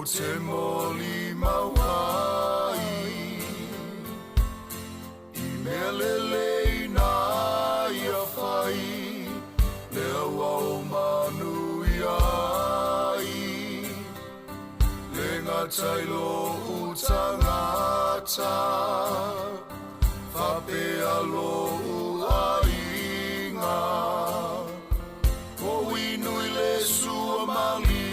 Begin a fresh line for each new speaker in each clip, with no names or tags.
Ou te molimau ai i mea lelei na ia fai, lea ua ou manuia ai. Le gata i lou tagata, faapea lou aiga. Ua inu i le suamalie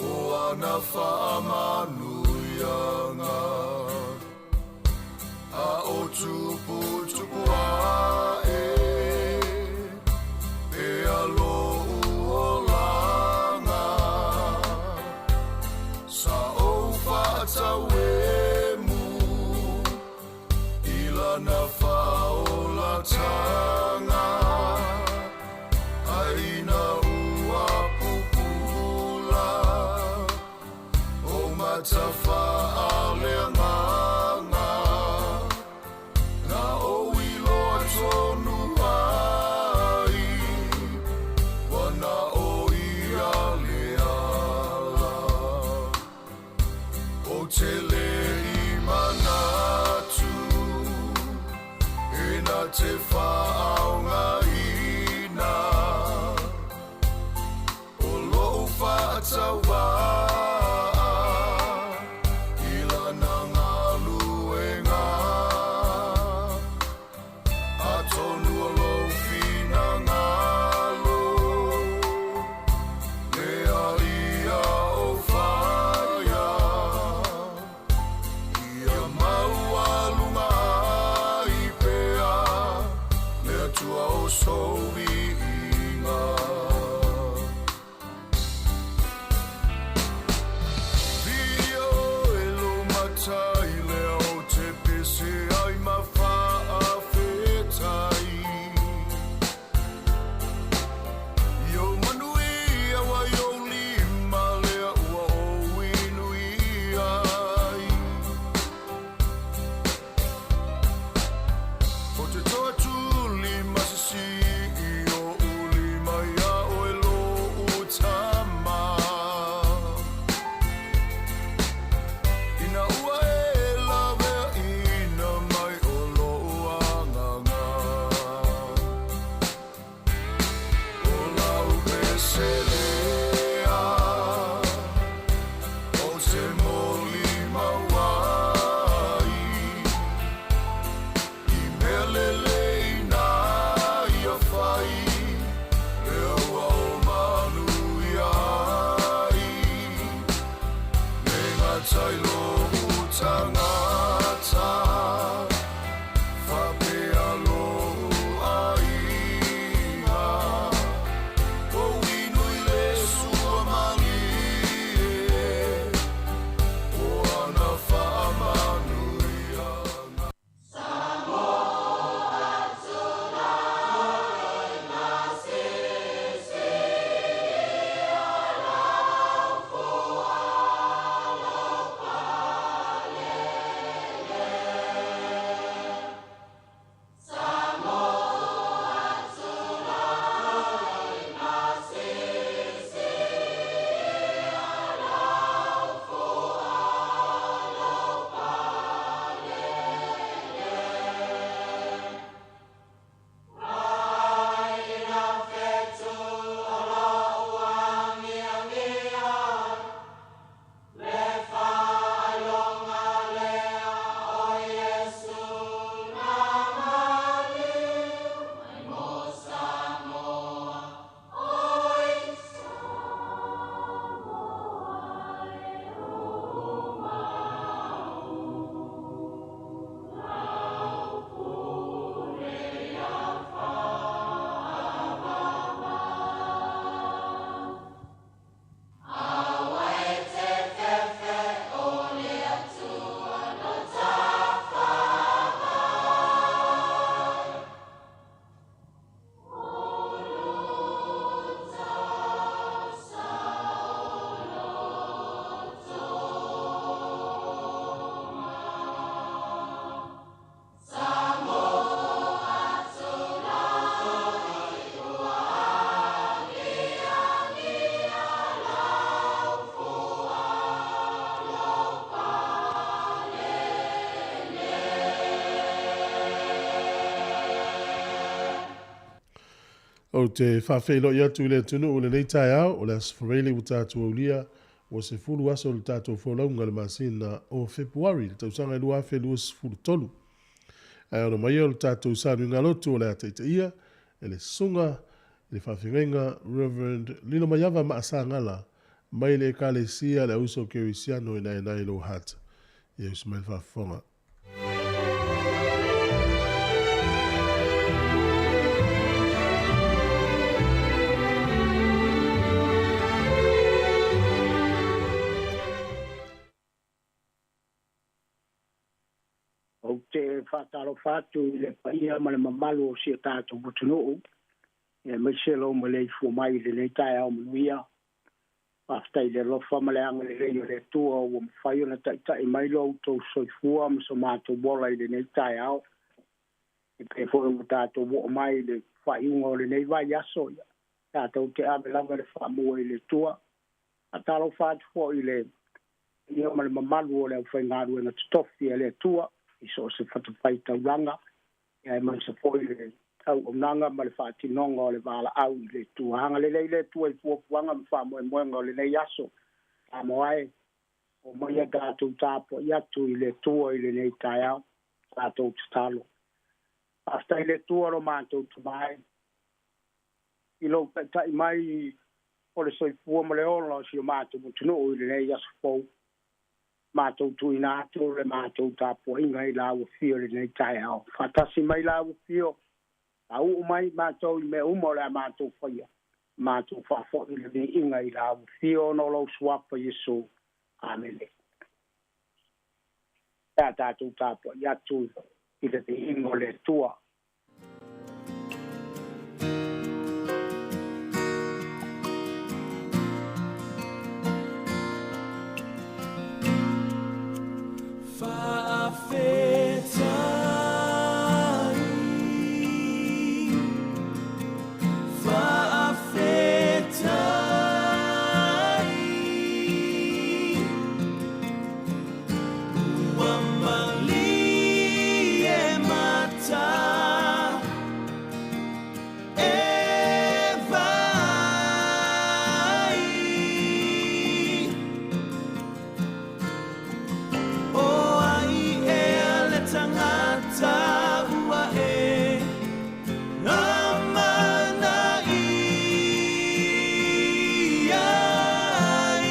o ana faamanuiaga, a o tuputupu ae pea lou olaga. Sa ou faatauemu i lana faaolataga, ae ina ua pupula ou mata faaleagaga, na ou iloa tonu ai ua na o ia le ala. Ou te le i manatu e na te faaaogaina o lou faatauvaa i lana galuega. Atonu o lou finagalo lea ia ou faia, ia maualuga ai pea le Atua o sou viiga.
Ou te faafeiloai atu i le atunuu i lenei taeao, o le Aso Faraile ua tatou aulia, ua 10 aso o le tatou folauga i le masina o Fepuari i le tausaga e 2023. Ae ono maia o le tatou sanuiga lotu o le a taitaia e le susuga i le faafeagaiga Reverend Lilomaiava Maasagala mai le Ekalesia le Auso Kerisiano i Naenae Lower Hutt. Ia usi mai le faafofoga.
Ou te faatalofa atu i le paia ma le mamalu o si o tatou atunuu, aemaise lou maleifua mai i lenei taeao manuia. Faafetai i le alofa ma le agalelei o le Atua ua mafai ona taitai mai lo outou soifua ma so matou ola i lenei taeao. E pei foi ua tatou oo mai i le faaiuga o lenei vaiaso, ia, tatou te ave lava le faamua i le Atua. Faatalofa atu foi i le paia ma le mamalu o le aufaigaluega totofi a le Atua i so o se fatafaitaulaga, aemaise foi le auaunaga ma le faatinoga o le valaau i le Atua. Agalelei le Atua i fuafuaga ma faamoemoega o lenei aso. Samoa e, omaia tatou tapuai atu i le Atua i lenei taeao, tatou tatalo. Faafetai i le Atua lo matou Tama e, i lou taitai mai o le soifua ma le ola o si o matou atunuu i lenei aso fou. Matou tuuina atu le matou tapuaiga i lau afio i lenei taeao. Faatasi mai lau afio, faauu mai matou i mea uma o le a matou faia. Matou faafoi le viiga i lau afio ona o lou suafa Iesu. Amene. Pe a tatou tapuai atu i le viiga o le Atua.
Faafetai, faafetai, ua malie mata e vaai, o ai ea le tagata ua e amanaia ai,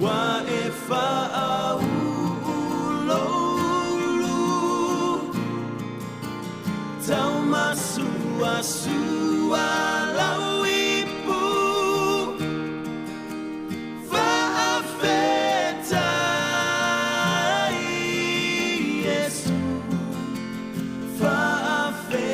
ua e faauu lou ulu taumasuasua lau ipu. Faafetai, Iesu, faafetai.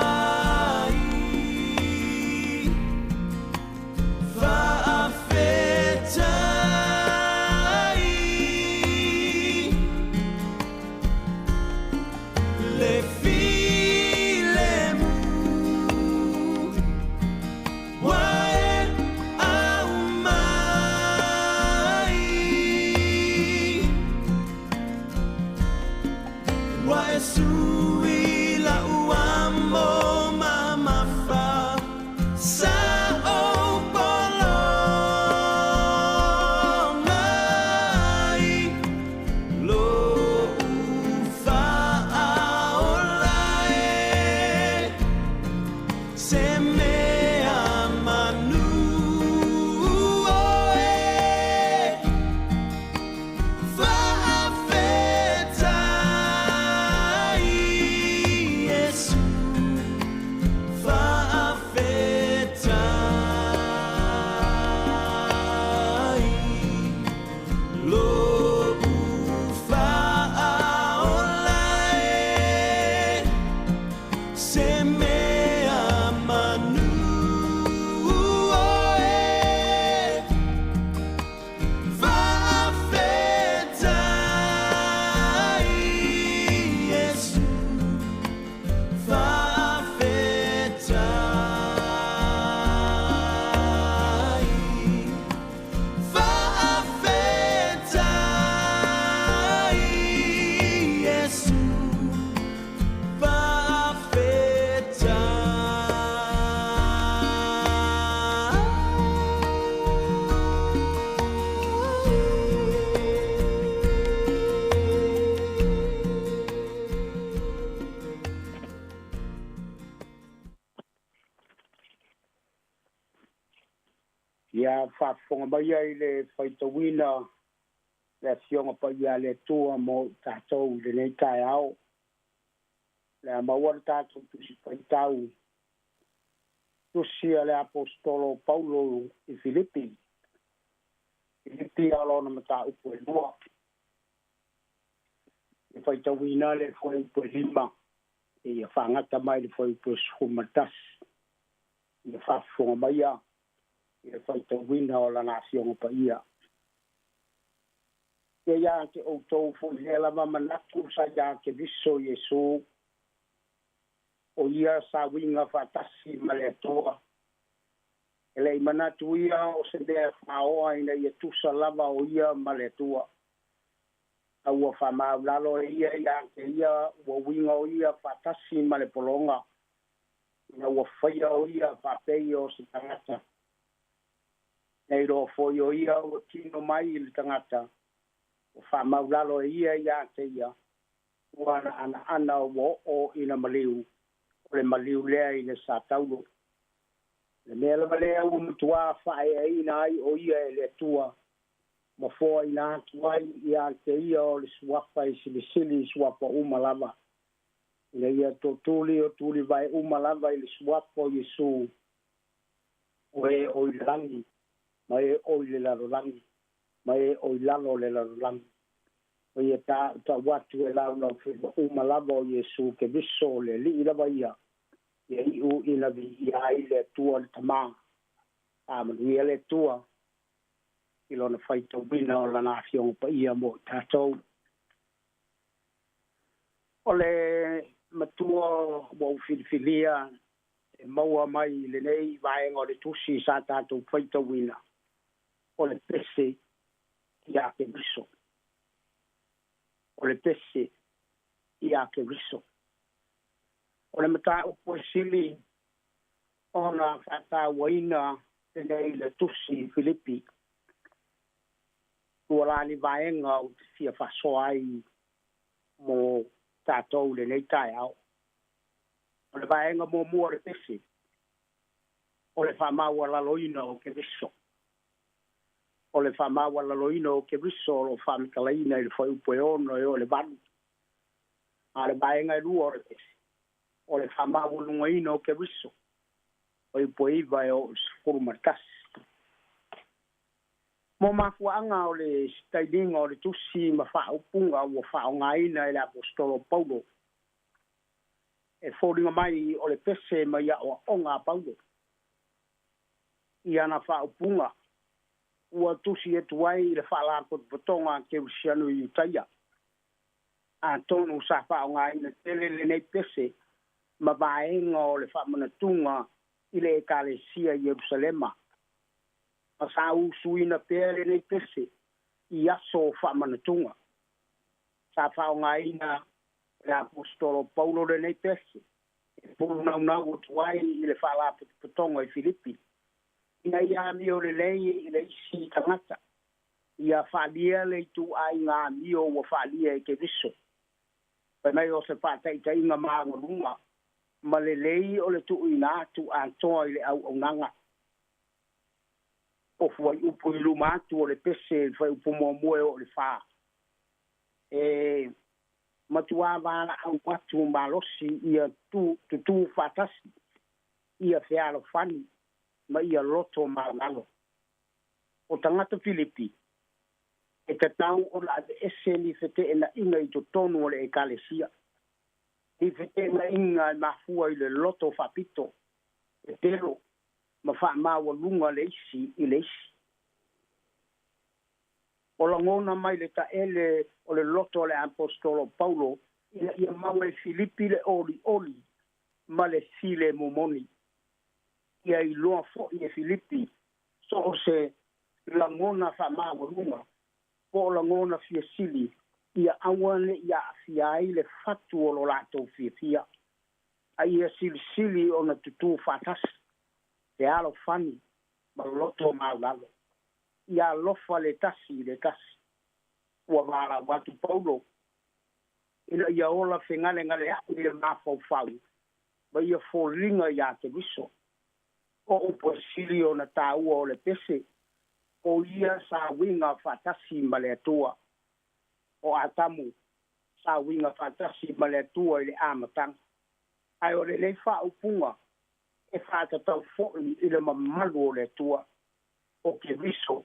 Faafetai, faafetai, le filemu ua e aumai. Ua e sui lau amo mamafa sa ou pologa ai lou faaola e se mea manu oe. Faafetai,
Ia faafofoga mai ai le faitauina le Afioga Paia a le Atua mo i tatou i lenei taeao. Le a maua le tatou Tusi Faitau, Tusi a le Aposetolo o Paulo i Filipi, Filipi a lona mataupu e 2. E faitauina le fuaiupu e 5, ia faagata mai le fuaiupu e 11. Ia faafofoga maia i le faitauina o lana Afioga Paia. Ia ia te outou fo'i lea lava manatu sa ia Keriso Iesu, o ia sa uiga faatasi ma le Atua. E le'i manatu ia o se mea e faaoa ina ia tusa lava o ia ma le Atua. A ua faamaulalo e ia ia te ia ua uiga o ia faatasi ma le pologa, ina ua faia o ia faapei o se tagata. Nei loa foi o ia ua tino mai i le tagata, ua faamaulalo e ia ia te ia, ua na anaana ua oo ina maliu, o le maliu lea i le sa taulo. Le mea lava lea ua matuā faaeaina ai o ia e le Atua, ma foaina atu ai ia te ia o le suafa e silisili i suafa uma lava, ina ia tootuli o tulivae uma lava i le suafa o Iesu, o e o i le lagi, ma e o i le lalolagi, ma e o i lalo o le lalolagi. O ia ta'u atu e laulau uma lava o Iesu Keriso o le Alii lava ia, ia iu ina viia ai le Atua le Tamā. Faamanuia le Atua i lona faitauina o lana Afioga Paia mo i tatou. O le matua ua ou filifilia e maua mai i lenei vaega o le tusi sa tatou faitauina, o le pese ia Keriso. O le pese ia Keriso. O le mataupu e sili ona faatauaina lenei le tusi Filipi. Ua la ni vaega ou te fia faasoa ai mo tatou lenei taeao. O le vaega muamua o le pese, o le faamaualaloina o Keriso. O le faamaualaloina o Keriso o lo faamatalaina i le fuaiupu e 6 e oo i le 8. A o le vaega e 2 o le pese, o le faamaualugaina o Keriso, fuaiupu e 9 e oo i le 11. Mo mafuaaga o le sitailiga o le tusi ma faaupuga ua faaaogaina e le Aposetolo Paulo, e foliga mai o le pese mai aoaoga a Paulo i ana faaupuga ua tusi atu ai i le Faalapotopotoga a Kerisiano i Iutaia. Atonu sa faaaogaina tele lenei pese ma vaega o le faamanatuga i le Ekalesia i Ierusalema, ma sa usuina pea lenei pese i aso o faamanatuga. Sa faaaogaina e le Aposetolo Paulo lenei pese e pulunaunau atu ai i le Faalapotopotoga i Filipi, ina ia amio lelei i le isi tagata, ia faalia le ituaiga amio ua faalia e Keriso. Fai mai o se faataitaiga maagaluga ma lelei o le tuuina atu atoa i le auaunaga. O fuaiupu i luma atu o le pese, le fuaiupu 1 e oo i le 4, e matuā valaau atu malosi ia tutū faatasi, ia fealofani ma ia loto maualalo. O tagata Filipi e tatau ona aveese ni feteenaiga i totonu o le Ekalesia, ni feteenaiga e mafua i le loto faapito, pepelo ma faamaualuga le isi i le isi. O lagona mai le taele o le loto o le Aposetolo Paulo ina ia maua e Filipi le olioli ma le filemu moni. Ia iloa foi e Filipi so o se lagona faamaualuga po o lagona fiasili, ia aua ne'i aafia ai le fatu o lo latou fiafia, a ia silisili ona tutū faatasi, fealofani ma loto maulalo. Ia alofa le tasi i le tasi. Ua valaau atu Paulo ina ia ola fegalegalea'i le mafaufau ma ia foliga iā Keriso. O upu e sili ona tāua o le pese O ia sa uiga faatasi ma le Atua. O Atamu sa uiga faatasi ma le Atua i le amataga. Ae o lenei faaupuga e faatatau fo'i i le mamalu o le Atua. O Keriso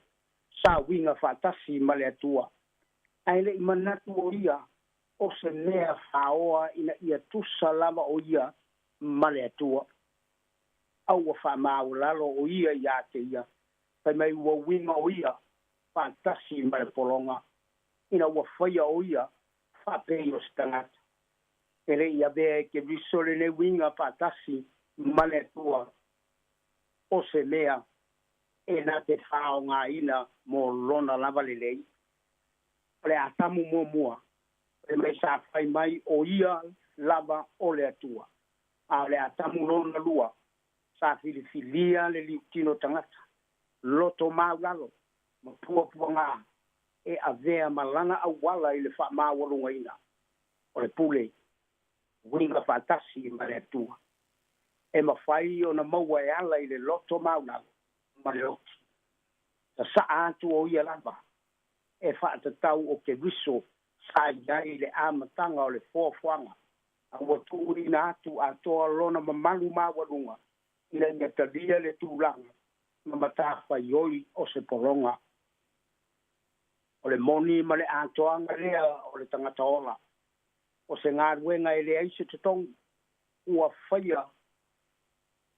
sa uiga faatasi ma le Atua. Ae le'i manatu o ia o se mea faoa ina ia tusa lava o ia ma le Atua. A ua faamaualalo o ia iā te ia, fai mai ua uiga o ia faatasi ma le pologa, ina ua faia o ia faapei o se tagata. E le'i avea e Keriso lenei uiga faatasi ma le Atua o se mea e na te faaaogāina mo lona lava lelei. O le Atamu muamua, fai mai sa fai mai o ia lava o le Atua. A o le Atamu lona lua, sa filifilia le liutino tagata, loto maulalo ma puapuagā e avea ma lana auala i le faamaualugaina o le pule uiga faatasi ma le Atua. E mafai ona maua e ala i le loto maulalo ma le oti. Sasaa atu o ia lava e faatatau o Keriso sa i ai le amataga o le foafoaga, a ua tuuina atu atoa lona mamalu maualuga ina ia talia le tulaga ma matafaioi o se pologa. O le moni ma le atoaga lea o le tagata ola, o se galuega e leai se totogi, ua faia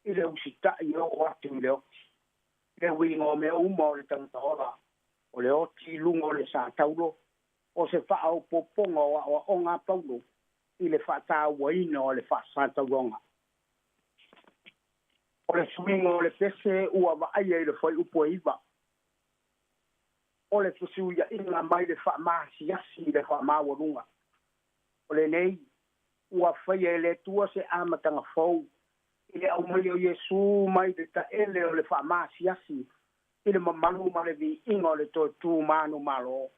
i le usita'i e oo atu i le oti. Le uiga o mea uma o le tagata ola, o le oti i luga o le sataulo, o se faaopoopoga o aoaoga a Paulo i le faatauaina o le faasatauloga. O le suiga o le pese ua vaaia i le fuaiupu e 9. O le fesuia'iga mai le faamasiasi i le faamaualuga. O lenei ua faia e le Atua se amataga fou i le aumaia o Iesu mai le taele o le faamasiasi i le mamalu ma le viiga o le toe tu manumalo.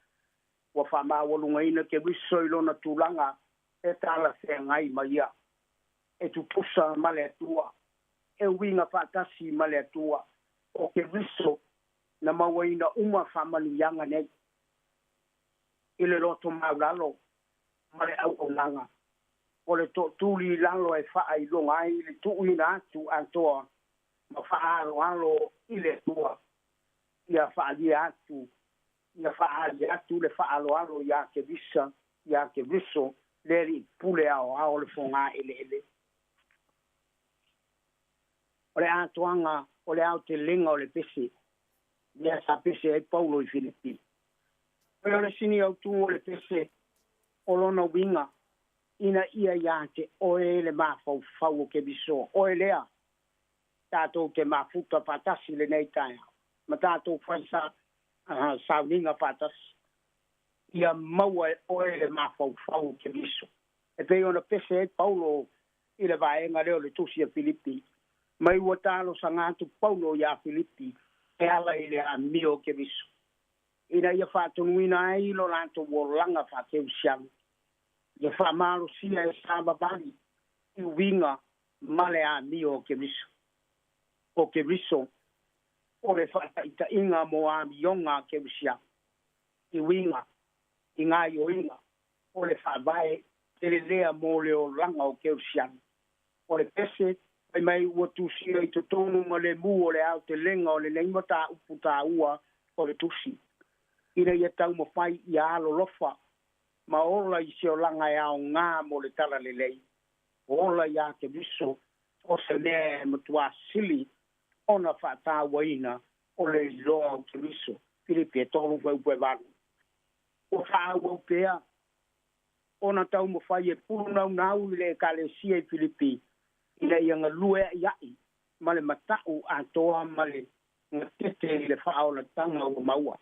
Ua faamaualugaina Keriso i lona tulaga e talafeagai ma ia, e tutusa ma le Atua, e uiga faatasi ma le Atua. O Keriso na mauaina uma faamanuiaga nei i le loto maulalo ma le auaunaga. O le to'atuli i lalo e faailoga ai le tuuina atu atoa ma faaaloalo i le Atua, ia faaalia atu ia faaali atu le faaaloalo iā Kerisa iā Keriso le alii pule aoao o le fogā eleele. O le atoaga o le aotelega o le pese lea sa pese ai Paulo i Filipi. O le sini autū o le pese o lona uiga ina ia iā te oe le mafaufau o Keriso, oe lea tatou te mafuta faatasi lenei taeao ma tatou fai sa sauniga faatasi, ia maua e oe le mafaufau o Keriso. E pei ona pese ai Paulo i le vaega lea o le tusi a Filipi, mai ua talosaga atu Paulo iā Filipi e ala i le amio o Keriso, ina ia faatonuina ai lo latou olaga faakerisiano, ia faamalosia e savavali i uiga ma le amio o Keriso. O Keriso o le faataʻitaʻiga mo amioga a kerisiano i uiga i gaioiga o le faavae telelea mo le olaga o kerisiano. O le pese fai mai ua tusia i totonu ma le mu o le aotelega o lenei mataupu tāua o le tusi, ina ia taumafai ia alolofa ma ola i se olaga e aogā mo le talalelei. Ola iā Keriso o se mea e matuā sili ona faatauaina o le iloa o Keriso. Filipi e 3 fuaiupu e 8. Ua faaauau pea ona taumafai e pulunaunau i le ekalesia i Filipi ina ia galue a'ia'i ma le mata'u atoa ma le gatete i le faaolataga ua maua.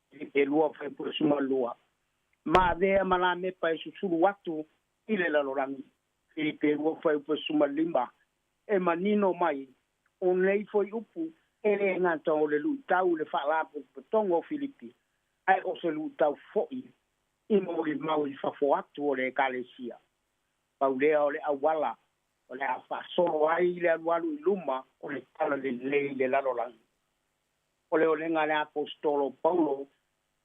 Filipi e 2 fuaiupu e 12. Ma avea ma lamepa e susulu atu i le lalolagi. Filipi e 2 fuaiupu e 15. E manino mai o nei fuaiupu e lē gata o le luʻitau i le faalapotopotoga o Filipi, ae o se luʻitau fo'i i molimau i fafo atu o le ekalesia. Pau lea o le auala o le a faasolo ai le alualu i luma o le talalelei i le lalolagi. O le olega a le Aposetolo o Paulo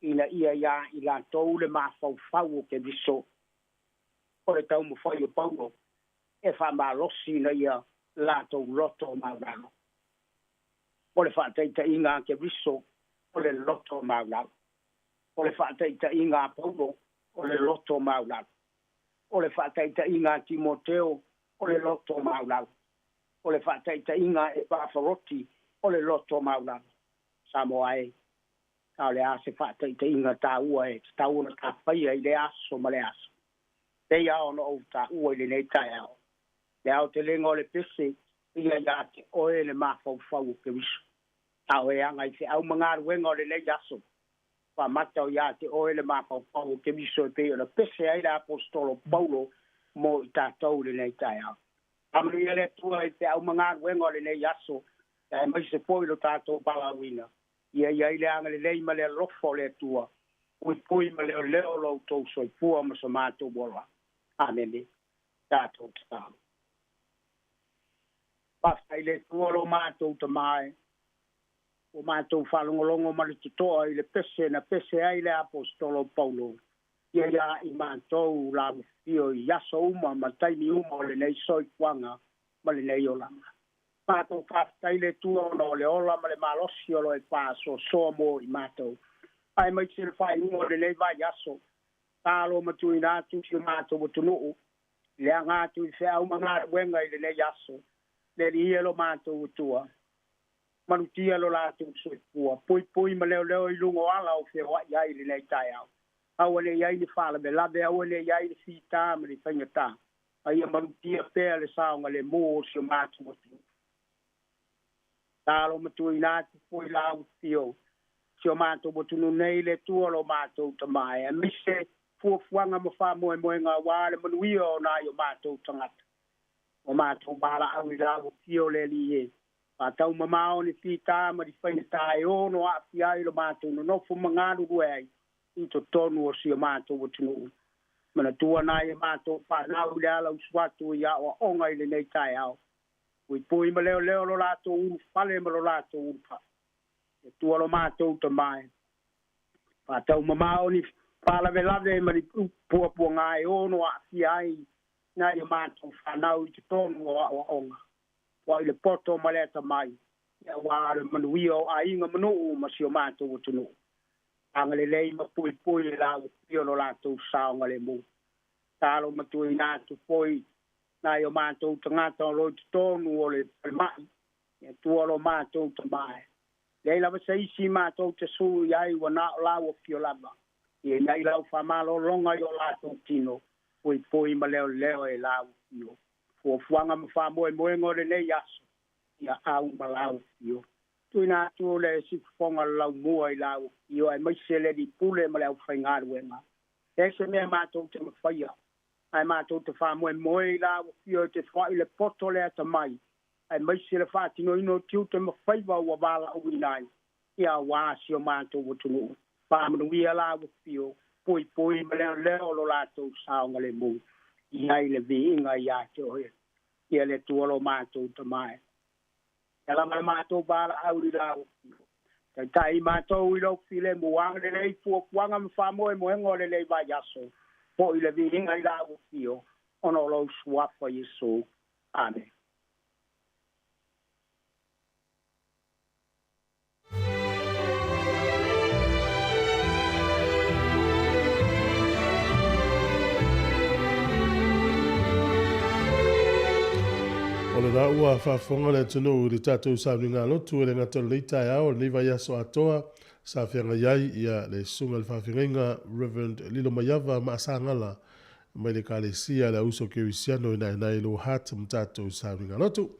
ina ia iā i latou le mafaufau o Keriso. O le taumafai o Paulo e faamalosi ina ia latou loto maualalo. O le faataitaiga a Keriso o le loto maualalo. O le faataitaiga a Paulo o le loto maualalo. O le faataitaiga a Timoteo o le loto maualalo. O le faataitaiga a Epafaroti o le loto maualalo. Samoa e, a o le a se faataitaiga taua e tatau ona tafaia i lea aso ma lea aso? Pei lava ona ou taua i lenei taeao, le aotelega o le pese ia iā te oe le mafaufau o Keriso. A o e aga i feau ma galuega o lenei aso, faamata o iā te oe le mafaufau o Keriso e pei ona pese ai le Aposetolo Paulo mo i tatou i lenei taeao. Faamanuia le Atua i feau ma galuega o lenei aso, aemaise foi lo tatou valaauina. Ia i ai le agalelei ma le alofa o le Atua, puipui ma leoleo lo outou soifua ma so matou ola. Amene. Tatou tatalo. Faafetai i le Atua lo matou Tama e, ua matou faalogologo ma le totoa i le pese na pese ai le Aposetolo Paulo, ia iā i matou lamufio i aso uma ma taimi uma o lenei soifuaga ma lenei olaga. Matou faafetai i le Atua ona o le ola ma le malosi o lo o e faasoasoa mo i matou. Aemaise le faaiuga o lenei vaiaso, talo ma tuuina atu si o matou atunuu, le aga atu i feau ma galuega i lenei aso, le Alii e lo matou Atua, malutia lo latou soifua, puipui ma leoleo i luga o ala o feoai ai i lenei taeao. Aua ne i ai ni faalavelave, aua ne i ai ni fita ma ni faigata, a ia malutia pea le saogalemu o si o matou atunuu. Talo ma tuuina atu foi la ufio si o matou atunuu nei le Atua lo matou Tama e, aemaise fuafuaga ma faamoemoega aua le manuia o nai o matou tagata. O matou valaau i la ufio le Alii e, faatau mamao ni fita ma ni faigata e ono aafia ai lo matou nonofo ma galulue ai i totonu o si o matou atunuu. Manatua nai e matou fanau i le ala usu atu i aoaoga i lenei taeao. Puipui ma leoleo lo latou ulufale ma lo latou ulupa'a. Le Atua lo matou Tama e, faatau mamao ni faalavelave ma ni puapuaga e ono aafia ai nai o matou fanau i totonu o aoaoga. Ua i le poto ma le atamai, aua le manuia o aiga ma nuu ma si o matou atunuu. Agalelei ma puipui i la ufio lo latou saogalemu. Talo ma tuuina atu foi nai o matou tagata o lo o i totonu o le falemai, le Atua lo matou Tama e. Leai lava se isi matou te sulu i ai ua na o lau afio lava. Ia i ai lau faamalologa i o latou tino, puipui ma leoleo e lau afio. Fuafuaga ma faamoemoega o lenei aso, ia au ma lau afio. Tuuina atu le sifufoga le laumua i lau afio, aemaise le alii pule ma le aufaigaluega. Leai se mea matou te mafaia, ae matou te faamoemoe i lau afio e te foai le poto le atamai, aemaise le faatinoina o tiute ma faiva ua valaauina ai, ia aua si o matou atunuu. Faamanuia lau afio, puipui ma leoleo lo latou saogalemu, i ai le viiga ia te oe. Ia le Atua lo matou Tama e. Ia lava le matou valaau i lau afio. Taitai matou i lou filemu, agalelei fuafuaga ma faamoemoega o lenei vaiaso, foi le viiga i lau afio, ona o lou suafa Iesu. Amene.
O lena ua faafofoga le atunuu i le tatou sauniga lotu e le gata o lenei taeao o lenei vaiaso atoa sa feagai ai ia le susuga i le faafeagaiga Reverend Lilo Maiava Maasagala mai le Ekalesia a le Auuso Kerisiano i Naenae Lower Hutt ma tatou sauniga lotu.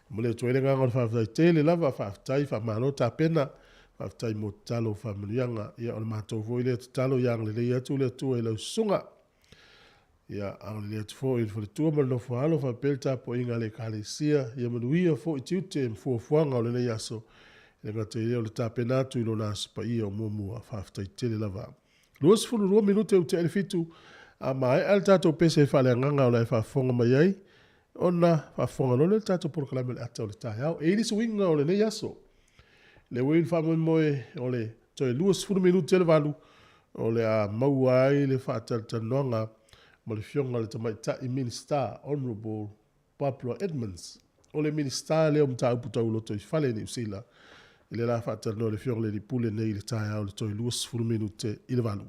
E momoli atu ai le agaga o le faafetai tele lava, faafetai, faamalo tapena, faafetai mo tatalo faamanuiaga. Ia o le matou foi lea tatalo ia agalelei atu le Atua i lau susuga. Ia agalelei atu foi i le faletua ma le nofoaalo faapea le tapuaiga a le Ekalesia. Ia manuia foi tiute ma fuafuaga o lenei aso. E le gata i lea o le tapena atu i lona Aso Paia o muamua. Faafetai tele lava. 22 minute ua tea i le 7, a maea le tatou pese faaleagaga o la e faafofoga mai ai, ona faafofoga loa lea i le tatou polokalame o le ata o le taeao. E i ai le suiga o lenei aso. Le ua i le faamoemoe o le toe 20 minute le 8 o le a maua ai le faatalatalanoaga ma le Afioga i le Tamaitai Minisita, Honourable Barbara Edmonds. O le Minisita lea o Mataupu Tau Lotoifale i Niu Sila, i le la faatalanoa i le Afioga i le Alii Pule nei i le taeao i le toe 20 minute i le 8.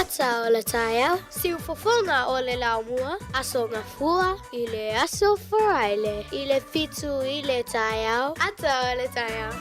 Ata o le taeao, siufofoga o le laumua, Aso Gafua i le Aso Faraile i le 7 i le taeao, Ata o le taeao.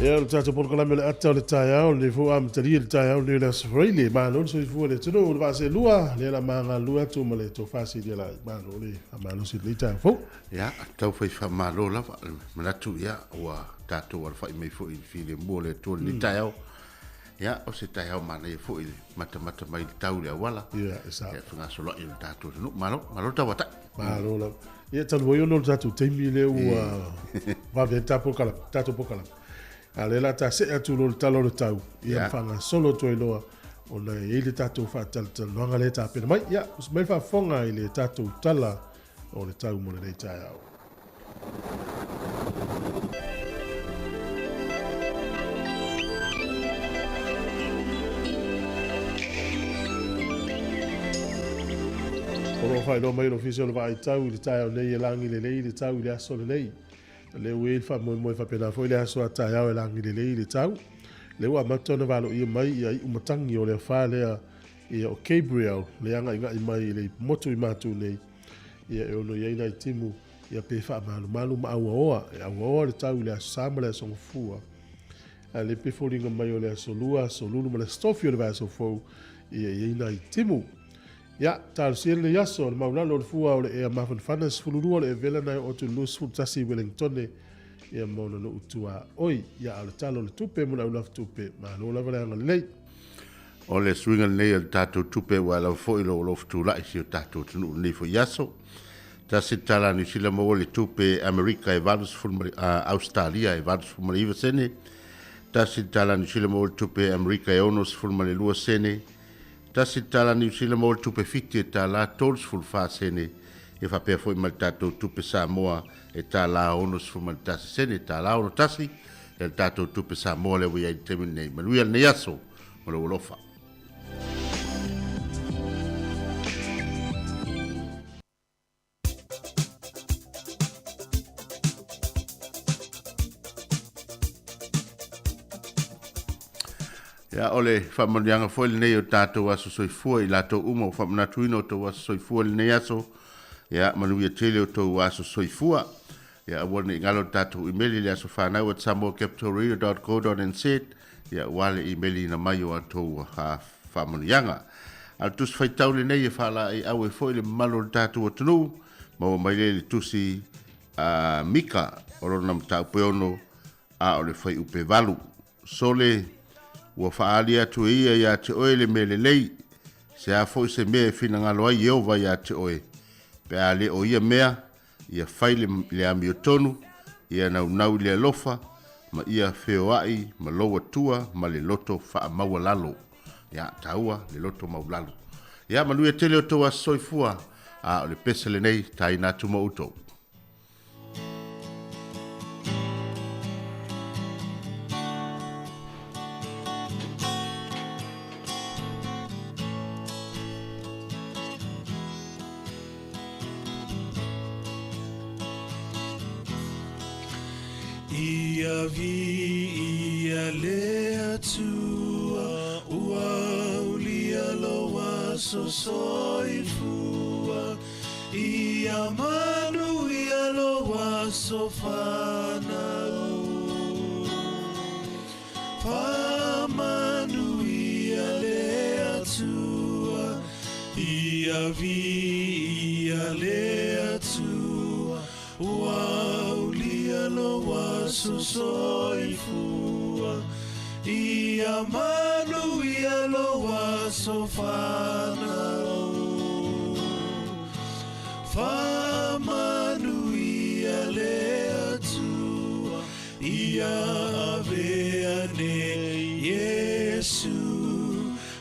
Ia, o le tatou polokalame o le ata o le taeao, lenei foi ua amatalia le taeao lenei o le Aso Faraile. Malo le soifua i le atunuu, le vaaseelua, lea la magalulue atu ma le tofa silia la'i. Malo le faamalosi i lenei taeao fou.
Ia, tau fai faamalo lava, manatu ia ua tatou alafai mai foi i le filemu o le Atua i lenei taeao. Ia, o se taeao manaia foi i le matamata mai i le tau i le auala.
Ia, e sao.
Ia, fegasoloai o le tatou atunuu. Malo, malo le tauatai.
Malo lava. Ia, talu ai ona o le tatou taimi lea ua vave ai le tatou polokalame. A o lea o le a ta see atu loa i le tala o le tau, ia ma faagasolo atu ai loa ona e i ai le tatou faatalatalanoaga lea e tapena mai. Ia, usu mai le faafofoga i le tatou tala o le tau mo lenei taeao. O lo o faailoa mai e le Ofisa o le Vaai Tau i le taeao nei e lagi lelei le tau i le aso lenei. O lea ua i ai le faamoemoe faapena foi le aso a taeao e lagi lelei le tau. O lea ua amata ona valoia mai ia iu matagi o le afa lea ia o Gabriel le agaigai mai i le motu i matou nei ia e ono i ai nai timu ia pe faamalumalu ma auaoa e auaoa le tau i le Aso Sa ma le Aso Gafua. A le pe foliga mai o le Aso Lua, Aso Lulu ma le Aso Tofi o le vaiaso fou ia i ai nai timu. Ia, talosia lenei aso, le maulalo o le fua o le ea mafanafana 12 o le evela na e oo atu i le 21 i Welengtone, ia ma ona nuu tuaoi. Ia, a o le tala o le tupe mo le au lafatupe, malo lava le agalelei.
O le suiga lenei o le tatou tupe ua lava foi lo lo futula'i si o tatou atunuu lenei foi aso. Tasi le tala a Niu Sila maua le tupe Amerika e 80 Australia e 89 sene. Tasi le tala a Niu Sila maua le tupe Amerika e 62 sene. Tasi le tala Niu Sila maua le tupe Fiti e tala 34 sene. E faapea foi ma le tatou tupe Samoa e tala 61 sene, tala 61 e le tatou tupe Samoa lea ua i ai i le taimi lenei. Manuia lenei aso ma lou alofa. Ia, o le faamanuiaga foi lenei o tatou aso soifua i latou uma ua faamanatuina o tou aso soifua i lenei aso. Ia, manuia tele o tou aso soifua. Ia, aua ne i galo le tatou imeli i le aso fanau at samoacapitalradio.co.nz, ia, aua le imeliina mai o a outou faamanuiaga. A o le tusi faitau lenei e faalaeiau ai foi le mamalu o le tatou atunuu, maua mai lea i le tusi a Mika o lona mataupu e ono, a o le fuaiupu e 8. Sole, ua faaali atu e ia iā te oe le mea lelei, se a foi se mea e finagalo ai Ieova iā te oe, pe a le o ia mea, ia fai le, le amiotonu, ia naunau i le alofa, ma ia feoai ma lou Atua ma le loto faamaualalo. Ia, taua le loto maulalo. Ia, manuia tele o tou aso soifua, a o le pese lenei, taina atu mo outou.
Ia viia le Atua, ua aulia lou aso soifua. Ia manuia lou aso fanau. Faamanuia le Atua, ia viia le Atua, ua aulia lou aso soifua. Ia manuia lou aso fanau. Faamanuia le Atua, Ia avea nei Iesu,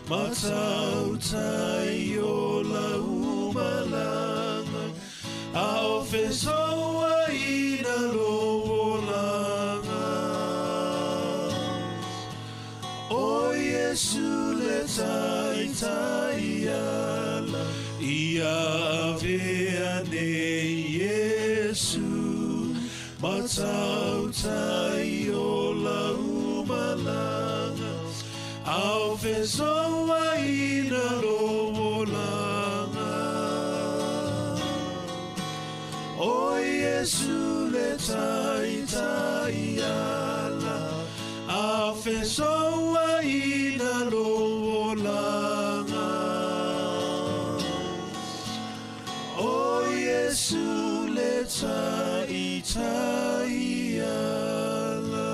matautai o lau malaga, a o fesoaina lou olaga. O Iesu le taitai ala, ia avea nei Iesu, Matautai o lau malaga, a o fesoaina lou olaga. O Iesu le taitai ala, a fesoaina lou olaga. O Iesu le taitai ala.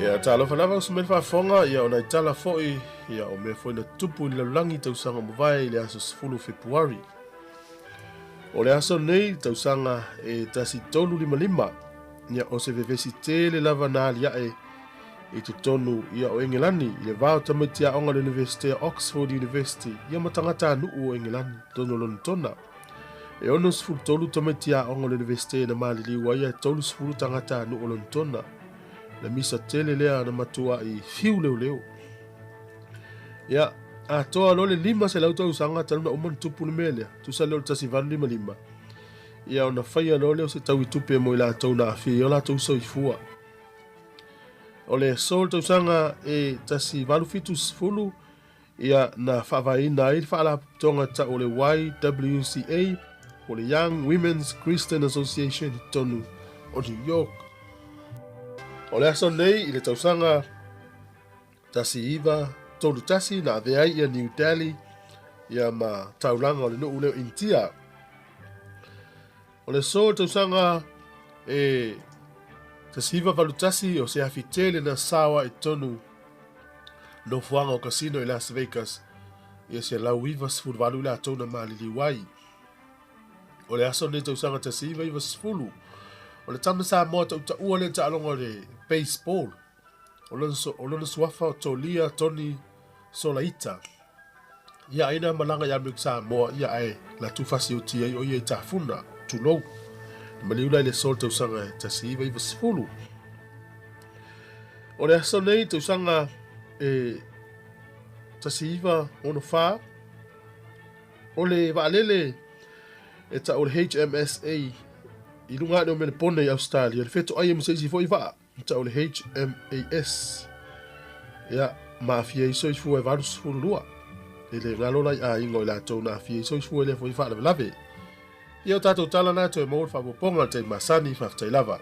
Ia, talofa lava uso mai le faafofoga, ia o nai tala foi, ia o mea foi na tutupu i le lalolagi tausaga ua mavae i le aso 10 Fepuari. O le aso lenei, tausaga e 1355, Ia, o se vevesi tele lava na aliae i totonu ia o Engelani i le va o tamaiti aoga o le Iunivesite o Oxford University ia ma tagatanuu o Engelani totonu o Lonetona. E 63 tamaiti aoga o le Iunivesite na maliliu ai ae 30 tagatanuu o Lonetona. Le misa tele lea na matuai fiu leoleo. Ia, atoa loa le 500 tausaga talu ona uma ona tupu le mea lea, tusa lea o le 1855, ia ona faia loa lea o se taui tupe mo i latou na aafia ai o latou soifua. O le aso o le tausaga e 1870, ia na faavaeina ai le faalapotopotoga tau o le YWCA, po o le Young Women's Christian Association i totonu o New York. O le aso nei i le tausaga 1931 na avea ai ia New Delhi ia ma taulaga o le nuu lea o Initia. O le aso o le tausaga e 1981 o se afi tele na saoa i totonu nofoaga o kasino i Las Vegas ia 198 i latou na maliliu ai. O le aso lenei tausaga 1990 o le tama Samoa tautaua lea taaloga o le baseball O lona, o lona suafa o Tolia Tony Solaita. Ia ai na malaga i Amerika Samoa, ia ae la tufasi o tia i o ia i tafuna, tulou. Maliu la i le sol tausaga e 1990. O le aso nei tausaga e 1964, o le vaalele e tau o le HMSA i luga ane o Melepone i Australia, le fetoai e ma se isi foi vaa. I tau le HMAS. Ia, ma aafia ai soifua e 82. E le galo la i aiga o i latou na aafia ai soifua i lea foi faalavelave. Ia, o tatou tala na toe maua le faaopoopoga i le taimi masani, faafetai lava.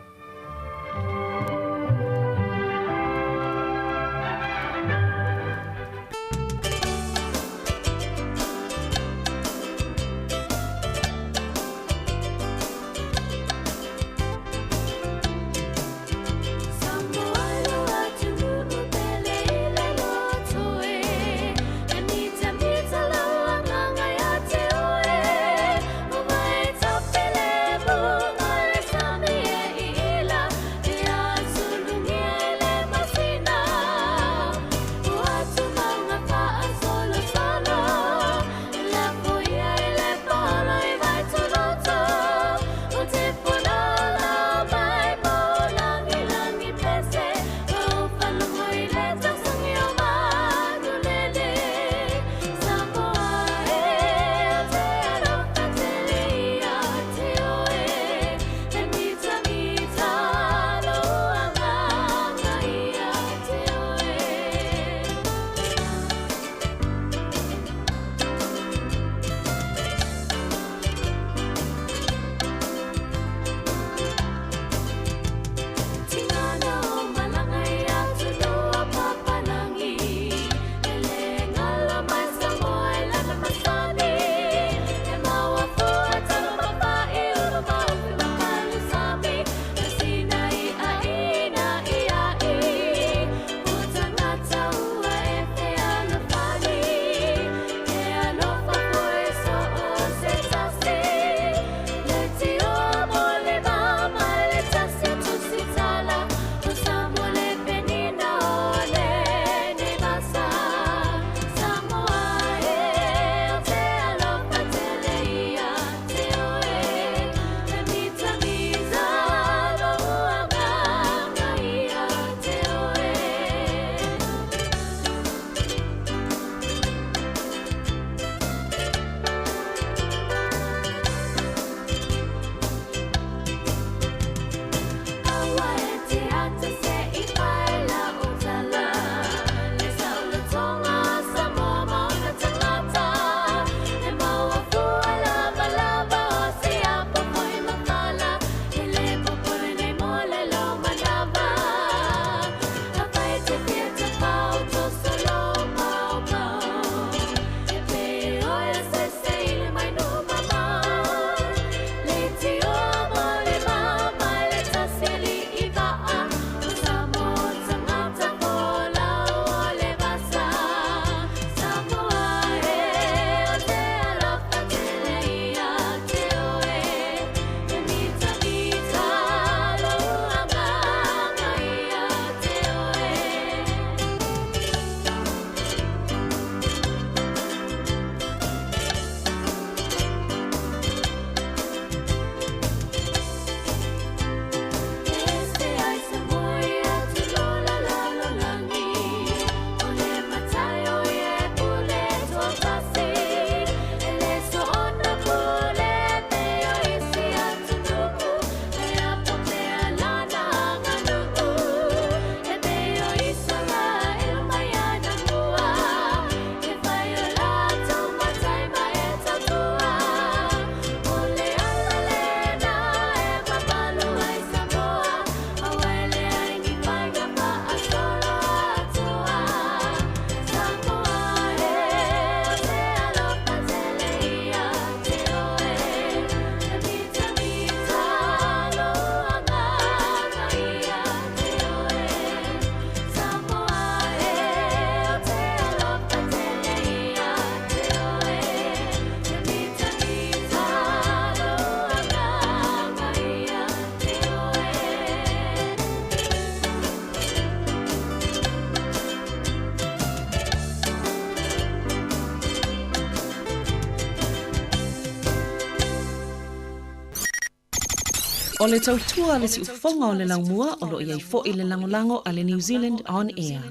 O le tautua le siufofoga o le laumua o lo o i ai foi le lagolago a le New Zealand On Air.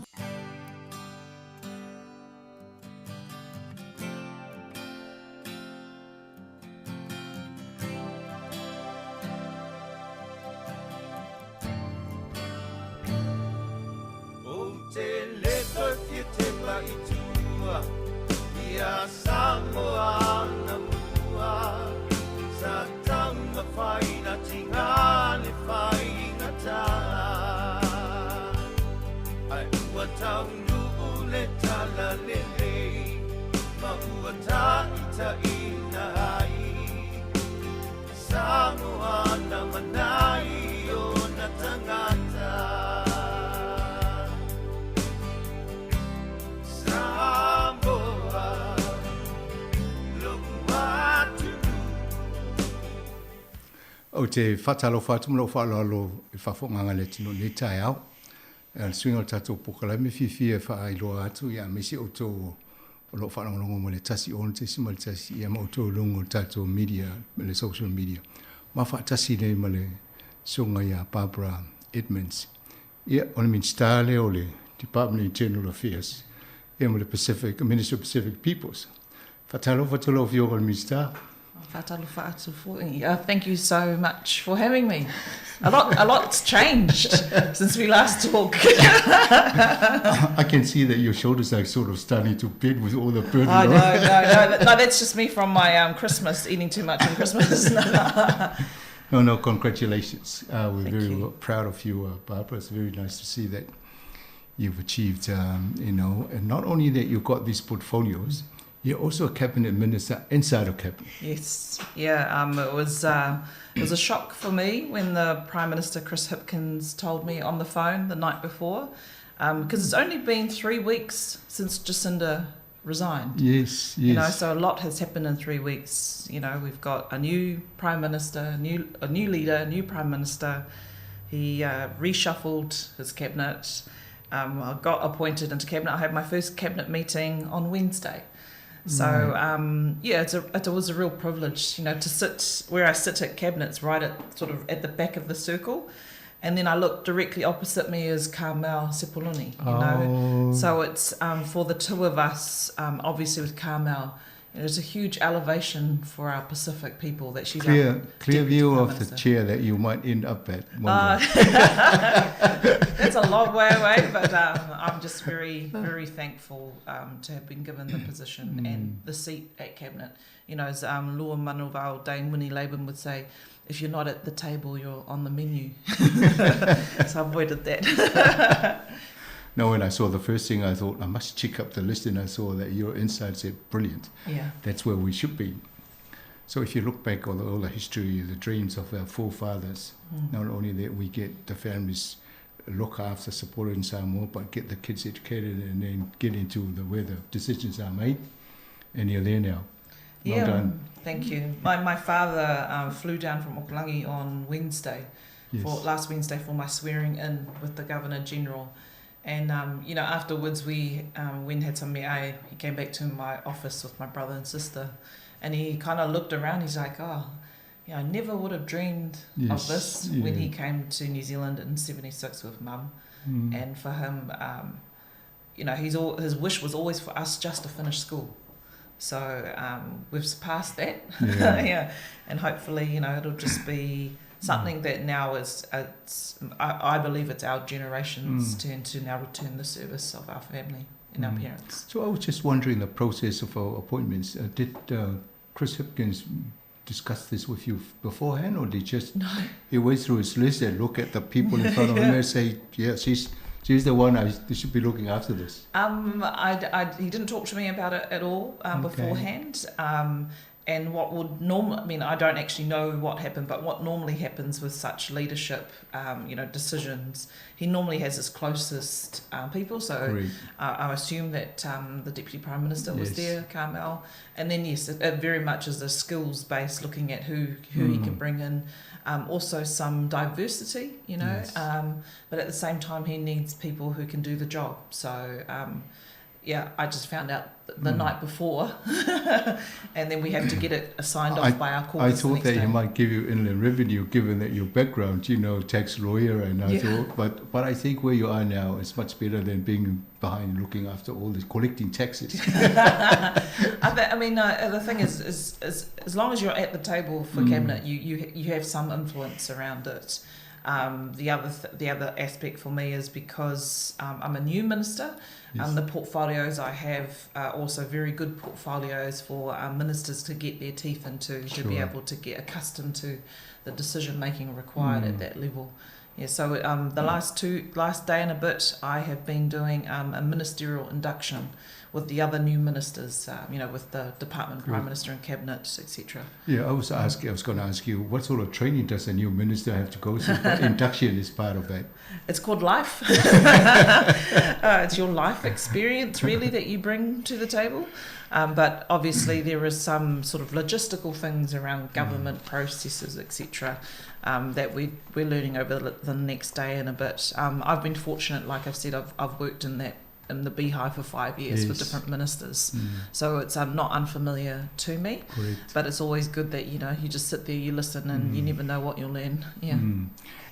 Ou te le toe fia tepa i tua I a Samoa na mua Sa taunga whai na tinga le whai ngata Ai ua taunuu le tala lelei Ma ua taita ina ai Samoa na manai o na tangata Samoa lo'u atunuu.
Ou te faatalofa atu ma lou faaaloalo i le faafofogaaga a le atunuu i lenei taeao. O le suiga o le tatou polokalame e fiafia e faailoa atu ia aemaise outou o lo o faalogologo mai i le 106.1 ia ma outou i luga o le tatou media, le social media. Ma faatasi nei ma le susuga ia Barbara Edmonds. Ia, o le Minisita lea o le Department of Internal Affairs ia ma le Pacific, Ministry of Pacific Peoples. Faatalofa atu lau Afioga i le Minisita.
Faatalofa atu foi. Thank you so much for having me. A lot, a lot's changed since we last talked.
I can see that your shoulders are sort of starting to bend with all the burden.
I know, no, no, no, that's just me from my Christmas, eating too much on Christmas.
No, no, congratulations. We're
Thank
very
you.
proud of you, Barbara. It's very nice to see that you've achieved, you know, and not only that you've got these portfolios, you're also a cabinet minister inside of cabinet.
Yes, yeah, it was a shock for me when the Prime Minister Chris Hipkins told me on the phone the night before, because it's only been 3 weeks since Jacinda resigned.
Yes, yes.
You know, so a lot has happened in 3 weeks. You know, we've got a new Prime Minister, a new leader, a new Prime Minister. He reshuffled his cabinet. I got appointed into cabinet. I had my first cabinet meeting on Wednesday. So, yeah, it was a real privilege, you know, to sit where I sit at cabinets, right at sort of at the back of the circle. And then I look directly opposite me is Carmel Sepuloni, you know. So it's for the two of us, obviously with Carmel, it's a huge elevation for our Pacific people that she's
Clear, clear
deputy
view
Prime
of the
Minister.
chair that you might end up at one day.
That's a long way away, but I'm just very, very thankful to have been given the position and the seat at Cabinet. You know, as Lua Manuvao Dame Winnie Laban would say, if you're not at the table, you're on the menu. So I avoided that.
No, when I saw the first thing, I thought, I must check up the list, and I saw that your insight said, brilliant.
Yeah.
That's where we should be. So if you look back on all the history, the dreams of our forefathers, not only that we get the families look after, supported in Samoa, but get the kids educated and then get into the where the decisions are made, and you're there now. Well
Yeah,
done.
Thank you. My father flew down from Okolangi on Wednesday,
Yes.
for last Wednesday for my swearing in with the Governor General. And, you know, afterwards we went and had some me'ai. He came back to my office with my brother and sister, and he kind of looked around. He's like, oh, you know, I never would have dreamed of
Yes,
this when
yeah.
he came to New Zealand in 76 with Mum. And for him, you know, his wish was always for us just to finish school. So we've surpassed that.
Yeah.
Yeah. And hopefully, you know, it'll just be something that now is, it's, I believe it's our generation's turn to now return the service of our family and our parents.
So I was just wondering the process of our appointments. Did Chris Hipkins discuss this with you beforehand, or did just
No.
he went through his list and look at the people in front of him and say, yeah, she's the one I should be looking after this?
He didn't talk to me about it at all
Okay.
beforehand. And what would normally, I mean, I don't actually know what happened, but what normally happens with such leadership, you know, decisions, he normally has his closest people. So
Great.
I assume that the Deputy Prime Minister was
Yes.
there, Carmel. And then, yes, it very much is a skills base, looking at who he can bring in. Also some diversity, you know,
Yes.
but at the same time, he needs people who can do the job. So, yeah, I just found out the mm. night before, and then we have to get it signed off I, by our caucus.
I thought that he might give you inland revenue, given that your background, you know, tax lawyer, and I yeah. thought, but but I think where you are now is much better than being behind looking after all this collecting taxes.
I, th- I mean, uh, the thing is, is, is, as long as you're at the table for mm. cabinet, you, you you have some influence around it. Um, the other th- the other aspect for me is because um, I'm a new minister, yes. and the portfolios I have are also very good portfolios for um, ministers to get their teeth into, sure. to be able to get accustomed to the decision making required mm. at that level. Yeah, so um, the last two last day and a bit, I have been doing um, a ministerial induction with the other new ministers, uh, you know, with the department, prime minister, and cabinet, etc.
Yeah, I was asking. I was going to ask you, what sort of training does a new minister have to go through? But induction is part of that.
It's called life. uh, it's your life experience, really, that you bring to the table. Um, but obviously, there is some sort of logistical things around government mm. processes, etc., um, that we, we're learning over the, the next day and a bit. Um, I've been fortunate, like I've said, I've, I've worked in that in the Beehive for five years yes. with different ministers. Mm. So it's um, not unfamiliar to me.
Correct.
But it's always good that, you know, you just sit there, you listen, and mm. you never know what you'll learn. Yeah.
Mm.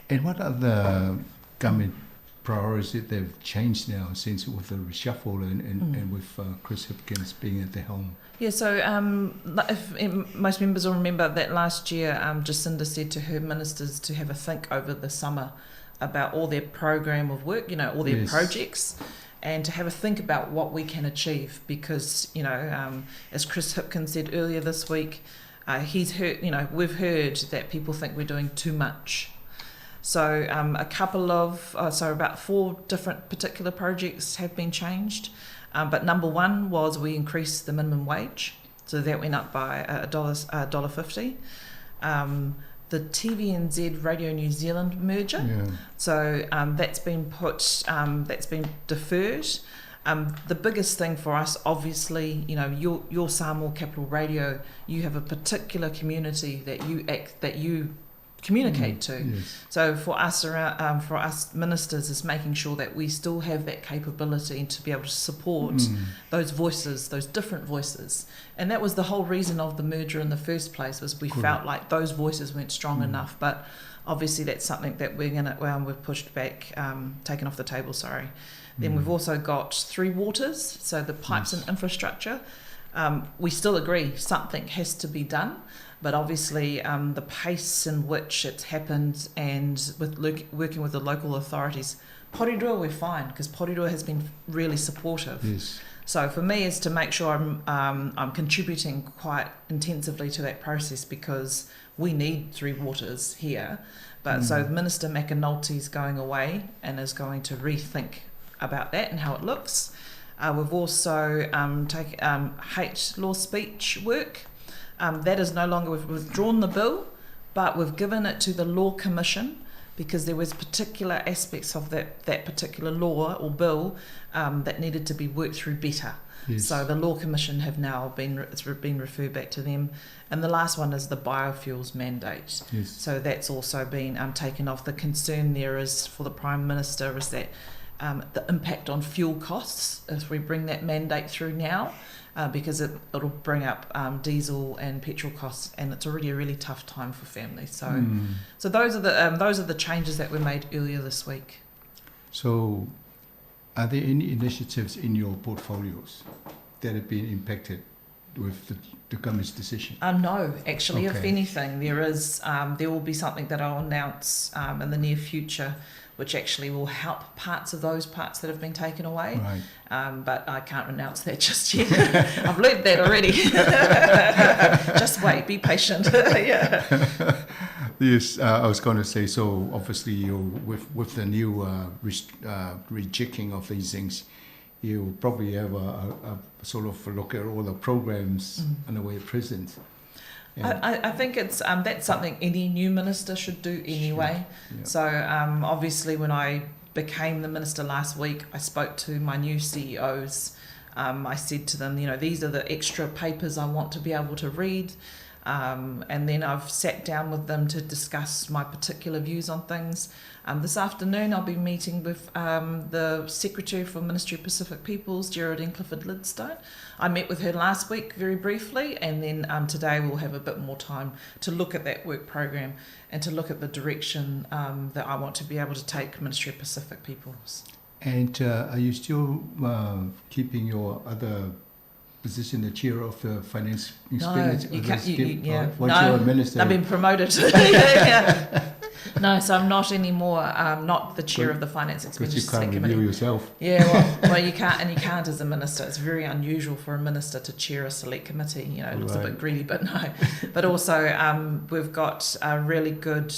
And what are the government priorities that they've changed now since with the reshuffle and, and, mm. and with uh, Chris Hipkins being at the helm?
Yeah, so um, if, if most members will remember that last year um, Jacinda said to her ministers to have a think over the summer about all their program of work, you know, all their yes. projects and to have a think about what we can achieve because, you know, um, as Chris Hipkins said earlier this week, uh, he's heard, you know, we've heard that people think we're doing too much. So um, a couple of, uh, so about four different particular projects have been changed. Um, but number one was we increased the minimum wage. So that went up by a dollar, a dollar fifty. Um, the TVNZ Radio New Zealand merger.
Yeah.
So um, that's been put, um, that's been deferred. Um, the biggest thing for us, obviously, you know, your, your Samoa Capital Radio, you have a particular community that you act, that you communicate mm, to.
Yes.
So for us around, um, for us ministers, is making sure that we still have that capability to be able to support mm. those voices, those different voices. And that was the whole reason of the merger in the first place was we felt like those voices weren't strong mm. enough. But obviously that's something that we're gonna well, we've pushed back, um, taken off the table. Sorry. Then we've also got Three Waters, so the pipes yes. and infrastructure. Um, we still agree something has to be done, but obviously um, the pace in which it's happened and with lo- working with the local authorities, Porirua we're fine because Porirua has been really supportive.
Yes.
So for me is to make sure I'm, um, I'm contributing quite intensively to that process because we need Three Waters here. But mm. so Minister McAnulty is going away and is going to rethink about that and how it looks. Uh, we've also um, taken um, hate law speech work. Um, that is no longer, we've withdrawn the bill, but we've given it to the Law Commission because there was particular aspects of that, that particular law or bill um, that needed to be worked through better.
Yes.
So the Law Commission have now been it's been referred back to them, and the last one is the biofuels mandate.
Yes.
So that's also been um, taken off. The concern there is for the Prime Minister is that um, the impact on fuel costs if we bring that mandate through now, uh, because it, it'll bring up um, diesel and petrol costs, and it's already a really tough time for families. So, mm. so those are the um, those are the changes that were made earlier this week.
So, are there any initiatives in your portfolios that have been impacted with the, the government's decision?
Um, no, actually, okay. if anything, there is um, there will be something that I'll announce um, in the near future which actually will help parts of those parts that have been taken away.
Right.
Um, but I can't renounce that just yet. I've learned that already. just wait, be patient. yeah.
Yes, uh, I was going to say. So obviously, you with with the new uh, rest, uh, rejecting of these things, you probably have a, a, a sort of a look at all the programs mm. and the way at present.
Yeah. I, I think it's um, that's something any new minister should do anyway.
Sure. Yeah.
So um, obviously, when I became the minister last week, I spoke to my new CEOs. Um, I said to them, you know, these are the extra papers I want to be able to read. And then I've sat down with them to discuss my particular views on things. This afternoon I'll be meeting with the Secretary for Ministry of Pacific Peoples, Geraldine Clifford-Lidstone. I met with her last week very briefly, and then today we'll have a bit more time to look at that work program and to look at the direction that I want to be able to take Ministry of Pacific Peoples.
And are you still keeping your other position, the chair of the finance expenditure?
No, you can't. Yeah.
Once
no,
you're a minister,
I've been promoted. Yeah. No, so I'm not anymore. I'm not the chair of the finance expenditure
you can't
committee.
Review yourself.
Yeah, well, you can't, and you can't as a minister. It's very unusual for a minister to chair a select committee. You know, it looks a bit greedy, but no. But also, we've got a really good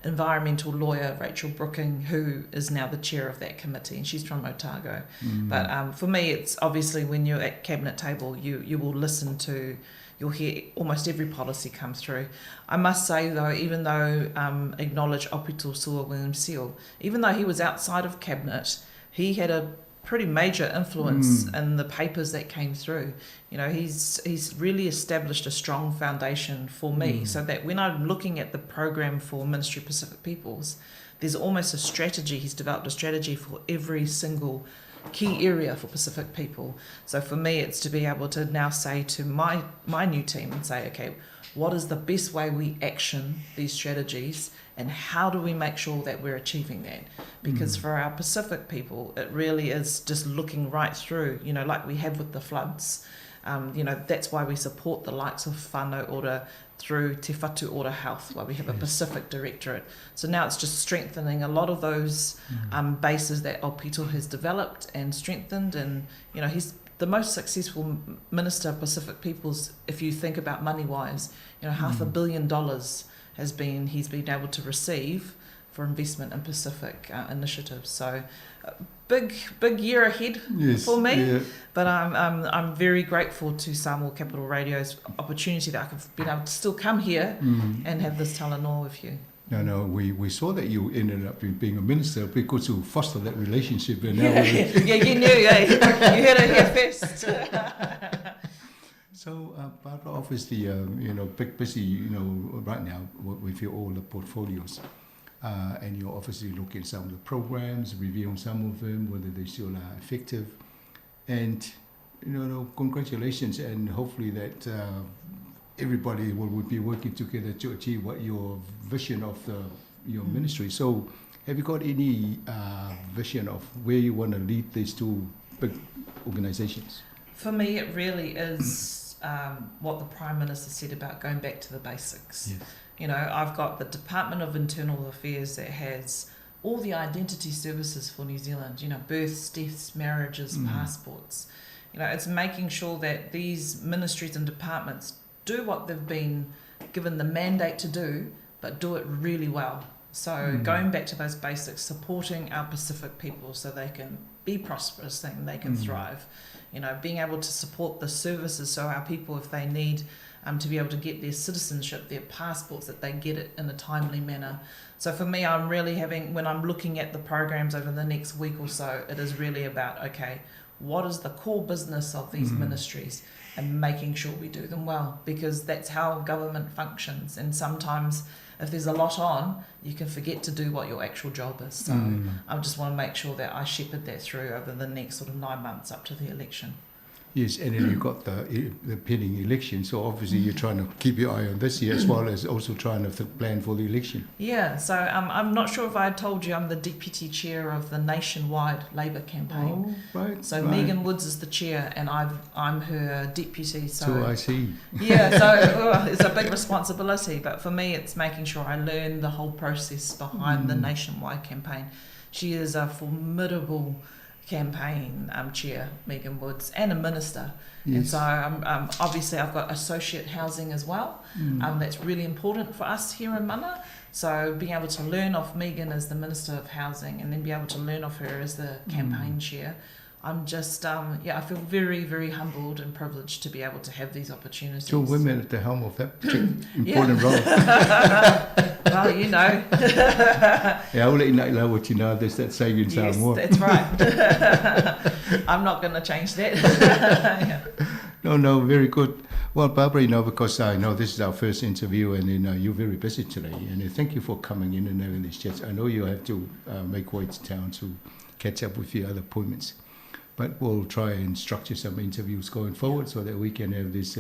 environmental lawyer, Rachel Brooking, who is now the chair of that committee, and she's from Otago.
Mm.
But for me, it's obviously when you're at cabinet table, you will listen to, you'll hear almost every policy come through. I must say though, even though acknowledge Aupito Su'a William Sio, even though he was outside of cabinet, he had a pretty major influence in the papers that came through. You know, he's really established a strong foundation for me, so that when I'm looking at the program for Ministry of Pacific Peoples, there's almost a strategy. He's developed a strategy for every single key area for Pacific people. So for me, it's to be able to now say to my new team and say, okay, what is the best way we action these strategies, and how do we make sure that we're achieving that? Because for our Pacific people, it really is just looking right through, you know, like we have with the floods. You know, that's why we support the likes of Whānau Ora through Te Whatu Ora Health, where we have a Pacific Directorate. So now it's just strengthening a lot of those bases that Aupito has developed and strengthened. And, you know, he's the most successful minister of Pacific Peoples, if you think about money-wise. You know, $500 million has been, he's been able to receive for investment in Pacific initiatives. So big year ahead for me.
Yeah.
But I'm very grateful to Samoa Capital Radio's opportunity that I've been able to still come here and have this talanoa with you.
No, we saw that you ended up being a minister because you foster that relationship. And now
yeah, you knew, yeah. You heard it here first.
So, Barbara, obviously, you know, big busy, you know, right now with your, all the portfolios. And you're obviously looking at some of the programs, reviewing some of them, whether they still are effective. And, you know, congratulations, and hopefully that everybody will be working together to achieve what your vision of your ministry. So have you got any vision of where you want to lead these two big organizations?
For me, it really is what the Prime Minister said about going back to the basics.
Yes.
You know, I've got the Department of Internal Affairs that has all the identity services for New Zealand, you know, births, deaths, marriages, passports. You know, it's making sure that these ministries and departments do what they've been given the mandate to do, but do it really well. So going back to those basics, supporting our Pacific people so they can be prosperous and they can thrive. You know, being able to support the services so our people, if they need to be able to get their citizenship, their passports, that they get it in a timely manner. So for me, I'm really having, when I'm looking at the programs over the next week or so, it is really about, okay, what is the core business of these ministries and making sure we do them well, because that's how government functions. And sometimes if there's a lot on, you can forget to do what your actual job is. So I just want to make sure that I shepherd that through over the next sort of 9 months up to the election.
Yes, and then you've got the pending election, so obviously you're trying to keep your eye on this year as well as also trying to plan for the election.
Yeah, so I'm not sure if I told you I'm the deputy chair of the nationwide Labour campaign.
Oh, right.
So
right.
Megan Woods is the chair and I'm her deputy.
So I see.
Yeah, so it's a big responsibility, but for me it's making sure I learn the whole process behind the nationwide campaign. She is a formidable campaign chair, Megan Woods, and a minister.
Yes.
And so obviously I've got associate housing as well. That's really important for us here in Mana. So being able to learn off Megan as the Minister of Housing and then be able to learn off her as the campaign chair, I'm just, I feel very, very humbled and privileged to be able to have these opportunities.
Two women at the helm of that important role.
Well, you know.
Yeah, there's that saying in Samoa.
Yes, that's right. I'm not going to change that.
Yeah. No, very good. Well, Barbara, you know, because I know this is our first interview, and you know you're very busy today, and thank you for coming in and having this chat. I know you have to make way to town to catch up with your other appointments, but we'll try and structure some interviews going forward so that we can have this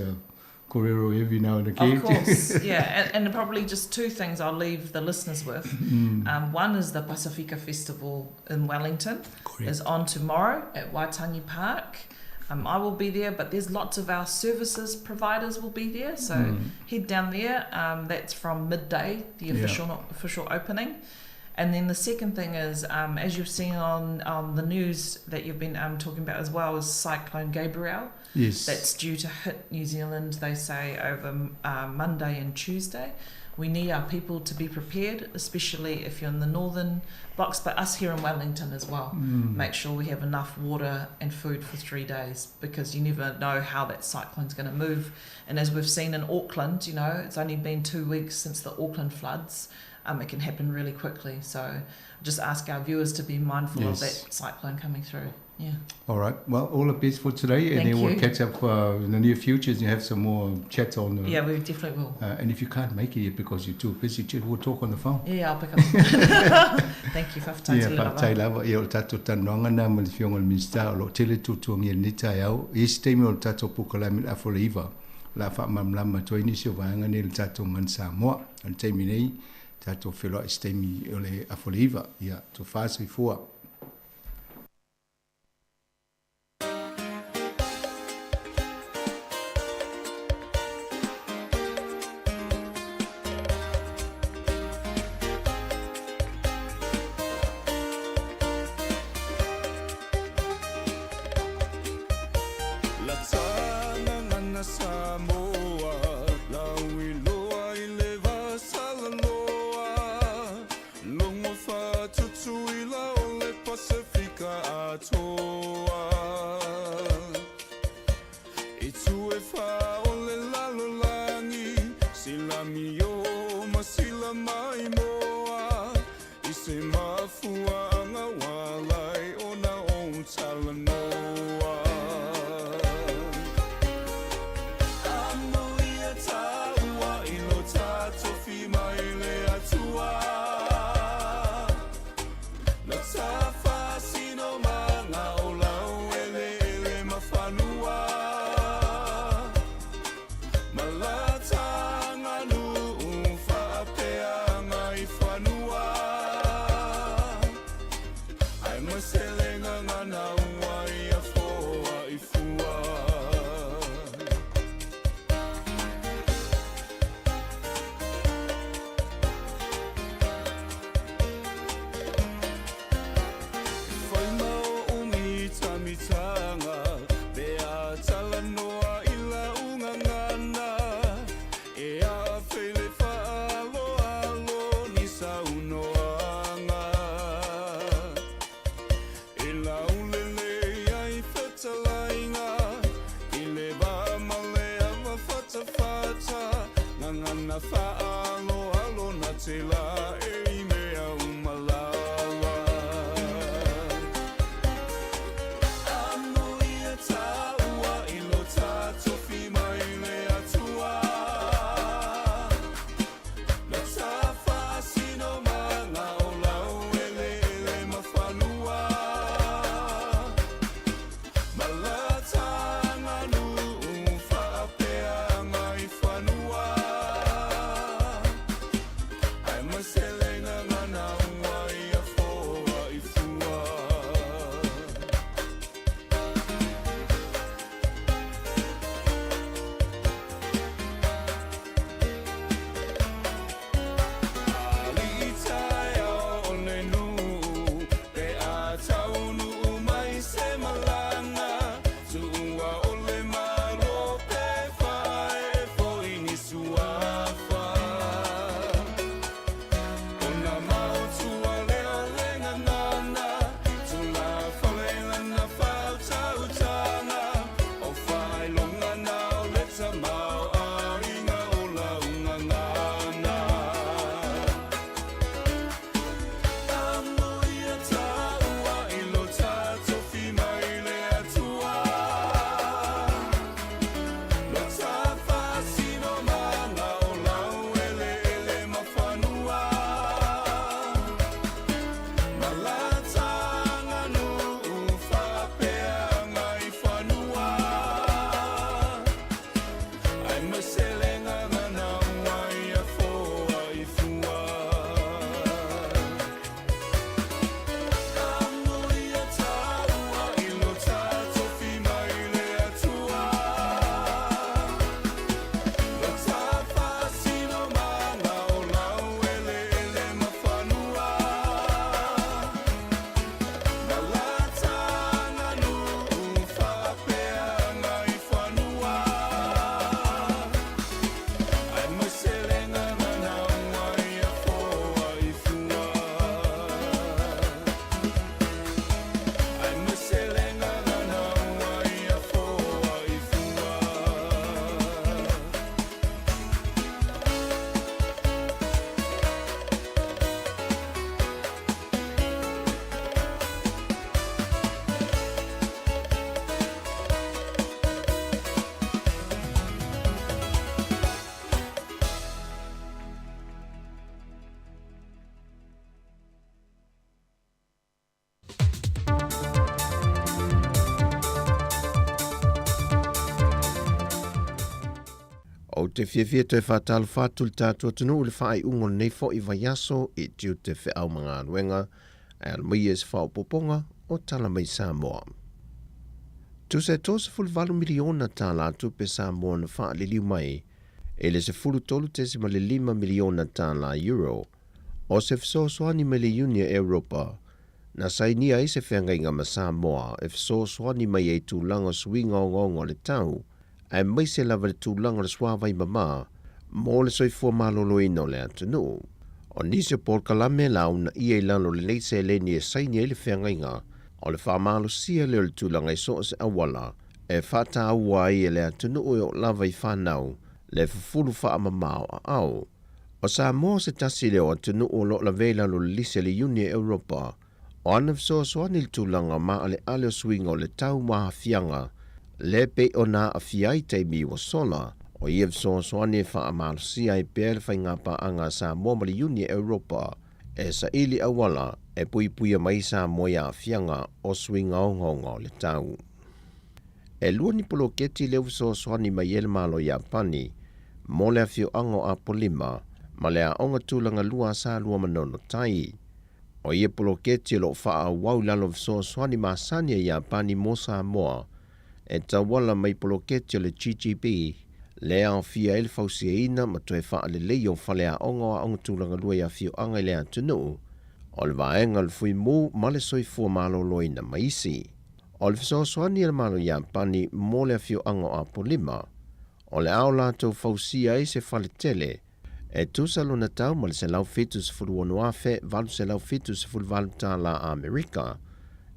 kōrero every now and again.
Of course, yeah. And probably just two things I'll leave the listeners with. One is the Pasifika Festival in Wellington.
Correct.
Is on tomorrow at Waitangi Park. I will be there, but there's lots of our services providers will be there. So head down there. That's from midday, the official opening. And then the second thing is, as you've seen on the news that you've been talking about as well, is Cyclone Gabrielle.
Yes.
That's due to hit New Zealand, they say, over Monday and Tuesday. We need our people to be prepared, especially if you're in the northern blocks, but us here in Wellington as well. Make sure we have enough water and food for 3 days, because you never know how that cyclone's going to move. And as we've seen in Auckland, you know, it's only been 2 weeks since the Auckland floods. It can happen really quickly. So just ask our viewers to be mindful of that cyclone coming through. Yeah.
All right. Well, all the best for today, and
Thank
then we'll
you.
catch up in the near future and have some more chats on.
Yeah, we definitely will.
And if you can't make it yet because you're too busy, we'll talk on the phone.
Yeah, I'll pick up. Thank you. Fa'afetai
Yeah,
tele lava.
fa'afetai lava. Ia o le tatou talanoaga na ma le Afioga i le Minisita o loo tele tuatuagia i lenei taeao. I isi taimi o le tatou polokalame le afa o le iva, o le a faamalamalama atu ai nisi o vaega nei i le tatou Gagana Samoa. O le taimi nei, tatou feloai se taimi o le afa o le iva. Ia, tofa soifua.
La Samoa, lau iloa i le vasalaloa, logo fa'atutuila o le Pasifika atoa. I tu e wha o le lalolagi, sila mio ma sila mai moa, i se mafuaga ualai ona o talanoa. Amuia tāua i lo tātou whima i le atua. La tāwhasino manga o lau ele ele mawhanua. Malatanga nuu whaapeanga i whanua. Ai maselenga ngana ua i a foa i fua. Whai mau o mita mitanga, pe a talanoa i la ungangana. E a whele whaalo alo ni saunoanga. E laulele ai whetalainga, i le va male ava whata whata, ngangana whaalo alo na te la e i mea umalala. Amuia tāua i lo tātou whima i le atua. La tāwhasino manga o lau ele ele mawhanua. Malatanga nuu whaapeanga i whanua. Ai maselenga
Ou te fiafia toe faatalofa atu i le tatou atunuu i le faaiuga o lenei foi vaiaso i tiute feau ma galuega ae alo mai ia i se faaopoopoga o Tala Mai Samoa. Tusa e $38 miliona tālā tupe Samoa na faaliliu mai i le $13.5 miliona tālā euro o se fesoasoani mai le Iuni a Europa na sainia ai se feagaiga ma Samoa e fesoasoani mai ai i tulaga o suiga ogaoga o le tau aemaise lava le tulaga o le suavai mama mo le soifua maloloina o le atunuu. O nisi o polokalame la uunaia i lalo o lenei seleni e saini ai le feagaiga, o le faamalosia lea o le tulaga i so o se auala e faataua ai e le atunuu e oo lava i fanau le fufulu faamama o aao. O Samoa se tasi lea o atunuu o lo o lavea i lalo o le lisi a le Iuni a Europa o ana fesoasoani i le tulaga maaleale o suiga o le tau ma aafiaga le pei ona aafia ai taimi ua sola. O ia fesoasoani e faamalosia ai pea le faigapaaga a Samoa ma le Iuni a Europa e saili auala e puipuia mai Samoa i aafiaga o suiga ogaoga o le tau. E lua ni poloketi lea ua fesoasoani mai ai le Malo Iapani mo le afioaga o Apolima ma le Aoga Tulaga Lua a Salua Manono Tai. O ia poloketi o lo o faaauau i lalo o fesoasoani masani a Iapani mo Samoa e tauala mai poloketi o le GGB lea e aofia ai le fausiaina ma toe faaleleia o faleaoga o aoga tulaga lua i afioaga i le atunuu, o le vaega o le Fuimu ma le Soifua Maloloina ma isi. O le fesoasoani a le Malo Iapani mo le afioaga o Apolima, o le a o latou fausia ai se fale tele e tusa lona tau ma le $176,878 tālā Amerika,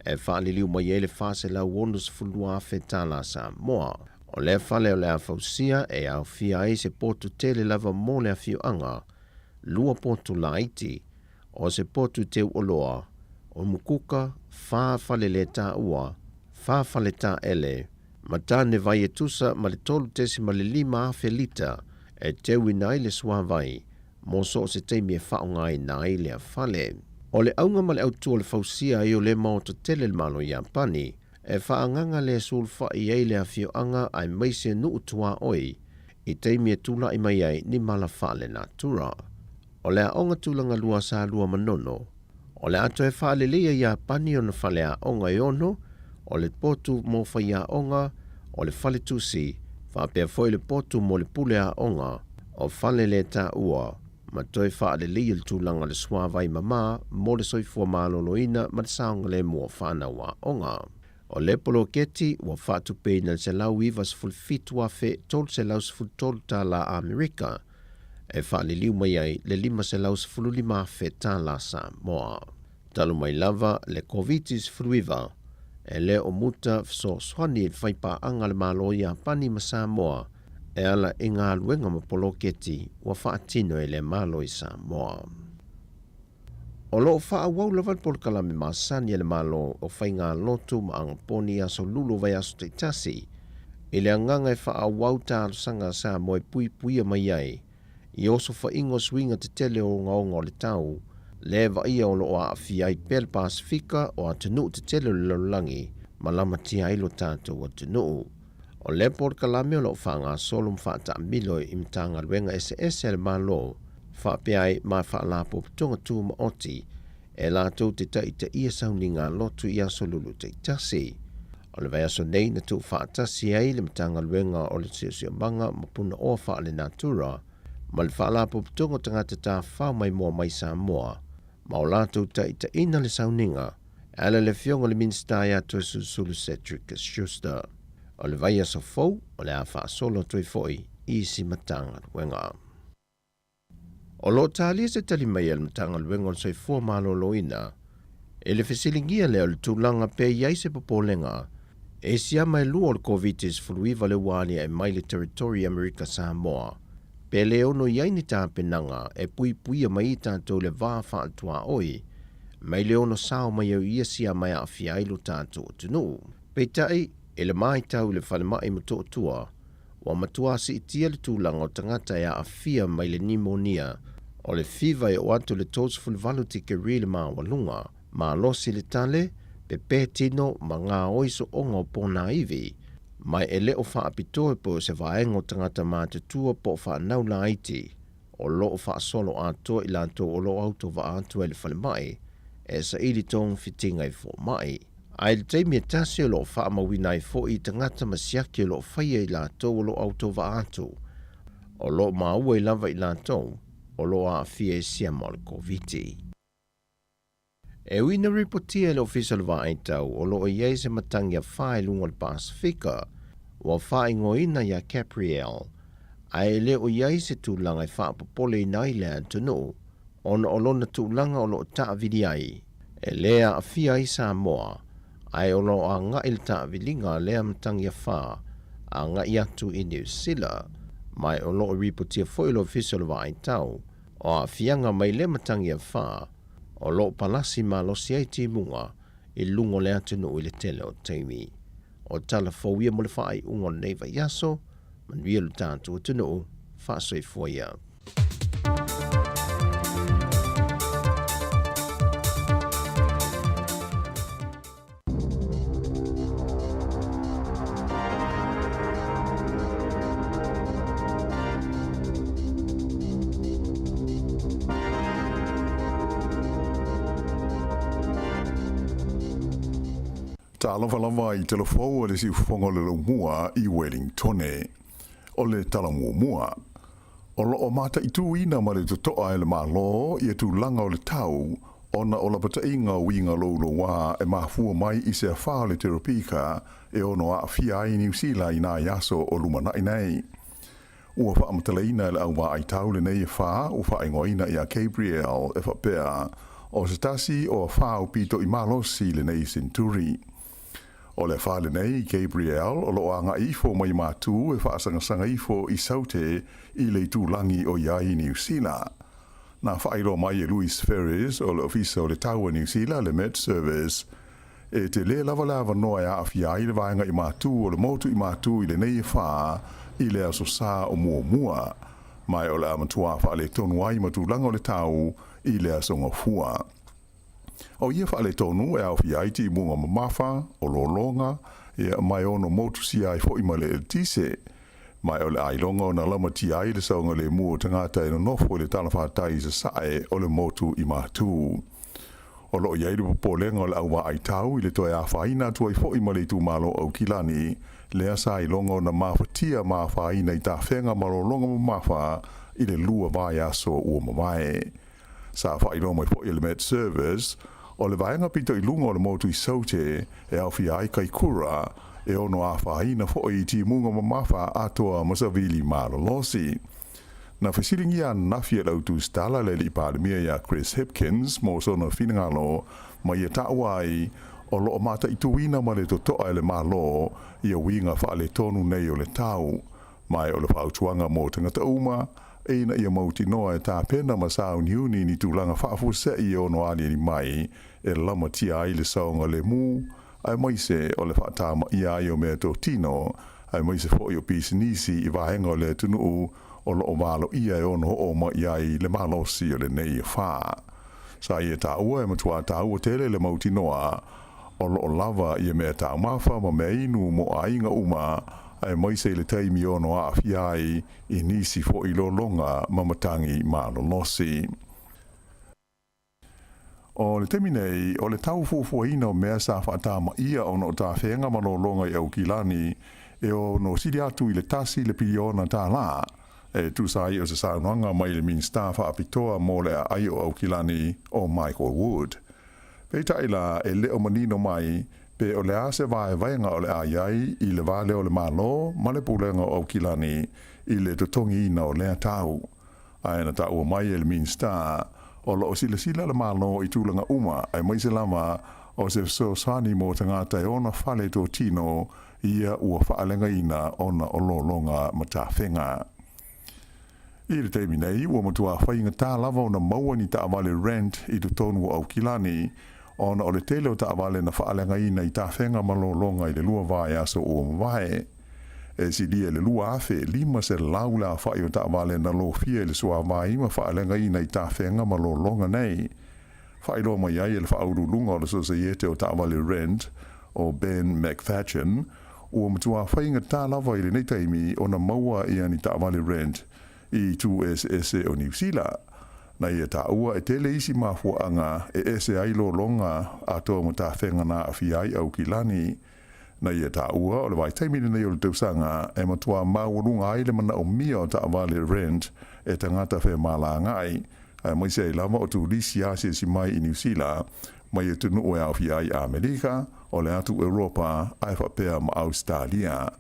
e faaliliu mai ai le $462,000 tālā Samoa. O lea fale o le a fausia e aofia ai se potu tele lava mo le afioaga, lua potu laiti, o se potu teu oloa, o mukuka, fa fale le taua, fa fale taele, ma tane vai e tusa ma le 3.5 afe lita e teuina ai le suavai mo so o se taimi e faaaogaina ai lea fale. O le auga ma le autu o le fausia ai o lea maota tele le Malo Iapani e faaagaga le sulufai ai le afioaga aemaise nuu tuaoi i taimi e tula'i mai ai ni mala faalenatura. O le aoga tulaga lua sa lua manono. O le a toe faaleleia Iapani ona faleaoga e ono, o le potu mo faiaoga, o le faletusi, faapea foi le potu mo le pule aoga, o fale le taua, ma toe faaleleia le tulaga o le suavai mama mo le soifua maloloina ma le saogalemu o fanau aoga. O le poloketi ua faatupeina i le $197,313 tala Amerika, e faaliliu mai ai le $515,000 tala Samoa. Talu mai lava le Koviti-19, e le o muta fesoasoani i le faipaaga a le Malo Iapani ma Samoa e ala i galuega ma poloketi ua faatino e lea Malo i Samoa. O lo o faaauau lava le polokalame masani a le Malo o faigalotu ma agaponi i aso lulu o vaiaso taitasi, i le agaga e faaauau talosaga a Samoa e puipuia mai ai i osofaiga o suiga tetele o ogaoga o le tau, le vaaia o lo o aafia ai pea le Pasefika o atunuu tetele o le lalolagi ma lamatia ai lo tatou atunuu. O lea polokalame o lo o faagasolo ma faataamilo i Matagaluega eseese a le Malo, faapea ai ma Faalapotopotoga Tumaoti e latou te taitaia sauniga lotu i aso lulu taitasi. O le vaiaso nei na tuufaatasi ai le Matagaluega o le Siosiomaga ma Punaoa Faalenatura ma le Faalapotopotoga o Tagata Tafafao Maimoa mai Samoa ma o latou taitaiina le sauniga e ala i le Afioga i le Minisita ia Toesulusulu Cedric Schuster. O le vaiaso fou o le a faasolo atu ai foi i isi Matagaluega. O lo o talia se tali mai a le Matagaluega o le Soifua Maloloina i le fesiligia lea o le tulaga pe i ai se popolega e siama e lua o le Koviti-19 lea ua aliae mai le Territory i Amerika Samoa, pe le ono i ai ni tapenaga e puipuia mai ai tatou i le va faatuaoi mai le ono sao mai au i ia siama e aafia ai lo tatou atunuu. Peitai, i le matau i le falemai Motootua, Ua matua siitia le tulaga o tagata e aafia mai le nimonia o le fiva e oo atu i le 38 tikeri le maualuga, malosi le tale, pepē tino ma gaoi sooga o ponaivi. Ma e le o faapitoa po o se vaega o tagata matutua po o fanau laiti o lo o faasolo atoa i latou o lo o autovaa atu ai i le falemai e saili togafitiga i fomai. Ae i le taimi e tasi o lo o faamauina ai foi i tagata ma siaki o lo o faia i latou o lo o autovaa atu, o lo o maua ai lava i latou o lo o aafia i siama o le Koviti. E ui ina ripotia e le Ofisa o le Vaai Tau o lo o i ai se matagi afa i luga o le Pasefika, ua faaigoaina iā Caprielle, ae e le o i ai se tulaga e faapopoleina ai le atunuu ona o lona tulaga o lo o taavili ai. E lē aafia ai Samoa, ae o lo o agai le taaviliga a lea matagi afa agai atu i Niu Sila, ma o lo o ripotia foi e le Ofisa o le Vaai Tau o aafiaga mai lea matagi afa o lo o palasi malosi ai timuga i luga o le atunuu i le tele o taimi. O tala fou ia mo le faaiuga o lenei vaiaso, manuia lo tatou atunuu, faasoifua ia.
Talofa lava i telefou a le siufofoga o le laumua i Wellingtone. O le tala muamua, o lo o mataituina ma le totoa e le Malo ia tulaga o le tau ona o lapataiga o uiga louloua e mafua mai i se afa o le teropika e ono aafia ai Niu Sila i nai aso o lumanai nei. Ua faamatalaina e le au vaai tau lenei afa ua faaigoaina iā Gabrielle e faapea, o se tasi o afa aupito i malosi i lenei senturi. O le afa lenei, Gabrielle, o lo o agai ifo mai Matū e faasagasagaifo i Saute i le itulagi o i ai Niu Sila. Na faailoa mai e Louis Ferris o le Ofisa o le Tau a Niu Sila, le Met Service, e tele lava le avanoa e aafia ai le vaega i Matū o le motu i Matū i lenei afa i le Aso Sa o muamua, ma o le a matuā faaletonu ai ma tulaga o le tau i le aso Gafua. O ia faaletonu e aofia ai timuga mamafa, o lologa, ia, ma e ono motusia ai foi ma le eletise. Ma o le a iloga ona lamatia ai le saogalemu o tagata e nonofo i le talafatai i sasae o le motu i Matū. O lo o i ai le popolega o le au vaai tau i le toe afaina atu ai foi ma le itumalo o Aukilani, lea sa iloga ona mafatia ma afaina i tafega ma lologa mamafa i le lua vaiaso ua mavae. Sa faailoa mai foi e le Met Service, o le vaega pito i luga o le motu i Saute e aofia ai Kaikura, e ono afaina foi i timuga mamafa atoa ma savili malolosi. Na fesiligia ananafi e le au tusitala le alii Palemia iā Chris Hipkins mo sona finagalo ma ia taua ai o lo o mataituina ma le totoa e le Malo ia uiga faaletonu nei o le tau. Ma o le fautuaga mo tagata uma, ina ia mautinoa e tapena ma sauniuni ni tulaga faafuasei e ono aliali mai e lamatia ai le saogalemu, aemaise o le faatamaia ai o meatotino, aemaise foi o pisinisi i vaega o le atunuu o lo o valoia e ono oo mai ai le malosi o lenei afa. Sa ia taua e matuā taua tele le mautinoa o lo o lava ia meataumafa ma meainu mo aiga uma, aemaise i le taimi e ono aafia ai i nisi foi lologa ma matagi malolosi. O le taimi nei, o le tau fuafuaina o mea sa faatamaia ona o tafega ma lologa i Aukilani e ono sili atu i le tasi le piliona tālā, e tusa ai o se saunoaga mai le Minisita faapitoa mo le aai o Aukilani o Michael Wood. Peitai la, e le o manino mai pe o le a se vaevaega o le a i ai i le va lea o le Malo ma le Pulega o Aukilani i le totogiina o lea tau. Ae na taua mai e le Minisita, o lo o silasila le Malo i tulaga uma aemaise lava o se fesoasoani mo tagata e ona fale totino ia ua faaleagaina ona o lologa ma tafega. I le taimi nei, ua matuā faigata lava ona maua ni taavale rent i totonu o Aukilani, ona o le tele o taavale na faaleagaina i tafega ma lologa i le lua vaiaso ua mavae. E silia i le 2,500 le aofai o taavale na lofia i le suavai ma faaleagaina i tafega ma lologa nei. Faailoa mai ai e le faauluuluga o le Sosaiete o Taavale Rent, o Ben McFadgen, Ua matuā faigata lava i lenei taimi ona maua ia ni taavale rent i itu eseese o Niu Sila. Na ia taua e tele isi mafuaaga e ese ai lologa atoa ma tafega na aafia ai Aukilani. Na ia taua o le vaitaimi lenei o le tausaga e matuā maualuga ai le manaomia o taavale rent e tagata femalagaai, aemaise ai lava o turisi asiasi mai i Niu Sila mai atunuu e aofia ai Amerika, o le atu Europa ae faapea ma Ausetalia.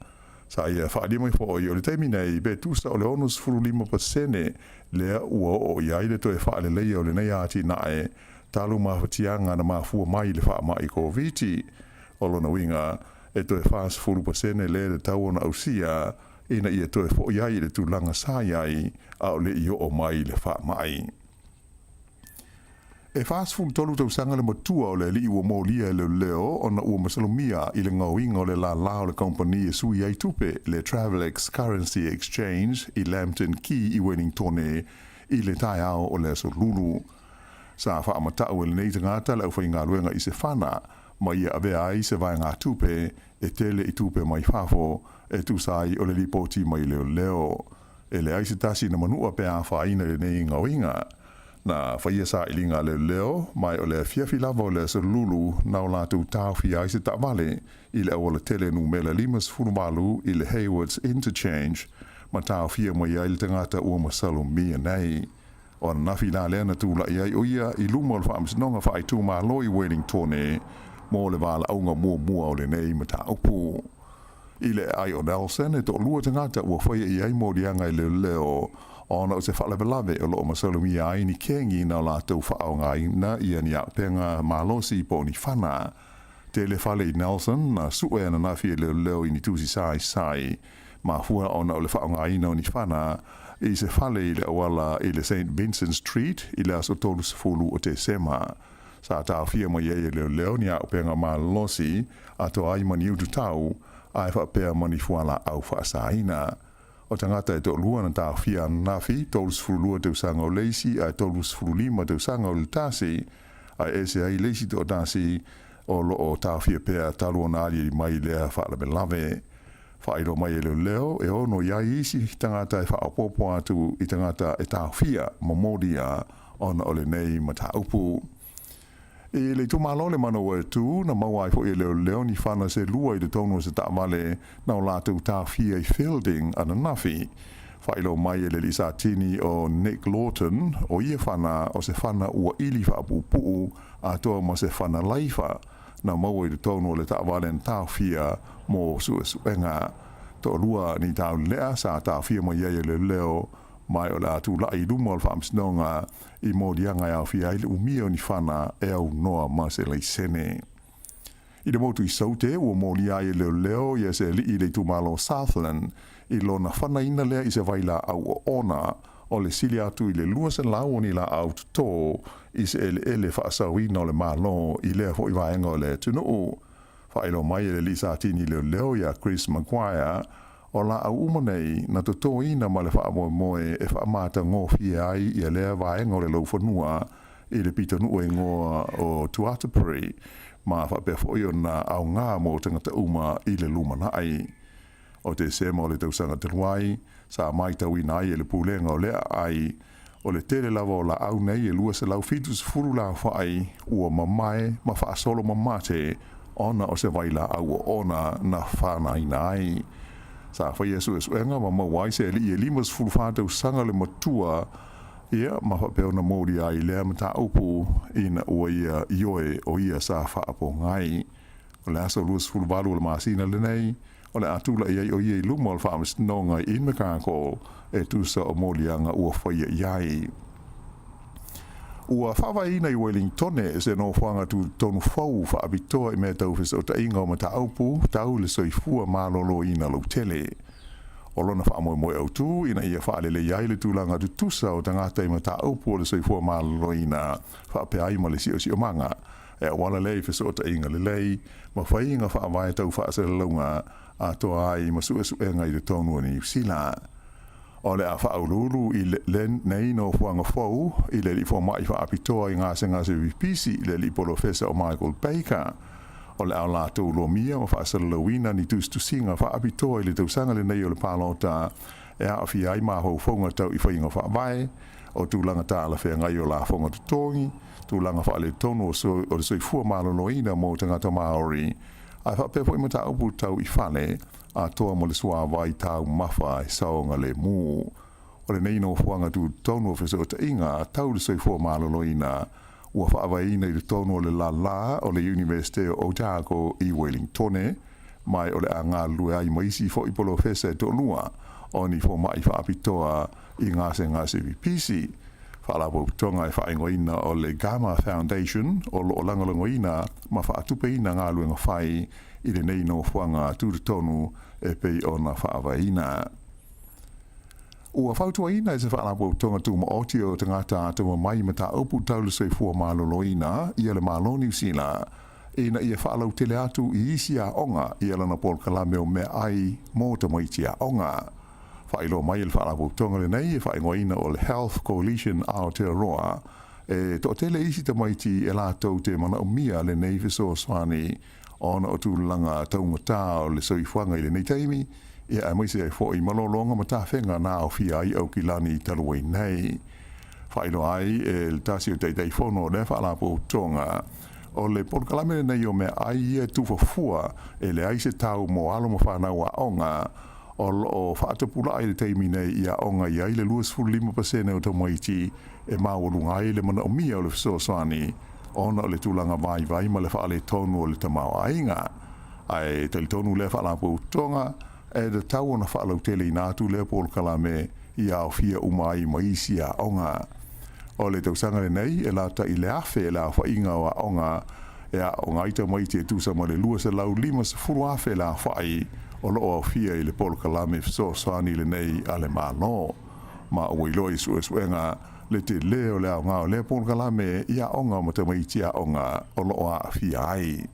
Sa ia faaalia mai foi o le taimi nei pe tusa o le 65% lea ua oo i ai le toe faaleleia o lenei atinae talu mafatiaga na mafua mai i le faamai Koviti. O lona uiga, e toe 40% lea e tatau ona ausia ina ia toe foi ai i le tulaga sa i ai a o le i oo mai le faamai. E 43 tausaga le matua o le alii ua molia e leoleo ona ua masalomia i le gaoiga o le lālā o le kamupani e sui ai tupe, le Travelex Currency Exchange i Lambton Quay i Wellingtone i le taeao o le Aso Lulu. Sa faamatau e lenei tagata le aufaigaluega i se fana ma ia avea ai se vaegatupe e tele i tupe mai fafo e tusa ai o le lipoti mai leoleo. E leai se tasi na manua pe afaina i lenei gaoiga. Na faia sailiga a leoleo, ma o le afiafi lava o le Aso Lulu na o latou taofia ai se taavale i le auala tele numera 58 i le Haywards Interchange ma taofia mai ai le tagata ua masalomia nei. O ananafi la lea na tulai ai o ia i luma o le Faamasinoga Faaitumalo i Wellingtone mo le valaauga muamua o lenei mataupu. I le aai o Nelson, e toalua tagata ua faia i ai moliaga e leoleo ona o se faalavelave o loo masalomia ai ni kegi na o latou faaaogaina ia ni auupega malosi po o ni fana. Tele fale i Nelson na sue ananafi e leoleo i ni tusi saisai. Mafua ona o le faaaogaina o ni fana i se fale i le auala i le St Vincent Street i le aso 30 o Tesema. Sa taofia mai ai e leoleo ni auupega malosi atoa ai ma ni ututau ae faapea ma ni fualaau faasaina. O tagata e toalua na taofia ananafi, 32 tausaga o le isi ae 35 tausaga o le tasi, ae ese ai le isi toatasi o loo taofia pea talu ona aliali mai lea faalavelave. Faailoa mai e leoleo e ono i ai isi tagata e faaopoopo atu i tagata e taofia ma molia ona o lenei mataupu. I le itumalo le Manawatu, na maua ai foi e leoleo ni fana se lua i totonu o se taavale na o latou taofia i Feilding ananafi. Faailoa mai e le alii Satini o Nick Lawton, o ia fana o se fana ua ili faapuupuu atoa ma se fana laifa na maua i totonu o le taavale na taofia mo suesuega. Toalua ni taulelea sa taofia mai ai e leoleo ma o le a tulai i luma o le Faamasinoga i moliaga e aofia ai le umia o ni fana e aunoa ma se laisene. I le motu i Saute, ua molia ai e leoleo ia se alii i le itumalo o Southland i lona fanaina lea i se vailaau oona o le sili atu i le 200 o ni laau toto i se eleele faasaoina o le Malo i lea foi vaega o le atunuu. Faailoa mai e le alii Satini leoleo ia Chris Maguire, o laau uma nei na totoina ma le faamoemoe e faamatagofie ai ia lea vaega o le laufanua i le pitonuu e igoa o Tuatapere ma faapea foi ona aoga mo tagata uma i le lumanai. O Tesema o le tausaga talu ai, sa matauina ai e le Pulega o le Aai o le tele lava o laau nei e 270 laofai ua mamae ma faasolo mamate ona o se vailaau oona na fanaina ai. Sa faia suesuega ma maua ai se alii e 54 tausaga le matua ia ma faapea ona molia ai lea mataupu ina ua ia ioe o ia sa faapogai. O le aso 28 o le masina lenei, o le a tulai ai o ia i luma o le Faamasinoga i Invercargill e tusa o moliaga ua faia i ai. Ua faavaeina i Wellingtone se nofoaga tutotonu fou faapitoa i mea tau fesootaiga o mataupu tau le soifua maloloina lautele. O lona faamoemoe autu ina ia faaleleia ai le tulaga tutusa o tagata i mataupu o le soifua maloloina faapea ai ma le siosiomaga e auala lea i fesootaiga lelei ma faiga faavae tau faasalalauga atoa ai ma suesuega i totonu o Niu Sila. O le a faauluulu i lenei nofoaga fou i le alii fomai faapitoa i gasegase pipisi, le alii polofesa o Michael Baker. O le a latou lomia ma faasalalauina ni tusitusiga faapitoa i le tausaga lenei o le palota e aafia ai mafaufauga tau i faiga faavae, o tulaga talafeagai o lafoga totogi, tulaga faaletonu o le soifua maloloina mo tagata Māori, ae faapea foi mataupu tau i fale atoa ma le suavai taumafa e saogalemu. O lenei nofoaga tutotonu o fesootaiga tau le soifua maloloina ua faavaeina i totonu o le lālā o le Iunivesite o Otago i Wellingtone, ma o le a galulue ai ma isi foi polofesa e toalua o ni fomaʻi faapitoa i gasegase pipisi. Faalapotopotoga e faaigoaina o le Gamma Foundation o loo lagolagoina ma faatupeina galuega fai i lenei nofoaga tutotonu e pei ona faavaeina. Ua fautuaina e se faalapotopotoga tumaoti o tagata atamamai mataupu tau le soifua maloloina ia le Malo Niu Sila ina ia faalautele atu i isi aoga ia lana polokalame o meaai mo tamaiti aoga. Faailoa mai e le faalapotopotoga lenei e faaigoaina o le Health Coalition Aotearoa e toatele isi tamaiti e latou te manaomia lenei fesoasoani ona o tulaga taugatā o le soifuaga i lenei taimi, ia aemaise ai foi malologa ma tafega na aofia ai Aukilani talu ai nei. Faailoa ai e le tasi o Taitaifono o lea faalapotopotoga o le polokalame lenei o meaai ia e tufafua e leai se tau mo alo ma fanau aoga o loo faatapulaa i le taimi nei i aoga i ai le 25% o tamaiti e maualuga ai le manaomia o le fesoasoani ona o le tulaga vaivai ma le faaletonu o le tamaoaiga. Ae talitonu lea faalapotopotoga e tatau ona faalauteleina atu lea polokalame i aofia uma ai ma isi aoga. O le tausaga lenei e lata i le 1,000 le aofaiga o aoga e aooga ai tamaiti e tusa ma le 250,000 le aofai o loo aofia i le polokalame fesoasoani lenei a le Malo. Ma ua iloa i suesuega le telē o le aoga o lea polokalame i aoga ma tamaiti aoga o loo aafia ai.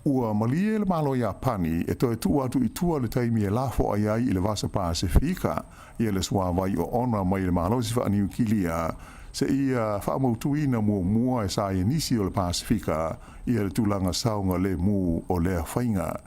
Ua malie le Malo Iapani e toe tuu atu i tua le taimi e lafoai ai i le Vasa Pasefika ia le suavai oona mai le malosi faaniukilia seia faamautuina muamua e saienisi o le Pasefika ia le tulaga saogalemu o lea faiga.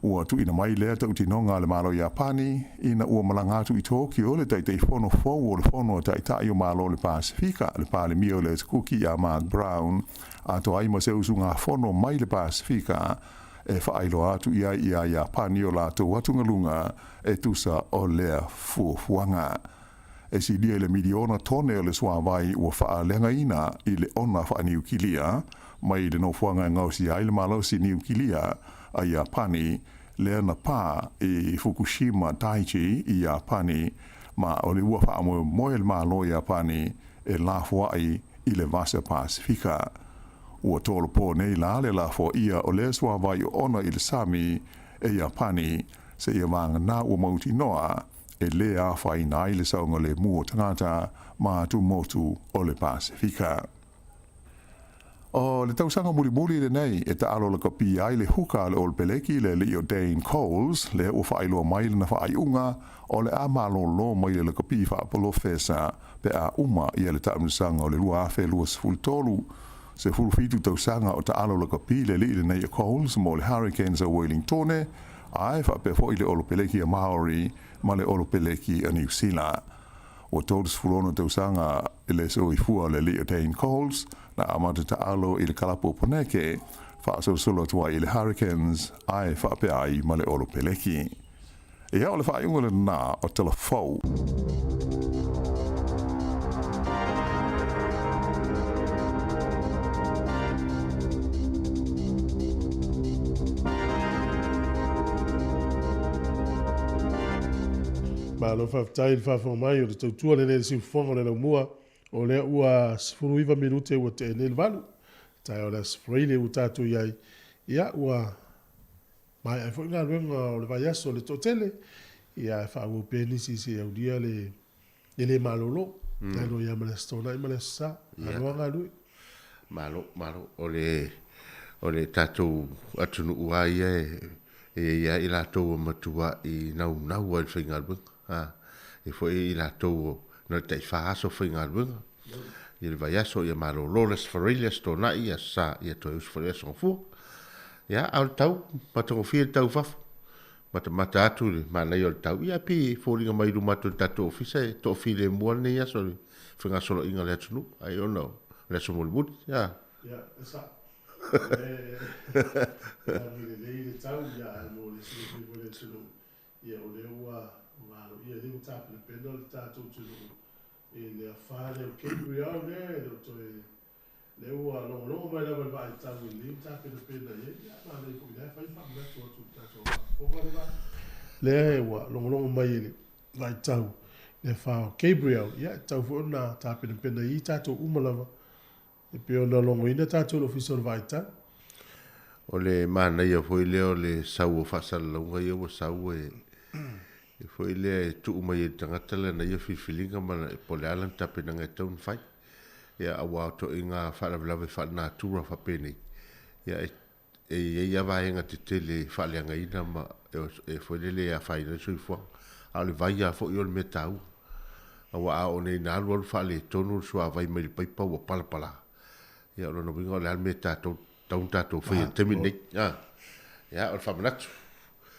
Ua tuuina mai lea tautinoga a le Malo Iapani ina ua malaga atu i Tokyo le Taitaifono fou o le Fono a Taitai o Malo o le Pasefika, le Palemia o le Atu Kuki ia Mark Brown, atoa ai ma se usugafono mai le Pasefika e faailoa atu i ai iā Iapani o latou atugaluga e tusa o lea fuafuaga. E silia i le miliona tone o le suavai ua faaleagaina i le ona faaniukilia mai le nofoaga e gaosia ai le malosi niukilia a Iapani lea na pā i Fukushima Daiichi i Iapani, ma o le ua faamoemoe le Malo Iapani e lafoai i le Vasa Pasefika. Ua tolopo nei la le lafoaia o lea suavai oona i le sami e Iapani seia vagana ua mautinoa e lē afaina ai le saogalemu o tagata ma atumotu o le Pasefika. O le tausaga mulimuli lenei e taalo lakapi ai le huka a le Olopeleki le alii o Dane Coles, lea ua faailoa mai lana faaiuga o le a malōlō mai le lakapi faapolofesa pe a uma ia le taamilosaga o le 2023. 17 tausaga o taalo lakapi le alii lenei o Coles mo le Hurricanes o Wellingtone, ae faapea foi le Olopeleki a Māori ma le Olopeleki a Niu Sila. Ua 36 tausaga le soifua o le alii o Dane Coles na amata taalo i le kalapu o Poneke, faasolosolo atu ai i le Hurricanes ae faapea ai ma le Olopeleki. Ia, o le faaiuga lenā o Tala Fou.
Malo faafetai i le faafofoga mai o le tautua lenei i le siufofoga o le laumua, o lea ua 19 minute ua tea nei le 8. Taeao o le Aso Faraile ua tatou i ai, ia ua maea ai foi galuega o le vaiaso le toatele, ia ae faaauau pea nisi se i aulia le e le malolo. Nai loa ia ma le Aso Toonai ma le Aso Sa. Malo a galue.
Malo, malo. O le, o le tatou atunuu lava ia e, e i ai lava i latou e matuai naunau lava i le faigaluega. A, e foi i latou na o le tai-fa aso faigaluega. Ia le vaiaso ia malolo le Aso Faraile, Aso Toonai, Aso Sa, ia toe usu foi le Aso Gafua. Ia, a o le tau, matagofie le tau i fafo. Matamata atu i le manaia o le tau, ia pei e foliga mai i luma atu o le tatou ofisa e toafilemu lava lenei aso i le fegasoloaiga a le atunuu, ai ona o le aso mulimuli. Ia.
Ia, e sao. E lagi lelei le tau, ia, ae mo le silafia foi e le atunuu, ia o lea ua valoia, lea ua tapenapena le tatou atunuu i le afa lea o Gabriel lea e le o toe lea ua logologo mai lava i le vaaitau e lelei ona tapenapena i ai. Ia manaia foi la e fai faamanatu atu i le tatou faafofoga le vaa lea ua logologo mai i le vaaitau le afa o Gabriel. Ia e tatau foi ona tapenapena i ai tatou uma lava e pei ona logoina tatou i le Ofisa o le Vaaitau.
O le manaia foi lea o le sau o faasalalauga ia ua sau e foi lea e tuu mai ai i le tagata lana ia filifiliga ma po o le a lana tapenaga e tatau ona fai. Ia aua o toaiga faalavelave faalenatura faapenei, ia e e i ai lava vaega tetele e faaleagaina ma e foi lele e afaina ai le soifuaga. A o le vai lava foi o le mea taua. Aua a oo nei ina alualu faaletonu le suavai mai le paipa ua palapala, ia o lona uiga o le a le mea e tatou tatau ona tatou faia i le taimi lenei. Ia, o le faamanatu.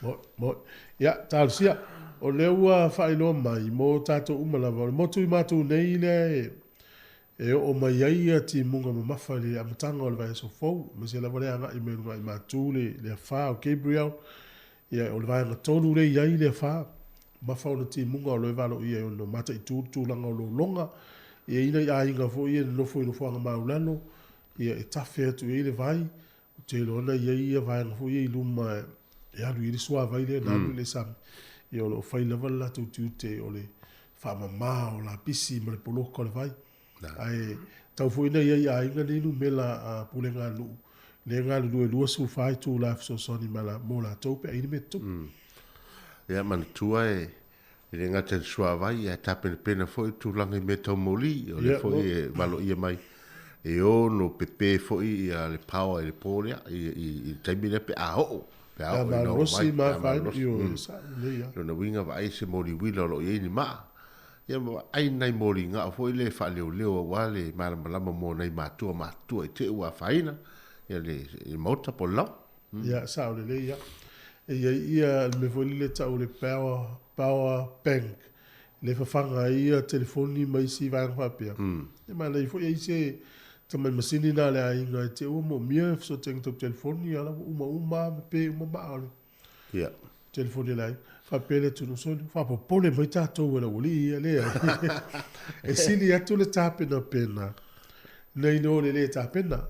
Moi, moi. Ia, talosia, o lea ua faailoa mai mo tatou uma lava, o le motu i matou nei lea e E oo mai ai ia timuga mamafa i le amataga o le vaiaso fou, aemaise lava le agai mai luga i Matu le le afa o Gabriel. Ia o le vaega tonu lea i ai le afa mamafa ona timuga o lo e valoia e ono mataitu le tulaga o lologa. E i ai nai aiga foi ia e nonofo i nofoaga maulalo, ia e tafe atu i ai le vai. Ou te iloa na i ai ia vaega foi ia i luma e alu i ai le suavai lea na alu i le sami. Ia o lo o fai lava le latou tiute o le faamama o lapisi ma le poloka o le vai. Ae tau foi ina i ai i aiga nei numera a pulega a nuu lea e galulue 24 itula e fesoasoani mo latou pe a i ai le mea tutupu.
Ia manatua e le gata i le suavai ae tapenapena foi le tulaga i mea tau moli, o lea foi e valoia mai e ono pepe foi ia le power i le po lea i le taimi lea pe a oo pe a oo ina oo mai
pe a malolosi.
Lona uiga vaai se moli uila o lo o i ai ni maa, ia ma vaai nai moli gao foi lea e faaleoleo aua le malamalama mo nai matua matutua i te i ua afaina ia le maota po o le laoa.
Ia, sao lelei ia. E i ai ia le mea foi lele e tau o le power, power bank, le fafaga ai ia telefoni ma isi vaega faapea. E manaia foi e i ai se tamai masini na a le aiga e te ua moomia fesootaiga tau telefoni, a la ua uma uma ma pe uma maa o le telefoni a le aiga. Faapea le atunuu, sole, faapopole mai tatou e le aualii ia, leai. E sili atu le tapenapena nai lo le le tapena.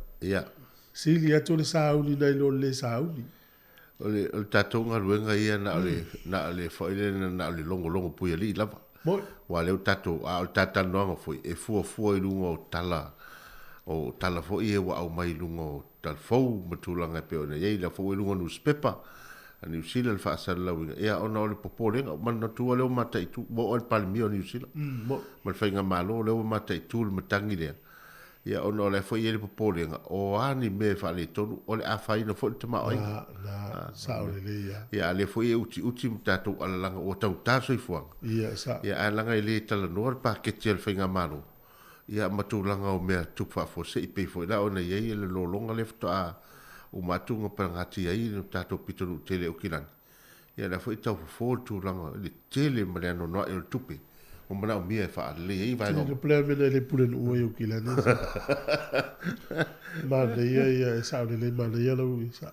Sili atu le sauni nai lo le le sauni.
O le, o le tatou galuega ia na o le, na o le foi lea na o le logologo puialii lava.
Moi.
Aua o lea ua tatou, a o le talatalanoaga foi, e fuafua i luga o tala, o tala foi ia ua aumai i luga o talafou ma tulaga e pei ona i ai, la foi ua i luga o nusipepa a Niu Sila le faasalalauina, ia ona o le popolega, manatua lea ua mataitu, ua oo lava i le Palemia o Niu Sila ma le Faigamalo lea ua mataitu le matagi lea. Ia ona o la e foi e i ai le popolega, o a ni mea e faaletonu, o le afaina foi le tamaoaiga.
Na, na, sao lelei
lava. Ia, a o lea foi e utiuti ma tatou alalaga ua taugata le soifuaga.
Ia, sao.
Ia, ae leaga e le talanoa le paketi a le Faigamalo, ia ma tulaga o mea tupu faafuasei, pei foi la ona i ai le lologa lea faatoa uma atu ona pagatia ai le tatou pitonuu tele o Aukilani. Ia o lea foi e tau fofo le tulaga i le tele ma le anoanoai o le tupe ua manaomia e faalelei ai vaega uma.
Tele pea mea e le pulenuu ai Aukilani. Manaia ia e sao lelei manaia lau sao.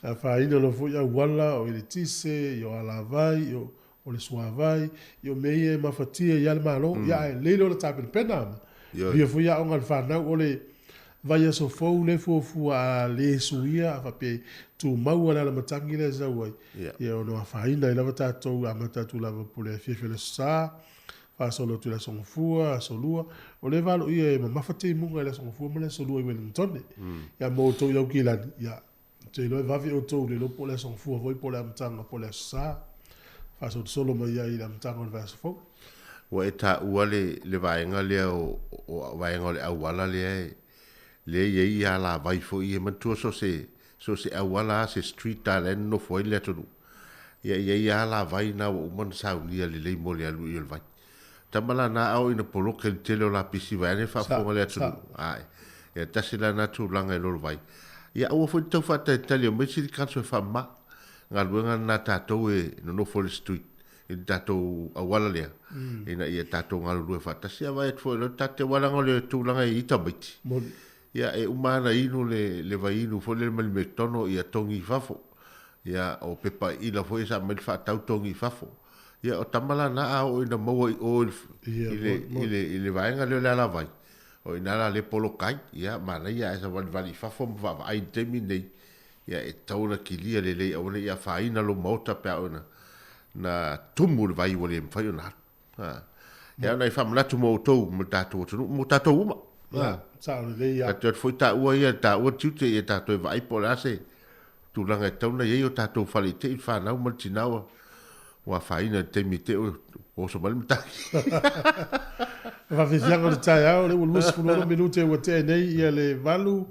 Afaina loa foi auala o eletise, o alavai, o le suavai, o mea ia e mafatia ai lava le Malo, ia ae lelei loa le tapenapena. Ia foi aoga a le fanau, o le vaiaso fou lea e fuafua a le suia, a faapea e tumau lava le alamatagi lea e sau ai, ia ono afaina ai lava tatou e amata atu lava po o le afiafi o le Aso Sa, faasolo atu i le Aso Gafua, Aso Lua. O lea e valoia e mamafa timuga i le Aso Gafua ma le Aso Lua i Wellingtone. Ia mo outou i Aukilani, ia, ou te iloa e vave outou le iloa po o le Aso Gafua foi po o le amataga po o le Aso Sa, faasolosolo mai ai i le amataga o le vaiaso fou.
Ua e taua le, le vaega lea o, o vaega o le auala lea e, lea e i ai alavai foi ia. Manatua so o se, so o se auala lava, se street lava la e nonofo ai le atunuu, ia e i ai lava alavai na ua uma ona saunia lelei mo le alu i o le vai. Tama la na ao ina poloke le tele o lapisi vaeane faafofoga le atunuu. Ae. Ia tasi la na tulaga i lolo vai. Ia aua foi le tau faatalitali omai City Council e faamama. Galuega lena tatou e nonofo i le street i le tatou auala lea ina ia tatou galulue faatasi. Ia vaai atu foi loa tatou te aua leaga o le tulaga e i tamaiti. Ia e uma lava ona inu le le vaiinu foi lele mai le McDonald ia togi i fafo. Ia o pepa iila foi sa aumai le faatau togi i fafo. Ia o tama la na a oo ina maua i o i le i le i le vaega lea o le alavai, o i ina la lea poloka ai. Ia manaia ae savalivali i fafo ma vaavaai i le taimi lenei, ia e tatau ona kilia lelei aua ne i afaina lou maota pe a oo ina na tumu le vai ua le mafai ona alu. Ha. Ia ona e faamanatu mo outou ma le tatou atunuu, mo tatou uma.
Ha. Sao lelei
ia. Tatou foi taua ia, taua tiute ia tatou e vaai po o le a se tulaga e tatau ona i ai o tatou fale i te i le fanau ma le tina ua ua afaina i le taimi e te i oso mai le matagi.
Faafiafiaga o le taeao, lea ua 26 minute ua tea nei ia le 8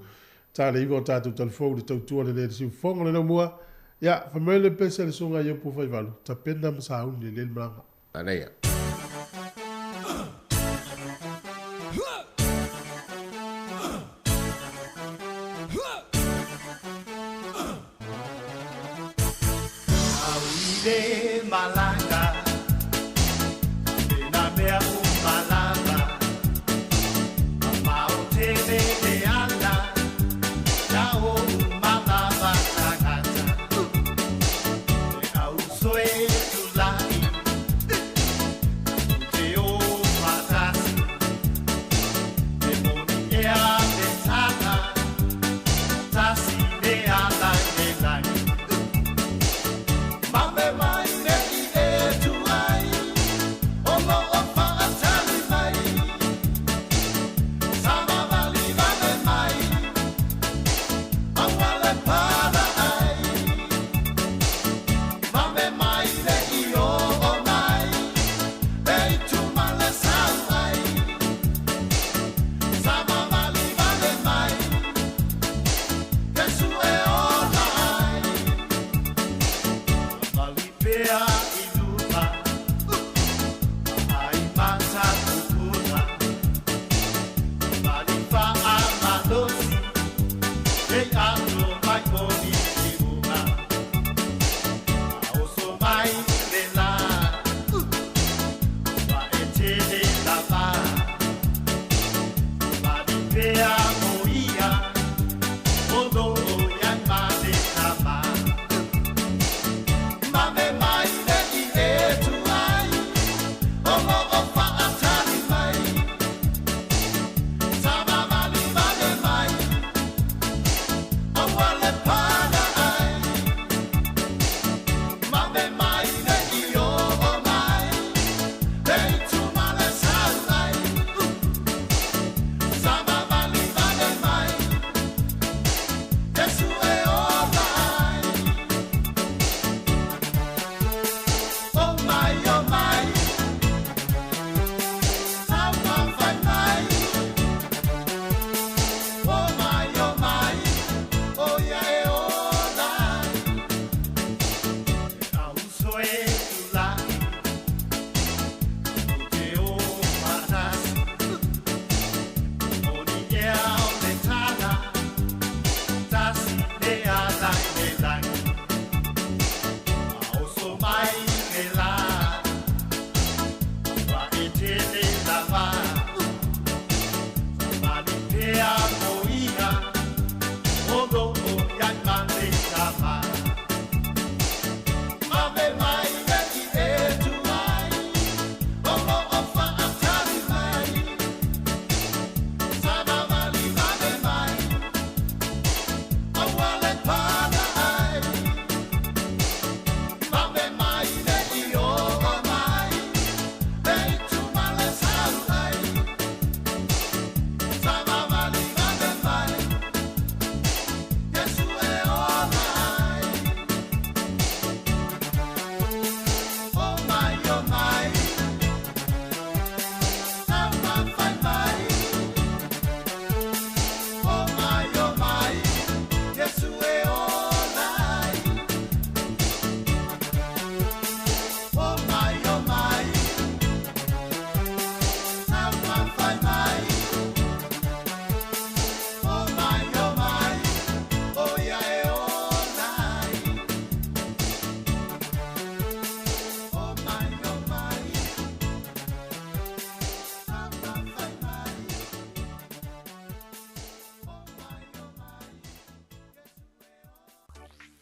ta le 9 o tatou talafou i le tautua lelei a le siufofoga o le laumua. Ia, fai mai le pese a le susuga ia Iopu Faivalu, tapena ma sauni lelei le malaga.
Manaia.
Au i le malaga, e nā mea uma lava, Mamao tele le ala, ia ou malama tagata. E au soe tulai, u te o fatasi, E moni ea te tala, tasi le ala i le lagi. Mame mai nei e.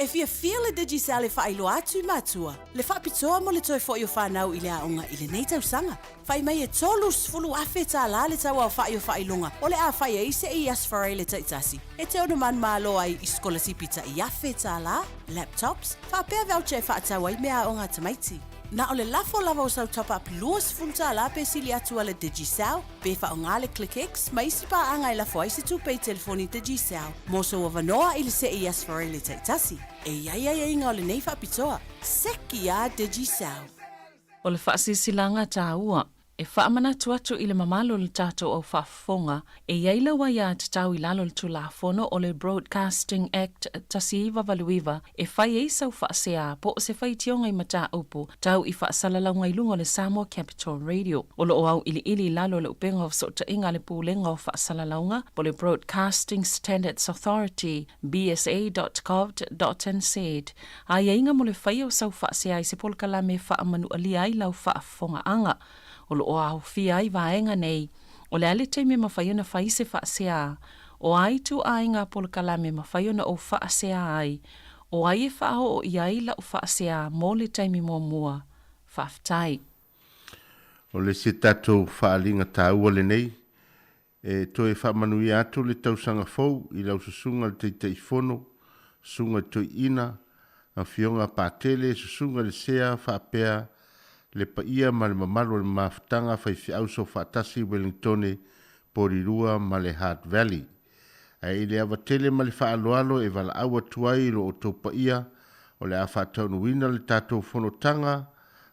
E fiafia le Digicel e faailoa atu i matua le faapitoa mo le toe fo'i o fanau i le aoga i lenei tausaga. Fai mai e $30,000 le tau aofa'i o faailoga o le a fai ai se i Aso Faraile taitasi e te ono manumalo ai i sikolasipi tai $1,000, laptops, faapea voucher e faatau ai meaaoga a tamaiti. Na o le lafo lava o sau top-up $20 pe sili atu a le Digicel, pe faaaoga le ClickX ma isi paaga e lafo ai se tupe i telefoni Digicel mo sou avanoa i le see i Aso Faraile taitasi. E i ai aiaiga o lenei faapitoa. Seki a Digicel!
O le faasilasilaga taua E faamanatu atu i le mamalu o le tatou au faafofoga, e i ai lau aiatatau i lalo o le Tulafono o le Broadcasting Act 1989 e fai ai sau faasea po o se faitioga i mataupu tau i faasalalauga i luga o le Samoa Capital Radio. O lo o auiliili i lalo o le upega o fesootaiga a le Pulega o Faasalalauga po o le Broadcasting Standards Authority, bsa.govt.nz, aiaiga mo le faia o sau faasea i se polokalame e faamanualia ai lau faafofogaaga. O lo o aofia ai vaega nei, o le a le taimi e mafai ona fai se faasea, o a ituaiga polokalame e mafai ona ou faasea ai, o ai e faaoo i ai lau faasea mo le taimi muamua. Faafetai.
O le isi tatou faaaliga taua lenei E toe faamanuia atu le tausaga fou i lau susuga le Taitaifono, Susuga i le Toeaina, Afioga Patele, Susuga i le Sea faapea le paia ma le mamalu o le mafutaga faifeau soofaatasi Wellingtone, Porirua ma le Hutt Valley. Ae i le ava tele ma le faaaloalo e valaau atu ai i lo outou paia o le a faataunuuina le tatou fonotaga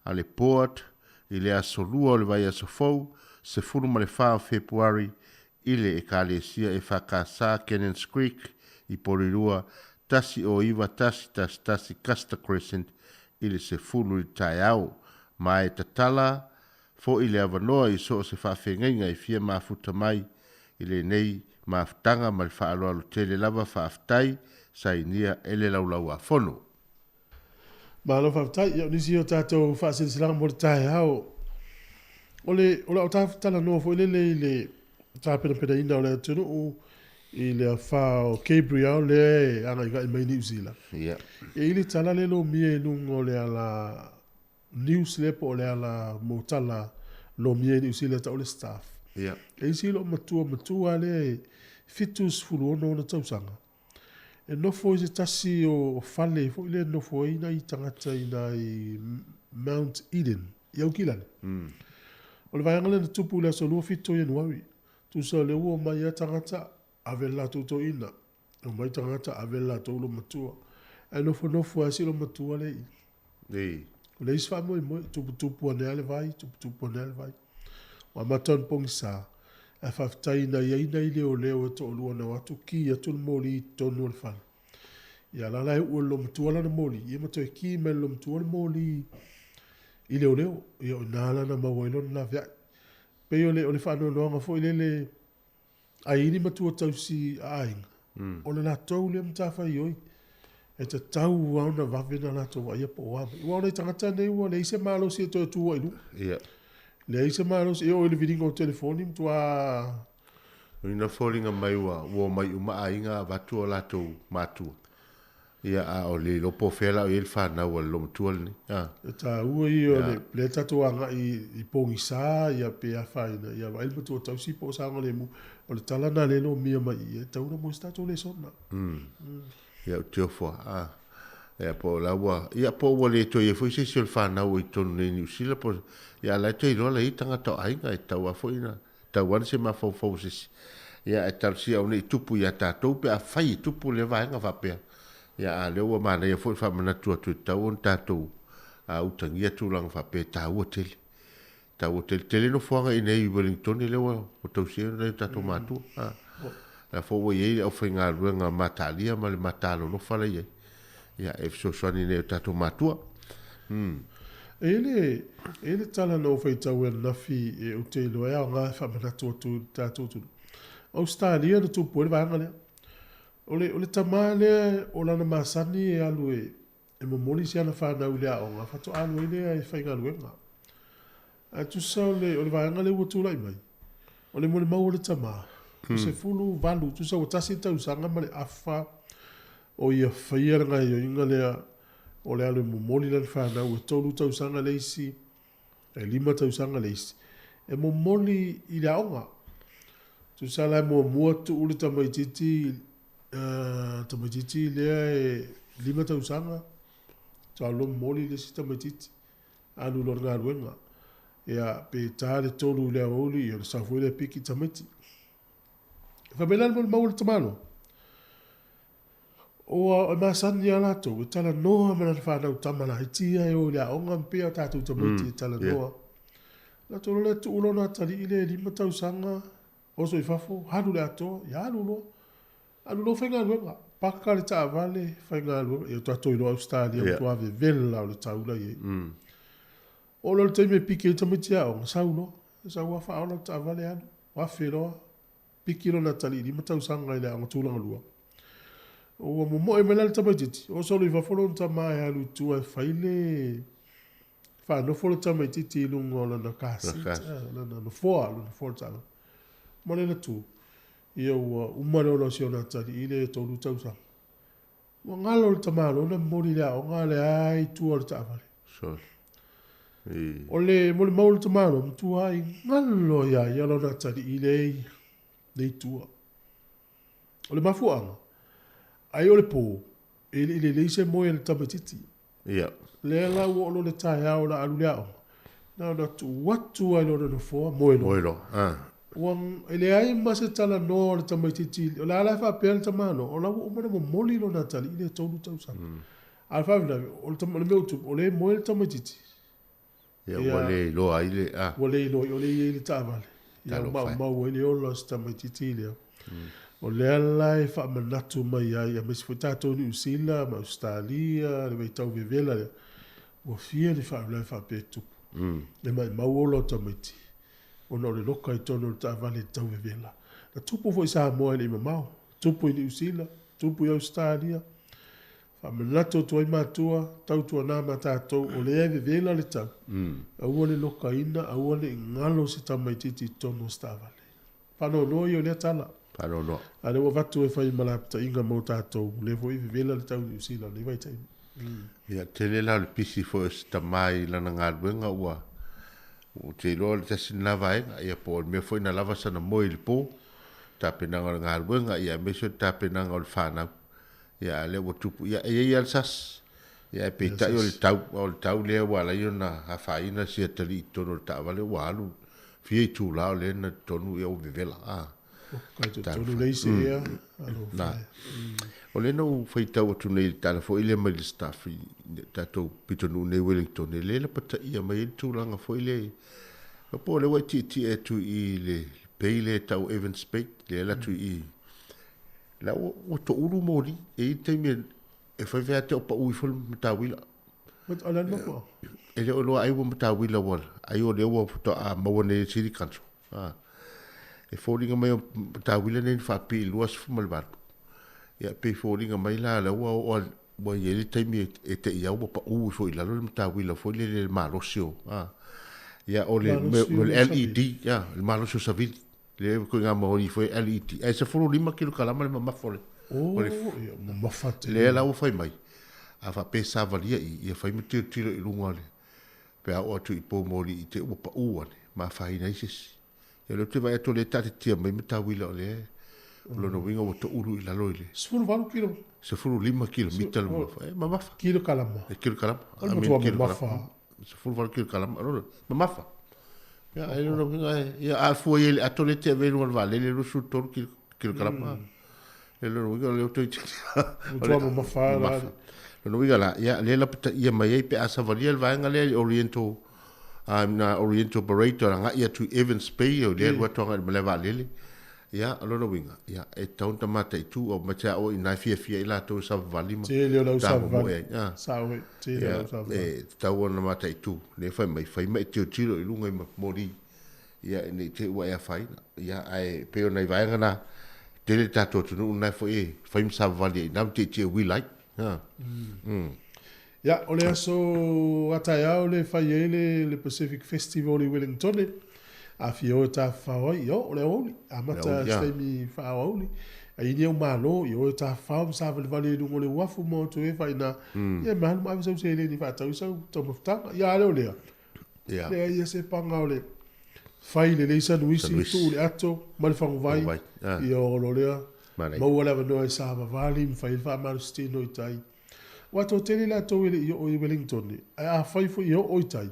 a le Board i le aso Lua o le vaiaso fou, 14 o Fepuari, i le Ekalesia EFKS Cannons Creek i Porirua, 109 111 Custer Crescent i le 10 i le taeao. Ma e tatala fo'i le avanoa i so o se faafeagaiga e fia mafuta mai i lenei mafutaga ma le faaaloalo tele lava. Faafetai. Sainia e le Laulau-a-Fono.
Malo faafetai. Ia o nisi o tatou faasilasilaga mo le taeao. O le o lau talanoa foi lele i le tapenapenaina o le atunuu i le afa o Gabriel lea e agaigai mai Niu Sila. E i le tala le lomia i luga o le ala news lea po o le ala mo tala lomia i Niu Sila tau le staff. E isi loo matua matua lea e 76 ona tausaga. E nofo i se tasi o fale foi lea e nofo ai nai tagata i nai Mount Eden i Aukilani. O le vaega lea na tupu i le aso 27 o Ianuari. Tusa o lea ua omai lava tagata ave le latou toeaina, omai tagata ave le latou olomatua. Ae nofonofo lava si olomatua lea i i. O le isi faamoemoe, tuputupu ane lava le vai, tuputupu ane lava le vai. Ua amata ona pogisa, ae faafetai na i ai nai leoleo e toalua na o atu ki atu le moli i totonu o le fale. Ia la la e uu e le loomatua lana moli, ia ma toe ki mai e le loomatua le moli i leoleo. Ia o i ina la na maua ai lona laveai. Pei o le, o le faanoanoaga foi lele A i ni matua tausi a aiga, o le latou lea matafaioi e tatau lava ona vave ona latou vaaia po o a mai. Aua o nai tagata nei ua leai se malosi e toe tu ai i luga. Leai se malosi, e oo i le viliga o telefoni matua.
O ina foliga mai ua omai uma aiga avatu o latou matua. Ia, a o le iloa po o fea la o i ai le fanau a le loomatua lenei. A.
E taua ia o le, lea tatou agai i pogisa ia pe afaina, ia vaai le matua tausi po o saogalemu. O le tala lena lea e lomia mai i i, e tatau ona moe se tatou lesona.
Ia, ou te ofo a. Ia, po o la ua, ia, po ua le toe i ai foi se isi o le fanau o i totonu nei i Niu Sila, po, ia, a o la e toe iloa la e i ai tagata o aiga e tatau lava foi ona Tau ana se mafaufau o se isi. Ia, ae talosia aua ne i tupu ia tatou pe afai e tupu lea vaega faapea. Ia, a o lea ua manaia foi le faamanatu atu e tatau ona tatou utagia tulaga faapea e taua tele. Taua tele. Tele nofoaga i inei i Wellingtone lea ua tausia ai nai o tatou matua. A, la foi ua i ai le aufaigaluega mataalia ma le matalolofa la e i ai. Ia, e fesoasoani i nai o tatou matua.
E i le, e i le tala na ou faitau ananafi e ou te iloa e aoga e faamanatu atu i le tatou atunuu. O Ausetalia na tupu ai le vaega lea. O le, o le tama lea o lana masani e alu e, e momoli si ana fanau i le aoga faatoa alu ai lea e faigaluega. Ae tusa o le, o le vaega lea ua tulai mai, o le molimau a le tama, ua 18, tusa ua tasi le tausaga ma le afa. O ia faia le gaoioiga lea o le alu e momoli lana fanau e tolu tausaga le isi, e lima tausaga le isi, e momoli i le aoga. Tusa la e muamua tuu le tamaitiiti, tamaitiiti lea e lima tausaga, faatoa alu loa momoli le isi tamaitiiti, alu loa i le galuega. Ia, pe ta le tolu i le aoauli, ia ona sau foi lea piki tamaiti. Fai mai la le molimau a le tamaloa, Ua masani lava latou e talanoa ma lana fanau tama laiti ia e o i le aoga ma pei lava o tatou tamaiti e talanoa. Latou loa lea tuu lona atalii lea e lima tausaga oso i fafo, alu i le atoa, ia alu loa. Alu loa faigaluega, paka le taavale, faigaluega. Ia tatou iloa Ausetalia ua matua vevela o le tau la e i ai. Oo loa i le taimi e piki ai tamaiti aoga, sau loa, sau lava faaola le taavale alu, afe loa piki lona atalii lima tausaga i le aoga tulaga lua. Ua momoe mai la le tamaitiiti, oso loa i fafo lona tama e alu i tua e fai le faanofo le tamaitiiti i luga o lana car seat, lana nofoa, lona nofoa o le taavale. Ma le tu, ia ua uma le ola o si ona atalii lea e tolu tausaga. Ua galo le tamaloa na momoli i le aoga a o lea lava e i tua o le taavale. O le molimau a le tamaloa, matuai galo ia ia lona atalii lea e i tua. O le mafuaaga, ai o le po, e le i lelei se moe a le tamaitiiti.
Ia.
Lea la ua oo loa le taeao o le a alu i le aoga, na ona tuu atu lava i lona nofoa, moe loa.
Moe loa, ah.
Ua leai ma se talanoa o le tamaitiiti, o la e la e faapea le tamaloa, o la ua uma ona momoli lona atalii lea e tolu tausaga. A o le faalavelave, o le mea ua tupu, o lea e moe le tamaitiiti.
Ia, ua le iloa ai le, a.
Ua le iloa ai, o lea e i ai le taavale. Ia, ua maumau ai le ola o si tamaitiiti lea. O lea la e faamanatu mai ai, aemaise foi tatou i Niu Sila ma Ausetalia, le vaitau vevela lea, ua fia ni faalavelave faapea e tutupu. E maumau ola o tamaiti, ona o le loka i totonu o le taavale i le tau vevela. Na tupu foi i Samoa e le i mamao, tupu i Niu Sila, tupu i Ausetalia. Faamanatu atu ai matua, tautuana ma tatou, o lea e vevela le tau, aua le lokaina, aua ne i galo se tamaitiiti i totonu o se taavale. Faanoanoa ia o lea tala.
Faanoanoa.
A o lea ua avatu e fai ma lapataiga mo tatou, o lea foi e vevela le tau i Niu Sila i lenei vaitaimi.
Ia, tele la o le pisi foi o se tama i lana galuega ua, ou te iloa o le tasi lena vaega, ia po o le mea foi na lava sana moe i le po, tapenaga o le galuega, ia aemaise o le tapenaga o le fanau. Ia, a o lea ua tupu, ia e i ai lava le sasi, ia ae peitai o le tau, o le tau lea ua ala ai ona afaina si atalii i totonu o le taavale ua alu fia itula o lea na totonu ia ua vevela. A.
Kai totonu le isi ea, alofa e.
O lea na ou faitau atu nei i le tala foi lea mai le staff i le tatou pitonuu nei i Wellington, e le lapataia mai ai le tulaga foi lea, po o lea ua e tietie atu i le bay lea e tau Evans Bay, lea e alu atu i i, la ua toulu moli, e i ai le taimi e fai fai lava te o pau ifo le matauila.
O le a le mafuaaga?
E le o iloa ai ua matauila ua, ai o lea ua faatoa maua nei e le City Council. E foliga mai o matauila nei na faapipii i le 28. Ia pei foliga mai la lea ua oo ua i ai le taimi e te i au ua pau ifo i lalo le matauila foi lele le malosi o ia o le LED ia le malosi o savili le koiga maoli foi LED ae 15 kilokalama le mamafa o le
o le mamafa
tele lea la ua fai mai a faapea e savalia i ia fai ma tilotilo i luga o le Pe a oo atu i Poumoli i te ua pau ane, ma afaina ai se isi. Ia o lea ou te vaai atu o lea e taatitia mai matauila o lea o lona uiga ua toulu i lalo i le.
18 kilo.
15 kilomita le mamafa. E mamafa.
Kilokalama.
E kilokalama.
O le matua mamafa.
18 kilokalama. O lona, mamafa. Ia, e lona uiga, ia a fua i ai i le ato lea e te ave i luga o le vaalele, 23 kilokalama. E lona uiga o lea ua toeitiiti.
Matua mamafa la.
Lona uiga la, ia, lea lapataia mai ai pe a savalia le vaega lea i Oriental, na Oriental Parade o agai atu i Evans Bay, o lea alu atu agai i le malae vaalele. Ia, o lona uiga, ia, e tatau ona mataitu, au ma te a oe i ina e fiafia ai latou e savavali ma
Tele o le au savavali. ai. Sao e, tele o le au savavali.
E tatau ona mataitu, lea fai mai, fai ma e tilotilo i luga i moli Ia, ne i te i ua e afaina. Ia, ae pei o nai vaega na, tele le tatou atunuu lena foi e fai ma savavali ai i ina ma tietie uila ai. Ha.
Mm. Ia, o le aso a taeao lea e fai ai le, le Pacific Festival i Wellingtone. A fia o e tafafao ai, ia oo le aoauli, amata se taimi faa-aoauli. A i ai ni au malo, ia o e tafafao ma savalivali ai i luga o le uafu ma o atu ai e faaiina, ia ma alu ma ave sau seleni e faatau ai sau taumafataga. Ia a le o lea, leai lava se paga o le fai lelei sanuisi, tuu i le ato ma le faguvai, ia oo loa lea, maua le avanoa e savavali ma fai ai le faamalositino i tai. Aua e toatele i latou e le i oo i Wellington, ae afai foi e oo i tai,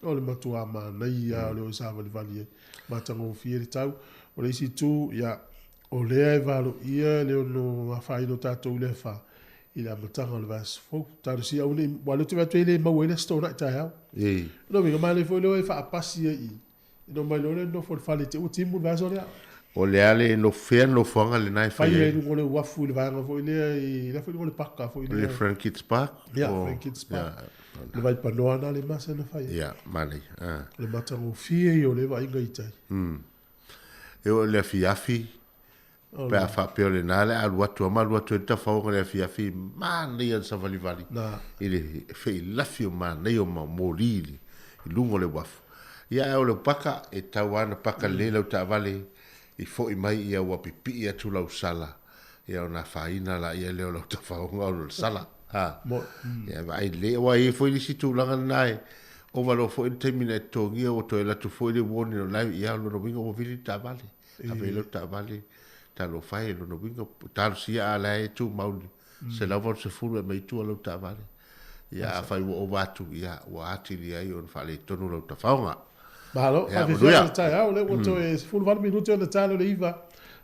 O le matua manaia lava o le o e savalivali ai, matagofie le tau. O le isi itu, ia, o lea e valoia le ono afaina o tatou i le afa i le amataga o le vaiaso fou. Talosia aua ne i, aua o lea ou te vaai atu e le maua ai le Aso Toonai taeao. O lona uiga, manaia foi le o e faapasi ai i i, ona omai loa lea nofo i le fale i te i ua timu le vaiaso lea.
O le a le nofo fea le nofoaga lena e fai
ai? Fai ai i luga o le uafu i le vaega foi lea i, la foi i luga o le paka foi lea.
O le Frankids Park?
Ia, Frankids Park. Le vaipanoa lena le masani ona fai ai.
Ia, manaia.
O le matagofie ia o lea vaaiga i tai.
E oo i le afiafi, pe a faapea o lena le a alu atu lava ma alu atu ai le tafaoga i le afiafi, manaia le savalivali i le feilafi o manaia o moli i luga o le uafu. Ia ae o le paka, e tatau lava ona paka lelei lau taavale i foi mai ia ua pipii atu lau sala, ia ona afaina laia lea o lau tafaoga ona o le sala. Ha. Ia vaai lelei, aua e i ai foi le isi tulaga lena e ova loa foi le taimi na e totogia ua toe alu atu foi le warning o la e, ia o lona uiga ua vili le taavale. Ave ai lau taavale, talofa e, lona uiga, talosia a la e tumau i le 180 e aumai i tua lau taavale. Ia afai ua ova atu, ia ua atili ai ona faaletonu lau tafaoga.
Malo, faafefea le taeao, lea ua toe 18 minute ona ta lea o le 9,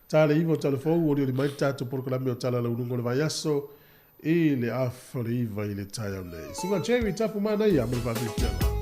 ta le 9 o Talafou, olioli mai le tatou polokalame o Tala Lauluga o le Vaiaso i le afa o le 9 i le taeao nei. Susuga Jerry Tapu Manaia ma le faafefiaga.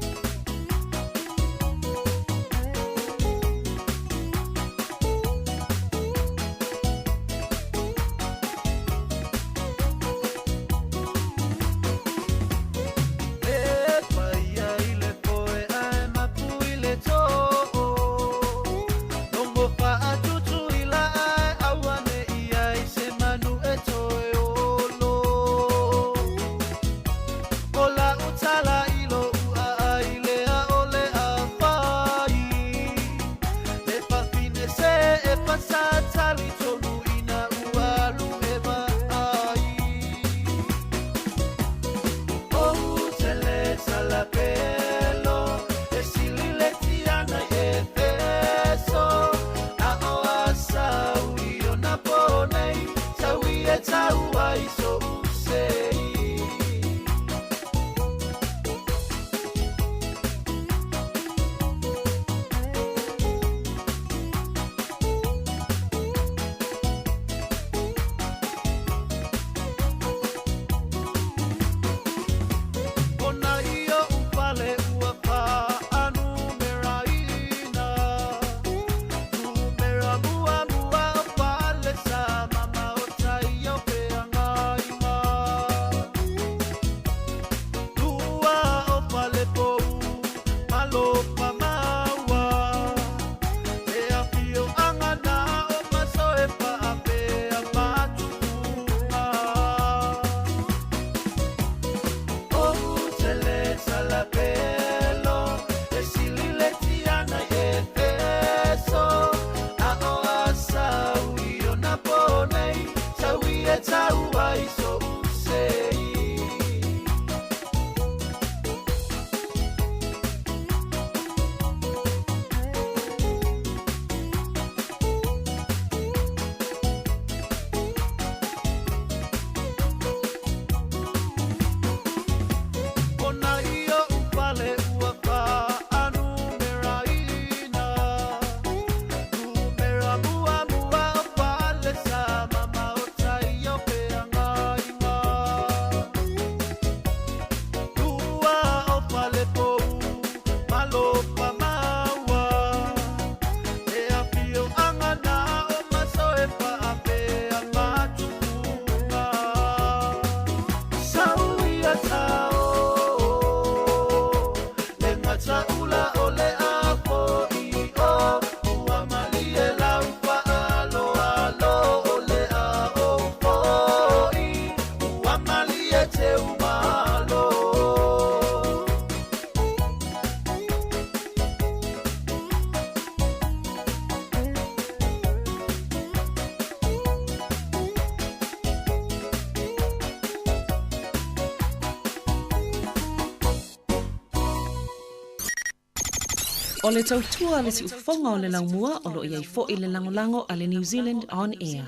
O le tautua a le siufofoga o le laumua o lo o i ai foi le lagolago a le New Zealand On Air.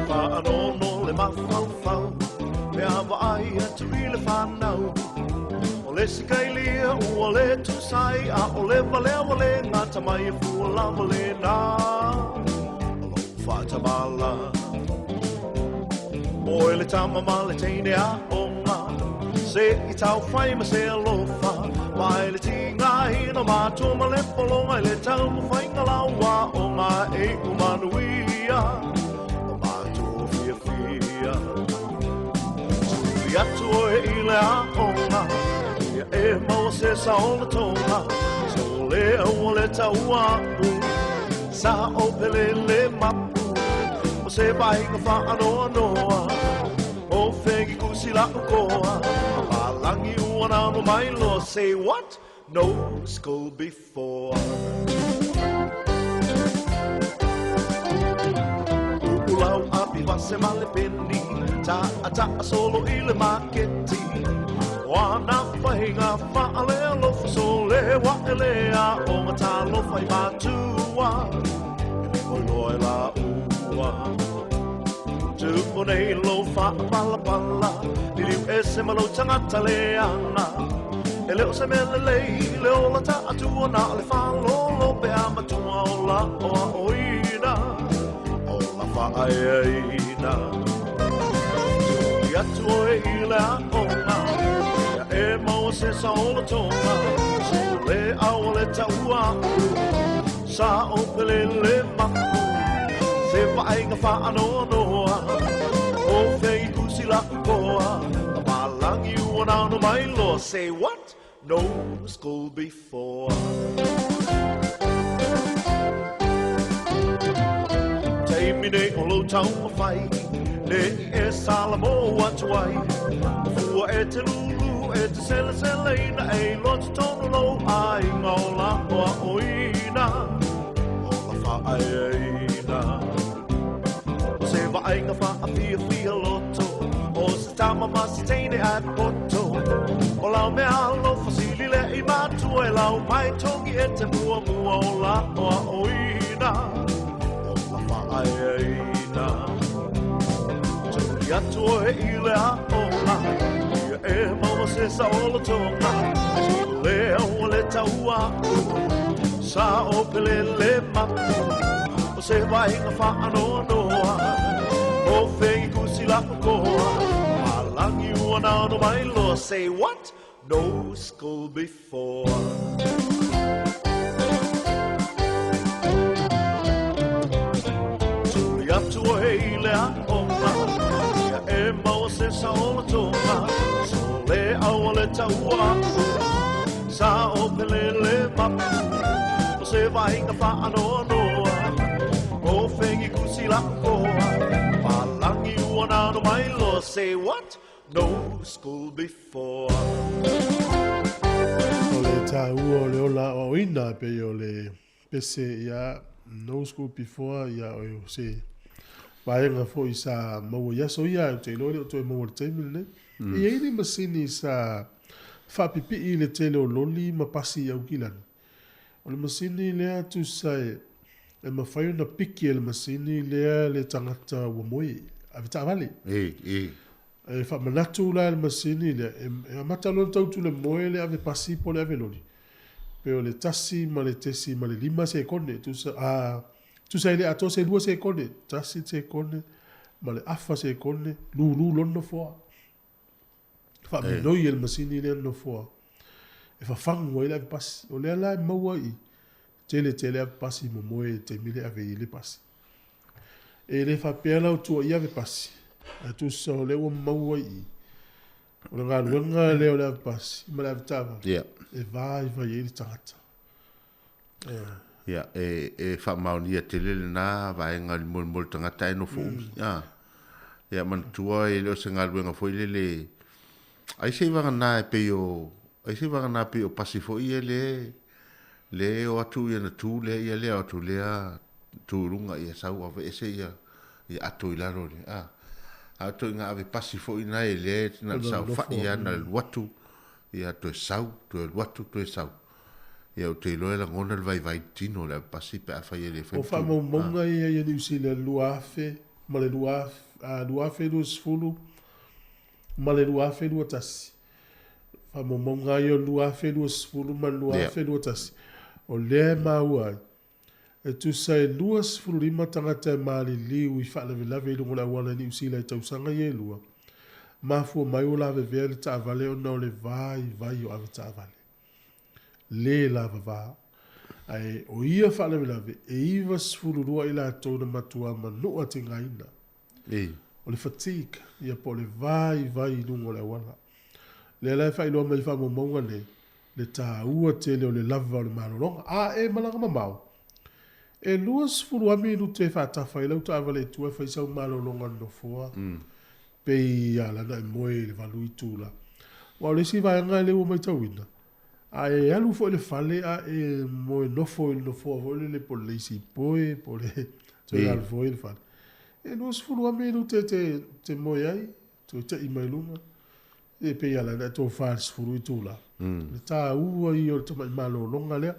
Faanono le mafaufau pe a vaai atu i le fanau O le isi kailia ua le tusai a o le valea ua le gata mai e fua lava lena O lou faatamala Oe le tama ma le teine aoga Se i taufai ma se alofa Mai le tigaina o matua ma le pologa I le taumafaiga lau aoga e iu manuia O matou fiafia Tuli atu oe i le aoga Ia e maua se saolotoga Sole aua le taua a'u Sa o pele le mapu O se vaaiga faanoanoa O fegi kusi la'u koa Papalagi ua nano mai loa Say what? No school before Uu lau api vase ma le peni Taʻataʻa solo i le maketi O ana faiga faalealofa Sole ua e le aoga Talofa i matua E le moe loa e laua Tuu nei lou faapalapala Liliu ese ma lou tagata leaga E le o se mea lelei le ola taatua Na o le faalolo pe a matua o la aoaoina O la faaeaina Tuli atu oe i le aoga Ia e maua se saolotoga Sole aua le taua a'u Sa o pele le mapu Se vaaiga faanoanoa O fei kusi la'u koa Papalagi ua nano mai loa Say what? No school before Taimi nei o lou taumafai Ne i e salamo atu ai O fua e te lūlū e te seleseleina E iloa totonu lou aiga o la aoaoina O la faaeaina O se vaaiga faafiafia loto O se tama ma se teine ae poto O lau mea alofa sili lea i matua E lau mai togi e te muamua o la aoaoina O la faaeaina Tuli atu oe i le aoga Ia e maua se saolotoga Sole aua le taua a'u Sa o pele le mapu O se vaaiga faanoanoa O fegi kusi la'u koa Papalagi ua nano mai loa Say what? No school before. Tuli atu oe i le aoga Ia e maua se saolotoga Sole aua le taua a'u Sa o pele le mapu O se vaaiga faanoanoa O fegi kusi la'u koa Papalagi ua nano mai loa Say what? No school before.
O le taua o le ola aoaoina pei o le pese ia no school before ia o se vaega foi sa maua i aso ia ou te iloa e le o toe maua i le taimi lenei. E i ai le masini sa faapipii i le tele o loli ma pasi i Aukilani. O le masini lea tusa e mafai ona piki e le masini lea le tagata ua moe ave taavale.
E, e.
E faamanatu la le masini lea, e amata loa ona tau atu le moe le ave pasi po o le ave loli, pe o le 1.5 sekone, tusa, a, tusa e le atoa se 2 sekone, tasi sekone ma le afa sekone, lulu lona nofoa. Faaminoi e le masini lea le nofoa e fafagu ai le ave pasi. O lea la e maua i tele tele ave pasi momoe i le taimi lea e ave ai le pasi. E le faapea la o tuuaia ave pasi, ae tusa o lea ua maua i i, o le galuega lea o le ave pasi ma le ave taavale, e vaivai ai le tagata.
Ia, e, e faamaonia tele lena vaega i le molemole tagata ae nofo umi. A. Ia, manatua e le o se galuega foi lele, ai se i vagana e pei o, ai se i vagana pei o pasi foi ia le, le o atu ia na tu lea ia lea o atu lea tu i luga ia sau aveese ia, ia ato i lalo le, a. A o ituaiga ave pasi foi na e lea na o le saofai lava na o le alu atu. Ia, toe sau, toe alu atu, toe sau. Ia, ou te iloa e lagona le vaivai i le tino o le avepasi pe afai e le fai
O faamaumauga ia i Niu Sila i le 2000 ma le 2020 ma le 2021. Faamaumauga ia o le 2020 ma le 2021, o lea e maua ai, e tusa e 25 tagata e maliliu i faalavelave i luga o le auala i Niu Sila i tausaga ia e lua, mafua mai ua lavevea le taavale ona o le vaivai o avetaavale. Le lavava. Ae o ia faalavelave, e 92 i latou na matua manua tigaina. O le fatigue, ia po o le vaivai i luga o le auala. Lea la e faailoa mai i faamaumauga nei, le taua tele o le lava o le malologa. A e malaga mamao, e 20 lava minute e faatafa ai lau taavale i tua e fai sau malologa i le nofoa, pei a lana e moe i le 8 itula. Aua o le isi vaega lea ua matauina, a e alu foi i le fale a e moe nofo i le nofoa foi lele po o le lazy boy po o le toe alu foi i le fale, e 20 lava minute e te moe ai, toe tei mai luga. E pei lava la e tofa i le 10 itula. Le taua ia o le tamai malologa lea.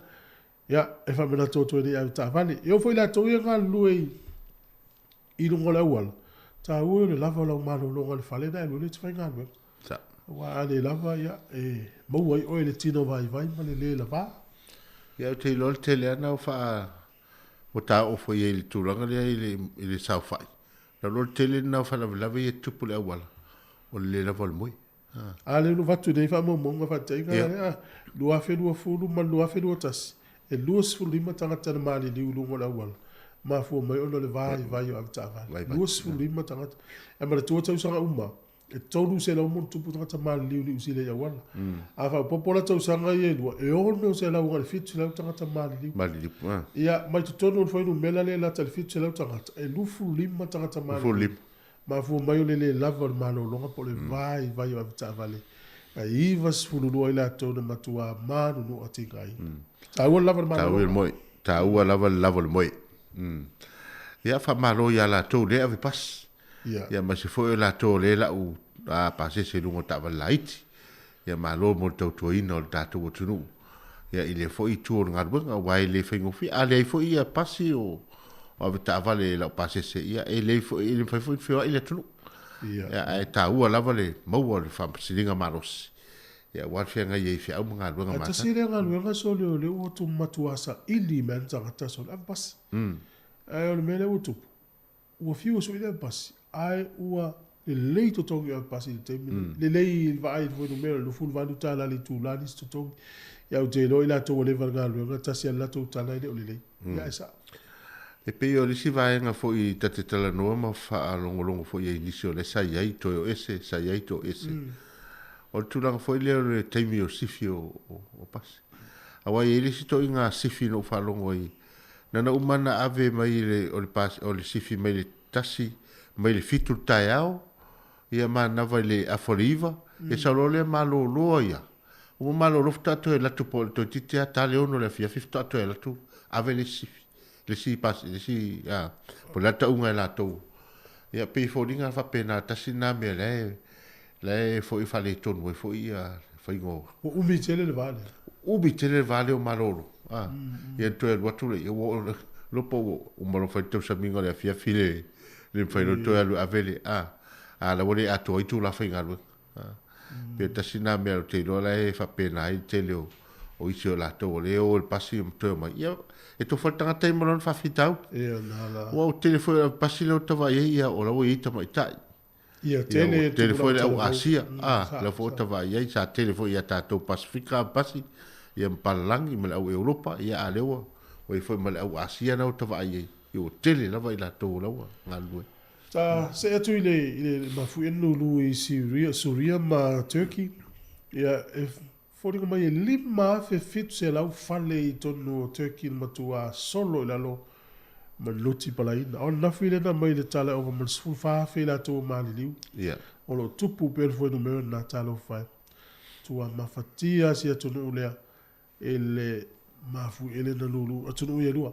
Ia, e faamanatu atu ai nei avetaavale. E oo foi i latou ia e galulue i i luga o le auala, taua ia o le lava o lau malologa i le fale ona e alu ai lea e te faigaluega. Aua a le lava, ia, e maua ai oe i le tino vaivai ma le le lava.
Ia, ou te iloa le tele lava na o faa ua taoo foi i ai i le tulaga lea i le, i le saofai. Na iloa le tele lena o faalavelave ia e tutupu i le auala, o le le lava o le moe.
A lea ua avatu nei faamaumauga faataitaiga lea, 2020 ma le 2021, e 25 tagata na maliliu i luga o le auala, mafua mai ona o le vaivai o avetaavale. 25 tagata. Ae manatua tausaga uma, e 300 ma ona tupu tagata maliliu i Niu Sila i auala. A faaopoopo la tausaga ia e lua, e 600 agai i le 700 tagata maliliu.
Maliliu.
Ia, mai totonu o le fuainumera lea e lata i le 700 tagata, e 25 tagata maliliu. Mafua mai o le le lava o le malologa po o le vaivai o avetaavale ae 92 i latou na matuā manunua tigaina. Taua le lava o le
malologa. Taua lava le lava o le moe. Ia, faamalo ia latou lea e ave pasi. Ia, aemaise foi o latou o lea e lau pasese i luga o taavale laiti. Ia, malo mo le tautuaina o le tatou atunuu. Ia, i lea foi itu o le galuega, aua e le faigofie. A leai foi ia pasi o avetaavale e lau pasese, ia, e le foi, e le mafai foi ona feoai le atunuu. Ia, ae taua lava le maua o le faamasiliga malosi, ia, aua le feagai ai i feau ma galuega
masani. Ae tasi lea galuega sole o lea ua matua saili mai lava le tagata sole, ave pasi. Ae o le mea lea ua tupu, Ua fiu e sui le pasi, ae ua lelei totogi o pasi i le taimi lenei. Lelei i le vaai i le fuainumera, le 28 tala i le itula nisi totogi. Ia ou te iloa i latou ua leva i le galuega, tasi lava le latou tala e le o lelei. Ia ae sao.
E pei o le isi vaega foi ta te talanoa ma faalogologo foi ai i nisi o lea sa i ai toe o ese, sa i ai toe o ese. O le tulaga foi lea o le taimi o sifi o pasi. Aua e i ai le isi toaiga sifi na ou faalogo ai Na ona uma na ave mai le, o le pas, o le sifi mai le tasi, mai le fitu le taeao, ia manava i le afa o le iva, ia sau loa lea malolo ia. Uma malolo faatoa toe alu atu po o le toeitiiti lava ta le ono i le afiafi faatoa toe alu atu ave le isi sifi, le isi pas, le isi, a, po o le a le tauga e latou. Ia pei e foliga faapena tasi lena mea la e, la e foi faaletonu ai foi ia le faiga o.
Ua umi tele le va lea.
Umi tele le va lea o malolo. A, ia toe alu atu lea, ua oo loa po ua uma loa fai le tausamiga o le afiafi le, le mafai loa toe alu e ave le, a, a la ua le atoa ai itula faigaluega. A, pei tasi lena mea ou te iloa la e faapena ai le tele o, o isi o latou o lea e o i le pasi ma toe omai. Ia, e tofa le tagata ia ma lona faafitauli.
Ia, na la.
Ua o tele foi o le pasi lea ou te vaai ai, ia, o la ua i ai tamaitai.
Ia, tele
Ia, tele foi le au Asia, a, la foi o vaai ai, sa tele foi ia tatou Pasifika pasi, ia ma palalagi ma le au Europa, ia a lea ua ua i ai foi ma le au Asia la ua vaai ai, ia ua tele lava i latou la ua galulue.
Sa see atu i le, i le mafuie lulu i Siria, Suria ma Turkey, ia, e foliga mai e 5,700 fale i totonu o Turkey na matua solo i lalo ma le loti palaina. O le nafi lea na aumai i le tala e ova ma le 14,000 i latou ua maliliu. O lo o tupu pea le fuainumera lena talofa e. Tua mafatia si atunuu lea e le mafuie na lulu atunuu ia e lua.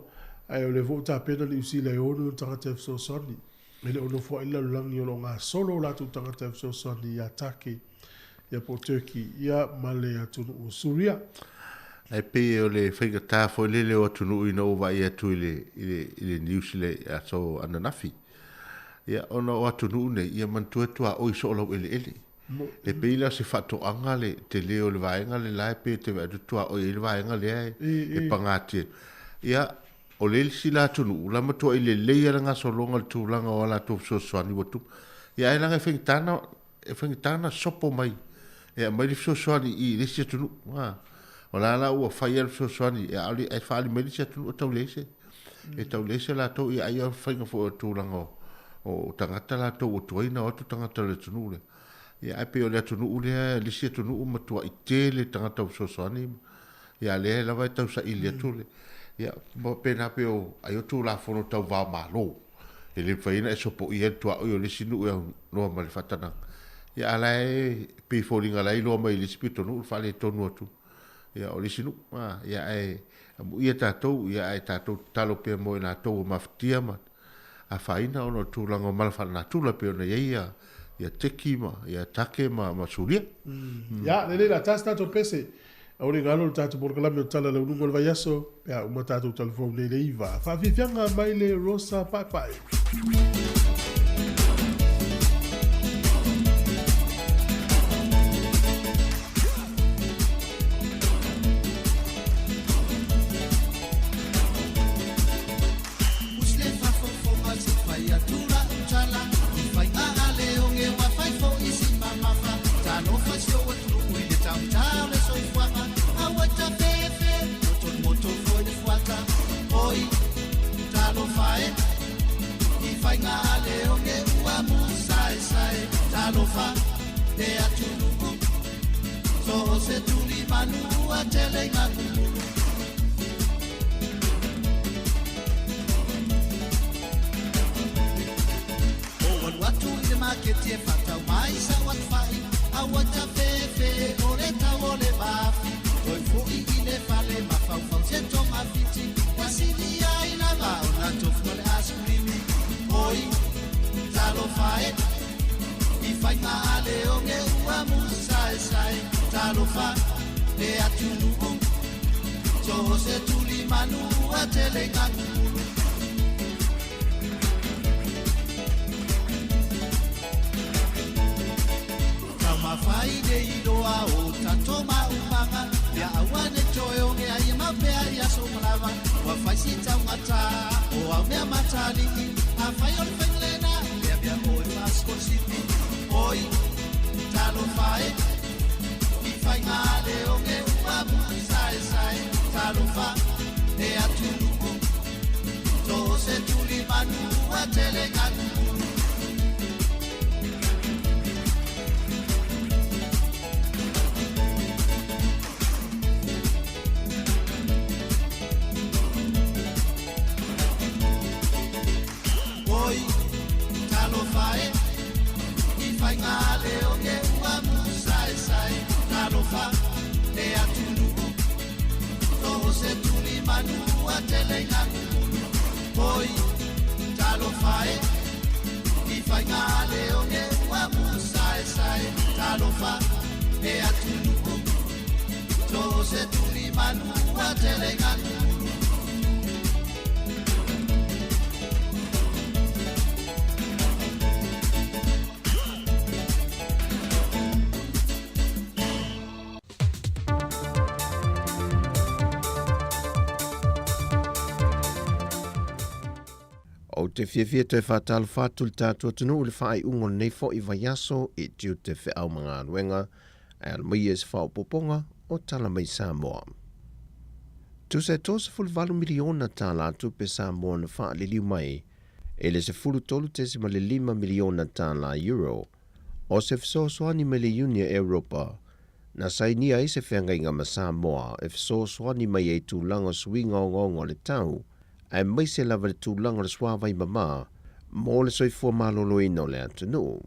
Ae o lea foi ua tapena Niu Sila e ono tagata e fesoasoani. E le o nofoai le lalolagi o lo o gasolo o latou tagata e fesoasoani ia Take. Ia po o Turkey ia ma le atunuu o Suria.
Ae pei o le faigata foi lele o atunuu ina ua vaai atu i le, i le, i le news i le aso ananafi. Ia, ona o atunuu nei, ia manatua e tuaoi soo laueleele. E pei la o se faatoaga le tele o le vaega le la e pei e te vaai atu tuaoi ai le vaega lea e, e pagatia. Ia, o le isi la atunuu, la matuai lelei lava le gasologa o le tulaga o a latou fesoasoani ua tupu. Ia ae leaga e faigata ona e faigata ona sopo mai e aumai le fesoasoani i le isi atunuu. A, o la la ua fai lava le fesoasoani e ae ae faaali mai le isi atunuu e tau leai se e tau leai se latou ia ai o faiga foi o tulaga o o tagata latou ua tuai ona o atu tagata o le atunuu lea. Ia ae pei o le atunuu lea le isi atunuu matuai tele tagata o fesoasoani ia lea lava e tau saili atu le ia ma faapena pei o ai o Tulafono tau va o Malo. E le mafai ona e sopoia le tuaoi o le isi nuu e aunoa ma le faatanaga. Ia a la e pei e foliga la e iloa mai e le isi pitonuu le faaletonu atu ia o le isi nuu. A, ia ae amuia tatou, ia ae tatou tatalo pea mo i latou ua mafatia ma afaina ona o le tulaga o mala faalenatura e pei ona i ai ia ia Teki ma ia Take ma ma Suria.
Ia, lelei la, tasi tatou pese. Aua ne i galo le tatou polokalame o Tala i le Uluga o le Vaiaso pe a uma tatou talafou nei le 9. Faafiafiaga mai le Rosa Paepae.
Ou te fiafia toe faatalofa atu i le tatou atunuu i le faaiuga o lenei foi vaiaso i tiute feau ma galuega e alo mai ai se faaopoopoga o Tala Mai Samoa. Tusa e $38 miliona tālā tupe Samoa na faaliliu mai i le $13.5 miliona tālā euro o se fesoasoani mai le Iuni a Europa na sainia ai se feagaiga ma Samoa e fesoasoani mai ai i tulaga o suiga ogaoga o le tau aemaise lava le tulaga o le suavai mama mo le soifua maloloina o le atunuu.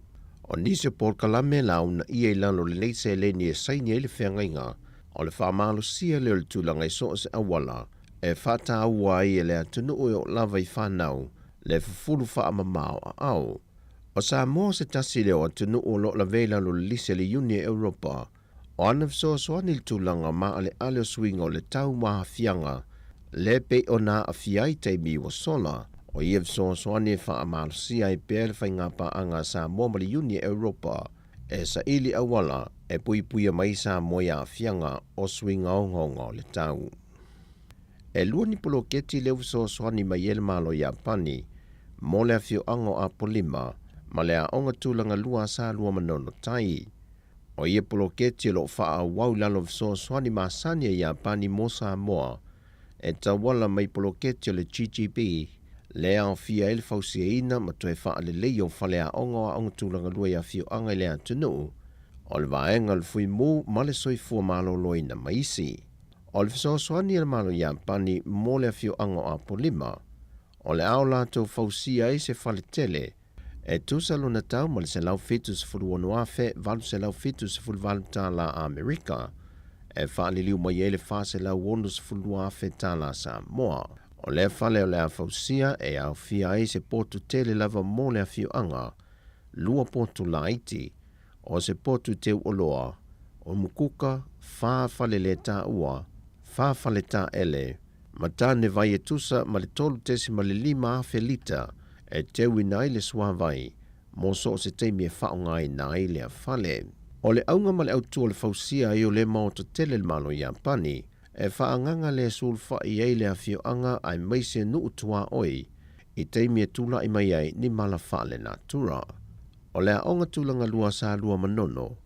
O nisi o polokalame la uunaia i lalo o lenei seleni e saini ai le feagaiga, o le faamalosia lea o le tulaga i so o se auala e faataua ai e le atunuu e oo lava i fanau le fufulu faamama o aao. O Samoa se tasi lea o atunuu o lo o lavea i lalo o le lisi a le Iuni a Europa o ana fesoasoani i le tulaga maaleale o suiga o le tau ma aafiaga le pei ona aafia ai taimi ua sola. O ia fesoasoani e faamalosia ai pea le faigapaaga a Samoa ma le Iuni a Europa e saili auala e puipuia mai Samoa i aafiaga o suiga ogaoga o le tau. E lua ni poloketi lea ua fesoasoani mai ai le Malo o Iapani mo le afioaga o Apolima ma le Aoga Tulaga Lua a Salua Manono Tai. O ia poloketi o lo o faaauau i lalo o fesoasoani masani a Iapani mo Samoa e tauala mai poloketi o le GGB lea e aofia ai le fausiaina ma toe faaleleia o faleaoga o aoga tulaga lua i afioaga i le atunuu, o le vaega o le Fuimu ma le Soifua Maloloina ma isi. O le fesoasoani a le Malo Iapani mo le afioaga o Apolima, o le a o latou fausia ai se fale tele e tusa lona tau ma le $176,878 tala Amerika, e faaliliu mai ai le $462,000 tala Samoa. O lea fale o le a fausia e aofia ai se potu tele lava mo le afioaga, lua potu laiti, o se potu teu oloa, o mukuka, fa fale le taua, fa fale taele, ma tane vai e tusa ma le 3.5 afe lita e teuina ai le suavai mo so o se taimi e faaaogaina ai lea fale. O le auga ma le autu o le fausia ai o lea maota tele le Malo Iapani e faaagaga le sulufai ai le afioaga aemaise nuu tuaoi i taimi e tulai mai ai ni mala faalenatura. O le aoga tulaga lua sa lua manono,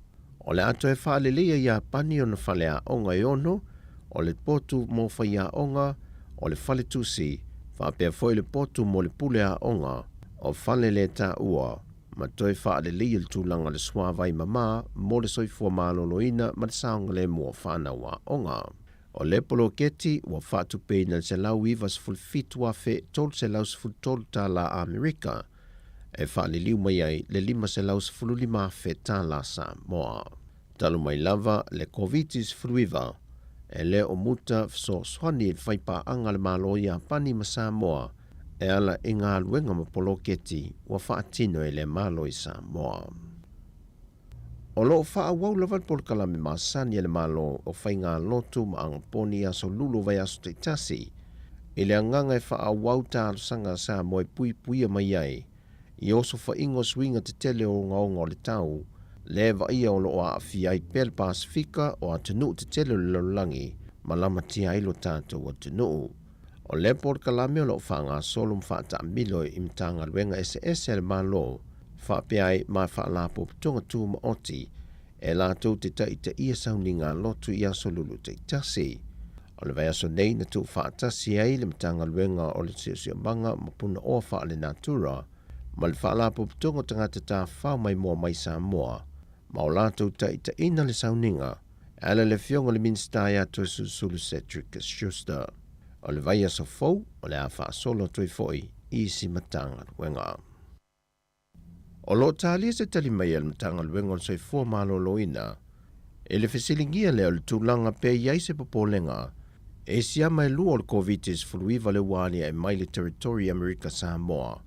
o le a toe faaleleia Iapani ona faleaoga e ono, o le potu mo faiaoga, o le faletusi, faapea foi le potu mo le pule aoga, o fale le taua, ma toe faaleleia le tulaga o le suavai mama mo le soifua maloloina ma le saogalemu o fanau aoga. O le poloketi ua faatupeina i le $197,313 tala Amerika, e faaliliu mai ai le $515,000 tala Samoa. Talu mai lava le Koviti-19, e le o muta fesoasoani i le faipaaga a le Malo o Iapani ma Samoa e ala i galuega ma poloketi ua faatino e lea Malo i Samoa. O lo o faaauau lava le polokalame masani a le Malo o faigalotu ma agaponi i aso lulu o vaiaso taitasi, i le agaga e faaauau talosaga a Samoa e puipuia mai ai i osofaiga o suiga tetele o ogaoga o le tau, lea e vaaia o lo o aafia ai pea le Pasefika o atunuu tetele o le lalolagi ma lamatia ai lo tatou atunuu. O lea polokalame o lo o faagasolo ma faataamilo i Matagaluega eseese a le Malo, faapea ai ma Faalapotopotoga Tumaoti e latou te taitaia sauniga lotu i aso lulu taitasi. O le vaiaso nei na tuufaatasi ai le Matagaluega o le Siosiomaga ma Punaoa Faalenatura ma le Faalapotopotoga o Tagata Tafafao Maimoa mai Samoa ma o latou taitaiina le sauniga e ala i le Afioga i le Minisita ia Toesulusulu Cedric Schuster. O le vaiaso fou o le a faasolo atu ai foi i isi Matagaluega. O lo o talia se tali mai a le Matagaluega o le Soifua Maloloina i le fesiligia lea o le tulaga pe i ai se popolega e siama e lua o le Koviti-19 lea ua aliae mai le Territory Amerika Samoa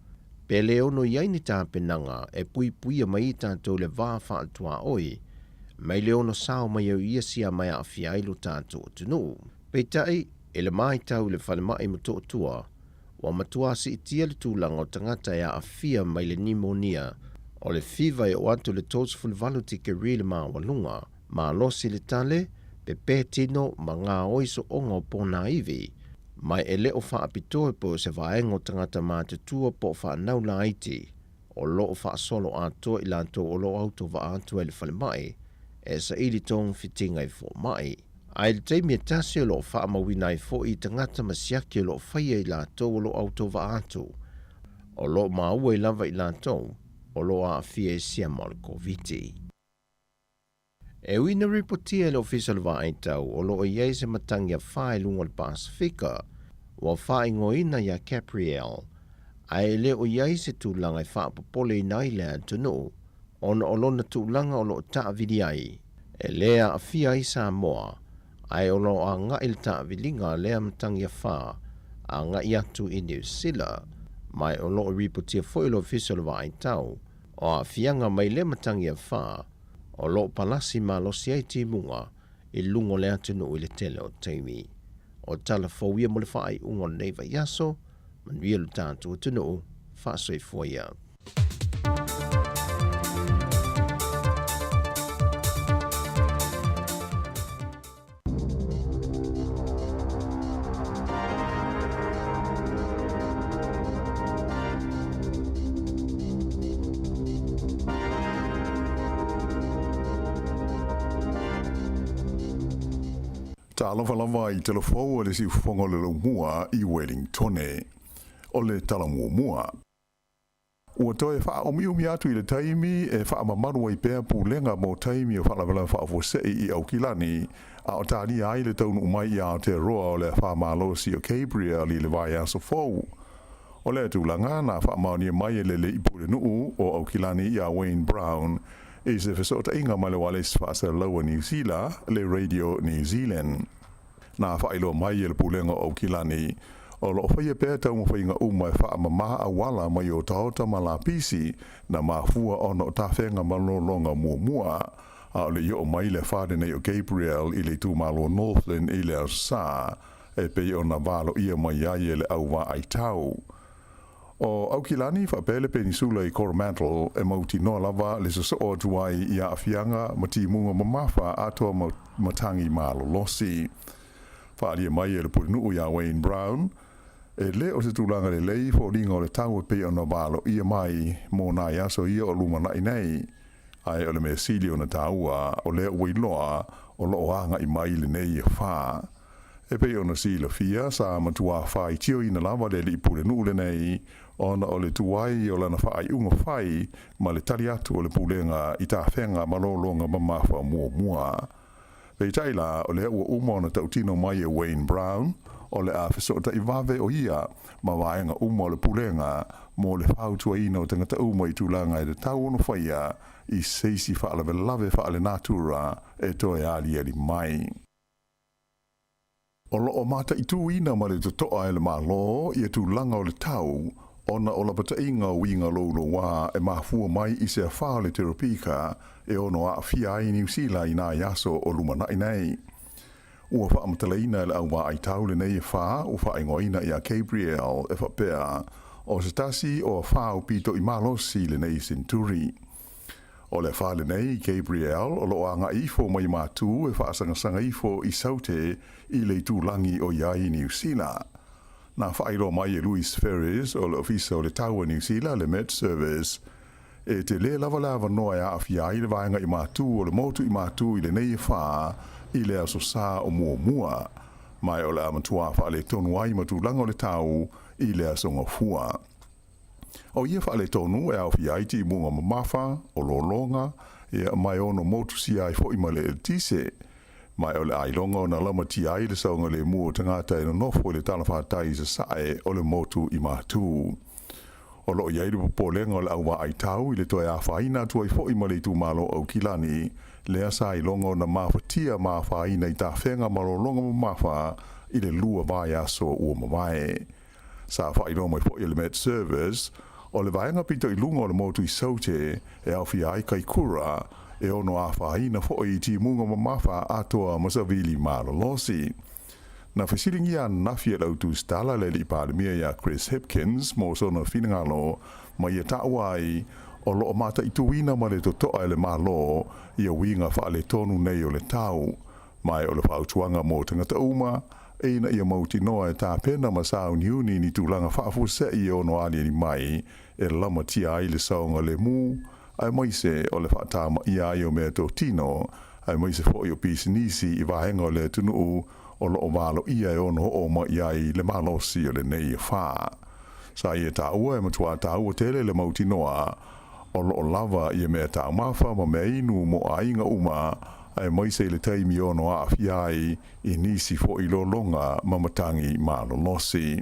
pe le ono i ai ni tapenaga e puipuia mai i tatou le va faatuaoi mai le ono sao mai au ia siama e aafia ai lo tatou atunuu. Peitai, i le matau i le falemai Motootua, Ua matua siitia le tulaga o tagata e aafia mai le nimonia o le fiva e oo atu i le 38 tikeri le maualuga, malosi le tale, pepē tino ma gaoi sooga o ponaivi, ma e le o faapitoa po o se vaega o tagata matutua po o fanau laiti o lo o faasolo atoa i latou o lo o autovaa atu ai i le falemai e saili togafitiga i fomai. Ae i le taimi e tasi o lo o faamauina ai foi i tagata ma siaki o lo o faia i latou o lo o autovaa atu, o lo o maua ai lava i latou o lo o aafia i siama o le Koviti. E ui ina ripotia e le Ofisa o le Vaai Tau o lo o i ai se matagi afa i luga o le Pasefika, ua faaigoaina iā Caprielle, ae e le o i ai se tulaga e faapopoleina ai le atunuu ona o lona tulaga o lo o taavili ai. E le aafia ai Samoa, ae o lo o agai le taaviliga a lea matagi afa agai atu i Niu Sila, ma o lo o ripotia foi e le Ofisa o le Vaai Tau. O aafiaga mai lea matagi afā o lo o palasi malosi ai timuga i luga o le atunuu i le tele o taimi. O tala fou ia mo le faaiuga o lenei vaiaso, manuia lo tatou atunuu, faasoifua ia.
Talofa lava i telefou o le siufofoga o le laumua i Wellingtone. O le tala muamua. Ua toe faaʻumiʻumi atu i le taimi e faamamalu ai pea pulega mo taimi o faalavelave faafuasei i Aukilani, a o talia ai le taunuu mai i Aotearoa o le afa malosi o Gabrielle i le vaiaso fou. O lea tulaga na faamaonia mai e le Alii Pulenuu o Aukilani iā Wayne Brown i se fesootaiga ma le ualesi faasalalaua Niu Sila, le Radio New Zealand. Na faailoa mai e le Pulega o Aukilani, o lo o faia pea taumafaiga uma e faamamā auala mai otaota ma lapisi na mafua ona o tafega malologa muamua, a o le i oo mai le afa lenei o Gabrielle i le itumalo Northland i le Aso Sa, e pei ona valoia mai ai e le au vaai tau. O Aukilani faapea le Penisula i Coromandel e mautinoa lava le sosoo atu ai i aafiaga ma timuga mamafa atoa ma matagi malolosi. Faaalia mai e le Pulenuu iā Wayne Brown, e le o se tulaga lelei foliga o le tau e pei ona valoia mai mo nai aso ia o lumanai nei, ae o le mea sili ona taua o lea ua iloa o lo o agai mai lenei afa. E pei ona silafia, sa matuā faitioina lava le alii pulenuu lenei ona o le tuai o lana faaiuga fai ma le tali atu o le pulega i tafega malologa mamafa muamua. Peitai la, o lea ua uma ona tautino mai e Wayne Brown, o le a fesootai vave o ia ma vaega uma o le pulega mo le fautuaina o tagata uma i tulaga e tatau ona faia i se isi faalavelave faalenatura e toe aliali mai. O lo o mataituina ma le totoa e le Malo ia tulaga o le tau ona o lapataiga o uiga loulouā e mafua mai i se afa o le teropika e ono aafia ai Niu Sila i nai aso o lumanai nei. Ua faamatalaina e le au vaai tau lenei afa ua faaigoaina iā Gabrielle e faapea, o se tasi o afa aupito i malosi i lenei senturi. O le afa lenei, Gabrielle, o lo o agai ifo mai Matū e faasagasagaifo i Saute i le itulagi o i ai Niu Sila. Na faailoa mai e Louis Ferris o le Ofisa o le Tau a Niu Sila, le Met Service, e tele lava le avanoa e aafia ai le vaega i Matū o le motu i Matū i lenei afa i le Aso Sa o muamua, ma o le a matuā faaletonu ai ma tulaga o le tau i le Aso Gafua. O ia faaletonu e aofia ai timuga mamafa, o lologa, ia, ma e ono motusia ai foi ma le eletise. Ma o le a iloga ona lamatia ai le saogalemu o tagata e nonofo i le talafatai i sasae o le motu i Matū. O lo o i ai le popolega o le au vaai tau i le toe afaina atu ai foi ma le itumalo o Aukilani, lea sa iloga ona mafatia ma afaina i tafega ma lologa mamafa i le lua vaiaso ua mavae. Sa faailoa mai foi e le Met Service, o le vaega pito i luga o le motu i Saute e aofia ai Kaikura, e ono afaina foi i timuga mamafa atoa ma savili malolosi. Na fesiligia ananafi e le au tusitala le Alii Palemia iā Chris Hipkins mo sona finagalo ma ia taua ai o lo o mataituina ma le totoa e le Malo ia uiga faaletonu nei o le tau. Ma o le fautuaga mo tagata uma, ina ia mautinoa e tapena ma sauniuni ni tulaga faafuasei e ono aliali mai e lamatia ai le saogalemu, aemaise o le faatamaia ai o meatotino, aemaise foi o pisinisi i vaega o le atunuu o lo o valoia e ono oo mai ai le malosi o lenei afa. Sa ia taua e matuā taua tele le mautinoa o lo o lava ia mea taumafa ma mea inu mo aiga uma, aemaise i le taimi e ono aafia ai i nisi foi lologa ma matagi malolosi.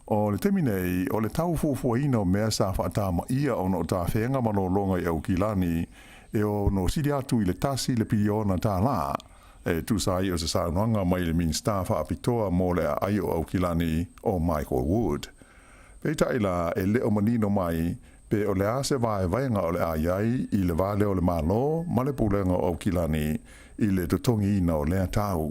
O le taimi nei, o le tau fuafuaina o mea sa faatamaia ona o tafega ma lologa i Aukilani e ono sili atu i le tasi le piliona tālā, e tusa ai o se saunoaga mai le Minisita faapitoa mo le aai o Aukilani o Michael Wood. Peitai la e le o manino mai pe o le a se vaevaega o le a i ai i le va lea o le Malo ma le Pulega o Aukilani i le totogiina o lea tau.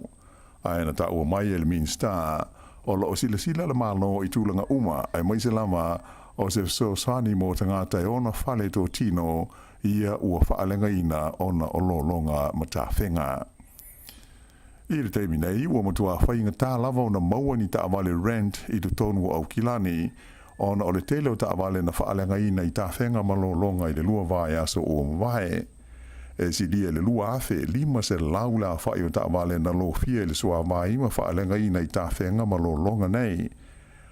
Ae na taua mai e le Minisita, o lo o silasila le Malo i tulaga uma aemaise lava o se fesoasoani mo tagata e ona fale totino ia ua faaleagaina ona o lologa ma tafega. I le taimi nei, ua matua faigata lava ona maua ni taavale rent i totonu o Aukilani, ona o le tele o taavale na faaleagaina i tafega ma lologa i le 2 vaiaso ua mavae. E silia i le 2,500 le aofai o taavale na lofia i le suavai ma faaleagaina i tafega ma lologa nei.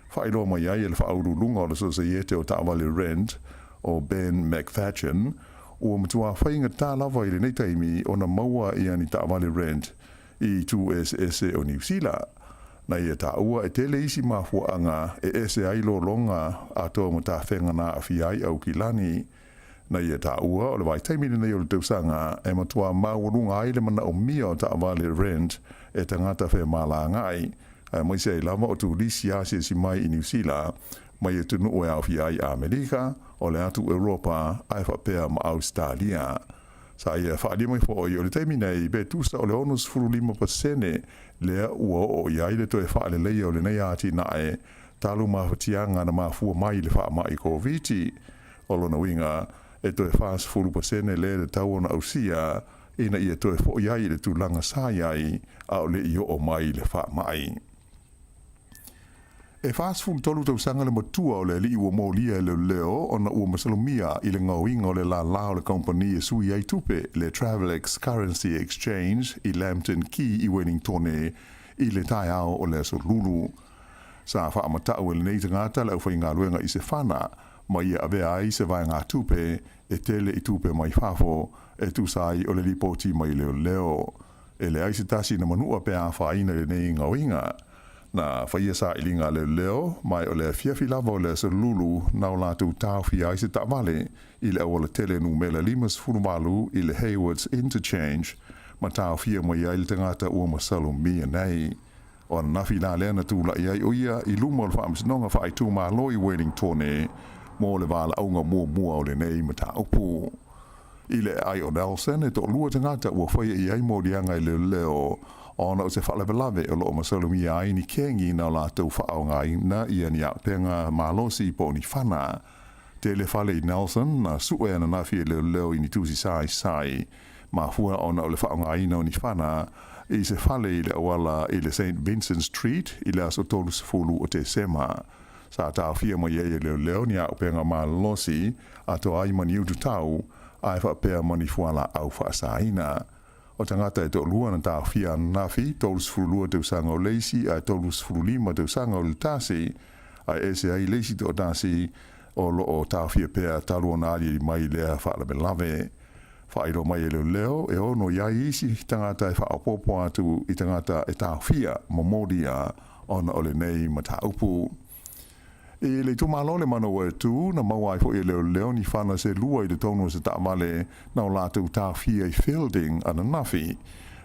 Faailoa mai ai e le faauluuluga o le Sosaiete o Taavale Rent, o Ben McFadgen, ua matua faigata lava i lenei taimi ona maua ia ni taavale rent i itu eseese o Niu Sila. Na ia taua e tele isi mafuaaga e ese ai lologa atoa ma tafega na aafia ai Aukilani. Na ia taua o le vaitaimi lenei o le tausaga e matua maualuga ai le manaomia o taavale rent e tagata femalagaai, aemaise ai lava o turisi asiasi mai i Niu Sila mai atunuu e aofia ai Amerika, o le atu Europa ae faapea ma Ausetalia. Sa ia faaalia mai foi o le taimi nei pe tusa o le 65% lea ua oo i ai le toe faaleleia o lenei atinae talu mafatiaga na mafua mai i le faamai Koviti. O lona uiga, e toe 40% lea e tatau ona ausia ina ia toe foi ai i le tulaga sa i ai a o le i oo mai le faamai. E 43 tausaga le matua o le alii ua molia e leoleo ona ua masalomia i le gaoiga o le lālā o le kamupani e sui ai tupe, le Travelex Currency Exchange i Lambton Quay i Wellingtone i le taeao o le Aso Lulu. Sa faamatau e lenei tagata le aufaigaluega i se fana ma ia avea ai se vaegatupe e tele i tupe mai fafo e tusa ai o le lipoti mai leoleo. E leai se tasi na manua pe afaina i lenei gaoiga. Na faia sailiga a leoleo ma o le afiafi lava o le Aso Lulu na o latou taofia ai se taavale i le auala tele numera 58 i le Haywards Interchange ma taofia mai ai le tagata ua masalomia nei. O ananafi la lea na tulai ai o ia i luma o le Faamasinoga Faaitumalo i Wellingtone mo le valaauga muamua o lenei mataupu. I le aai o Nelson, e toalua tagata ua faia i ai moliaga e leoleo ona o se faalavelave o lo o masalomia ai ni kegi na o latou faaaogaina ia ni auupega malosi po o ni fana. Tele fale i Nelson na sue ananafi e leoleo i ni tusi saisai mafua ona o le faaaogaina o ni fana i se fale i le auala i le St Vincent Street i le aso 30 o Tesema. Sa taofia mai ai e leoleo ni auupega malosi atoa ai ma ni ututau ae faapea ma ni fualaau faasaina. O tagata e toalua na taofia ananafi, 32 tausaga o le isi ae 35 tausaga o le tasi, ae ese ai le isi toatasi o lo o taofia pea talu ona aliali mai lea faalavelave. Faailoa mai e leoleo e ono i ai isi tagata e faaopoopo atu i tagata e taofia ma molia ona o lenei mataupu. I le itumalo le mana ua e tu, na maua ai foi e leoleo ni fana se lua i totonu o se taavale na o latou taofia i Feilding ananafi.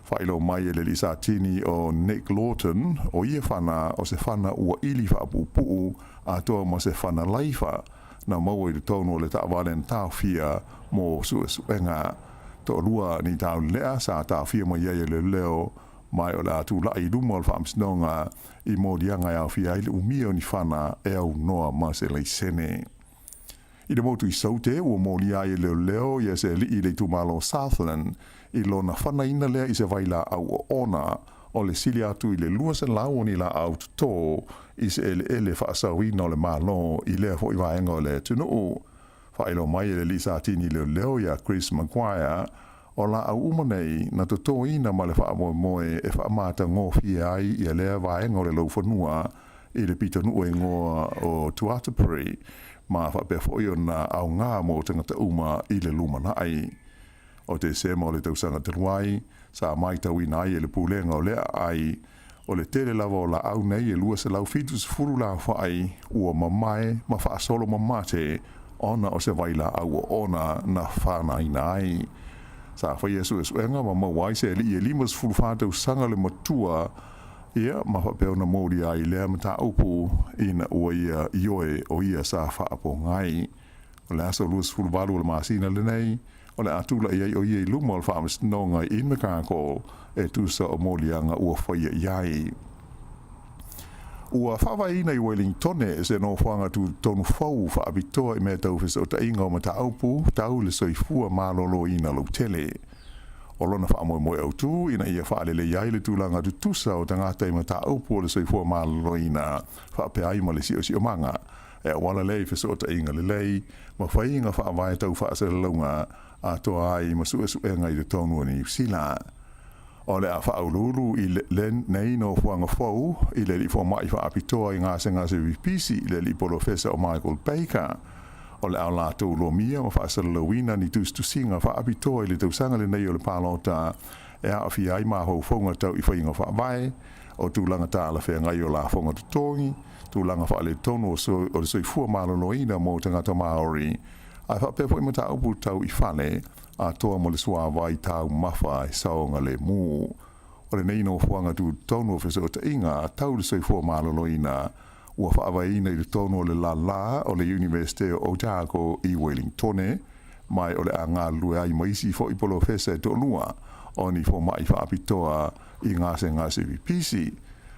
Faailoa mai e le alii Satini o Nick Lawton, o ia fana o se fana ua ili faapuupuu atoa ma se fana laifa na maua i totonu o le taavale na taofia mo suesuega. Toalua ni taulelea sa taofia mai ai e leoleo ma o le a tulai i luma o le Faamasinoga i moliaga e aofia ai le umia o ni fana e aunoa ma se laisene. I le motu i Saute, ua molia ai e leoleo ia se alii i le itumalo o Southland i lona fanaina lea i se vailaau oona o le sili atu i le 200 o ni laau toto i se eleele faasaoina o le Malo i lea foi vaega o le atunuu. Faailoa mai e le alii Satini leoleo ia Chris Maguire, o laau uma nei na totoina ma le faamoemoe e faamatagofie ai ia lea vaega o le laufanua i le pitonuu e igoa o Tuatapere ma faapea foi ona aoga mo tagata uma i le lumanai. O Tesema o le tausaga talu ai, sa matauina ai e le Pulega o le Aai, o le tele lava o laau nei e 270 laofai ua mamae ma faasolo mamate ona o se vailaau oona na fanaina ai. Sa faia suesuega ma maua ai se alii e 54 tausaga le matua Ia, ma faapea ona molia ai lea mataupu ina ua ia ioe o ia sa faapogai. O le aso 28 o le masina lenei, o le a tula'i ai o ia i luma o le Faamasinoga i Invercargill e tusa o moliaga ua faia i ai. Ua faavaeina i Welingtone se nofoaga tutotonu fou faapitoa i mea tau fesootaiga o mataupu tau le soifua maloloina lautele. O lona faamoemoe autu ina ia faalelei ai le tulaga tutusa o tagata i mataupu o le soifua maloloina faapea ai ma le siosiomaga e auala lea i fesootaiga lelei ma faiga faavae tau faasalalauga atoa ai ma suesuega i totonu o Niu Sila. O le a faauluulu i lenei nofoaga fou i le alii fomai faapitoa i gasegase pipisi le alii polofesa o Michael Baker. O le a latou lomia ma faasalalauina ni tusitusiga faapitoa i le tausaga lenei o le palota e aafia ai mafaufauga tau i faiga faavae, o tulaga talafeagai o lafoga totogi, tulaga faaletonu o le soifua maloloina mo tagata Māori, ae faapea foi mataupu tau i fale atoa ma le suāwai taumafa e saogalemu. O lenei nofoaga tutotonu o fesootaiga tau le soifua maloloina ua faavaeina i totonu o le lālā o le Iunivesite o Otago i Welingtone, ma o le a galulue ai ma isi foi polofesa e toalua o ni fomai faapitoa i gasegase pipisi.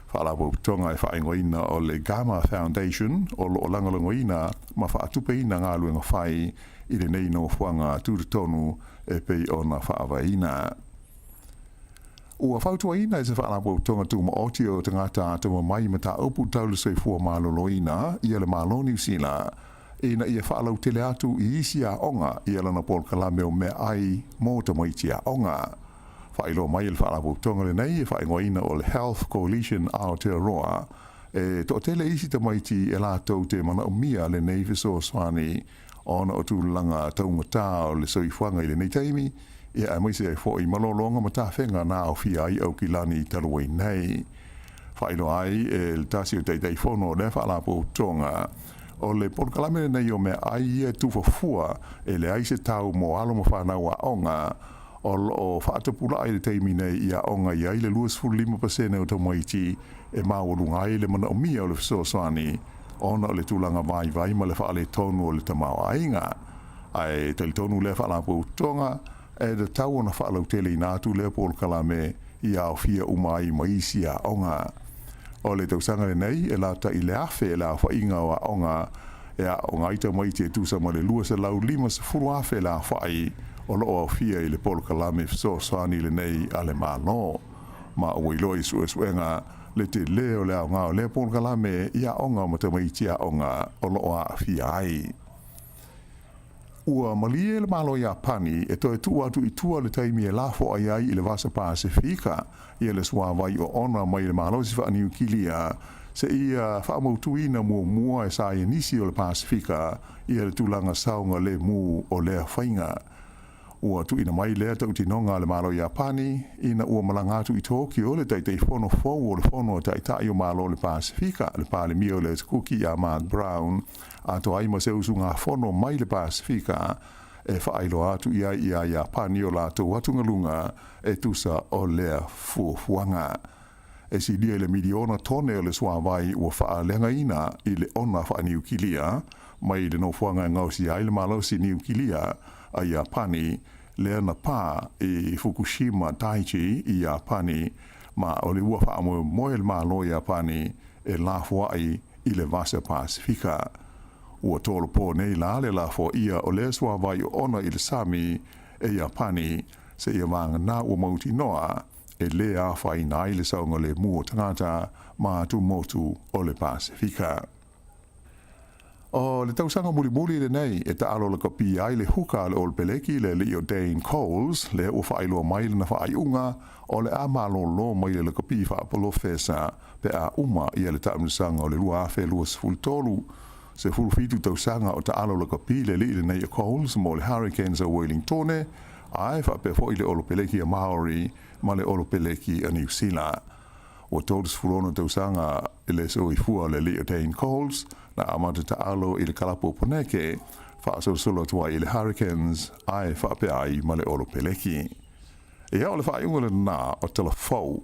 Faalapotopotoga e faaigoaina o le Gamma Foundation o loo lagolagoina ma faatupeina galuega fai i lenei nofoaga tutotonu e pei ona faavaeina. Ua fautuaina e se faalapotopotoga tumaoti o tagata atamamai i mataupu tau le soifua maloloina ia le Malo o Niu Sila ina ia faalautele atu i isi aoga ia lana polokalame o meaai mo tamaiti aoga. Faailoa mai e le faalapotopotoga lenei e faaigoaina o le Health Coalition Aotearoa e toatele isi tamaiti e latou te manaomia lenei fesoasoani ona o tulaga taugatā o le soifuaga i lenei taimi, ia aemaise ai foi malologa ma tafega na aofia ai Aukilani talu ai nei. Faailoa ai e le tasi o Taitaifono o lea faalapotopotoga, o le polokalame lenei o meaai ia e tufafua e leai se tau mo alo ma fanau aoga o loo faatapulaa i le taimi nei i aoga i ai le 25% o tamaiti e maualuga ai le manaomia o le fesoasoani ona o le tulaga vaivai ma le faaletonu o le tamaoaiga. Ae talitonu lea faalapotopotoga e tatau ona faalauteleina atu lea polokalame i aofia uma ai ma isi aoga. O le tausaga lenei e lata i le 1,000 le aofaiga o aoga e aooga ai tamaiti e tusa ma le 250,000 le aofai o loo aofia i le polokalame fesoasoani lenei a le Malo. Ma ua iloa i suesuega le telē o le aoga o lea polokalame i aoga ma tamaiti aoga o loo aafia ai. Ua malie le Malo o Iapani e toe tuu atu i tua le taimi e lafoai ai i le Vasa Pasefika ia le suāwai oona mai le malosi faaniukilia seia faamautuina muamua e saienisi o le Pasefika ia le tulaga saogalemu o lea faiga. Ua tuuina mai lea tautinoga a le Malo o Iapani ina ua malaga atu i Tokyo le Taitaifono fou o le Fono a Taitai o Malo o le Pasefika, le Palemia o le Atu Kuki ia Mark Brown, atoa ai ma se usugafono mai le Pasefika e faailoa atu i ai iā Iapani o latou atugaluga e tusa o lea fuafuaga. E silia i le miliona tone o le suāwai ua faaleagaina i le ona faaniukilia mai le nofoaga e gaosia ai le malosi niukilia a Iapani lea na pā i Fukushima Daiichi i Iapani, ma o le ua faamoemoe le Malo o Iapani e lafoai i le Vasa Pasefika. Ua tolopo nei la le lafoaia o lea suāwai oona i le sami e Iapani seia vagana ua mautinoa e lē afaina ai le saogalemu o tagata ma atumotu o le Pasefika. O le tausaga mulimuli lenei e taalo lakapi ai le huka a le Olopeleki le alii o Dane Coles, lea ua faailoa mai lana faaiuga o le a malōlō mai le lakapi faapolofesa pe a uma ia le taamilosaga o le 2023. 17 tausaga o taalo lakapi le alii lenei o Coles mo le Hurricanes o Wellingtone, ae faapea foi le Olopeleki a Māori ma le Olopeleki a Niu Sila. Ua 36 tausaga le soifua o le alii o Dane Coles na amata taalo i le kalapu o Poneke, faasolosolo atu ai i le Hurricanes ae faapea ai ma le Olopeleki. Ia, o le faaiuga lenā o Tala Fou.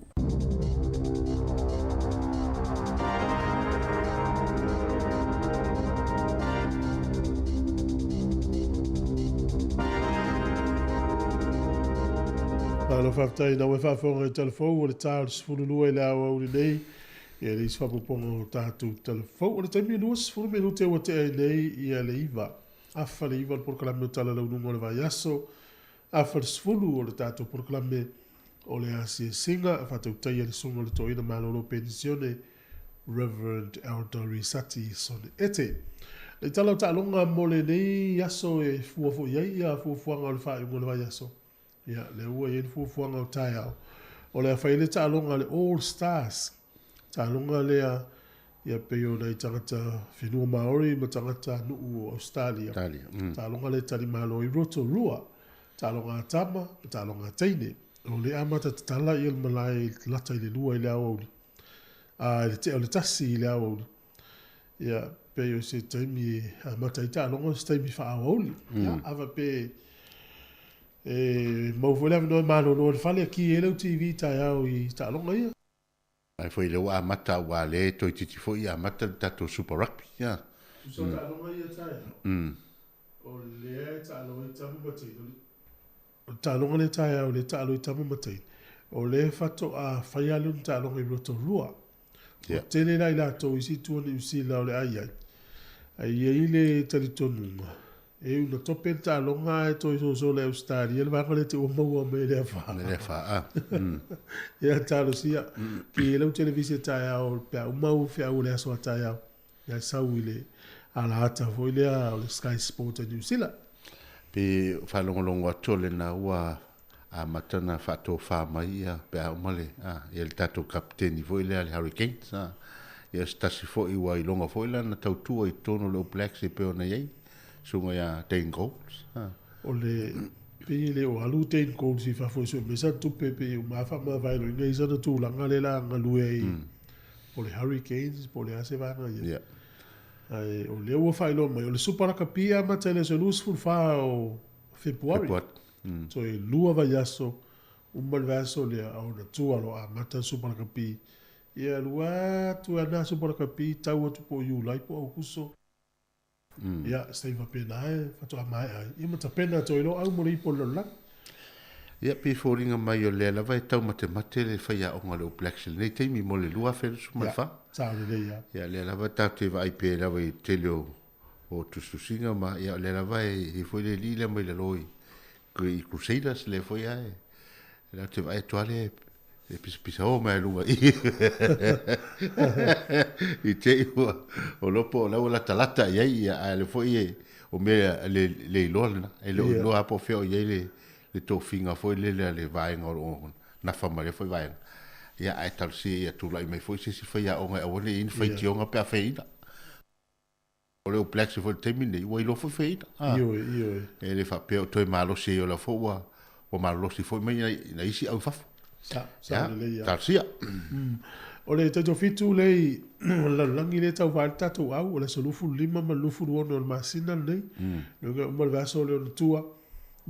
Malo faafetai ina ua e faafofoga i Tala Fou o le ta o le 12 i le aoauli nei, ia le isi faaopoopoga o tatou Tala Fou. O le taimi e 20 minute ua tea ai nei ia le 9. Afa le 9 o le polokalame o Tala Launuga o le Vaiaso, afa le 10 o le tatou polokalame o le asiasiga e faatautaia le susuga o le toeaina malolo penisione Rev. Elder Risati Sonny Ete. Le tala o taaloga mo lenei aso e fua foi i ai ia fuafuaga o le faaiuga o le vaiaso. Ia, lea ua i ai le fuafuaga o taeao. O le a fai ai le taaloga a le All Stars. Taaloga lea ia pei o nai tagata whenua Māori ma tagata nuu o Australia.
Australia.
Taaloga lea tali malo i Rotorua. Taaloga a tama ma taaloga a teine. O le amata tatala ia le malae lata i le 2 i le aoauli. A i le tea o le 1 i le aoauli. Ia, pei o se taimi e amata ai taaloga o se taimi faa-aoauli. Ia, a faapea e maua foi le avanoa e malolo ai le fale, ki ai lau TV taeao i taaloga ia.
Ai foi lea ua amata aua lea e toeitiiti foi amata le tatou Super Rugby. Ia.
Tusa o taaloga ia taeao, o lea e taalo ai Tama ma Teine. O le taaloga lea taeao lea e taalo ai Tama ma Teine, o lea faatoa fai lava lea o le taaloga i Rotorua. Ua tele la i latou isi tua Niu Sila o le a i ai. Ae i ai le talitonuga, e ui na tope le taaloga ae toe soso le Ausetalia le vaega lea te ua maua mai e le afa.
Le afa, a.
Ia talosia, ki e lau televise taeao pe a uma au feau o le aso a taeao, ia sau i le ala ata foi lea o le Sky Sport a Niu Sila.
Pe faalogologo atu o lena ua amata ona faatofa mai ia pe a uma le a ia le tatou kapiteni foi lea le Hurricanes a ia se tasi foi ua iloga foi lana tautua i totonu o le All Blacks e pei ona i ai susuga ia Dane Golds a.
O le pei e le o alu Dane Golds i fafo e sue mai sana tupe pei uma lava faamavaeloina i sana tulaga lea la galue ai po o le Hurricanes po o le a se vaega ia. Ae o lea ua faailoa mai o le Super Rakapi e amata i le aso 24 o Fepuari. Toe lua vaiaso, uma le vaiaso lea, a ona tua loa amata le Super Lakapi. Ia alu atu ana Super Lakapi, tau atu po o Iulai po o Aukuso. Ia, se taimi faapena e faatoa maea ai. Ia ma tapena atu ai loa au mo le ipu o le lalolagi.
Ia, pei e foliga mai o lea lava e taumatemate le faiaoga o le All Blacks i lenei taimi mo le 2024.
Ia, sao lelei lava.
Ia, lea lava tatou te vaai pea lava i le tele o o tusitusiga ma ia o lea lava e i ai foi le alii lea mai lalo i i Crusaders lea foi lava e latou te vaai atu lava lea e pisapisa o mai luga i i te i ua o lopo o la ua latalata i ai ia ae le foi e o mea le le iloa lena e le o iloa lava po o fea o i ai le le tofiga foi lele a le vaega o lo o nafa ma lea foi vaega ia ae talosia ia tulai mai foi se isi faiaoga e aua ne i i ai ni faitioga pe a feina. O le All Blacks foi i le taimi lenei, ua iloa foi feina.
Ah. Ioe, ioe.
E le faapea o toe malosi ai o la foi ua, ua malolosi foi mai nai isi au i fafo.
Sa, sa lelei
lava. Talosia.
O le taitofitu lea i lalolagi lea e tau vaai le tatou au, o le aso 25 ma le 26 o le masina lenei. Lona uma le vaiaso o le Onatua,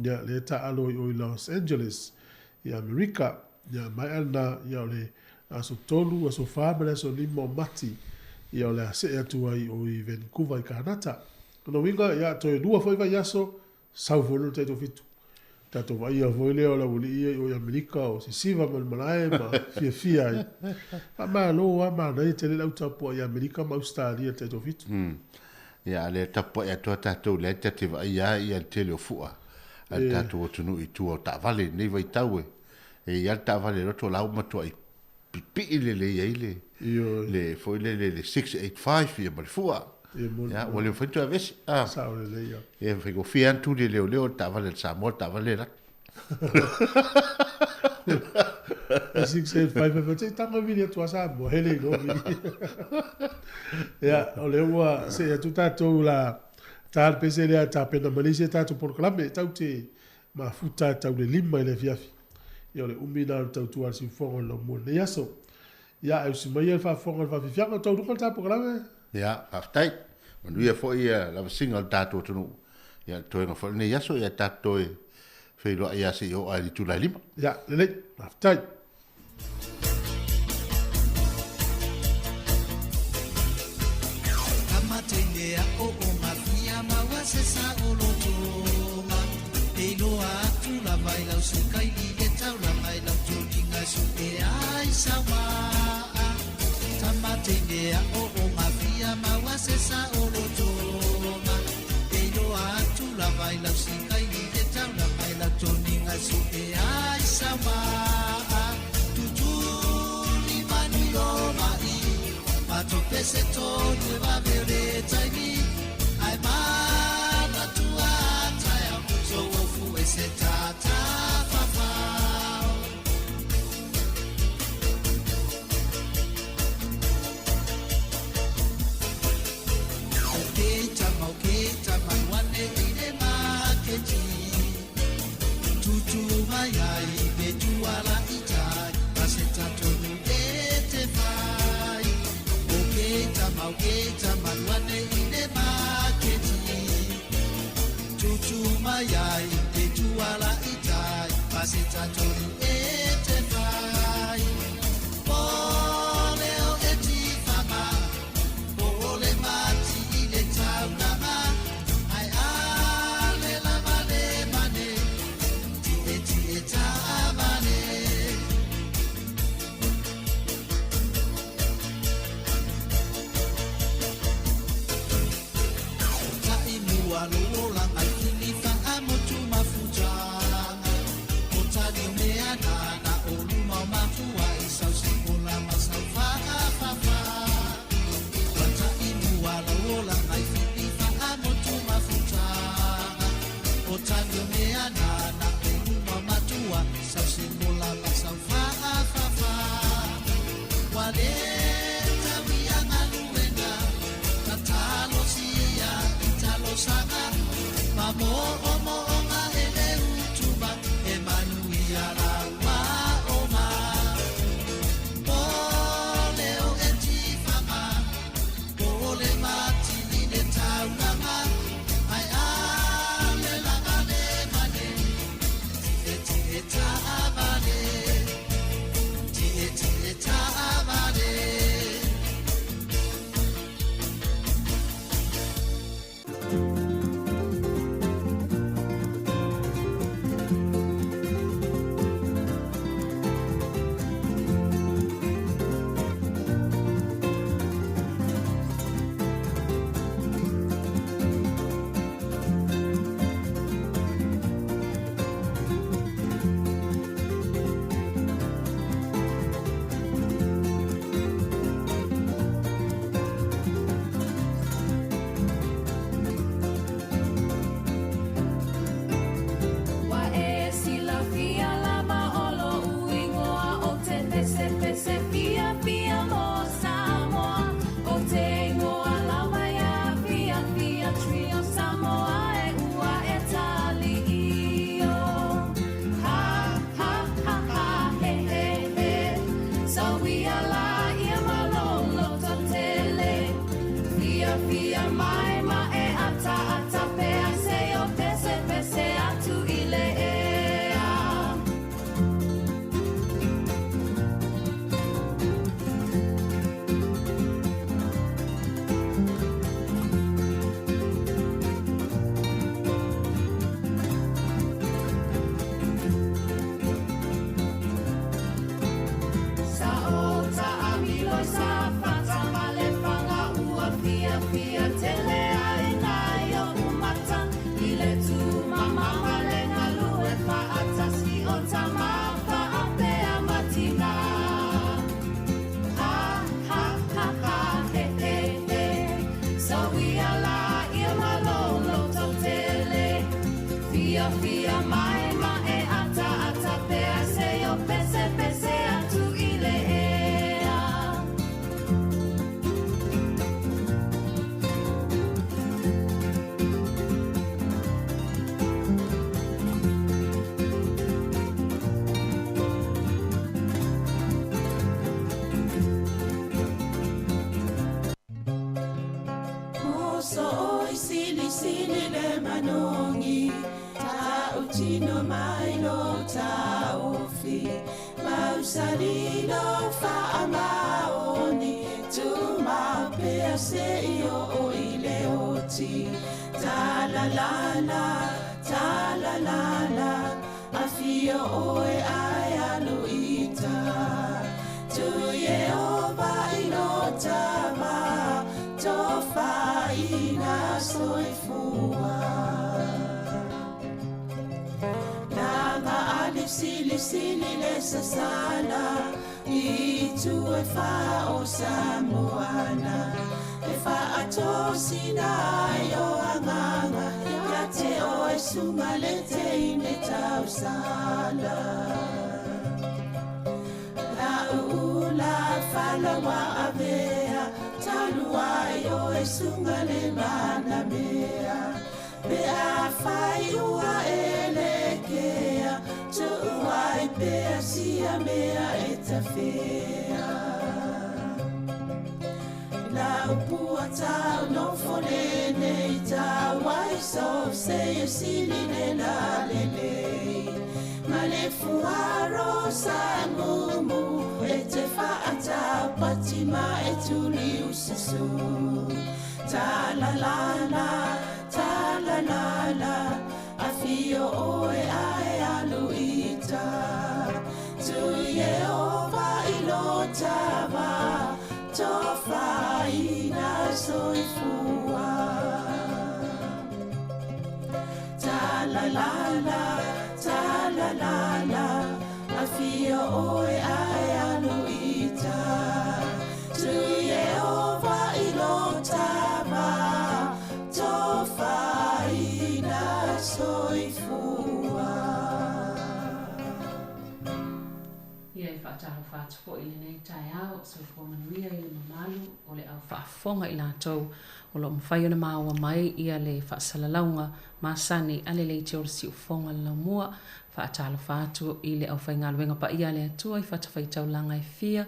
ia, lea e taaalo i o i Los Angeles, i Amerika. Ia, maea lena, ia, o le aso 3, aso 4 ma le aso 5 o Mati, ia, o le a see atu ai o i Vancouver i Kanata. Lona uiga, ia, toe lua foi vaiaso, sau foi lea o le taitofitu. Tatou vaaia foi lea o le aualii ia i o i Amerika o sisiva ma le malae ma fiafia ai. Faamalo lava, manaia tele le au tapuai i Amerika ma Ausetalia i le taitofitu.
Ia, a lea tapuai atu lava tatou, lea ta te vaaia lava ia le tele o fua a le tatou atunuu i tua o taavale i lenei vaitau e E i ai le taavale loto la ua matuai pipii lelei ai le le foi lele le 685 ia ma le fua. Ia ua le mafai ona toe aveese.
Ah. Sao lelei ia.
E faigofie lava ona tuli e leoleo le taavale a le Samoa le taavale le laki.
Le 685 e fai tago e vili atu a Samoa, hele i lo vili. Ia, o lea ua see atu tatou la ta le pese lea tapena mai le isi a tatou polokalame tau te Mafuta e tau le 5 i le afiafi. Ia o le umi lena o le tautua a le siufofoga o le laumua i lenei aso. Ia, e usi mai ia le faafofoga o le faafiafiaga o taunuka le ta polokalame.
Ia, faafetai. Manuia foi ia lavasiga o le tatou atunuu. Ia, le toega foi o lenei aso, ia tatou toe feiloai lava se i oo lava i le itula e 5.
Ia, lelei. Faafetai.
Samaa Tamatinea o o ngawhia maua se sa o lotonga E iloa atu lava i lau sikaili le taulaga i lau toniga su e ai Samaa Tutuli manui o mai Matope se tonu e vave o le taimi Ai manatua taeao So'ofu e se tata fafao O ke tama, o ke tama, wane i le maketi Tutu mai ai me tuala i tai Ma se tatonu e te whai O ke tama, o ke tama, wane i le maketi Tutu mai ai me tuala i tai Ma se tatonu e te whai O leo e tifama O le mati i le taulaga Ai ale lava le mane Ti e ti e taavale Ta'i mua lo olaga i fili fa'amotu mafutaga O tali o mea nana o luma o matua i sausekola ma saufa'afafā Ua ta'i mua lau olaga i fili fa'amotu mafutaga O tali o mea nana o luma o matua sausekola ma saufa'afafā Ua lē tauia galuega tatalosia i talosaga ma mo'omo'oga e le utuma e manuia laua oma Po leo e tifaga po le matili le taulaga ai ale laga le mane ti e ti e taavale ti e ti e taavale.
Ua e silafia lava o lo'u igoa o te Pesepese Fiafia mo Samoa. O te igoa lava ia Fiafia Trio Samoa e ua e tali'io. Ha, ha, ha, ha, he, he, he. Sauia laia ma lou loto tele. Fiafia mai ma e ataata pea se o pesepese atu i le ea. Sa ota amilo sa fata ma le fanga ua fiafia tele ai nai o umata i le tumamama le galue fa'atasi o tama fa'apea matina. Ha, ha, ha, ha, he, he, he. Sauia laia ma lou loto tele. Fiafia mai ma e ataata pea se o pesepese atu i le ea.
Moso oi sili sili le manongi Ta utino mai lo taofi Mausali lo faamaoni Tumapea se i o i le oti Ta la la la, ta la la la Afio oe ai alu ita. Tu Yehova i lo tava tofaina soifua. Langa alisilisili le sasala i tu e wha o Samoana. E whaatosina ai o anganga ia te o e sunga le teine tausala. La uula falawa avea taluai o e sunga le manamea. Pe a whai ua e le kea tuuai pea sia mea e tawhea. La upua tau no fole nei tau ai so se e sili le la le le. Ma le fuaro sa mumu e te whaata pati ma e tuli usasu. Ta la la la, ta la la la, a fio oe ae alu ita. Tu Yehova i lo tava, tofaina soifua. Ta la la la, ta la la la, a fio oe ae alu ita. Tu Yehova i lo tava, tofaina soifua.
Ia e whaatalofa atu foi i lenei taeao, soifua manuia i le mamalu o le au faafofoga i latou o loo mafai ona maua mai ia le faasalalauga masani a le leitio o le siufofoga le laumua. Faatalofa atu i le aufaigaluega paia a le Atua i fatafaitaulaga e fia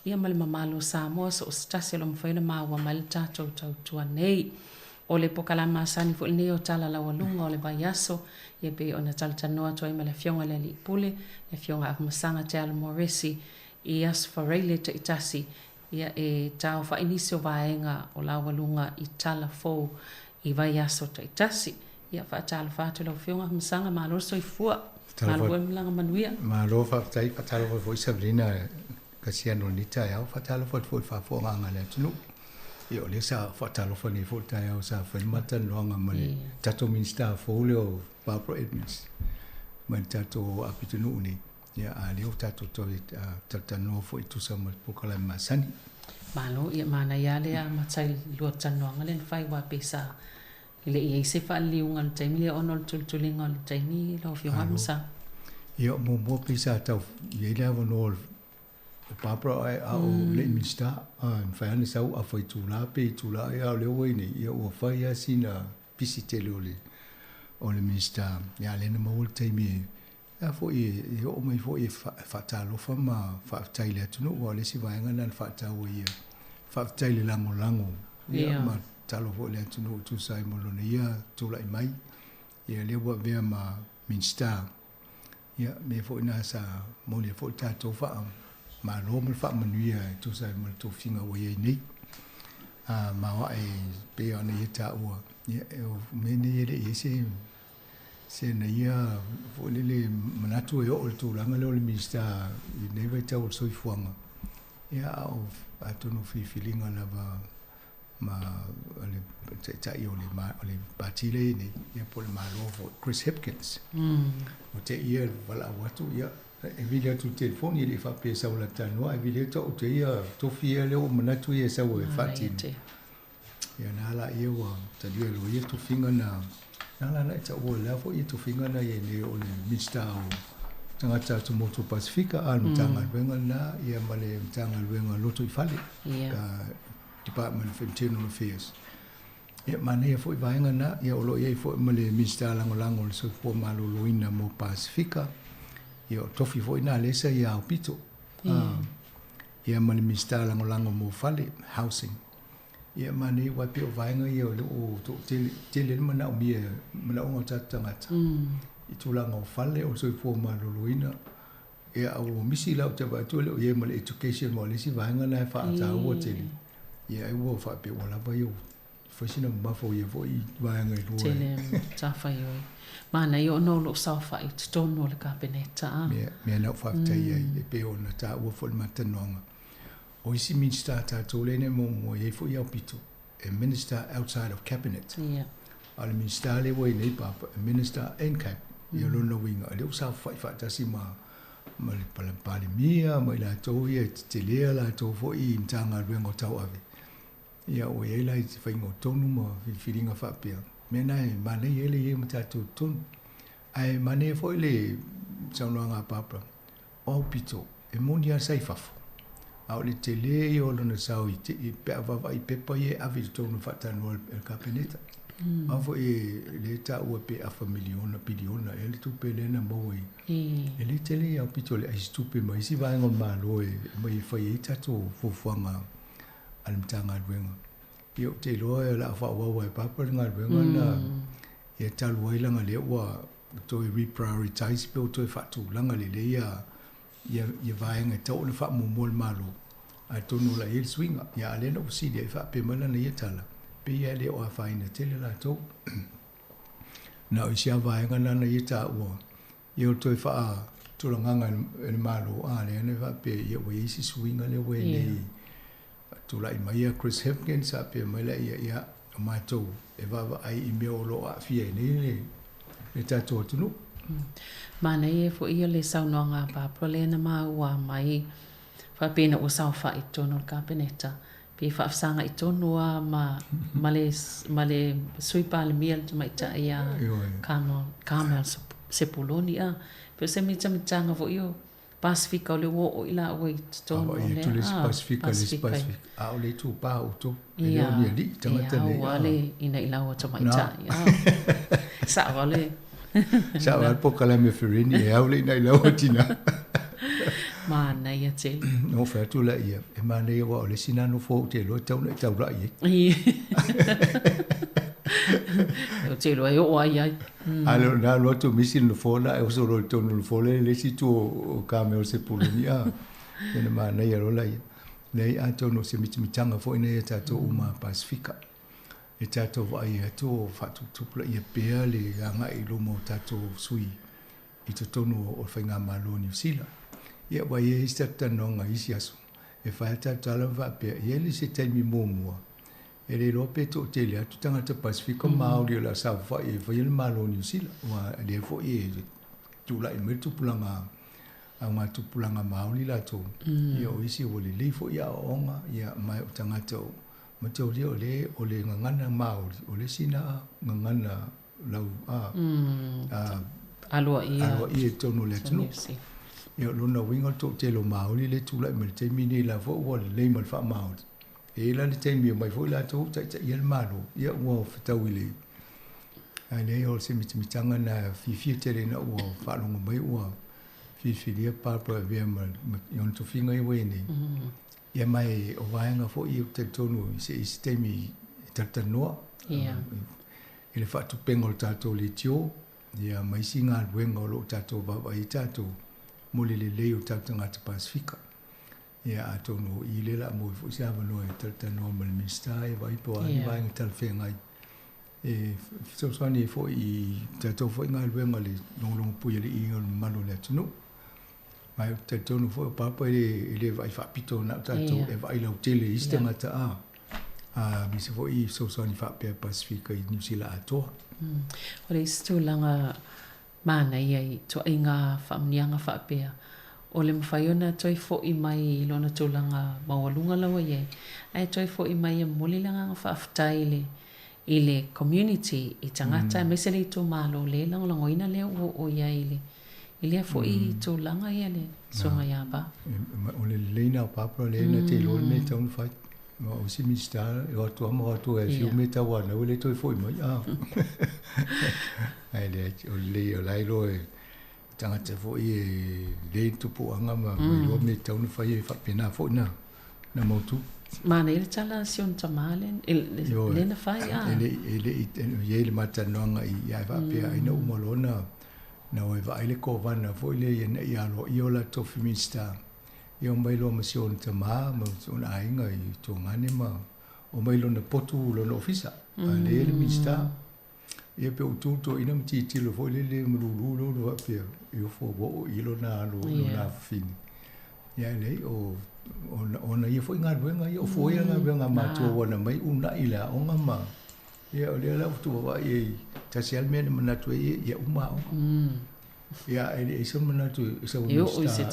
ia ma le mamalu o Samoa so o se tasi o loo mafai ona maua mai le tatou tautua nei. O le pokalama masani foi lenei o tala laualuga o le vaiaso ia pei ona talatalanoa atu ai ma le afioga i le Alii Pule, le afioga Afamasaga Te Alo Moresi i Aso Faraile taitasi ia e taofa'i nisi o vaega o laualuga i tala fou i vaiaso taitasi. Ia faatalofa atu lau afioga Afamasaga, malo le soifua, malo foi malaga manuia.
Malo faafetai, faatalofa foi Savelina Kasiano i lenei taeao, faatalofa atu foi i le faafofogaaga a le atunuu. Ia o lea sa faatalofa nei foi le taeao sa fai le matalanoaga ma le tatou Minista fou lea o Barbara Edmonds ma le tatou apitonuu nei. Ia a lea ua tatou toe talatalanoa foi e tusa ma le polokalame masani.
Malo, ia manaia lava le amata i le lua talanoaga lea na fai aua pei sa e le i ai se faaliliuga i le taimi lea ona o le tulituliga o le taimi lau Afioga Afamasaga.
Ia muamua pei sa tau i ai le avanoa o Barbara ae a o le i Minista, e mafai lava ona sau afa itula pe itula ea, a o lea ua i nei, ia ua fai lava sina pisi tele o le o le Minista. Ia a lea na maua le taimi e a foi e oo mai foi e faatalofa ma faafetai i le atunuu, aua o le isi vaega lena na faataua ia faafetai i le lagolago ia ma tatalo foi i le atunuu e tusa ai ma lona ia tulai mai. Ia lea ua avea ma Minista. Ia mea foi na sa momoli ai foi le tatou faamalo ma le faamanuia e tusa ai ma le tofiga ua i ai nei. A maoae pei ona ia taua, ia o mea nei e le i ai se se na ia foi lele manatu e oo i le tulaga lea o le Minista i lenei vaitau o le soifuaga. Ia a o atonu o filifiliga lava ma le taitai o le o le pati lea e i ai nei, ia po o le Malo foi, Chris Hipkins. O te ia e valaau atu, ia, e vili atu i le telefoni, e le i faapea e sau la talanoa, ae vili atu au te ia tofi ia lea ua manatu ia e sau e faatino. Ia na la ia ua talia loa ia tofiga na, na la na e taua lea foi ia tofiga na ia nei o le Minista o Tagata Atumotu Pasifika, a le Matagaluega lena, ia ma le Matagaluega Lotoifale, Department of Internal Affairs. Ia, manaia foi vaega na, ia o lo o i ai foi ma le Minista Lagolago o le Soifua Maloloina mo Pasifika, ia o tofi foi na lea sa ia aupito. Ia ma le Minista Lagolago mo Fale, Housing. Ia manaia aua e pei o vaega ia o lea ua toatele, tele le manaomia, manaoga o tatou tagata i tulaga o fale, o le soifua maloloina. Ia a ua misi la ou te vaai atu e le o i ai ma le education aua o le isi vaega lena e faataua tele. Ia ai ua faapea ua lava ia o Fai sina mamafa o ia foi vaega e lua.
Tele matafaioi. Manaia ona o lo o saofai i totonu o le Kapeneta a.
Mea, mea na ou faafetai ai, e pei ona taua foi i le matalanoaga. O isi Minisita a tatou lea na muamua, e i ai foi aupito, e Minister outside of Cabinet. A o le Minisita lea ua i ai nei Papa, e Minister in Cabinet. Ia o lona uiga, o lea ua saofai faatasi ma ma le Palemia ma i latou ia e tetelea latou foi i Matagaluega o tauave. Ia ua i ai la i te faiga o tonu ma filifiliga faapea, mea na e manaia ai le i ai ma tatou i totonu. Ae manaia foi le saunoaga a Barbara, o aupito, e moni lava sa i fafo, a o le tele ia o lona sao i te, pe a vaavaai i pepa ia e ave i totonu e faatalanoa e le Kapeneta. Aua foi e lea e taua pe afa miliona, piliona ea le tupe lea na maua i, e le tele ia aupito o le aisitupe ma isi vaega o le Malo e aumai e fai ai tatou fuafuaga a le Matagaluega. Ia ou te iloa o le a faaauau lava e Papa le galuega na ia talu ai leaga lea ua toe reprioritize pe ua toe faatulaga lelei ia ia vaega e tatau ona faamuamua le Malo. Atonu o la e i ai le suiga. Ia a o lea na ou fesili ai faapea mai lana ia tala, pei lava e le o afaina tele latou. Na o isi lava vaega na na ia taua Ia o le toe faatulagaga e le Malo, a lea na faapea, ia ua i ai se suiga lea ua i ai nei. Tulai mai ia Chris Hipkins, faapea mai laia, ia, o matou e vaavaai i mea o lo o aafia ai nei le, le tatou atunuu.
Manaia foi ia le saunoaga a Barbara lea na maua mai faapea ina ua saofai i totonu o le Kapeneta, pe faafesagai tonu lava ma, ma le, ma le Sui Palemia le tamaitai ia Carmel, Carmel Sepuloni. A, pei o se mitamitaga foi o Pasefika o lea ua oo i laua i totonu o lea.
Tu le isi Pasefika, le isi Pasefika. A o le itupa o outou. E le o ni alii tagata nei.
Ia, le ina i laua tamaitai. Sao lava le...
Sao lava le polokalame Fereni e au le ina i laua tina.
Manaia tele.
Na ou fai atu laia, e manaia aua o le isi na nofo ou te iloa e tatau ona e taulai ai.
Ou te iloa e oo ai ai.
A lea na alu atu misi le nofoa na e oso loa i totonu o le nofoa lea i le isi itu o Carmel Sepuloni a. Ia na manaia loa laia. Leai atonu o se mitamitaga foi nei a tatou uma a Pasefika. E tatou vaai atu o faatuputupulaia pea le agai i luma o tatou sui i totonu o le Faigamalo o Niu Sila. Ia ua i ai isi tatou talanoaga i isi aso, e fai lava tatou tala ma faapea, e i ai le isi taimi muamua, e le iloa pe toatele atu tagata Pasefika ma Maori o le a saofai e faia le Malo o Niu Sila, aua o lea foi e tulai mai le tupulaga a ngā tupulaga Māori latou, ia o isi ua lelei foi aoaoga, ia ma o tagata o mataulia o le o le gagana Māori, o le isi na gagana lau a
aloaia
aloaia i totonu o le atunuu. Ia o lona uiga o le toatele o Māori lea e tulai mai i le taimi lenei la foi ua lelei ma le faa-Māori. E i ai la le taimi e omai foi latou taitaia le Malo, ia ua fetau i le ae leai o se mitamitaga na fiafia tele ina ua faalogo mai ua filifilia Barbara e avea ma, ma i ona tofiga ia ua i ai nei. Ia ma e o vaega foi ia ou te talitonu i se isi taimi e talatalanoa i le faatupega o le tatou leitio ia ma isi galuega o lo o tatou vaavaai ai tatou mo le lelei o tatou tagata Pasefika. Ia atonu o i lea o le a maua ai foi se avanoa e talatalanoa ma le Minisita e vaai po o a ni vaega talafeagai e fesoasoani ai foi i tatou foi galuega i le logologopuialii o le mamalu o le atunuu. Ma ou te talitonu foi o Papa e le vaai faapito na o tatou, e vaai lautele i isi tagata a aemaise foi i fesoasoani faapea Pasefika i Niu Sila atoa.
O le isi tulaga manaia i ituaiga faamanuiaga faapea, o le mafai ona toe foi mai i lona tulaga maualuga la ua i ai, ae toe foi mai e momoli le agaga faafetai i le i le community, i tagata aemaise le itumalo le lagolagoina lea ua oo i ai i le i lea foi tulaga ia le susuga ia Ba.
O le lelei na o Barbara lea na te iloa le mea e tatau ona fai. O isi Minisita e o atu lava ma o atu e fiu mea tau anau e le toe foi mai. Ae leai, o le lelei o la e iloa e tagata foi e lelei le tupuaga ma iloa mea e tatau ona fai e faapena foi na mautu.
Manaia le tala a si ona tama lea na fai a.
E le i i ai le ma talanoaga i ae faapea ai na uma loa na na o e vaai le kovana foi lea ina ia aloaia o latou tofi Minisita. Ia omai loa ma si ona tama ma si ona aiga i Tuagane ma omai lona potu lona ofisa. A lea le Minisita. Ia pe ua tu toeaina ma tilotilo foi lele ma lulu lou le faapea e ofo ua oo i lona alo lona afafine. Ia ae leai o ona ia foi galuega ia, o fua ia galuega a matua ua na mai uunai i le aoga ma ia o lea la ua vaavaai i ai, tasi lava le mea na manatu ai ia uma aoga. Ia ae le i ai sona manatu e sau
e oo i se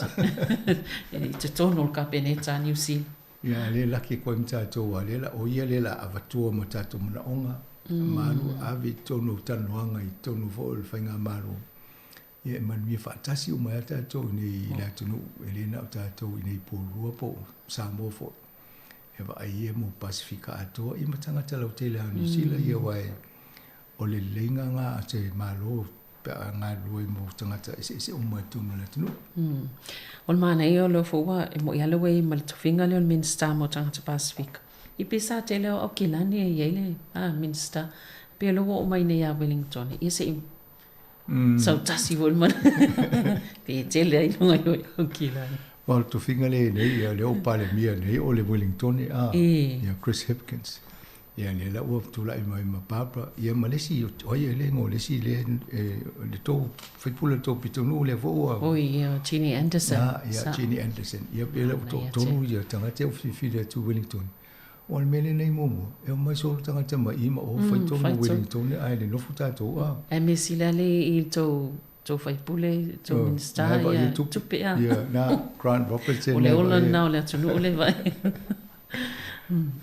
i totonu o le Kapeneta a Niu Sila.
Ia lea laki atu ai ma tatou a lea la o ia lea la avatua ma tatou manaoga ma alu ave i totonu o talanoaga i totonu foi o le faigamalo ia e manuia faatasi uma ai tatou i nei i le atunuu e le na o tatou i nei Porirua po o Samoa foi e vaai ia mo Pasefika atoa ia ma tagata lautele lava o Niu Sila ia aua o le leleiga lena a se Malo pe a galulue mo tagata eseese uma i totonu o le atunuu.
O le manaia o lea foi ua e mo'i lava ua i ai ma le tofiga lea o le Minisita mo Tagata Pasefika. I pe sa tele o Aukilani e i ai le Minisita. Pei o lea ua oo mai nei ia Wellington, ia se i sautasi foi le mana pe tele ai luga i o i Aukilani.
O le tofiga lea e i nei, ia lea ua Palemia nei o le Wellington a, ia Chris Hipkins. Ia lea la ua tulai mai ma Barbara, ia ma le isi, o ai e le igoa o le isi lea le tou faipule o le tou pitonuu lea foi ua...
Oi, ia, Ginny Anderson.
Ah, ia, Ginny Anderson. Ia, pei la ua toatolu ia tagata ia ua filifili atu i Wellington. O le mea lenei muamua, e omai solo tagata mai i ma o fai tonu i Wellington ae le nofo tatou a.
Ae mea sili lava lea i tou tou faipule, tou Minista, ia, tupe a.
Ia, na, Grant Robertson.
O le ola lena o le atunuu lea vaai.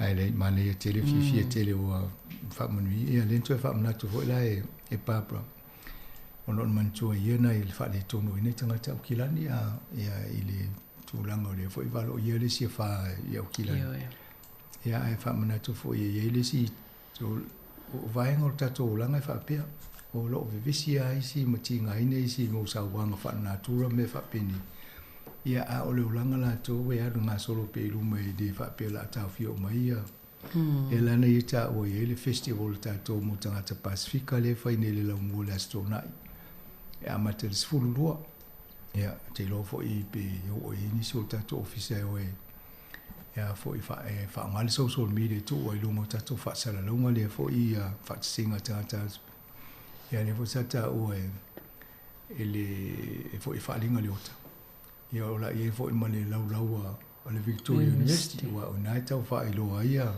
Ae leai, manaia tele, fiafia tele ua faamanuia. Ia, lea na toe faamanatu foi la e Barbara, ona o le manatua ia nai le faaletonu ai nai tagata Aukilani a, ia, i le tulaga o lea foi valoia le isi afa i Aukilani. Ia, ae faamanatu foi e i ai le isi o vaega o le tatou olaga e faapea, o lo o vevesi lava isi ma tigaina isi i mau sauaga faalenatura ma mea faapenei. Ia, a o le olaga latou e alu gasolo pea i luma e le faapea o le a taofia uma ai ia. Lea la na ia taua i ai le festival a tatou mo tagata Pasefika lea e fai nei i le Laumua i le Aso Toonai e amata i le 12. Ia, ou te iloa foi pe oo i ai nisi o le tatou ofisa e o e e foi e faaaoga le social media e tuu ai i luga o tatou faasalalauga lea foi ia faatasiga a tagata. Ia lea foi sa taua e e le e foi e faaaliga le ota. Ia o la i ai foi ma le laulau a le Victoria University aua o i ina e tau faailoa ai ia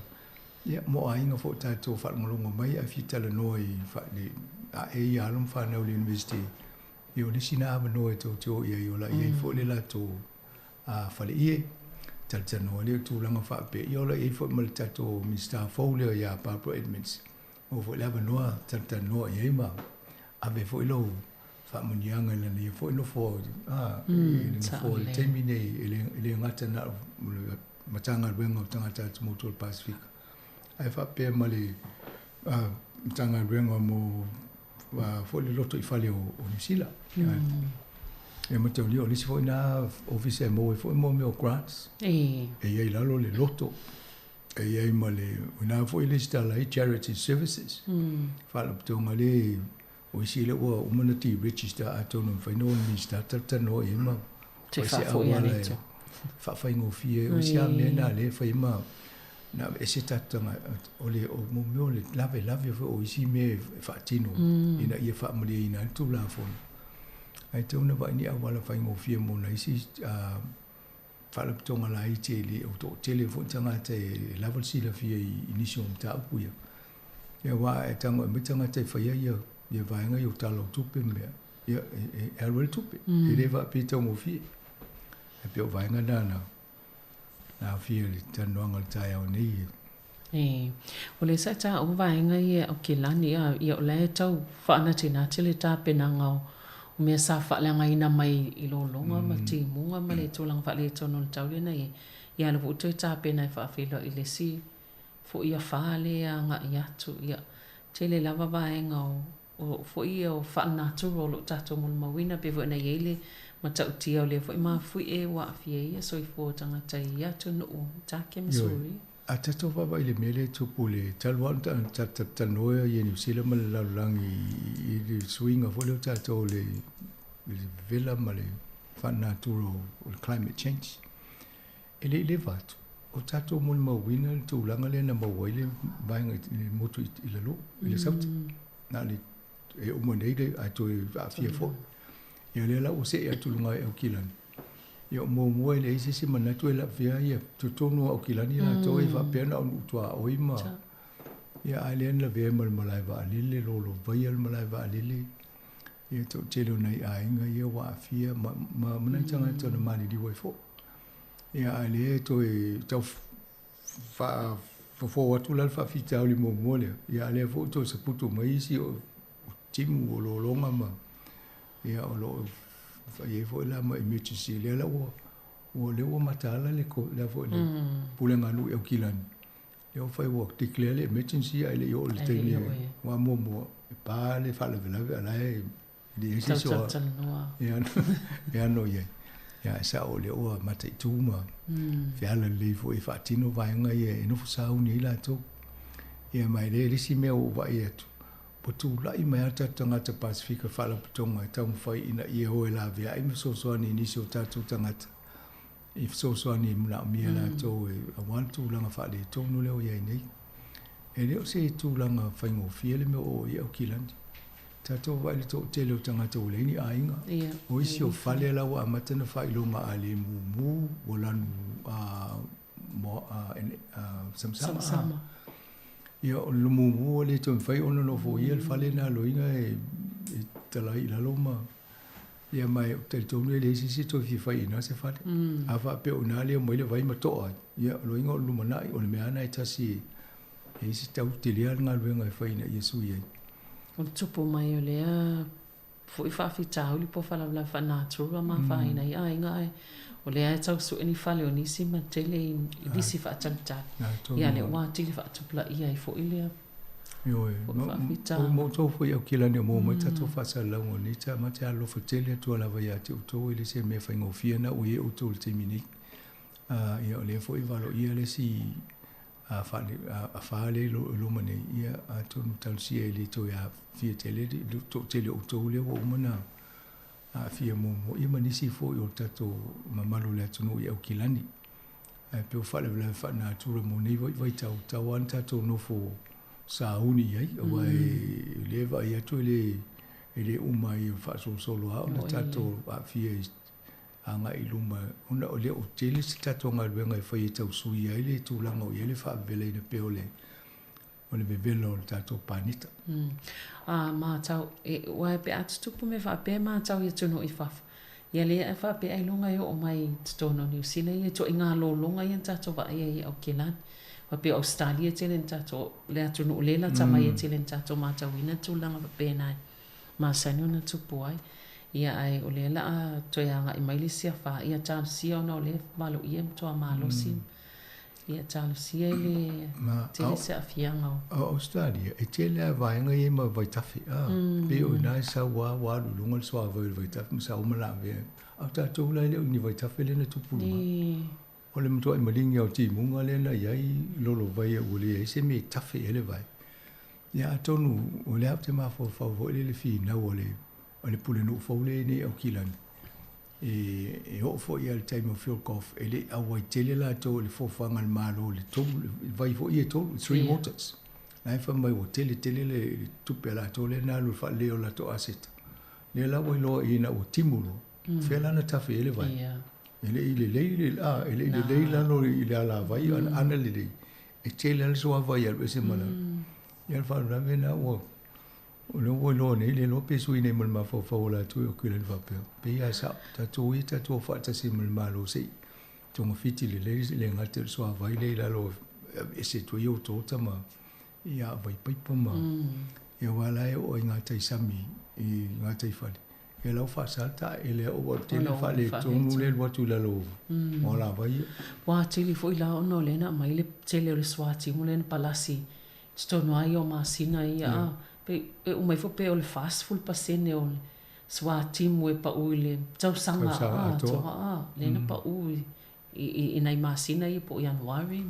ia mo aiga foi o tatou faalogologo mai ae fia talanoa i le ae ia alo ma fanau i le University. Ia o le isi na avanoa e tou te o i ai o la i ai foi le latou a faleie, talatalanoa lea i tulaga faapea, ia ola i ai foi ma le tatou Minisita fou lea ia Barbara Edmonds, maua foi le avanoa talatalanoa i ai ma ave foi lou faamanuiaga i lana ia foi nofoa a, i le nofoa i le taimi nei e le gata na o le Matagaluega o Tagata Atumotu o le Pasefika, ae faapea ma le Matagaluega mo foi le lotoifale o Niu Sila. E mataulia o le isi foi na ofisa e maua ai foi mo mea o grants. E i ai i lalo le loto, e i ai ma le, o ina foi le resitala ai Charity Services. Faalapotopotoga lea o isi lea ua uma ona deregister atonu e mafai ona o le Minisita talatalanoa i ai ma
fai se auala e
faafaigofie ai. O isi lava mea na lea e fai ma na aveese tatou tagata, o le o mo mea o le lavelave foi o isi mea e faatino ina ia faamalieina ai le Tulafono. Ae tatau ona vaai ni auala faigofie mo nai isi faalapotopotoga laiti e le o toatele foi tagata e lava le silafia i nisi o mataupu ia. Ia aua a e tago e aumai tagata e faia ia ia vaega ia o tala o tupe ma mea, ia e alu ai le tupe. E le faapea e taugofie. Ae pei o vaega na na na aofia i le talanoaga o le taeao nei.
E, o lea sa e taua vaega ia Aukilani, a ia o la e tau faanatinati le tapenaga o mea sa faaleagaina mai i lologa ma timuga ma le tulaga faaletonu o le tau lea na i ai. Ia a o lea foi ua toe tapena e faafeiloai i le isi foi afa lea e agai atu. Ia, tele lava vaega o O foi ia o faalenatura o lo o tatou molimauina, pei foi ona i ai le matautia o lea foi mafuie ua aafia ai ia soifua o tagata i atunuu i Take ma Suria.
A tatou vaavaai i le mea lea e tupu i le talu lava ona talatalanoa ia Niu Sila ma le lalolagi i le suiga foi lea o tatou o le vevela ma le faalenatura o le climate change, e le i leva atu. o tatou molimauina le tulaga lea na maua ai le vaega i le motu i lalo, i le Saute. Na o le e uma nei le ae toe aafia foi. Ia lea la ua see atu i luga i Aukilani. Ia o muamua e leai se isi manatu e lavea ia totonu o Aukilani latou e faapea na o nuu tuaoi ma ia ae lea na lavea ai ma le malae vaalele, lolovaia le malae vaalele. Ia toatele o nai aiga ia ua aafia ma ma nai tagata na maliliu ai foi. Ia ae lea e toe tau faafofo atu la le faafitauli muamua lea, ia ae lea foi ua toe saputu mai isi o timu o lologa ma ia o lo o fai ai foi la ma emergency lea la ua ua lea ua mataala le lea foi le pulega a nuu i Aukilani lea ua fai ua declare le emergency ae le i oo i le taimi aua muamua e pa le faalavelave a o la e leai se isi o e ano i ai. Ia ae sao o lea ua mataitu ma feala lelei foi e faatino vaega ia e nofo sauni ai latou. Ia ma e le le isi mea ua ou vaai atu, ua tulai mai lava tatou tagata Pasefika faalapotopotoga e taumafai ina ia o e laveai ma fesoasoani i nisi o tatou tagata i fesoasoani e manaomia e latou aua le tulaga faaletonu lea ua i ai nei. E le o se tulaga faigofie le mea ua oo i ai Aukilani. Tatou vaai i le toatele o tagata ua leai ni aiga. O isi o fale la ua amata ona faailoga a le mumu ua lanu samasama. Ia o le mumu ua le toe mafai ona nofoia le fale na loiga e talai i lalo ma ia ma e talitonu e leai se isi e toe fia fai i ina se fale. A faapea o ina lea omai le vai ma toa ai, ia o loiga o le lumanai o le mea lava na e tasi e e se tau telea le galuega e fai ina ia sui ai.
O le tupu mai o lea foi faafitauli po o faalavelave faanatura ma afaina ai aiga ae o lea e tau sue ni fale o nisi ma tele i lisi faatalitali. Ia lea ua atili faatupulaia ai foi lea
Ioe, faafitauli. Ma outou foi Aukilani o maua mai tatou faasalalauga o nei ta ma te alolofa tele atu lava ia te outou e le se mea faigofie na ua i ai outou i le taimi nei. Ia o lea foi e valoia le isi afa lea i luma nei, ia atonu talosia e le toe aafia tele le toatele o outou lea ua uma ona aafia muamua, ia ma nisi foi o le tatou mamalu o le atunuu i Aukilani. Ae pei o faalavelave faanatura mo nei vaitau, tau lava ona tatou nofo sauni i ai, aua e le vaai atu e le uma ai faasolosolo lava ona tatou aafia i agai i luma ona e le o tele se tatou galuega e fai e tau suia ai le tulaga o i ai le faavevelaina pea o le o le vevela o le tatou paneta.
A matau, e, aua pe a tutupu mea faapea e matau i atunuu i fafo, ia lea e faapea ailoga e oo mai i totonu o Niu Sila ia ituaiga lologa ia na tatou vaai ai i Aukilani. Faapea o Ausetalia e tele na tatou, le atunuu lea e lata mai e tele na tatou matauina tulaga faapena e masani ona tupu ai. Ia ae o lea la a toe agai mai le isi afa, ia talosia ona o lea e valoia e matua malosi. Ia talosia i le tele se aafiaga
o. O Australia, e tele lava vaega ia ma vaitafe, a, pei o i ina e sau lava ua alu i luga le suavai o le vaitafe ma sau ma lavea. A o tatou la e le o ni vaitafe lea na tupu i luga. O le matuai maligi lava o timuga lea na i ai lolovaia ua leai se mea e tafe i ai le vai. Ia atonu o lea ou te mafaufau foi lele finau a le a le pulenuu fou lea i nei Aukilani e e oo foi i le taimi o Phil Goff e le i auai tele latou i le foafoaga a le Malo i le tolu le vai foi ia e tolu, three waters. La e fai mai ua tele tele le le tupe a latou lea na alu i le faaleleia o latou aseta. Lea la ua iloa i ina ua timu loa, fea la na tafe ai le vai. E le i lelei le a, e le i lelei lalo i le alavai, ana lelei, e tele lava le suavai e alu ese ma lalo. Ia o le faalavelave lena ua, o lea ua iloa nei, le iloa pe sui nei ma le mafaufau o latou i Aukilani faapea, pei lava e sao, tatou ia tatou o faatasi ma le Malo se i togafiti lelei le gata i le suavai lea i lalo e aveese atu ai otaota ma ia vaipaipa ma ia aua la e oo i gatai sami i gatai fale. Ia la ua faasa le taeele a ua tele le faaletonu lea e alu atu i lalo o alavai ia.
Ua atili foi la ona o lea na aumai le tele o le suatimu lea na palasi i totonu lava ia o masina ia a pei e uma ifo pe o le 40% o le suatimu e pau i le tausaga atoa a lea na pau i nai masina ia po o Ianuari.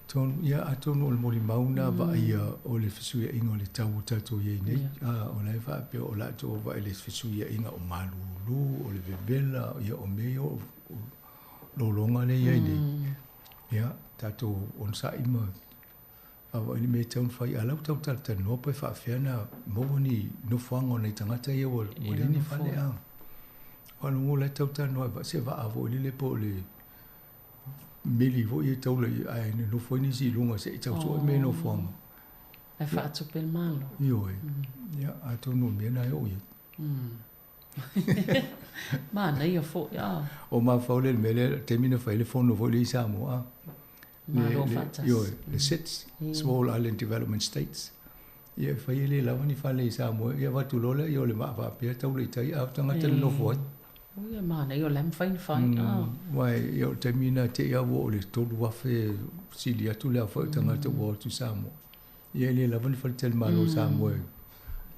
Tonu, ia, atonu o le molimau na vaaia o le fesuiaiga o le tau ua tatou i ai nei. A, o la e faapea o latou o vaai i le fesuiaiga o malulu, o le vevela, ia o mea ia o lologa lea e i ai nei. Ia, tatou onosai ma vaavaai le mea e tatau ona fai. A o la ua tau talatalanoa pe faapefea ona maua ni nofoaga o nai tagata ia ua leai ni fale. A faalogo la e tau talanoa se vaa foi lele po o le meli foi e taula ae nonofo ai nisi i luga se i tau sue mea i nofoaga.
Ae faatupe le Malo.
Ioe. Ia, atonu o mea na e oo i ai.
Manaia foi, a.
O mafaufau lea i le mea lea, le taimi na fai ai le fono foi lea i Samoa, a.
Malo faatasi.
Ioe, le SIDS, Small Island Development States. Ia e fai e le lava ni fale i Samoa, ia avatu loa lea o le vaa faapea taula i tai, a o tagata e nonofo ai.
Oi, e manaia, o la e mafai ona fai, a.
Aua ia o le taimi lena te i lava ua oo i le 3,000 sili atu le aofai o tagata ua o atu i Samoa. Ia e le lava ni faletalimalo o Samoa e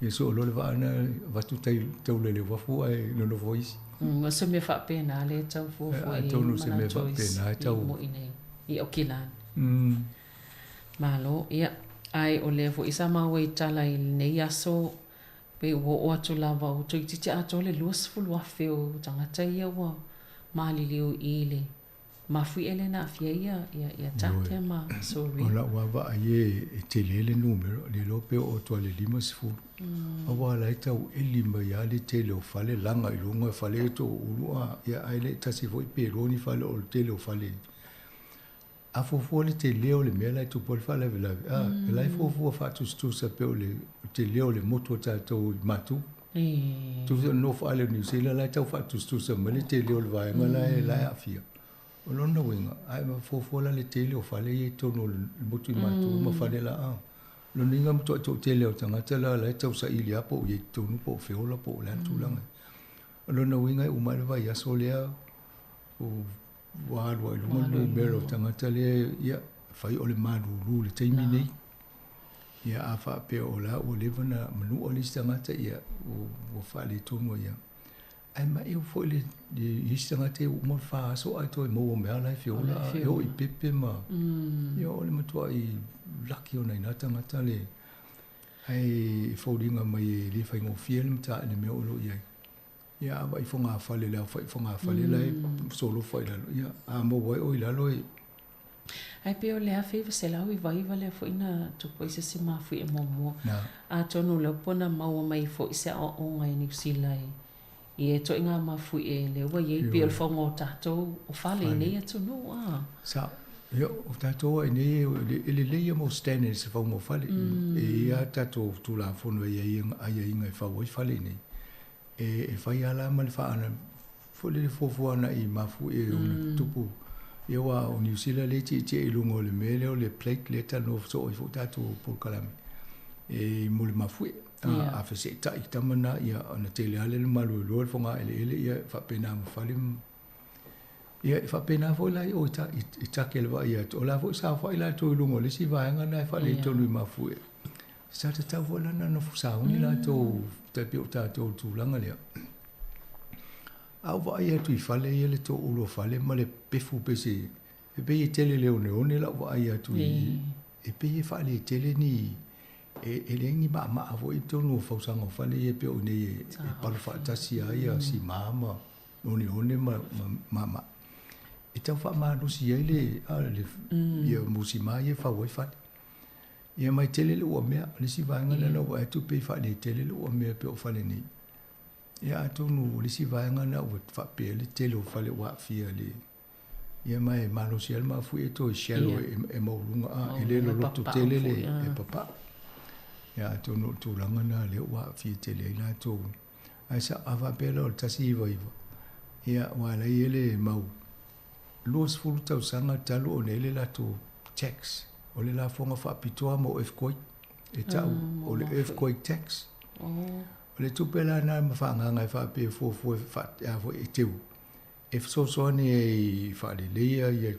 ia soo loa le vaa na avatu tai taula i le uafu ae nonofo ai isi.
O se mea faapena lea e tau fuafua i ai
Atonu o se mea faapena e tau.
I inei i Aukilani. Malo, ia, ae o lea foi sa maua i tala i lenei aso, pei ua oo atu lava ua toeitiiti atoa le 20,000 o tagata ia ua maliliu i le Mafuie lea na aafia ai ia Tate ma
Suri. O lau lava vaai e tele le numera, le iloa pe oo atu lava i le 50. Aua o la e tau eli mai lava le tele o fale laga i luga, fale e toaulu a, ia ae le tasi foi pe lua ni fale o le tele o fale. A fuafua le tele o le mea la e tupu ai le faalavelave, a, o la e fuafua faatusatusa pei o le tele o le motu a tatou i Matu. Tusa o le North Island o Niu Sila la e tau faatusatusa mai le tele o le vaega la e la e aafia. O lona uiga, a e fuafua la le tele o fale ia i totonu o le motu i Matu ma fale la a. Lona uiga matuai toatele o tagata la la e tau saili lava po o i ai i totonu po o feola po o le a le tulaga. O lona uiga e uma ai le vaiaso lea ua alu ai i luga le numera o tagata lea ia fai o le malulu i le taimi nei. Ia a faapea o la ua leva ona manua le isi tagata, ia ua faaletonu ai lava. Ae maeu foi le isi tagata ia ua uma le fa aso ae toe maua mai lava la e fia ola, e oo i pepe ma ia o le matuai laki ona i na tagata le ae foliga mai e le faigofie le mata le mea o lo o i ai. Ia a vaai fogafale le aofai fogafale la e solofa i lalo, ia a maua ai oe i lalo e
Ae pei o le 1999 lea foi na tupu ai se isi mafuie muamua. Atonu o lea pua na maua mai foi se aoaoga i Niu Sila i ia ituaiga mafuie lea ua i ai pei o le fauga o tatou o fale i nei atunuu a.
Sao. Ia, o tatou lava i nei e lelei ia mau standards e fauga o fale. E i ai lava tatou Tulafono e i ai aiaiga e fau ai fale i nei. E fai lava la ma le faaana foi lele fuafua agai i mafuie e ono tupu. Ia aua o Niu Sila lea e tietie i luga o le mea lea o le plate lea e talanoa soo ai foi tatou polokalame e mo le mafuie. A, a feseetai tama na, ia ona tele lava lea o le maluelue o le fogaeleele, ia e faapena ma fale ma Ia e faapena foi la i o i i Take le vaai atu, o la foi e saofai latou i luga o le isi vaega lena e faaletonu i mafuie. Sa tatau foi la ona nofo sauni latou tai pei o tatou i le tulaga lea. A ou vaai atu i fale ia le toaulu o fale ma le pefu pei se, e pei e tele i le oneone lau vaai atu i, e pei e faaletele ni, e leai ni maamaa foi i totonu o fausaga o fale ia pei o i inei e palu faatasi ai sima ma oneone ma maamaa. E tau faamalosi ai le, le ia musima ia e fau ai fale. Ia ma e tele le uamea, o le isi vaega lea na ou vaai atu pei e faaletele le uamea e pei o fale nei. Ia atonu o le isi vaega lena ua faapea le tele o fale ua aafia i le ia ma e malosi ai le mafuie e toe shallow e maualuga a e le loloto tele le e papaa. Ia atonu o le tulaga lena lea ua aafia tele ai latou. Ae sa a faapea la o le 199, ia aua la e i ai le mau 20 tausaga talu ona i ai le latou tax, o le lafoga faapitoa mo earthquake, e tau o le earthquake tax. O le tupe la lena ma faaagaaga e faapea e fuafua e a foi e teu, e fesoasoani ai e faaleleia ia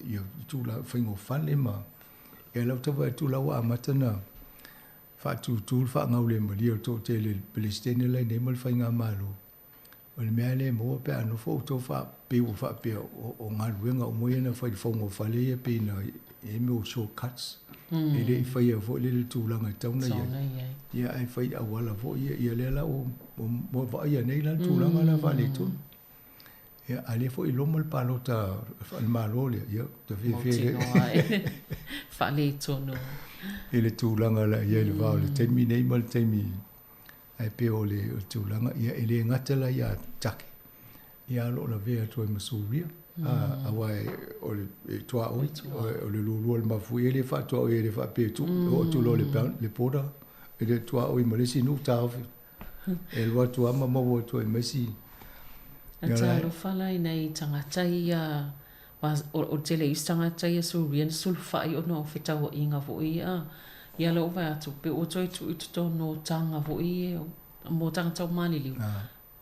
ia tulaga faiga o fale ma ia lau tau vaai atu la ua amata ona faatutū le faagaulemalie o le toatele i le Peresetene la i nei ma le Faigamalo. O le mea lea e maua pe a nofo outou pei ua faapea o galuega uma ia na fai i le fauga o fale ia pei na i ai mea o short cuts. E le i faia foi lele le tulaga e tatau ona i ai. Ia ae fai i auala foi ia, ia lea la ua vaaia nei la le tulaga la faaletonu. Ia, a lea foi loma le palota a le Malo lea, ia, ta fiafia
le. Mautinoa e faaletonu.
I le tulaga la i ai le va o le taimi nei ma le taimi ae pei o le tulaga, ia, e le gata la ia Take, ia o lo o lavea atu ai ma Suria, aua o le tuaoi, o le lulua o le mafuie e le faatuaoi e le faapea e tuu, e oo atu loa i le border, e le tuaoi ma le isi nuu taofi. E alu atu lava ma maua atu ai ma isi.
A talofa la i nai tagata ia, o le tele o isi tagata ia Suria na sulufai ona o fetauaiga foi ia. Ia lea ua vaai atu pe ua toe tuu i totonu o taga foi ia mo tagata ua maliliu.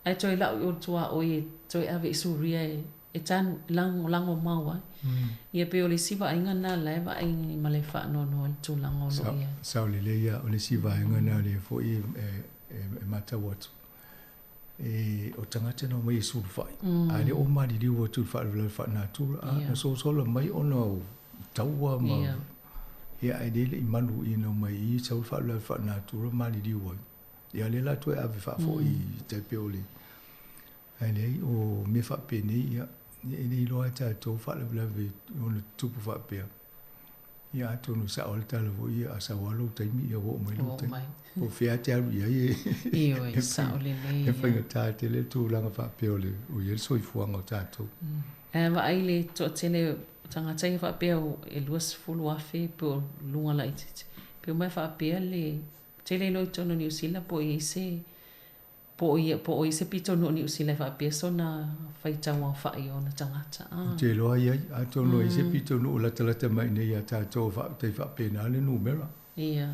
Ae toe lau i o le tuaoi e toe ave i Suria e tanu, e lagolagomau ai. Ia pei o le isi vaaiga lena la e vaai ma le faanoanoa i le tulaga o lo o i ai.
Sao lelei ia, o le isi vaega lena lea foi e matau atu, o tagata na omai e sulufai, a lea ua maliliu atu i le faalavelave faalenatura, a na sosola mai ona o taua ma ia ae le i malu ina omai i i sau le faalavelave faalenatura maliliu ai. Ia lea la toe ave faafoi i tai pei o le Ae leai, o mea faapenei, ia, e le iloa e tatou faalavelave ona tutupu faapea. Ia atonu e sao lava le tala foi ia, a sau lava lou taimi, ia ua oo mai lou taimi. Po o fea lava e te alu i ai,
e, e, sao lelei,
e faigata tele le tulaga faapea o le, o i ai le soifuaga o tatou.
Ae vaai le toatele o tagata ia faapea e 20,000 po o luga laitiiti. Pe omai faapea le tele loa i totonu o Niu Sila po o i ai se Po o ia, po o i se pitonuu o Niu Sila e faapea sona faitau aofai o ona tagata, a.
Ou te iloa i ai, atonu e i ai se pitonuu latalata mai i inei ia tatou e tai faapena le numera.
Ia.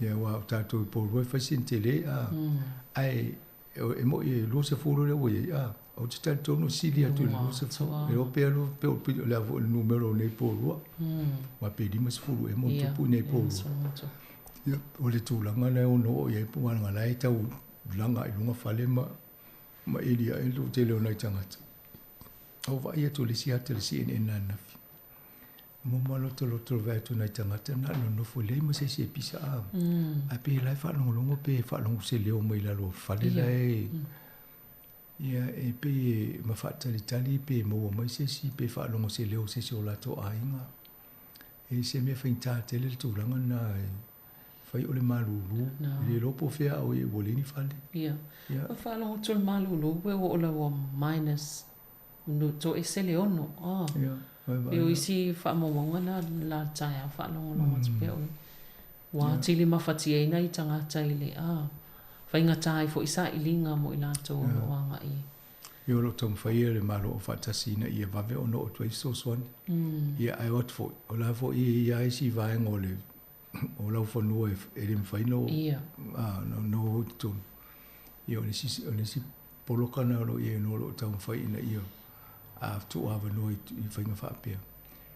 Ia, aua o tatou i Porirua e fai sina tele, a. Ae e moni e 20 lea ua i ai, a. Ou te talitonu e sili atu i le 20. E iloa pe alu, pe o le a foi le numera o nei Porirua. Aua pe 50 ea ma ona tupu i nei Porirua. Ia, o le tulaga lea e ono oo i ai, aua o la e tau laga i luga fale ma ma eli ae le toatele o nai tagata. A ua vaai atu i le isi ata i le CNN ananafi, momoa lotoloto vaai atu nai tagata na o le nonofo e leai ma se isi e pisa a. Ae pei la e faalogologo pe faalogo se leo mai lalo o fale la e ia e pei e ma faatalitali pe maua mai se isi pe faalogo se leo o se isi o latou aiga. E se mea faigata tele le tulaga lena e fai o le malulu, e le iloa po o fea a o i ai ua leai ni fale.
Ia. Ua faalogo atu le malulu ua oo la ua minus no toese le ono. Oh.
Ia.
E o isi faamaumauga na la taeao faalogologo atu pea oe. Ua atili mafatia ai nai tagata i le a faigata ai foi sailiga mo i latou o lo o agai ai.
Ia o lo o taumafai ia le Malo Aufaatasi ina ia vave ona oo atu ai fesoasoani. Ia ae o atu foi, o la foi e i ai isi vaega o le o laufanua e le mafai ona ona o i totonu. Ia o le isi o le isi poloka lena o lo o i ai o lo o taumafai ina ia tuuavanoa i faiga faapea.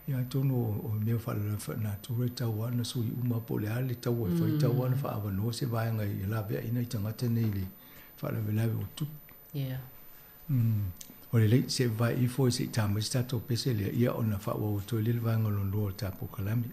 Ia atonu o mea faalavelave faalenatura e tatau lava ona sui uma po o le a le taua e fai, e tatau lava ona faaavanoa se vaega e laveai nai tagata nei i le faalavelave ua tupu.
Ia.
O lelei, se i vaai ifo se i ta mai se tatou pese lea, ia ona faaauau atu ai lea i le vaega lona lua o le ta polokalame.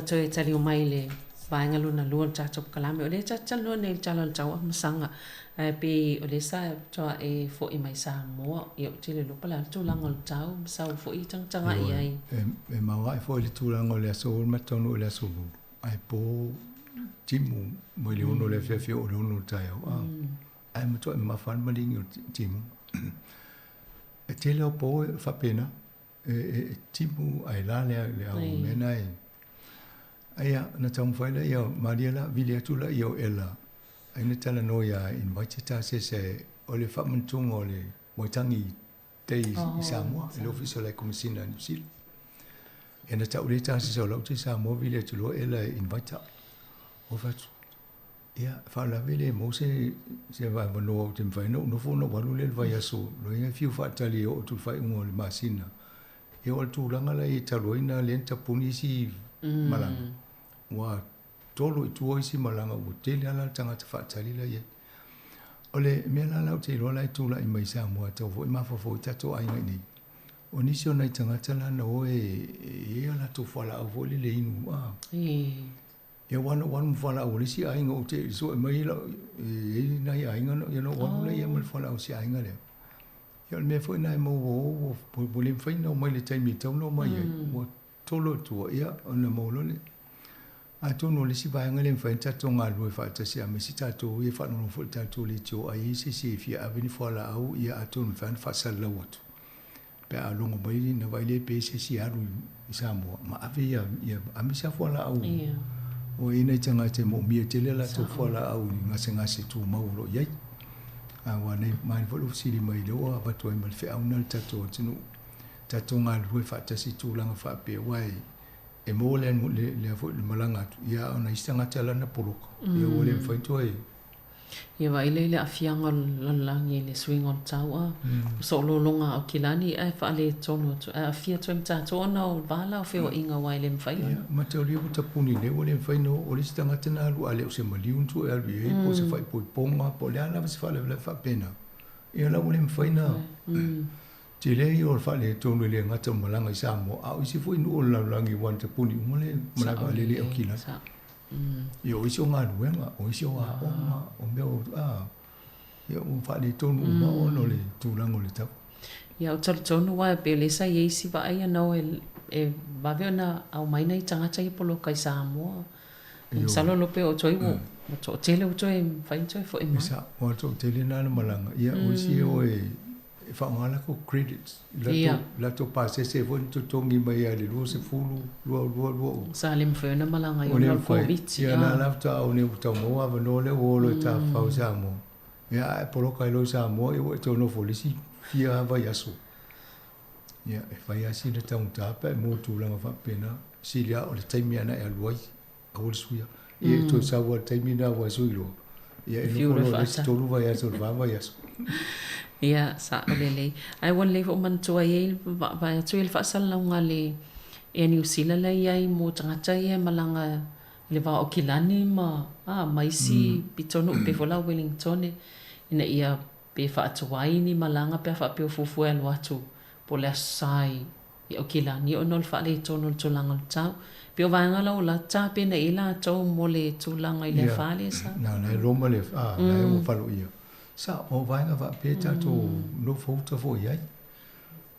toe taliu mai i le vaega lona lua o le tatou polokalame. O lea tatou te talanoa nei i le Tala o le Tau Amasaga, ae pei o lea sa toa e fo'i mai Samoa. Ia ou te le iloa po o le a le tulaga o le tau ma sau foi tagatagai i ai.
E maoae foi le tulaga o le aso 6 ma taunuu i le aso 8, ae po timu mai le 6 o le afiafi e oo i le 6 o le taeao. Ae matuai mamafa lava le maligi o le timuga. E tele o po e faapena. E timu ae la le au mea na e. Aia na taumafai laia malie la vili atu laia o Ela ai na talanoa ia invite ta se se o le faamanatuga o le Waitangi Day i Samoa i le Ofisa o le Komesina a Niu Sila. Ia na tau lea ta se o lau te Samoa vili atu loa Ela e invite o fatu. Ia, faalavelave le maua se se avanoa ou te mafai ona ou nofo ona ou alu lea i le vaiaso loa e fiu faatali e oo atu i le faaiuga o le masina. Ia o le tulaga la ia talu ai na lea na tapuni isi malaga, ua tolo i tua isi malaga ua tele lava la le tagata faatali la i ai. O le mea la la ou te iloa la e tulai mai i Samoa e tatau foi mafaufau ai tatou aiga i inei, o nisi o nai tagata la na o e i ai a latou fualaau foi lele inu a. Ia aua na ou alu ma fualaau a le isi aiga ou te sue mai lau e i ai nai aiga na ia na ou alu lea ma le fualaau a si aiga lea. Ia o le mea foi lena e maua ua ua le mafai ona omai i le taimi e tatau ona omai ai, ua tolo i tua ia ona maua loa lea. Atonu o le isi vaega lea e mafai ona tatou galulue faatasi aemaise tatou ia e faalogologo foi i le tatou leitio ai i ai se isi e fia ave ni fualaau ia atonu e mafai ona faasalalau atu. Pe a logo mai na vaai lea pe se isi alu i Samoa ma ave ia ia aemaise lava fualaau ua i ai nai tagata e moomia tele a latou fualaau i gasegase tumau o lo o i ai. Aua nei manaia foi lou fesili mai lea ua avatu ai ma le feau lena i le tatou atunuu, tatou galulue faatasi i tulaga faapea aua e maua le le foi le malaga atu ia a o nai isi tagata la na poloka ia ua le mafai ona toe
Ia vaai lea i le aafiaga o le lalolagi i le suiga o le tau a o soolologa Aukilani ae faaletonu atu ae aafia atu ai ma tatou ona o le va la o feoaiga aua e le mafai ona.
Ma te aulia ua tapuni nei ua le mafai ona oo. O le isi tagata na alu a le o se maliu na tuu e alu i ai po o se faaipoipoga po o le a lava se faalavelave faapena, ia la ua le mafai ona tele ia o le faaletonu e le gata o malaga i Samoa a o isi foi nuu o le lalolagi aua na tapuni uma le malaga vaalele i Aukilani. Ia o isi o galuega, o isi o aoga, o mea o, a, ia ua faaletonu uma ona o le tulaga o le tau.
Ia ou talitonu aua e pei o lea sa i ai isi vaai ana o e vave ona aumai nai tagata ia poloka i Samoa. Masalo lo pe o toe ua toatele ua toe mafai ona toe foi mai.
E sao, ua toatele na na malaga. Ia o isi e o e e faaaoga latou credits i latou pasese foi na totogi mai ia i le 20, 22, 20.
Sa le mafai ona malaga ai ona o le Koviti.
Ia na la faatoa au nei ua tau maua avanoa lea ua o loa e tafafao i Samoa. Ia a e poloka ai loa i Samoa ia ua e toe nofo i le isi fia vaiaso. Ia e fai lava sina taugata pe a e maua tulaga faapena. Sili lava o le taimi lava na e alu ai aua le suia. Ia e toe sau lava i le taimi lena ua e sui loa, ia e nofo loa i le isi 3 vaiaso i le 4 vaiaso.
Ia, sao lelei. Ae ua lelei foi manatua i ai le vaai atu i le faasalalauga a le Air New Zealand la e i ai mo tagata ia e malaga i le va o Kilani ma, a, ma isi pitonuu pei foi la o Wellingtone ina ia pe faatuai ni malaga pe a faapea o fuafua e alu atu po o le Aso Sa i i Aukilani ona o le faaletonu o le tulaga o le tau. Pei o vaega la o la tapena i ai latou mo le tulaga i le afa lea sa.
Na, na e loma le, a, na e ua faloia. Sa, o vaega faapea tatou nofo uta foi i ai.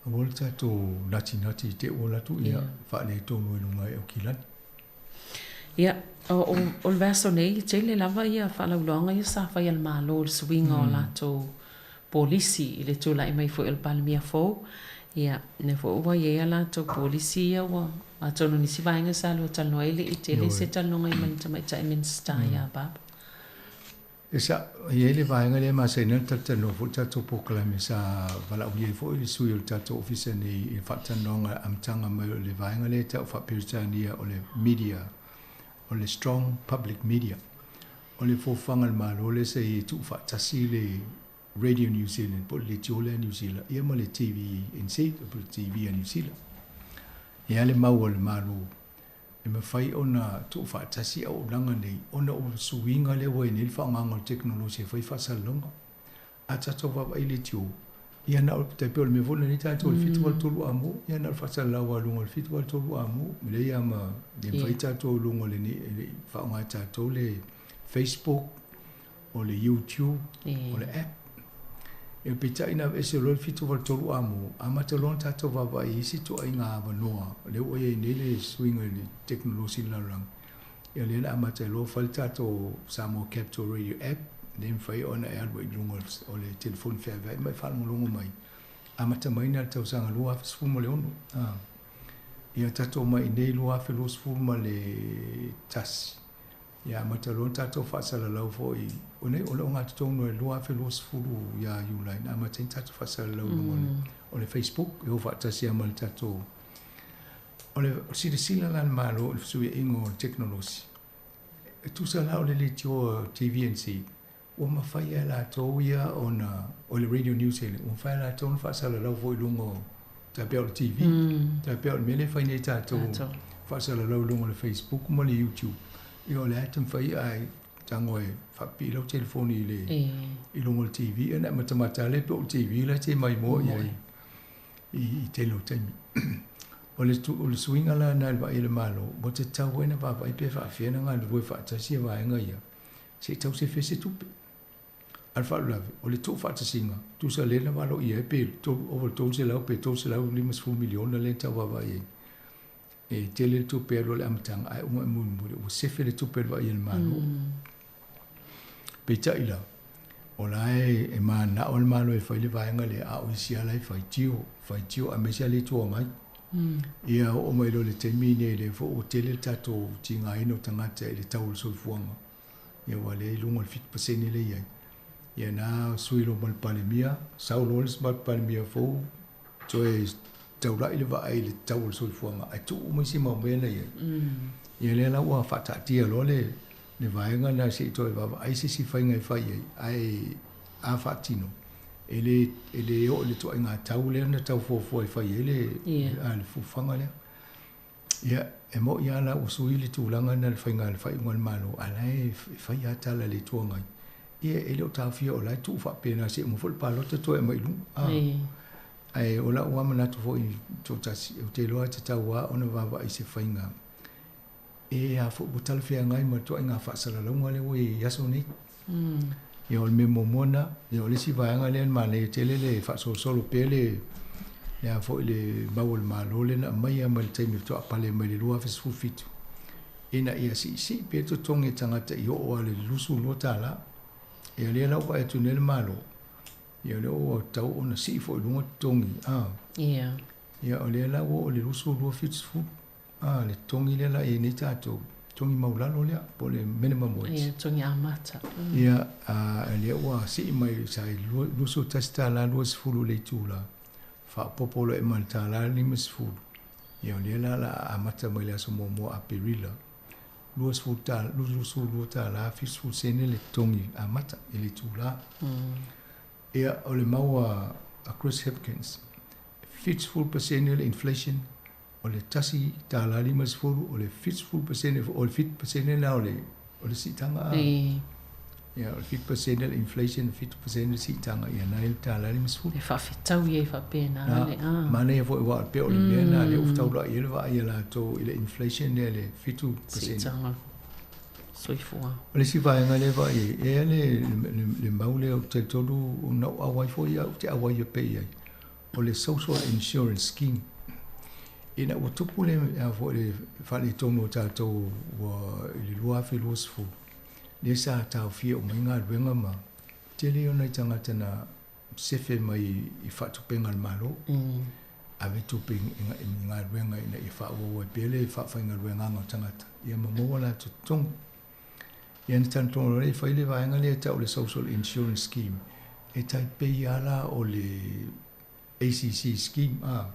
Aua le tatou natinati i te ua alu atu ia faaletonu i luga i Aukilani.
Ia, o, o le vaiaso nei, tele lava ia faalauiloaga ia sa fai a le Malo i le suiga o latou polisi i le tulai mai foi o le Palemia fou. Ia, lea foi ua i ai a latou polisi ia ua, atonu o nisi vaega sa lua talanoa ai e le i tele se talanoaga i ma le Tamaitai Minisita ia Barbara.
E sa i ai le vaega lea e masani ai ona talatalanoa foi le tatou polokalame sa valaaulia ai foi le sui o le tatou ofisa nei i le faatalanoaga amataga mai o le vaega lea e tau faa-Peretania o le media, o le strong public media. O le fofoga a le Malo lea sa i ai e tuufaatasi le Radio New Zealand po o le leitio lea a Niu Sila ia ma le TVNZ po o le TV a Niu Sila. E i ai le mau a le Malo e mafai ona tuufaatasi auaunaga nei ona o suiga lea ua i ai nei le faaaogaina o le tekonolosi e fai faasalalauga. A tatou vaavaai i leitio, Ia na o tai pei o le mea foi lenei tatou i le 73 amu, ia na o le faasalalau lava i luga o le 73 amu, e leai lava ma le mafai tatou i luga o le e le i faaaoga e tatou le Facebook, o le YouTube, o le app. Ia peitai na aveese loa le 73 amu, amata loa ona tatou vaavaai i isi ituaiga avanoa, lea ua i ai nei le suiga i le tekonolosi i le lalolagi. Ia lea na amata ai loa fai le tatou Samoa Capital Radio App, lea e mafai ona e alu ai i luga o le telefoni feaveai ma e faalogologo mai, amata mai na i le tausaga 2016. A. Ia tatou omai i inei 2021, ia amata loa ona tatou faasalalau foi, o nei o le ogatotonu o le 2020 ia Iulai na amata ai ona tatou faasalalau i luga o le Facebook, e o faatasi lava ma le tatou. O le silasila la a le Malo i le fesuiaiga o le tekonolosi, e tusa la o le leitioa TVNZ, ua mafai lava e latou ia ona, o le Radio New Zealand, ua mafai lava e latou ona faasalalau foi i luga o, tai pei o le TV, tai pei o le mea lea e fai nei tatou, faasalalau i luga o le Facebook ma le YouTube, ia o lea e taumafai ae tago e faapipii lau telefoni i le, i luga o le TV, ona e matamata lava lea pe o le TV la e te maimoa i ai i tele o taimi. O le, o le suiga la lena i le vaai a le Malo, ua tatau ai ona vaavaai pe faafefea ona galulue faatasi ia vaega ia, se i tau sefe se tupe. A o le faalavelave, o le tuufaatasiga, tusa lea na valoia ai pe ova i le 300 pe $350 miliona lea na tau vaavaai ai. E tele le tupe e alu a le amataga, ae uma e mulimuli, ua sefe le tupe i le vaai a le Malo. Peitai la, o la e, e mananao le Malo e fai le vaega lea, a o isi lava la e faitio, faitio aemaise lava le Itu Agai. Ia oo mai loa i le taimi lenei lea foi ua tele le tatou tigaina o tagata i le tau o le soifuaga, ia aua lea e i luga o le 7% lea e i ai. Ia na sui loa ma le Palemia, sau loa le Palemia fou, toe taulai le vaai i le tau o le soifuaga ae tuu uma isi mau mea na i ai. Ia lea la ua faataatia loa le le vaega lena se i toe vaavaai se isi faiga e fai ai, ae a faatino, e le e le oo i le ituaiga tau lea na tau fuafua e fai ai le a le fuafuaga lea. Ia, e moni lava la ua sui le tulaga lena i le faiga le faaiuga a le Malo, a o la e fai lava tala a le Itu Agai. Ia, e le o taofia o la e tuu faapena se i uma foi le palota toe aumai i luga. A, ae o la'u lava manatu foi toatasi, ou te iloa e tatau lava ona vaavaai i se faiga e a foi ua talafeagai ma le ituaiga faasalalauga lea ua i ai i aso nei. Ia o le mea muamua lena. Ia o le isi vaega lea na manaia tele le faasolosolo pea le le a foi le mau a le Malo lea na aumai lava mai le taimi faatoa pale mai le 2017 ina ia siisii pea totogi e tagata i oo lava i le $22. Ia lea la ua vaai atu nei le Malo, ia lea ua tatau ona sii foi i luga totogi, a.
Ia.
Ia o lea la ua oo i le 22.70. A, le totogi lea la e i ai nei tatou, totogi maualalo lea, po o le minimum wage.
Ia, totogi amata.
Ia, a, lea ua sii mai sa i $21.20 le itula, faaopoopo loa i ai ma le $1.50. Ia, o lea la o le a amata mai le aso muamua o Aperila, $22.70 le totogi amata i le itula. Ia, o le mau a Chris Hipkins, 70% le inflation, O le $1.50, o le 70%, o le 7% lena o le, o le siitaga. Ia, o le 7% le inflation, 7% le siitaga, ia na i le $1.50.
E faafetaui ai faapena le a.
Manaia foi aua pei o le mea lena lea ua taulai ai le vaai a latou i le inflation lea i le 7%.
Siitaga soifua.
O le isi vaega lea e vaai ai, e i ai le, le, le mau lea ou te talitonu na ou auai foi au, ou te auai pea i ai. O le Social Insurance Scheme. Ina ua tupu le, a foi le faaletonu o tatou ua i le 2020, lea sa taofia uma ai galuega ma tele ia o nai tagata na sefe mai i faatupega a le Malo, ave tupe i galuega ina ia faaauau ai pea le faafaigaluegaga o tagata, ia ma maua latou totogi. Ia na talitonu loa e fai le vaega lea e tau o le Social Insurance Scheme, e tai pei lava la o le ACC Scheme, a,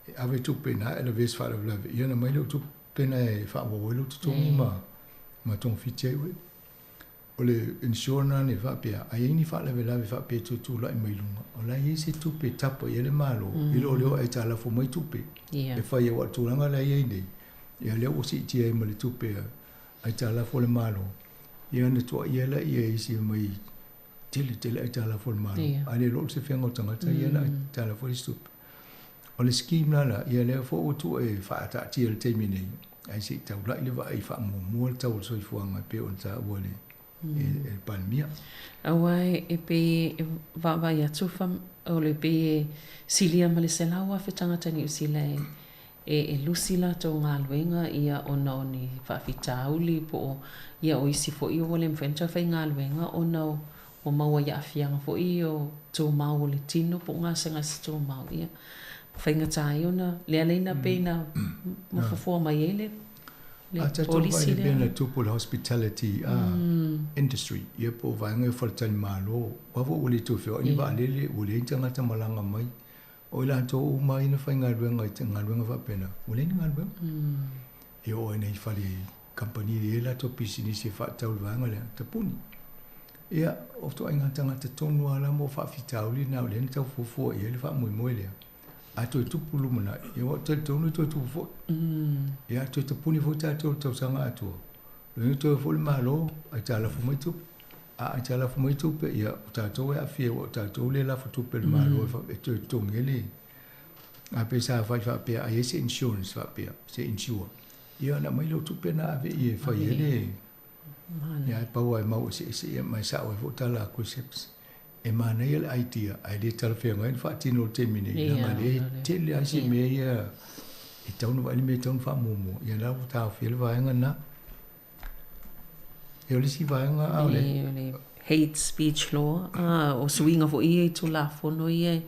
e ave tupe i ina e lavea i se faalavelave, ia ona aumai lea o tupe na e faaauau ai lou totogi ma togafiti ai oe. O le insurance lena e faapea, a i ai ni faalavelave faapea e toe tulai mai luga, o la e i ai se tupe e tapa i ai le Malo, i lo le o aitalafu mai tupe e fai ai, aua o le tulaga la e i ai nei, ia lea ua siitia ai ma le tupe a aitalafu a le Malo, ia ona tuuaia laia e isi mai tele tele aitalafu a le Malo, ae le iloa o le sefega o tagata ia na aitalafu ai isi tupe. O le scheme la la, ia lea foi ua tuu e faataatia i le taimi nei, ae se i taulai le vaai faamuamua le tau o le soifuaga e pei ona taua e le e le Palemia.
Aua e pei e vaavaai atu o le pei e silia ma le 100,000 tagata Niu Sila e e lusi latou galuega ia ona o ni faafitauli po o ia o isi foi ua le mafai ona toe faigaluega ona ua maua i aafiaga foi o tumau o le tino po o gasegase tumau ia faigata ai ona le ala ina pei na mafuafua mai ai le le
A tatou vaai
polisi
i le mea
lea.
na tupu i le hospitality industry, ia po o vaega ia o faletalimalo, aua foi ua le toe feoai ni vaalele, ua leai ni tagata malaga mai. O i latou uma ia na faigaluega i galuega faapena, ua leai ni galuega. E oo ai nei fale kamupani e i ai latou pisinisi e faatau i le vaega lea, tapuni. Ia, o ituaiga tagata tonu lava la mo faafitauli na o lea na tau fuafua i ai le faamoemoe lea. A toe tupu lumanai, ia aua ou te talitonu e toe tupu foi. Ia, a toe tapuni foi tatou i le tausaga atoa, lona uiga toe o foi le Malo aitalafu mai tupe. A aitalafu mai tupe, ia o tatou e aafia aua o tatou lea e lafo tupe i le Malo e toe totogi ai le... A pe sa fai faapea a i ai se insurance faapea, se insure, ia ona aumai lea o tupe na ave i e fai ai le... Ia ae pau lava e mau eseese ia ma e sao ai foi tala a Chris Hicks. E manaia le idea ae le talafeagai ona faatino i le taimi nei, leaga o lea e tele lava isi mea ia e tatau ona vaai le mea e tatau ona faamuamua. Ia la ua taofia le vaega lena. Ia o le isi vaega a o le...
Le hate speech law, a o suiga foi ia i Tulafono ia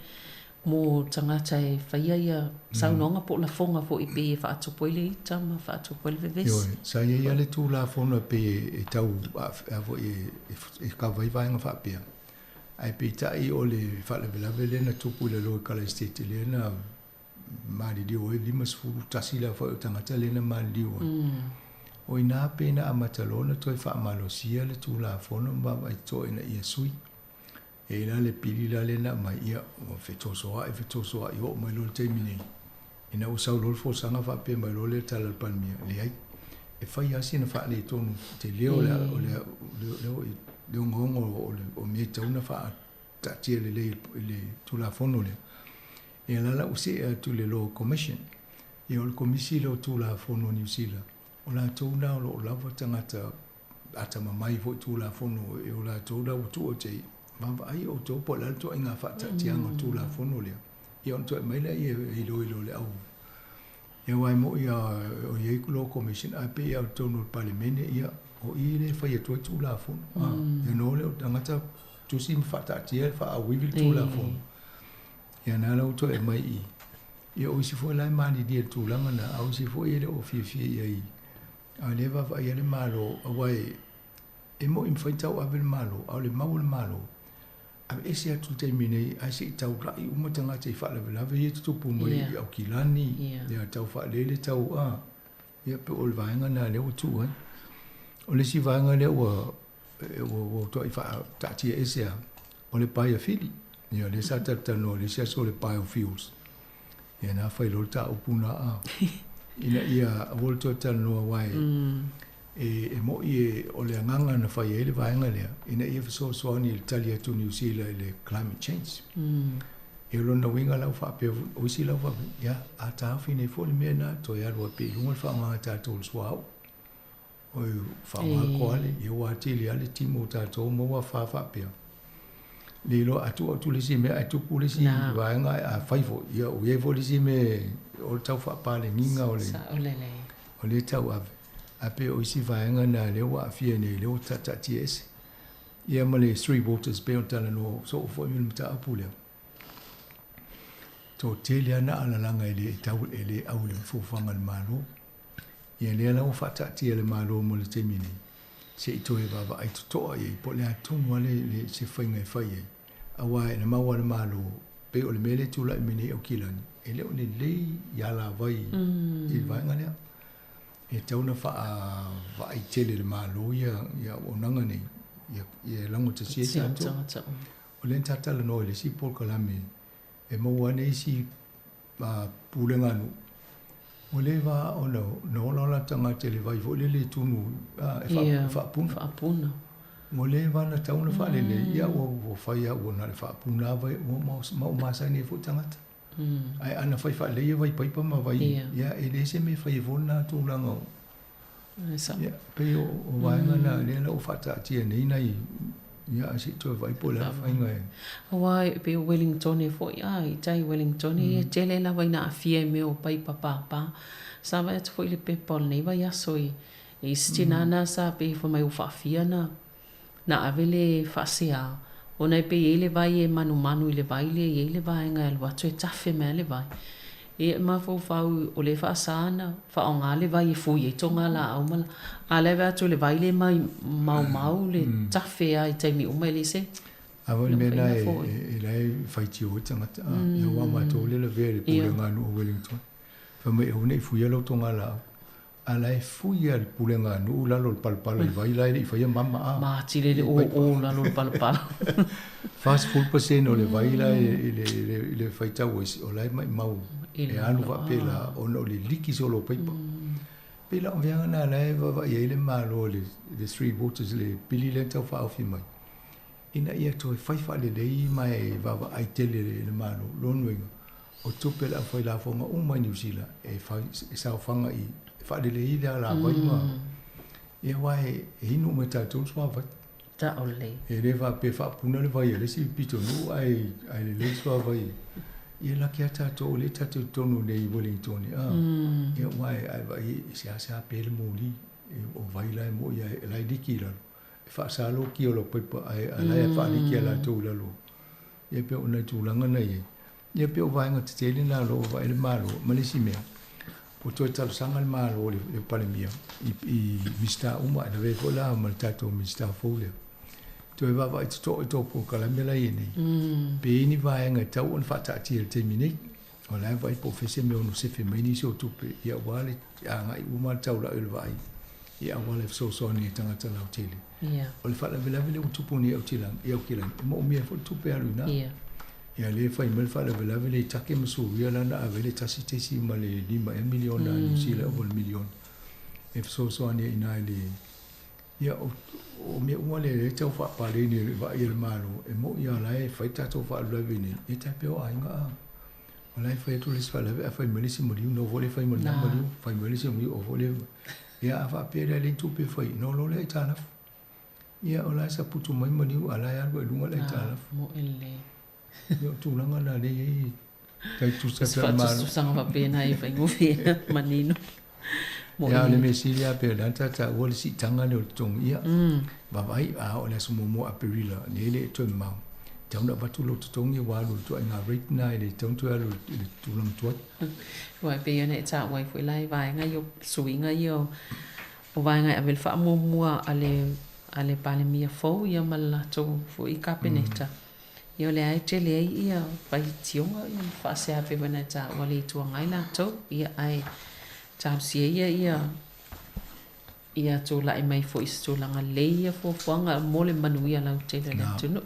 mo tagata e faia ia saunoaga po o lafoga foi pei e faatupu ai le ita ma faatupu ai le vevesi.
Ioe, sa i ai lava le Tulafono e pei e tau a foi e kava ai vaega faapea, ae peitai o le faalavelave lea na tupu i lalo i Kalaesetete lea na maliliu ai 51 le aofai o tagata lea na maliliu ai. O i ina pei na amata loa ona toe faamalosia le Tulafono ma vaavaai totoa ina ia sui. E i ai la le pili la lea na aumai, ia, ua fetosoa'i, fetosoa'i, oo mai loa i le taimi nei, ina ua sau loa le folasaga faapea mai loa lea i le tala a le Palemia, leai, e fai lava sina faaletonu tele o le, o le, o le ogaoga o mea e tatau ona faataatia lelei i le Tulafono lea. Ia la la ua see atu i le Law Commission. Ia o le Komisi lea o Tulafono a Niu Sila, o latou na o lo o lava tagata atamamai foi Tulafono e o latou la ua tuu atu i ai, vaavaai outou po o le a le ituaiga faataatiaga o le Tulafono lea, ia ona toe aumai lea e iloilo e le au. Ia aua e moni lava o i ai Law Commission, ae pei lava o totonu o le Palemene, ia o i lea e fai atu ai Tulafono. Ia ona o lea o tagata tusi ma faataatia e faaauivi le Tulafono. Ia na la ua toe aumai i i. Ia o isi foi la e malilie i le tulaga lena, a o isi foi e le o fiafia i ai. A o lea e vaavaai lava le Malo, aua e, e moni e mafai ona tauave le Malo, a o le mau a le Malo, aveese atu i le taimi nei, ae se i taulai uma tagata i faalavelave ia e tutupu mai i Aukilani, ia tau faalele, tau a, ia pe o le vaega lena lea ua tuu ai. O le isi vaega lea ua, ua, ua tuai faataatia ese lava, o le paeafili. Ia lea sa talatalanoa i le isi aso o le biofuels. Ia na fai loa le taupu na a. Ina ia aua le toe talanoa aua e, e, e mo'i e, o le agaga na fai ai le vaega lea, ina ia fesoasoani i le tali atu Niu Sila i le climate change. Ia o lona uiga la ua faapea, o isi la ua faapea, ia a taofi nei foi le mea na, toe alu ai pea i luga le faaaogaga a tatou o le suauu. Oi, faaaoga koale, ia ua atili lava le timu o tatou maua fa faapea. Le iloa a tuu atu le isi mea ae tupu le isi vaega ae a fai foi, ia ua i ai foi le isi mea o le tau faapalegiga o le, o le tau ave. Ae pei o isi vaega na lea ua aafia nei, lea ua taataatia ese. Ia ma le Three Waters pei ona talanoa soo foi ma le mataupu lea. Toatele lava na alalaga e le tau e le au i le fuafuaga a le Malo. Ia lea la ua faataatia e le Malo mo le taimi nei, se i toe vaavaai totoa i ai po o le a tonu lava le, le, se faiga e fai ai. Aua e na maua a le Malo, pei o le mea lea e tulai mai nei i Aukilani, e le o lelei i alavai i le vaega lea. E tatau ona faavaai tele e le Malo ia, ia auaunaga nei, ia, ia laugatasia ai tatou. O lea na ta talanoa i le isi polokalame e maua ane isi pulega a nuu, ua leva ona ola o latou tagata i le vai foi lele e tunu e faapuna. Ua leva ona tatau ona faalelei, ia ua ua fai lava ua na o le faapuna lava ua ma ua masani ai foi tagata. Ae ana fai faalelei ia vai paipa ma vai, ia e leai se mea e fai ai fua lena tulaga o ia pei o vaega na lea la ua faataatia nei nai ia ae se i toe vaai po o le a le faiga e.
Aua e pei o Wellingtone foi a, i tai Wellingtone ia tele lava ina aafia i mea o paipa pāpā. Sa vaai atu foi i le pepa o lenei vaiaso i E isi tina na sa pei fai mai ua faafia na na ave le faasea ona e pei e i ai le vai e manumanu i le vai lea e i ai le vaega e alu atu e tafe mai lava le vai. Ia e mafaufau o lea e faasa ona faaaoga le vai e fui ai togalaau ma a o la e vaai atu o le vai lea e maumau le tafe lava i taimi uma e leai se
A o le mea lena e la e faitio ai tagata a, ia aua o matou lea e lavea i le Pulega a Nuu o Wellington. Fai mai aua ne i fuia lau togalaau. A la e fui lava e le pulega a nuu lalo o le palapala i vai la e le i faia mama a.
Matile le oo lalo o le palapala.
40% o le vai la i le, i le faitau ai, o la e maimau e alu faapela ona o le liki solo o paipa. Pei la o veaga na la e vaavaai ai le Malo i le Three Waters, le pili lea na tau faaofi mai, ina ia toe fai faalelei ma e vaavaai tele le Malo. Lona uiga, o tupe a le aufailafoga uma i Niu Sila e fai e saofaga i e faalelei ai le alavai ma ia aua e inu uma e tatou le suavai.
Sao lelei.
E le faapea e faapuna le vai a le isi pitonuu ae ae lelei le suavai. Ia laki lava tatou o lea tatou te i totonu nei i Wellington a. Ia aua a e vaai e seasea pe le moli o vai la e moi e la e liki i lalo. E faasa lou ki o lau paipa ae a la e faaliki e latou i lalo. Ia pei o nai tulaga na i ai. Ia pei o vaega tetele na o lo o vaai le Malo. Ma le isi mea, ua toe talosaga le Malo i le Palemia i Minisita uma, e lavea ai foi la ma le tatou Minisita fou lea, toe vaavaai totoa i tou polokalame la e i ai nei, pe i ai ni vaega e tatau ona faataatia i le taimi nei. O la e vaai po o fea se mea ono sefe mai nisi o tupe, ia aua le agai uma le taulai o le vaai i auala e fesoasoani ai i tagata lautele. O le faalavelave lea ua tupu nei i Aukilani, e moomia ai foi le tupe e alu i ina. Ia lea e fai mai le faalavelave lea i Take ma Suria la na ave ai le 1.5 ea miliona a Niu Sila ova i le miliona e fesoasoani ai i ina i le Ia o mea uma lea e tau faapaleni e le vaai a le Malo, e moni lava o la e fai tatou faalavelave nei, e tai pei o aiga a. O la e fai atu le isi faalavelave ae fai mai le isi maliu, na o foi lea fai ma lena maliu, fai mai le isi maliu, o foi lea. Ia a faapea la e leai ni tupe e fai, ona o loa lea aitalafu. Ia o la e saputu mai maliu a o la e alu ai i luga le aitalafu.
Moe lelei.
Ia o tulaga na lea e i ai tai tusa
pea o le Malo. Faatusatusaga faapena e faigofie manino.
Ia o le mea sili lava pei o lea na ta taua le siitaga lea o le totogi, ia vaavaai a oo i le aso muamua o Aperila nei e le i toe mamao, e tatau ona avatu lou totogi ua alu i le ituaiga rate lena e le tatau ona toe alu i le tulaga tuai.
Aua e pei ona e taua ai foi la i vaega ia o suiga ia o vaega e ave le faamuamua a le a le Palemia fou ia ma le latou foi Kapeneta. Ia o lea e tele ai ia faitioga ia ma faasea pei foi ona e taua le Itu Agai latou, ia ae talosia ia ia ia tulai mai foi i se tulaga lelei ia fuafuaga mo le manuia lautele o le atunuu.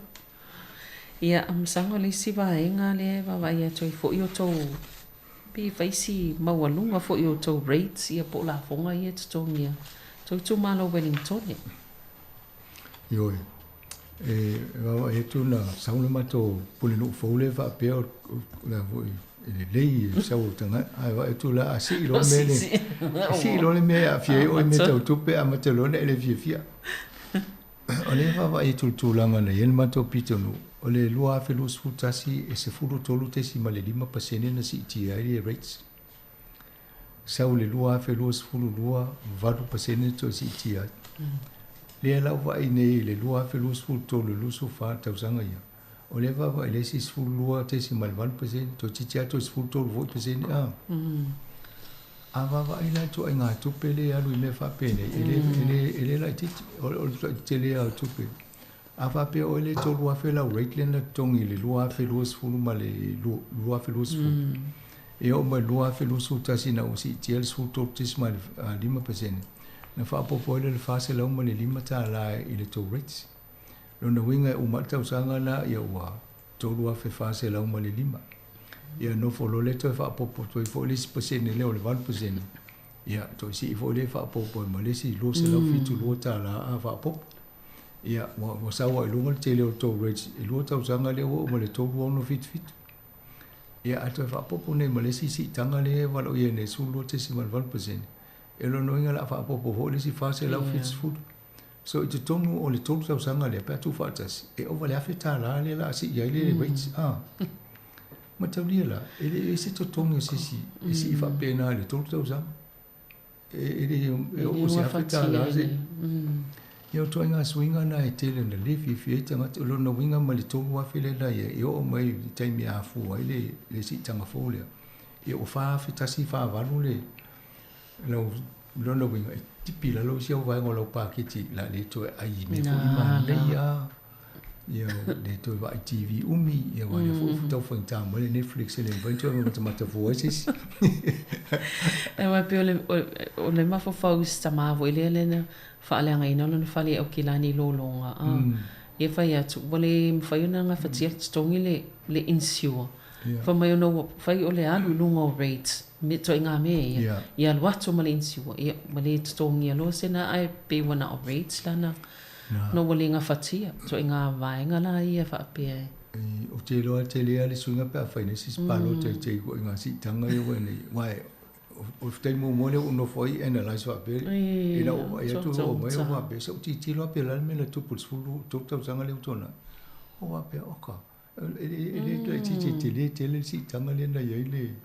Ia masalo o le isi vaega lea e vaavaai atu ai foi o tou pe fai si maualuga foi o tou rates ia po o lafoga ia e totogia tou itumalo Wellingtone.
Ioe. E vaavaai atu na sau le matou pulenuu fou lea faapea o le a foi e lelei e sau o tagata ae vaai atu la a sii loa le mea lea e sii loa le mea e aafia ai oe i mea tau tupe amata loa ona e le fiafia. O lea e vaavaai atu i le tulaga na i ai le matou pitonuu, o le 2021 e 13.5% na siitia ai le rates. Sau i le 2022, 8% na toe siitia ai. Lea la ua vaai nei i le 2023 i le 24 tausaga ia, o lea e vaavaai i le isi 12.8%, toeitiiti lava toe 13 foi pasene a. A vaavaai la i ituaiga tupe lea e alu i mea faapenei, e le, e le, e le laitiiti, o le ituaiga tele lava o tupe. A faapea oe lea e 3,000 lau rate lea na totogi i le 2020 ma le 2020, e oo mai i le 2021 ina ua siitia le 13.5%, na faaopoopo ai lea o le $405 i le tou rates. Lona uiga e uma lava le tausaga lena ia ua $3,405. Ia nofo loa lea toe faaopoopo atu ai foi le isi pasene lea o le 8%, ia toe sii foi lea faaopoopo ai ma le isi $272 a faaopoopo. Ia, ua, ua sau ai i luga le tele o tou rates i lua tausaga lea ua oo mai le 3.67. Ia, ae toe faaopoopo nei ma le isi siitaga lea e valaauia nei 12.8%. E lona uiga o le a faaopoopo foi le isi 470. So i totonu o le tolu tausaga lea pe a tuufaatasi, e ova i le $1,000 lea o le a sii ai le rates. A. Mataulia la, e le i ai se totogi o se isi e sii faapena i le tolu tausaga. E, e le e oo se $1,000 se. Ia o ituaiga suiga na e tele na le fiafia ai tagata. O lona uiga mai le $3,000 lea na i ai, e oo mai i le taimi e afua ai le, le siitaga fou lea, ia ua $4,148 le, lau lona uiga e tipi i lalo isi au vaega o lau paketi o le a le toe ai i mea foi manaia ia le toe vaai TV umi ia aua lea foi ua tau faigata mai le Netflix e le mafai ona toe matamatabua ai se isi.
Aua e pei o le mafaufau i si tama foi lea na faaleagaina lona fale i Aukilani i Lologa a ia fai atu ua le mafai ona gafatia le totogi le insure. Fai mai ona ua fai o le alu i luga o rates, me, ituaiga mea ia, yeah. Ia alu atu ma le insure, ia, ua le totogia loa sena ae pei ua na o rates la na, na ua le gafatia, ituaiga vaega la ia faapea e.
Ou te iloa tele lava le suiga pe a fai nei se isi palota i te ituaiga siitaga ia ua i nei, aua o le taimi muamua lea ua ou nofo ai analyse faapea, ina ua vaai atu ua oo mai ou faapea, se i ou tilotilo lava pe o le a le mea na tupu i le 13 tausaga lea ua tuanai, ou faapea, oka, E le laitiiti e tele tele le siitaga lea na i ai le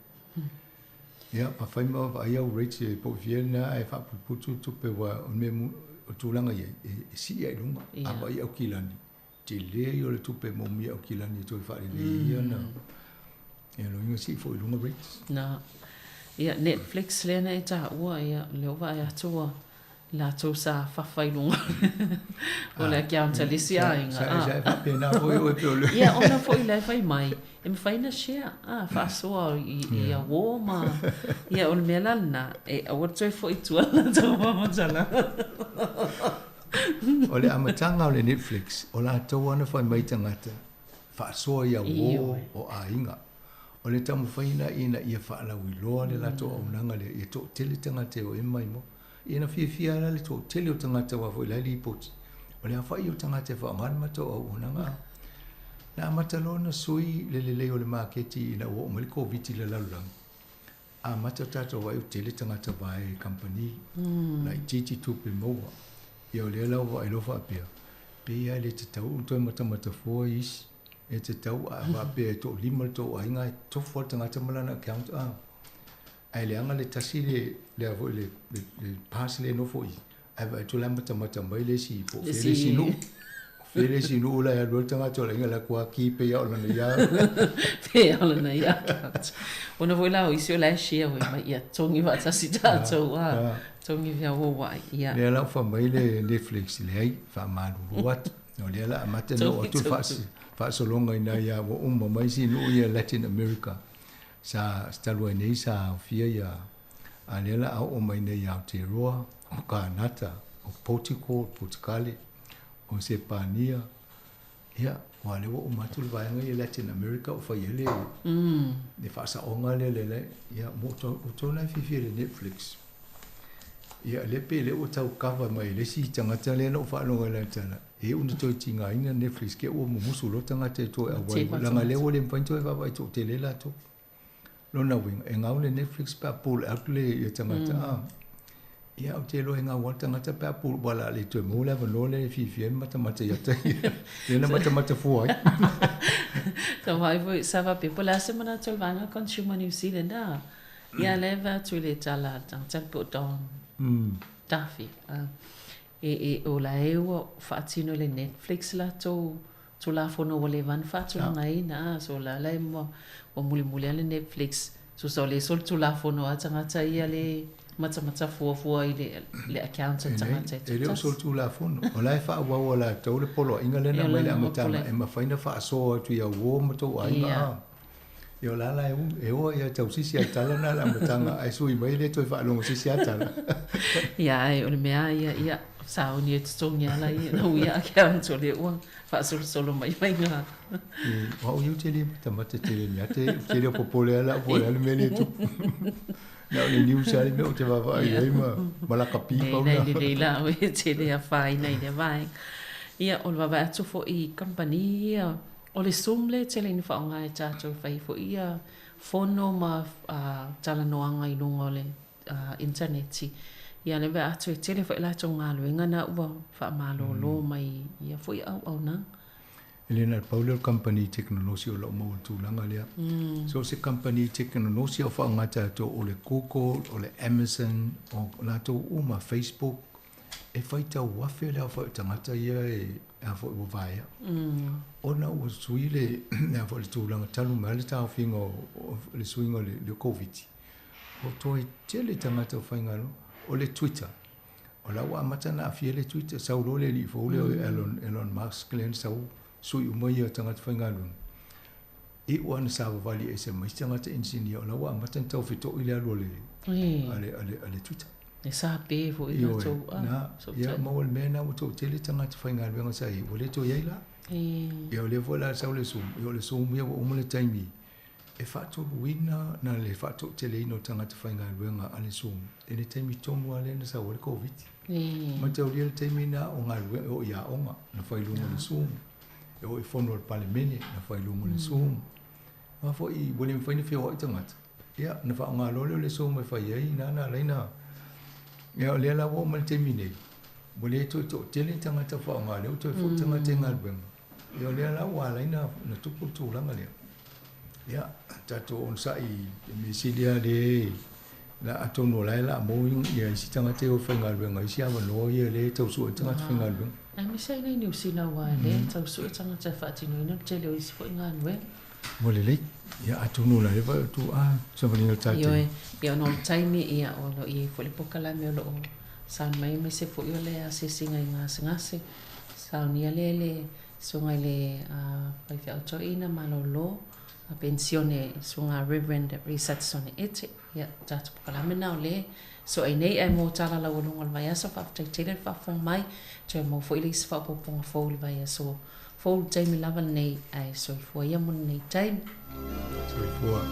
ia ma fai ma vaai au rates e po o fia lena ae faaputuputu le tupe aua o le mea o le tulaga i ai e sii lava i luga. A vaai i Aukilani, tele ia o le tupe e moomia e Aukilani e toe faalelei ai ia ona ia lona uiga sii foi i luga rates.
Na. Ia Netflix lea na e taua ia lea ua vaai atu ua latou sa fafa i luga o le account a le isi aiga.
Sa e faapena foi oe pe o le...
Ia, ona foi la e fai mai, e mafai ona share, a, faasoa i auō ma... Ia, o le mea la lena, e aua le toe foi i tua le latou faamatalaga.
O le amataga o le Netflix, o latou lava na fai mai i tagata, faasoa i auō o aiga. O le taumafaiga ina ia faalauiloa le latou auaunaga lea, ia toatele tagata e o e maimoa. Ia na fiafia la le toatele o tagata aua foi la e lipoti, o le aofai o tagata e faaaoga le matou auaunaga. Na amata loa ona sui le lelei o le maketi ina ua oo mai le Koviti i le lalolagi, amata tatou vaai ua tele tagata vae i kamupani, laitiiti tupe maua. Ia o lea la ua vaai loa faapea, pei lava e le tatau ona toe matamatafua isi, e tatau a faapea e toalima le tou aiga, e tofu lava le tagata ma lana account. Ae leaga le tasi le le a foi le le pass lea e nofo i i, ae vaai atu la e matamata mai le isi po o fea le isi nuu. O fea le isi nuu la e alu ai le tagata o le aiga la atu ki pei lava o lana ia.
Pei lava o lana ia account. Ona foi la o isi o la e share foi mai ia togi faatasi tatou a togi feaoai ia.
Lea la ua fai mai le Netflix, leai, faamalulu atu. O lea la amata ona oo atu le faasologa i ina ia ua uma mai isi nuu ia Latin America. Sa talu ai nei sa aofia ia, a lea la a oo mai nei i Aotearoa, o Kanata, o Portugal, Potukale, o Sepania, ia, aua o lea ua uma atu le vaega ia Latin America ua fai ai le, le faasaoga lea le, le, ia, mo outou la e fiafia i le Netflix, ia, lea pei lea ua tau cover mai e le isi tagata lea na ou faalogo i lana tala, E iu ina toe tigaina Netflix ke ua mumusu loa tagata e toe auai leaga lea ua le mafai ona toe vaavaai toatele latou. Lona uiga, e gau le Netflix pe a pull out le ia tagata a. Ia ou te iloa e gau lava le tagata pe a pull aua o le a le toe maua le avanoa lea e fiafia ai ma matamata ia te ia. Lea na matamata fua ai.
Sa vaai foi, sa faapea po o le a se manatu o le vaega Consumer New Zealand a. Ia lea e vaai atu i le tala a le tagata po o Don Duffy. E e o la e ua faatino e le Netflix latou Tulafono ua leva ona faatulagaina a so la la e ua mulimuli a le Netflix tusa o le solitulafono a tagata ia le matamata fuafua i le le account a tagata e
E le o solitulafono o la e faaauau e latou le poloaiga lea na aumai i le amataga e mafai ona faasoa atu i au uo ma tou aiga a. Ia o la la e e oa ia tausisi a tala na le amataga ae sui mai le toe faalogo sisi a tala.
Ia ae o le mea ia ia sauni e totogi ala ia na uia account o lea ua faasolosolo mai mai ga.
O au ia ou te le matamata tele ni ate ou te le o popole ala po o le a le mea lea e tupu. Na o le news lava le mea ou te vaavaai i ai ma ma lakapi
pau na. Nei lelei la oe e te le afaina i lea vaega. Ia, o le vaavaai atu foi i kamupani ia, o le Zoom lea e tele ina faaaoga e tatou e fai ai foi ia fono ma talanoaga i luga o le initaneti. Ia o lea e vaai atu e tele foi a latou galuega na ua faamalolo mai ia foi auaunaga.
E le na o le pau lea o le kamupani tekonolosi o lo o maua i le tulaga lea. So o se kamupani tekonolosi o faaaoga tatou o le Google, o le Amazon, o latou uma, Facebook, e faitau afe le aofai o tagata ia e a foi ua vaea. Ona ua sui le a foi le tulaga talu mai le taofiga o le suiga o le Koviti, ua toe tele tagata o faigaluega. O le Twitter, o la ua amata ona aafia le Twitter, sau loa le alii fou lea o Elon, Elon Musk lea na sau sui uma ia tagata faigaluega. Iu lava ina savavali ese ma isi tagata inisinia, o la ua amata ona taufeto'i le alu a le, a le, a le, a le Twitter.
E sape foi i latou
a. Na, ia maua le mea na ua toatele tagata faigaluega sa i ai, ua le toe i ai la. Ia o lea foi la sau le Zoom, ia o le Zoom ia ua uma le taimi e faatoluina na le faatoateleina o tagata faigaluega a le Zoom i le taimi tonu lava lea na sau ai le Koviti. Mataulia le taimi na o galuega o i aoga na fai i luga o le Zoom, e oo i fono a le Palemene na fai i luga o le Zoom. A foi ua le mafai ona feoai tagata, ia ona faaaoga loa lea o le Zoom e fai ai na na ala ai ona ia o lea la ua oo mai i le taimi nei, ua le toe toatele tagata faaaoga lea ua toe foi tagata i galuega. Ia o lea la ua ala ai ona tupu le tulaga lea. Ia, tatou onosai i le mea sili lava lea la atonu o la e la maua ia isi tagata e o e faigaluega i isi avanoa ia lea e tau sue ai tagata faigaluega.
Aemaise ai nei Niu Sila aua o lea e tau sue tagata e faatinoina le tele o isi foi galuega.
Ua lelei. Ia atonu o la e vaai atu a savaliga o le taimi.
Ioe, ia ona o le taimi ia o lo o i ai foi le polokalame o lo o sauni mai aemaise foi o le asiasiga i gasegase. Saunia lea e le Susuga i le Faifeau Toeaina Malolo Penisione Susuga Reverend Richardson Ete. Ia, o tatou polokalame lena o lea soa ai nei ae mo tala laualuga o le vaiaso faafetai tele le faafofoga mai. Toe maua foi le isi faaopoopoga fou i le vaiaso fou i le taimi lava lenei ae soifua ia mo lenei taimi.
Soifua.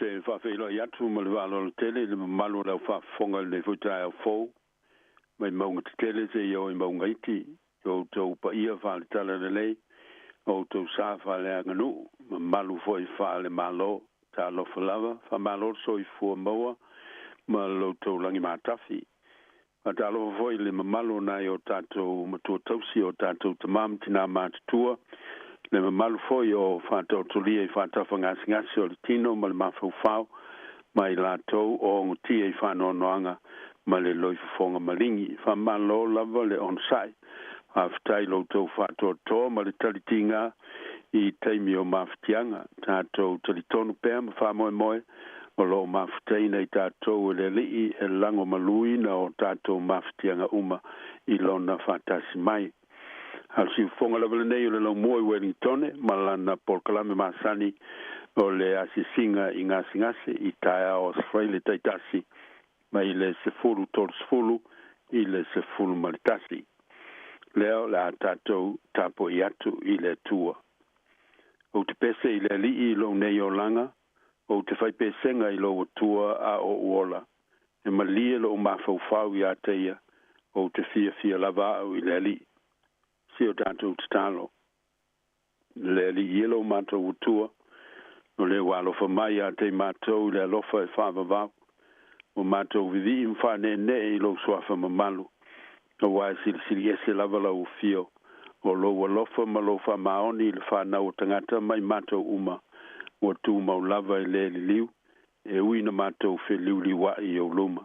te faafeiloai atu ma le faaaloalo tele i le mamalu o le aufaafofoga i lenei foi taeao fou mai mauga tetele seia oo i mauga iti i outou paia faale-talalelei, o outou sa faaleaganuu, mamalu foi faale-Malo. Talofa lava, faamalo le soifua maua ma lo outou lagi matafi. Faatalofa foi i le mamalu o nai o tatou matua tausi, o tatou tamā ma tinā matutua, le mamalu foi o faataotolia i faatafagasegase o le tino ma le mafaufau, ma i latou o ogotia i faanoanoaga ma le loifofoga maligi. Faamalo lava le onosai. Faafetai i lo outou faatoatoa ma le talitiga i taimi o mafatiaga. Tatou talitonu pea ma faamoemoe o lo o mafutaina i tatou e le Alii e lagomaluina o tatou mafatiaga uma i Lona faatasi mai. A o le siufofoga lava lenei o le laumua i Uelingitone ma lana polokalame masani o le asiasiga i gasegase i taeao Aso Faraile taitasi mai le 10:30 i le 11. Lea o le a tatou tapuai atu i le Atua. Ou te pese i le Alii i lou nei olaga, ou te fai pesega i lou Atua a ou ola. E malie lou mafaufau iā te ia, ou te fiafia lava au i le Alii. Si o tatou tatalo. Le Alii e lo matou Atua, o le ua alofa mai iā te i matou i le alofa e faavavau. Ua matou vivii ma faaneenee i lou suafa mamalu, auā e silisili ese lava lau afio, o lou alofa ma lou faamaoni i le fanau o tagata ma i matou uma, ua tumau lava e le liliu, e ui ina matou feliuliuai i ou luma.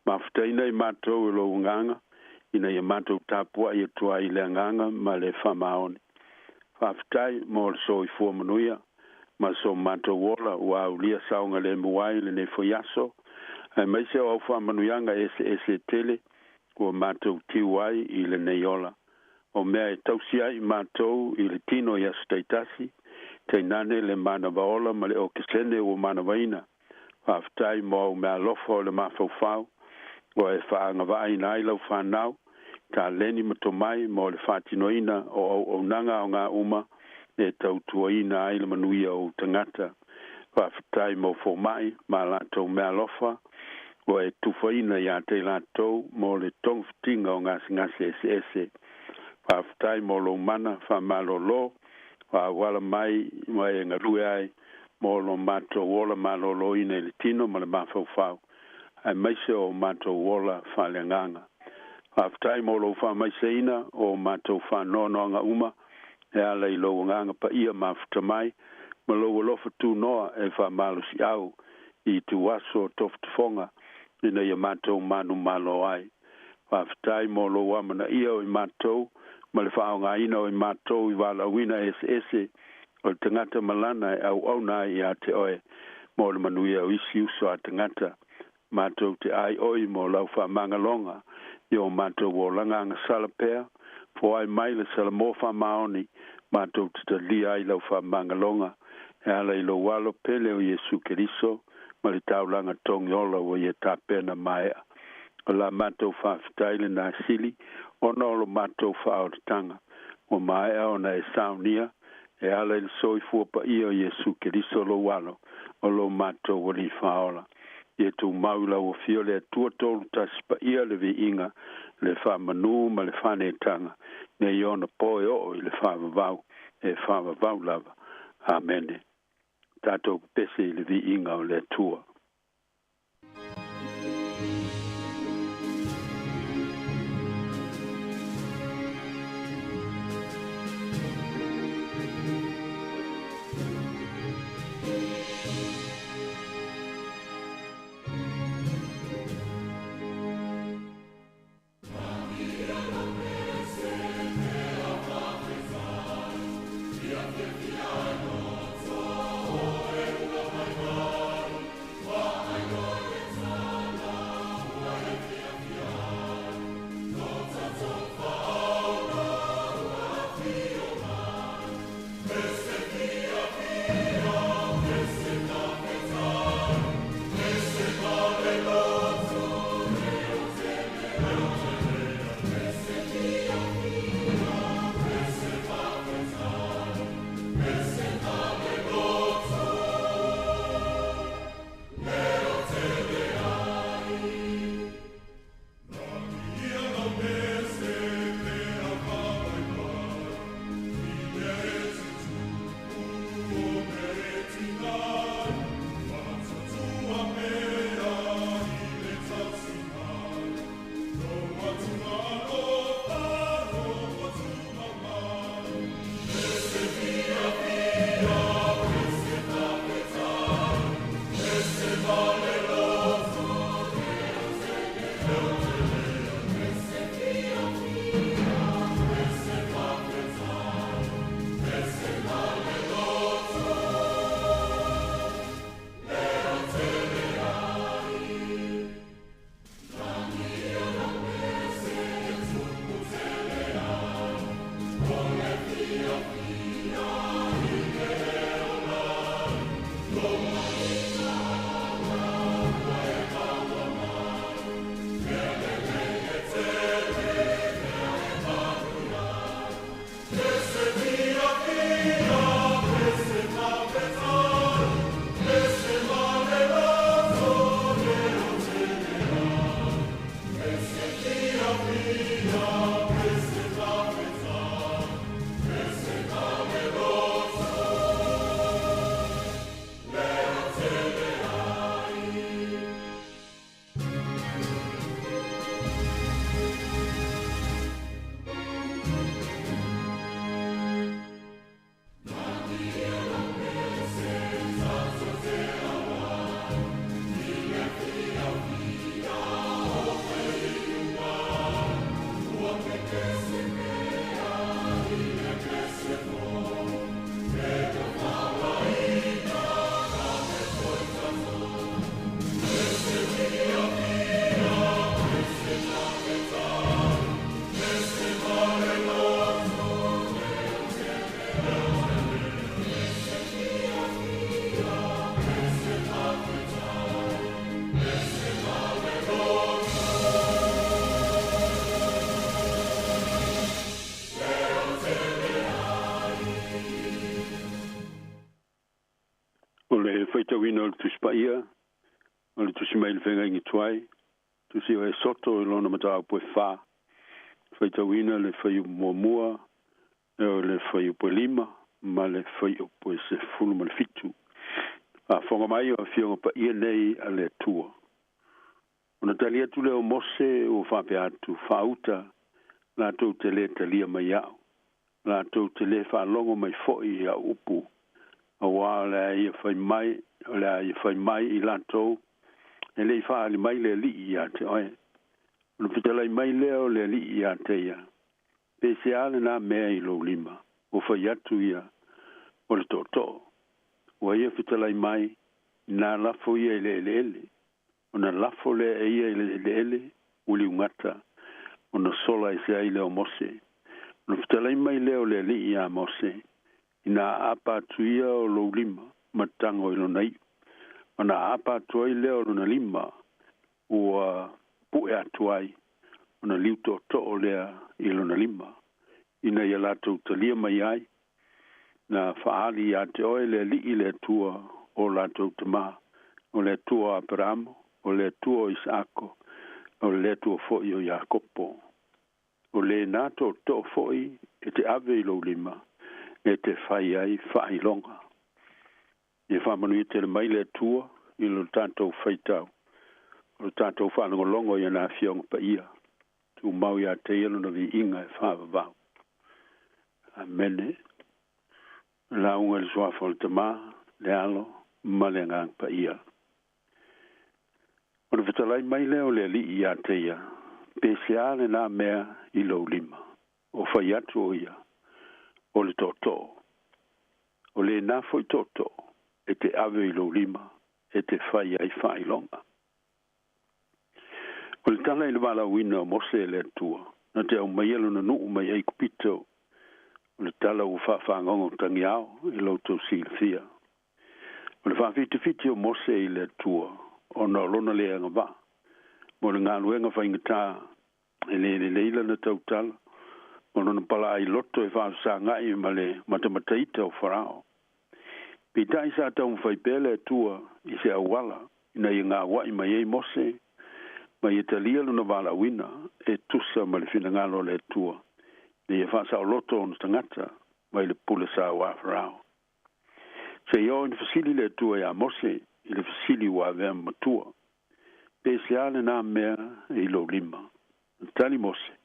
Mafutaina i matou e lou agaga, ina ia matou tapuai atu ai i le agaga ma le faamaoni. Faafetai mo le soifua manuia ma so matou ola ua aulia saogalemu ai lenei foi aso, aemaise o au faamanuiaga eseese e tele ua matou tiu ai i lenei ola. O mea e tausi ai i matou i le tino i aso taitasi, tainane le manava ola ma le okesene ua manavaina. Faafetai mo au meaalofa o le mafaufau, ua e faaagavaaina ai lau fanau, taleni ma tomai mo le faatinoina o auaunaga aoga uma e tautuaina ai le manuia o ou tagata. Faafetai mo fomai ma latou meaalofa ua e tufaina iā te i latou mo le togafitiga o gasegase eseese. Faafetai mo lou mana faamalōlō ua auala mai ma e galue ai mo lo matou ola malōlōina i le tino ma le mafaufau, aemaise o matou ola faaleagaga. Faafetai mo lou faamaiseina o matou faanoanoaga uma e ala i lou agaga paia mafuta mai ma lou alofa tunoa e faamalosiau i ituaso o tofotofoga ina ia matou manumalo ai. Faafetai mo lou amanaia o i matou ma le faaaogaina o i matou i valaauina eseese o le tagata ma lana e auauna ai iā te oe mo le manuia o isi uso a tagata. Matou te aioi mo lau faamagaloga i o matou olaga agasala pea, foai mai le salamo faamaoni matou te talia ai lau faamagaloga e ala i lou Alo pele o Iesu Keriso ma le taulaga togiola ua ia tapena maea. O la matou faafetai lenā sili ona o lo matou faaolataga ua maea ona e saunia e ala i le soifua paia o Iesu Keriso lou Alo o lo matou Alii Faaola. Ia tumau i lau Afio le Atua tolu tasi paia le viiga, le faamanū ma le faaneetaga, nei ona po e oo i le faavavau, e faavavau lava. Amene. Tatou pepese i le viiga o le Atua. Faitauina o le Tusi Paia, o le Tusi mai le Feagaiga Tuai, Tusi o Esoto i lona mataupu e 4, faitauina le fuaiupu muamua, o le fuaiupu e 5 ma le fuaiupu e 17. Faafofoga mai o afioga paia nei a le Atua. Ona tali atu lea o Mose ua faapea atu, faauta latou te lē talia mai a'u, latou te lē faalogo mai fo'i i a'u upu, auā o le a ia fai mai, o le a ia fai mai i latou, e le'i faaali mai le Alii iā te oe. Ona fetalai mai lea o le Alii iā te ia, pe se a lenā mea i lou lima, ua fai atu ia, o le tootoo. Ua ia fetalai mai, inā lafo ia i le eleele. Ona lafo lea e ia i le eleele, ua liugata, ona sola ese ai lea o Mose. Ona fetalai mai lea o le Alii iā Mose, inā aapa atu ia o lou lima, ma tago i lona iu. Ona aapa atu ai lea o lona lima, ua pu'e atu ai, ona liu tootoo lea i lona lima, ina ia latou talia mai ai, na faaali iā te oe le Alii le Atua o latou tamā, o le Atua o Aperamo, o le Atua o Isaako, o le Atua fo'i o Iakopo. O lenā tootoo fo'i e te ave i lou lima, e te fai ai faailoga. Ia faamanuia tele mai le Atua i lo tatou faitau, o lo tatou faalogologo i ana afioga paia. Tumau iā te ia lona viiga e faavavau. Amene. Lauga i le suafa o le Tamā, le Alo ma le Agaga Paia. Ona fetalai mai lea o le Alii iā te ia, pe se a lenā mea i lou lima, o fai atu o ia, o le tootoo. O lenā fo'i tootoo e te ave i lou lima, e te fai ai faailoga. O le tala i le valaauina o Mose e le Atua, na te aumaia lona nuu mai Aikupito, o le tala ua faafagogo tagiao i lo outou silafia. O le faafitifiti o Mose i le Atua, ona o lona le agavaa, mo le galuega faigata, e lē lelei lana tautala, ma lona palaai loto e faafesaga'i ma le matamataita o Farao. Peitai sa taumafai pea le Atua i se auala ina ia gaua'i mai ai Mose, ma ia talia lona valaauina e tusa ma le finagalo o le Atua, ina ia faasaoloto ona tagata mai le pule sauā Farao. Seia oo ina fesili le Atua iā Mose i le fesili ua avea ma matua, Pe se a lenā mea i lou lima? Na tali Mose,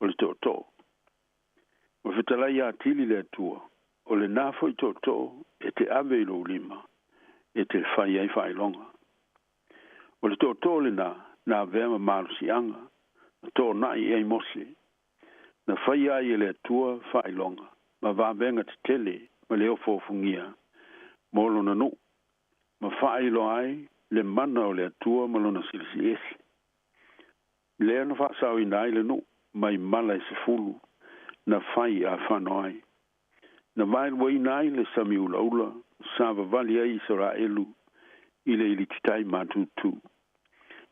O le tootoo. Ua fetalai atili le Atua, o lenā fo'i tootoo e te ave i lou lima, e te fai ai faailoga. O le tootoo lenā na avea ma malosiaga, na tona'i i ai Mose. Na faia ai e le Atua faailoga ma vavega tetele ma le ofoofogia mo lona nuu, ma faailoa ai le mana o le Atua ma lona silisiliese. Lea na faasaoina ai le nuu mai mala e 10 na fai afano ai. Na vaeluaina ai le sami ulaula sa vavali ai Isaraelu i le ilititai matutu.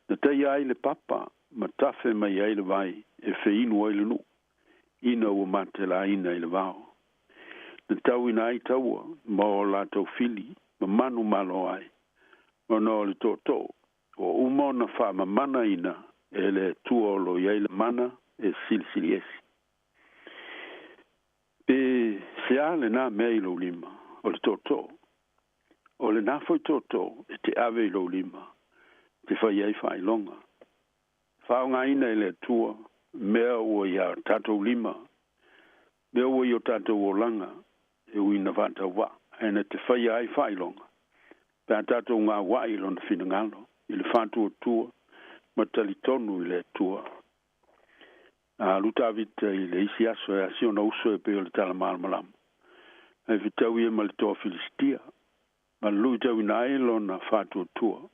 Na taia ai le papa ma tafe mai ai le vai e feinu ai le nuu, ina ua matelaina i le vao. Na tauina ai taua ma o latou fili ma manumalo ai, ona o le tootoo, ua uma ona faamamanaina e le Atua o lo o i ai le mana e silisiliese. Pe se a lenā mea i lou lima, o le tootoo. O lenā foi tootoo e te ave i lou lima, te fai ai faailoga. Faaaogaina e le Atua mea ua i a tatou lima, mea ua i o tatou olaga, e ui ina faatauvaa, ae na te faia ai faailoga, pe a tatou gaua'i i lona finagalo, i le faatuatua ma talitonu i le Atua. Na alu Tavita i le isi aso e asi ona uso e pei o le tala malamalama, ae fetau ia ma le toa Filisitia, ma luitauina ai lona faatuatua.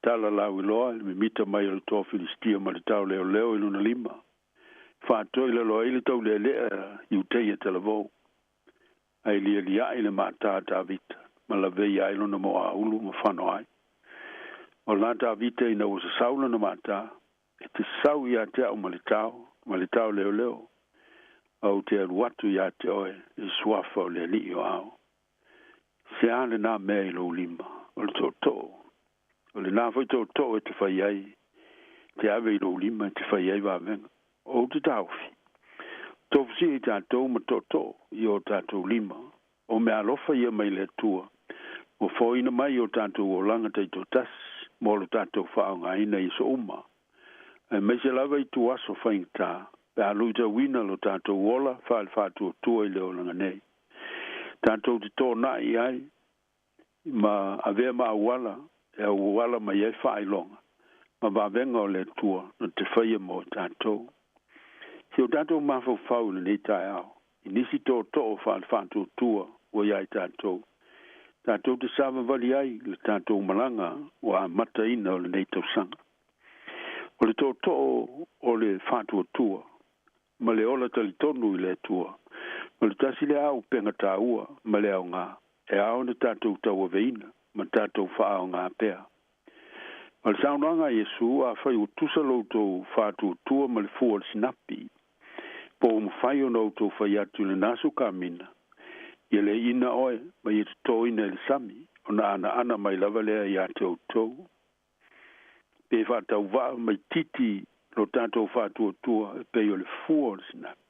Tala lauiloa i le mimita mai o le toa Filisitia ma le taoleoleo i lona lima, faatoa i lalo ai le taulealea Iuteia talavou. Ae lialia'i le matā a Tavita, ma laveia ai lona moaulu ma fano ai. O la Tavita ina ua sasau lona matā, e te sau iā te a'u ma le tao, ma le taoleoleo, a ou te alu atu iā te oe i suafa o le Alii o Ao. Se a lenā mea i lou lima, o le tootoo. O lenā foi tootoo e te fai ai, te ave i lou lima e te fai ai vavega. Ou te taofi. Tofusia i tatou ma tootoo i o tatou lima. O meaalofa ia mai le Atua, ua foaina mai i o tatou olaga taitoatasi mo lo tatou faaaogaina i aso uma, aemaise lava i ituaso faigata pe a luitauina lo tatou ola faale-faatuatua i le olaga nei. Tatou te tonaai ai ma avea ma auala e auala mai ai faailoga ma vavega o le Atua na te faia mo i tatou. Si o tatou mafaufau i lenei taeao i nisi tootoo faale-faatuatua ua ia i tatou, tatou te savavali ai le tatou malaga ua amataina o lenei tausaga. O le tootoo o le faatuatua ma le ola talitonu i le Atua, o le tasi lea auupega taua ma le aoga e ao ona tatou tauaveina ma tatou faaaoga pea. O le saunoaga a Iesu, Afai ua tusa lo outou faatuatua ma le fua o le sinapi, po ua mafai ona outou fai atu i lena sukamina, Ia leiina oe ma ia totoina i le sami, ona anaana mai lava lea ia te outou. Pe faatauvaa ma itiiti lo tatou faatuatua e pei o le fua o le sinapi,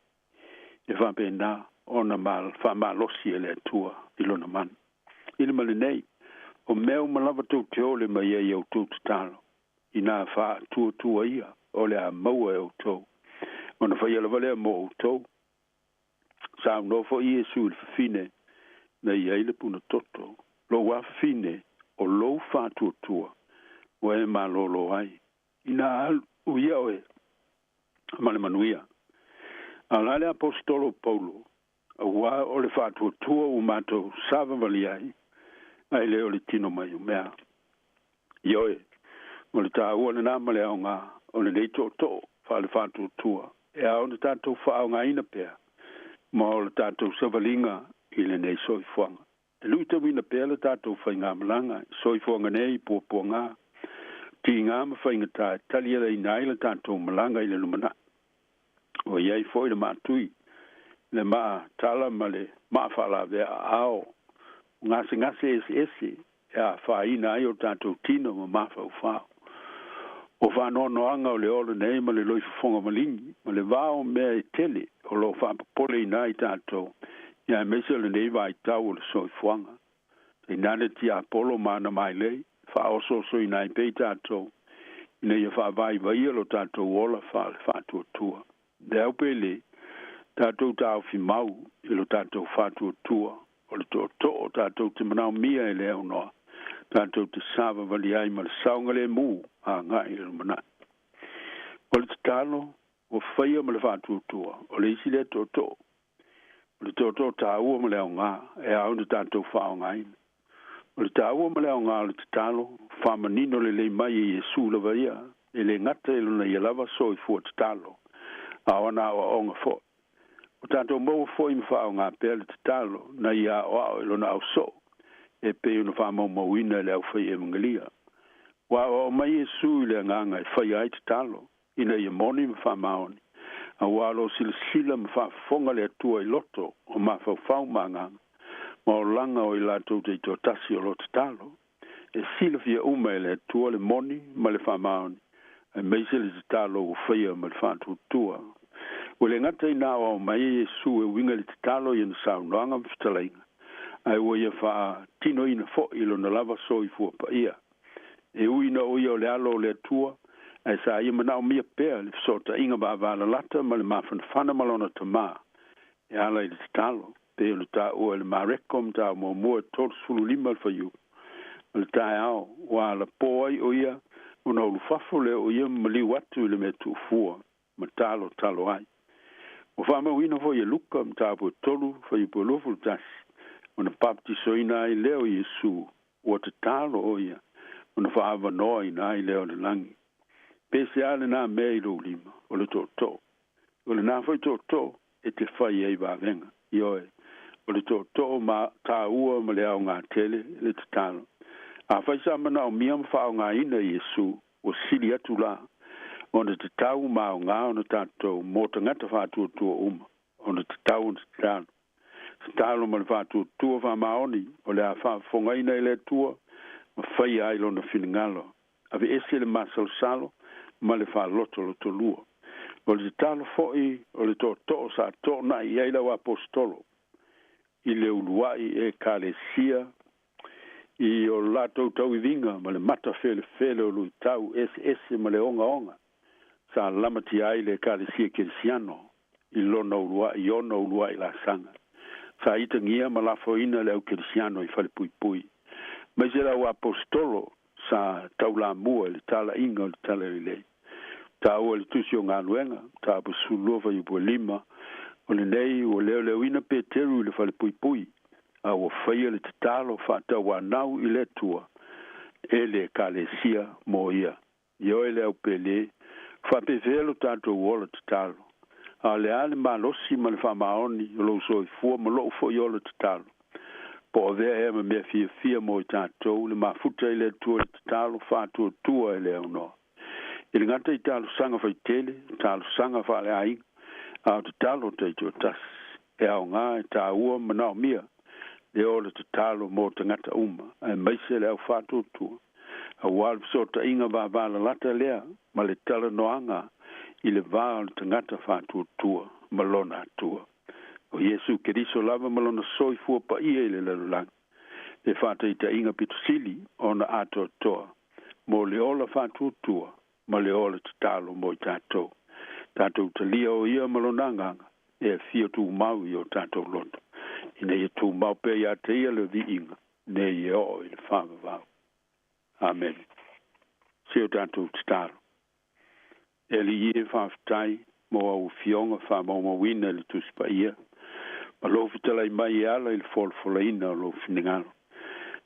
e faapena ona faamalosi e le Atua i lona mana. I le ma lenei, o mea uma lava tou te ole mai ai i a outou tatalo, inā faatuatua ia o le a maua e outou, ona faia lava lea mo outou. Saunoa foi Iesu i le fafine na i ai le puna toto, Lou afafine, o lou faatuatua ua e malōlō ai, inā alu ia oe ma le manuia. A o la le Aposetolo o Paulo, auā o le faatuatua ua matou savavali ai, ae le o le tino mai o mea. Ioe, o le taua lenā ma le aoga o lenei tootoo faale-faatuatua e ao ona tatou faaaogaina pea ma o le tatou savaliga i lenei soifuaga. E luitauina pea le tatou faigamalaga i soifuaga nei i puapuaga, tiga ma faigata e talialaina ai le tatou malaga i le lumanai. Ua i ai foi le maatui, le maa tala ma le maa faalavea aao, o gasegase eseese e afaina ai o tatou tino ma mafaufau. O faanoanoaga o le ola nei ma le loifofoga maligi ma le va o mea e tele o lo o faapopoleina ai tatou, ia aemaise o lenei vaitau o le soifuaga. Tainane tiapolo ma ana mailei, faaosoosoina ai pea i tatou, ina ia faavaivaia lo tatou ola faale-faatuatua. Le au pe lē, tatou taofi mau i lo tatou faatuatua, o le tootoo tatou te manaomia e le aunoa, tatou te savavali ai ma le saogalēmū agai i le lumanai. O le tatalo ua faia ma le faatuatua, o le isi lea tootoo, o le tootoo taua ma le aoga e ao ona tatou faaaogaina. O le taua ma le aoga o le tatalo, faamanino lelei mai e Iesu lava ia, e le gata i lona ia lava soifua tatalo, a o ana aoaoga foi. Ua tatou maua foi ma faaaoga pea le tatalo na ia aoao i lona ausoo e pei ona faamaumauina e le aufai evagelia. Ua aoao mai Iesu i le agaga e faia ai tatalo, ina ia moni ma faamaoni, auā o lo o silasila ma faafofoga le Atua i loto o mafaufau ma agaga, ma olaga o i latou taitoatasi o lo o tatalo. E silafia uma e le Atua le moni ma le faamaoni, aemaise le tatalo ua faia ma le faatuatua. Ua le gata ina aoao mai e Iesu e uiga i le tatalo i ana saunoaga ma fetalaiga, ae ua ia faatinoina foi i lona lava soifua paia. E ui ina o ia o le Alo o le Atua, ae sa ia manaomia pea le fesootaiga vaavalalata ma le mafanafana ma lona Tama e ala i le tatalo, pei ona taua e le Mareko Mataupu Muamua 35 le fuaiupu o le taeao ua alapō ai o ia ona ulufafo lea o ia ma maliu atu i le mea tuufua ma talotalo ai. Ua faamauina foi e Luka Mataupu 3 fuaiupu 21 ona baptisoina ai lea o Iesu ua tatalo o ia ona faaavanoaina ai lea o le lagi. Pe se a lenā mea i lou lima, o le tootoo. O lenā foi tootoo e te fai ai vavega. Ioe, o le tootoo ma taua ma le aoga tele le tatalo. Afai sa manaomia ma faaaogaina e Iesu, ua sili atu la ona tatau ma aoga ona tatou mo tagata faatuatua uma, ona tatau ona tatalo. Tatalo ma le faatuatua faamaoni o le a faafofogaina e le Atua ma faia ai lona finagalo. Aveese le masalosalo ma le faalotolotolua. O le tatalo foi o le tootoo sa toonai i ai lau aposetolo i le uluai ekalesia i o latou tauiviga ma le matafelefele o luitau eseese ma le ogaoga sa lamatia ai le ekalesia kerisiano i lona uluai ona uluai laasaga sa itagia ma lafoina le au kerisiano i falepuipui. Maise lau aposetolo sa taulamua i le talaiga o le talalelei. Taua le tusi o galuega mataupu 12 fuaiupu e 5 o lenei ua leoleoina Peteru i le falepuipui a ua faia le tatalo faatauanau i le Atua e le ekalesia mo ia. Ioe le aupēlē, faapefea lo tatou ola tatalo. A o le a le malosi ma le faamaoni o lou soifua ma lou foi ola tatalo. Po o avea ea ma mea fiafia mo i tatou le mafuta i le Atua i le tatalo faatuatua e le aunoa. E le gata i talosaga faitele, talosaga faaleaiga, a o tatalo taitoatasi. E aoga e taua ma manaomia le ola tatalo mo tagata uma, aemaise le au faatuatua. Auā le fesootaiga vavalalata lea ma le talanoaga i le va o le tagata faatuatua ma lona Atua. O Iesu Keriso lava ma lona soifua paia i le lalolagi, le faataitaiga pito sili ona atoatoa mo le ola faatuatua ma le ola tatalo mo i tatou. Tatou talia o ia ma lona agaga e afio tumau i o tatou loto, ina ia tumau pea ia te ia le viiga nei e oo i le faavavau. Amene. Se o tatou tatalo. E Alii e, faafetai mo au afioga faamaumauina i le Tusi Paia ma lou fetalai mai e ala i le folafolaina o lou finagalo.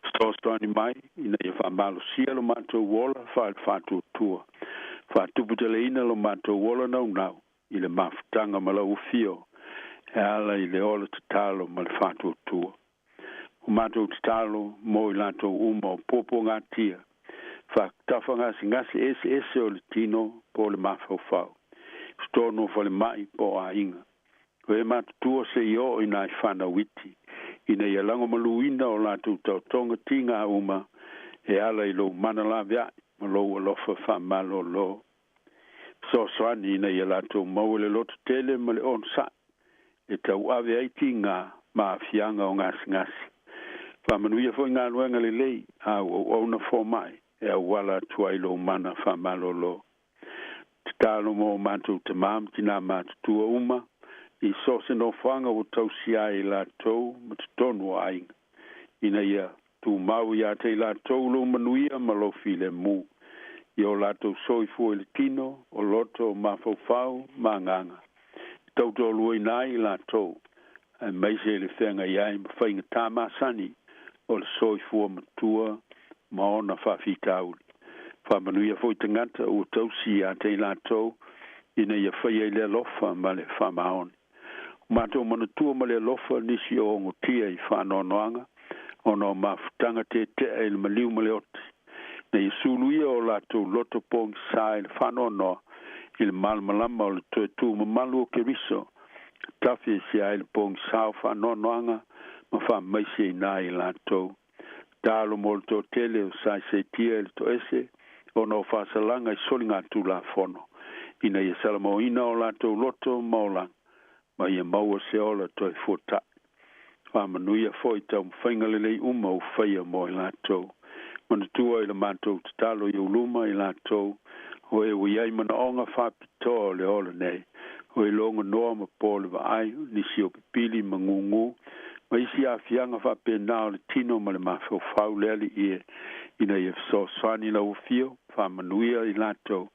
Fesoasoani mai ina ia faamalosia lo matou ola faale-faatuatua, faatuputeleina lo matou ola naunau i le mafutaga ma lau afio e ala i le ola tatalo ma le faatuatua. O matou tatalo mo i latou uma o puapuagatia, faatafagasegase eseese o le tino po o le mafaufau, i totonu o falemai po o aiga. O e matutua seia oo i nai fanau iti, ina ia lagomaluina o latou taotoga tiga uma e ala i lou mana laveai ma lou alofa faamalōlō. Fesoasoani ina ia latou maua le lototele ma le onosai e tauave ai tiga ma aafiaga o gasegase. Faamanuia foi galuega lelei āu auauna fomaʻi e auala atu ai lou mana faamalōlō. Tatalo mo matou tamā ma tinā matutua uma i so o se nofoaga ua tausia ai i latou ma totonu o aiga, ina ia tumau iā te i latou lou manuia ma lou filemu i o latou soifua i le tino, o loto, o mafaufau ma agaga, e tautoaluaina ai i latou, aemaise i le feagai ai ma faigatā masani o le soifua matua ma ona faafitauli. Faamanuia foi tagata ua tausi iā te i latou ina ia faia i le alofa ma le faamaoni. Ua matou manatua ma le alofa nisi o ogotia i faanoanoaga ona o mafutaga tetea i le maliu ma le oti, ina ia suluia o latou loto pogisā i le faanoanoa i le malamalama o le toe tumamalu o Keriso, tafi esea ai le pogisā o faanoanoaga ma faamaiseina ai i latou. Tatalo mo le toatele o saisaitia i le toese ona o faasalaga i soligatulafono, ina ia salamoina o latou loto ma olaga, ma ia maua se ola toe fuataʻi. Faamanuia foi taumafaiga lelei uma ua faia mo i latou. Manatua i le matou tatalo i ou luma i latou o e ua i ai manaoga faapitoa o le ola nei, o e loganoa ma po le vaai, nisi o pipili ma gugū, ma isi aafiaga faapena o le tino ma le mafaufau. Le Alii e, ina ia fesoasoani lau afio faamanuia i latou,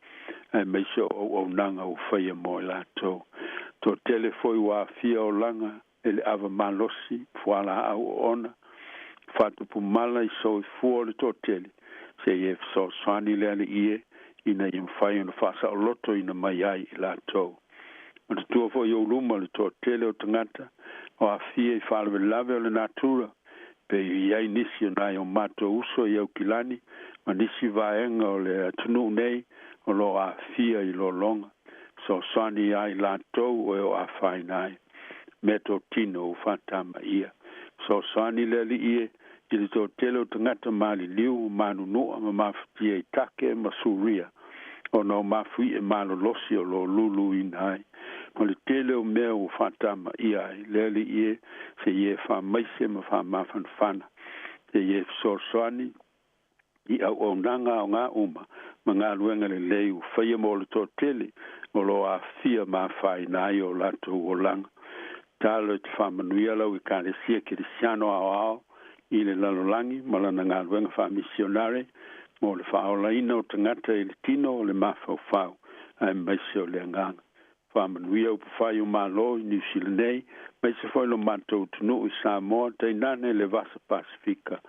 aemaise o auaunaga ua faia mo i latou. Toatele foi ua aafia olaga e le ava malosi, fualaau oona, faatupumala i soifua o le toatele, seia e fesoasoani le Alii e, ina ia mafai ona faasaolotoina mai ai i latou. Manatua foi ou luma le toatele o tagata o aafia i faalavelave o le natura, pe i ai nisi o nai o matou uso i Aukilani ma nisi vaega o le atunuu nei o loo aafia i lologa. Fesoasoani ai latou o e o afaina ai. meatotino ua faatamaia. Fesoasoani le Alii e i le toatele o tagata maliliu ua manunu'a ma mafatia i Take ma Suria ona o mafui'e malolosi o loo luluina ai ma le tele o mea ua faatamaia ai. Le Alii e, seia e faamaise ma faamafanafana, seia e fesoasoani i auaunaga aogā uma ma galuega lelei ua faia mo le toatele o loo aafia ma afaina ai o latou olaga. Talo e te faamanuia lau Ekalesia Kerisiano aoao i le lalolagi ma lana galuega faamisionare mo le faaolaina o tagata i le tino o le mafaufau aemaise o le agaga. Faamanuia upufai o Malo i Niu Sila nei, aemaise foi lo matou atunuu i Samoa, tainane le Vasa Pasefika,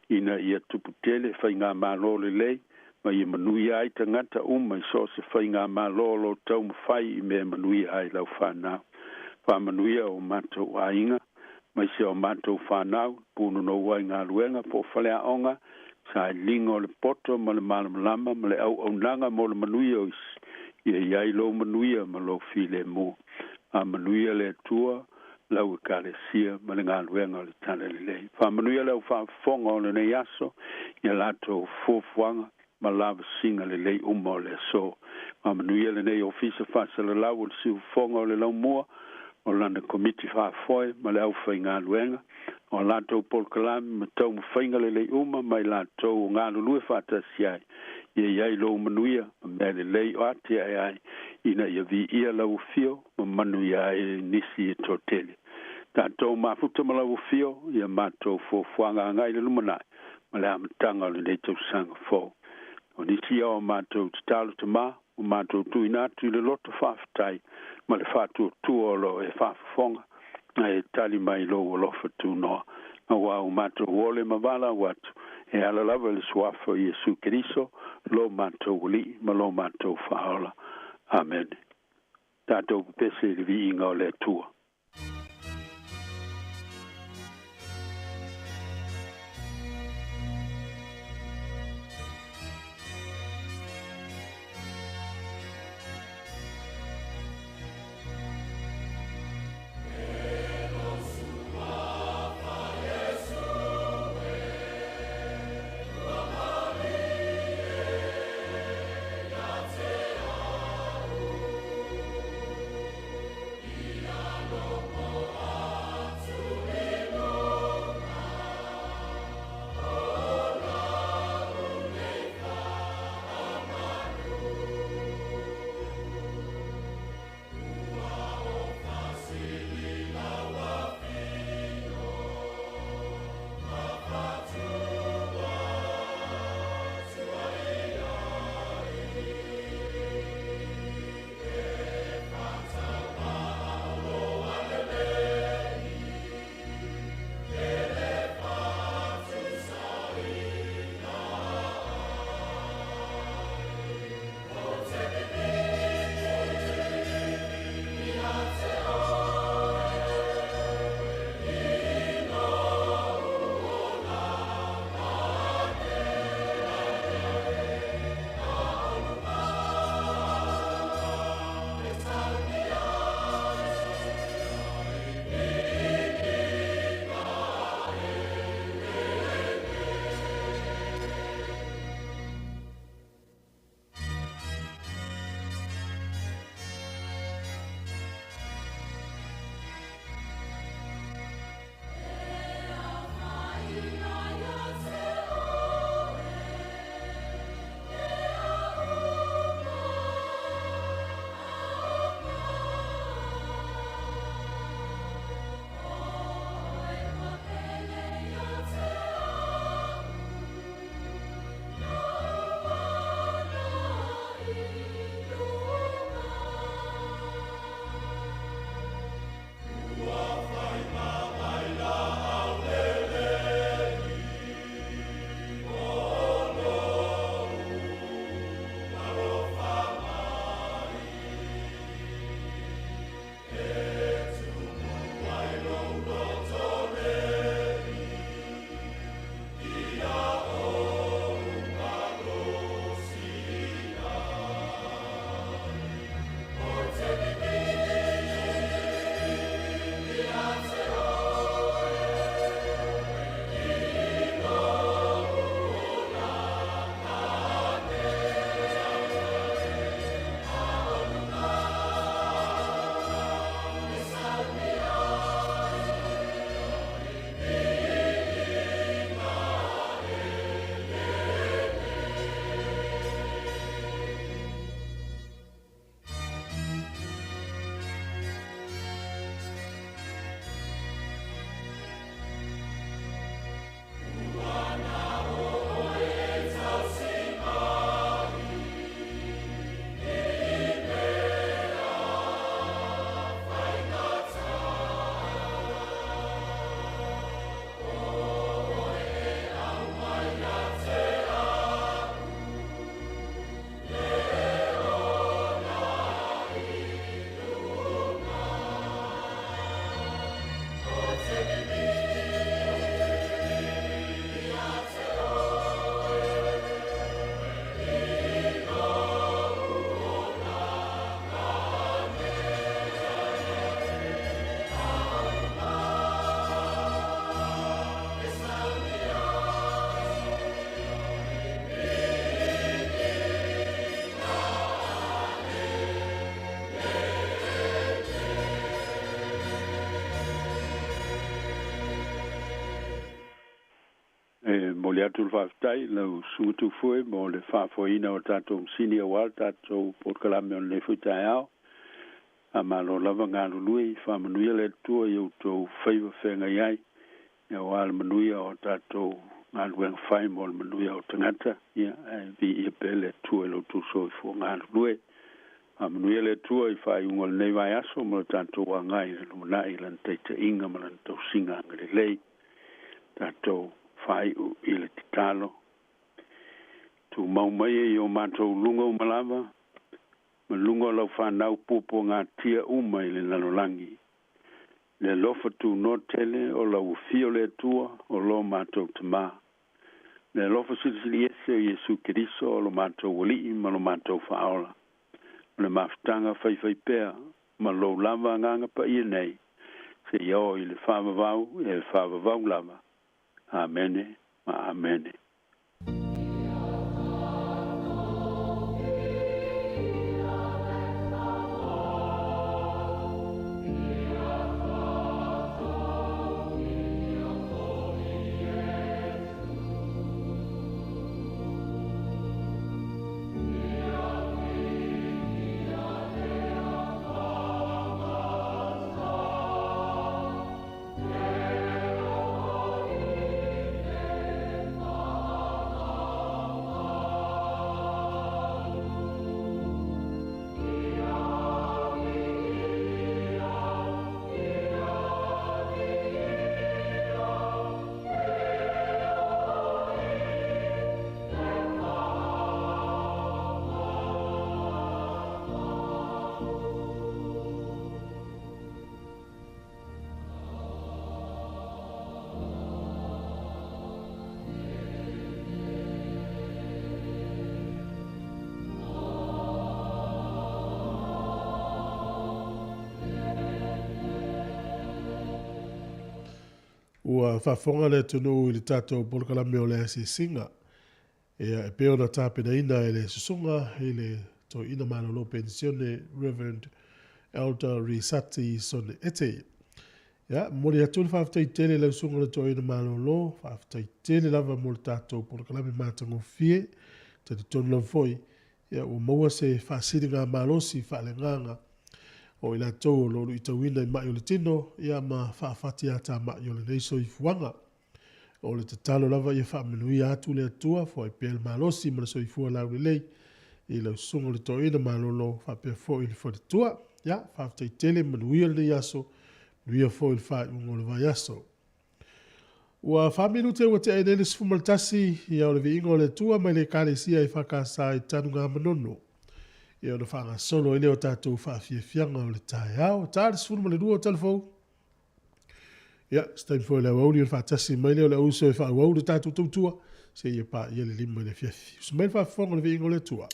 ina ia tupu tele faigamalo lelei ma ia manuia ai tagata uma i so o se faigamalo o lo o taumafai i mea e manuia ai lau fanau. Faamanuia o matou aiga, aemaise o matou fanau, punonou ai galuega po o faleaoga, sailiga o le poto ma le malamalama ma le auaunaga mo le manuia o isi, ia i ai lou manuia ma lou filemu. Faamanuia le Atua lau Ekalesia ma le galuega o le Talalelei. Faamanuia le au faafofoga o lenei aso i a latou fuafuaga ma lavasiga lelei uma o le aso. Faamanuia lenei Ofisa Faasalalau o le Siufofoga o le Laumua, o lana Komiti Faafoe ma le aufaigaluega, o a latou polokalame ma taumafaiga lelei uma ma i latou o galulue faatasi ai, ia i ai lou manuia ma mea lelei o atiae ai, ina ia viia lau afio ma manuia ai nisi e toatele. Tatou mafuta ma lau afio ia matou fuafuaga agai i le lumanai ma le amataga o lenei tausaga fou. O nisi ia o matou tatalo tamā ua matou tuuina atu i le loto faafetai ma le faatuatua o lo o e faafofoga ae e tali mai i lou alofa tunoa, auā ua matou ole ma valaau atu e ala lava i le Suafa o Iesu Keriso, lo matou Alii ma lo matou Faaola. Amene. Tatou pepese i le viiga o le Atua. E momoli atu le faafetai i lau susuga Tufue mo le faafoeina o tatou masini auā le tatou polokalame o lenei foi taeao. Faamalo lava galulue, faamanuia le Atua i outou faiva feagai ai, auā le manuia o tatou galuega fai mo le manuia o tagata, ia, ae viia pea le Atua i lo outou soifua galulue. Faamanuia le Atua i faaiuga o lenei vaiaso ma le tatou agai i le lumanai i Lana taitaiga ma Lana tausiga agalelei. Tatou faaiu i le tatalo. Tumau mai e i o matou luga uma lava, ma luga o lau fanau puapuagatia uma i le lalolagi, le alofa tunoa tele o lau Afio le Atua o lo matou Tamā, le alofa silisili ese o Iesu Keriso o lo matou Alii ma lo matou Faaola, o le mafutaga faifaipea ma lou lava Agaga Paia nei, seia oo i le faavavau e faavavau lava. Amene ma Amene.
Ua faafofoga le atunuu i le tatou polokalame o le asiasiga. Ia, e pei ona tapenaina e le Susuga i le Toeaina Malolo Penisione Rev. Elder Risati Sone Ete. Ia, momoli atu le faafetai tele i lau Susuga i le Toeaina Malolo, faafetai tele lava mo le tatou polokalame matagofie. Talitonu lava foi, ia, ua maua se faasiligamalosi faaleagaga o i latou o lo o luitauina i mai o le tino, ia ma faafatiatamai o lenei soifuaga. O le tatalo lava ia faamanuia atu le Atua, foai pea le malosi ma le soifua laulelei i lau Susuga i le Toeaina Malolo faapea foi le faletua. Ia, faafetai tele, manuia lenei aso, manuia foi le faaiuga o le vaiaso. Ua 4 minute ua tea ai nei le 11, ia o le viiga o le Atua mai le Ekalesia EFKS i Tanugamanono. Ia ona faagasolo ai lea o tatou faafiafiaga o le taeao. Ta le 12 o talafou. Ia, se taimi foi o le aoauli ona faatasi mai lea o le auuso e faaauau le tatou tautua seia paia le 5 i le afiafi. Usu mai le faafofoga o le viiga o le Atua.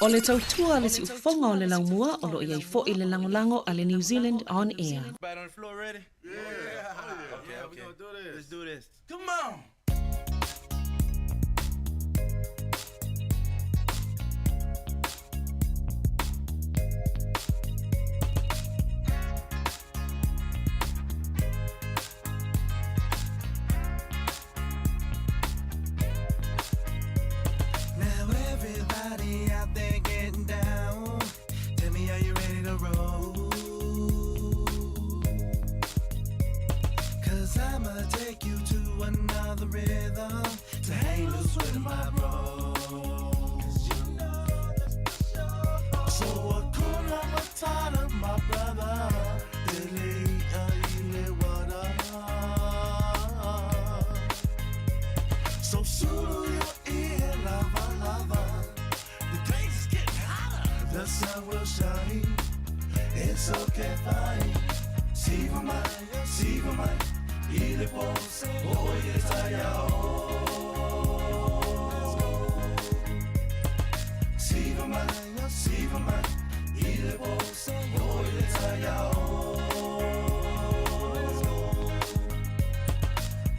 O le tautua a le siufofoga o le laumua o lo o i ai foi le lagolago a le New Zealand On Air.
Now everybody out there getting down. Tell me, are you ready to roll? Cause I'ma take you to another rhythm to hang loose with my bros. So Hakuna Matata, my brother. Ili, ili, what up? So sulu your ear, lover, lover. The place is getting hotter. The sun will shine. It's okay, fine. Siva mai, siva mai. Ile pose, oh yes I Siva mai, siva mai. Ile pose, oh yes I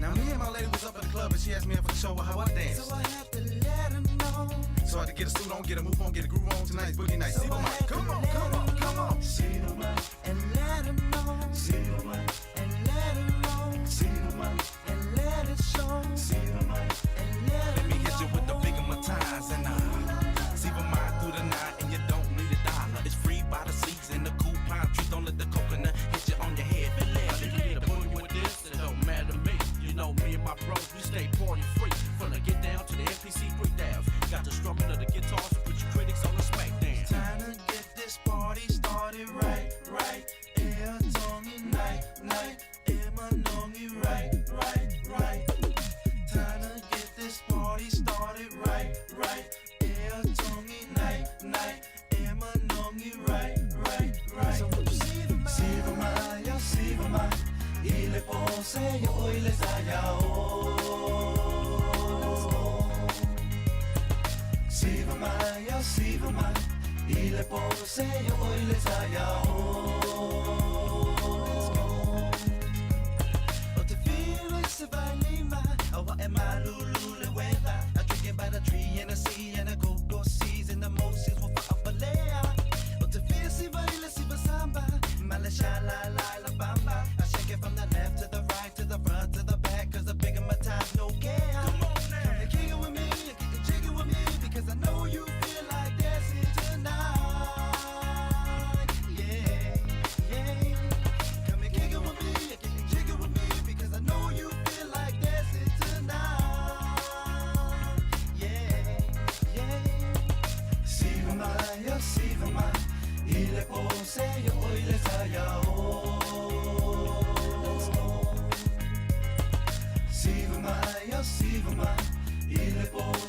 Now me and my lady was up at the club and she asked me if I could show her how I dance.
So I had to let her know.
So I had to get a suit on, get a move on, get a groove on. Tonight's boogie night. Siva mai, come on, come on, come on.
Siva mai, and let her know. Siva mai, and let her know. Siva mai, and let it show. Siva mai, and let
Let me hit you with the big of my ties and Siva mai through the night and you don't need a dollar. It's free by the season, the cool pine tree. Don't let the coconut hit you on your head. If you get a with this, it don't matter to me. You know me and my bros, we stay party free. From the get down to the NPC 3000. Got the strumming of the guitars to put your critics on the smackdown.
Time to get this party started right, right. Air tongue night, night. Air manongi right, right, right. Time to get this party started right, right. Air tongue night, night. Air manongi right, right, right. So won't you see the mai, see the mai. Ile pose yo ile sayao. Siva mai, siva mai. Ile pose yo ile sayao. O te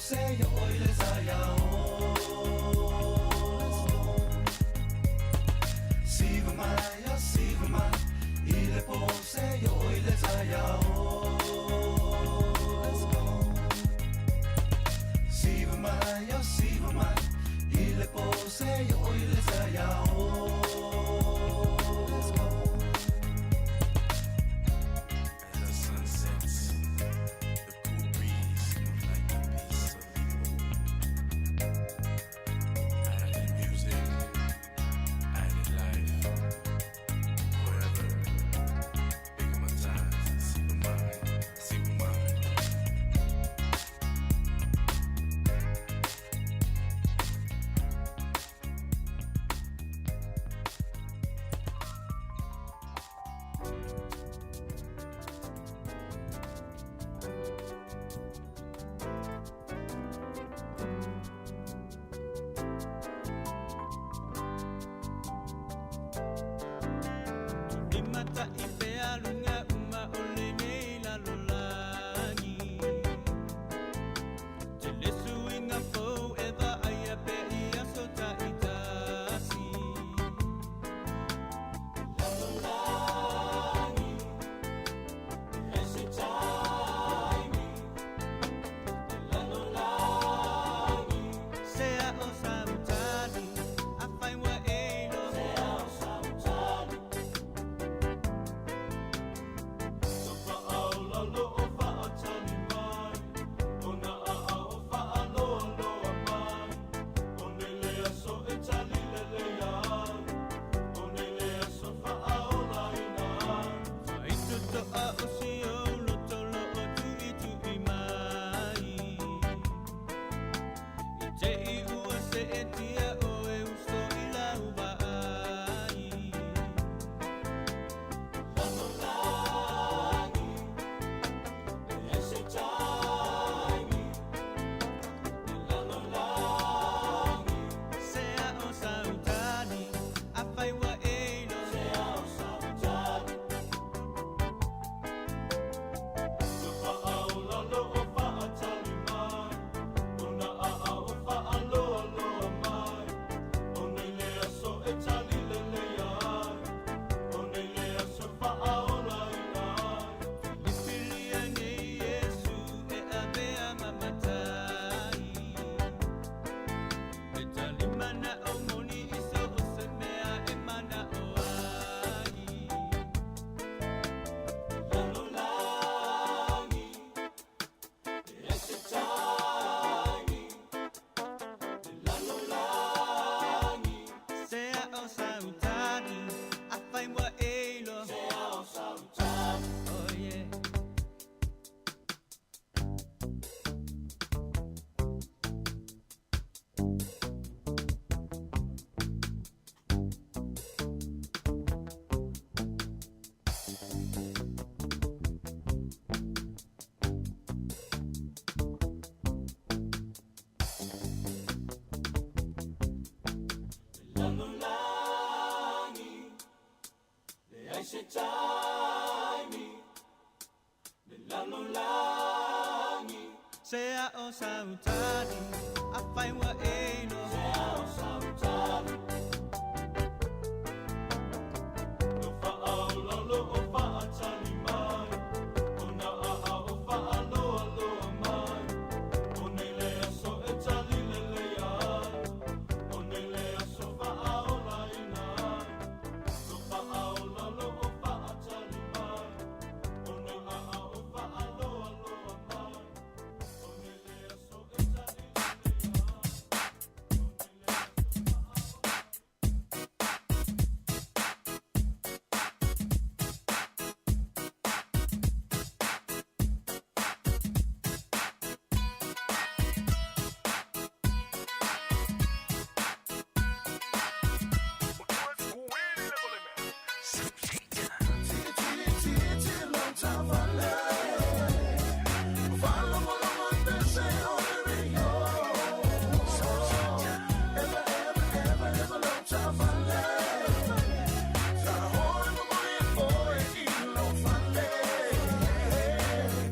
se o i le taeao. Siva mai, o siva mai, i le po se o i le taeao. Siva mai, o siva mai, i le po se o i le taeao.
As the sun sets, the cool breeze moves like a piece of you. Added music, added life, forever. Big my ties, siva mai, siva mai.
Mata i pea lunga uma o lenei lalolagi. Te lesu i ngā pou e vaai a pe i aso ta'itasi. Lalolagi, e se taimi. Lalolagi, sea o sautani, a whai wa eilo. Sea o sautani. Sea o sautani, a whai wa eilo. Sea o sautani. Filifilia nei Yesu e avea mamatai. E talimana o moni i so o se mea e mana o ai. Lalolagi, e se taimi. Lalolagi, sea o sautani, a whai wa eilo. Sea o sautani. Oh yeah. Lalolagi, leai se taimi. Le lalolagi, sea o sautani, a whai wa eilo. Sea o sautani.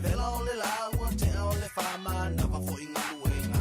Vela o le lau, tea o le whama, na wa fo i ngalu e.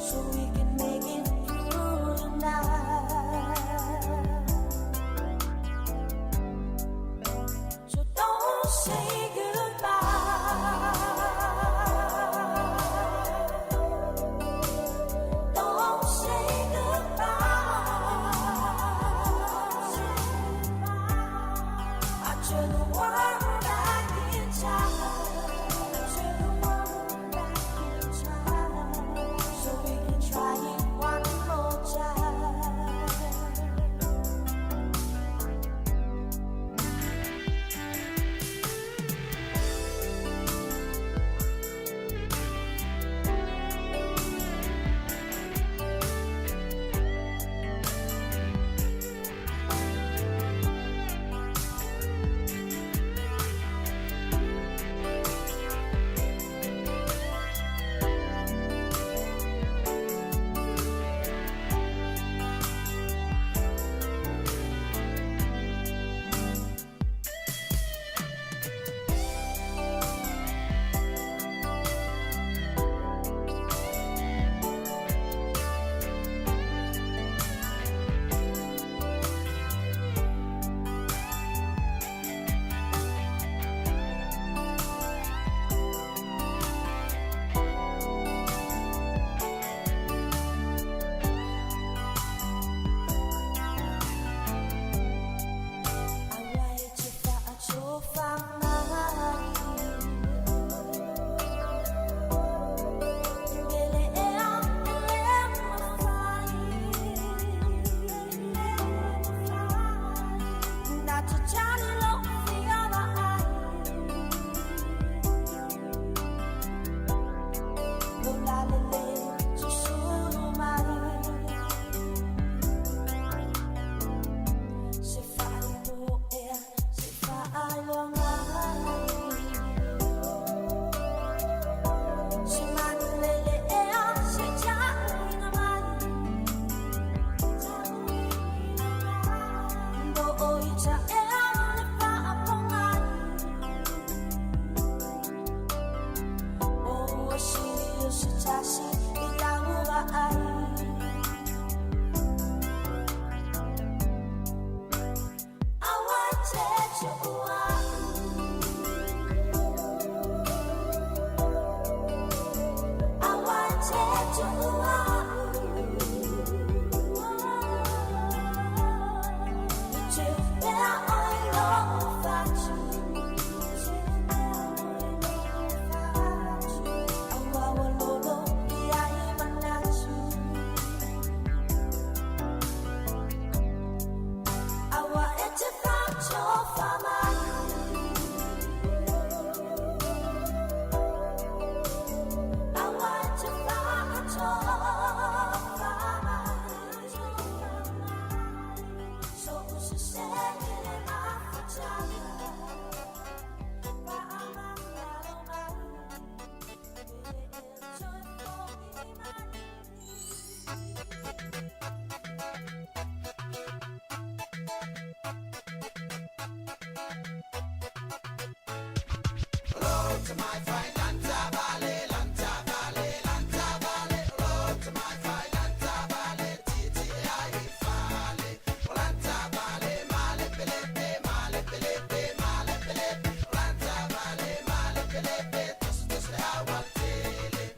So we can make it through the night.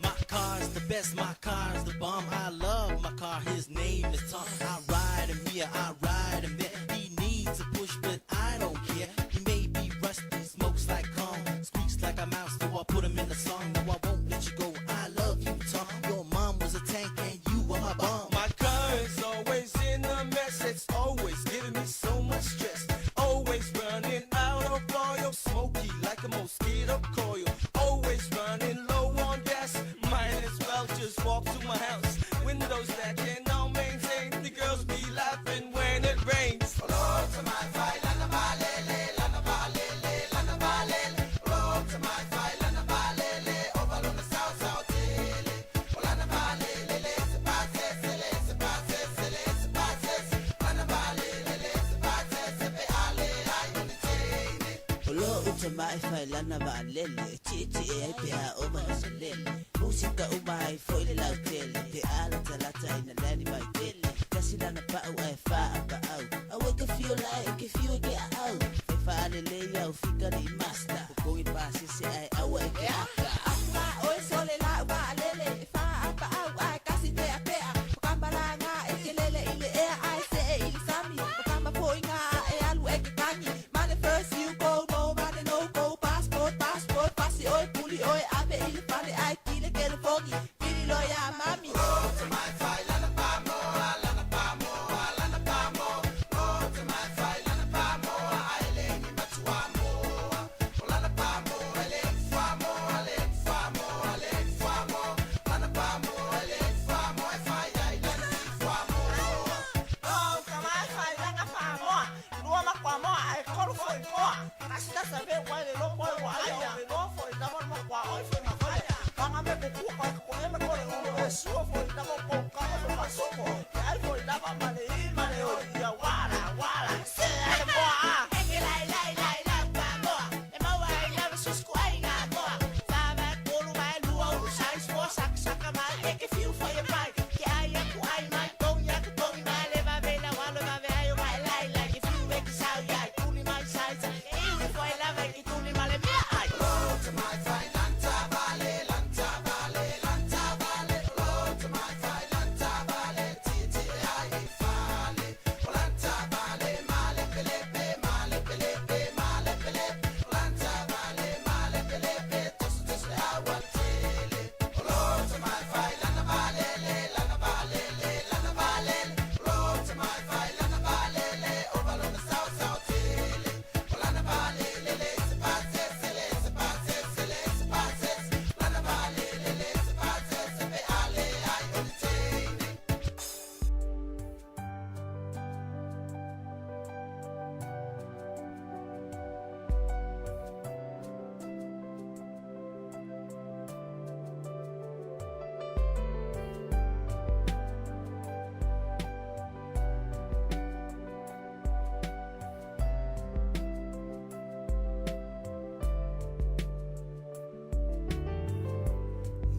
My car's the best, my car's the bomb. I love my car, his name is Tom. I ride him here, I ride him there. He needs a push, but I don't care. He may be rusty, smokes like corn, squeaks like a mouse, so I put him in a song. No, I won't let you go. I love you, Tom. Your mom was a tank and you were my bomb.
My car is always in a mess. It's always giving me so much stress. Always running out of oil, smoky like a mosquito coil. Always running low on gas. Might as well just walk to my house. Windows that cannot maintain. The girls be laughing when it rains.
O uta mai fai lana va lele Ti ti e ai pe ha o maha sa lele Musika o mai foi le lau tele Pe ala talata ina lani mai tele Kasi lana pa'u ai fa a pa'au Awe ka fio lai e ke fio e ke a au Fai fa ale le iau fika ni master Kokongi pa sese ai awa e ke aka
Nga oe sole la ua lele e fa apa au ai kasi pea pea O kamba la ngā e ke lele i le ea ai se e i le sami O kamba poi ngā e alu e ke kangi Mane first you go no mane no go passport passport pasi oe puli oe ave i le fale ai kile ke le fogi Pili lo ya mami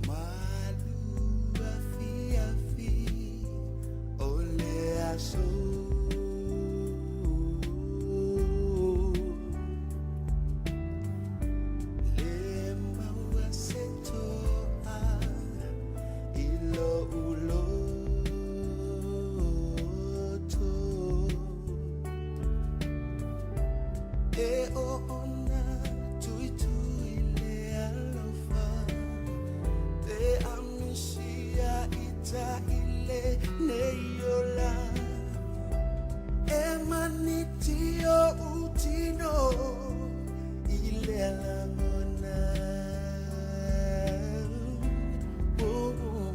Malu afi afi o le aso Le maua se toa i lo uloto E o ona tui tui le alofa Te amisia ita ile nei ola E maniti o utino ile langona Oh, oh, oh.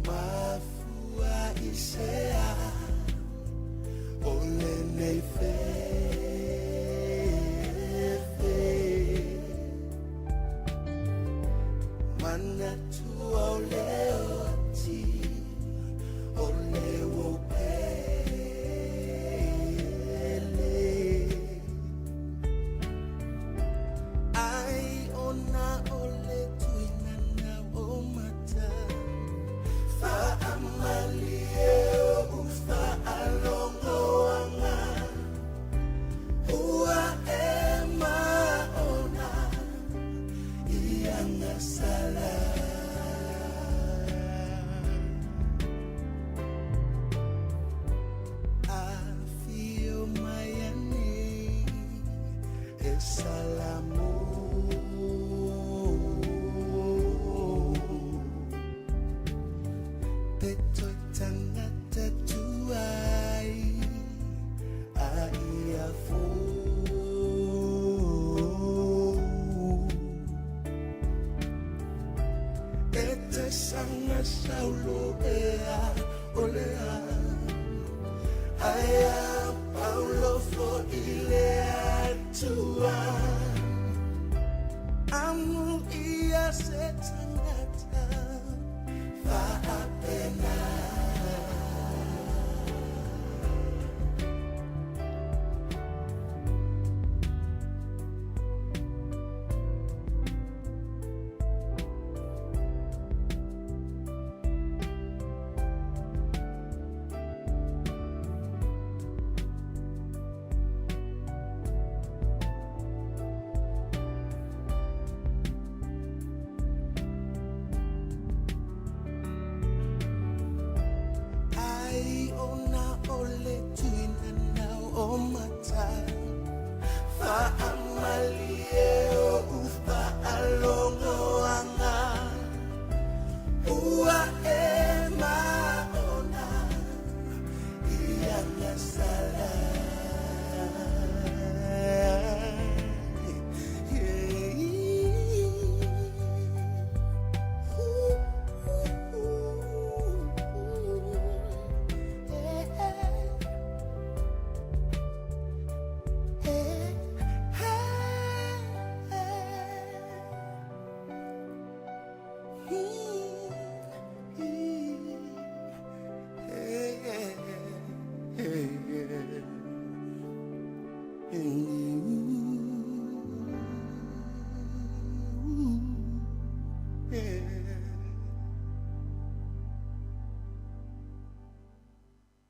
Mafua isea o lenei fefe Manatu au leo ati
le toe tagata tuai a ia fou. E te sanga saulo ea o le a ai a paulo fo i le atua. Amu ia se tagata faapena. Ai ona o le tuina nau o mata Faamalie o ufa alongoanga Ua e maona Ianga sala.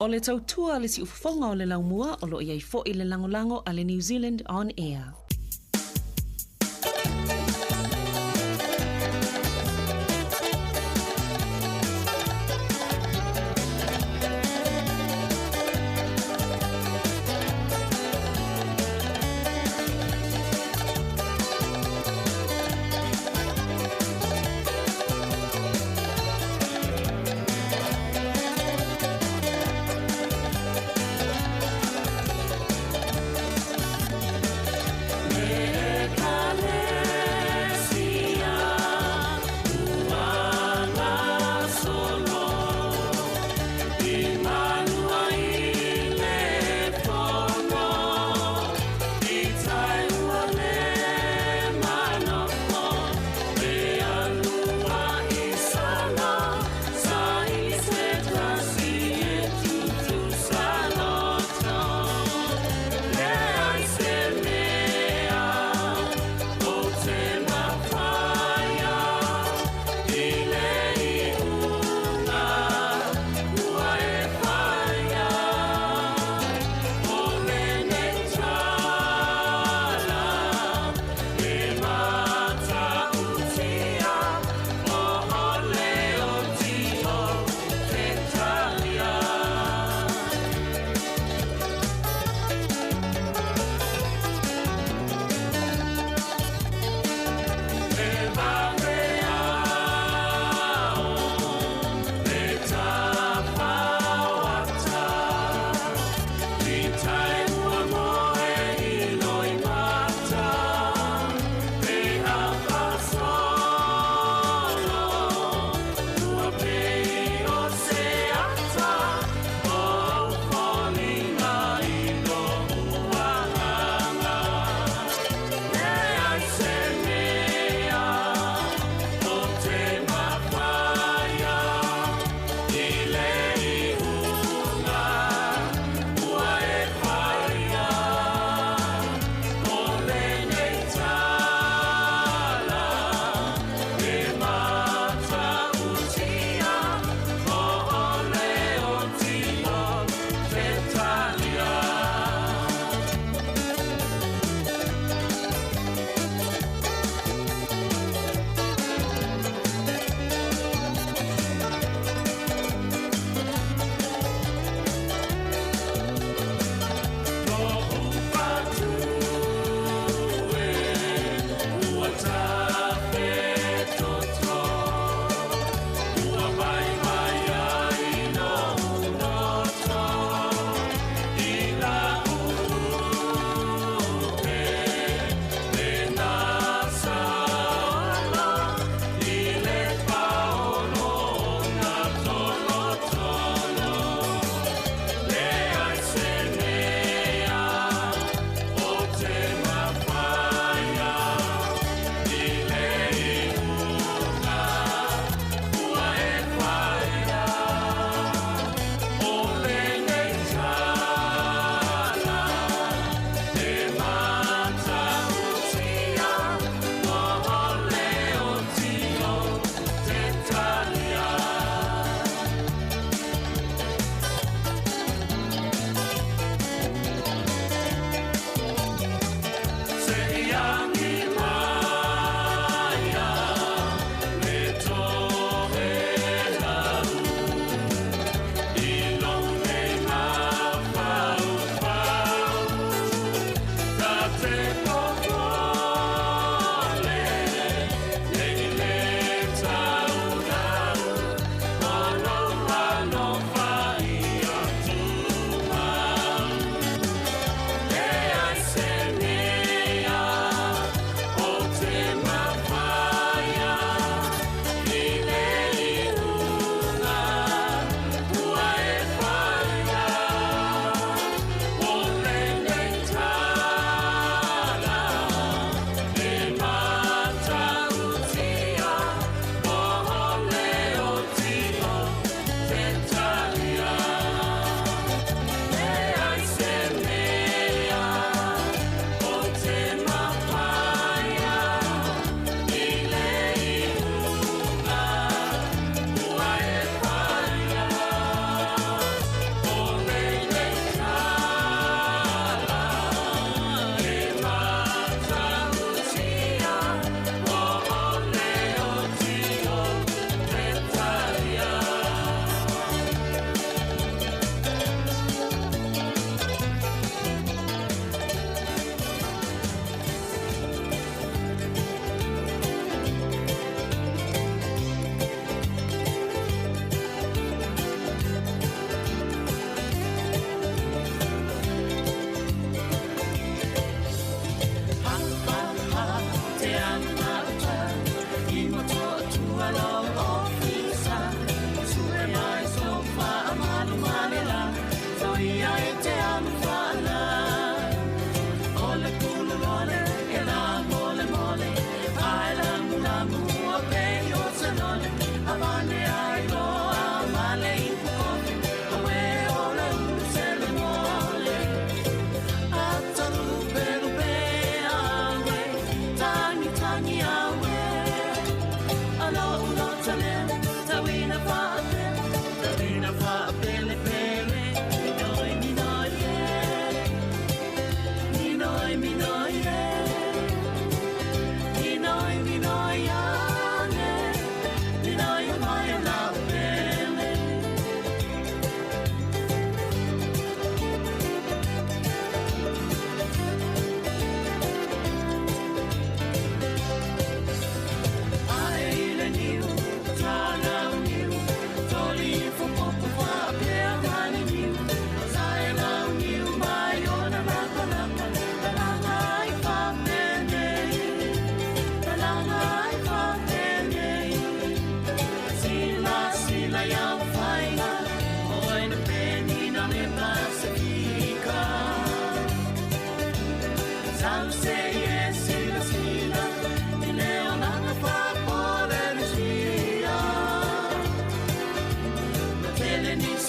O le tautua le siufofoga o le laumua o loo iai fo'i le lagolago a le New Zealand On Air.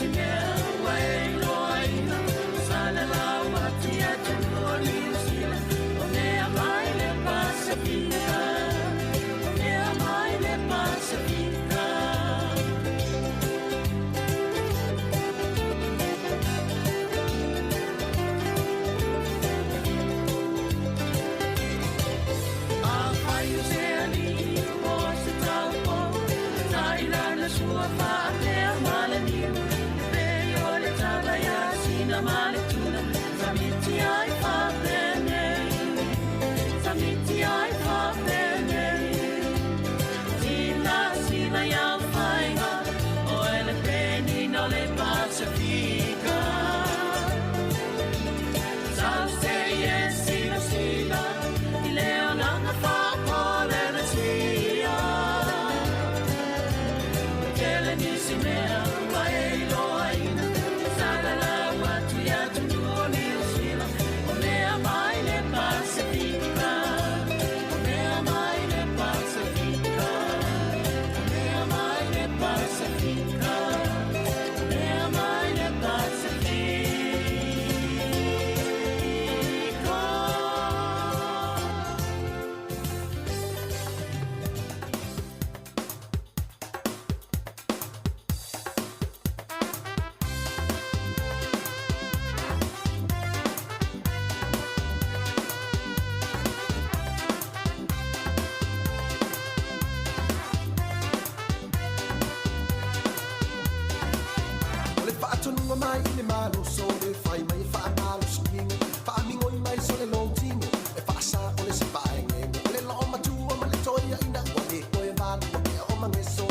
nisi mea ua e iloaina Salalau atu i atunuu o Niu Sila O mea mai le Pasifika O mea mai le Pasifika Afai o se alii o se taupou Tailana sua faapea ma le niu E pei o le tala ia sina ma le tuna Samiti ai faapenei Samiti ai faapenei Sila sila iau faiga O ele penina o le Pasifika Sau se i e sila sila I le olaga faapolenisia Ua tele nisi mea ua e iloaina Salalau atu i atunuu o Niu Sila O mea mai le Pasifika O mea mai le Pasifika O mea mai le Pasifika O mea mai le Pasifika
O le faatonuga mai i le maloso le fai mai e faamalosigiga faamigoi mai so le lotino e faasā o le se paegego o le loomatua ma le toeaina ua lē toe valua pea o mageso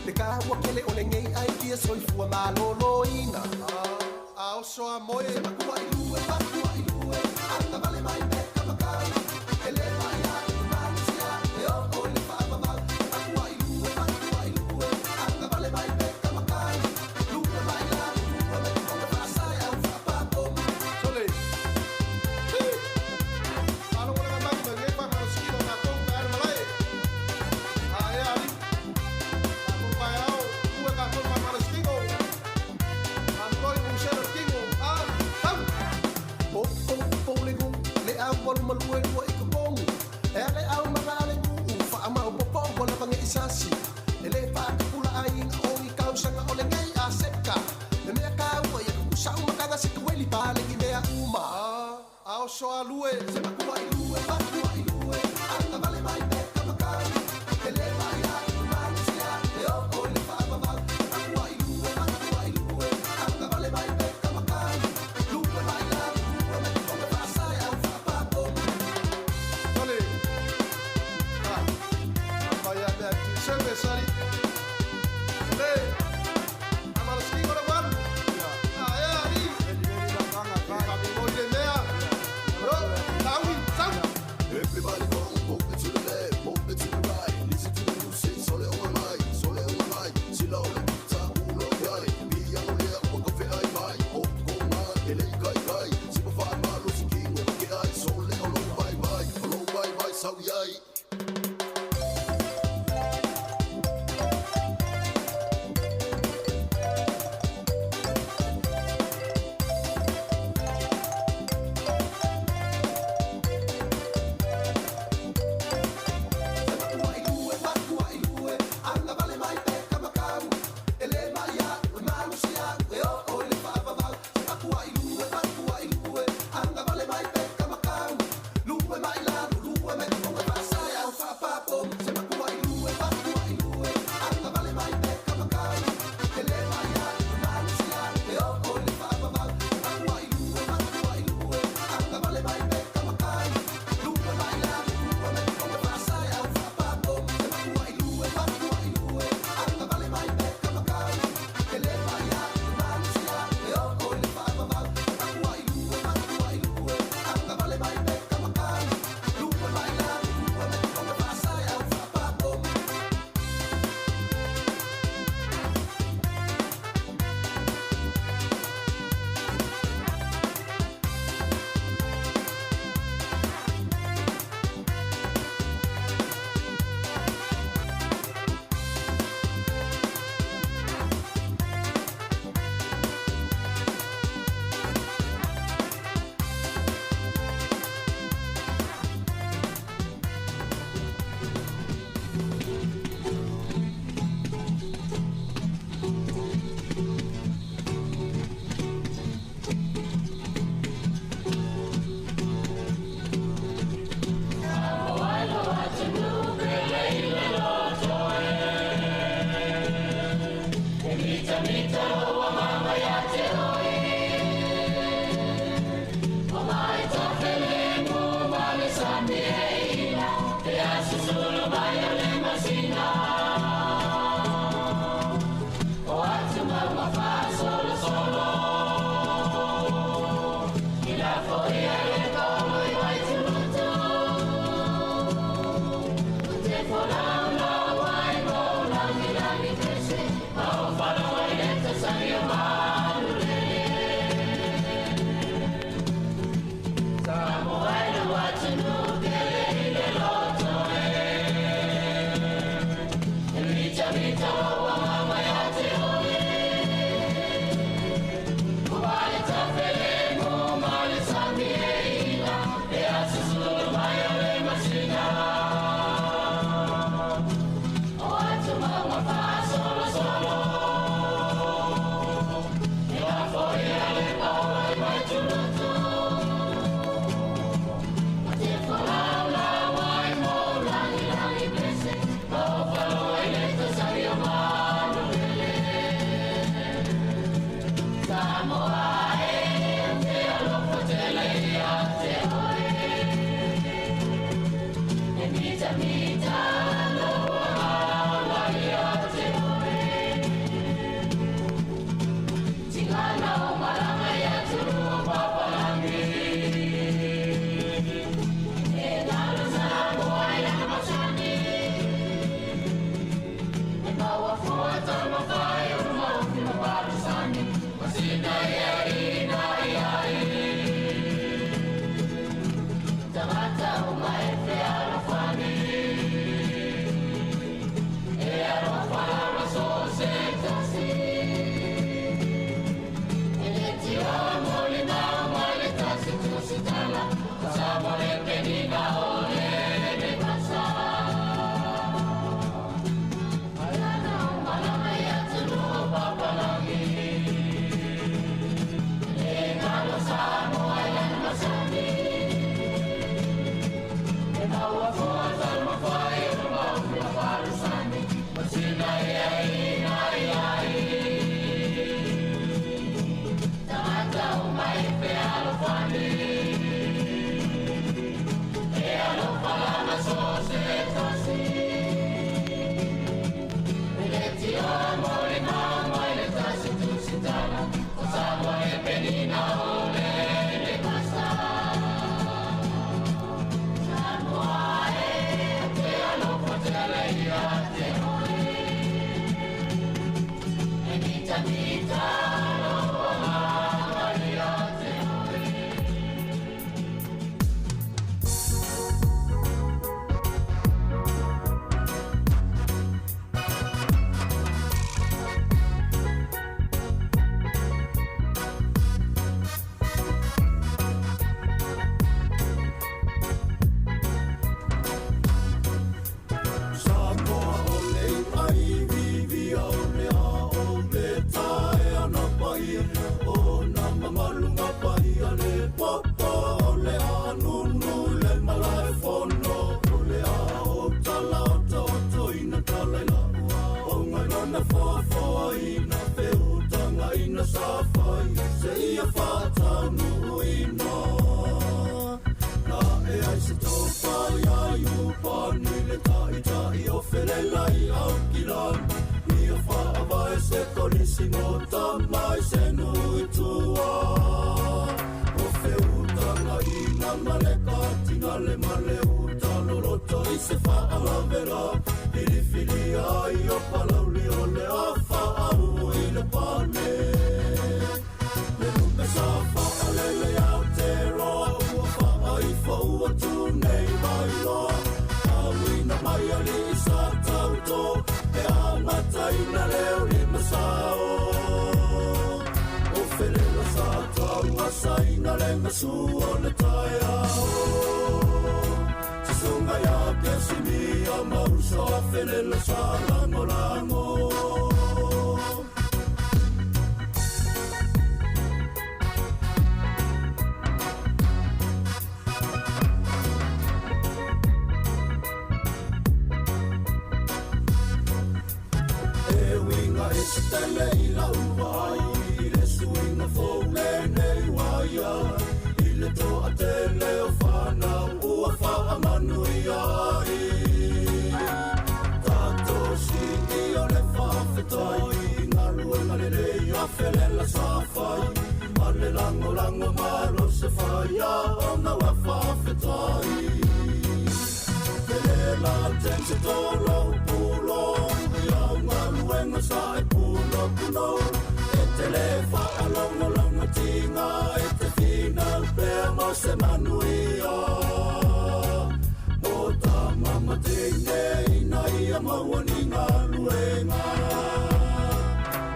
le kāua kele o legei ai kia soifua malōlōina a oso a moe se makuaʻilue makuaʻilue agavale mai peka makai e lē paia i le malosia e oo i le faavavau makuaʻilue makuaʻilue agavale mai peka makai lue mai la lue mai o le faasae au faapapomu sole Sasi, e le whaakapula ai inga o i kausaga o le ngei a seka. Le mea kāua ia kuku sau makaga se kueli pālengi mea uma. A oso a lue, se makua i lue, makua i lue, agavale mai peka makai. E le paia i le malosia, e oo i le faavavau. Makua i lue, makua i lue, agavale mai peka makai. Lue mai la, lue mai o le faasae au faapapomu.
Sole. Ah. Amaya mea ti seve sali. Le. Amalosigo le walu. Ah, e ali. Ka migoi le mea. Yo, taui, tau.
E uiga e se tele i lau
Felela sa fai Ma le langolango malo se faia Ona ua faafetai Felela ten se tolo pulo Ia ungaluenga sa e pulo puno E te le whaalongolongo tinga E te whina pea mo se manuia Mo tama ma teine ina ia maua ni ngaluenga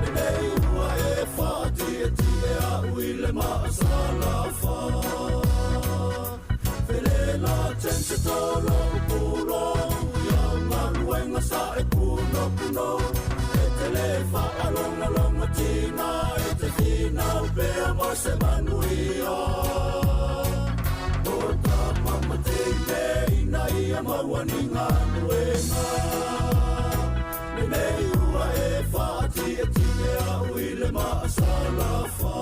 Lenei ua e whaatie tie a uile maasalafa Felela ten se tolo pulo Ia ngaluenga sa e puno puno E te le whaalongolongo tina E te whina pea mo se manuia Mo tama ma teine ina ia maua ni ngaluenga Lenei ua e whaatie tie a uile maasalafa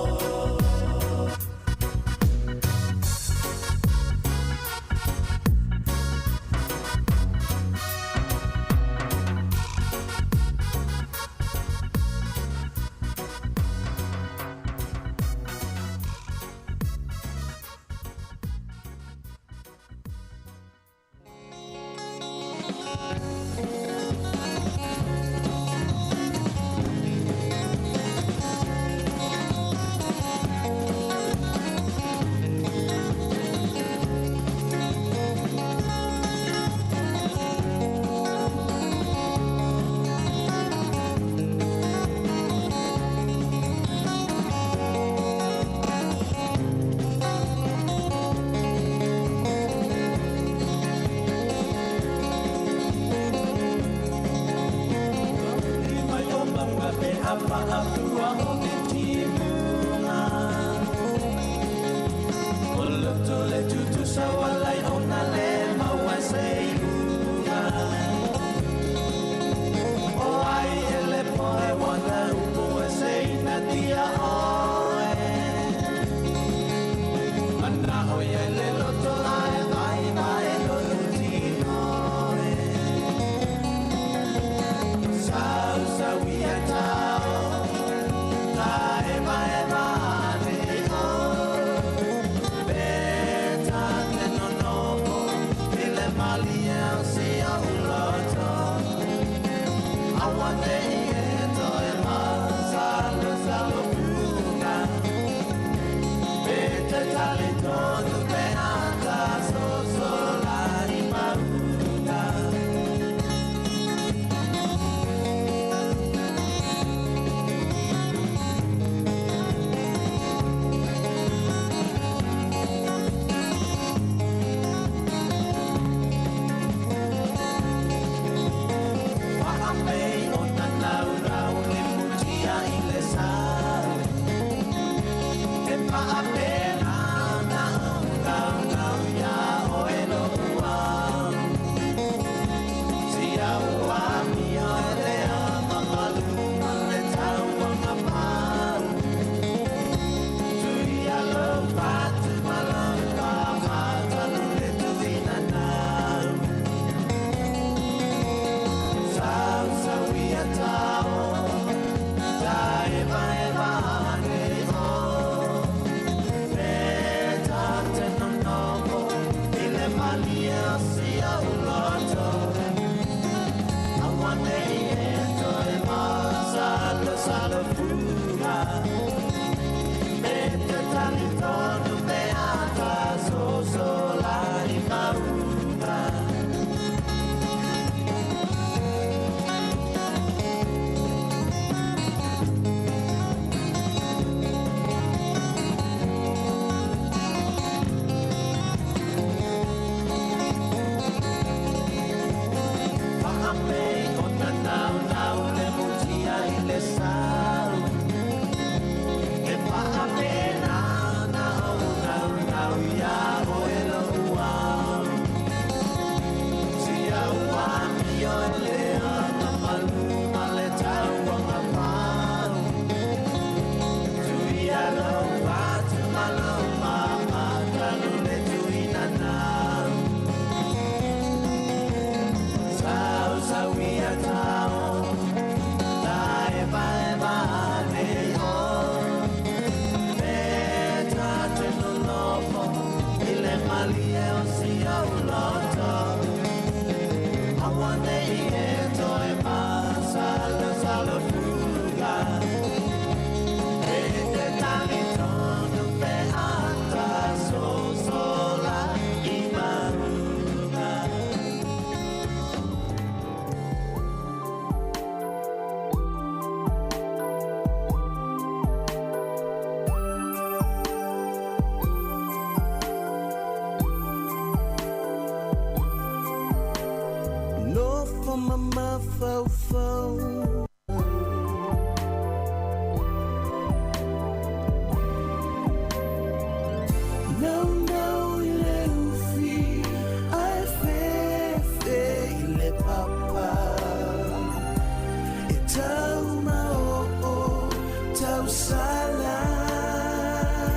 my life.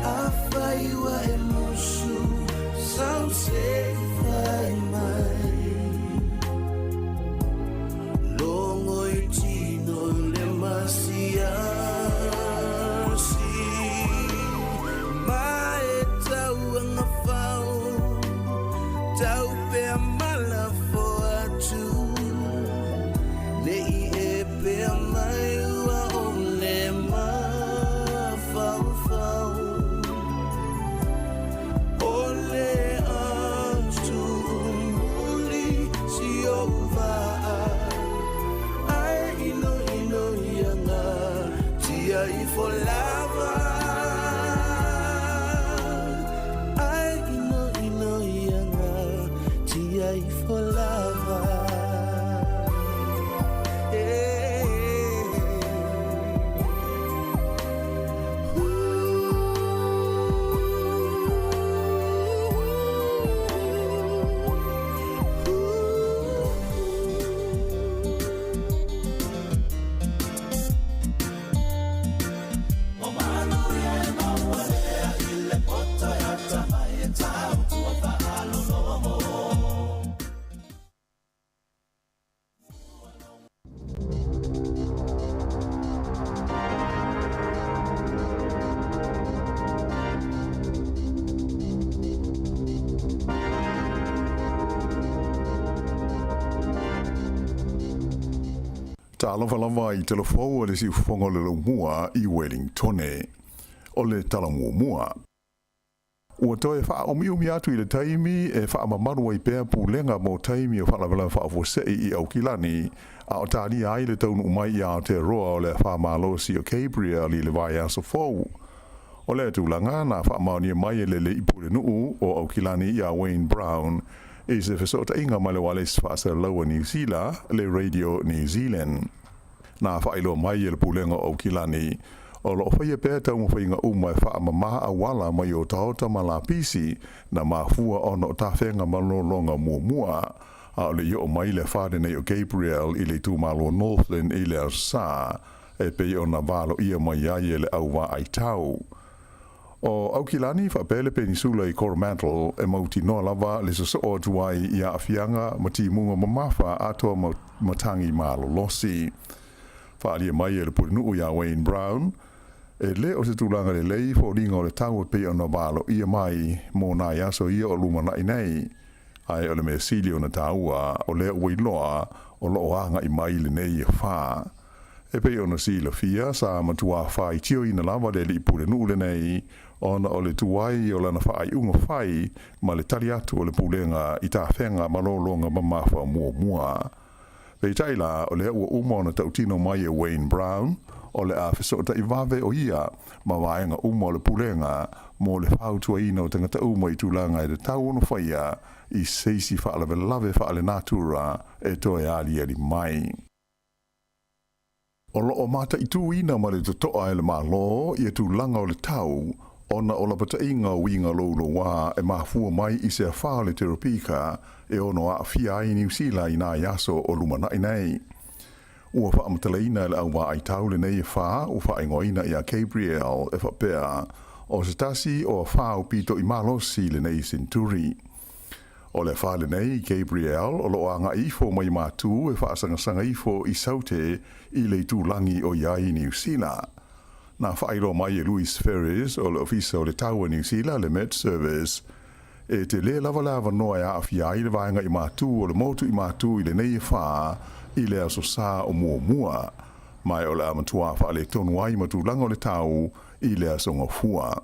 Afai ua e musu sau se fai mai. Logo i tino le masiasi. Ma e tau anga fau, tau pea malafo atu. Le i e pea mai ua o le mafaufau. O le atu muli si ou vaa. Ai ino ino ia ngā tia i fo lava. Ai ino ino ia ngā tia i fo lava.
Talofa lava i telefou o le siufofoga o le Laumua i Wellingtone. O le tala muamua. Ua toe faaʻumiʻumi atu i le taimi e faamamalu ai pea pulega mo taimi o faalavelave faafuasei i Aukilani, a o talia ai le taunuu mai i Aotearoa o le afa malosi o Gabrielle i le vaiaso fou. O lea tulaga na faamaonia mai e le Alii Pulenuu o Aukilani iā Wayne Brown i se fesootaiga ma le ualesi faasalalau a Niu Sila, le Radio New Zealand. Na faailoa mai e le Pulega o Aukilani, o lo o faia pea taumafaiga uma e faamamā auala mai otaota ma lapisi na mafua ona o tafega malologa muamua, a o le i oo mai le afa lenei o Gabrielle i le itumalo Northland i le Aso Sa e pei ona valoia mai ai e le au vaai tau. O Aukilani faapea le Penisula i Coromandel e mautinoa lava le sosoo atu ai i aafiaga ma timuga mamafa atoa ma matagi malolosi. Faaalia mai e le Pulenuu iā Wayne Brown, e le o se tulaga lelei foliga o le tau e pei ona valoia mai mo nai aso ia o lumanai nei, ae o le mea sili ona taua o lea ua iloa o lo o agai mai lenei afa. E pei ona silafia, sa matuā faitioina lava le alii pulenuu lenei ona o le tuai o lana faaiuga fai ma le tali atu o le pulega i tafega malologa mamafa muamua. Peitai la, o lea ua uma ona tautino mai e Wayne Brown, o le a fesootai vave o ia ma vaega uma o le pulega mo le fautuaina o tagata uma i tulaga e tatau ona faia i se isi faalavelave faalenatura e toe aliali mai. O lo o mataituina ma le totoa e le Malo ia tulaga o le tau ona o lapataiga o uiga loulouā e mafua mai i se afa o le teropika e ono aafia ai Niu Sila i nai aso o lumanai nei. Ua faamatalaina e le au vaai tau lenei afa ua faaigoaina ia Gabrielle e faapea o se tasi o afa aupito i malosi lenei senturi. O le afa lenei, Gabrielle, o lo o agai ifo mai Matū e faasagasagā ifo i Saute i le itulagi o i ai Niu Sila. Na faailoa mai e Louis Ferris o le Ofisa o le Tau a Niu Sila, le Met Service, e telē lava le avanoa e aafia ai le vaega i Matū o le motu i Matū i lenei afa i le Aso Sā o muamua, ma o le a matuā faaletonu ai ma tulaga o le tau i le Aso Gafua.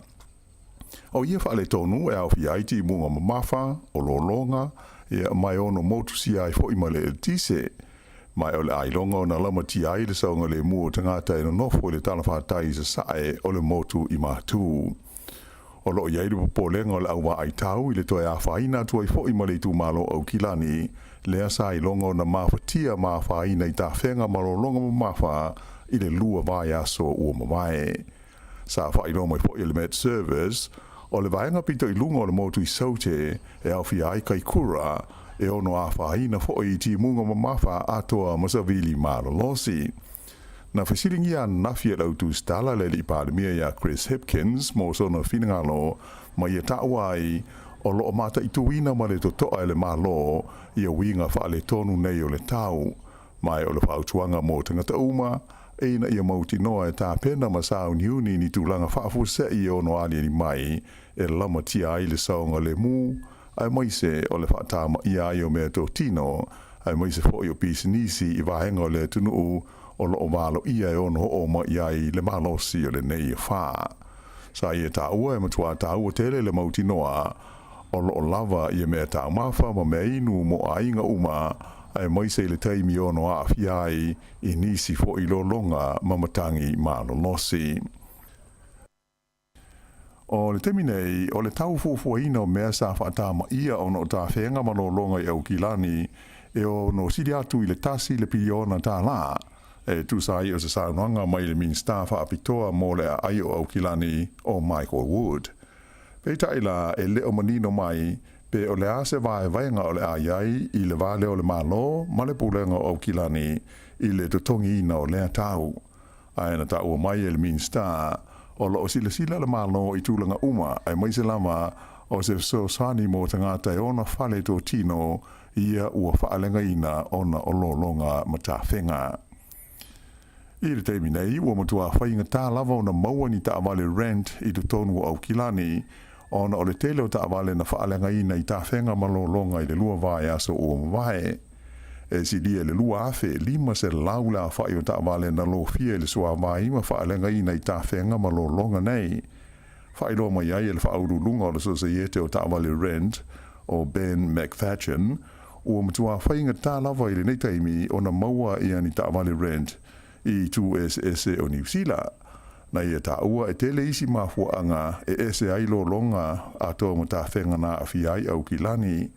O ia faaletonu e aofia ai timuga mamafa, o lologa, ia, ma e ono motusia ai foʻi ma le eletise. Ma o le a iloga ona laumatia ai le saogalēmū o tagata e nonofo i le talafatai i sasae o le motu i Matū. O lo o i ai le popolega o le au vaai tau i le toe afaina atu ai foʻi ma le itumalo o Aukilani, lea sa iloga ona mafatia ma afaina i tafega malologa mamafa i le 2 vaiaso ua mavae. Sa faailoa mai foʻi e le Met Service, o le vaega pito i luga o le motu i Saute e aofia ai Kaikura, e ono afaina foʻi i timuga mamafa atoa ma savili malolosi. Na fesiligia ananafi e le au tusitala le Alii Palemia iā Chris Hipkins mo sona finagalo ma ia taua ai o loo mataituina ma le totoa e le Malo ia uiga faaletonu nei o le tau. Ma o le fautuaga mo tagata uma ina ia mautinoa e tapena ma sauniuni ni tulaga faafuase'i e ono aliali mai e lamatia ai le saogalemu aemaise o le faatamaia ai o meatotino aemaise fo'i o pisinisi i vaega o le atunuu o loo valoia e ono oo mai ai le malosi o lenei afā. Sa ia taua e matuā taua tele le mautinoa o loo lava ia mea taumafa ma mea inu mo aiga uma aemaise i le taimi ono aafia ai i nisi fo'i lologa ma matagi malolosi. O le taimi nei, o le tau fuafuaina o mea sa faatamaia ona o tafega ma lologa i Aukilani e ono sili atu i le $1 piliona e tusa ai o se saunoaga mai le Minisita faapitoa mo le aai o Aukilani o Michael Wood. Peitai la e le o manino mai pe o le a se vaevaega o le a i ai i le va lea o le Malo ma le Pulega o Aukilani i le totogiina o lea tau. Ae na taua mai e le Minisita o loo silasila le Malo i tulaga uma aemaise lava o se fesoasoani mo tagata e ona fale totino ia ua faaleagaina ona o lologa ma tafega. I le taimi nei ua matuā faigatā lava ona maua ni taavale rent i totonu o Aukilani ona o le tele o taavale na faaleagaina i tafega ma lologa i le 2 vaiaso ua mavae. E silia i le 2500 le aofa'i o taavale na lofia i le suāvai ma faaleagaina i tafega ma lologa nei. Faailoa mai ai e le faauluuluga o le Sosaiete o Taavale Rent o Ben McFadgen ua matuā faigatā lava i lenei taimi ona maua ia ni taavale rent i itu eseese o Niu Sila. Na ia taua e tele isi mafuaaga e ese ai lologa atoa ma tafega na aafia ai Aukilani.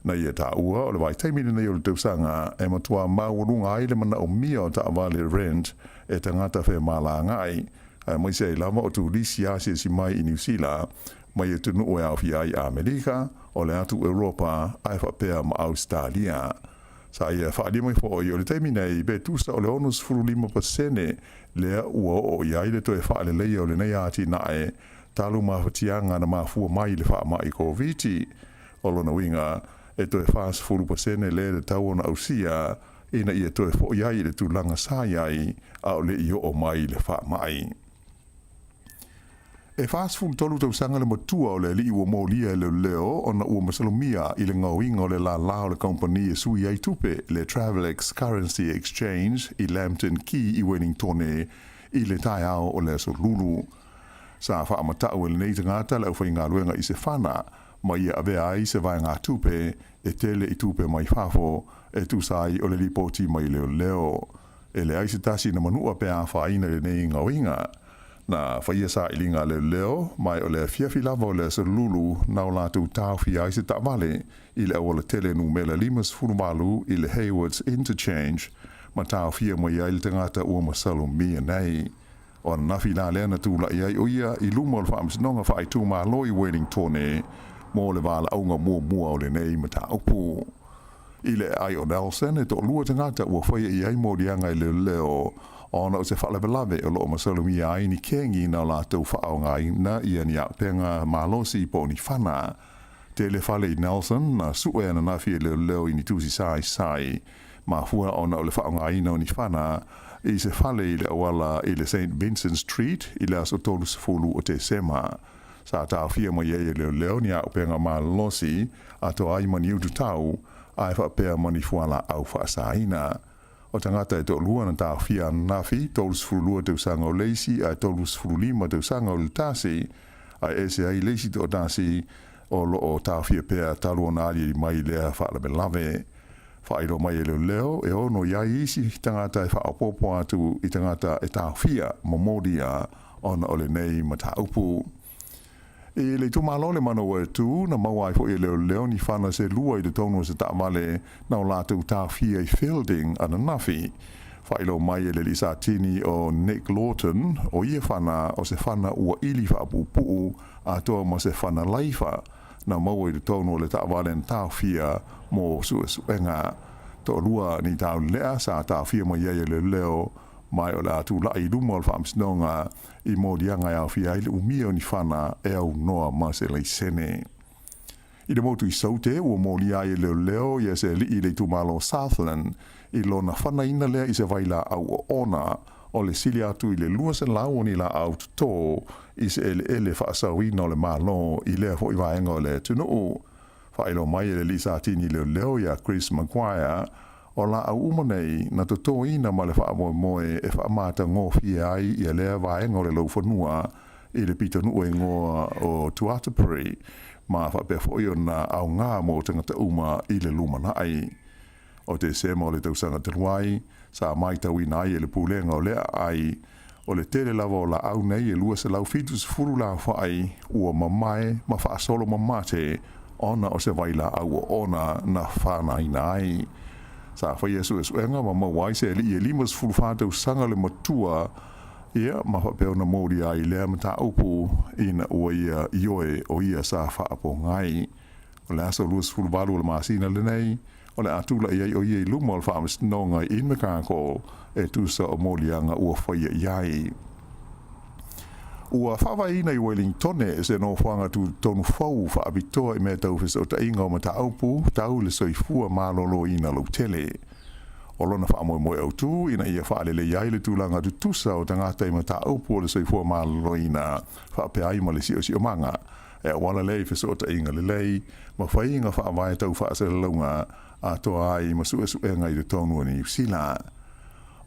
Na ia taua o le vaitaimi lenei o le tausaga e matuā maualuga ai le manaomia o taavale rent e tagata femalagaai aemaise ai lava o turisi asiasi mai i Niu Sila mai atunuu e aofia ai Amerika, o le atu Europa ae faapea ma Ausetalia. Sa ia faaalia mai fo'i o le taimi nei pe tusa o le 65% lea ua oo i ai le toe faaleleia o lenei atinae talu mafatiaga na mafua mai i le faamai Koviti. O lona uiga e toe 40% lea e tatau ona ausia ina ia toe fo'i ai i le tulaga sa i ai a o le i oo mai le faamai. E 43 tausaga le matua o le alii ua molia e leoleo ona ua masalomia i le gaoiga o le lālā o le kamupani e sui ai tupe le Travelex Currency Exchange i Lambton Quay i Wellingtone i le taeao o le aso Lulu. Sa faamatau e lenei tagata le aufaigaluega i se fana ma ia avea ai se vaegatupe e tele i tupe mai fafo e tusa ai o le lipoti mai leoleo. E leai se tasi na manua pe afaina i lenei gaoiga. Na faia sailiga a leoleo ma o le afiafi lava o le aso Lulu na o latou taofia ai se taavale i le auala tele numera 58 i le Haywards Interchange ma taofia mai ai le tagata ua masalomia nei. O ananafi la lea na tula'i ai o ia i luma o le Faamasinoga Faaitumalo i Wellingtone mo le valaauga muamua o lenei mataupu. I le aai o Nelson e toalua tagata ua faia i ai moliaga e leoleo ona o se faalavelave o loo masalomia ai ni kegi na o latou faaaogaina ia ni auupega malosi po o ni fana. Tele fale i Nelson na sue ananafi e leoleo i ni tusi saisai mafua ona o le faaaogaina o ni fana i se fale i le auala i le St Vincent Street i le aso 30 o Tesema. Sa taofia mai ai e leoleo ni auupega malolosi atoa ai ma ni ututau ae faapea ma ni fualaau faasaina. O tagata e toalua na taofia ananafi, 32 tausaga o le isi ae 35 tausaga o le tasi, ae ese ai le isi toatasi o loo taofia pea talu ona aliali mai lea faalavelave. Faailoa mai e leoleo e ono i ai isi tagata e faaopoopo atu i tagata e taofia ma molia ona o lenei mataupu. I le itumalo o le Manawatu na maua ai fo'i e leoleo ni fana se lua i totonu o se taavale na o latou taofia i Feilding ananafi. Faailoa mai e le alii Satini o Nick Lawton o ia fana o se fana ua ili faapuupuu atoa ma se fana laifa na maua i totonu o le taavale na taofia mo suesuega. Toalua ni taulelea sa taofia mai ai e leoleo. Ma o le a tula'i i luma o le Faamasinoga i moliaga e aofia ai le umia o ni fana e aunoa ma se laisene. I le motu i Saute, ua molia ai e leoleo ia se ali'i i le itumalo o Southland i lona fanaina lea i se vailaau oona o le sili atu i le 200 o ni laau totō i se eleele faasaoina o le Malo i lea foi vaega o le atunuu. Faailoa mai e le alii Satini leoleo ia Chris Maguire, o laau uma nei na totōina ma le faamoemoe e faamatagofie ai ia lea vaega o le laufanua i le pitonuu e igoa o Tuatapere ma faapea foi ona aoga mo tagata uma i le lumanai. O Tesema o le tausaga talu ai, sa maitauina ai e le Pulega o le Aai, o le tele lava o laau nei e 270 laofai ua mamae ma faasolo mamate ona o se vailaau oona na fanaina ai. Sa faia suesuega ma maua ai se alii e 54 tausaga le matua, ia ma faapea ona molia ai lea mataupu ina ua ia ioe o ia sa faapogai. O le aso 28 o le masina lenei, o le a tula'i ai o ia i luma o le Faamasinoga i Invercargill e tusa o moliaga ua faia i ai. Ua faavaeina i Wellingtone se nofoaga tutotonu fou faapitoa i mea tau fesootaiga o mataupu tau le soifua maloloina lautele. O lona faamoemoe autu ina ia faaleleia ai le tulaga tutusa o tagata i mataupu o le soifua maloloina faapea ai ma le siosiomaga e auala lea i fesootaiga lelei ma faiga faavae tau faasalalauga atoa ai ma suesuega i totonu o Niu Sila.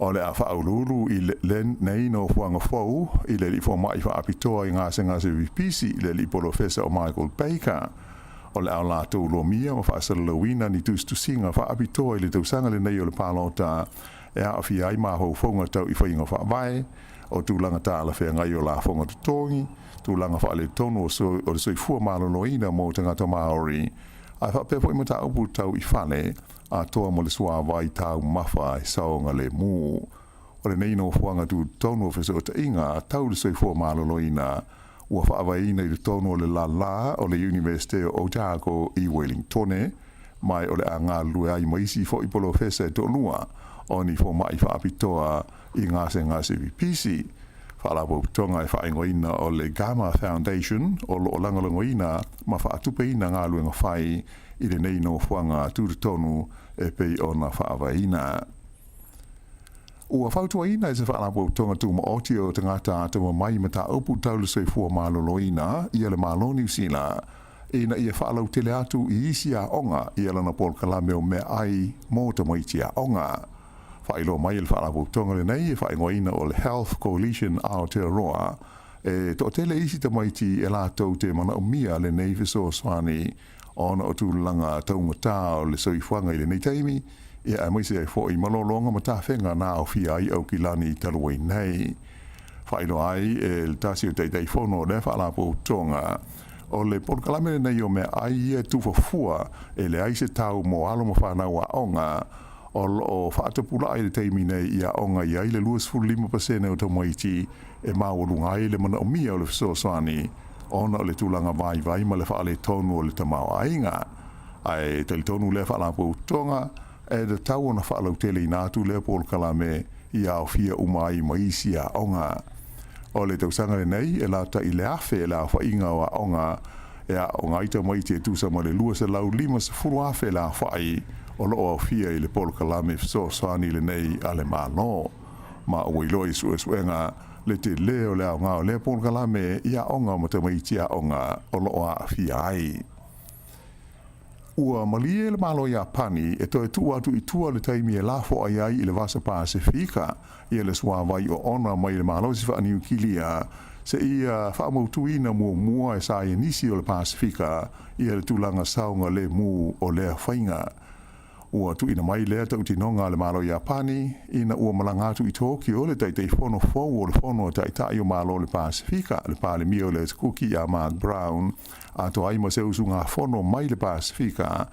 O le a faauluulu i lenei nofoaga fou i le alii fomai faapitoa i gasegase pipisi le alii polofesa o Michael Baker. O le a latou lomia ma faasalalauina ni tusitusiga faapitoa i le tausaga lenei o le palota e aafia ai mafaufauga tau i faiga faavae o tulaga talafeagai o lafoga totogi, tulaga faaletonu o le soifua maloloina mo tagata Māori, ae faapea foi mataupu tau i fale atoa ma le suavai taumafa e saogalemu. O lenei nofoaga tutotonu o fesootaiga tau le soifua maloloina ua faavaeina i totonu o le lālā o le Iunivesite o Otago i Wellingtone, ma o le a galulue ai ma isi foi polofesa e toalua o ni fomai faapitoa i gasegase pipisi. Faalapotopotoga e faaigoaina o le Gamma Foundation o loo lagolagoina ma faatupeina galuega fai i lenei nofoaga tutotonu e pei ona faavaeina. Ua fautuaina e se Faalapotopotoga Tumaoti o Tagata Atamamai Mataupu Tau le Soifua Maloloina ia le Malo Niu Sila ina ia faalautele atu i isi aoga ia lana polokalame o meaai mo tamaiti aoga. Faailoa mai e le Faalapotopotoga lenei e faaigoaina o le Health Coalition Aotearoa e toatele isi tamaiti e latou te manaomia lenei fesoasoani ona o tulaga taugatā o le soifuaga i lenei taimi, ia aemaise ai foi malologa ma tafega na aofia ai Aukilani talu ai nei. Faailoa ai e le tasi o Taitaifono o lea Faalapotopotoga, o le polokalame lenei o meaai ia e tufafua e leai se tau mo alo ma fanau aoga o loo faatapulaa i le taimi nei i aoga i ai le 25% o tamaiti e maualuga ai le manaomia o le fesoasoani ona o le tulaga vaivai ma le faaletonu o le tamaoaiga. Ae talitonu lea Faalapotopotoga e tatau ona faalauteleina atu lea polokalame i aofia uma ai ma isi aoga. O le tausaga lenei e lata i le 1,000 le aofaiga o aoga e aooga ai tamaiti e tusa ma le 250,000 le aofai o loo aofia i le polokalame fesoasoani lenei a le Malo. Ma ua iloa i suesuega le telē o le aoga o lea polokalame i aoga ma tamaiti aoga o loo aafia ai. Ua malie le Malo Iapani e toe tuu atu i tua le taimi e lafoai ai i le Vasa Pasefika ia le suavai oona mai le malosi faaniukilia seia faamautuina muamua e saienisi o le Pasefika ia le tulaga saogalemu o lea faiga. Ua tuuina mai lea tautinoga a le Malo Iapani ina ua malaga atu i Tokyo le Taitaifono fou o le Fono a Taitai o Malo o le Pasefika, le Palemia o le Atu Kuki ia Mark Brown, atoa ai ma se usugafono mai le Pasefika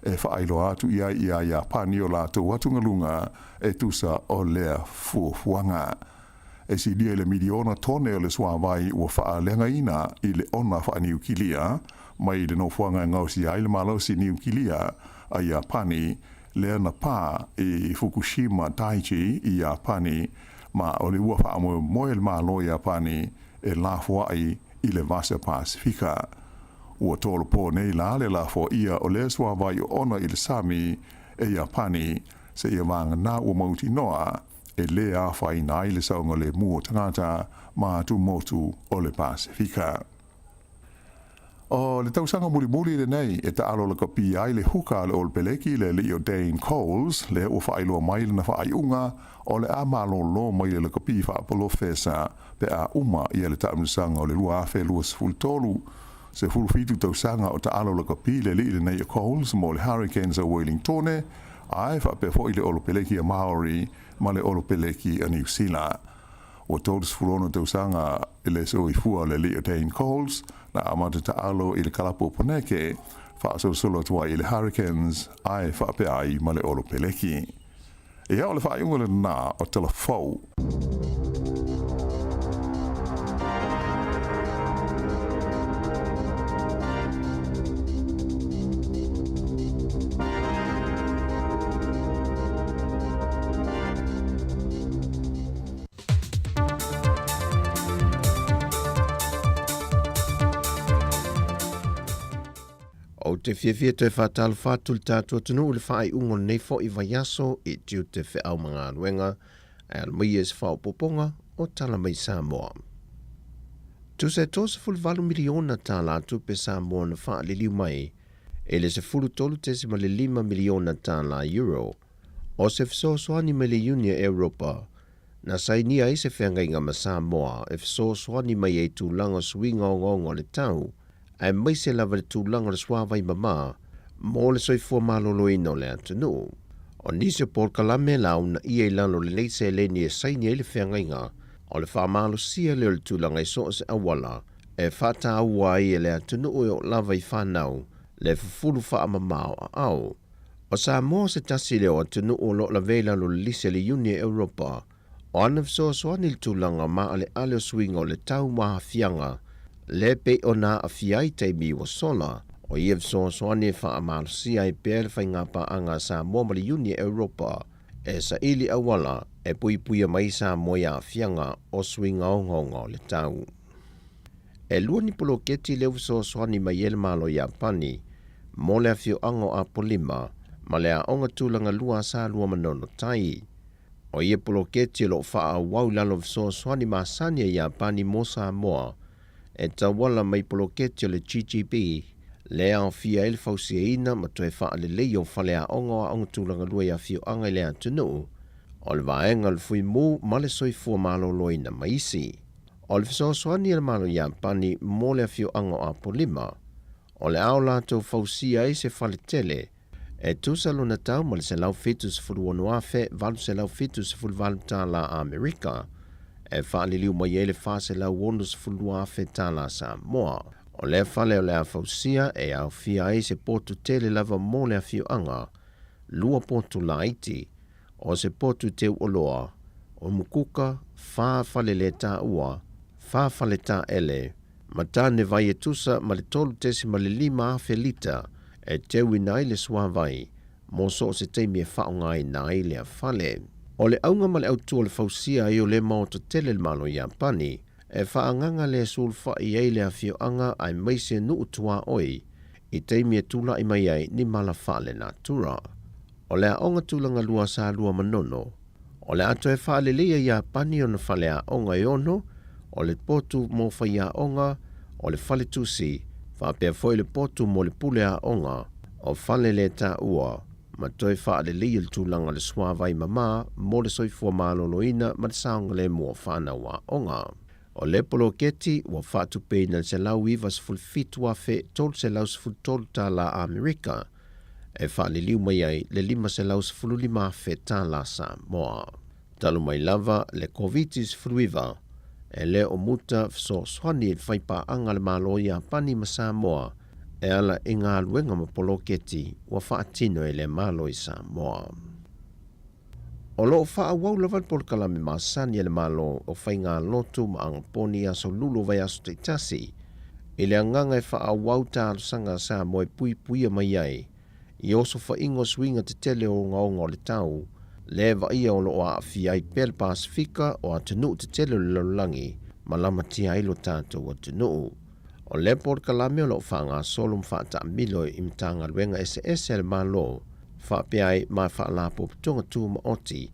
e faailoa atu i ai iā Iapani o latou atugaluga e tusa o lea fuafuaga. E silia i le miliona tone o le suavai ua faaleagaina i le ona faaniukilia mai le nofoaga e gaosia ai le malosi niukilia a Iapani lea na pā i Fukushima Daiichi i Iapani. Ma o le ua faamoemoe le Malo o Iapani e lafoai i le Vasa Pasefika. Ua tolopo nei la le lafoaia o lea suavai oona i le sami e Iapani seia vagana ua mautinoa e lē afaina ai le saogalemu o tagata ma atumotu o le Pasefika. O le tausaga mulimuli lenei e taalo lakapi ai le huka a le Olopeleki le alii o Dane Coles, lea ua faailoa mai lana faaiuga o le a malōlō mai le lakapi faapolofesa pe a uma ia le taamilosaga o le 2023. 17 tausaga o taalo lakapi le alii lenei o Coles mo le Hurricanes a Wellingtone, ae faapea foi le Olopeleki a Maori ma le Olopeleki a Niu Sila. Ua 36 tausaga le soifua o le alii o Dane Coles, na amata taalo i le kalapu o Poneke, faasolosolo atu ai i le Hurricanes, ae faapea ai ma le Olopeleki. Ia, o le faaiuga lenā o Tala Fou.
Ou te fiafia toe faatalofa atu i le tatou atunuu i le faaiuga o lenei foi vaiaso i tiute feau ma galuega e alo mai ai se faaopoopoga o Tala Mai Samoa. Tusa e $38 miliona tālā tupe Samoa na faaliliu mai i le $13.5 miliona tālā euro o se fesoasoani mai le Iuni a Europa na sainia ai se feagaiga ma Samoa e fesoasoani mai ai i tulaga o suiga ogaoga o le tau, aemaise lava i le tulaga o le suavai mamā mo le soifua maloloina o le atunuu. O nisi o polokalame la uunaia i lalo o lenei seleni e saini ai le feagaiga, o le faamalosia lea o le tulaga i so o se auala e faataua ai e le atunuu e oo lava i fanau le fufulu faamamao aao. O Samoa se tasi lea o atunuu o lo o lavea i lalo o le lisi a le Iuni a Europa o ana fesoasoani i le tulaga maaleale o suiga o le tau ma aafiaga le pei ona aafia ai taimi ua sola. O ia fesoasoani e faamalosia ai pea le faigapaaga a Samoa ma le Iuni a Europa e saili auala e puipuia mai Samoa i aafiaga o suiga ogaoga o le tau. E lua ni poloketi lea ua fesoasoani mai ai le Malo o Iapani mo le afioaga o Apolima ma le Aoga Tulaga Lua a Salua Manono Tai. O ia poloketi o lo o faaauau i lalo o fesoasoani masani a Iapani mo Samoa e tauala mai poloketi o le GGB lea e aofia ai le fausiaina ma toe faaleleia o faleaoga o aoga tulaga lua i afioaga i le atunuu, o le vaega o le Fuimu ma le Soifua Maloloina ma isi. O le fesoasoani a le Malo Iapani mo le afioaga o Apolima, o le a o latou fausia ai se fale tele e tusa lona tau ma le $176,878 tālā Amerika, e faaliliu mai ai le $462,000 tālā Samoa. O lea fale o le a fausia e aofia ai se potu tele lava mo le afioaga, lua potu laiti, o se potu teu oloa, o mukuka, fa fale le taua, fa fale taele, ma tane vai e tusa ma le 3.5 afe lita e teuina ai le suavai mo so o se taimi e faaaogaina ai lea fale. O le auga ma le autu o le fausia ai o lea maota tele le Malo Iapani e faaagaga le sulufai ai le afioaga aemaise nuu tuaoi i taimi e tulai mai ai ni mala faalenatura. O le aoga tulaga lua sa lua manono, o le a toe faaleleia Iapani ona faleaoga e ono, o le potu mo faiaoga, o le faletusi, faapea foi le potu mo le pule aoga, o fale le taua, ma toe faaleleia le tulaga o le suavai mamā mo le soifua maloloina ma le saogalemu o fanau aoga. O le poloketi ua faatupeina i le $197,313 tālā Amerika, e faaliliu mai ai le $515,000 tālā Samoa. Talu mai lava le Koviti-19, e le o muta fesoasoani i le faipaaga a le Malo o Iapani ma Samoa e ala i galuega ma poloketi ua faatino e lea Malo i Samoa. O lo o faaauau lava le polokalame masani a le Malo o faigalotu ma agaponi i aso lulu o vaiaso taitasi, i le agaga e faaauau talosaga a Samoa e puipuia mai ai i osofaiga o suiga tetele o ogaoga o le tau lea e vaaia o loo aafia ai pea le Pasefika o atunuu tetele o le lalolagi ma lamatia ai lo tatou atunuu. O lea polokalame o loo faagasolo ma faataamilo i Matagaluega eseese a le Malo faapea ai ma Faalapotopotoga Tumaoti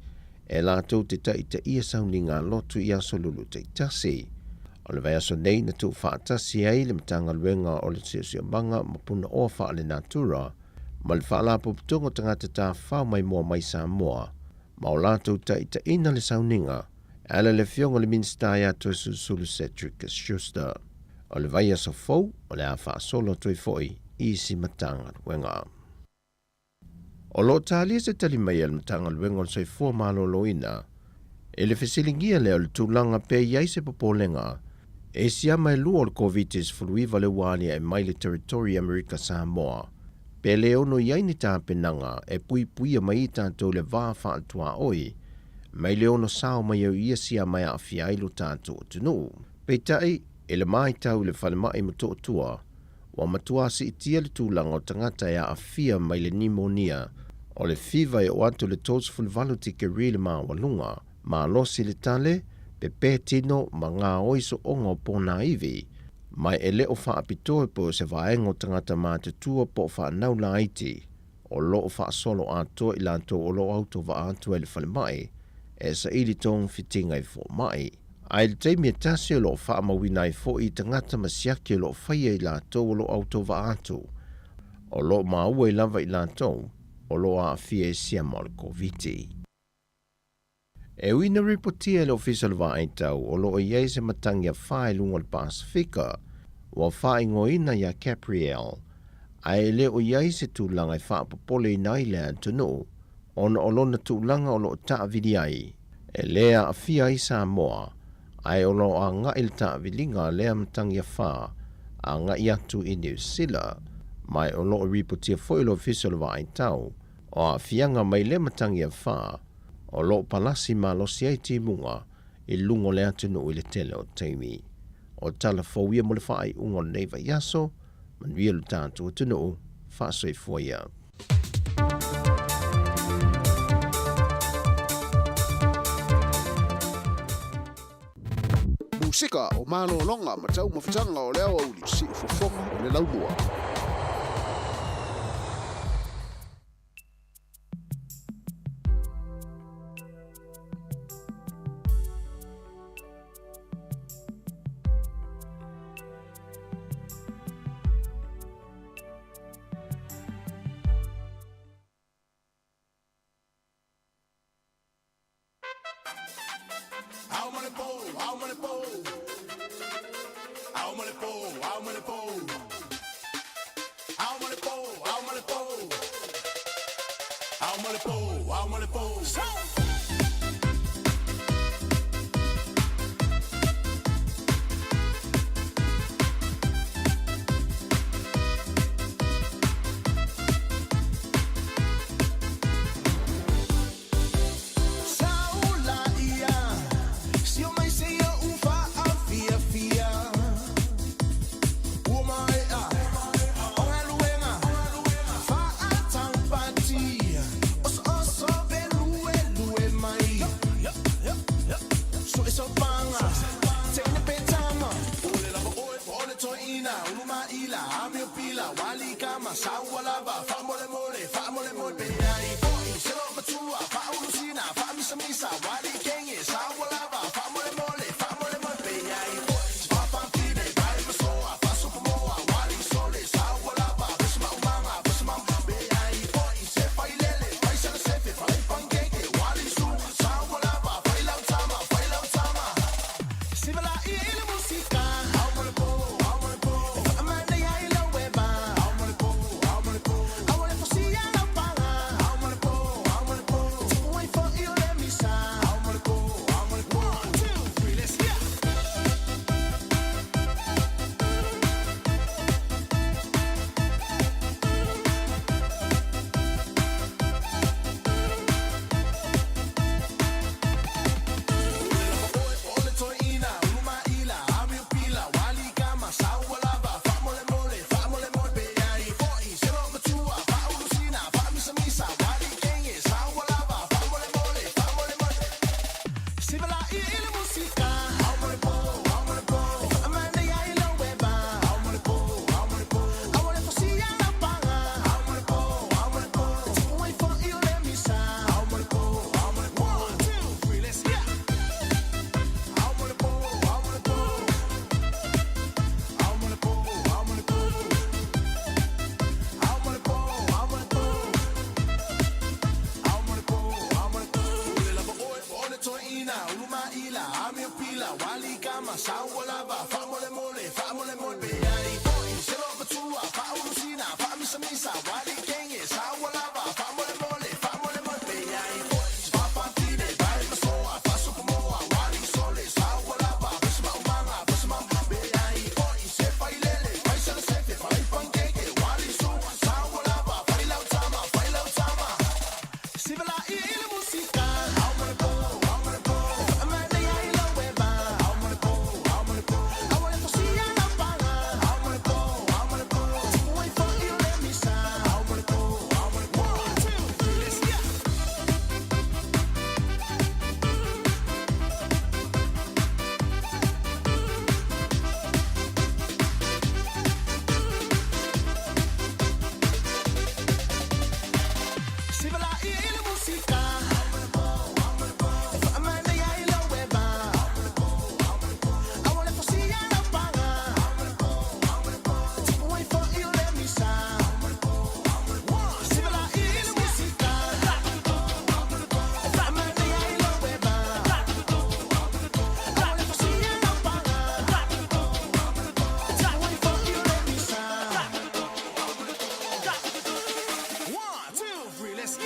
e latou te taitaia sauniga lotu i aso lulu taitasi. O le vaiaso nei na tuufaatasi ai le Matagaluega o le Siosiomaga ma Punaoa Faalenatura ma le Faalapotopotoga o Tagata Tafafao Maimoa mai Samoa ma o latou taitaiina le sauniga e ala i le Afioga i le Minisita ia Toesulusulu Cedric Schuster. O le vaiaso fou o le a faasolo atu ai foi i isi Matagaluega. O lo o talia se tali mai a le Matagaluega o le Soifua Maloloina i le fesiligia lea o le tulaga pe i ai se popolega e siama e lua o le Koviti-19 lea ua aliae mai le Territory Amerika Samoa pe le ono i ai ni tapenaga e puipuia mai ai tatou i le va faatuaoi mai le ono sao mai au ia siama e aafia ai lo tatou atunuu. Peitai, i le matau i le falemai Motootua, ua matua siitia le tulaga o tagata e aafia mai le nimonia o le fiva e oo atu i le 38 tikeri le maualuga, malosi le tale, pepē tino ma gaoi sooga o ponaivi, ma e le o faapitoa po o se vaega o tagata matutua po o fanau laiti o loo faasolo atoa i latou o loo autovaa atu ai i le falemai e saili togafitiga i fomai. Ae i le taimi e tasi o loo faamauina ai foi i tagata ma siaki o loo faia i latou o loo autovaa atu o loo maua ai lava i latou o loo aafia i siama o le Koviti. E ui ina ripotia e le Ofisa o le Vaaitau o loo i ai se matagi afa i luga o le Pasefika, ua faaigoaina ia Caprielle, ae e le o i ai se tulaga e faapopoleina ai le atunuu ona o lona tulaga o loo taavili ai. E lē aafia ai Samoa, ae o loo agai le taaviliga a lea matagi afa agai atu i Niu Sila, ma o loo ripotia foi e le Ofisa o le Vaaitau o aafiaga mai lea matagi afa o loo palasi malosi ai timuga i luga o le atunuu i le tele o taimi. O tala fou ia mo le faaiuga o lenei vaiaso, manuia lo tatou atunuu, faasoifua ia.
Musika o malologa ma taumafataga o le aoauli siufofoga o le laumua.
saua lava faamolemole faamolemole pe ai foʻi se loomatua faaulu faamisamisa wali kenge saua lava faamolemole faamolemole pe ai foʻi faafafine vaemasoa faasupumoa wali sole saua lava pusimaumaga pusimau pe ai foʻi se failele faisalasefe falaipankeke wali su saua lava failautama failautama Sivalai i le musika Au ma le po, au ma le po Faamanaia i lau eva Au ma le po, au ma le po Aua le fosia lau paga Au ma le po, au ma le po Tupu ai foʻi o le misa Au ma le po, au ma le po 1, 2, 3, let's go. Sivalai i le musika E faamanaia i lau eva Aua le fosia lau paga Tupu ai foʻi o le misa Sivalai i le musika E faamanaia i lau eva Aua le fosia lau paga Tupu ai foʻi o le misa 1, 2, 3, let's go.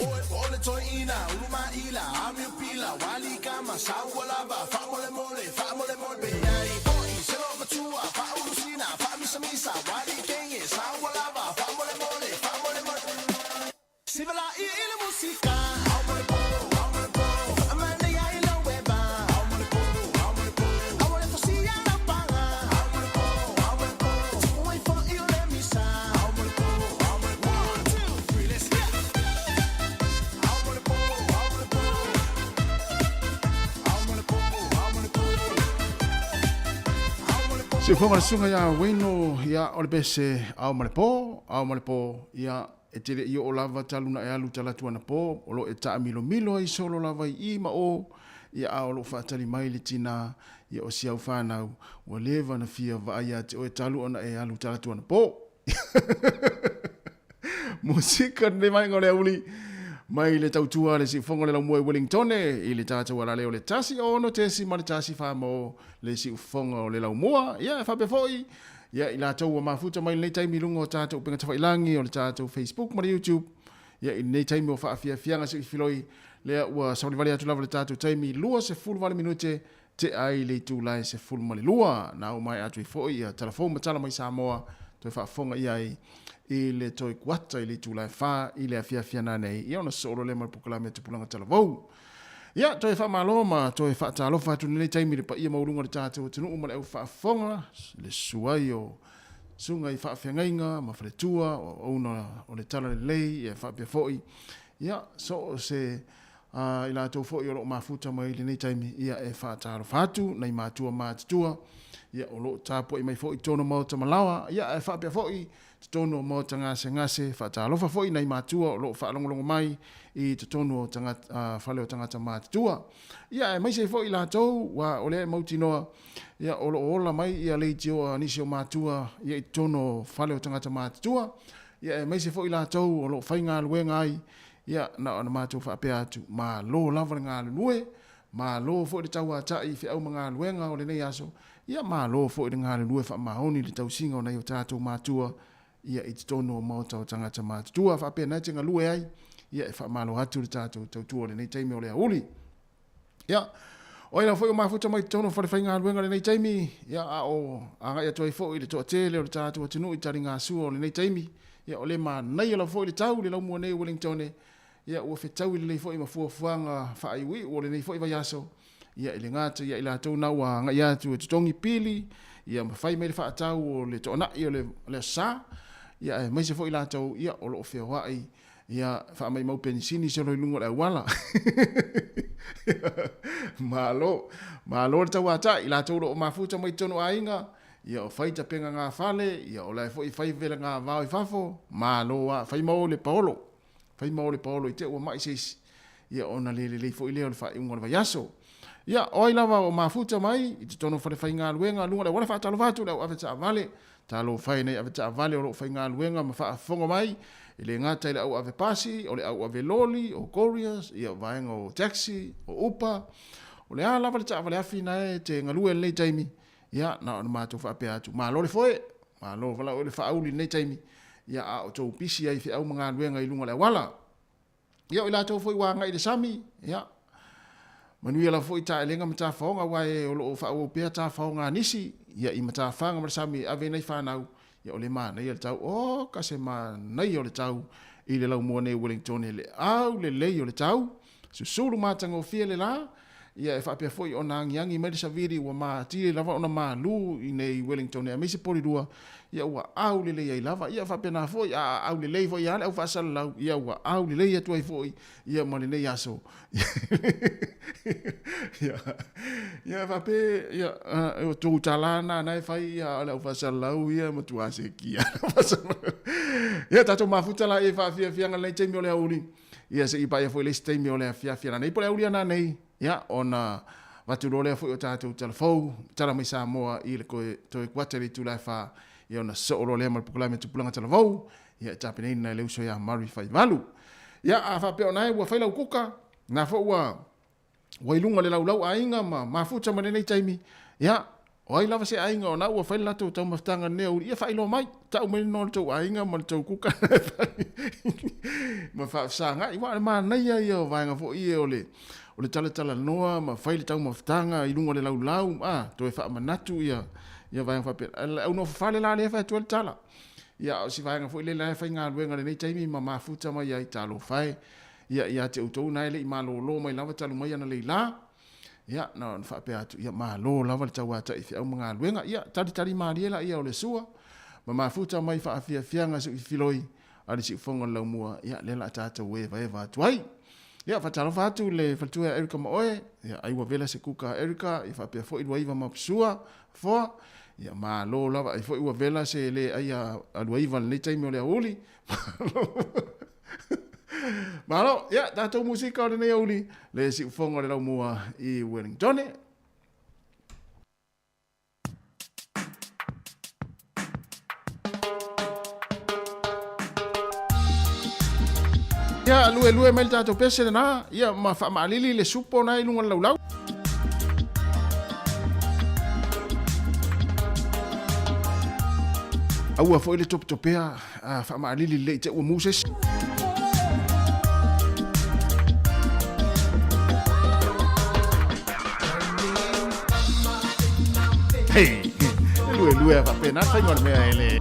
Oe po o le toeina, ulumaila, amiupila, wali kama, saua lava, faamolemole, faamolemole, pe ai foʻi, se loomatua, faaulusina, faamisamisa, wali kenge, saua lava, faamolemole, faamolemole. Sivalai i le musika, au ma le po, au ma le po, faamanaia i lau eva, au ma le po, au ma le po, aua le fosia lau paga, au ma le po, au ma le po, tupu ai foʻi o le misa, au ma le po, au ma le po. 1, 2, 3, let's go. Au ma le po, au ma le po, au ma le po, au ma le po, au ma le po.
Se ufoga le susuga iā Wayno ia o le pese ao ma le po, ao ma le po ia e tele i oo lava talu na e alu talatu anapo o loo e taamilomilo ai solo lava i i ma o ia a o loo faatali mai le tina ia o si au fanau ua leva na fia vaai ia te oe talu ona e alu talatu anapo. Musika lenei vaega o le auli mai le tautua a le siufoga o le laumua i Wellingtone i le tatou alaleo o le 1 6 ma le 1 4 mo le siufoga o le laumua. Ia, e faapea foi ia i latou ua mafuta mai lenei taimi i luga o tatou upega tafailagi o le tatou Facebook ma le YouTube. Ia, i lenei taimi o faafiafiaga siifiloi lea ua savalivali atu lava le tatou taimi 28 minute te ai le itula e 12 na o mai atu ai foi ia talafou ma tala mai Samoa toe faafofoga i ai i le toe kuata i le itula e 4 i le afiafi ana nei ia ona sosolo lea ma le polokalame a Tupulaga Talavou. Ia, toe faamalo ma toe faatalofa atu i lenei taimi i le paia maualuga o le tatou atunuu ma le au faafofoga, le susu ai o susuga i faafeagaiga ma faletua o auauna o le Talalelei, ia faapea foi ia so o se a i latou foi o lo o mafuta mai i lenei taimi, ia e faatalofa atu nai matua matutua, ia o lo o tapuai mai foi i totonu o maota malaoa, ia ae faapea foi totonu o maota gasegase, faatalofa foi nai matua o lo o faalogologo mai i totonu o tagata, fale o tagata matutua. Ia aemaise ai foi i latou ua o lea e mautinoa, ia o lo o ola mai ia leitioa a nisi o matua ia i totonu o fale o tagata matutua, ia aemaise foi i latou o lo o faigaluega ai. Ia, na ona matou faapea atu, malo lava le galulue, malo foi le tauatai i feau ma galuega o lenei aso, ia malo foi le galulue faamaoni i le tausiga o nai o tatou matua, ia i totonu o maota o tagata matutua. Faapena e te galue ai, ia e faamalo atu le tatou tautua i lenei taimi o le aoauli. Ia, o ai lava foi o mafuta mai totonu o falefaigaluega i lenei taimi, ia, a o agai atu ai foi i le toatele o le tatou atunuu i taligasua o lenei taimi, ia, o le manaia lava foi le tau i le laumua nei o Wellingtone, ia, ua fetaui lelei foi ma fuafuaga faaiuiu o lenei foi vaiaso, ia, e le gata ia i latou na ua agai atu e totogi pili, ia, ma fai mai le faatau o le toanai o le Aso Sa, ia, aemaise foi i latou, ia, o lo o feoai Ia, faamaimau penisini solo i luga o le auala. Malo, malo le tauatai, i latou o lo o mafuta mai totonu o aiga, Ia o fai tapega ngā fale, ia o lae foi fai vela ngā vao i fafo, malo a, fai ma o le paolo. Fai ma o le paolo i te ua mai se isi. Ia ona le lelei foi lea o le faaiuga o le vaiaso. Ia, o ai lava o mafuta mai i totonu o falefaigaluega luga o le auala faatalofa atu i le au ave taavale, talofa e nai ave taavale o lo o faigaluega ma faafofoga mai, e le gata i le au ave pasi, o le au ave loli, o couriers, ia o vaega o taxi, o upa, o le a lava le taavale afi na e te galue i lenei taimi, ia, na ona matou faapea atu, malo le foe, malo valaau le faauli i lenei taimi, ia a o tou pisi ai i feau ma galuega i luga o le auala. Ia, o i latou foi ua agai i le sami, ia, manuia lava foi taelega ma tafaoga, aua e o lo o faaauau pea tafaoga a nisi, ia, i matafaga ma le sami e ave ai nai fanau, ia, o le manaia le tau, o, ka se manaia o le tau i le laumua nei o Wellington, le aulelei o le tau, susulu matagofie le la, ia, e faapea foi ona agiagi mai le savili ua matili lava ona malu i nei Wellington aemaise Porirua, ia ua aulelei ai lava. Ia faapena foi, a aulelei foi lava le au faasalalau, ia ua aulelei atu ai foi ia ma lenei aso. Ia, ia faapea, ia, o tou tala na na e fai, ia, o le au faasalalau, ia, matua sekia. Ia, tatou mafuta la i faafiafiaga lenei taimi o le aoauli. Ia se i paia foi le isi taimi o le afiafi ana nei po o le aoauli ana nei, ia, ona avatu loa lea foi o tatou tala fou, tala mai Samoa i le toe kuata i le itula e 4, ia ona sosoo loa lea ma le polokalame Tupulaga Talavou, ia e tapenaina e le uso ia Murray Faivalu. Ia, a faapea o na e ua fai lau kuka, na foi ua ua i luga o le laulau aiga ma mafuta ma lenei taimi, ia, o ai lava se aiga o na ua fai le latou taumafataga lenei aoauli, ia faailoa mai, tau mai le igoa o le tou aiga ma le tou kuka ma faafesagai. Aua o le manaia ia o vaega foi ia o le, o le talatalanoa ma fai le taumafataga i luga o le laulau, a, toe faamanatu ia, ia vaega faapena. Le au nofo fale la lea e fai atu ai le tala. Ia, a o si vaega foi lea la e faigaluega i lenei taimi ma mafuta mai ai, talofa e. Ia, ia te outou na e le i malōlō mai lava talu mai analeila, ia, na ona faapea atu, ia, malo lava le tauataʻi feau ma galuega. Ia, talitali malie laia o le sua, ma mafuta mai faafiafiaga suifiloi a le siufofoga o le laumua, ia, lea la a tatou evaeva atu ai. Ia, faatalofa atu le faletua ia Erica ma oe, ia, ai ua vela se kuka a Erica, ia faapea foi Luaiva ma Apusua, Foa, ia, malo lava, ai foi ua vela se le ai a Luaiva i lenei taimi o le aoauli, malo. Malo, ia, tatou musika o lenei aoauli, le siufofoga o le laumua i Wellingtone. Ia, luelue mai le tatou pese lena, ia, ma faamaalili le supo na i luga o le laulau. Aua foi le topetopea faamaalili lelei te ua mu se isi. Hei, e luelue a faapena le faiga o le mea e le.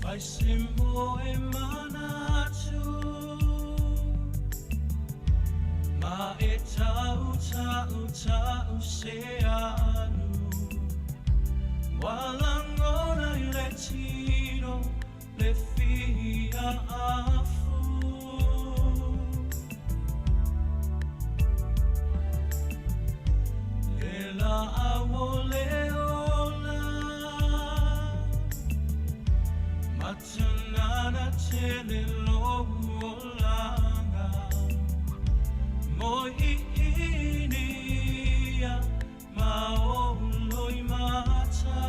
Fai se moe manatu Ma e tau tau tau se anu Ua lagona i le tino le fia afu Le laau o le ola Matanana tele lou olaga Mo iini ia ma ou loimata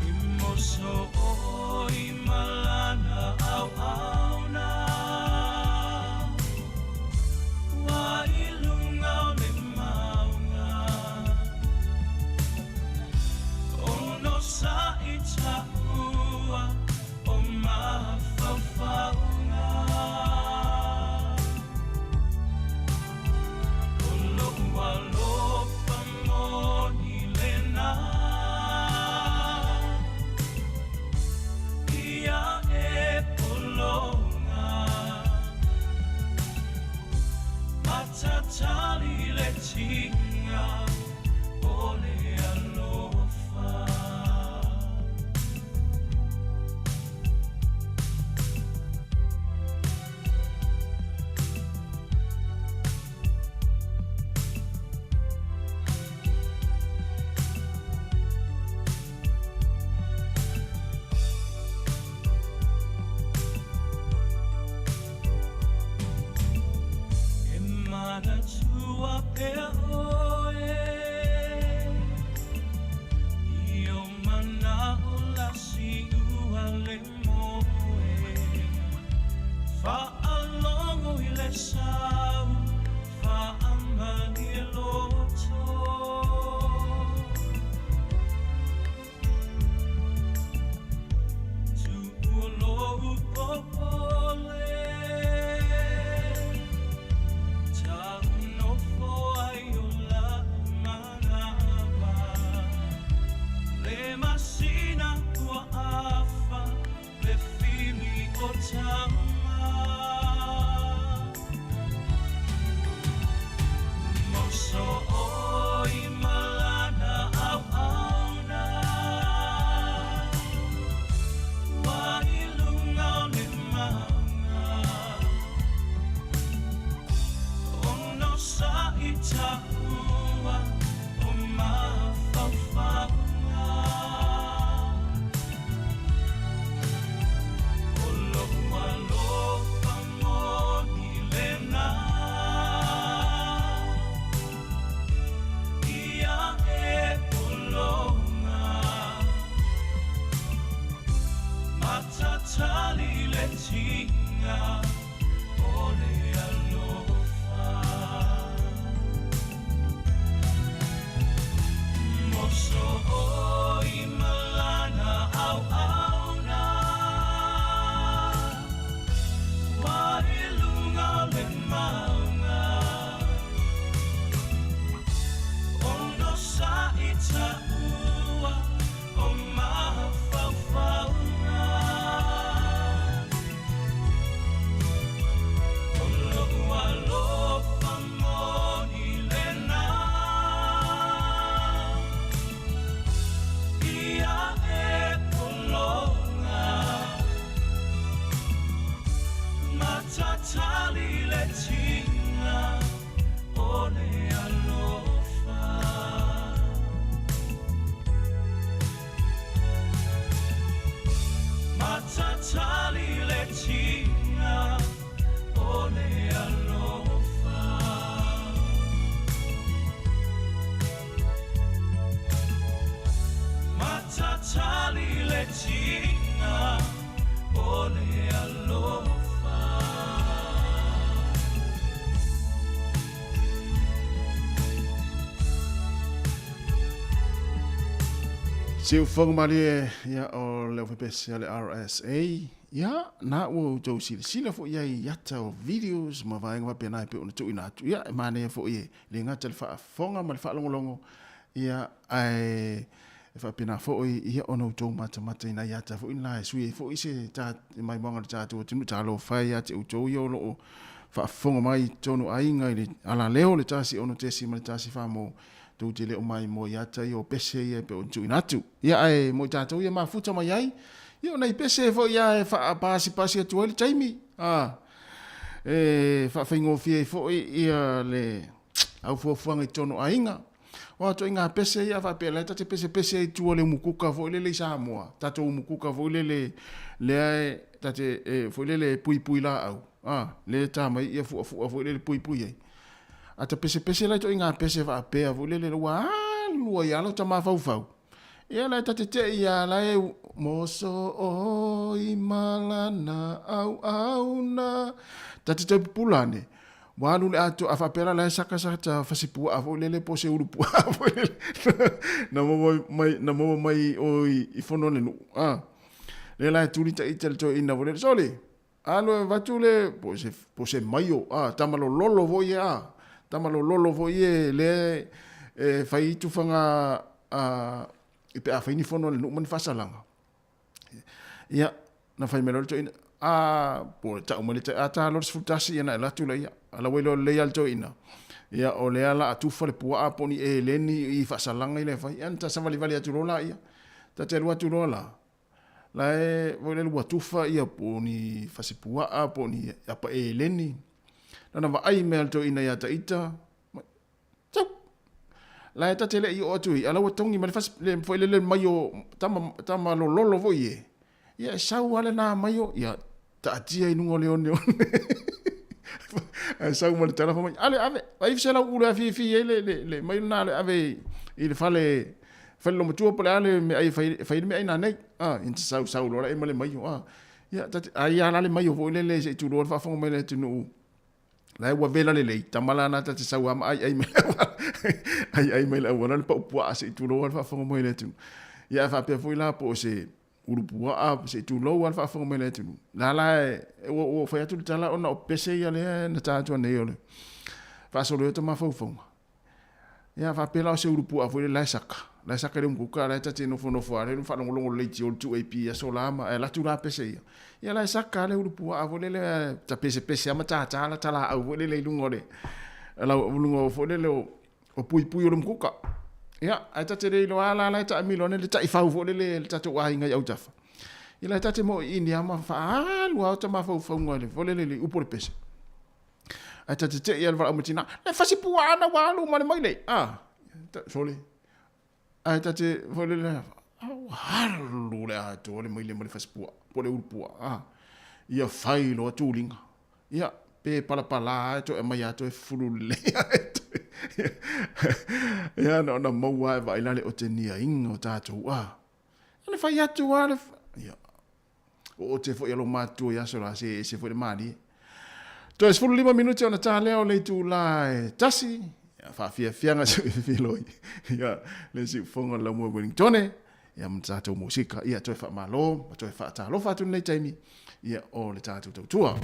I moso oi ma lana auauna Ua i luga o le mauga Onosai taua o mafaufauga O lou alofa moni lena Ia e pologa Matatali le tiga o le alofa. E manatua pea oe I ou manao lasi ua le moe Faalogo i le sau faamalie loto Tuua lou popole Tau nofo ai o la'u manava Le masina ua afa le fili o tama Moso oi ma lana auauna Ua i luga o le mauga Onosai taua o mafaufauga O lou alofa moni lena Ia e pologa Matatali le tiga o le alofa Moso oi ma lana auauna Ua i luga o le mauga Onosai taua o mafaufauga O lou alofa moni lena Ia e pologa Matatali le tiga o le alofa Matatali le tiga o le alofa Matatali le tiga o le alofa
Siufoga malie ia o le aufaipisinisi a le RSA ia na ua outou silasila foi i ai i ata o videos ma vaega faapena e pei ona tuuina atu ia e manaia foi e le gata le faafofoga ma le faalogologo ia ae E faapena foi ia ona outou matamata i nai ata foi na e sui ai foi se ta maimoaga o le tatou atunuu. Talofa e ia te outou ia o lo o faafofoga mai i totonu o aiga i le alaleo le 1 6.1 mo tou te le o maimoa i ata ia o pese ia e pei ona tuuina atu. Ia ae mo i tatou ia mafuta mai ai, ia o nai pese foi ia e faapasipasi atu ai le taimi, a, e faafaigofie ai foi ia le aufuafuaga i totonu o aiga. O ato i ngā pese ia faapea la e ta te pesepese ai i tua o le umukuka foi lele i Samoa, tatou umukuka foi lele lea e ta te e foi lele e puipui laau, a, lea e ta mai ia fuafua foi lele puipui ai. A ta pesepese la i ngā pese faapea foi lele ua alu ai lava lo ta mafaufau. Ia la e ta te tei ia la e moso o i malana au au na ta te tau pupula ane. Ua alu le atoa, a faapea la, la e saka sa ta fasipuaa foi lele po o se ulupuaa foi lele na maua mai, na maua mai o i, i fono le nuu. A, lea la e tuli ta ita le toeaina foi lele, sole, alu e avatu le, po o se, po o se maio, a, tama lololo foi e, a, tama lololo foi e, lea e fai tufaga, a, i pe a fai ni fono a le nuu ma ni faasalaga. Ia, na fai mai loa le toeaina, a, po o tau mai le, a ta loa le 11, ia na e alu atu lea, a la ua iloa lelei lava le toeaina, ia, o lea o le a tufa le puaa po o ni eleni i faasalaga ia e fai, ia na ta savalivali atu loa laia. Ta te alu atu loa la, la e, foi lele ua tufa ia po o ni fasipuaa po o ni apa eleni. Na ona vaai mai lava le toeaina ia Taita, Tau! La e ta te le i oo atu i, a la ua togi ma le fasi, le foi lele mai o tama, tama lololo foi e. Ia e sau lava lena mai o, ia taatia i luga o le oneone. Ae sau ma le tala fai mai, ale ave, ai se lau ulu e afiafi ai le, le, le mai lena le ave i le fale, fale lomatua po o le a le meaai e fai, fai le meaai nanei. Ah, ia sau sau loa la e ma le maio. Ah, ia, ta te, ai a la le maio foi lele se i tulou le faafofoga mai le atunuu. La e ua vela lelei, tama la na ta te sau a ma ai ai mai le auala. Ai ai mai le auala le pau puaa se i tulou a le faafofoga mai le atunuu. Ia ae faapea foi la po o se ulu puaa se i tulou a le faafofoga mai le atunuu. La la e ua ua fai atu le tala ona o pese ia lea na ta atua nei o le faasolo ai o ta mafaufauga. Ia faapea la o se ulu puaa foi lele la e saka. La e saka i le umukuka la e ta te nofonofo a le faalogologo lelei i o le 2AP i aso la ma ae alu atu la pese ia. Ia la e saka le ulu puaa foi lele ta pesepese a ma tātā la talaau foi lele i luga o le lau luga o foi lele o puipui o le umukuka. Ia ae ta te le iloa la la e taamilo ane le taifau foi lele le tatou aiga i autafa. Ia la e ta te moiini a ma faaalu a o ta mafaufauga le foi lele i le upu o le pese. Ae ta te tei le valaau mai tina, le fasi puaa na ua alu ma le maile. Ah, sole. Ae ta te foi lele, ua alu le atoa le maile ma le fasi puaa, po le ulu puaa. Ah, ia fai loa tuliga. Ia, pe palapala e toe aumai lava toe fulu lelei. Ia, na ona maua e vaai la le otegiaina o tatou. Ah, le fai atu lava le... Ia, O o te foi a lo matua i aso la se ese foi le malie. Toe 15 minute ona tā lea o le itulā e tasi, ia, faafiafiaga se filoi. Ia, le siufofoga o le Laumua Wellingtone, ia ma tatou musika. Ia, toe faamalo, ma toe faatalofa atu lenei taimi, ia, o le tatou tautua.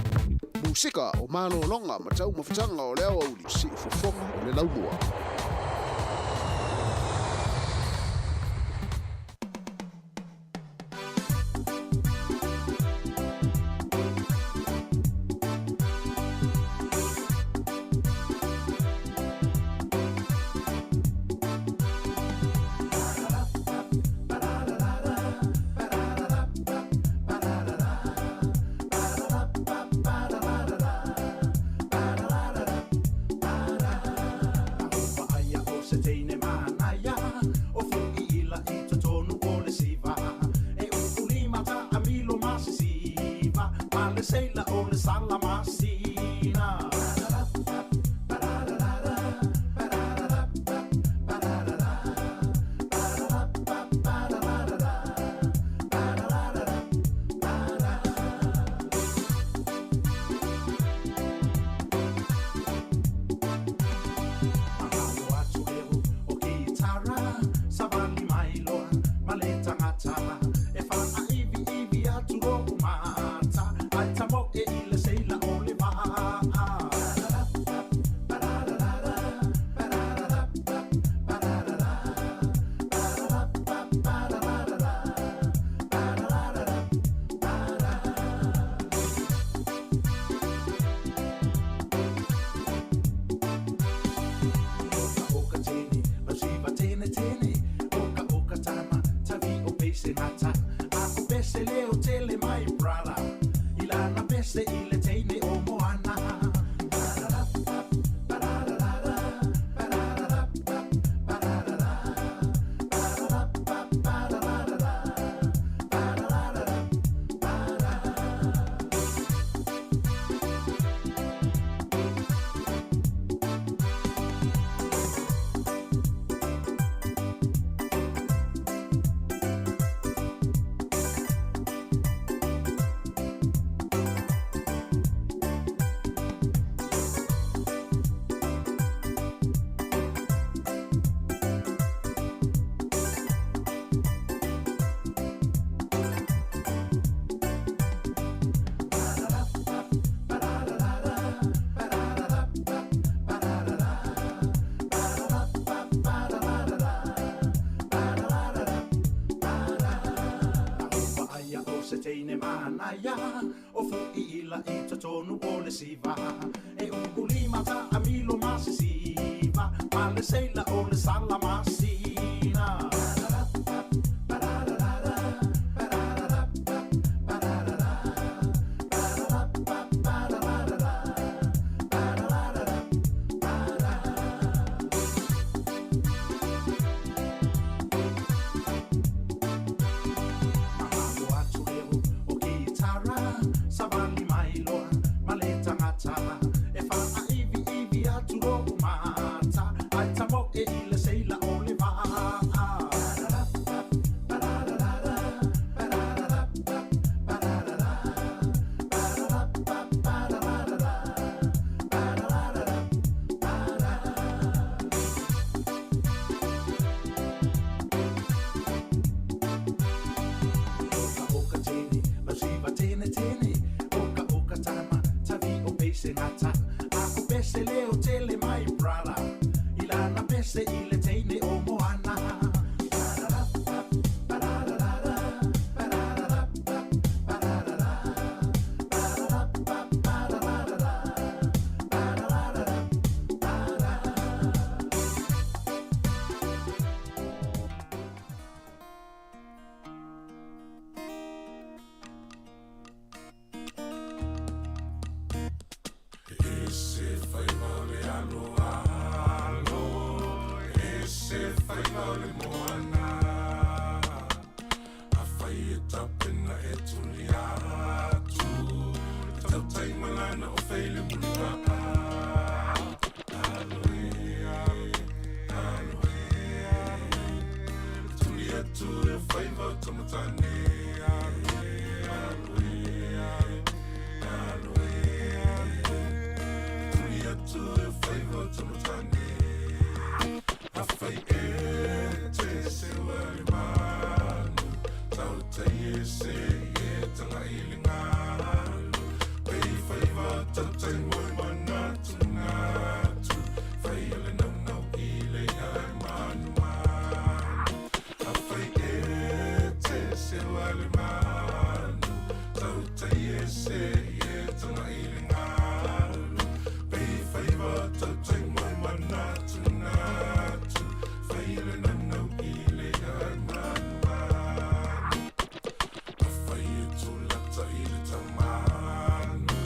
Musika o malologa ma taumafataga o le aoauli, siufofoga o le Laumua.
pese gata. Ako pese leo tele my brother. Ilana pese ile teine o moana. Aia o se teine manaia o fu'i ila i totonu o le siva e ukulima ta amilo masisiva ma le seila o le sala masina. Mamalo atu leo o kitara Savali mailoa ma le tagata E faa ivi ivi atu lo'u mata Ai tamo'e i le seila o le va'a. Oka oka tene, mausiva tene tene. Oka oka tama, tavi o pese gata. Ako pese leo tele my brother. Ilana pese ile teine o moana.
E se faiva o le alo alo, e se faiva o le moana. A fai e tapena e tuli atu, e tautai malana o feile muliva. Alo e, alo e, tuli atu e faiva o tamatane. Alo e, alo e, alo e, tuli atu e faiva o tamatane. A fai e te sewa le manu, tautai e se e tanga i le ngalu. Pei faiva tautai moi manatu natu, fai ele naunau i le ai manu manu. A fai e te sewa le manu, tautai e se e tanga i le ngalu. Pei faiva tautai moi manatu natu, fai ele naunau i le ai manu manu. A fai e tulata i le tamanu,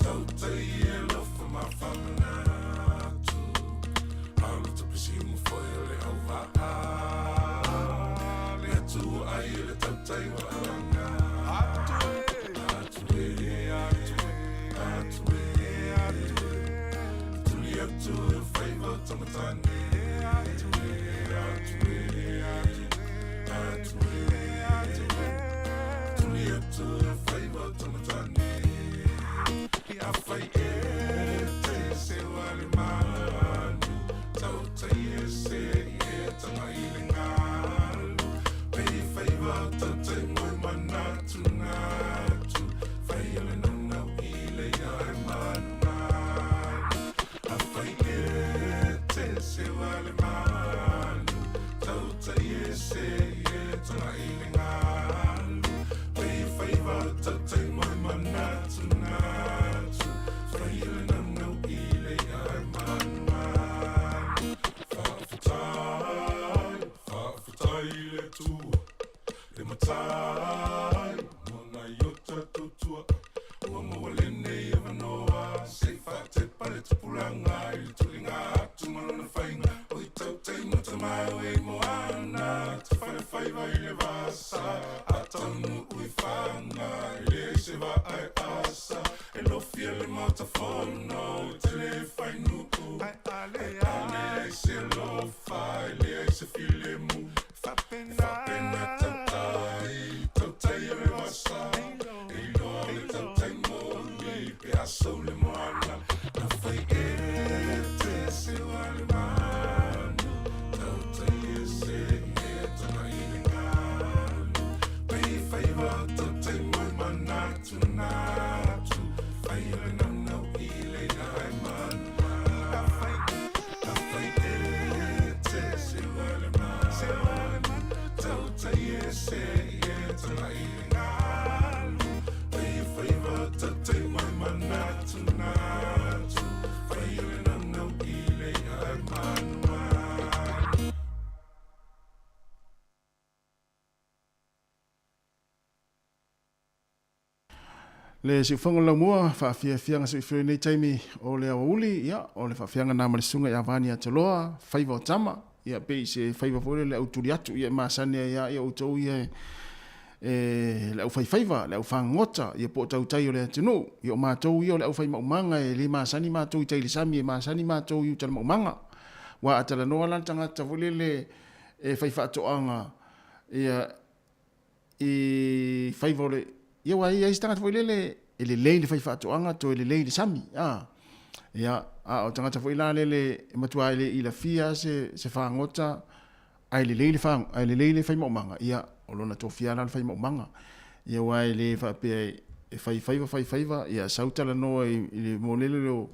tautai e lofa mafamanatu. Alo tapisi mo foi o le au va'a, le atua ai le tautai wa alanga. Atu e, atu e, atu e, atu e, tuli atu e faiva o tamatane. Atu e, atu e, atu e, atu e, tuli atu e faiva o tamatane. A fai e te sewa le manu, tautai e se e tanga i le ngalu. Pei faiva tautai moi manatu natu, fai ele naunau i le ai manu manu. A fai e te sewa le manu, tautai e se e tanga i le ngalu. Pei faiva tautai moi manatu natu, fai ele naunau i le ai manu manu. Fa'afetai, fa'afetai le Atua, se vaai asa E lofia le Maota Fono e te le fainu'u Ae a leai se alofa e leai se filemu E faapena tautai, tautai o le vasa E iloa le tautai moni pe a sou le moana Na fai e te seua le manu Tautai ese e tana i le galu Pei faiva tautai mai manatunatu Fai o le naunau i le ina ai manu Na fai e te seua le manu Tautai ese e tana i le galu Pei faiva tautai mai manatunatu Fai o le naunau i le ina ai manu
Le siufoga o le laumua, faafiafiaga soifua i lenei taimi o le aoauli, ia, o le faafiaga na ma le susuga ia Vani Ataloa, faiva o tama, ia, pei se faiva foi lea le au tuli atu, ia, e masani ai lava ia outou ia e le au faifaiva, le au fagogota, ia po o tautai o le atunuu, ia o matou ia o le au fai maumaga e le masani matou i tai i le sami, e masani matou i uta i le maumaga. Aua a talanoa la le tagata foi lele e fai faatoaga, ia, i faiva o le ia ua i ai se tagata foi lele e lelei le fai faatoaga toe lelei le sami a ia a o tagata foi la lele e matua le ilafia se se fagota ae lelei le fa ae lelei le fai maumaga ia o lona tofia la le fai maumaga ia ua e le faapea e fai faiva fai faiva ia sau talanoa i le mo lele o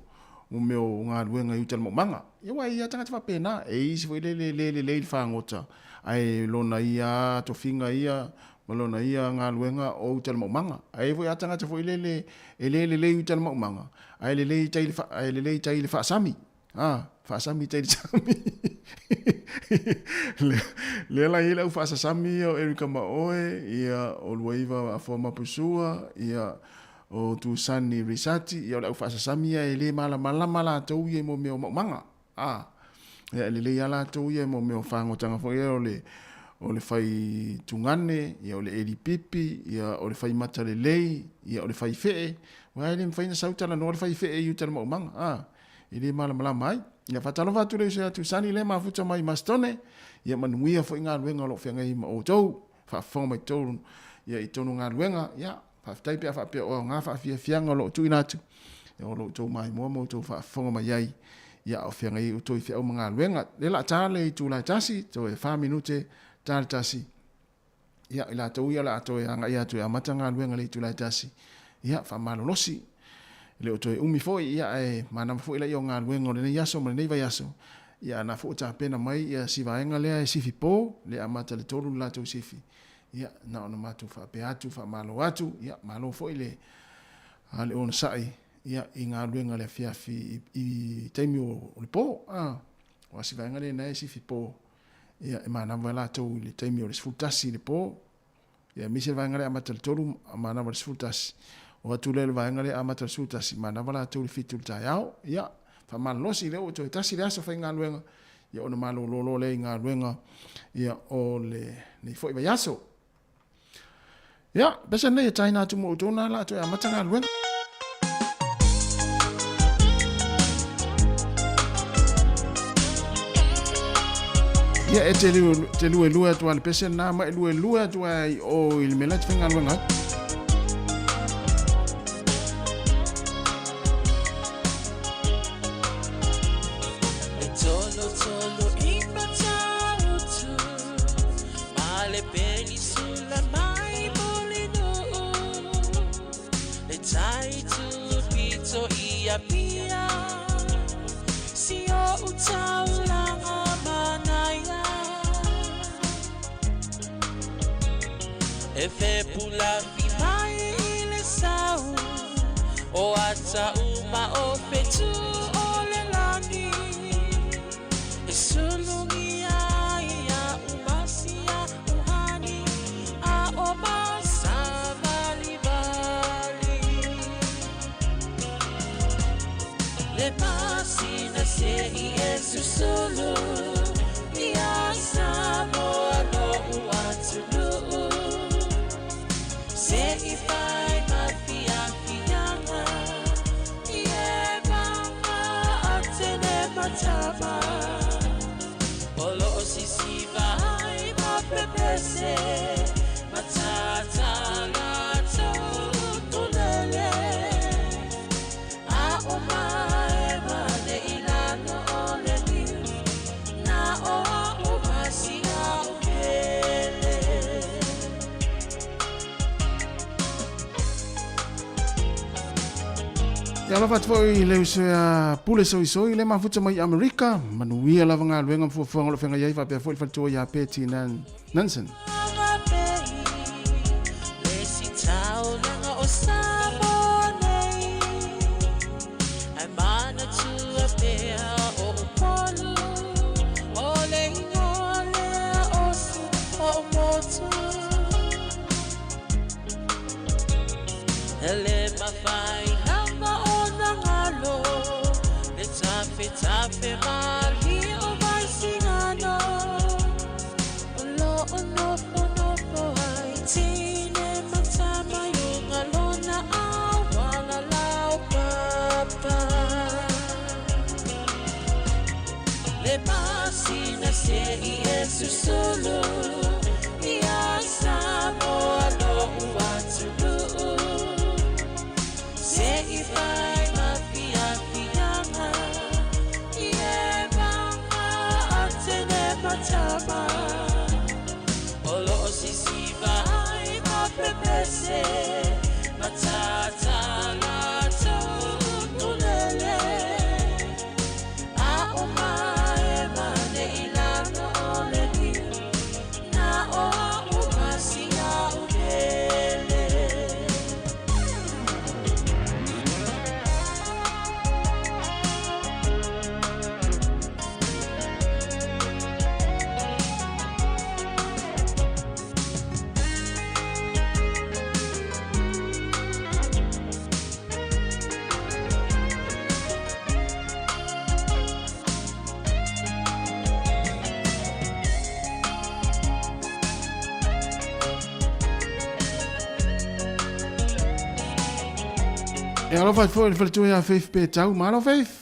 mo mea o galuega i uta le maumaga ia ua ia tagata faapena e isi foi lele le lelei le fagota Ae lona ia tofiga ia ma lona ia galuega o uta le maumaga. Ae i ai foi a tagata foi lele e le lelei uta le maumaga, ae lelei tai le ae lelei tai le faasami. A, faasami tai le sami. Le, lea la i ai le au faasasami ia o Erica Maoe, ia o Luaiva Afoa Mapusua, ia o Tusani Risati, ia o le au faasasami ia e le malamalama latou ia i mo mea o maumaga. A, ia e lelei lava latou ia mo mea o fagotaga foi ia o le o le fai tugane, ia o le eli pipi, ia o le fai mata lelei, ia o le fai fee. Aua e le mafai ona sau talanoa le fai fee i uta i le maumaga, a, e le malamalama ai. Ia faatalofa atu le uso ia Tusani lea e mafuta mai i Masitone, ia manuia foi galuega o lo o feagai ma outou, faafofoga mai totonu ia i totonu o galuega, ia faafetai pe a faapea o aoga faafiafiaga o lo o tuuina atu, ia o lo outou maimoa ma outou faafofoga mai ai, ia a o feagai ai outou i feau ma galuega. Lea la ta le itula e tasi, toe 4 minute ta le tasi, ia i latou ia o le a toe agai atu e amata galuega i le itula e tasi, ia faamalolosi. E le o toe umi foi, ia ae manava foi laia o galuega o lenei aso ma lenei vaiaso, ia a na foi ua tapena mai ia si vaega lea e sifi po, lea e amata i le 3 le latou sifi, ia na ona matou faapea atu, faamalo atu, ia malo foi le a le onosai ia i galuega le afiafi i, i taimi o, o le po. A, o si vaega lena e sifi po, ia e manava ai latou i le taimi o le 11 i le po, ia aemaise le vaega lea e amata i le 3, manava i le 11. O atu lea i le vaega lea e amata i le 11, manava latou i le 7 i le taeao. Ia, faamalolosi lea ua toe tasi le aso faigaluega, ia ona malolo loa lea i galuega ia o lenei foi vaiaso. Ia, pese nei e taina atu mo outou na la toe amata galuega. Ia, e te, te lue lue atu a le pese na ma e lue lue atu ai o i le mea la te faigaluega ai.
E tolo tolo i Matautu Ma le penisula mai Mulinuu Le tai tupito i Apia Si o'u taulaga manaia E fepulafi mai i le sau O ata uma o fetu o le lagi E sulugia ai a'u masia uhani A o masavalivali Le masina se'i e susulu Ia Samoa lo'u atunuu Se'i fai ma
Ia alofa atu foi i le uso ia Pule Soisoi le mafuta mai Amerika. Manuia lava galuega ma fuafuaga o lo o feagai ai faapea foi le faletua ia Betty Nansen. E alofa atu foi i le faletua ia Faith Petau. Malo Faith!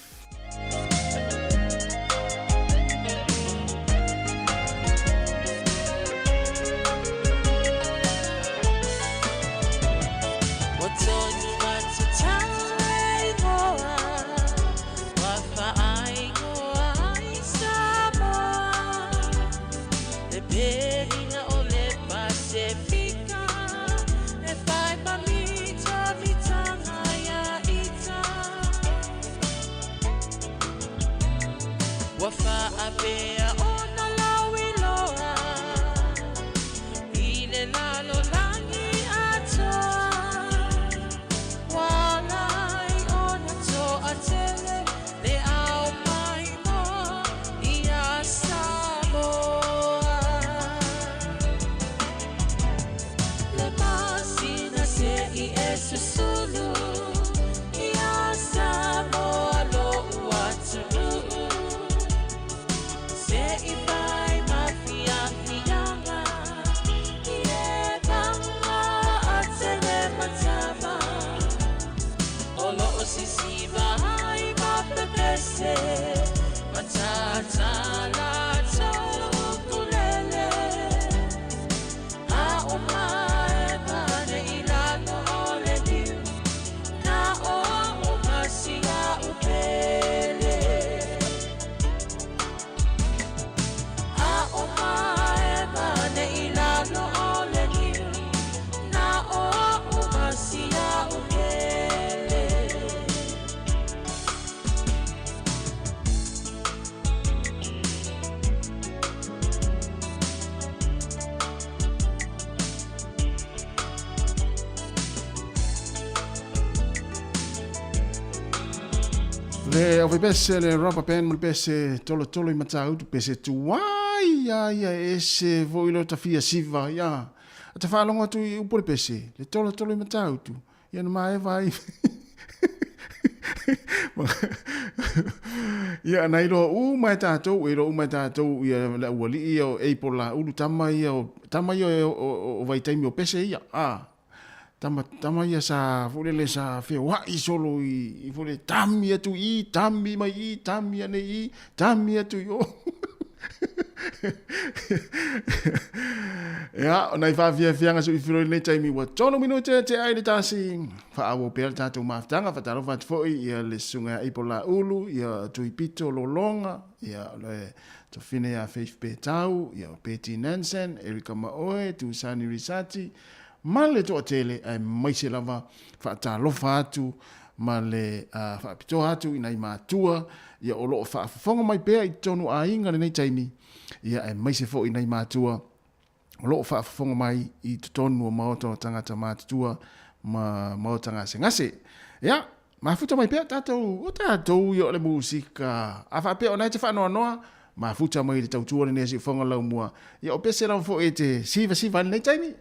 Le ove pese le rubber band ma le pese tolotolo i Matautu pese tuai ia ia ese foi lo tafia siva ia ata faalogo atu i upu le pese le tolotolo i Matautu ia na maeva ai ia na iloa uma e tatou e iloa uma e tatou ia le aualii ia o Apple Laulu tama ia o tama ia o vaitaimi o pese ia a Tama, tama ia sa foi lele sa feoai solo i, i foi lele tami atu i, tami mai i, tami ane i, tami atu i o. Ia, o nai faafiafiaga sou ifilo i lenei taimi ua tolu minute te ai le tasi. Faaauau pea le tatou mafutaga, faatalofa atu foi ia le susuga ia Ipo Laulu, ia Tuipito Lologa, ia le tofine ia Faith Petau, ia Betty Nansen, Erika Maoe, Tusani Risati, Ma le toatele aemaise lava faatalofa atu ma le faapitoa atu i nai matua ia o loo faafofoga mai pea i totonu o aiga lenei taimi, ia aemaise foi nai matua o loo faafofoga mai i totonu o maota o tagata matutua ma maota gasegase. Ia, mafuta mai pea tatou, o tatou ia o le musika. A faapea o na e te faanoanoa, mafuta mai i le tautua lenei a Siufofoga Laumua. Ia o pese lava foi e te sivasiva ai lenei taimi.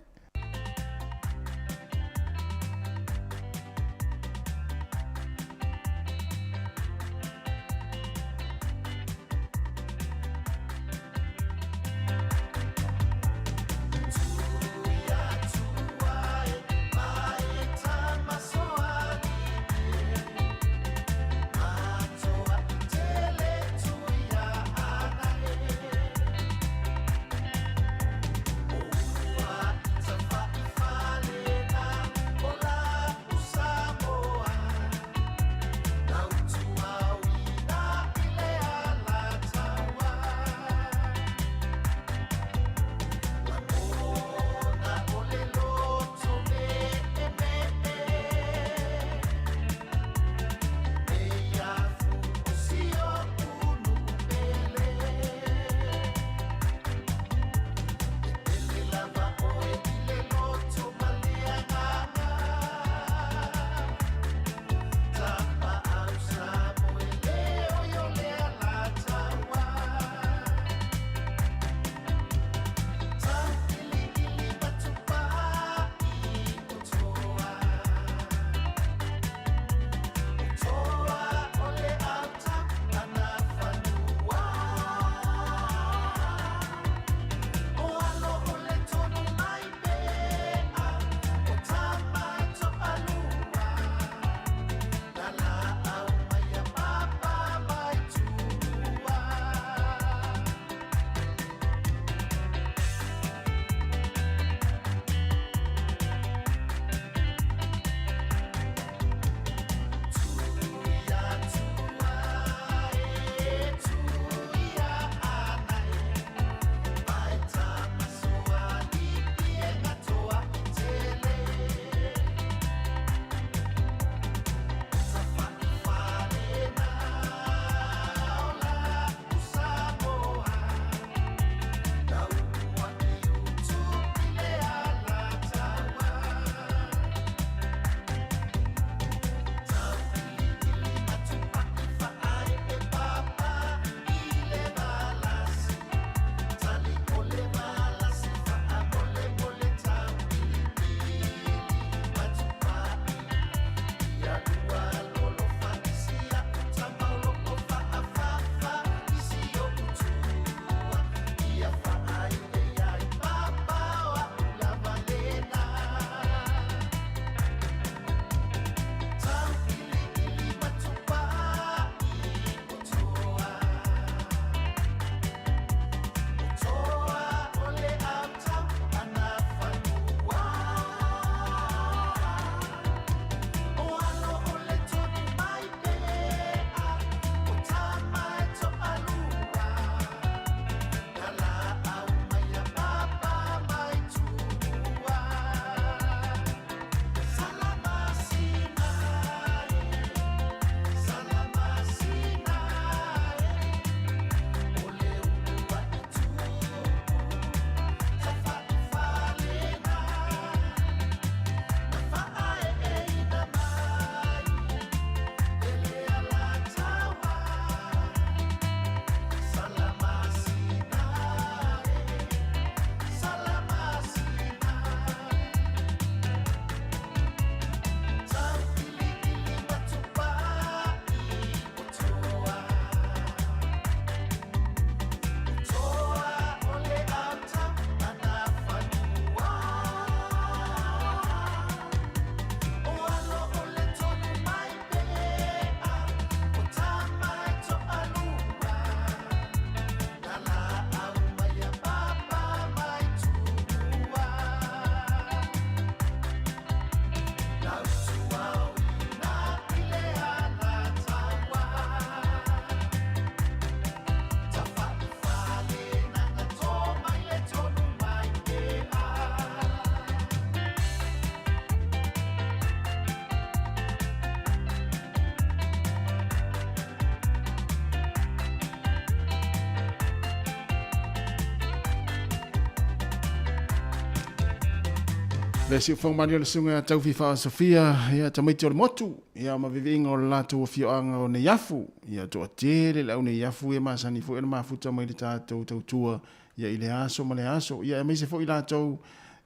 Le siufoga malie o le susuga ia Taufifa Sofia, ia tamaiti o le motu, ia ma viviiga o le latou afioaga o Neiafu, ia toatele le au Neiafu ia masani foi ona mafuta mai le tatou tautua ia i le aso ma le aso, ia aemaise foi latou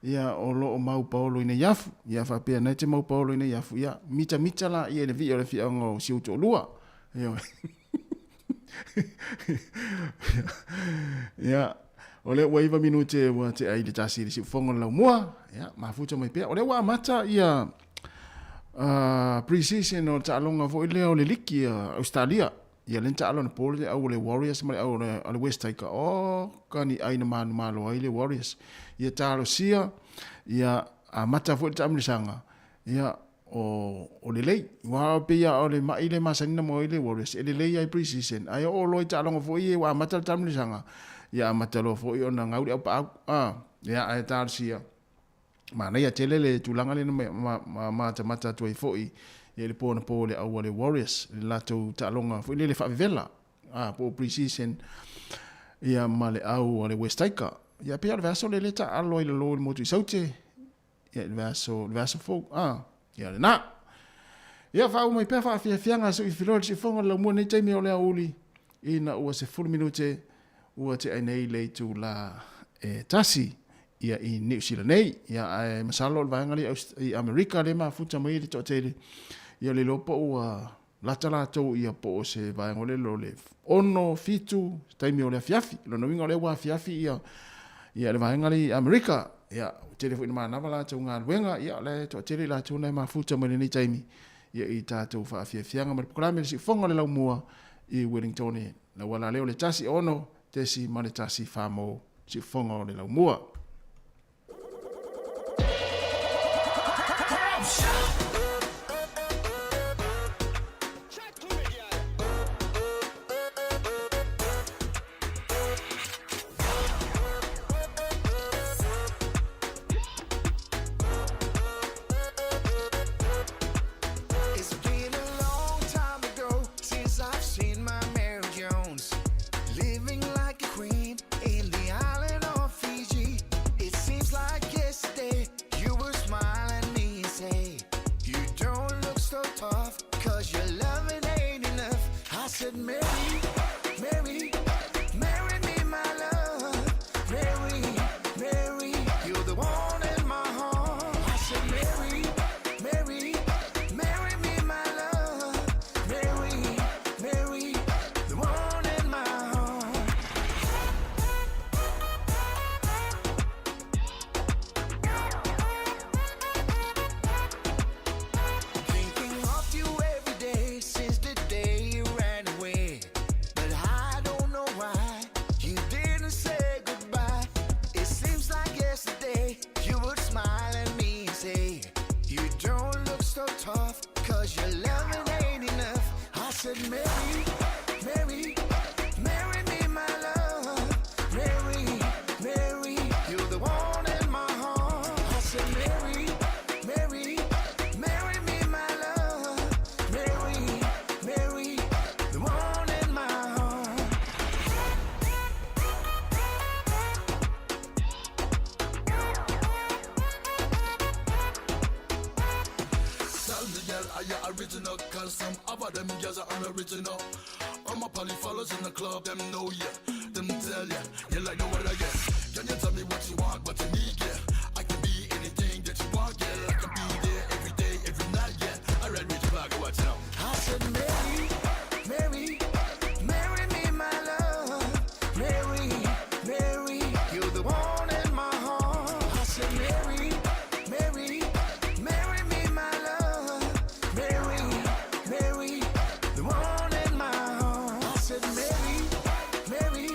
ia o lo o mau paolo i Neiafu, ia faapea na te mau paolo i Neiafu, ia mitamita la ia i le vii o le afioaga o si ou toalua. Ia ia o lea ua 9 minute ua tea i le tasi i le siufogo o le laumua, ia mafuta mai pea. O lea ua amata ia pre-season o le taaloga foi lea o le liki a Australia. Ia lea na taalo anapo le au o le Warriors ma le au o le West Tiger. O ka ni ai na manumalo ai le Warriors. Ia talosia, ia amata foi le taamilosaga, ia o, o lelei. Ua pei lava o le ma'i lea e masani ona maua ai le Warriors, e lelei lava i pre-season, ae oo loa i taaloga foi ia ua amata le taamilosaga, ia amata loa foi ona gau le aupaau. A, ia ae talosia, manaia tele le tulaga lea na matamata atu ai foi i le po anapo i le au a le Warriors, i le latou taaloga foi lele faavevela, a, po o pre-season, ia ma le au a le West Tiger. Ia pei lava o le vaiaso lea lea taalo ai i lalo i le motu i Saute, Ia, i le vaiaso, le vaiaso fou, a, ia lena. Ia, faauma mai pea faafiafiaga a sui filoa i le siufofoga o le laumua i lenei taimi o le aoauli, ina ua 10 minute ua tea ai nei le itula e tasi ia i Niu Sila nei. Ia, ae masalo o le vaega lea i Amerika lea e mafuta mai ai le toatele, ia le iloa po ua lata latou ia po o se vaega o le o le 6, 7, taimi o le afiafi. Lona uiga o lea ua afiafi ia, ia le vaega lea i Amerika. Ia, ua tele foi ina manava latou galuega, ia o la e toatele i latou na e mafuta mai lenei taimi ia i tatou faafiafiaga ma le polokalame le siufofoga o le laumua i Wellington. Le auala lea o le 16.1 mo siufofoga o le laumua.
It's been a long time ago since I've seen my Mary Jones living like a queen in the island of Fiji. It seems like yesterday you would smile at me and say, You don't look so tough, cause your loving ain't enough. I said, Mary, Mary, marry me, my love. Mary, Mary, you're the one in my heart. I said, Mary, Mary, marry me, my love. Mary, Mary, the one in my heart. Thinking of you every day since the day you ran away. But I don't know why you didn't say goodbye. It seems like yesterday you would smile at me and say, You don't look so tough, cause your loving ain't enough. I said, Mary, Mary, marry me, my love. Mary, Mary, you're the one in my heart. I said, Mary, Mary, marry me, my love. Mary, Mary, the one in my heart.
Tell the girl I am original, cause some other them girls are unoriginal. All my poly fellas in the club, them know ya, them tell ya, you like no other, yeah. Can you tell me what you want, what you need, yeah? I can be anything that you want, yeah. I can be there every day, every night, yeah. I read Rich Parker, watch out.
I said, Mary, Mary, marry me, my love. Mary, Mary, you're the one in my heart. I said, Mary, Mary, marry me, my love. Mary, Mary, the one in my heart. I said, Mary, Mary,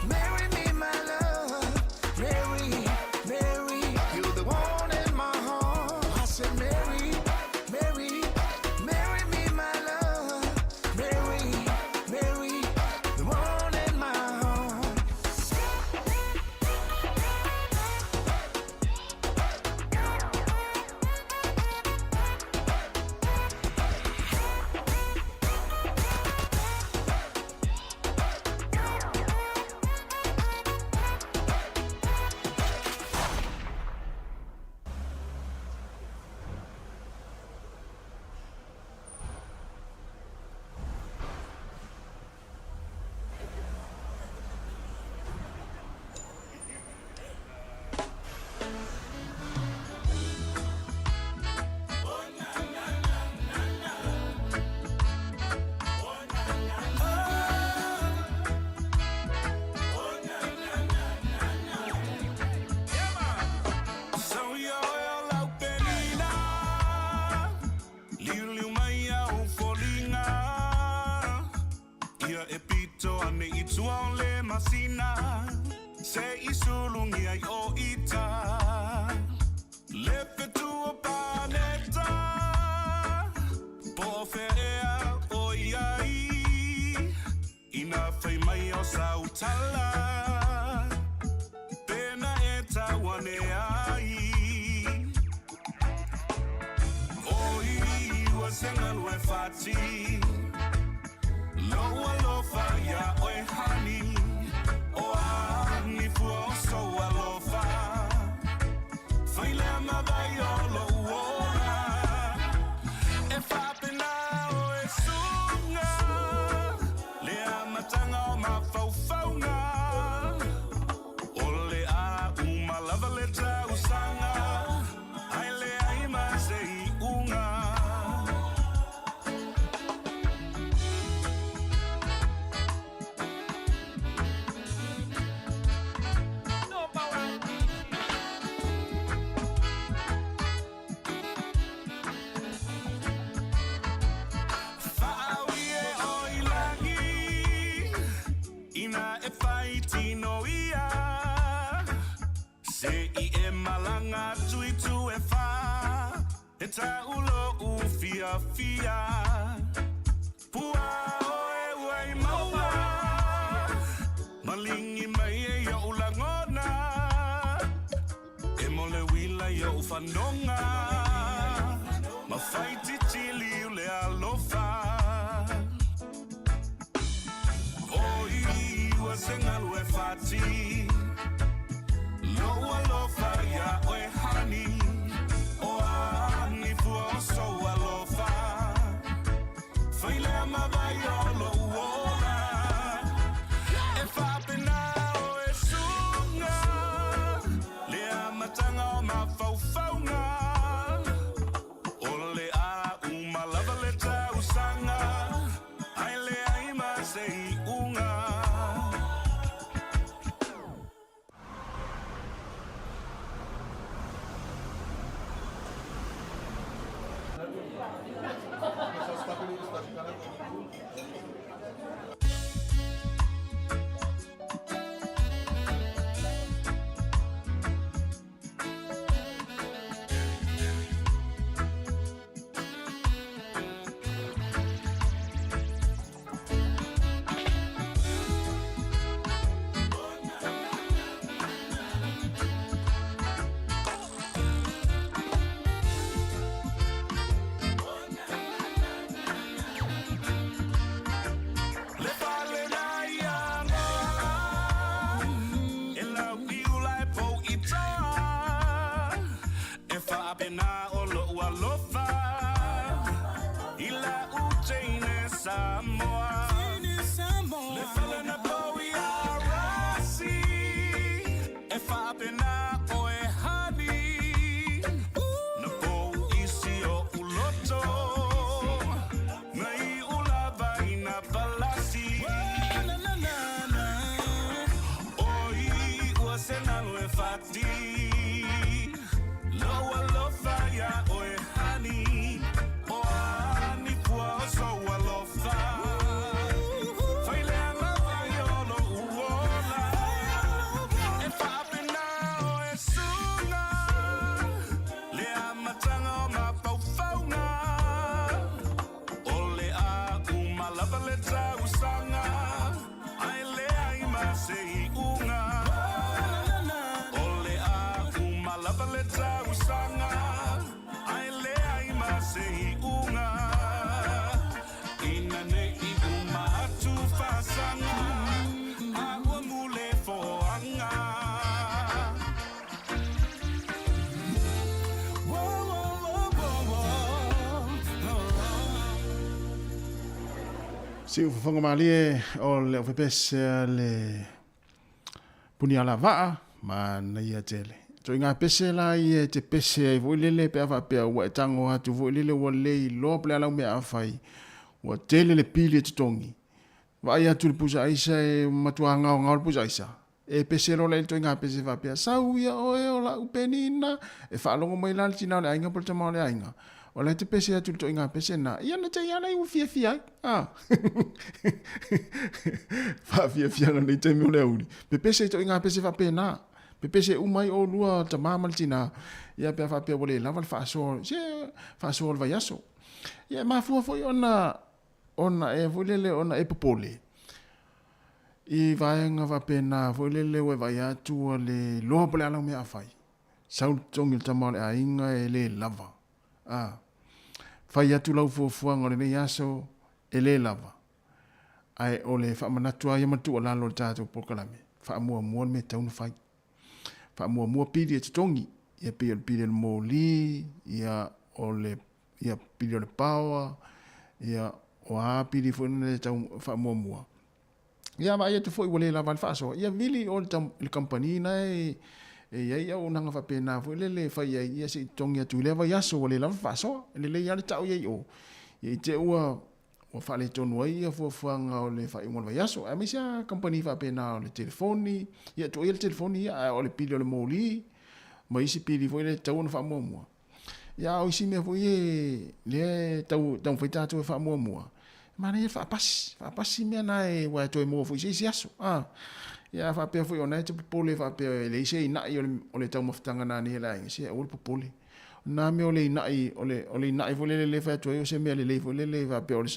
marry me, my love. Mary,
Sua o le masina Se i sulugia i o ita Le fetu o paneta Po o fea ea o iai Ina fai mai o sau tala Pena e tau ane ai Oi ua se galu e fati Lou alofa iā oe honey O a ni fua o sou alofa Fai lea ma vai o lou ola E faapena oe suga Le amataga o mafaufauga O le a uma lava le tausaga Ae leai ma se iuga. Faaui e o i lagi Ina e fai tino ia Se i e malaga atu i itu e whā E tau lo'u fiafia Pua oe ua i maua Maligi mai e i o'u lagona E mo le uila i o'u fanoga Ma fai titiliu le alofa Oi ua se galu e fati Lou alofa iā oe honey O a ni fua o sou alofa Fai lea ma vai o lou ola E faapena oe suga Le amataga o mafaufauga O le a uma lava le tausaga Ae leai ma se iuga. Le fale na ia ngoa E lau i ula e pou i toa E faapena o lo'u alofa I la'u teine Samoa Le fale na pou i Arasi E faapena oe honey Na pou isi o'u loto Na iu lava ina palasi Oi ua se nalu e fati Lou alofa iā oe honey O a ni fua o sou alofa Fai lea ma vai o lo'u ola E faapena oe suga Le amataga o mafaufauga O le a uma lava le tausaga Ae leai ma se iuga O le a uma lava le tausaga Ae leai ma se iuga Ina nei uma atu fasaga A ua mule foaga.
Siufofoga malie o le aufepese a le Punialavaa, manaia tele. Ituaiga pese la ia e te pese ai foi lele pe a faapea ua e tago atu foi lele ua le iloa po o le a lau mea a fai, ua tele le pili e totogi. Vaai atu i le pusa aisa e matua gaogao le pusa aisa. E pese loa la i le ituaiga pese faapea, Sau ia oe o la'u penina! E faalogo mai la le tina o le aiga po o le tama o le aiga. O la e te pese atu i le toaiga pese lena, ia na te i ala ai ua fiafia ai. A. Faafiafiaga nei taimi o le aoauli, pepese i toaiga pese faapena. Pepese uma ai oulua tama ma le tina, ia pe a faapea ua le lava le faasoa, se faasoa o le vaiaso. Ia e mafua foi ona ona e foi lele ona e popole i vaega faapena foi lele ua e vaai atu ua le iloa po o le a lau mea a fai. Sau le totogi o le tama o le aiga e le lava. A. Fai atu lau fuafuaga o lenei aso e le lava. Ae o le faamanatu lava ia ma le tuualalo o le tatou polokalame, faamuamua le mea e tatau ona fai. Faamuamua pili e totogi, ia pei o le pili o le moli, ia o le ia pili o le paoa, ia o a pili foi na e tatau faamuamua. Ia vaai atu foi ua le lava le faasoa, ia vili o le kamupani na e i ai auaunaga faapena foi lele e fai ai, ia se i totogi atu i lea vaiaso ua le lava le faasoa. E lelei lava le tau i ai i o, ia i te ua ua faaletonu ai ia fuafuaga o le faaiuga o le vaiaso, aemaise lava kamupani faapena o le telefoni, ia tuuaia le telefoni ia, ae o le pili o le moli ma isi pili foi lea e tatau ona faamuamua. Ia a o isi mea foi ia lea e tau taumafai tatou e faamuamua, e manaia le faapasi, faapasi mea na e aua e toe maua foi i se isi aso. A, ia a faapea foi o lena e te popole faapea e leai se inai o le taumafataga nanei a le aiga, se aua le popole. O na mea o le inai, o le, o le inai foi lele lea e fai atu ai o se mea lelei foi lele faapea o le,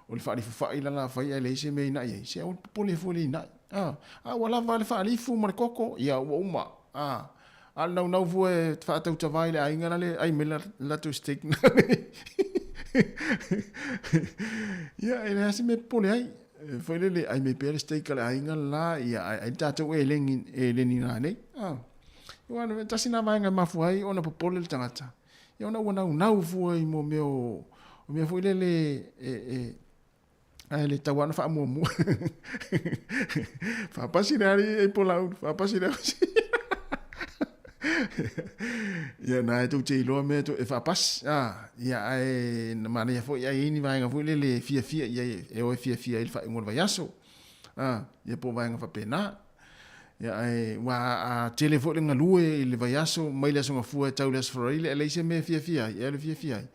o le faalifu fai la la fai ae leai se mea e inai ai, se aua le popole fua i le inai. A, a ua lava le faalifu ma le koko, ia ua uma. A, a o le naunau fua e faatautava i le aiga la le ai mai le latou steak na. Ia, e leai se mea e popole ai. Foi lele, ai mai pea le steak a le aiga la, ia, ai, ai le tatou eleni, eleni nanei. A. Aua e tasi lena vaega e mafua ai ona popole le tagata, ia ona ua naunau fua i mo mea o, o mea foi lele e, e, ae le tatau lava ona faamuamua. Faapasi le alii e Polauli, faapasi le Ia na e tou te iloa mea e faapasi. Ah, ia ae manaia foi ai ni vaega foi lele e fiafia i ai e o e fiafia ai le faaiuga o le vaiaso. Ah, ia po o vaega faapena. Ia ae ua a tele foi le galue i le vaiaso mai le Aso Gafua e tau i le Aso Faraile e leai se mea e fiafia ai, e alu fiafia ai.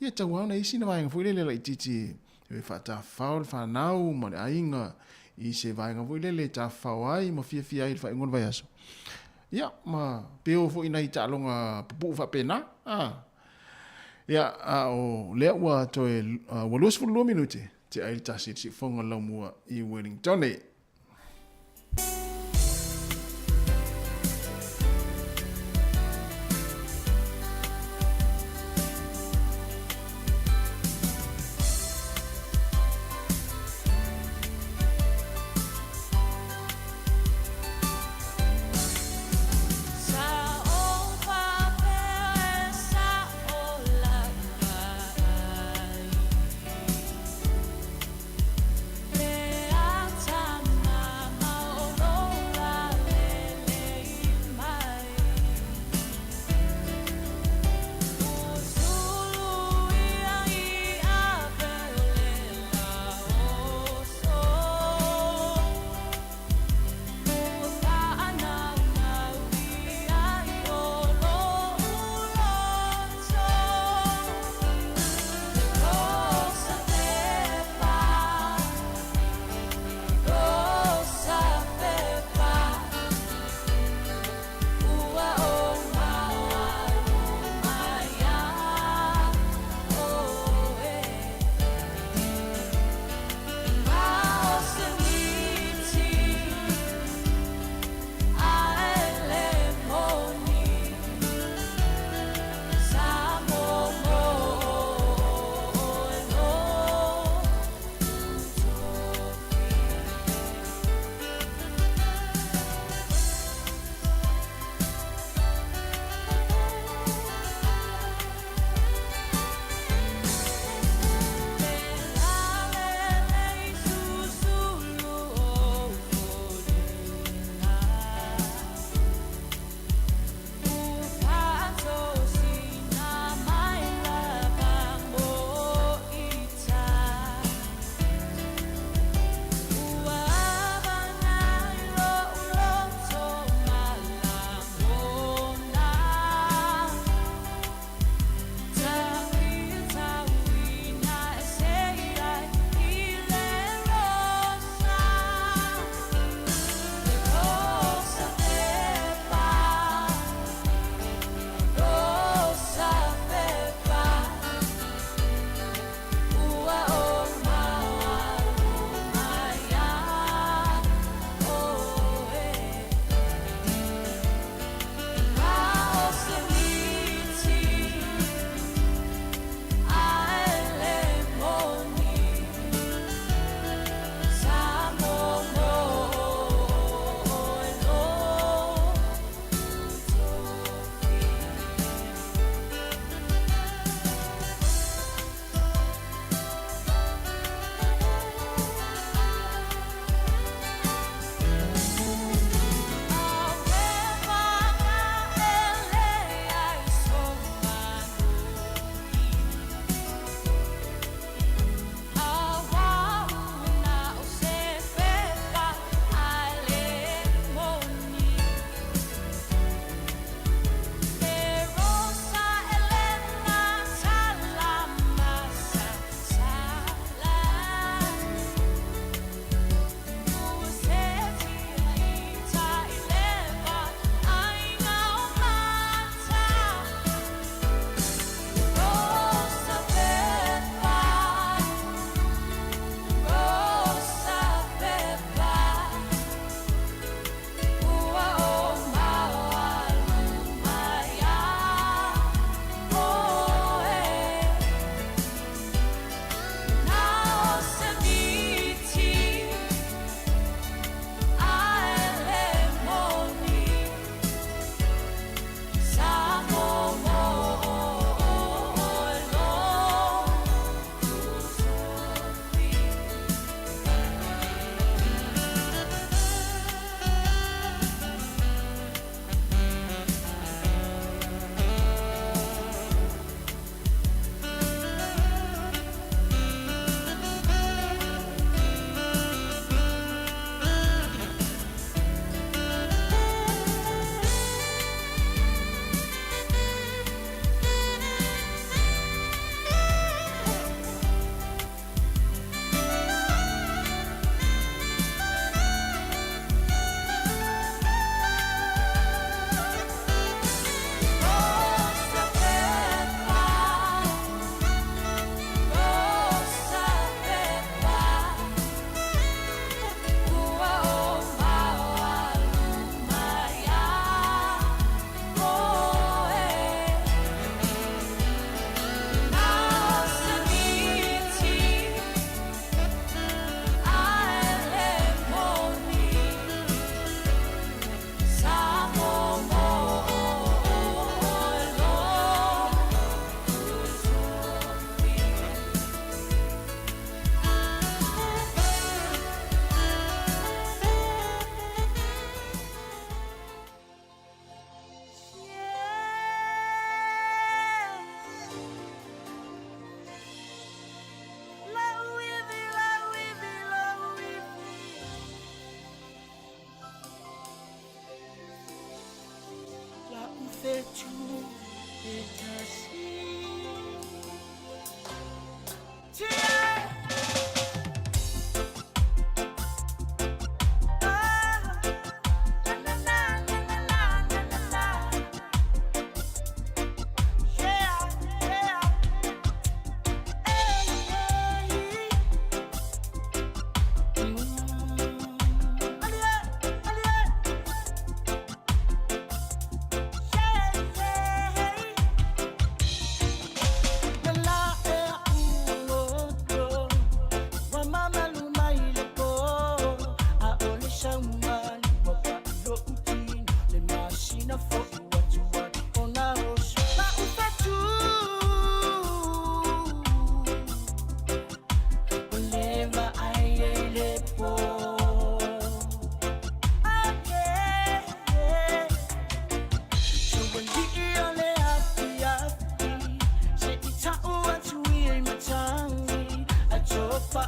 Ia tau lava ona i ai sina vaega foi lele laitiiti e faatafafao le fanau ma le aiga i se vaega foi lele e tafafao ai ma fiafia ai i le faaiuga o le vaiaso. Ia, ma pe o foi i nai taaloga pupuu faapena. A. Ia, a o lea ua toe ua 22 minute te ai le tasi i le siufofoga o le laumua i Wellingtone.
Sa ou faapea e sa'o lau vaai.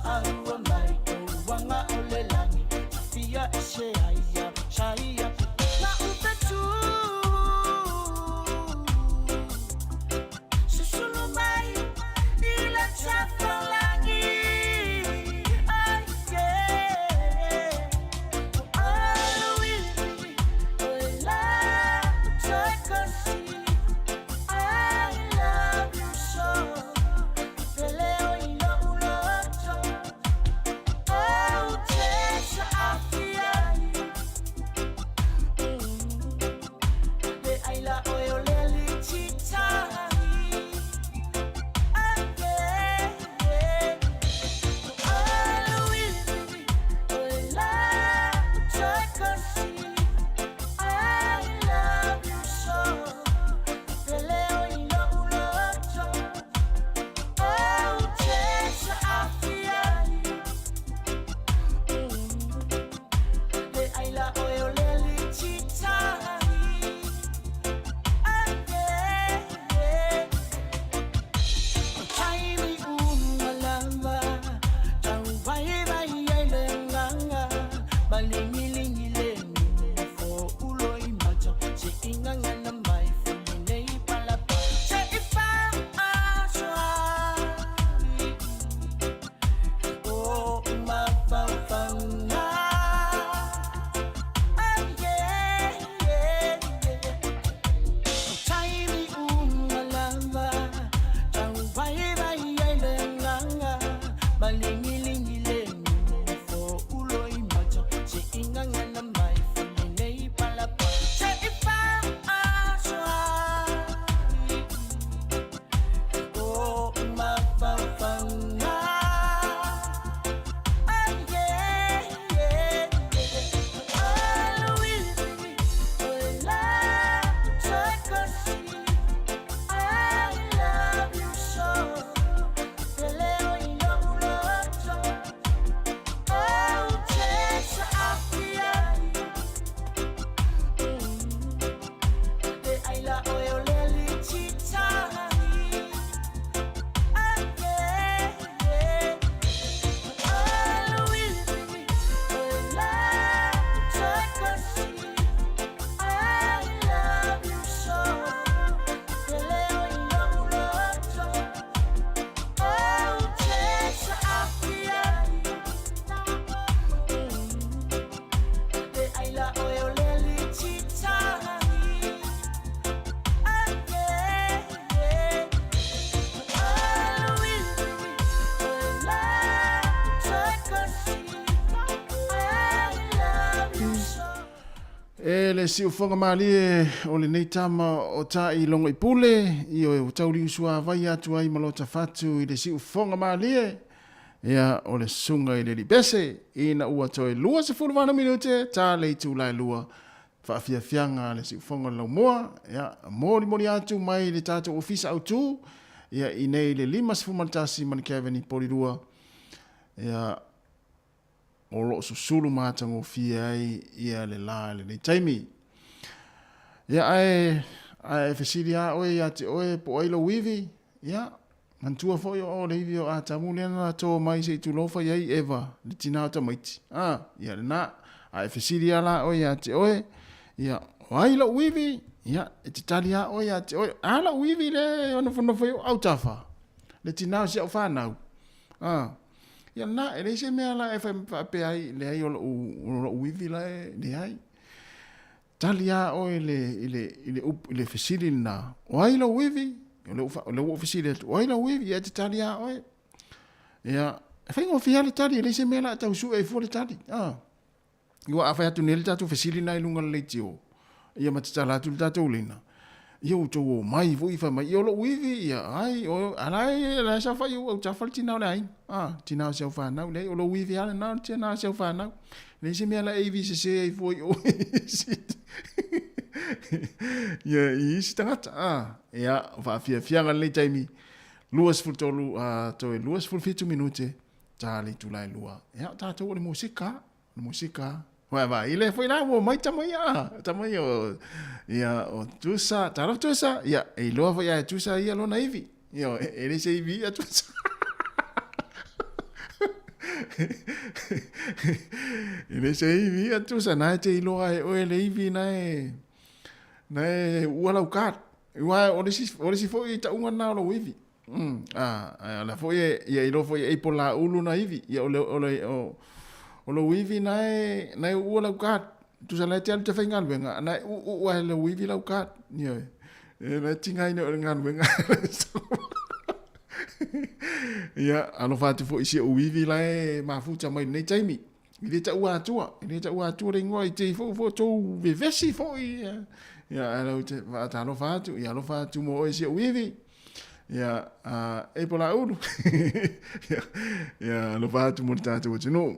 Faaua mai o uaga o le lagi Afia e se ai ia saia Na upe tu Susulu mai i le tafalagi Ai, yeah O alu o le la utoikosi I love you so Pele o ilo uloto Oh, tesa afia Le aila oe o le lititai Ah, yeah, yeah O alu o le la utoikosi I love you so Pele o ilo uloto Oh, tesa afia Le aila oe o le lititai Ah, yeah, yeah Taimi unga lava Tau vai vai ai le nganga Malingilingi le nufo ulo i mata Se inganga na mai fuli nei palapa Se i wha O mafaufauga Ah, yeah, yeah, yeah Taimi unga lava Tau vai vai ai le nganga Malingilingi le nufo ulo i mata Se inganga na mai fuli nei palapa Se i wha O mafaufauga Ah, yeah, yeah, yeah Aluili o le la utoikosi I love you so Pele o ilo uloto Oh, tesa afia Le aila oe o le lititai Ah, yeah, yeah Aluili o le la utoikosi I love you so Pele o ilo uloto Oh, tesa afia Le aila oe o le lititai Ah, yeah, yeah Aluili o le la utoikosi I love you so
E le siufoga malie o lenei tama o taʻi logo i pule i o e tauliusuāvai atu ai ma lota fatu i le siufoga malie ia o le suga i le lipese ina ua toe 28 minute ta le itulā e lua faafiafiaga le siufoga o le laumua ia molimoli atu mai le tatou ofisa autū ia i nei le 51 Manikaveni Polilua ia o loo susulu matagofie ai ia le la i lenei taimi. Ia ae ae fesili a oe ia te oe po o ai lou ivi, ia manatua foi o le ivi o Atamu lea na to mai se i tulou fai ai Eva le tina o tamaiti. A, ia lena. Ae fesili a la oe ia te oe, ia o ai lou ivi, ia e te tali a oe ia te oe, a lou ivi le e nofonofo i ou autafa, le tina o si au fanau. A, Ia na, e leai se mea la e faapea ai, leai o lou, o lou ivi la e leai. Tali a oe i le, i le, i le, upu, i le fesili lena, o ai lou ivi? O le, o le ua fesili atu, o ai lou ivi? Ia e te tali a oe. Ia, e faigofie lava le tali, e leai se mea la e tau sue ai fua le tali. Ah. Ua a fai atu nei le tatou fesili na i luga o le leitio, ia ma tatala atu le tatou lina, ia ua outou omai foi fai mai, ia o lou ivi, ia ai, o, a la e, la e saofai ou autafa le tina o le aiga, a, tina o si au fanau, leai, o lou ivi lava lena o le tina o si au fanau. Leai se mea la e ivi sese ai fua i o ia, i isi tagata, a, ia, faafiafiaga lenei taimi, 23, a, toe 27 minute, ta le itula e lua. Ia, o tatou o le musika, le musika. Wai vai, i le foi la ua mai tama ia, tama ia o, ia, o Tusa, talofa Tusa, ia, e iloa foi ia e Tusa ia lona ivi. Ia, e le se ivi ia Tusa. E le se ivi, ia tusa, na e te iloa e oe le ivi na e, na e ua lau card. Ua, o le si, o le si foi i taunga na o lou ivi. A, a la foi e, ia iloa foi e po la ulu na ivi. Ia o le, o le, o, o lou ivi na e, na e ua lau card. Tusa la e te alu te faigaluega, na e u u ai lou ivi lau card. Ioe. E na e tigaina o le galuega. Ia, alofa atu foi i si ou ivi la e mafuta mai lenei taimi. I le taua atua, i le taua atua le ingoa i te ifo fo tou vevesi foi. Ia, ia ae lau te faatalofa atu, ia alofa atu mo oe si ou ivi. Ia, a, e po la ulu. Ia, ia alofa atu mo le tatou atunuu.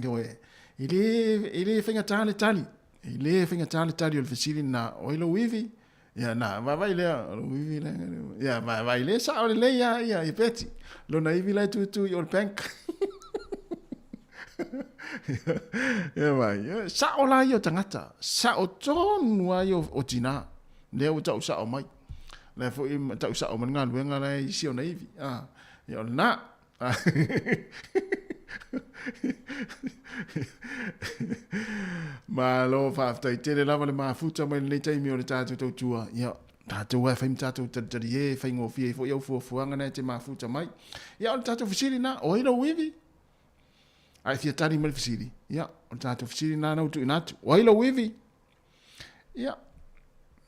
Ioe, e le, e le faigata le tali. E le faigata le tali o le fesili na, o ai lou ivi? Ia, na, vaavaai lea, o lou ivi lea. Ia, vaavaai lea, sao lelei lava ia, ia Beti. Lona ivi la e tutu i o le bank. Ia, vai, ia, sao la ia o tagata. Sao tonu lava ia o tina. Lea ua tau sao mai. Lea foi tau sao mai le galuega la e i si ona ivi. Ah, ia o lena. Malo faafetai tele lava le mafuta mai lenei taimi o le tatou tautua. Ia, tatou ae fai ma tatou talitali e faigofie ai foi au fuafuaga na e te mafuta mai. Ia, o le tatou fesili na, o ai lou ivi? A e fia tali mai le fesili, ia, o le tatou fesili na na ua tuuina atu. O ai lou ivi? Ia,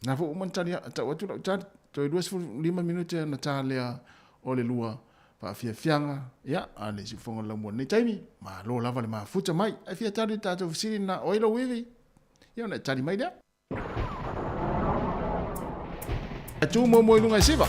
na foi uma na tali, tau atu lau tali. Toe 25 minute na tā lea o le lua faafiafiaga, ia, a le siufofoga o le laumua i lenei taimi, malo lava le mafuta mai. Ae fia tali i le tatou fesili lena, o ai lou ivi? Ia ona e tali mai lea. E tū muamua i luga i Siva.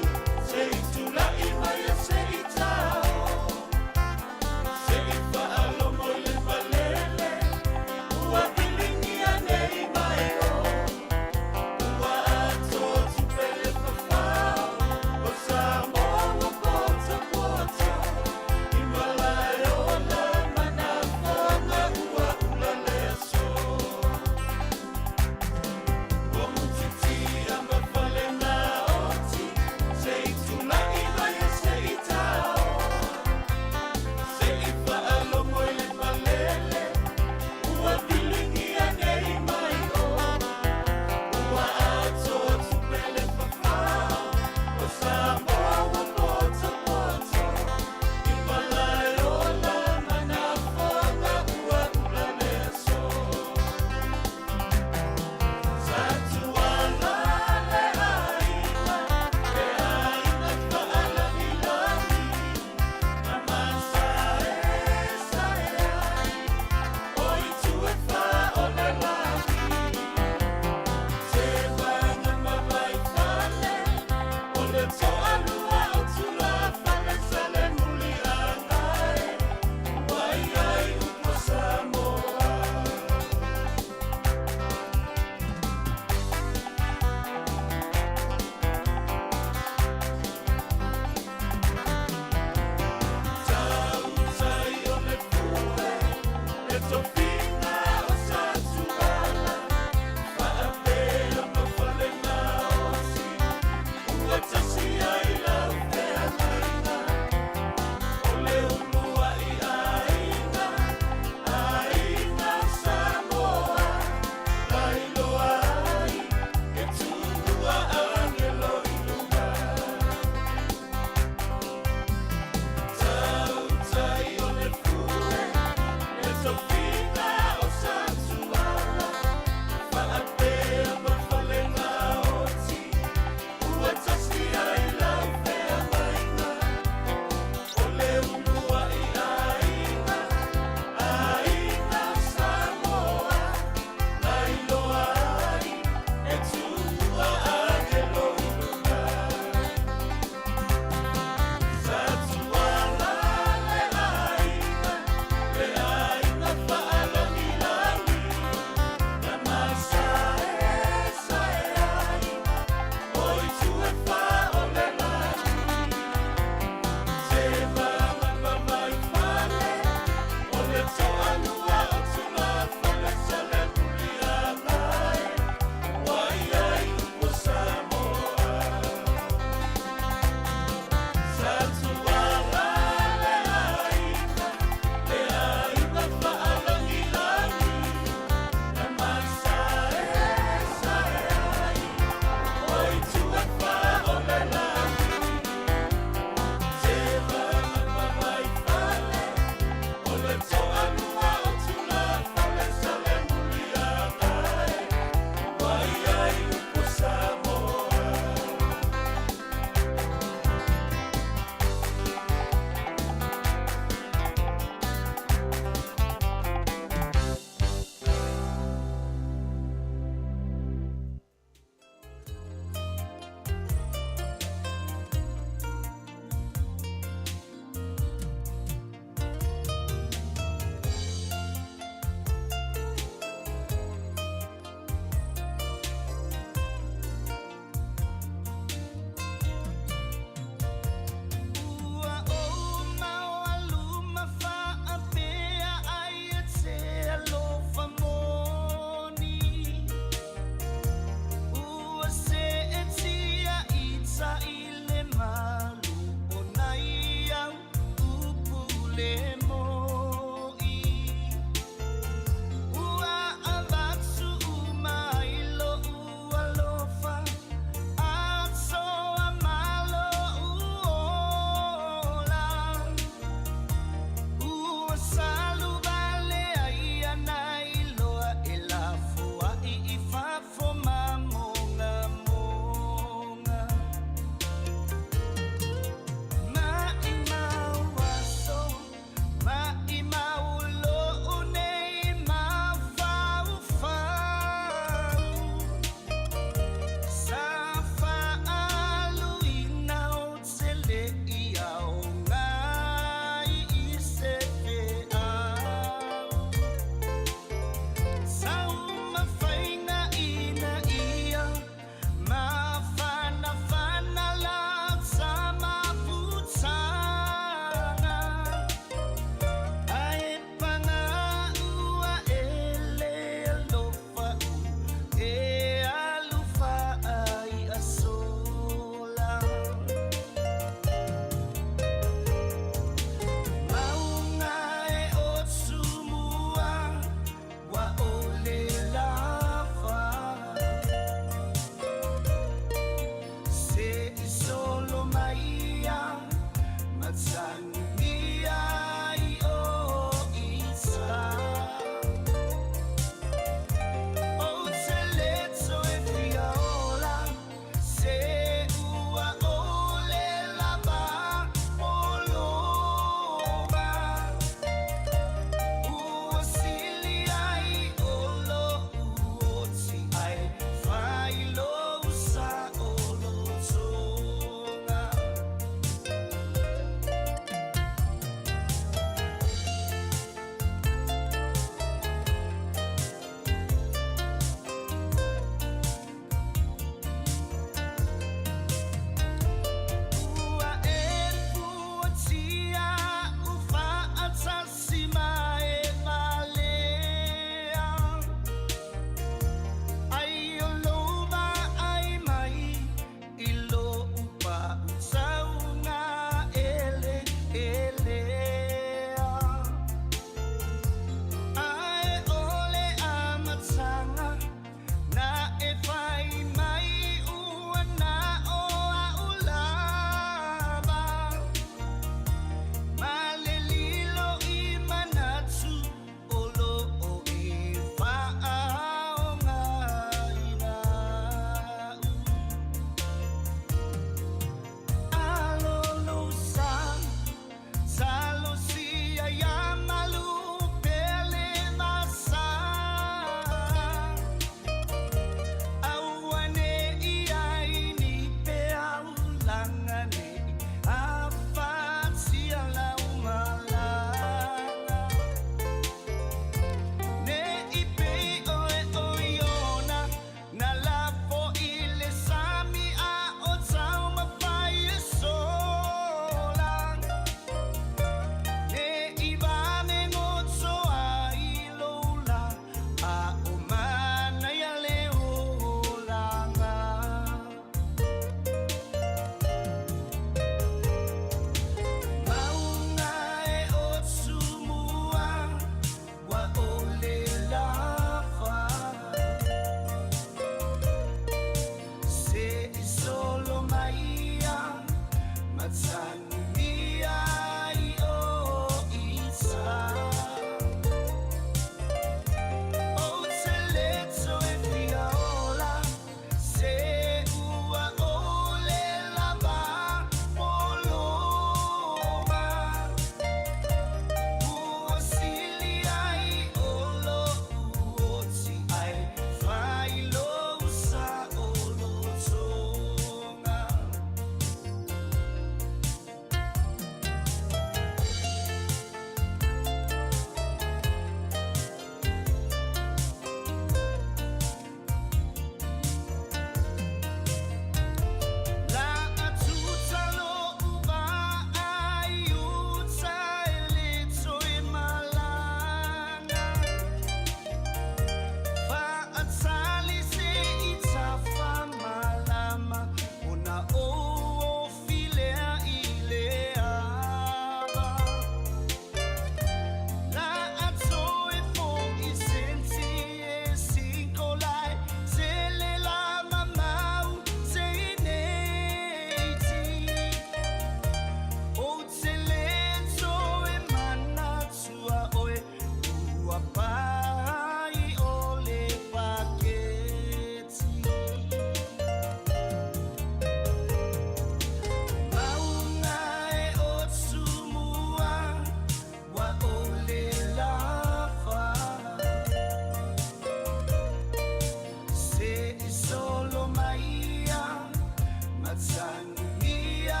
Tanumia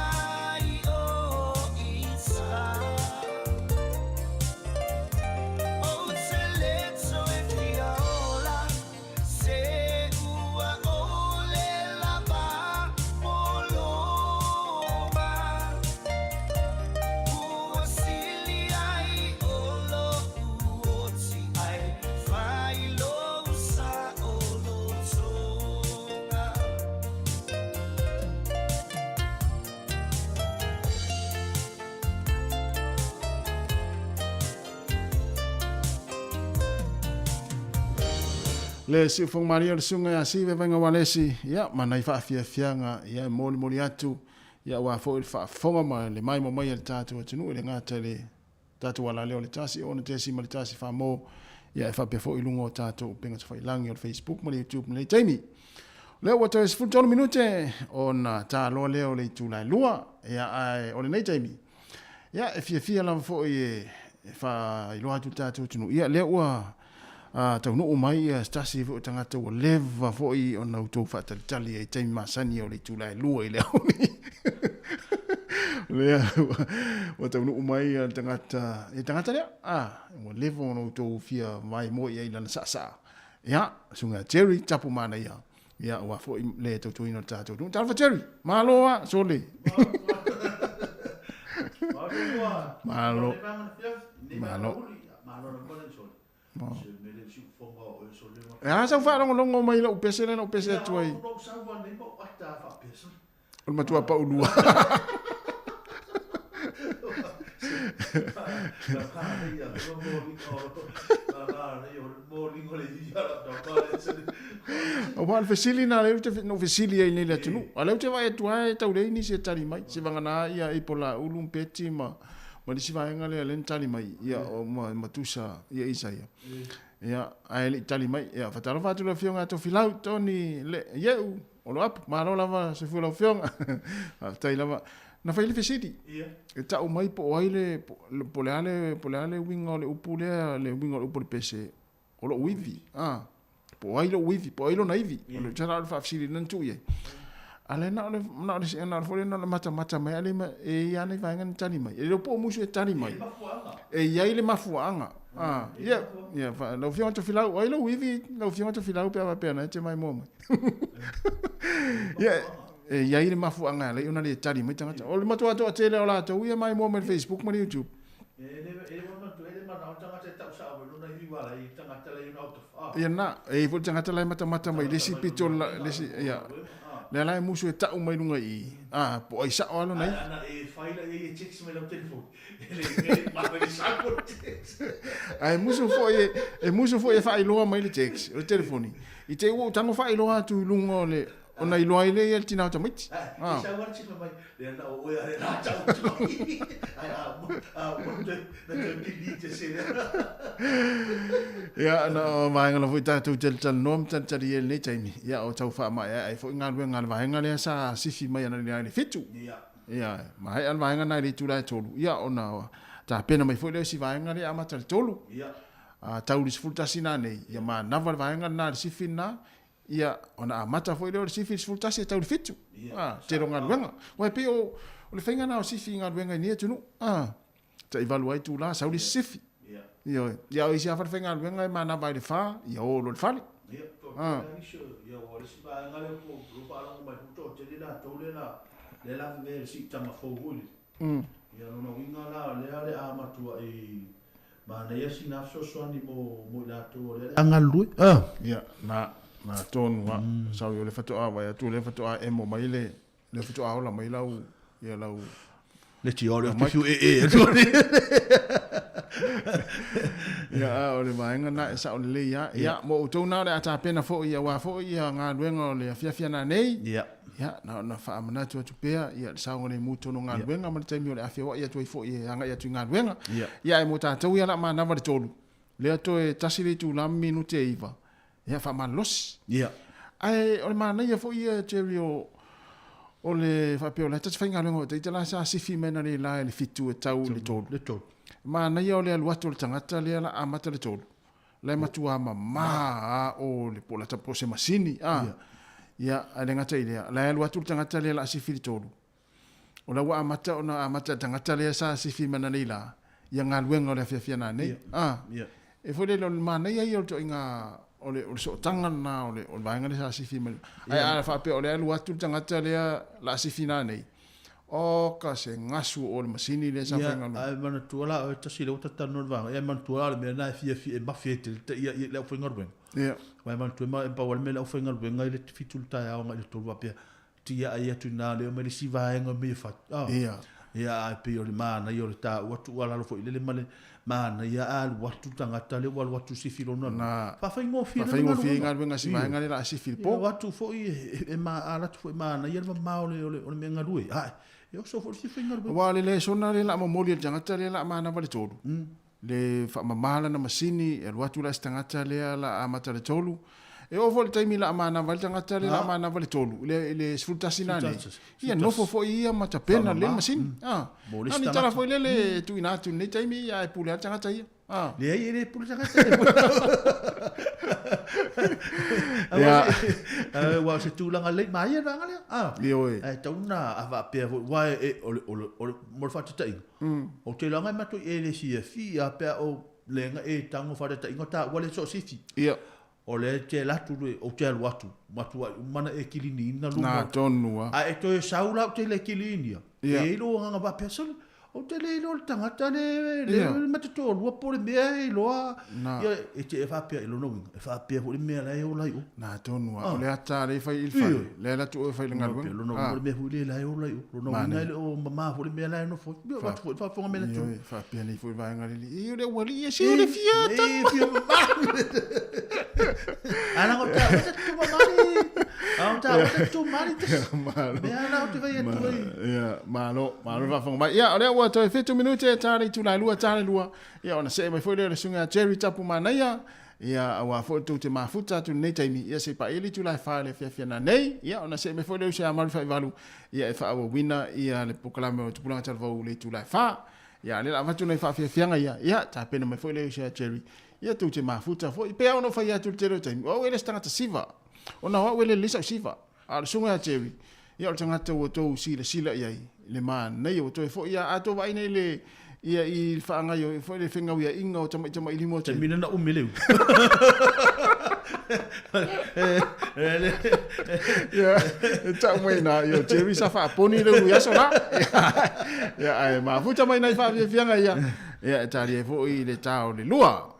i o i O te leto e fia ola Se ua o le lava poloma Ua sili ai o lo uoti ai Fai lo sa o lo tonga.
Le siufoga malie o le susuga ia Sive Vaiga Walesi, ia, ma nai faafiafiaga, ia, e molimoli atu, ia, aua foi le faafofoga ma le maimoa mai a le tatou atunuu, e le gata i le tatou alaleo o le 1 6.1 famo, ia, e faapea foi i luga o tatou upega tafailagi o le Facebook ma le YouTube i lenei taimi. O lea ua toe 13 minute ona taloa lea o le itula e 2, ia, ae o lenei taimi, Ia, e fiafia lava foi e faailoa atu i le tatou atunuu, ia, lea ua taunuu mai ia se tasi foi o tagata ua leva foi ona outou faatalitali ai i taimi masani o le itula e 2 i le aoauli. Lea ua taunuu mai ia le tagata, le tagata lea, ua leva ona outou fia vaemoe i ai i lana saasaa. Ia, susuga ia Jerry Tapu Manaia, Ia, aua foi le tautuaina o le tatou atunuu. Talofa Jerry, malo lava, sole. Malo. Malo. E a sau faalogologo mai i lau pese lea na ou pese atu ai. O le matua paulua. Aua o le fesili lena lea ou te na ou fesili ai nei i le atunuu. A o lea ou te vaai atu lava e tau leai nisi e tali mai. Seiavagana ia Apple Ulu ma Peti ma ma le isi vaega lea lea na tali mai ia o ma ma Tusa ia Isaia. Ia ae le i tali mai. Ia faatalofa atu i lau Afioga ia Tofilau Tony le Ieu. O Loapu, malo lava soifua lau Afioga. Faafetai lava. Na fai le fesili.
Ia.
E tau mai po o ai le, po o le a le, po o le a le uiga o le upu lea, le uiga o le upu o le pese, o lou ivi. Ah, po o ai lou ivi, po o ai lona ivi. O le tala o le faafesili lena na tuu i ai. A lea na o le, na o le, na o le foi lea na o le matamata mai, a le ma, e i ai lava nai vaega na tali mai. E le o po o musu e tali mai. E i ai le mafuaaga. Ah, ia, ia, lau Afioga Tofilau, o ai lou ivi, lau Afioga Tofilau pe a faapea na e te maimoa mai. Ia, e i ai le mafuaaga e ala ai ona le tali mai tagata. O le matua toatele o latou ia maimoa mai le Facebook ma le YouTube. Ia na, e i ai foi le tagata la e matamata mai le isi pito le isi, ia, lea la e musu e tau mai luga i i, a, po o ai sao lava lona ivi. Ae musu foi e, e musu foi e faailoa mai le text, o le telefoni. I te i ua ou tago faailoa atu i luga o le, ona iloa ai lea ia le tina o tamaiti. Ah. Ia, na o vaega lava foi tatou talitalanoa ma talitali ai i lenei taimi. Ia, o tau faamaeaea ai foi galuega a le vaega lea sa sifi mai analeila i le 7. Ia, maea le vaega lena i le itula e 3, ia ona tapena mai foi lea o isi vaega lea e amata i le 3.
Ia.
A tau i le 11 nanei, ia manava le vaega lena i le sifi lena, ia ona amata foi lea o le sifi i le 11 e tau i le 7.
Ia.
A, tele o galuega. Aua e pei o le faiga lena o sifi i galuega i nei atunuu. A, tai 8 ai itula, sau le isi sifi.
Ia.
Ioe. Ia o isi lava falefaigaluega e manava ai i le 4, ia o loa i le fale.
Ia, toatele lava nisi o, ia ua o le isi vaega lea po o faalogo mai foi toatele latou lea la, lea la vevee i le siitaga fou foi lele. Ia lona uiga la o lea o le a matuai manaia sina fesoasoani mo mo i latou o lea o le a galulue.
Ia, na, na tonu lava. Sau o lea faatoa vaai atu o lea faatoa emo mai le, lea faatoa ola mai lau, ia lau...
Le tio lea te fiu e e atu.
Ia, a o le vaega na e sao lelei lava. Ia, mo outou na o le a tapena foi aua foi ia galuega o le afiafi ana nei.
Ia.
Ia, na ona faamanatu atu pea ia le saogalemu tonu o galuega ma le taimi o le a feoai atu ai foi e agai atu i galuega.
Ia.
Ia, ae mo tatou ia o le a manava le 3. Lea toe tasi le itula ma minute e 9. Ia, faamalolosi.
Ia.
Ae o le manaia foi ia, Jerry, o, o le faapea o la e ta te faigaluega o ita la sa sifi mai analeila i le 7 e tau i le 3.
Le 3.
Manaia o le alu atu o le tagata lea la amata le 3. La e matua mamā a o le po o lata po o se masini a. Ia, ae le gata i lea, la e alu atu le tagata lea o le a sifi i le 3. O la ua amata ona amata e le tagata lea sa sifi mai ananei la, ia galuega o le afiafi ananei. A, e foi lele o le manaia ia o le ituaiga o le o le sootaga lena o le o le vaega lea sa sifi mai. Ae a faapea o lea e alu atu le tagata lea o le a sifi nanei, oka se gasu o le masini lea sa faigaluega.
Ae manatua la oe tasi lea ua talanoa i le vaega, ia manatua la o le mea lena e fiafia e mafe ai tele ia le aufaigaluega.
Ia.
Aua e manatua e pau lava le mea le aufaigaluega i le 7 i le taeao agai i le 3 faapea tiai atu i ina lea omai le isi vaega mea e fai.
Ia.
Ia ae pei o le manaia o le taua tuualalo foi lele ma le manaia a alu atu le tagata lea ua alu atu sifi lona
lua.
Faafaigofie
lana galuega. Faafaigofie ai galuega a si vaega lea o le a sifi i le po.
Ia o atu foi e ala atu foi e manaia le mamao o le mea galue. Ae e oso foi le fia faigaluega.
Aua o le lesona lea o le a momoli e le tagata lea o le a manava le 3. Le faamama lana masini, e alu atu la se tagata lea la amata le 3. E oo foi i le taimi la manava ai le tagata lea la manava le 3, i le 11 nanei, ia nofo foi ia ma tapena lelei le masini. A, na o ni tala foi lele e tuuina atu i lenei taimi, ae pule lava le tagata ia.
A. Leai, e le pule tagata ia. Aua o se tulaga lelei, maia le vaega lea. A.
Ioe.
Ae tatau ona a faapea foi, aua e, o le, o le, o le, mo le faataitaiga, Ou te iloa e matou e le fiafia a pe a ou le e tago faataitaiga o taua le soosifi.
Ia.
O lea e te alu atu, ou te alu atu, matuai uma ona e kiliniina luma.
Na tonu a.
A e toe sau la ou te le kilinia. E i ai lou agaga faapea, sole, ou te le iloa le tagata le, le ma te toalua po o le mea e iloa. Ia, e te e faapea i lona uiga, e faapea foi le mea la e ola i o.
Na tonu a. O le ata lea e fai i le fale, lea e alu atu oe e fai i le galuega.
Lona uiga o le mea foi lea la e ola i o. Lona uiga e le o mama foi le mea la e nofo ai. Ia, avatu foi le faafofoga mai le atunuu.
Ioe, faapea nei foi vaega lele. E, o le aualii e se o le fia tama.
E, fia mama. A lago ta, o te tu mamari. A o ta, o te tu mari.
Malo.
Mea la o te vai atu ai.
Ia, malo, malo le faafofoga mai. Ia, o lea ua toe 7 minute e ta le itula e 2, ta le 2. Ia, ona see mai foi lea o le susuga ia Jerry Tapu Manaia. Ia, aua foi tou te mafuta atu i lenei taimi, ia se i paia le itula e 4 i le afiafi ana nei, ia ona see mai foi lea o se amalu faivalu, ia e faaauauina ia le polokalame o Tupulaga Talavou i le itula e 4. Ia, a o lea o le a avatu nai faafiafiaga ia, ia tapena mai foi lea o se Jerry, ia tou te mafuta foi. Pei lava ona ou fai atu i le tele o taimi, o au e le se tagata siva, ona o au e le lelei sau siva. A o le susuga ia Jerry, ia o le tagata ua outou silasila i ai, le manaia ua toe foi ia, a outou vaai nei le, ia i le faagaioiga foi le fegauiaiga o tamaitamailima o
Jerry. Taimi lena umi le ulu.
Ia, e tau mai na, ia o Jerry sa faaponi le ulu i aso la. Ia, ae mafuta mai nai faafiafiaga ia, ia e tali ai foi i le ta o le lua.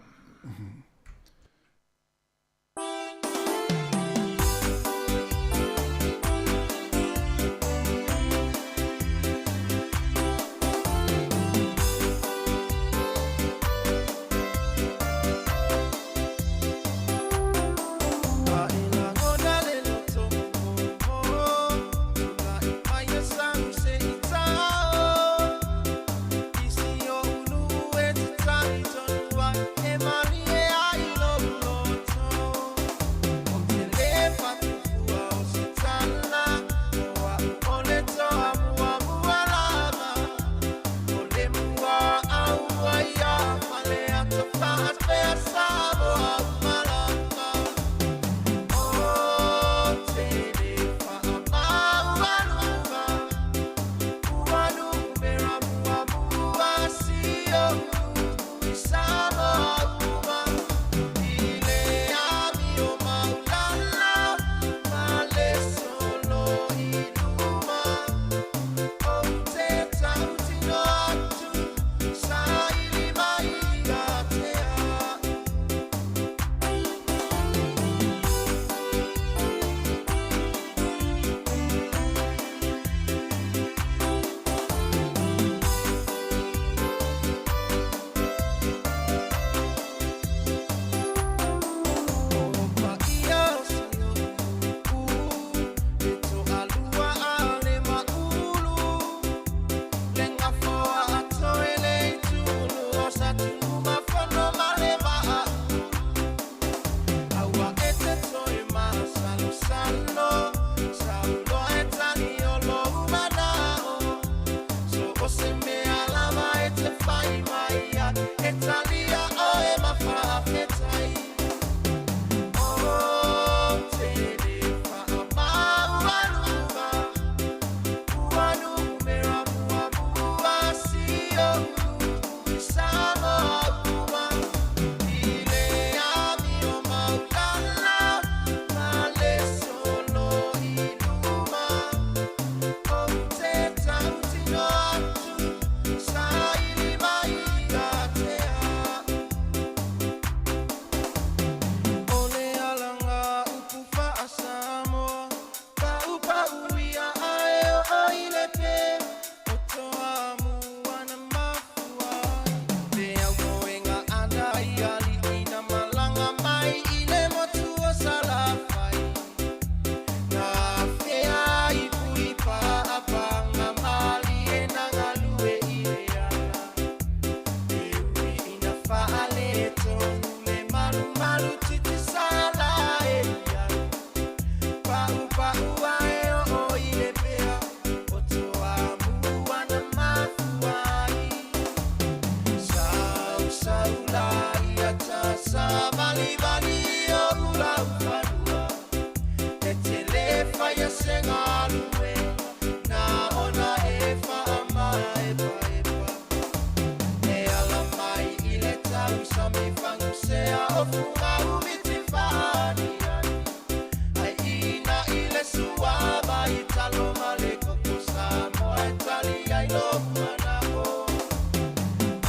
mana'o.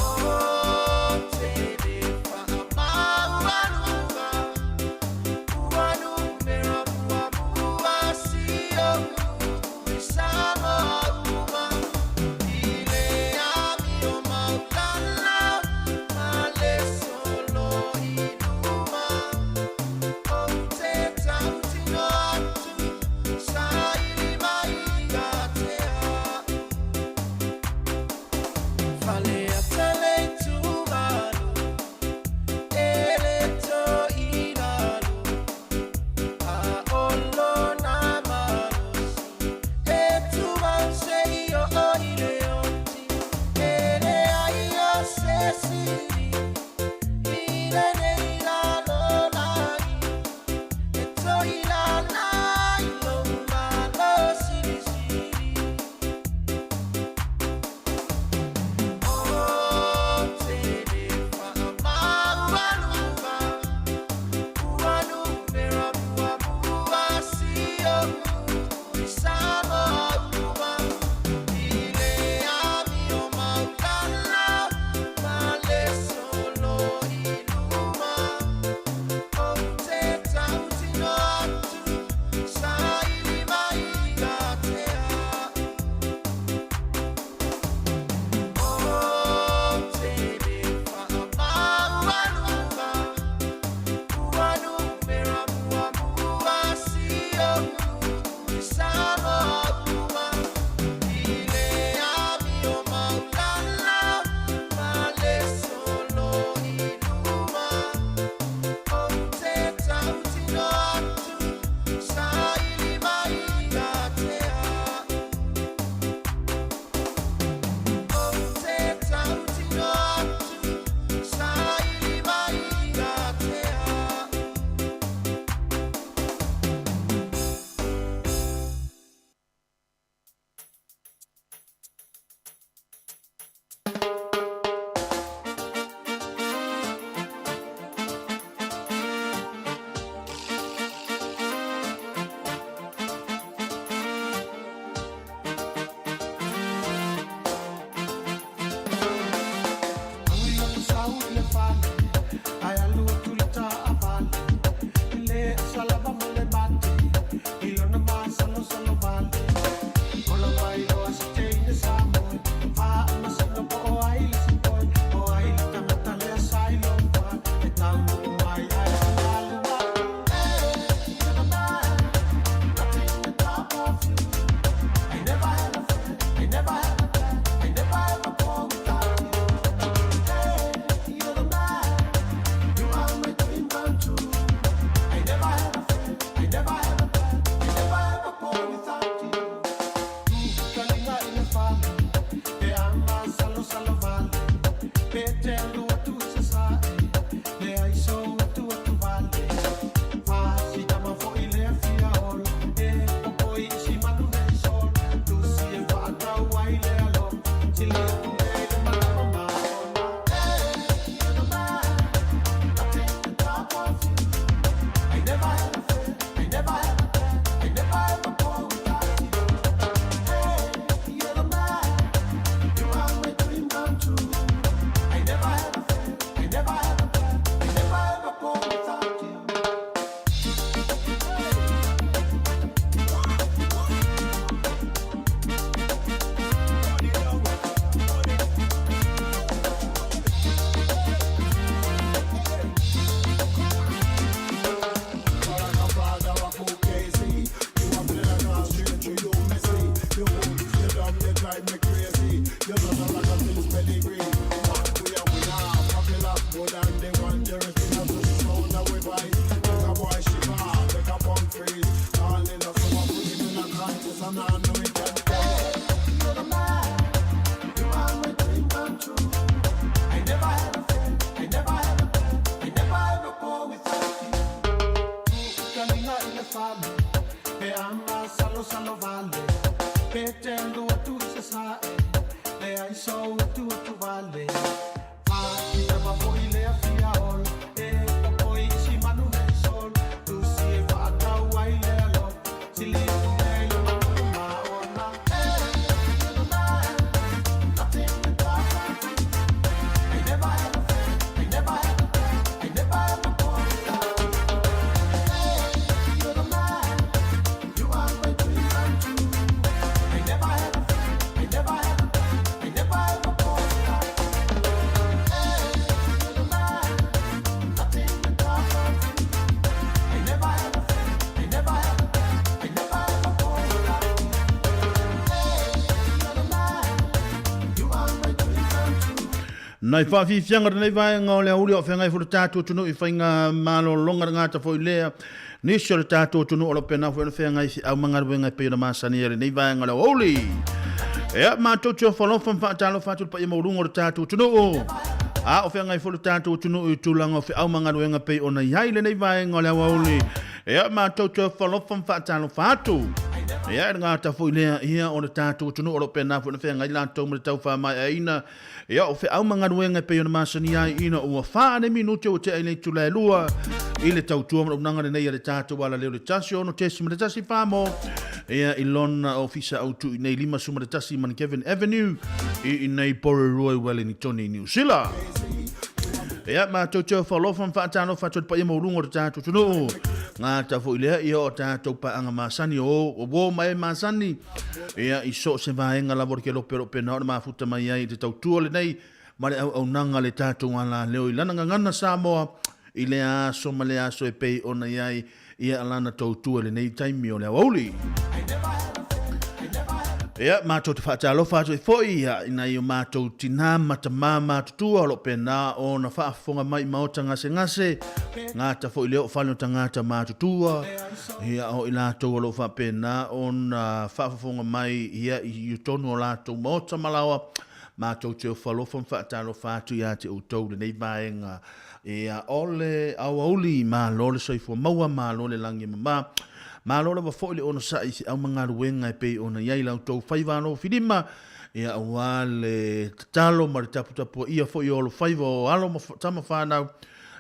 O te le faamaualuga ua numera muamua si o'u i Samoa uma i le amio maulana ma le solo i luma. Ou te tautino atu saili mai ia te a'u.
Nai faafiafiaga o lenei vaega o le aoauli o feagai foi le tatou atunuu i faiga malologa le gata foi lea nisi o le tatou atunuu o lo o pena foi ona feagai i feau ma galuega e pei ona masani ai lenei vaega o le aoauli. Ia, matou te ofo alofa ma faatalofa atu i le paia maualuga o le tatou atunuu. A o feagai foi le tatou atunuu i tulaga o feau ma galuega e pei ona i ai lenei vaega o le aoauli. Ia, matou te ofo alofa ma faatalofa atu. Ia, e le gata foi lea, ia, o le tatou atunuu o lo o pena foi ona feagai latou ma le tau faamaeaina Ia, o feau ma galuega e pei ona masani ai ina ua 4 ane minute ua tea i le itula e 2 i le tautua ma auaunaga lenei a le tatou alaleo le 16.1 mo ia i lona ofisa autu i nei 51 Mount Avenue i inei Porirua i Wellington i Niu Sila. Ia, matou te ofo alofa ma faatalofa atu i le paia maualuga o le tatou atunuu. Gata foi lea, ia o tatou paaga masani o uo ma e masani. Ia, i so o se vaega lava o le kelope o lo o pena ona mafuta mai ai i te tautua lenei ma le auaunaga a le tatou alaleo i lana gagana Samoa i lea aso ma lea aso e pei ona i ai ia lana tautua i lenei taimi o le aoauli. Ia, matou te faatalofa atu ai foi ia, i nai o matou tinā ma tamā matutua o lo o pena ona faafofoga mai i maota gasegase, gata foi lea o fale o tagata matutua, Ia, o i latou o lo o faapena ona faafofoga mai ia i totonu o latou maota ma laoa, matou te ofo alofa ma faatalofa atu ia te outou i lenei vaega. Ia, o le aoauli, malo le soifua maua, malo le lagi e mama. Malo lava foi le onosai i feau ma galuega e pei ona i ai la outou faiva alofilima, ia, aua le tatalo ma le taputapuaia foi o alofaiva o alo ma tama fanau,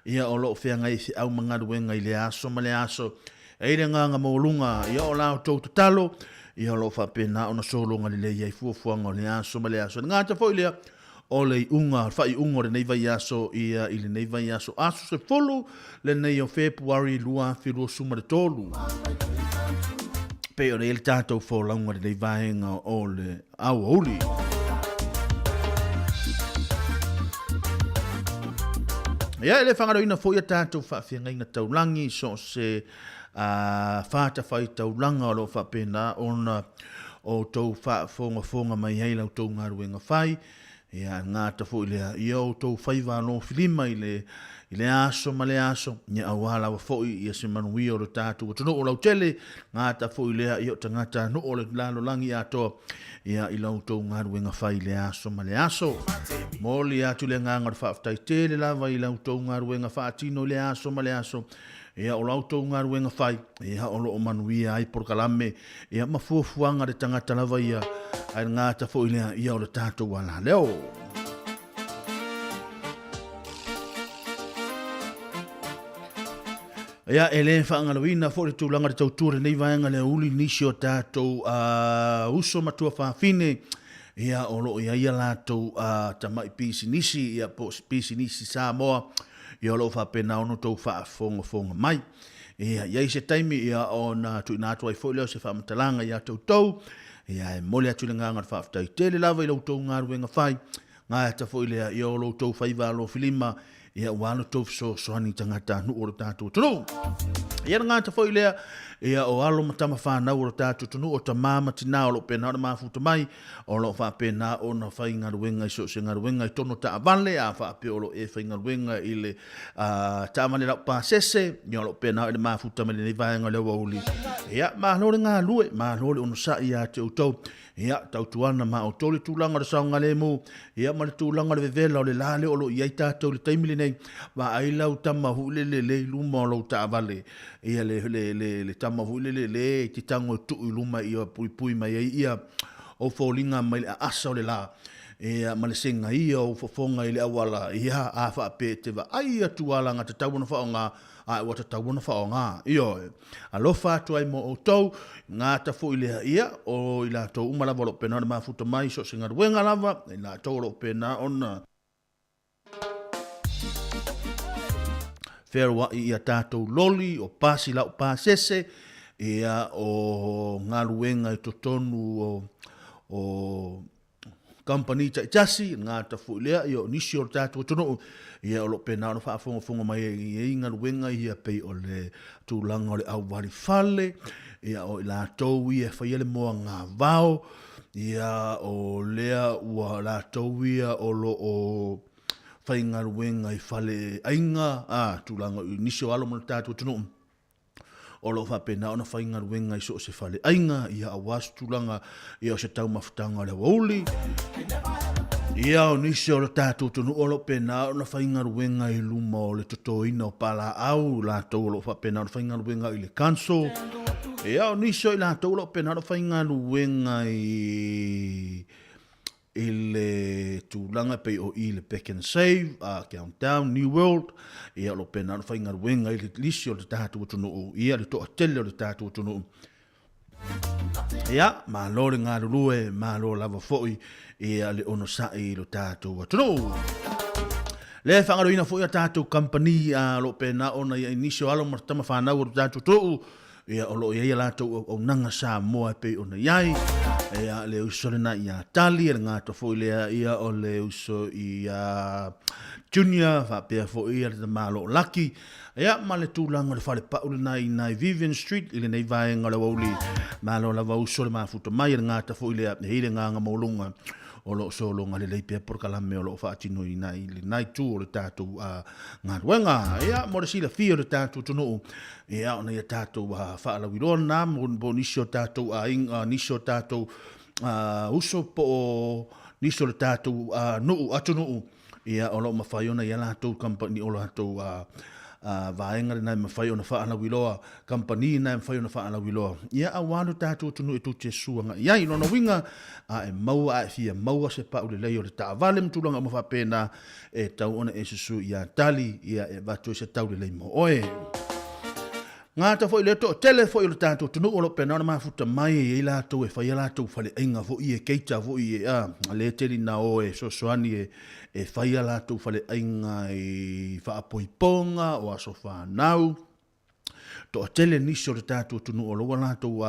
Ia o lo o feagai feau ma galuega i lea aso ma lea aso. E i ai le agaga maualuga, ia o la outou tatalo, ia o lo o faapena ona sologa lelei ai fuafuaga o lea aso ma lea aso. E le gata foi lea, o le iuga, le faaiuga o lenei vaiaso, ia i lenei vaiaso aso 10 lenei o Fepuari 2023. Pei ona i ai le tatou folauga i lenei vaega o le aoauli. Ia, e le faagaloina foi a tatou faafeagaiga taulagi so o se fatafaitaulaga o lo o faapena ona outou faafogafoga mai ai la outou galuega fai. Ia, e gata foi lea i o outou faiva alofilima i le, i le aso ma le aso, ia aua lava foi ia se manuia o le tatou atunuu lautele, gata foi lea i o tagatanuu o le lalolagi atoa, ia i la outou galuega fai i le aso ma le aso. Momoli atu le agaga o le faafetai tele lava i la outou galuega faatino i le aso ma le aso, ia o la outou galuega fai, ia o lo o manuia ai polokalame, ia ma fuafuaga a le tagata lava ia, ae le gata foi lea, ia o le tatou alaleo. Ia, e le faagaloina foi le tulaga o le tautua lenei vaega le uli nisi o tatou uso ma tuafafine, ia o lo o i ai a latou tamai pisinisi, ia po o se pisinisi Samoa, ia o lo o faapena ona outou faafogafoga mai. Ia, i ai se taimi, ia ona tuuina atu ai foi lea o se faamatalaga ia te outou, ia e momoli atu le agaga o le faafetai tele lava i la outou galuega fai, gata foi lea ia o lo outou faiva alofilima, ia ua lo outou fesoasoani i tagatanuu o lo tatou atunuu. Ia le gata foi lea, ia o alo ma tama fanau o lo tatou atunuu, o tama ma tina o lo o pena ona mafuta mai, o lo o faapena ona faigaluega i so o se galuega i totonu o taavale, a faapea o lo o e faigaluega i le taavale laupasese, ia o lo o pena i le mafuta mai lenei vaega o le aoauli. Ia, malo le galue, malo le onosai ia te outou. Ia, tautuana ma outou le tulaga o le saogalemu, ia ma le tulaga o le vevela o le la lea o lo o i ai tatou i le taimi lenei. Vaai lau tama foi lele le i luma o lou taavale, ia le, le, le, le tama foi lele le e te tago e tuu i luma ia puipui mai ai ia ou foliga mai le aasa o le la, ia ma le segaia o ou fofoga i le auala, ia a faapea e te vaai atu alagatatau ona faaaoga, a ua tatau ona faaaoga. Ioe. Alofa atu ai mo outou, gata foi lea, ia, o i latou uma lava o lo o pena ona mafuta mai i so o se galuega lava, i latou o lo o pena ona fealuai i a tatou loli, o pasi laupasese, ia, o galuega i totonu o kamupani taitasi, gata foi lea, ia o nisi o le tatou atunuu, ia o lo o pena ona faafogafoga mai ai i ai galuega ia pei o le tulaga o le auwali fale, ia o i latou ia e faia le moagavao, ia o lea ua latou ia o lo o faigaluega i fale aiga, a, tulaga i nisi o alo ma le tatou atunuu, o lo o faapena ona faigaluega i so o se fale aiga, ia aua se tulaga ia o se taumafataga o le aoauli. Ia o nisi o le tatou atunuu o lo o pena ona faigaluega i luma o le totoina o palaau, latou o lo o faapena ona faigaluega i le council. Ia o nisi o i latou o lo o pena ona faigaluega i i le tulaga e pei o i le Back and Save, Countdown, New World, ia o lo o pena ona faigaluega i le lisi o le tatou atunuu, ia le toatele o le tatou atunuu. Ia, malo le galulue, malo lava foi ia le onosai i lo tatou atunuu. Le faagaloina foi a tatou kamupani o lo o pena ona i ai nisi o alo ma tama fanau o lo tatou atunuu, Ia, o lo o i ai a latou auaunaga Samoa e pei ona i ai. Ia, le uso lena ia Tali, le gata foi lea ia o le uso ia Junior, faapea foi ia le tamalo o Laki. Ia, ma le tulaga o le falepau lena i nai Vivian Street i lenei vaega o le aoauli. Malo lava uso le mafuta mai, le gata foi lea e i le agaga maualuga o lo o sologa lelei pea polokalame o lo o faatinoina i lena itu o le tatou galuega. Ia, mo le silafia o le tatou atunuu, Ia, ona ia tatou faalauiloa lena mo nisi o tatou aiga, nisi o tatou uso po o nisi o le tatou nuu, atunuu, ia, o lo o mafai ona i ai latou kamupani, o latou vaega lena e mafai ona faalauiloa, kamupani lena e mafai ona faalauiloa, ia, aua lo tatou atunuu e tou te susu agai i ai. Lona uiga, a e maua, a e fia maua se pau lelei o le taavale ma tulaga uma faapena, e tau ona e susu ia Tali, ia e avatu ai se taulelei mo oe. Gata foi le toatele foi o le tatou atunuu o lo o pena ona mafuta mai e i ai latou e fai a latou faleaiga foi e keita foi e a le tele na o e fesoasoani e fai a latou faleaiga i faapoipoga o aso fanau. Toatele nisi o le tatou atunuu o lo ua latou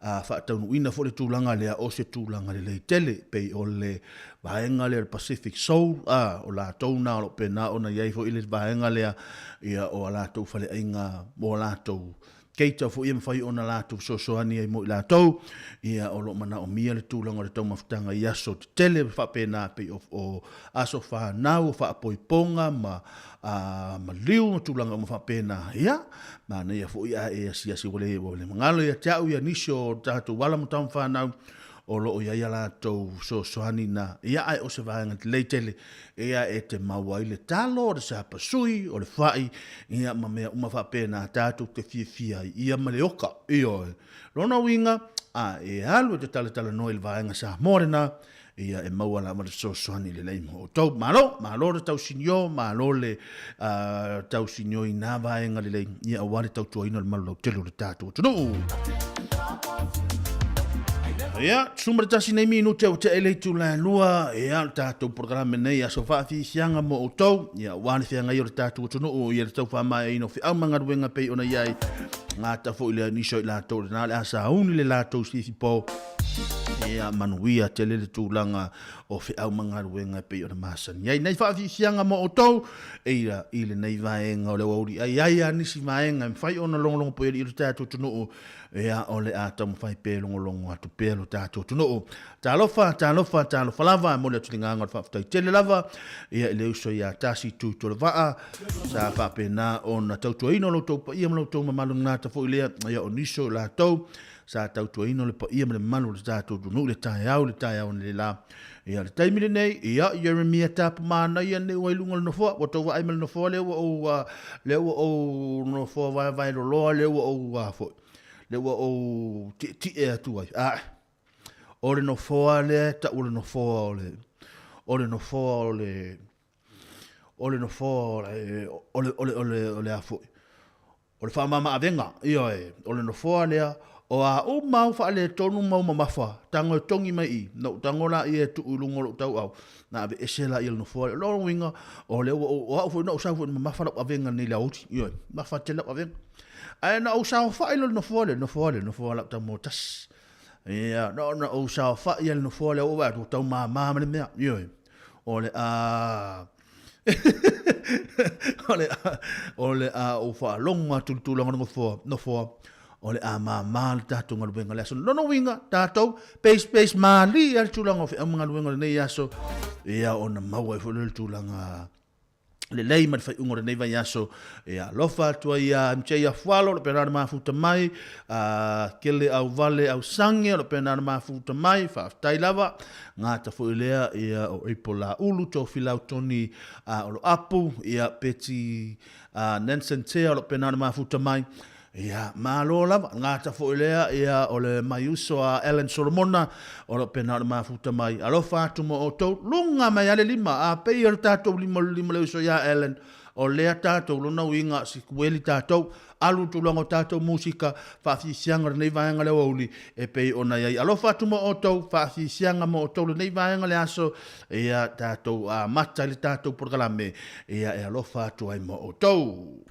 faataunuuina foi le tulaga lea o se tulaga lelei tele, pei o le vaega lea o le Pacific Soul, o latou na o lo o pena ona i ai foi le vaega lea ia o a latou faleaiga mo a latou keita foi e mafai ona latou fesoasoani ai mo i latou, ia o lo o manaomia le tulaga o le taumafataga i aso tetele faapena pei o aso fanau, o faapoipoga ma a maliu ma tulaga uma faapena. Ia, manaia foi a e asiasi ua le ua le magalo ia te au ia nisi o tatou ala ma tama fanau o lo o i ai a latou fesoasoani na, ia ae o se vaega lelei tele ia e te maua ai le talo, o le sapasui, o le fai, ia ma mea uma faapena tatou te fiafia ai ia ma le oka. Ioe. Lona uiga, a e alu e te talatalanoa i le vaega Samoa lena, ia e maua lava le fesoasoani lelei mo outou. Malo, malo le tausinio, malo le tausinio i nā vaega lelei, ia aua le tautuaina o le malu lautele o le tatou atunuu. Ia, 11 nei minute ua tea i le itula e 2, ia, le tatou polokalame nei aso faafiafiaga mo outou, ia, aua le feagai o le tatou atunuu, ia le tau faamaeaina o feau ma galuega pei ona i ai, gata foi lea nisi o i latou lena o le a sauni le latou sifipo, Ia manuia tele le tulaga o feau ma galuega e pei ona masani ai. Nei faafiafiaga mo outou, eia i lenei vaega o le aoauli ai ai a nisi vaega e mafai ona logologo pea i lo tatou atunuu, ia o le a taumafai pea e logologo atu pea lo tatou atunuu. Talofa, talofa, talofa lava, e momoli atu le agaga o le faafetai tele lava, ia i le uso ia Tasi Tuitolovaa, sa faapena ona tautuaina lo outou paia ma lo outou mamalu gata foi lea, ia o nisi o latou, Sa tautuaina le paia ma le mamalu o le tatou atunuu i le taeao, i le taeao analeila. Ia, le taimi lenei, ia, Jeremia Tapu manaia nei ua i luga o le nofoa. Ua tou vaai ma le nofoa lea ua ou, lea ua ou nofoa vaevae loloa lea ua ou, a foi, lea ua ou tietie atu ai. Ae, o le nofoa lea e tau o le nofoa o le, o le nofoa o le, o le nofoa o le, o le, o le, o le, o le a foi, O le faamama-avega, ioe, o le nofoa lea, o a uma au faaletonu ma au mamafa, tago e togi mai i i, na ou tago laia e tuu i luga o lou tauau, na aveese laia i le nofoa lea. O lona uiga, o lea ua ou, o au foi na ou sau foi na mamafa lau avega nei i le aoauli, ioe, mamafa tele lau avega. Ae na ou saofai loa i le nofoa lea, nofoa lea, nofoa lau tama tasi. Ia, na ou saofai lava i le nofoa lea ua ou vaai atu ua tau mama ma le mea, ioe. O le a o le a ou faalogo atu i le tulaga o le nofoa, nofoa, o le a mama le tatou galuega i le aso. Lona uiga, tatou, pace, pace malie lava le tulaga o feau ma galuega o lenei aso, ia ona maua ai foi lea o le tulaga. Lelei ma le faaiuga o lenei vaiaso. E alofa atu ai ia MJ Afualo, o lo o pena ona mafuta mai, a Kele Auvale Ausange, o lo o pena ona mafuta mai, faafetai lava. Gata foi lea ia o April Laulu, Tofilau Tony a Oloapu, ia Betty a Nansen Tea, o lo o pena ona mafuta mai. Ia, malo lava, gata foi lea ia o le maiuso a Alan Solomona, o lo o pena ona mafuta mai. Alofa atu mo outou, luga mai a le lima, a pei o le tatou lima o le lima le uso ia Alan, o lea tatou lona uiga sikueli tatou, alu tulaga o tatou musika, faafisiaga o lenei vaega le aoauli, e pei ona i ai. Alofa atu mo outou, faafisiaga mo outou lenei vaega le aso, ia tatou amata i le tatou polokalame, ia e alofa atu ai mo outou.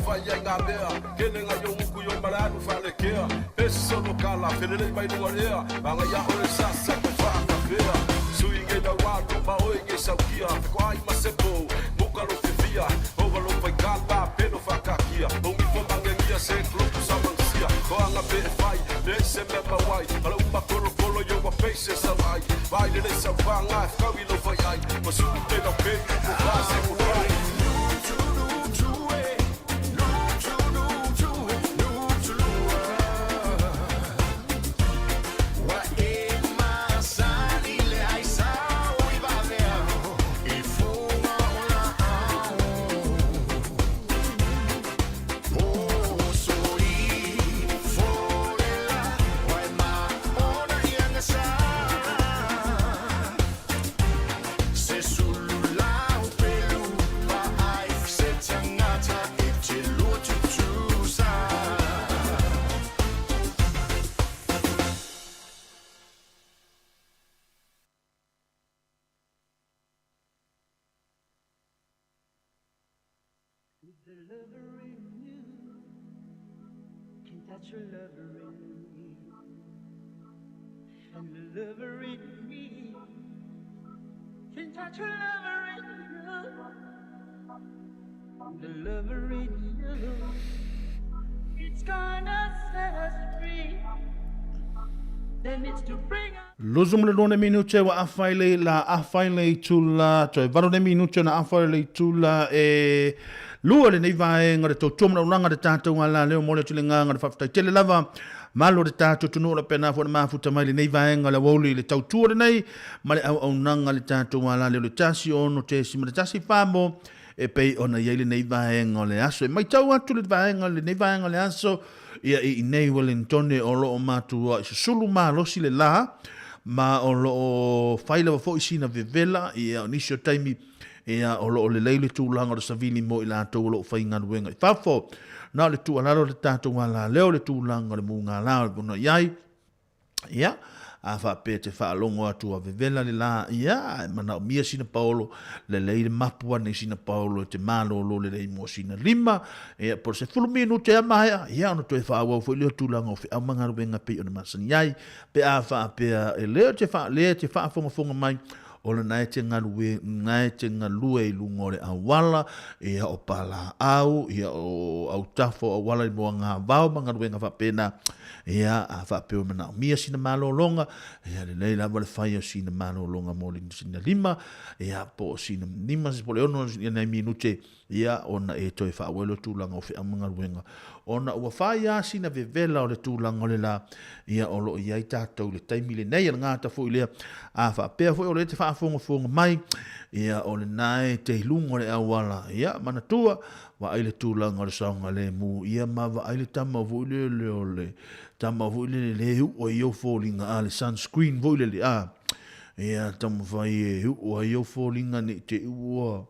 fai ai ngā mea. Kele ngā yo muku yo mara anu whalekea. Pesi solo kala, felele mai lunga rea. Manga ia ore sasa ko whakapea. Sui nge na walo, ma oi nge saukia. Te ko ai masepo, muka lo fewhia. Ova lo pai kala, pelo whakakia. Ongi fo mangengia se klopu samangsia. Ko anga pe e whai, le se me mawai. Ala uma kolo kolo yo wa face sa wai. Vai le le sa wanga, whakawi lo whai ai. Ma suku te lau pe, ko whase ko whai.
Lusu ma le lua minute ua afa i le la afa i le itula toe valu nei minute ona afa i le itula e lua lenei vaega o le tautua ma le auaunaga a le tatou galā leo mo le atu le agaga o le faafetai tele lava malo le tatou atunuu o lo pena foi na mafuta mai lenei vaega o le aoauli i le tautua lenei ma le auaunaga a le tatou galā leo le 1 6.1 famo e pei ona i ai lenei vaega o le aso. E matau atu le vaega lenei vaega o le aso ia i inei Wellingtone o lo o matuai susulu malosi le la ma o lo o fai lava foi sina vevela ia o nisi o taimi ia o lo o lelei le tulaga o le savili mo i latou o lo o faigaluega i fafo. Na o le tuualalo le tatou alaleo le tulaga o le mugala o le pono i ai. Ia, a faapea te faalogo atu a vevela le la, ia, e manaomia sina paolo, lelei le mapu ane i sina paolo e te malōlō lelei mo sina lima, ia, po o le 10 minute a maea, ia, ona toe faaauau foi lea o tulaga o feau ma galuega e pei ona masani ai, pe a faapea e le o te faa, lea te faafogafoga mai, o lena e te galue, na e te galue i luga o le auala, ia o palaau, ia o autafa o auala i moagavao ma galuega faapena, ia a faapea ua manaomia sina malologa, ia lelei lava le fai o sina malologa mo le sina lima, ia po o sina lima po o le ono ia nai minute, ia ona e toe faaauau lea o tulaga o feau ma galuega. Ona ua fai lava sina vevela o le tulaga o le la, ia o lo o i ai tatou i le taimi lenei, a le gata foi lea, a faapea foi o lea e te faafogafoga mai, ia o lena e te i luga o le auala, ia manatua, vaai le tulaga o le saogalemu, ia ma vaai le tama foi lele o le tama foi lele le u'u ai ou foliga, a le sunscreen foi lele, a, ia taumafai e u'u ai ou foliga ne i te i ua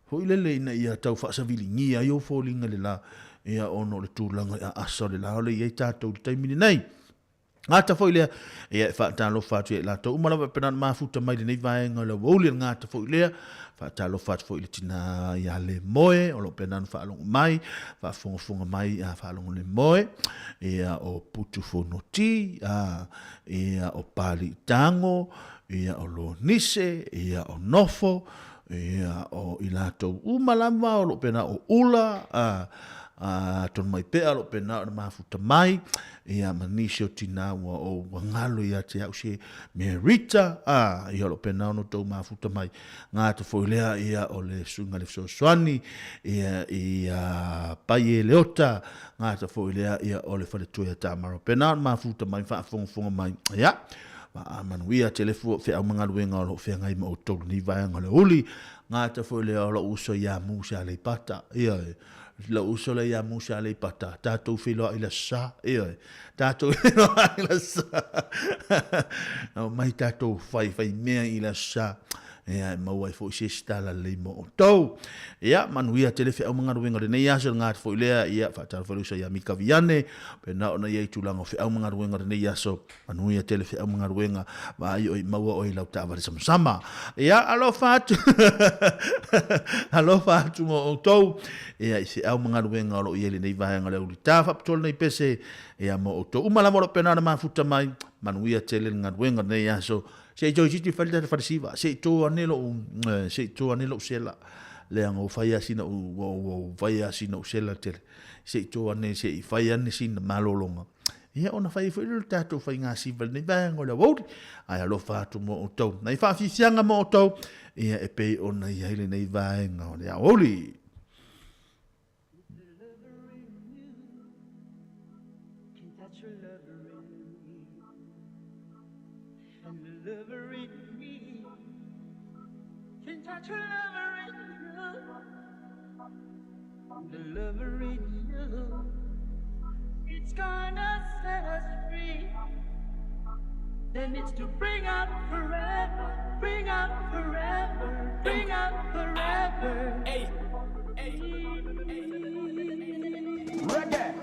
Foi lele ina ia tau faasaviligia ai ou foliga i le la, ia ona o le tulaga i aasa o le la o le i ai tatou i le taimi lenei. Gata foi lea, ia e faatalofa atu ia i latou uma lava e pena ona mafuta mai lenei vaega o le aoauli, le gata foi lea, faatalofa atu foi i le tina ia Lemoe, o lo o pena ona faalogo mai, faafogafoga mai a faalogo Lemoe, ia o Putu Fonoti, a, ia o Pali Tago, ia o Lonise, ia o Nofo, Ia, o i latou uma lava o lo o pena o ula, a, a, tonu mai pea o lo o pena ona mafuta mai, ia, ma nisi o tina ua o ua ngalo ia te au se Merita, a, ia o lo o pena ona outou mafuta mai. Ngata foi lea, ia, o le suiga le fesoasoani, ia, i a Paie Leota, ngata foi lea, ia, o le faletua ia Tamara o pena ona mafuta mai, faafogafoga mai, ia, Manuia tele fua feau ma galuega o lo o feagai ma outou lenei vaega o le uli. Gata foi lea o lou uso ia Musa Aleipata. Ioe. Lou uso lea ia Musa Aleipata. Tatou feiloai i le aso Sa. Ioe. Tatou feiloai i le aso Sa. Omai tatou fai fai mea i le aso Sa. Ia, e maua ai foi se isi tala lelei mo outou. Ia, manuia tele feau ma galuega o lenei aso, le gata foi lea, ia, faatalofa i le uso ia Mika Viane, pena ona i ai tulaga o feau ma galuega o lenei aso, manuia tele feau ma galuega, vaai oi maua oe i lau taavale samasama. Ia, alofa atu, alofa atu mo outou, ia, i feau ma galuega o lo o i ai lenei vaega o le aulita, faapitoa lenei pese, ia, mo outou uma lava o lo o pena ona mafuta mai, manuia tele le galuega o lenei aso, Se i toeitiiti fai le tatou falesiva, se i to ane lou, se i to ane lou sela. Leaga ua fai lava sina ua ua fai lava sina ou sela tele. Se i to ane, se i fai ane sina malologa. Ia ona fai ai foi lea o le tatou faigasiva i lenei vaega o le aoauli. Ae alofa atu mo outou. Nai faafiafiaga mo outou, ia e pei ona i ai lenei vaega o le aoauli.
The lover in you, it's gonna set us free. Then it's to bring out forever, bring out forever, bring out forever. Hey, hey, hey. Reggae.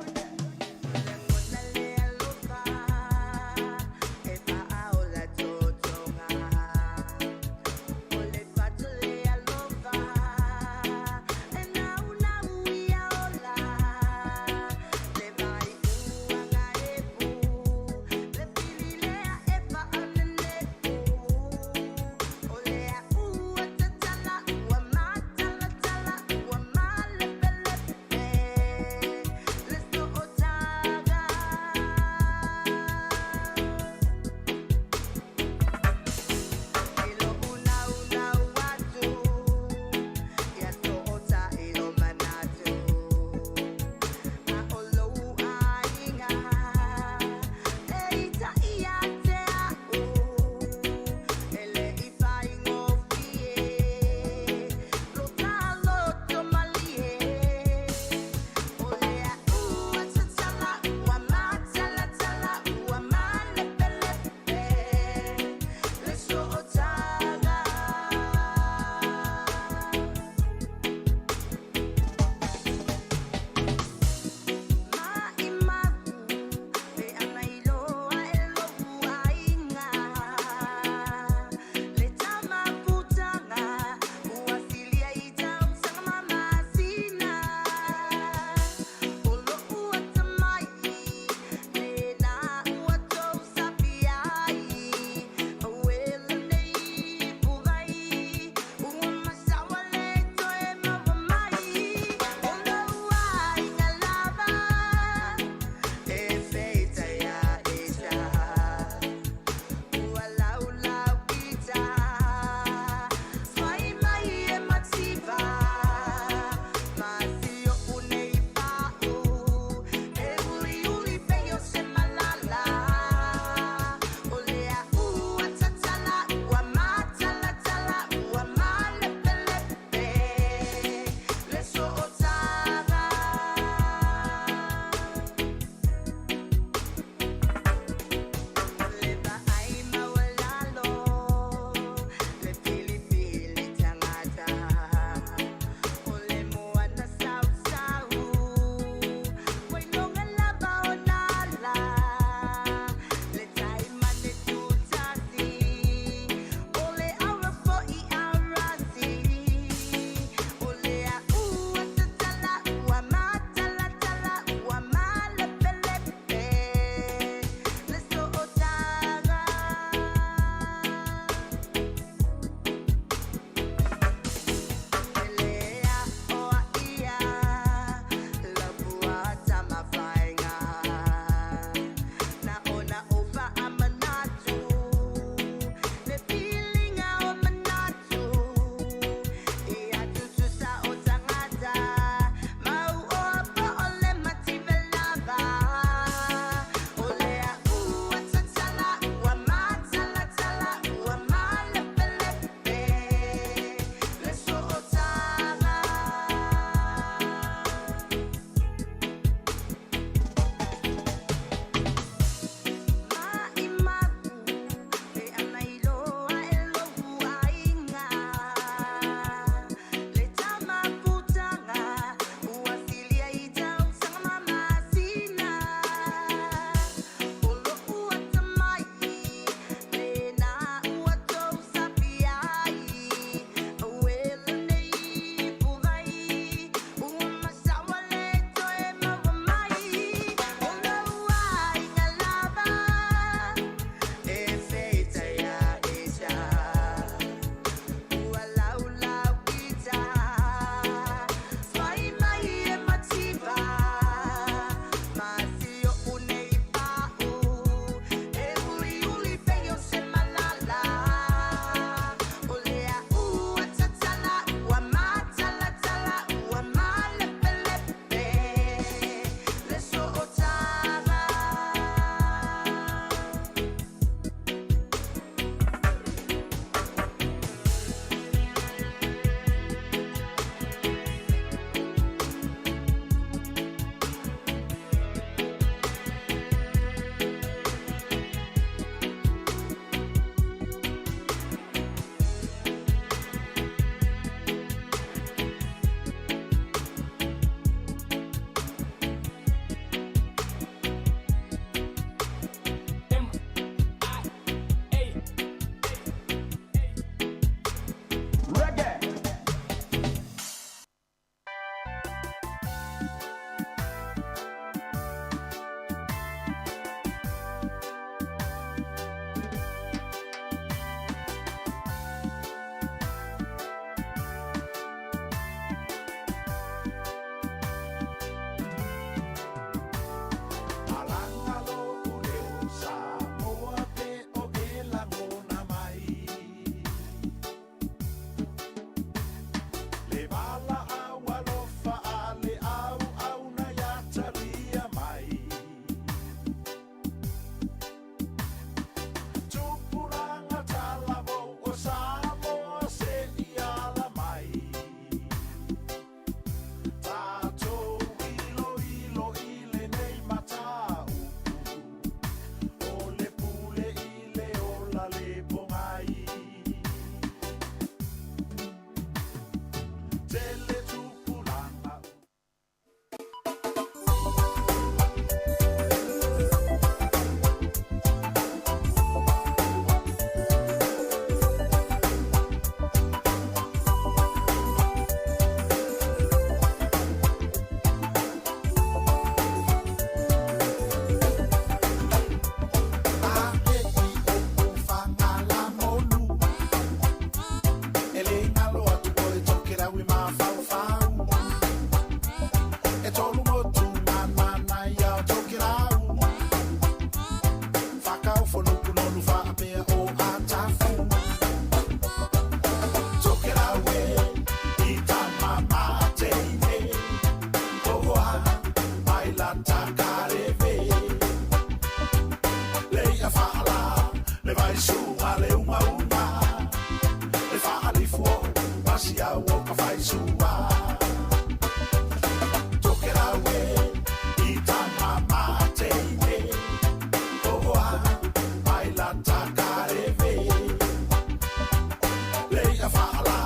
Le i'a fa'alā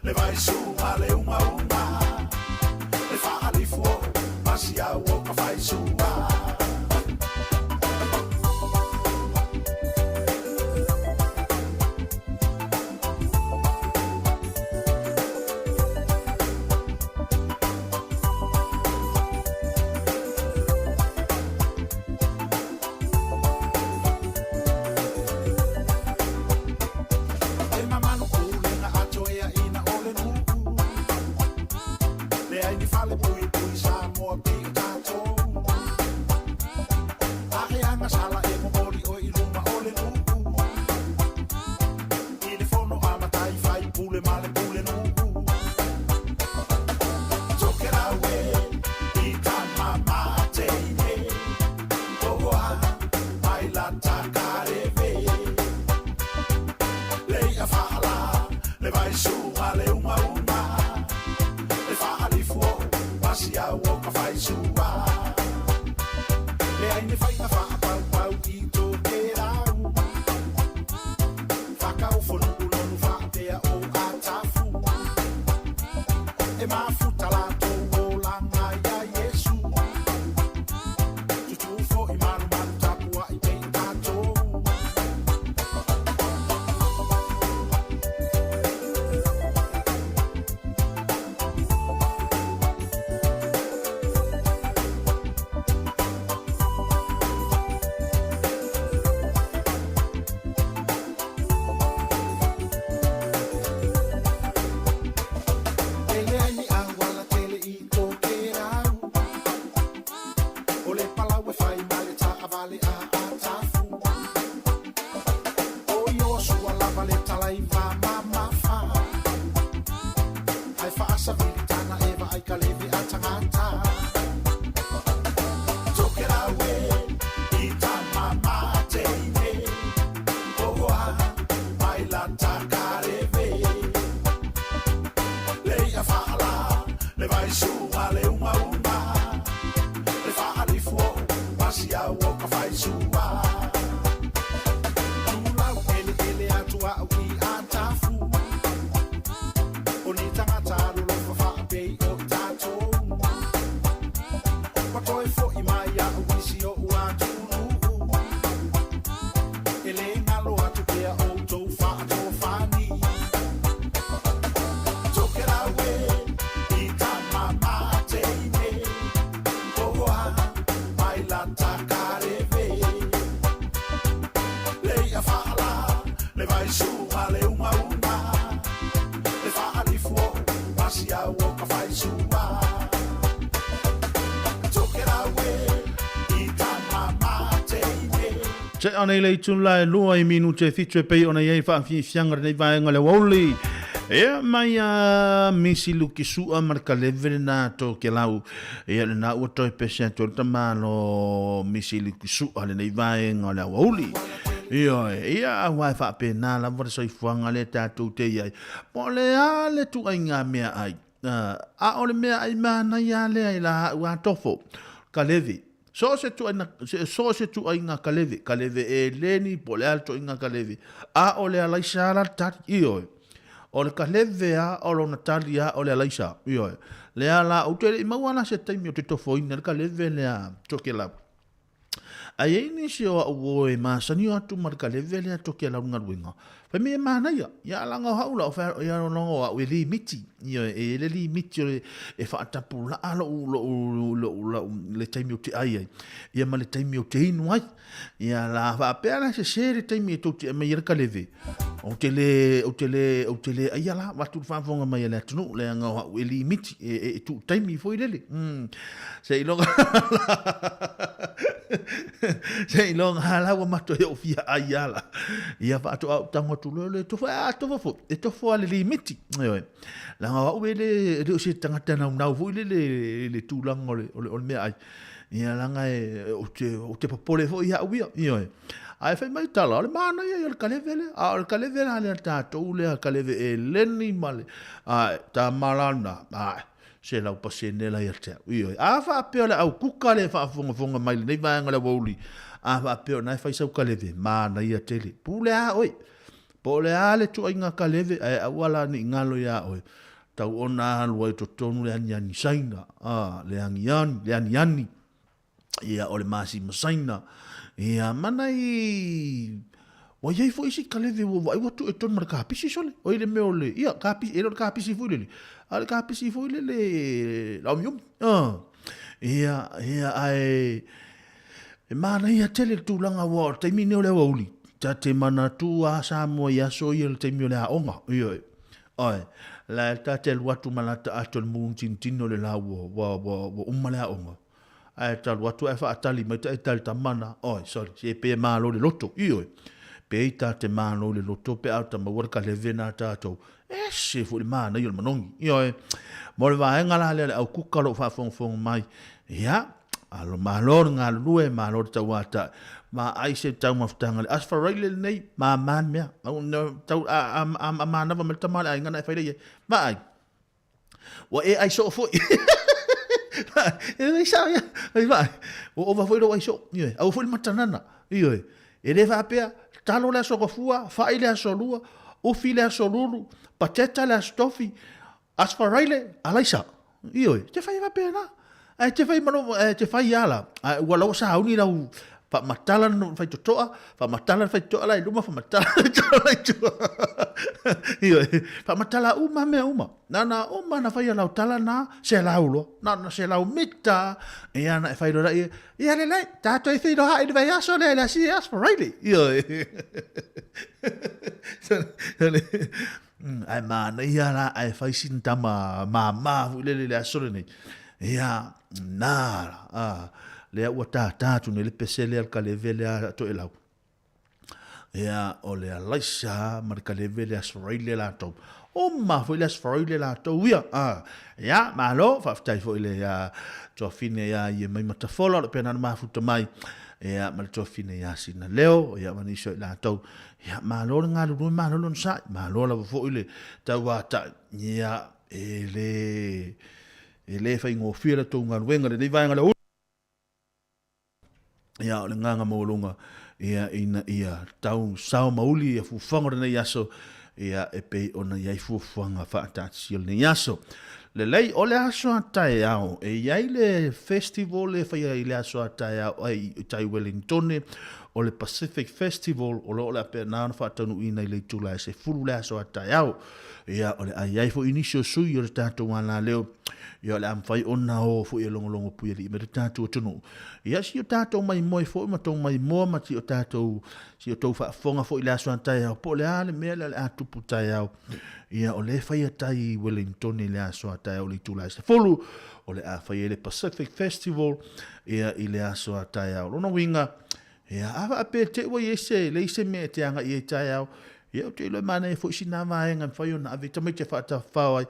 le vaisuga le ugauga le fa'alifu o masiau o ka faisua. E mamanu pulega atoeaʻina o le nuʻu leai ni fale puipui Samoa pei o tatou aʻeaga sala e momoli oe i luma o le nuʻu i le fono a matai fai pule ma le pule nuʻu Tokelau e i tama mateine Oa mai lata kareve Le i'a fa'alā le vaisuga le ugauga le fa'alifu o masiau o ka faisua leai ni faiga fa'apaupau i Tokelau fakaofonu'u lonu fa'apea o atafu e mafuta latou olaga iā Iesu tutū fo'i malumalu tapua'i pei o tatou. E leai ni auala tele i Tokelau o le palau e fai ma le taavale a atafu o Iosua lava le talaiva mamafa ae faasavili tana e vaai ka leve a tagata Tokelau e i tama mateine oa mai lata kareve le i'a fa'alā le vaisuga le ugauga le fa'alifu o masiau o ka faisua tulau eleele atu a'u i atafu o ni tagata alolofa fa'apei o i tatou ua toe fo'i mai a'u isi o'u atunu'u e lē galo atu pea outou fa'atofani Tokelau e i tama mateine oa mai lata kareve le i'a fa'alā le vaisuga le ugauga le fa'alifu o masiau o ka faisua Tokelau e i tama mateine
Tea nei le itula e lua i minute e fitu e pei ona i ai faafiafiaga lenei vaega o le aoauli. Ia mai a Misi Luki Sua ma le kaleve lena Tokelau. Ia lena ua toe pese atu ai le tamalo Misi Luki Sua lenei vaega o le aoauli. Ioe, ia aua e faapena lava le soifuaga lea tatou te i ai. Po o le a le tuaiga meaai, a o le meaai manaia lea i la au atofo, kaleve. So o se tuaiga, so o se tuaiga kaleve, kaleve eleni, po o le a le tuaiga kaleve, a o le alaisa la le tali, ioe. O le kaleve a, o lona tali a, o le alaisa, ioe. Lea la, ou te le i maua la se taimi ou te tofoina le kaleve lea Tokelau. Ae i ai nisi o au o e masani o atu ma le kaleve lea Tokelau galuega. Fai mai e manaia, ia laga o hau la o whea, ia longa o au e limiti, ia e le limiti o le, e whaatapulaa lou, lou, lou, lou, le taimi o te ai ai, ia ma le taimi o te inu ai. Ia la whaapea la se se le taimi e tou te mai e le kaleve. O te le, o te le, o te le aia la, watu le whaafonga mai e le atunuu, le anga o au e limiti, e, e, e tuu taimi foi lele. Se i longa Se i longa la ua mato e o fia ai ala. Ia whaato au tango atu leo le tofo, a tofo fo, e tofo ale limiti. Eoe. Langa au e le, le o se tangata nau nau foi le, le, le tūlanga o le, o le, o le mea ai. Ia langa e, o te, o te papole foi ia au ia. Ioe. Ae fai mai tala, o le manaia ia o le kaleve lea. A o le kaleve la lea tātou lea, kaleve e leni ma le, a, tā malana, a, 100% la ia te au. Ioe. A faapea o le au kuka le faafogafoga mai lenei vaega o le aoauli, a faapea o na e fai sau kaleve, manaia tele. Pule a oe. Po o le a le tuaiga kaleve, ae aua la ne i galo iā oe, tau ona alu ai i totonu le aniani Saina, a, le agiani, le aniani, ia, o le masima Saina, ia, ma nai, ua i ai foi isi kaleve ua vaai ua tuu i totonu ma le kapisi sole, oi le mea o le, ia, kapisi, e le o le kapisi foi lele, a o le kapisi foi lele laumiumi, a, ia, ia, ae, E manaia tele le tulaga aua o le taimi lenei o le aoauli, ta te manatu a Samoa i aso ia i le taimi o le aoga, ioe. Oe, la ta te alu atu ma lata ato i le mugutinitini o le la ua, ua, ua, ua uma le aoga. Ae ta alu atu ae faatali mai taitai le tama na, oe, sorry, se pe malo le loto, ioe. Pei ta te malo le loto pe a ta maua le kaleve na tatou, ese foi le manaia o le manogi, ioe. Mo le vaega la lea le au kuka o lo o faafogafoga mai, ia, Alo malo le galulue, malo le tauata'i. Ma ai se taumafataga le Aso Faraile lenei, māmā le mea. Au, tau, a, a, a, a manava mai le tama a le aiga na e fai lea i ai. Vaai, ua e ai soo foi. E le sao ia. Ai vaai, ua ova foi lou ai soo. Ioe, aua foi le matanana. Ioe, e le faapea, talo le aso gafua, fai le aso lua, ufi le aso lulu, pateta le aso tofi, Aso Faraile, alaisa. Ioe, te fai faapena. Ae te fai malo, ae te fai ala. Ae ua lau sauni lau faamatala no fai totoa, faamatala fai totoa la i luma, faamatala fai totoa la i tua. Ioe, faamatala uma mea uma. Na na uma na fai lau tala na se lau loa. Na na se lau mita. Ia na e fai loa ia. Ia lelei, tātou e whiro hai le vai aso le le asi Aso Faraile. Ioe. Ae manaia la ae fai sina tama māmā foi lele i le aso lenei. Ia, nā la, a, lea ua tātā atu nei le pese lea le kaleve lea a Toelau. Ia, o le Alaisa ma le kaleve lea Asfaraile latou. Uma foi le Asfaraile latou ia. A, ia, malo, faafetai foi le a, tuafine ia ia mai Matafola, o le pena na mafuta mai. Ia, ma le tuafine ia Sina Leo, ia, ma nisi o i latou. Ia, malo le galulue, malo le onosai, malo lava foi le tauatai. Ia, e le, e le faigofie la tou galuega lenei vaega le Ia, o le agaga maualuga, ia, ina ia tau sao ma uli ia fuafuaga o lenei aso, ia, e pei ona i ai fuafuaga faataatisia o lenei aso. Lelei, o le aso a taeao, e i ai le festival e faia i le aso a taeao ai i tai Wellingtone, o le Pacific Festival, o lo o le a pena ona faataunuuina i le itula e 10 le aso a taeao. Ia, o le a i ai foi nisi o sui o le tatou alaleo, ia o le a mafai ona o foi e logologo puialii mai le tatou atunuu. Ia, si o tatou maimoe foi ma tou maimoa ma si o tatou, si o tou faafofoga foi i le aso a taeao, po o le a le mea lea o le a tupu taeao. Ia, o lea e faia tai i Wellingtone i le aso a taeao i le itula e 10, o le a faia ai le Pacific Festival, ia, i le aso a taeao. Lona uiga, ia, a faapea te i ua i ai se, leai se mea e te agai i ai taeao, ia, ou te iloa e manaia foi sina vaega e mafai ona ave i tamaiti e faatafafao ai,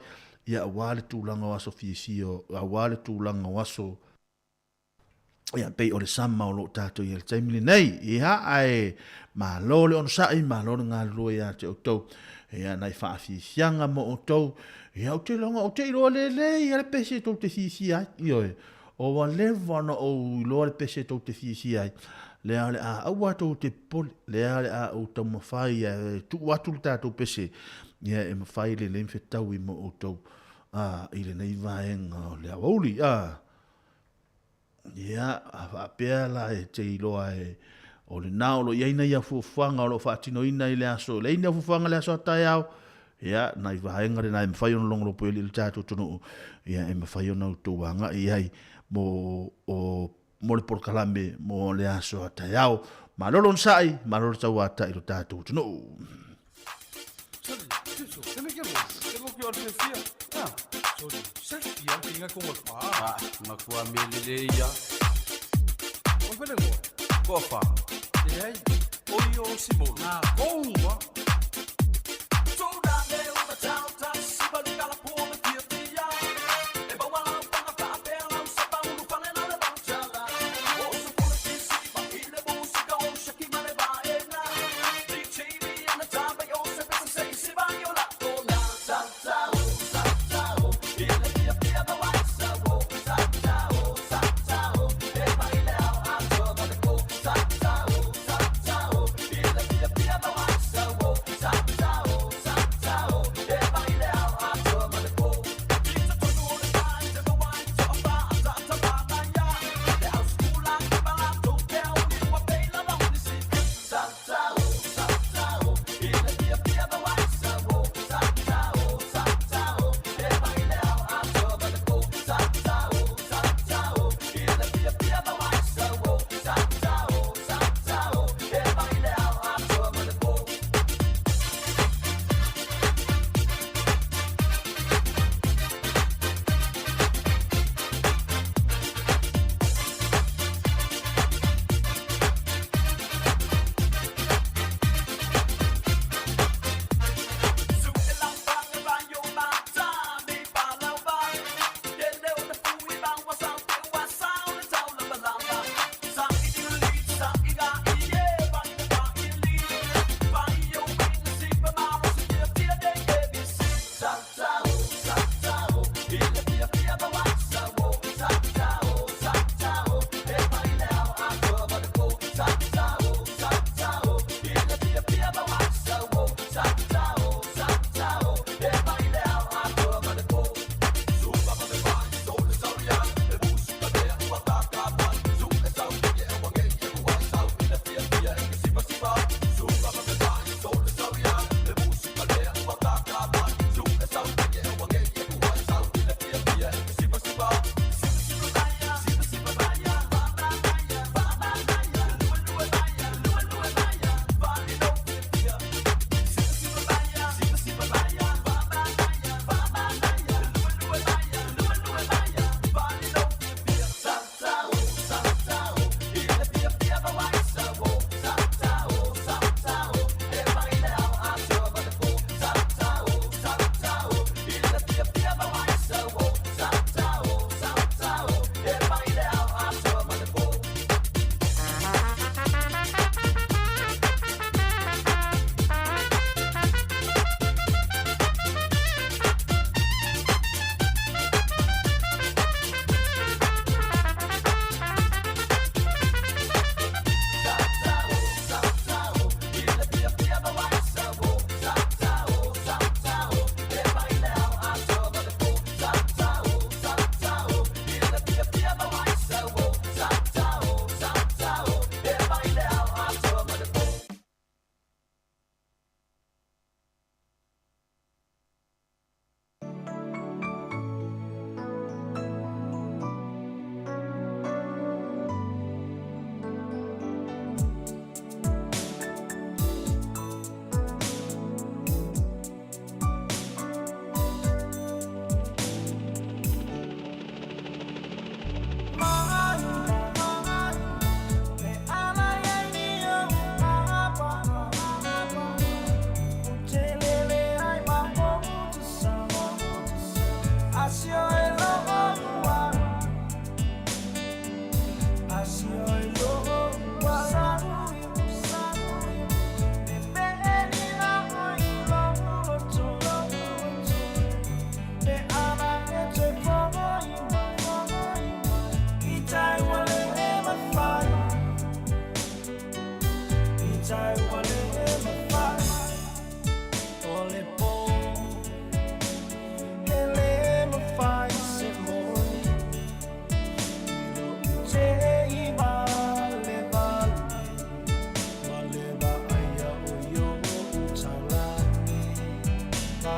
ia, aua le tulaga o aso fiafia, aua le tulaga o aso Ia, pei o le sama o lo o tatou i ai i le taimi lenei. Ia, ae malo le onosai, malo le galulue ia te outou. Ia, nai faafiafiaga mo outou. Ia, ou te iloa, ou te iloa lelei lava le pese tou te fiafia ai. Ioe, o ua leva ona ou iloa le pese tou te fiafia ai. Lea o le a aua tou te popole, lea o le a ou taumafai e tuu atu le tatou pese, ia e mafai lelei ona fetaui mo outou, a, i lenei vaega o le aoauli. A. Ia, a faapea la e te iloa e, o lena o lo o i ai nai afuafuaga o lo o faatinoina i le aso, leai ni afuafuaga i le aso a taeao, ia, nai vaega lena e mafai ona logolopo i le tatou atunuu, ia, e mafai ona outou agai i ai mo, o, mo le polokalame mo le aso a taeao. Malo le onosai, malo le tauatai i lo tatou atunuu.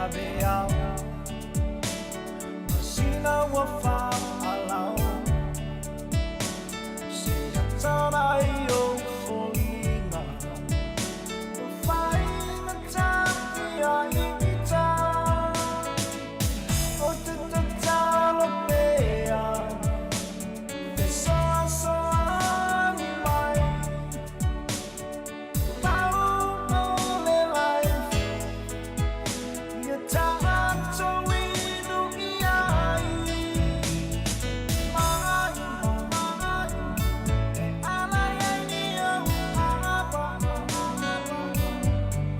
vaveao Masina ua fa'aalao Se atalai ou foliga Ua faina tafia ita O te tatalo pea Fesoasoani mai Pau o le life Ia tatou inu i ai Mai mai E ala ai ni au apa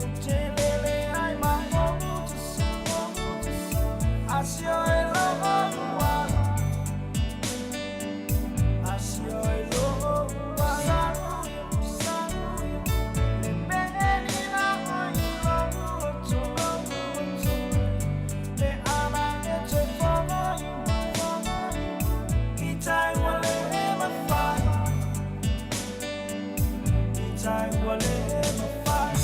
O te lele ai ma o te sa Asio e loa ua Asio e loa ua Le peni na oi loto Le ana e te whangai mai I tai ua le mawhai I tai ua le mawhai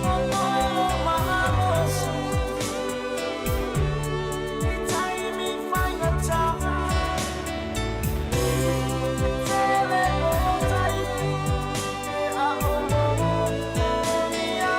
O malosi I taimi faigata Tele o tai E a o mo ia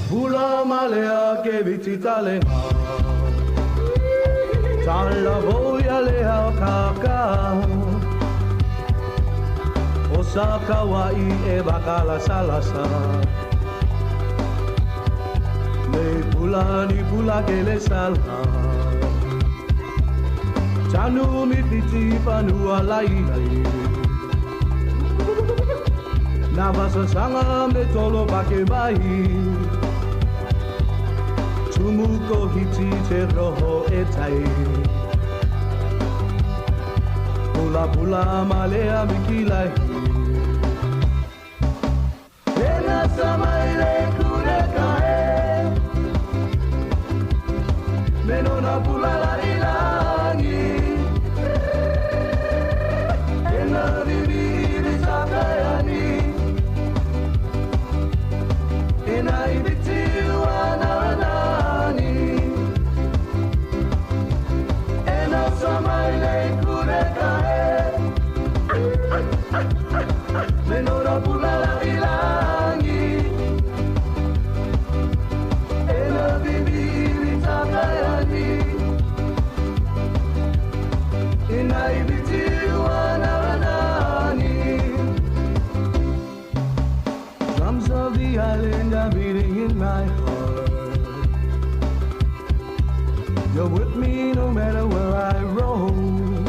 Pula malea ke viti talenga Tala voia lea o kaka O sakawai e bakala salasa Me pula ni pula ke le sala Tanu mi fiti fanua lai lai Na vasasanga me tolo pake mai Tumu ko hiti te roho e tai Pula pula malea mikilai Ena samaile kure kae Menona pula la ilangi Ena vivi ili sakayani Ena ibiti wana wanani Ena samaile kure kae Menora pula la ilangi Ena vivi ili sakayani Ena ibiti wana wanani Drums of the island are beating in my heart. You're with me no matter where I roam.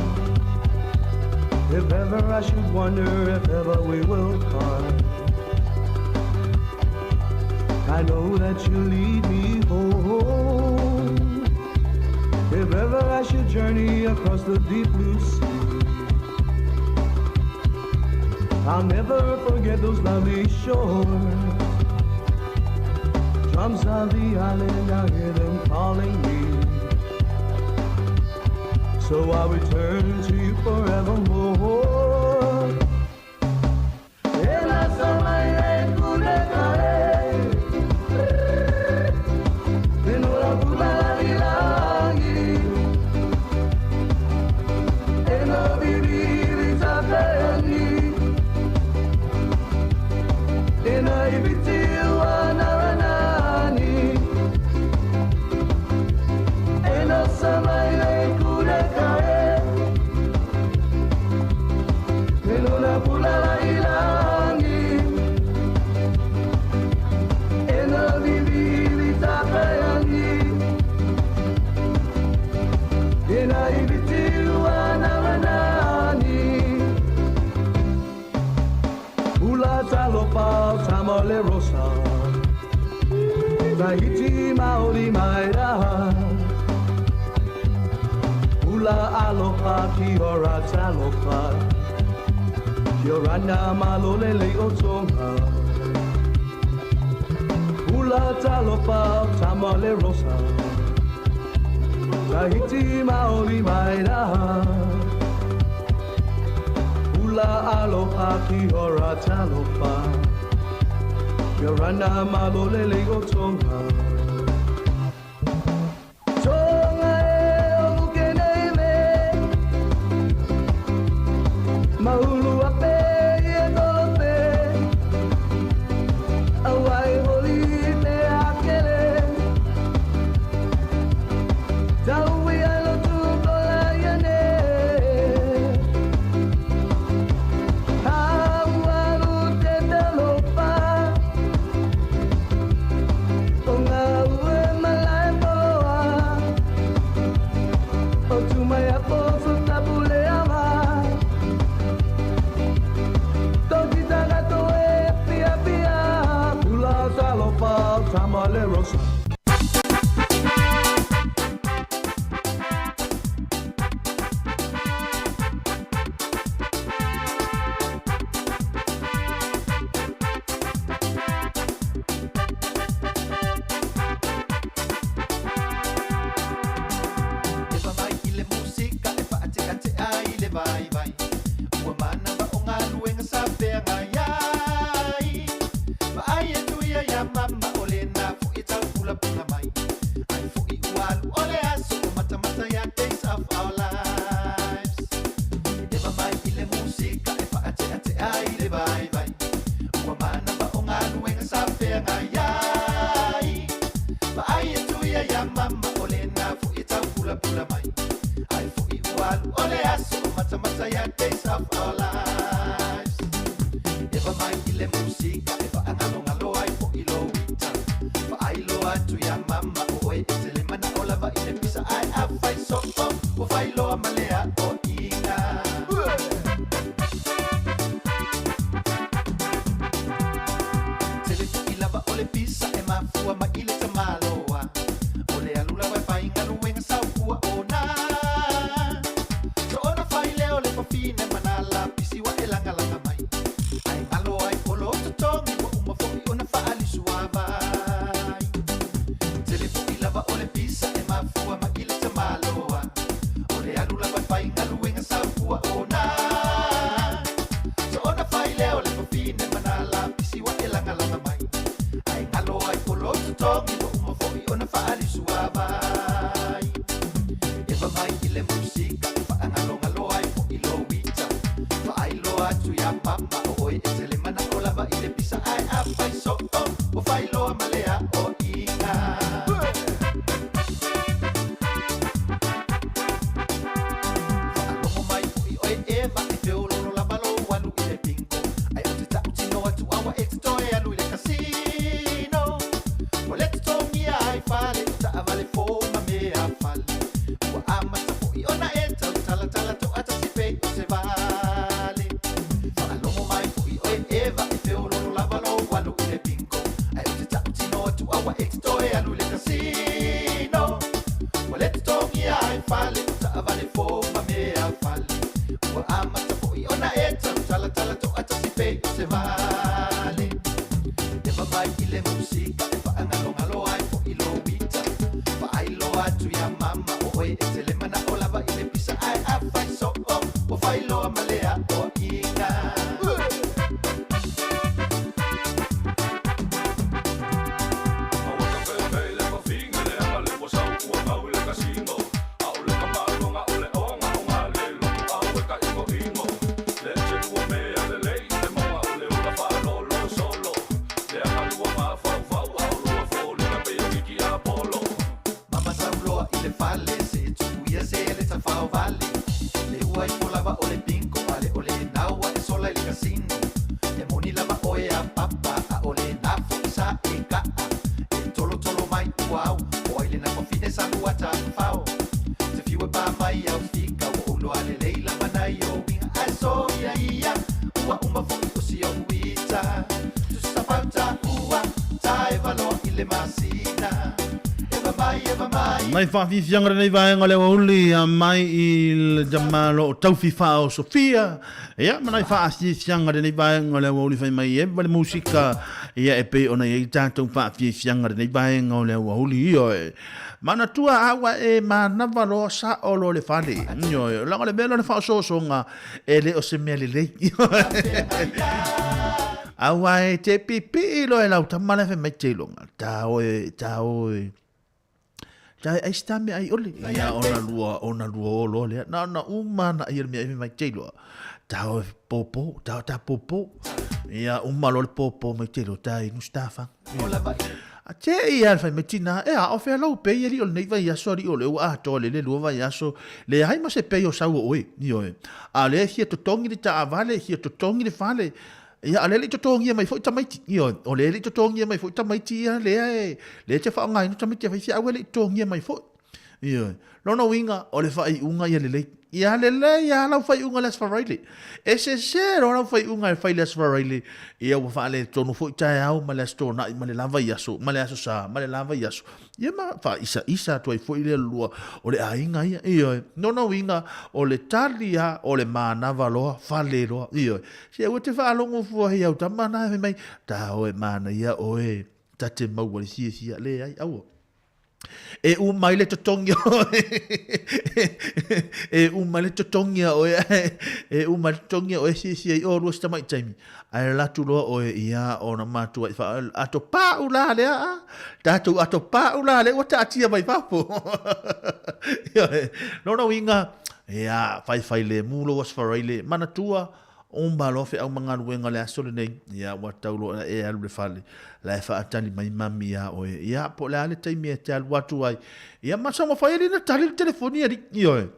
If ever I should wonder if ever we will part, I know that you lead me home. If ever I should journey across the deep blue sea, I'll never forget those lovely shores. Drums of the island, I hear them calling me. So I return to you forevermore. Ena samaile kure kae. Tahiti Maori mai rā. Hula aloha ki ora talofa. Ki ora nā malole le o Tonga. Hula talofa tamale rosa. Tahiti Maori mai rā. Hula aloha ki ora talofa. Ki ora nā malole le o Tonga. Tonga e o luke nei me. Maulu ape e tolope. Auai holi te akele. Tau i alo tu kola ia ne. Hauaru te talofa. O ngā ue malae poloa. O tumai a poso tapu le ama. Toki tagato e pia pia. Hula talofa tamale rosa.
E vavai i le musika e faateatea i le vaivai. Ua manava o galuega sa feagai ai. Vaai atu ia iā mama o lena foʻi taupulapula mai. Ai foʻi ua alu o le aso o matamata ia days of our lives. E vavai i le musika e faateatea i le vaivai. Ua manava o galuega sa feagai ai. Vaai atu ia iā mama o lena foʻi taupulapula mai. Ai foʻi ua alu o le aso o matamata ia days of our lives. E vavai i le musika e faagalogalo ai foʻi lou ita. Faailoa atu iā mama o oe e te le manao lava i le pisa ae afai soo ua failoa ma le aoiga. Tele foʻi lava o le pisa e mafua mai i le tamaloa. O le alu lava e faigaluega saukua ona. Soona fai lea o le fafine manala pisi ua e lagalaga mai. Ae galo ai o lo totogi ua uma foʻi ona faalisuavai. Tele foʻi lava o le pisa e mafua mai i le tamaloa. O le alu lava e faigaluega saukua ona. Soona fai lea o le fafine manala pisi ua e lagalaga mai. Ae galo ai o lo totogi ua uma foʻi ona faalisuavai. E vavai i le musika e faagalogalo ai foʻi lou ita. Faailoa atu iā mama o oe e te le manao lava i le pisa ae afai soo ua failoa ma le aoiga. Faalogo mai foʻi oe Eva e feololo lava lou alu i le bingo. Ae ou te tautino atu aua e te toe alu i le kasino. O le totogia ai fale o taavale fou ma mea fale. Ua amata foʻi ona e tautalatala toatasi pei o se vale. Faalogo mai foʻi oe Eva e feololo lava lou alu i le bingo. Ae ou te tautino atu aua e te toe alu i le kasino. O le totogia ai fale o taavale fou ma mea fale. Ua amata foʻi ona e tautalatala toatasi pei o se vale. E vavai i le musika e faagalogalo ai foʻi lou ita. Faailoa atu iā mama o oe e te le manao lava i le pisa ae afai soo ua failoa ma le aoiga. Mama sauloa i le fale se tuu ia se le tafaovale. Le ua ifo lava o le bingo ale o le naua e sola i le kasino. E moni lava oe a papa a o le nafo i sa e kaa. E tolotolo mai ua au o ai le nafafine sa lua tafao. Te fiu e pā mai au fika ua ouloa lelei lava nai o uiga. Ae so ia ia ua uma foʻi o si ou ita. Tusafauta ua taevaloa i le masina.
Nai faafiafiaga lenei vaega o le aoauli a mai i le tamalo o Taufifa o Sofia. Ia, ma nai faafiafiaga lenei vaega o le aoauli fai mai e le musika. Ia, e pei ona i ai tatou faafiafiaga lenei vaega o le aoauli. Ioe. Manatua a ua e manava loa sao loa le fale. Ioe. Leaga o le mea lea o le faaosoosoga e le o se mea lelei. Aua e te pipii loa e lau tama lea fai mai te iloga. Ta oe, ta oe. Ta e ai sta mea ai ole. Ia ona lua, ona lua o loa lea. Na ona uma na ia le mea ai mai te iloa. Ta oe popo, ta ta popo. Ia uma loa le popo mai te iloa ta inu sta fa. A te ia le fai mai tina, e a o fea lau pei ali o lenei vaiaso ali o le ua atoa le le lua vaiaso, leai ma se pei o sau o oe, ioe. A o lea e fia totogi le taavale, fia totogi le fale, ia a o lea e le i totogia mai foi tamaiti, ioe. O lea e le i totogia mai foi tamaiti ia lea e, lea e te faaaogaina tamaiti e fai feau e le i totogia mai foi. Ioe. Lona uiga, o le faaiuga ia lelei. Ia lelei lava lau faaiuga i le Aso Faraile. E sese loa lau faaiuga e fai i le Aso Faraile, ia ua faaletonu foi taeao ma le Aso Toonai ma le la vaiaso, ma le Aso Sa ma le la vaiaso. Ia ma faaisaisa atu ai foi le lua o le aiga ia. Ioe. Lona uiga, o le tali lava o le manava loa, fale loa. Ioe. Se aua e te faalogo fua i au tama na e fai mai, ta oe manaia oe, ta te maua i le fiafia. Leai, aua. E uma ai le totogi oe. E uma ai le totogi a oe. E uma ai le totogi a oe siasia i o lua si tamai taimi. Ae alu atu loa oe ia ona matua i wha ato pāu la lea a. Tātou ato pāu la lea ua taatia mai fafo. Lona uiga, ia, whaiwhai le mū lo asfaraile, manatua, Uma loa feau ma galuega o le aso lenei, ia ua tau loa e alu le fale, la e faatali mai mami iā oe, ia po o le a le taimi e te alu atu ai, ia ma sa mafai alii ona tali le telefoni alii, ioe.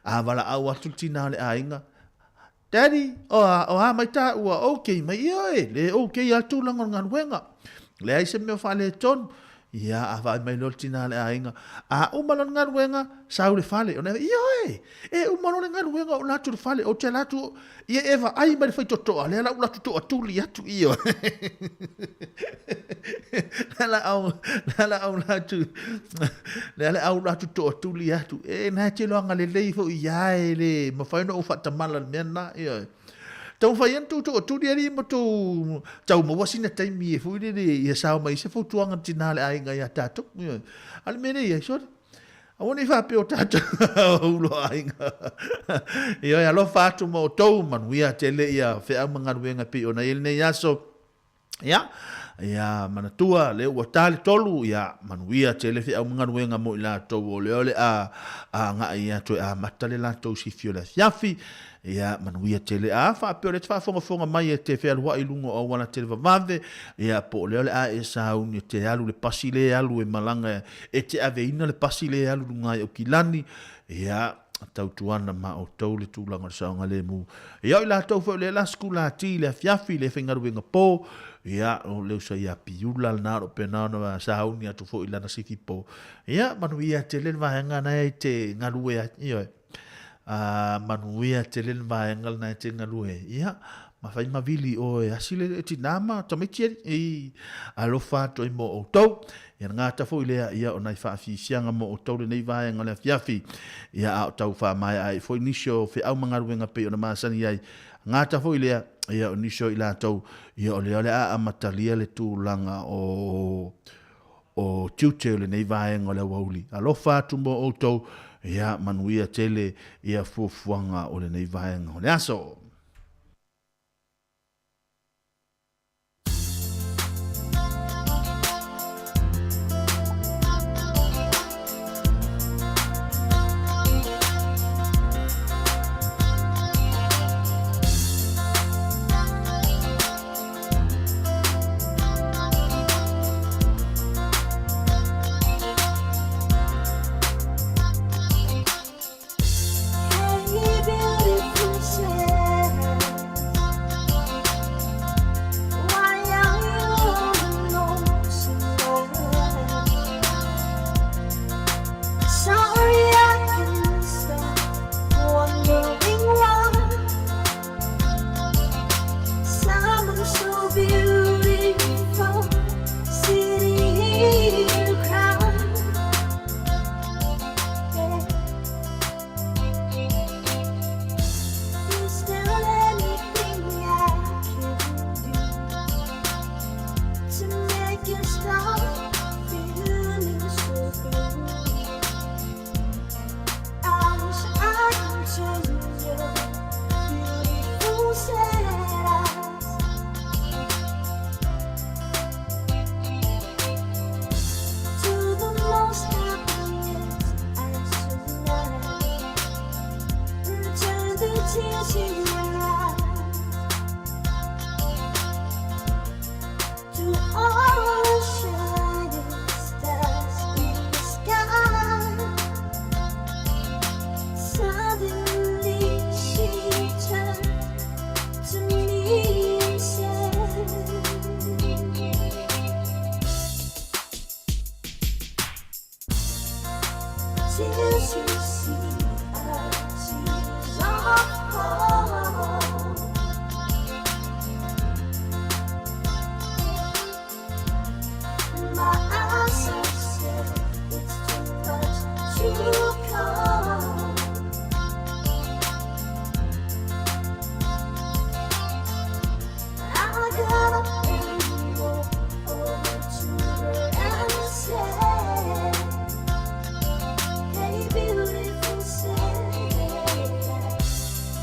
A valaau atu le tina o le aiga, Daddy, o a, o a mai tāua, okay mai, ioe, le okay lava le tulaga o le galuega, leai se mea o faaletonu. Ia, a vaai mai loa le tina a le aiga, a uma loa le galuega, sau i le fale. Ona ioe, e uma loa le galuega ou alu atu i le fale, ou te alu atu, ia e vaai mai le faitotoa, lea la ou alu atu toatuli atu, ioe. Lea la au, lea la au alu atu, lea la au alu atu toatuli atu. E na e te iloa agalelei foi ia e le mafai ona ou faatamala i le mea lena, ioe. Taumafai ia na tou toatuli alii ma tou tau maua sina taimi e foi lele ia sao mai se fautuaga le tina le aiga ia tatou. A le mea lea i ai, sorry. Aua ne i faapea o tatou ulo aiga. Ioe, alofa atu ma outou, manuia tele ia feau ma galuega e pei ona i ai lenei aso. Ia, ia manatua, lea ua ta le tolu, ia manuia tele feau ma galuega mo i latou o lea o le a agai atu e amata le latou sifi o le afiafi. Ia manuia tele. A faapea o lea e te faafogafoga mai e te fealuai i luga o auala televavave, ia po o lea o le a e sauni e te alu i le pasi lea e alu e malaga e te aveina le pasi lea e alu i luga i Aukilani, ia tautuana ma outou le tulaga o le saogalemu. Ia o i latou foi o lea la sikulati i le afiafi, le faigaluega po, ia o le uso ia Piula lena o lo o pena ona sauni atu foi i lana sifi po. Ia manuia tele le vaega na e te galue ai. Ioe. A manuia tele le vaega lena e te galue ai. Ia, ma fai ma vili oe asi le tina ma tamaiti alii. I alofa atu ai mo outou. Ia na gata foi lea, ia o nai faafiafiaga mo outou lenei vaega o le afiafi. Ia a o tau faamaea ai foi nisi o feau ma galuega pei ona masani ai. Gata foi lea, ia o nisi o i latou, ia o lea o le a amatalia le tulaga o o tiute o lenei vaega o le aoauli. Alofa atu mo outou, ia manuia tele ia fuafuaga o lenei vaega o le aso.
Hey, beautiful self.
Tears you see are tears of hope. My eyes are set, it's too much to cope. I got up and walked over to her and said, "Hey, beautiful, say,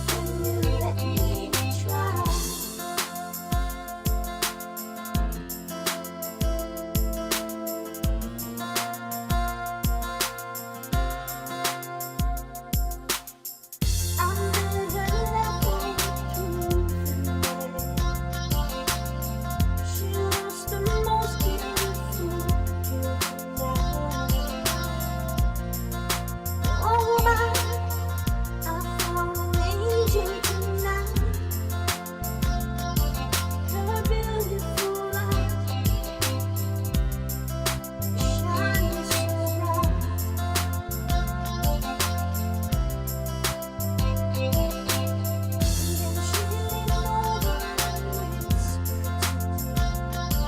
can you let me try?" I met her halfway through the night. She was the most beautiful girl tonight. Oh my, I found an angel tonight. Her beautiful eyes shine so bright. Then she leaned over and whispered to me,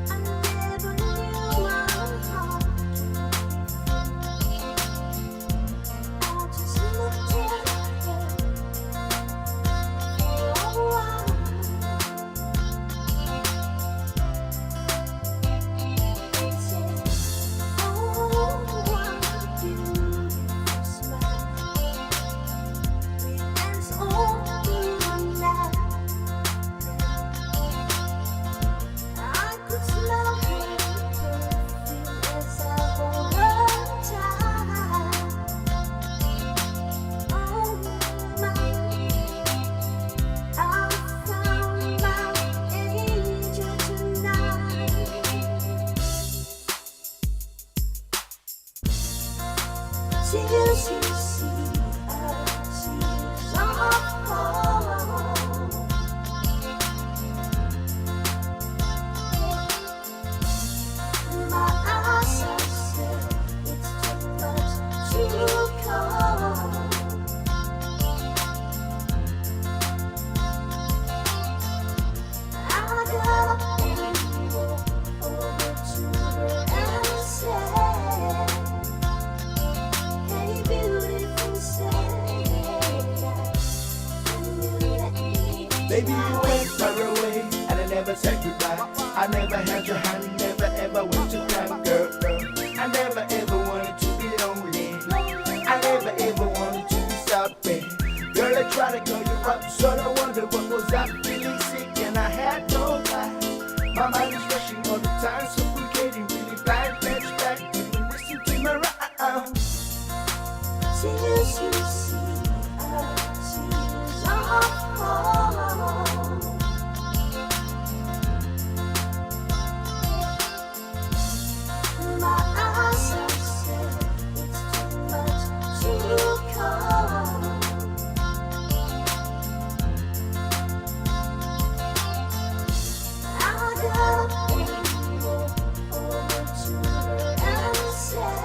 I never knew my heart could be free. I just looked at her for a while and said, "Oh, what a beautiful smile! We dance all through the night." I could smell her perfume as I hold her tight. Oh my, I found my angel tonight. Tears you see are tears of hope. My eyes are set, it's too much to cope. I got up and walked over to her and said, "Hey, beautiful, say, can you let me
Baby, you
try?"
went far away, and I never said goodbye. I never held your hand, never ever went to cry, girl, girl. I never ever wanted to be lonely. I never ever wanted to be sorry. Girl, I tried to call you up, so I wonder what was I feeling sick, and I had no time. My mind is rushing all the time, suffocating, really bad, flashback, reminiscing to my round.
Tears you see are tears of hope. My eyes are set, it's too much to cope. I got up and walked over to her and said,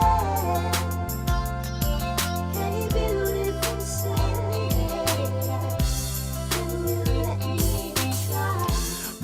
"Hey, beautiful, say, can you let me try?"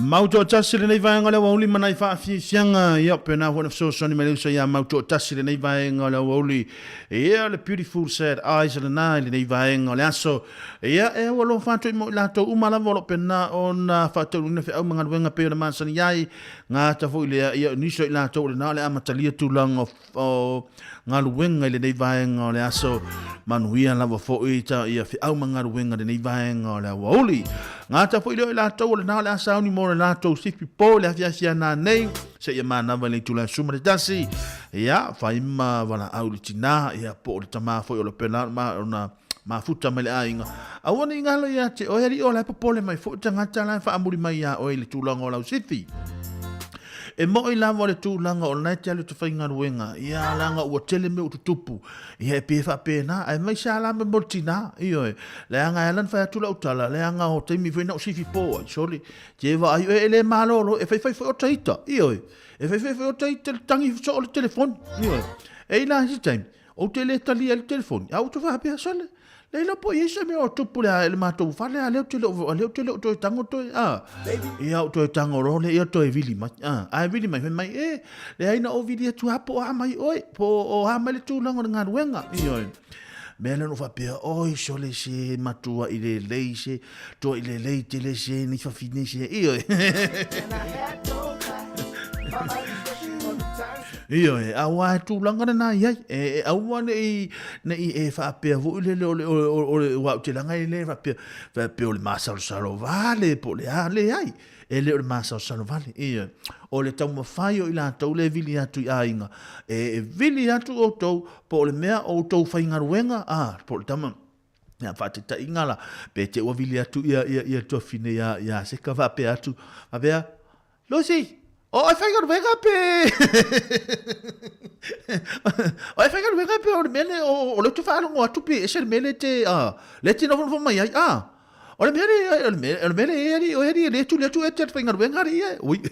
Mautoatasi lenei vaega o le aoauli ma nai faafiafiaga ia pena foi na fesoasoani mai le uso iā Mautoatasi lenei vaega o le aoauli ia le beautiful sad eyes lena i lenei vaega o le aso ia e ua alofa atu ai mo i latou uma lava o lo o pena ona faataunuuina feau ma galuega pei ona masani ai gata foi lea ia nisi o i latou o lena o le amatalia tulaga o galuega i lenei vaega o le aso. Manuia lava foi ta ia feau ma galuega i lenei vaega o le aoauli. Gata foi lea o i latou o lena o le a sauni mo le latou sifi po i le afiafi ana nei, seia manava i le itula e 11, ia, fai ma valaau i le tina, ia, po o le tama foi o lo pena ona mafuta mai le aiga. Aua ne i galo ia te oe, alii o la e popole mai foi tagata la e faamuli mai iā oe i le tulaga o lau sifi. E moʻi lava o le tulaga o lena e te alu e te faigaluega, ia leaga ua tele mea ua tutupu, ia e pei e faapena, aemaise lava la mea mo le tina, ioe, leaga e ala ona fai atu lau tala, leaga o taimi foi na ou sifi po ai, sole, te vaai oe e le malolo, e faifai foi o ta ita, ioe, e faifai foi o ta ita le tagi soo o le telefoni, ioe, e i la isi taimi. Ou te le talia i le telefoni, a ua toe faapea, Sole, le iloa po o i ai se mea o tupu le, le matou fale, a lea ou te le o, lea ou te le o toe tago toe, a. Ia, ou toe tago loa lea, ia toe vili mai, a. Ae vili mai, fai mai, e, leai na ou vili atu lava po o a mai oe, po o a mai le tulaga o le galuega, ioe. Mea lea na ou faapea, oi sole se matua i lelei se, toa i lelei tele se nei fafine se, ioe. Ioe, aua e tulaga lena i ai. E, e aua nei, nei e faapea foi lele o le, o le, o le, ua ou te laga e le faapea, faapea o le masalosalo vale po o le a, leai. E le o le masalosalo vale. Ioe. O le taumafai o i latou le vili atu i aiga. E, e vili atu outou po o le mea o outou faigaluega, a, po o le tama, Ia, faataitaiga la, pe te ua vili atu ia, ia, ia tuafine ia, ia Seka faapea atu, faapea, Lucy, o oe faigaluega pe... o oe faigaluega pe o le mea le, o, o le te faalogo atu pe ese le mea le te, a, le te nofonofo mai ai, a, o le mea le, o le mea, o le mea le e ali, o e ali, e le tuli atu e te faigaluega ali ia, ui.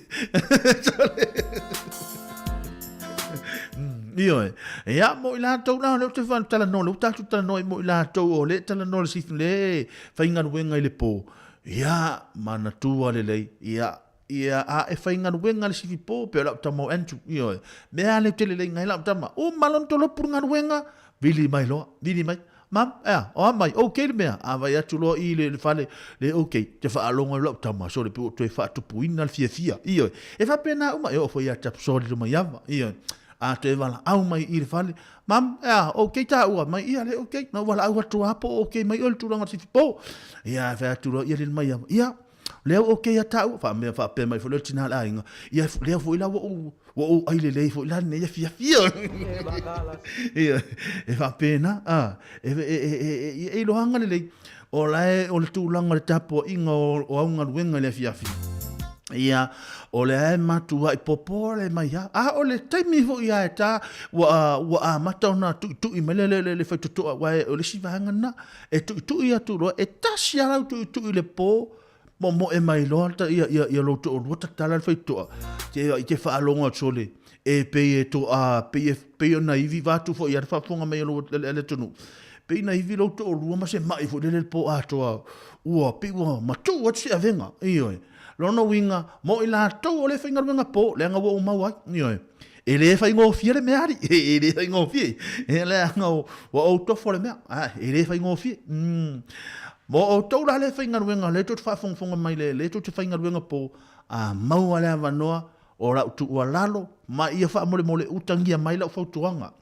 Ioe. Ia, mo i latou la, o lea ou te talanoa, lea ua tatou talanoa i mo i latou o lea e talanoa le sifi, le faigaluega i le po. Ia, manatua lelei, ia, ia, a e faigaluega le sifi po, pei o lau tama o Andrew, ioe. Mea lea ou te lelei ngai lau tama, uma lona tolopu le galuega, vili mai loa, vili mai. Mam, ea, o a mai, ok le mea, a vai atu loa i le, le fale, le ok, te faalogo ai lau tama, sole pe ua toe faatupuina le fiafia, ioe. E faapena uma, e oo foi ia Tapusoli le maiava, ioe. A toe valaau mai i le fale, Mam, ea, ok tāua, mai ia le ok, na ou valaau atu lava po o ok mai oe le tulaga o le sifi po. Ia, fai atu loa ia le maiava, ia, lea ua ok ia tāua, faamea faapea mai foi lea le tina a le aiga, ia, lea foi la ua ou, ua ou ai lelei foi la lenei afiafi. Ia, e faapena, a, e, e, e, e, e, e iloaga lelei, o la e, o le tulaga o le tapuaiga o, o au galuega i le afiafi. Ia, o lea e matuai popole mai lava. A o le taimi foi lava e ta, ua, ua amata ona tuitui mai le, le, le, le faitotoa, aua o le isi vaega lena, e tuitui atu loa, e tasi lava lau tuitui i le po, momoe mai loa ia, ia, ia lou toalua tatala le faitotoa, te, i te faalogo atu sole, e pei e toa, pei e, pei ona ivi vaeatu foi ia le faafofoga mai a lou, a le atunuu, pei na ivi lou toalua ma se mai foi lele i le po atoa, ua pei ua matuu atu se avega, ioe. Lona uiga, mo i latou o le faigaluega po, leaga ua ou mau ai, ioe. E le faigofie le mea alii, e le faigofie. E leaga ua ou tofo le mea, e le faigofie. Mo outou la le faigaluega, lea tou te faafogafoga mai le, lea tou te faigaluega po, a maua le avanoa o lau tuualalo, ma ia faamolemole utagia mai lau fautuaga.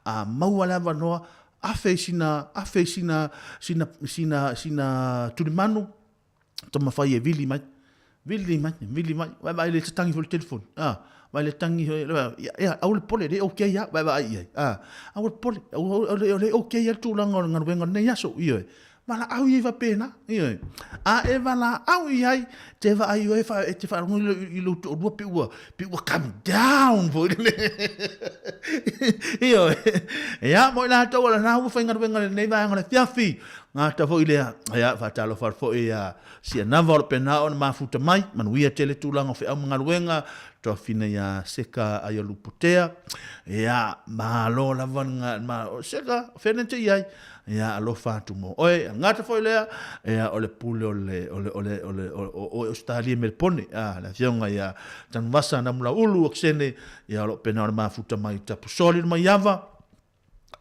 A maua le avanoa, afe i sina, afe i sina, sina, sina, sina tulimanu, taumafai e vili mai, vili mai, vili mai, vaevae le tatangi foi le telefoni, a, vae le tangi foi, ia, ia, aua le popole, le okay lava, vaevaai i ai, a, aua le popole, aua, o le okay lava le tulaga o le galuega o lenei aso, ioe, valaau i ai faapena, ioe, a e valaau i ai, te vaai oe, e te faalogo i lou toalua pei ua, pei ua calm down foi lele, ioe, ia, mo i latou o lena ua faigaluega i lenei vaega o le afiafi, Gata foi lea, ia, faatalofa atu foi ia Sianava o lo pena ona mafuta mai, manuia tele tulaga o feau ma galuega, toafina ia Seka Aialupotea, ia, malo lava nga, ma, Seka, o fea te i ai, ia, alofa atu mo oe, gata foi lea, ia, o le pule o le, o le, o le, o le, o, o, o Australia Melepone, a, le afioga ia Tanuvasa Namulaulu Okesene, ia, o lo pena ona mafuta mai Tapusoli le Maiava,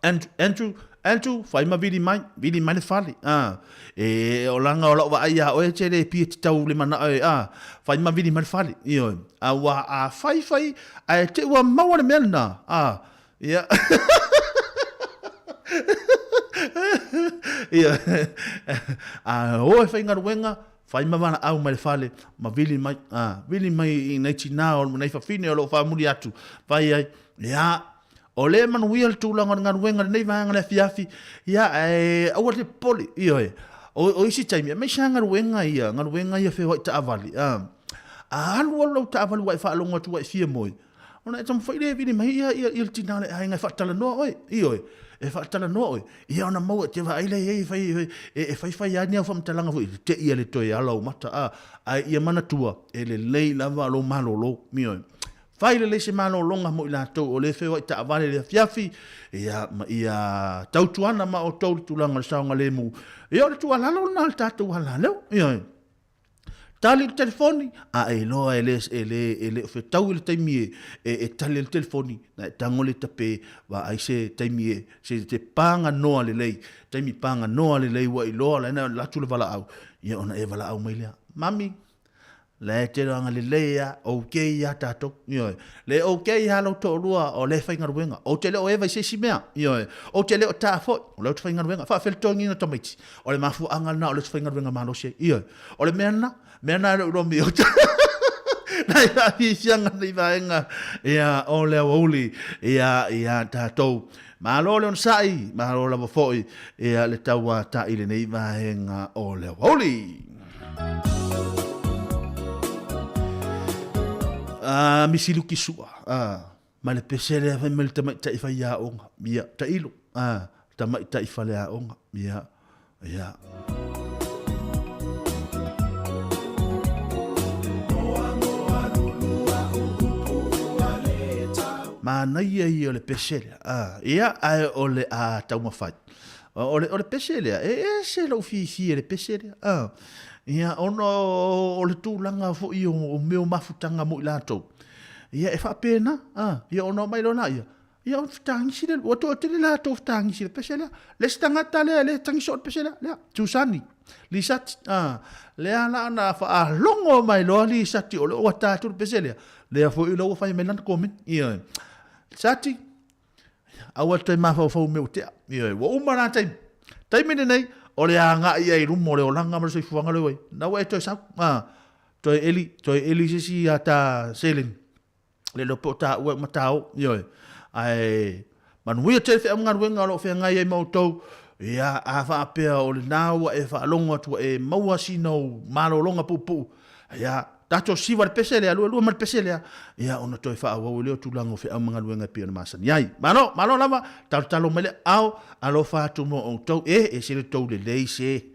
Andrew, Andrew, Andrew, fai ma vili mai, vili mai le fale. Ah, e, o langa o lau vaai ia oe te le pia te tau le manao e, ah, fai ma vili mai le fale. Ioe. A ua a fai fai, ae te ua maua le mea lena. Ah, ia. Ia. A o e faigaluega, fai ma valaau mai le fale, ma vili mai, ah, vili mai i nei tinā o nei fafine o lo o faamuli atu, fai ai, ia, O lea e manuia le tulaga o le galuega i lenei vaega o le afiafi, ia, ae aua te popole, ioe. O, o isi taimi, aemaise lava galuega ia, galuega ia feoai taavale, a, a alu alu lau taavale ua e faalogo atu ua e fia moe, ona e taumafai lea e vili mai ia, ia, ia le tina o le aiga e faatalanoa oe, ioe, e faatalanoa oe. Ia ona maua, e te vaai lea i ai e fai, e, e faifai lava ni au faamatalaga foi, te i a le toe ala o mata, a, ae ia manatua, e lelei lava lou malolo, ioe. Fai lelei se malologa mo i latou o lea e feoai taavale i le afiafi, ia, ma ia tautuana ma outou le tulaga o le saogalemu. Ia, o le tuualalo lena a le tatou alaleo. Ioe. Tali le telefoni, a e iloa e le, e le, e le o fetaui le taimi e, e, e tali ai le telefoni, na e tago le tape, vaai se taimi e, se, se paganoa lelei, taimi paganoa lelei ua iloa la e alu atu le valaau, ia ona e valaau mai lea. Mami, la e te agalelei lava, okay lava tatou, ioe. Le okay lava lou toalua o lea e faigaluega, ou te le o eva i se isi mea, ioe. Ou te le o ta foi, o lea ou te faigaluega. Faafeletogiina tamaiti, o le mafuaaga lena o lea ou te faigaluega malosi ai, ioe. O le mea lena, mea lena e le o iloa mai nai faafiafiaga nei vaega ia o le aoauli ia ia tatou. Malo le onosai, malo lava foi ia le tauata'i i lenei vaega o le aoauli. Ah, Misi Luki Sua, ah, ma le pese lea fai mai le tamaitai faiaoga, ia, tailo, ah, tamaitai faleaoga, ia, ia. Manaia ia o le pese lea, ah, ia, ae o le a taumafai. O le, o le pese lea, e ese lou fiafia i le pese lea. Ah, ia, ona o le tulaga foi o mea o mafutaga mo i latou. Ia, e faapena, ah, ia ona omai loa laia, ia ona fetagisi lea, ua toatele latou fetagisi i le pese lea. Le isi tagata lea, le tagi soo i le pese lea, lea, Susani, Lisati, ah, lea la na faalogo mai loa Lisati o lea ua ta atu le pese lea, lea foi la ua fai mai lana comment. Ia, Lisati, Aua le toe mafaufau i mea ua tea. Ioe, ua uma na taimi. Taimi lenei, o le agai ai i luma o le olaga ma le soifuaga lea ua i ai. Na ua e toe sau. A, toe eli, toe eli se isi ata seleni. Le iloa pe o taua e uma ta o. Ioe. Ae manuia tele feau ma galuega o lo o feagai ai ma outou. Ia, a faapea o lena ua e faalogo atu ua e maua sina ou malologa puupuu, ia, Tatou siva le pese lea, luelue ma le pese lea, ia ona toe faaauau ai lea o tulaga o feau ma galuega e pei ona masani ai. Malo, malo lava, talotalo mai le aao, alofa atu mo outou, e, ese le tou lelei se.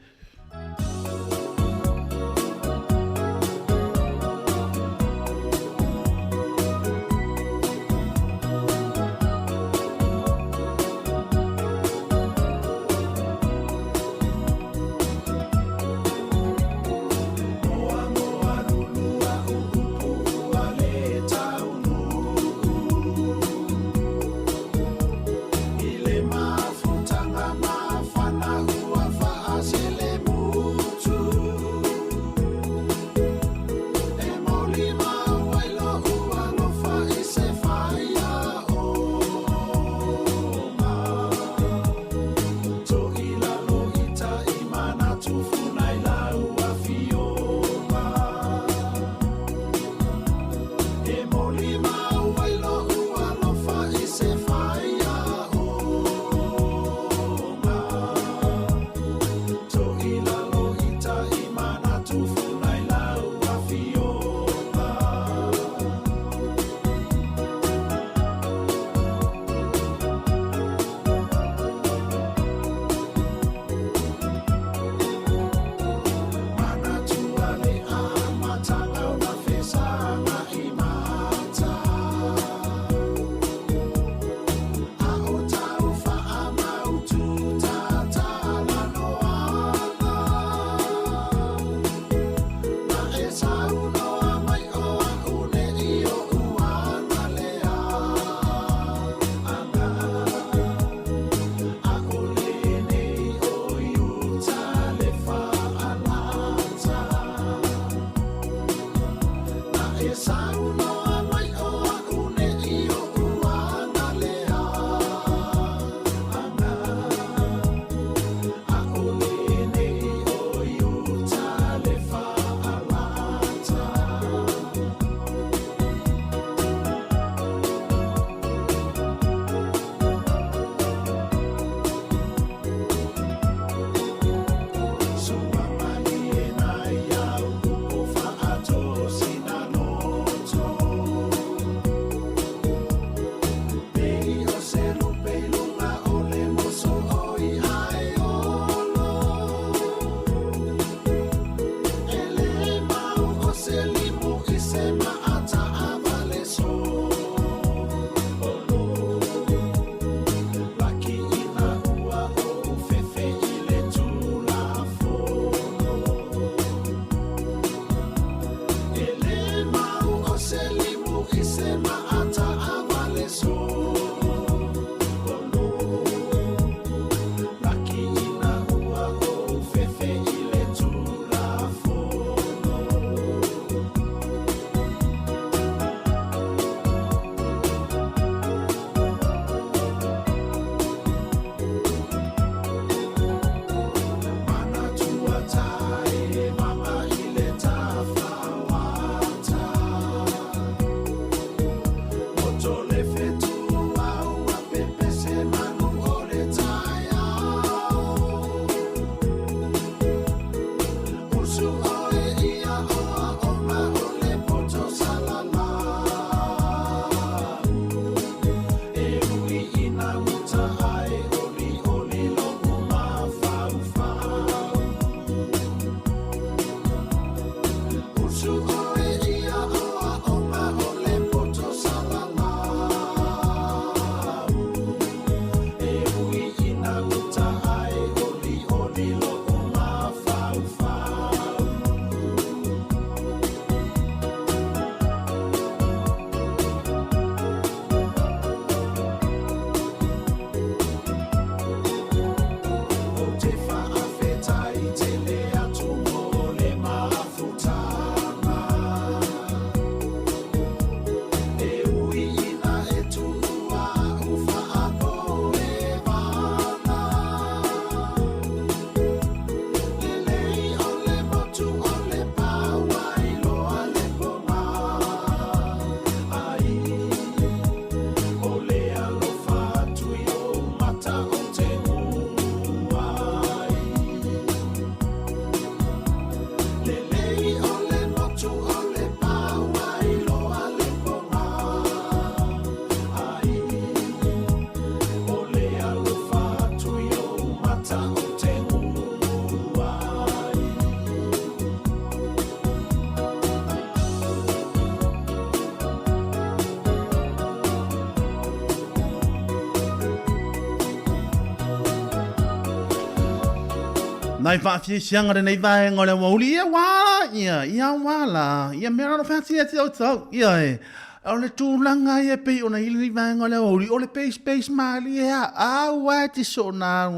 Nai faafiafiaga lenei vaega o le aoauli, ia ua ala ia, ia ua ala, ia mea lalo featia te au tau, ia e. O le tulaga ia pei ona i lenei vaega o le aoauli, o le pace pace malie a, aua e te soona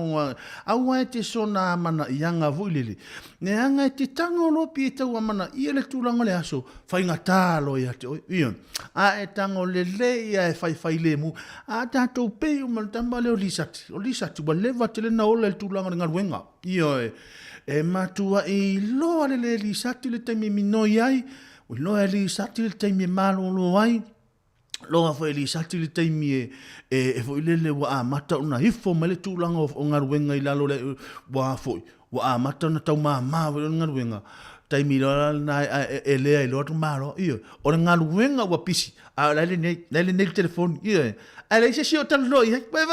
aua e te soona amanaiaga foi lele. Leaga e te tago loa pi e tau amanaia le tulaga o le aso, faigata loa ia te oe, ia. A e tago lelei a e faifai lemu, a tatou pei uma le tama lea o Lisati, o Lisati ua leva tele na ola i le tulaga o le galuega. Ioe, e matuai iloa lelei e Lisati le taimi e minoi ai, ua iloa e Lisati le taimi e malolo ai, loa foi e Lisati le taimi e, e, e foi lele ua amata ona ifo mai le tulaga o, o galuega i lalo le, ua foi, ua amata ona taumama foi le galuega, taimi loa la lena e, e, e lea iloa atu malo, ioe, o le galuega ua pisi, a o la e lenei, la e lenei le telefoni, ioe, ae leai se isi o talanoa i ai, vaai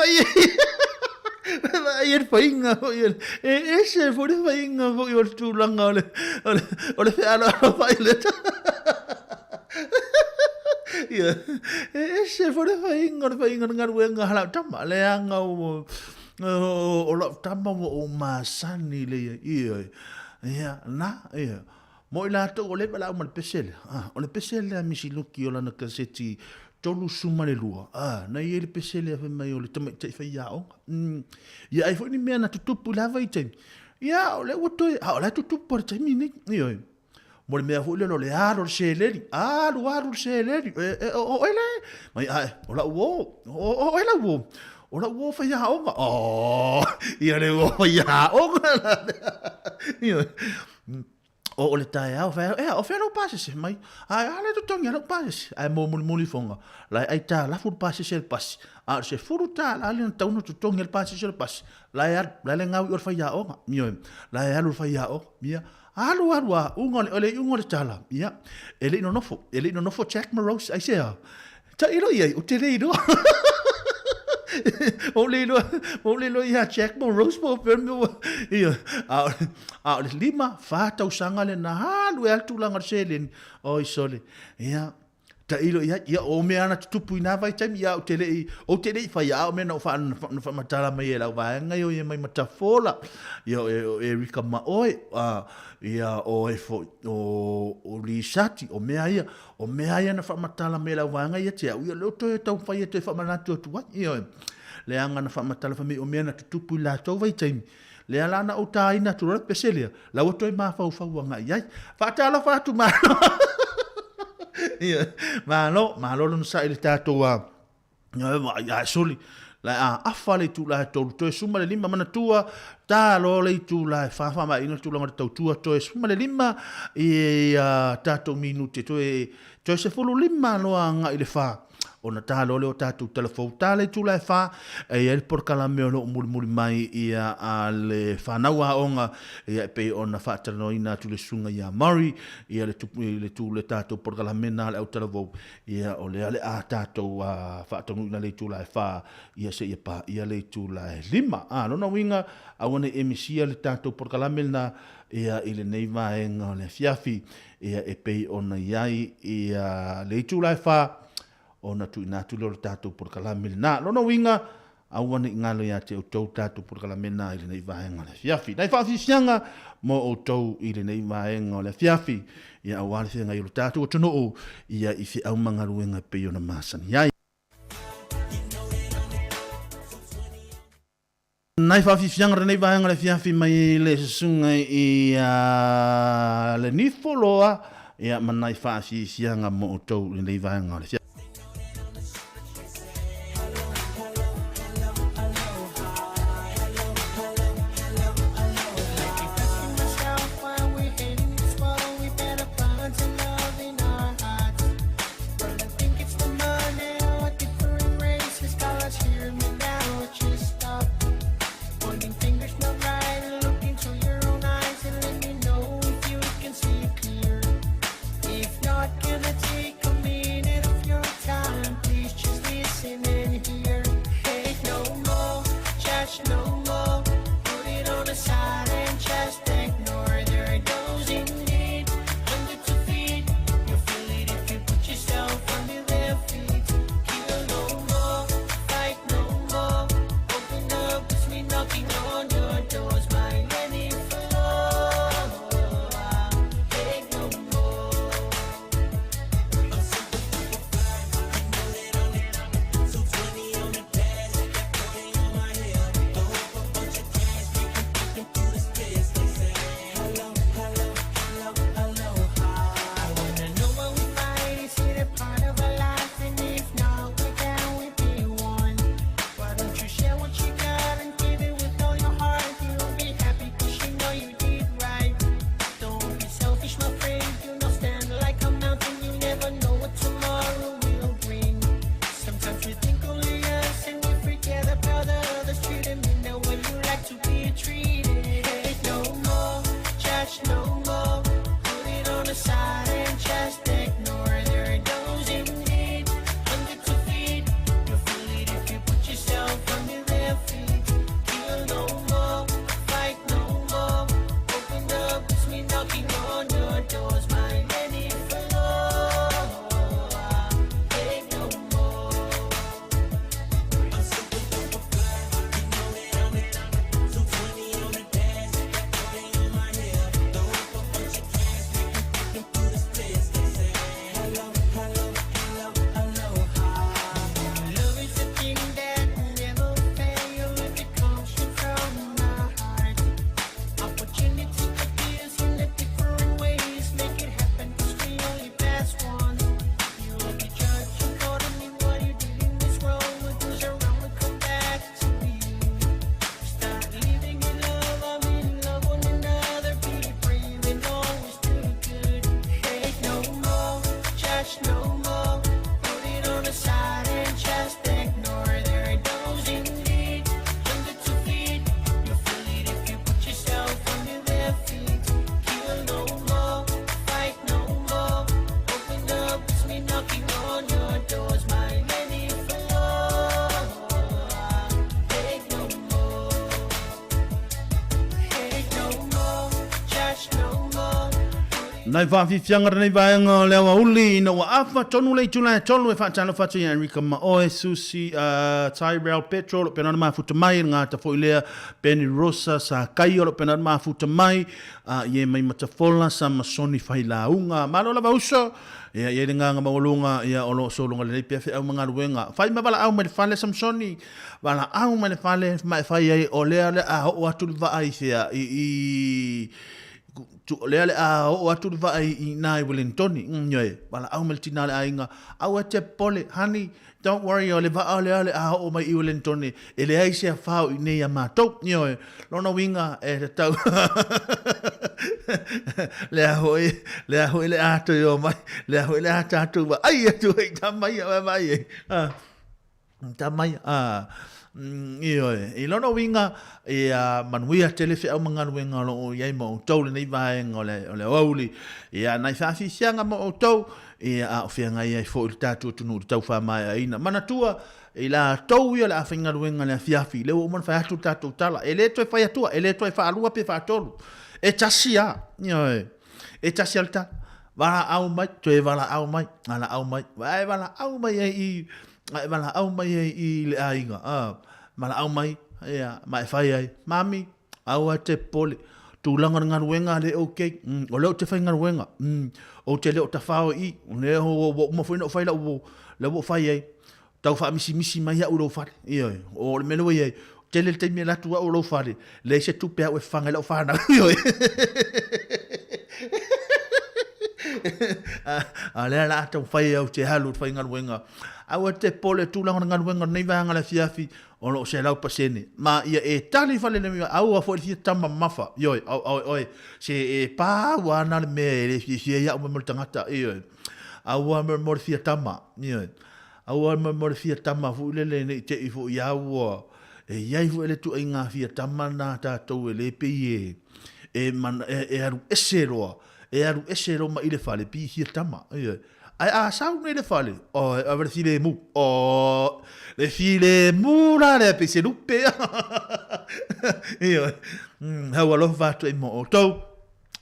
vaai le faiga foi e ese foi le faiga foi o le tulaga o le o le o le fealoalo fai le ia e ese foi le faiga o le faiga o le galuega a lau tama leaga ua o lau tama ua ou masani le ia ia ia na ia Mo i latou ua leva lau ma le pese lea, a, o le pese lea a Misi Luki o lana kaseti 32, a, na i ai le pese lea fai mai o le tamaitai faiaoga. Mm. Ia ai foi ni mea na tutupu i la vaitaimi. Ia, o lea ua toe, a o la e tutupu i le taimi nei. Ioe. Mo le mea foi lea o le alu o le seleni, alu alu le seleni, e, e, o, o, ele, mai ae, o lau uo, o, o, o, lau uo, o lau uo faiaoga, oh, ia le uo faiaoga, ioe. O le taeao, fai ea, o fea lou pasese mai? Ai, a le totogi a lou pasese. Ae mo mulimuli fonga, la e ai tālafu le pasese le pasi. A o le $10 le na tau na totogi le pasese le pasi. La e alu, la e le ngau i o le faiaoga. Ioe, la e alu le faiaoga. Ia, alu alu a, uga o le iuga o le tala. Ia, e le i nonofo, e le i nonofo Jack Morose, aisea? Tailo i ai, ou te le iloa. Ou le iloa, ou le iloa ia Jack mo Rose po o fea mea ua, ia, a o, a o le 5, 4 tausaga lena, alu e alu tulaga o le seleni, oi sole, ia, tailo i ai, ia, o mea ana tutupu i nā vaitaimi, ia, ou te le i, ou te le i whaia, a o mea na, na whaamatala mai e lau vaega, ia, o ia mai matafola, ia, o, o Erika Maoe, a, ia, o e foi, o, o Lisati, o mea ia, O mea ia na faamatala mai e lau vaega ia te au, ia lea o toe taumafai e toe faamanatu atu ai. Ioe. Leaga na faamatala fai mai o mea na tutupu i latou vaitaimi, lea la na ou tāina atu loa le pese lea, la ua toe mafaufau agai i ai. Faatalofa atu malo. Ioe. Malo, malo lona sa'i i le tatou a Ia e soli, la e aafa le itula e 3, toe 15, manatua, ta loa le itula e 4, faamaeaina le tulaga o le tautua, toe 15 i a tatou minute, toe, toe 15 loa agai i le 4, ona ta loa lea o tatou talafou. Ta le itula e 4, e i ai le polokalame o lo o mulimuli mai ia a le whanau aoga, ia e pei ona faatalanoaina atu le susuga ia Murray, ia le, le, le, le tatou polokalame na le au talavou, Ia, o lea le a tatou faataunuuina le itula e 4, ia seia paia le itula e 5. A, lona uiga, aua ne i e misia le tatou polokalame lena, ia, i lenei vaega o le afiafi, ia, e pei ona i ai, ia, le itula e 4, ona tuuina atu lea o le tatou polokalame lena. Lona uiga, Aua ne i galo ia te outou tatou polokalame na i lenei vaega o le afiafi. Nai faafiafiaga mo outou i lenei vaega o le afiafi, ia aua le feagai o le tatou atunuu ia i feau ma galuega e pei ona masani ai. Nai faafiafiaga o lenei vaega o le afiafi mai le susuga i a le Nifoloa, ia ma nai faafiafiaga mo outou i lenei vaega o le afiafi. Nai faafiafiaga lenei vaega o le aoauli ina ua afa tonu le itula e tolu e faatalofa atu ia Enrica Maoe, Susi, Tyrell Petro o lo o pena ona mafuta mai, le gata foi lea Benny Rosa Sakaia o lo o pena ona mafuta mai, ie mai Matafola Samasoni Failauga. Malo lava uso, ia i ai le gagga maualuga ia o lo o sologa lelei pea feau ma galuega. Fai ma valaau mai le fale Samasoni, valaau mai le fale ma e fai ai o lea o le a oo atu le vaa i fea i i o lea o le a oo atu le vaa i ina i Wellingtoni. Ioe, valaau mai le tina o le aiga, aua e te popole, honey, don't worry, o le vaa lea o le a oo mai i Wellingtoni, e leai se afa o i inei ia matou. Ioe, lona uiga e tatau lea foi, lea foi le a toe o mai, lea foi le a tatou vaai atu ai i tama ia, vaai ai. Tama ia, ā, ioe. I lona uiga, ia manuia tele feau ma galuega o lo o i ai ma outou lenei vaega o le, o le aoauli. Ia, nai faafiafiaga mo outou, ia, a o feagai ai foi le tatou atunuu i le tau faamaeaina. Manatua, i latou ia o le a faigaluega i le afiafi, lea ua uma ona fai atu le tatou tala, e le toe fai atua, e le toe faalua pe faatolu. E tasi lava, ioe, e tasi lava le tala. Valaau mai, toe valaau mai, valaau mai, ae valaau mai ai i a e valaau mai ai i le aiga, a, valaau mai, ia, ma e fai ai, Mami, aua e te popole, tulaga o le galuega lea ok, o lea ou te faigaluega, ou te le o tafao i i, o lea ua uma foi ona ou fai lau, lea ua ou fai ai, tau faamisimisi mai au i lou fale, ioe, o le mea lea ua i ai, tele le taimi e alu atu au i lou fale, leai se tupe au e fafaga ai lau fanau, ioe. A lea la a taumafai au te alu i le faigaluega. Aua te popole i tulaga o le galuega o lenei vaega o le afiafi, o lo o 100%. Ma ia e tali i fale nei, aua foi le fia tama mamafa, ioe, oe, oe, se e pau ana le mea e le fiafia ai au mo le tagata, ioe. Aua mo le fia tama, ioe. Aua mo le fia tama foi lele ne i te i foi a ua e i ai foi le ituaiga fia tama lena a tatou e le pei e e mana e, e alu ese loa, e alu ese loa mai le fale pei fia tama. Ioe. Ae a sau nei le fale, oh, e ave le filemu. Oh, le filemu la lea pei se lupe. Ioe. Hau alofa atu ai mo outou.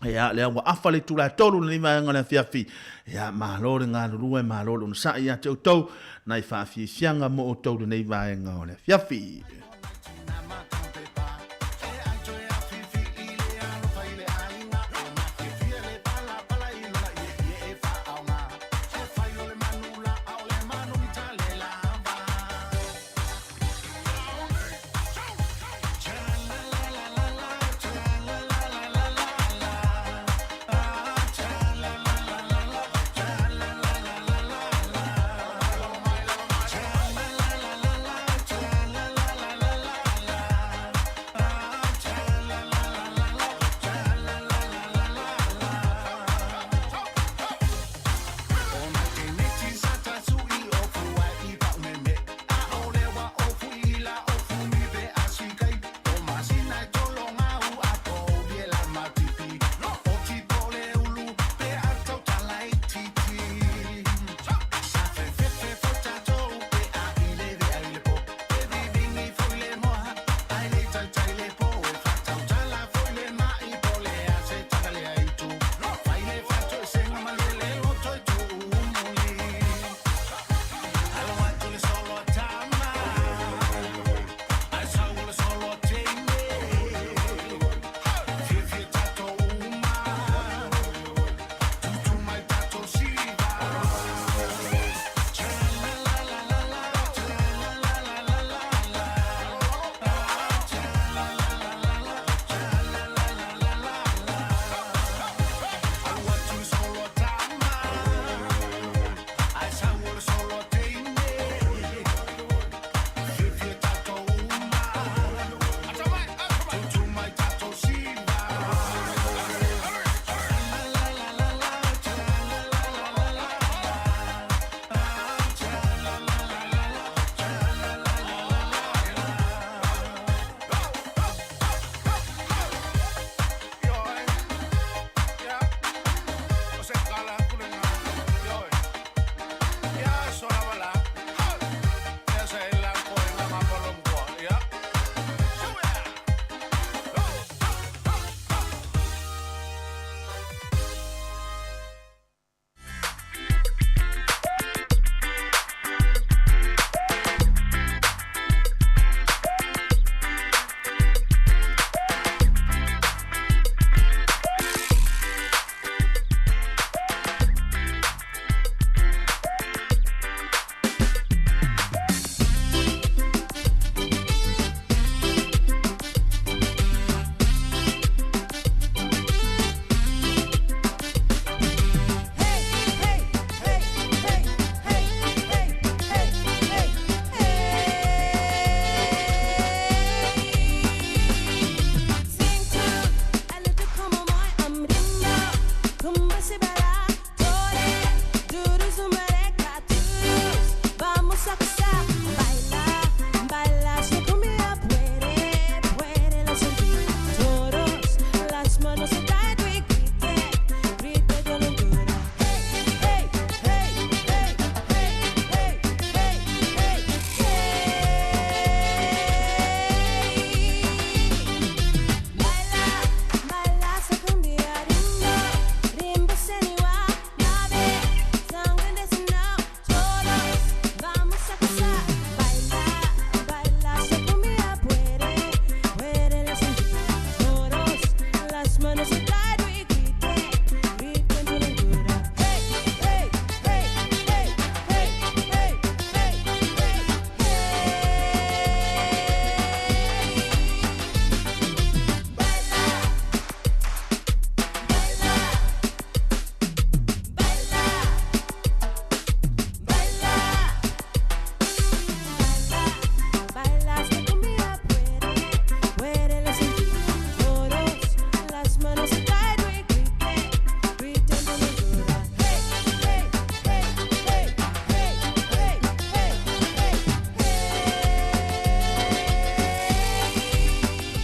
Ia, lea ua afa le itula e tolu lenei vaega o le afiafi. Ia, malo le galulue, malo le onosai ia te outou, nai faafiafiaga mo outou lenei vaega o le afiafi.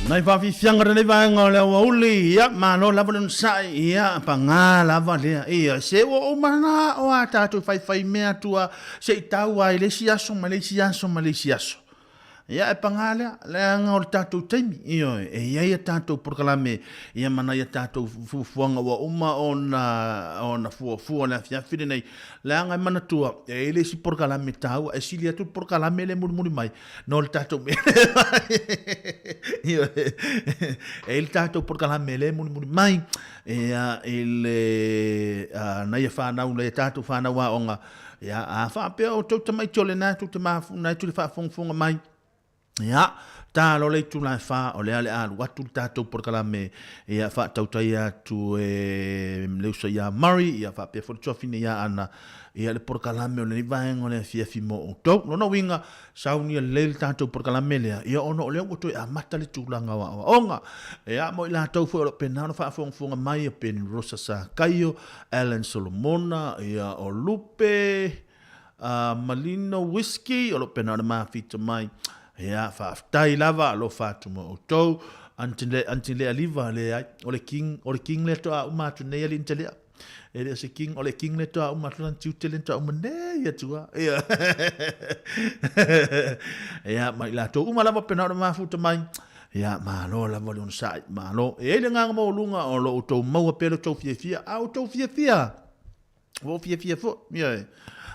Nai faafiafiaga lenei vaega o le aoauli, ia, malo lava le onosai, ia, paga lava lea, ia, se ua ou manao a tatou faifaimea atu a, se i tau a i le isi aso ma le isi aso ma le isi aso. Ia, e paga lea, leaga o le tatou taimi, ioe, e i ai a tatou polokalame, ia ma nai a tatou fuafuaga ua uma ona, ona fuafua i le afiafi lenei, leaga e manatua, e i ai le isi polokalame taua, e sili atu le polokalame lea e mulimuli mai, no le tatou mea ioe, e i ai le tatou polokalame lea e mulimuli mai, ia, i le, nai a fanau, nai a tatou fanau aoga, Ia, a faapea o tou tamaiti o lena tou te mafu, na e tu le faafogafoga mai, ia, ta loa le itula e fa, o lea le alu atu le tatou polokalame, ia, faatautai atu e le uso ia Murray, ia, faapea foi le tuafine ia Ana, ia, le polokalame o lenei vaega o le afiafi mo outou. Lona uiga, saunia lelei le tatou polokalame lea, ia ona o lea ua toe amata le tulaga o aoaoga. Ia, mo i latou foi o lo o pena ona faafogafoga mai, o Penny Rosa Sakaio, Allan Solomona, ia, o Lupe, Malino Whiskey, o lo o pena ona mafita mai. Ia, faafetai lava, alofa atu mo outou. Antile, Antile Aliva, leai, o le king, o le king lea toa uma atu nei ali Antilea. E le o se king, o le king le toa uma atu lana tiute le toa uma nei atu a. Ia. Ia, ma i latou uma lava pena ona mafuta mai. Ia, malo lava le onosai, malo. E i ai le agaga maualuga o lo outou maua pea lo outou fiafia, a outou fiafia, ua ou fiafia foi, ia e.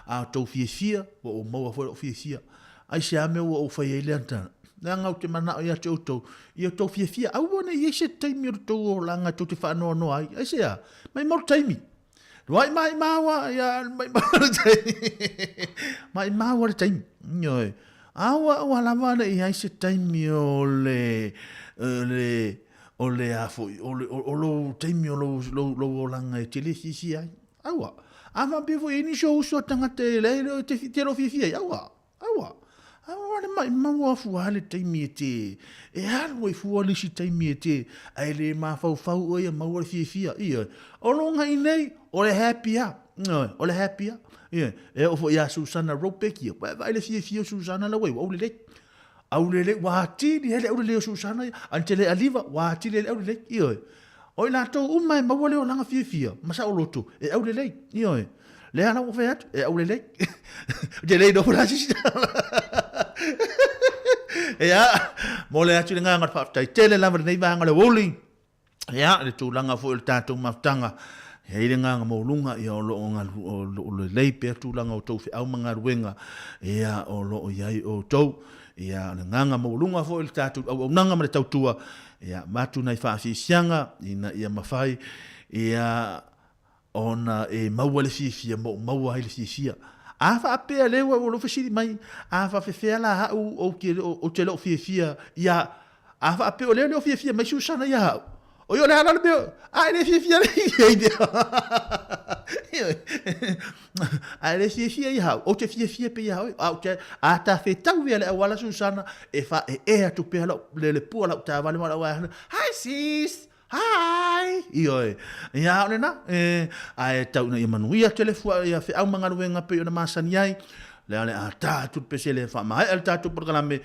A outou fiafia, ua ou maua foi lou fiafia. Aisea mea ua ou fai ai lea tala? Leaga ou te manao ia te outou, ia outou fiafia, aua ne i i ai se taimi o le tou olaga tou te faanoanoa ai. Aisea? Maimau le taimi. Luai maimau a, ia, maimau le taimi. Maimau le taimi. Ioe. Aua ua lava le i ai se taimi o le, le, o le a foi, o le, o, o lou taimi o lou, lou, lou olaga e te le fiafia ai. Aua. A faapea foi e nisi o uso a tagata e leai e te, te lo fiafia ai. Aua. Aua. Aua le maimau a fua le taimi e te, e alu ai fua le isi taimi e te, ae le mafaufau oe ia maua le fiafia. Ioe. O luga i nei, o le happy a. Ioe, o le happy a. Ioe. E oo foi ia Susana Ropeck ia, ua e vaai le fiafia o Susana la ua i, ua aulelei. Aulelei, ua atili ai le aulelei o Susana ia, a te le aliva, ua atili ai le aulelei. Ioe. O i latou uma e maua le olaga fiafia ma saoloto, e aulelei. Ioe. Lea la ua fai atu, e aulelei. Ou te le iloa po o le a se isi tala. Ia, momoli atu le agaga o le faafetai tele lava i lenei vaega o le aoauli. Ia, le tulaga foi o le tatou mafutaga, e i ai le agaga maualuga, ia, o lo o galu, o lo o lelei pea tulaga o tou feau ma galuega, ia, o lo o i ai outou. Ia, o le agaga maualuga foi o le tatou auaunaga ma le tautua, ia, avatu nai faafiafiaga ina ia mafai, ia, ona e maua le fiafia ma ou maua ai le fiafia. A faapea lea ua lou fesili mai, a faafefea la au ou te ou te le o fiafia ia, a faapea o lea le o fiafia mai Susana ia au, oi o le a la le mea, a e le fiafia le i ai lea. A e le fiafia ia au, ou te fiafia pea ia oe, a ou te, a ta fetau ia le auala Susana, e faaee atu pea lau, le, le pua lau taavale ma lau ae, hi sis, Hi! Ioe. Ia, o lena, e, ae tau ina ia manuia tele fua ia feau ma galuega pei ona masani ai. Lea o le a ta atu le pese lea e faamaea le tatou polokalame,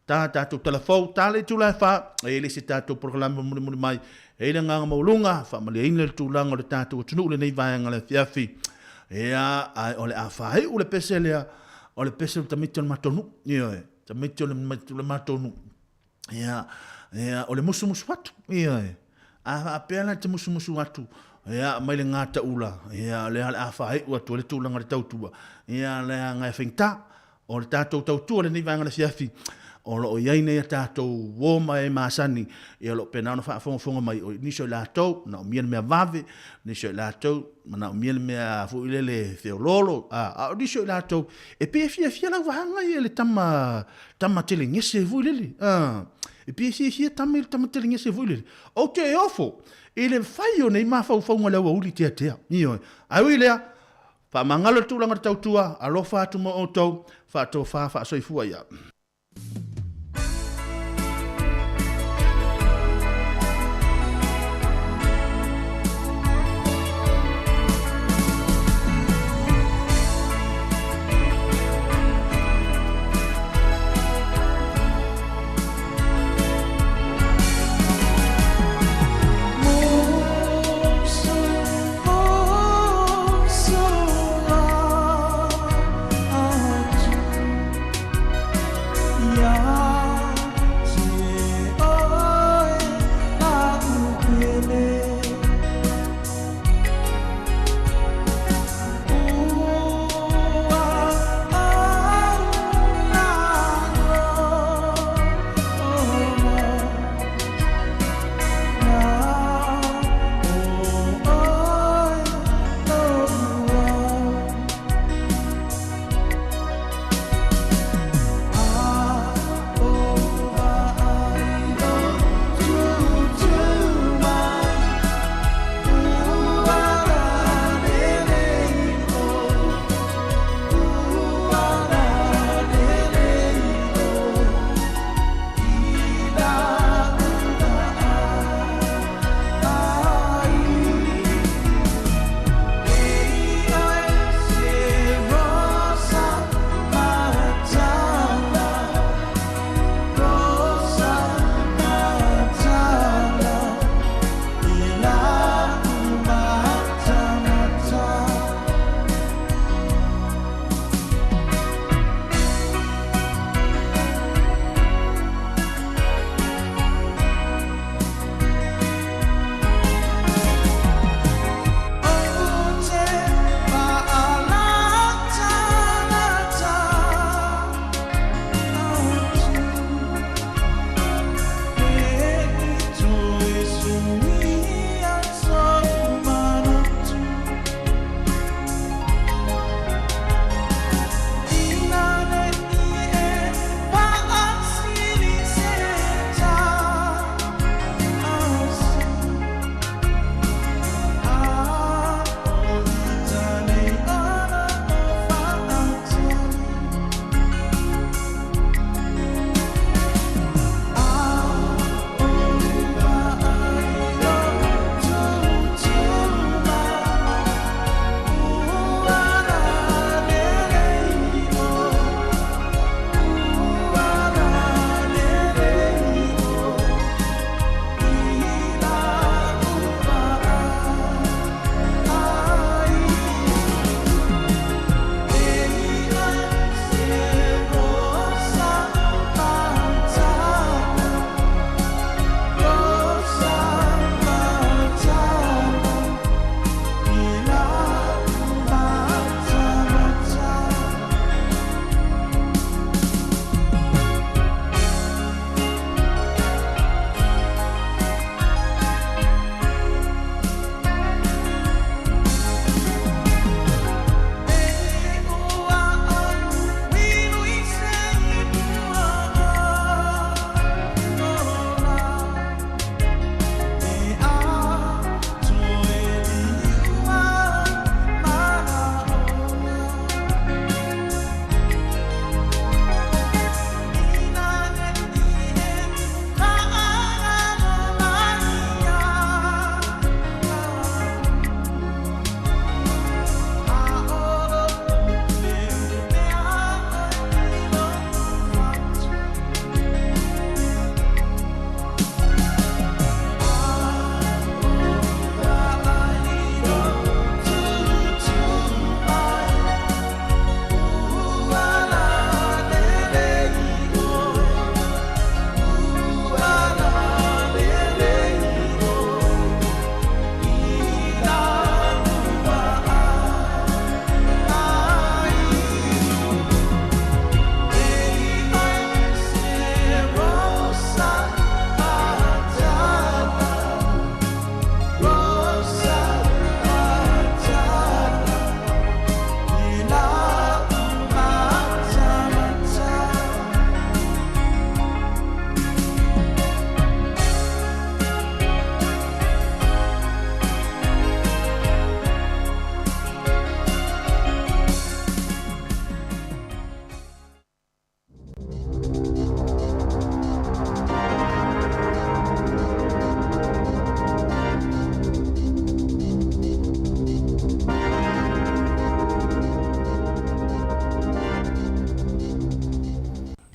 ta tatou tala fou, ta le itula e fa, e le se tatou polokalame mulimuli mai. E i le agaga maualuga, faamalieina le tulaga o le tatou atunuu lenei vaega o le afiafi. Ia, ae o le a faaiu le pese lea, o le pese o le tamaiti o le matou nuu. Ioe, tamaiti o le matou nuu. Ia, ia, o le musumusu atu, ia, a faapea la te musumusu atu, ia, mai le gataula, ia, lea o le a faaiu atu ai le tulaga o le tautua, ia, leaga e faigata, o le tatou tautua lenei vaega o le afiafi, o lo o i ai nei a tatou uo ma e masani, ia, o lo o pena ona faafogafoga mai, o nisi o i latou, manaomia le mea vave, nisi o i latou, manaomia le mea foi lele feoloolo, a, a o nisi o i latou, e pei e fiafia lau vaega ia i le tama, tama telegese foi lele. A, e pei e fiafia tama i le tama telegese foi lele. Ou te ofo i le fai o nei mafaufauga o le aoauli teatea. Ioe. Ae ui i lea, faamagalo le tulaga o le tautua, alofa atu mo outou, faatofa faasoifua ia.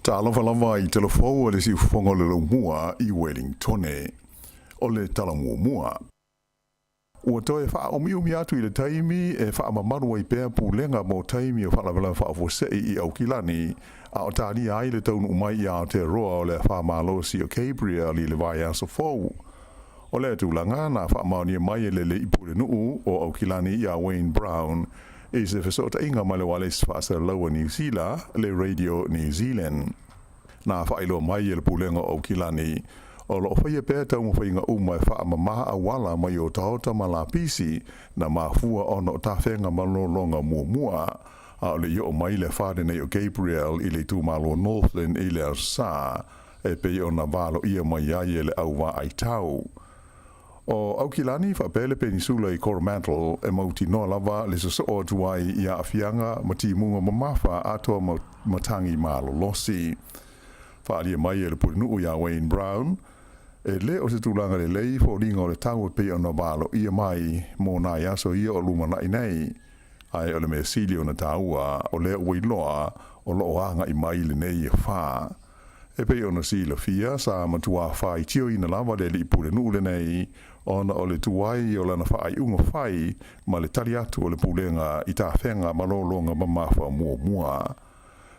Talofa lava i telefou a le siufofoga o le Laumua i Wellingtone. O le tala muamua. Ua toe faaʻumiʻumi atu i le taimi e faamamalu ai pea pulega mo taimi o faalavelave faafuasei i Aukilani, a o talia ai le taunuu mai i Aotearoa o le afa malosi o Gabrielle i le vaiaso fou. O lea tulaga na faamaonia mai e le Alii Pulenuu o Aukilani iā Wayne Brown i se fesootaiga ma le ualesi faasalalau a Niu Sila, le Radio New Zealand. Na faailoa mai e le Pulega o Aukilani, o lo o faia pea taumafaiga uma e faamamā auala mai otaota ma lapisi na mafua ona o tafega malologa muamua, a o le i oo mai le afa lenei o Gabrielle i le itumalo Northland i le Aso Sa e pei ona valoia mai ai e le au vaai tau. O Aukilani faapea le Penisula i Coromandel e mautinoa lava le sosoo atu ai i aafiaga ma timuga mamafa atoa ma matagi malolosi. Faaalia mai e le Pulenuu iā Wayne Brown, e le o se tulaga lelei foliga o le tau e pei ona valoia mai mo nai aso ia o lumanai nei. Ae o le mea sili ona taua, o lea ua iloa o lo o agai mai lenei afa. E pei ona silafia, sa matuā faitioina lava le alii pulenuu lenei ona o le tuai o lana faaiuga fai ma le tali atu o le pulega i tafega malologa mamafa muamua.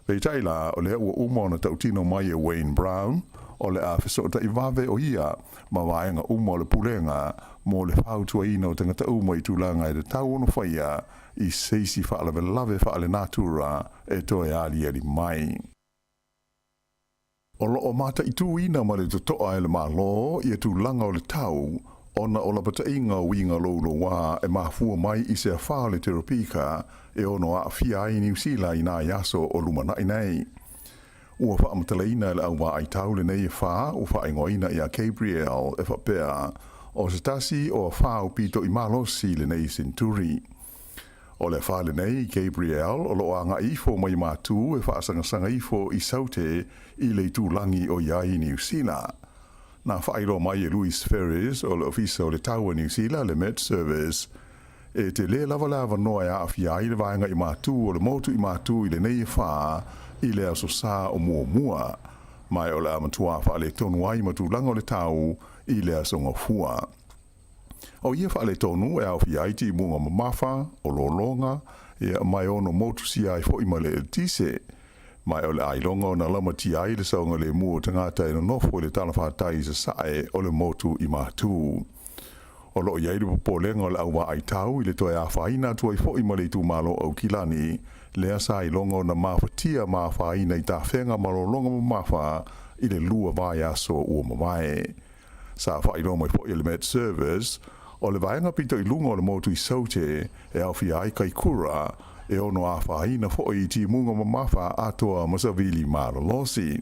Peitai la, o lea ua uma ona tautino mai e Wayne Brown, o le a fesootai vave o ia ma vaega uma o le pulega mo le fautuaina o tagata uma i tulaga e tatau ona faia i se isi faalavelave faalenatura e toe aliali mai. O lo o mataituina ma le totoa e le Malo ia tulaga o le tau ona o lapataiga o uiga loulouā e mafua mai i se afa o le teropika e ono aafia ai Niu Sila i nai aso o lumanai nei. Ua faamatalaina e le au vaai tau lenei afa ua faaigoaina iā Gabrielle e faapea o se tasi o afa aupito i malosi lenei senturi. O le afa lenei, Gabrielle, o lo o agai ifo mai Matū e faasagasaga ifo i Saute i le itulagi o i ai Niu Sila. Na faailoa mai e Louis Ferris o le Ofisa o le Tau a Niu Sila, le Met Service, e tele lava le avanoa e aafia ai le vaega i Matū o le motu i Matū i lenei afa i le Aso Sa o muamua, ma o le a matuā faaletonu ai ma tulaga o le tau i le Aso Gafua. O ia faaletonu e aofia ai timuga mamafa, o lologa, ia, ma e ono motusia ai foi ma le eletise. Ma o le a iloga ona lamatia ai le saogalemu o tagata e nonofo i le talafatai i sasae o le motu i Matū. O lo o i ai le popolega o le au vaai tau i le toe afaina atu ai foi ma le itumalo o Aukilani, lea sa iloga ona mafatia ma afaina i tafega ma lologa mamafa i le 2 vaiaso ua mavae. Sa faailoa mai foi e le Met Service, o le vaega pito i luga o le motu i Saute e aofia ai Kaikura, e ono afaina foi i timuga mamafa atoa ma savili malolosi.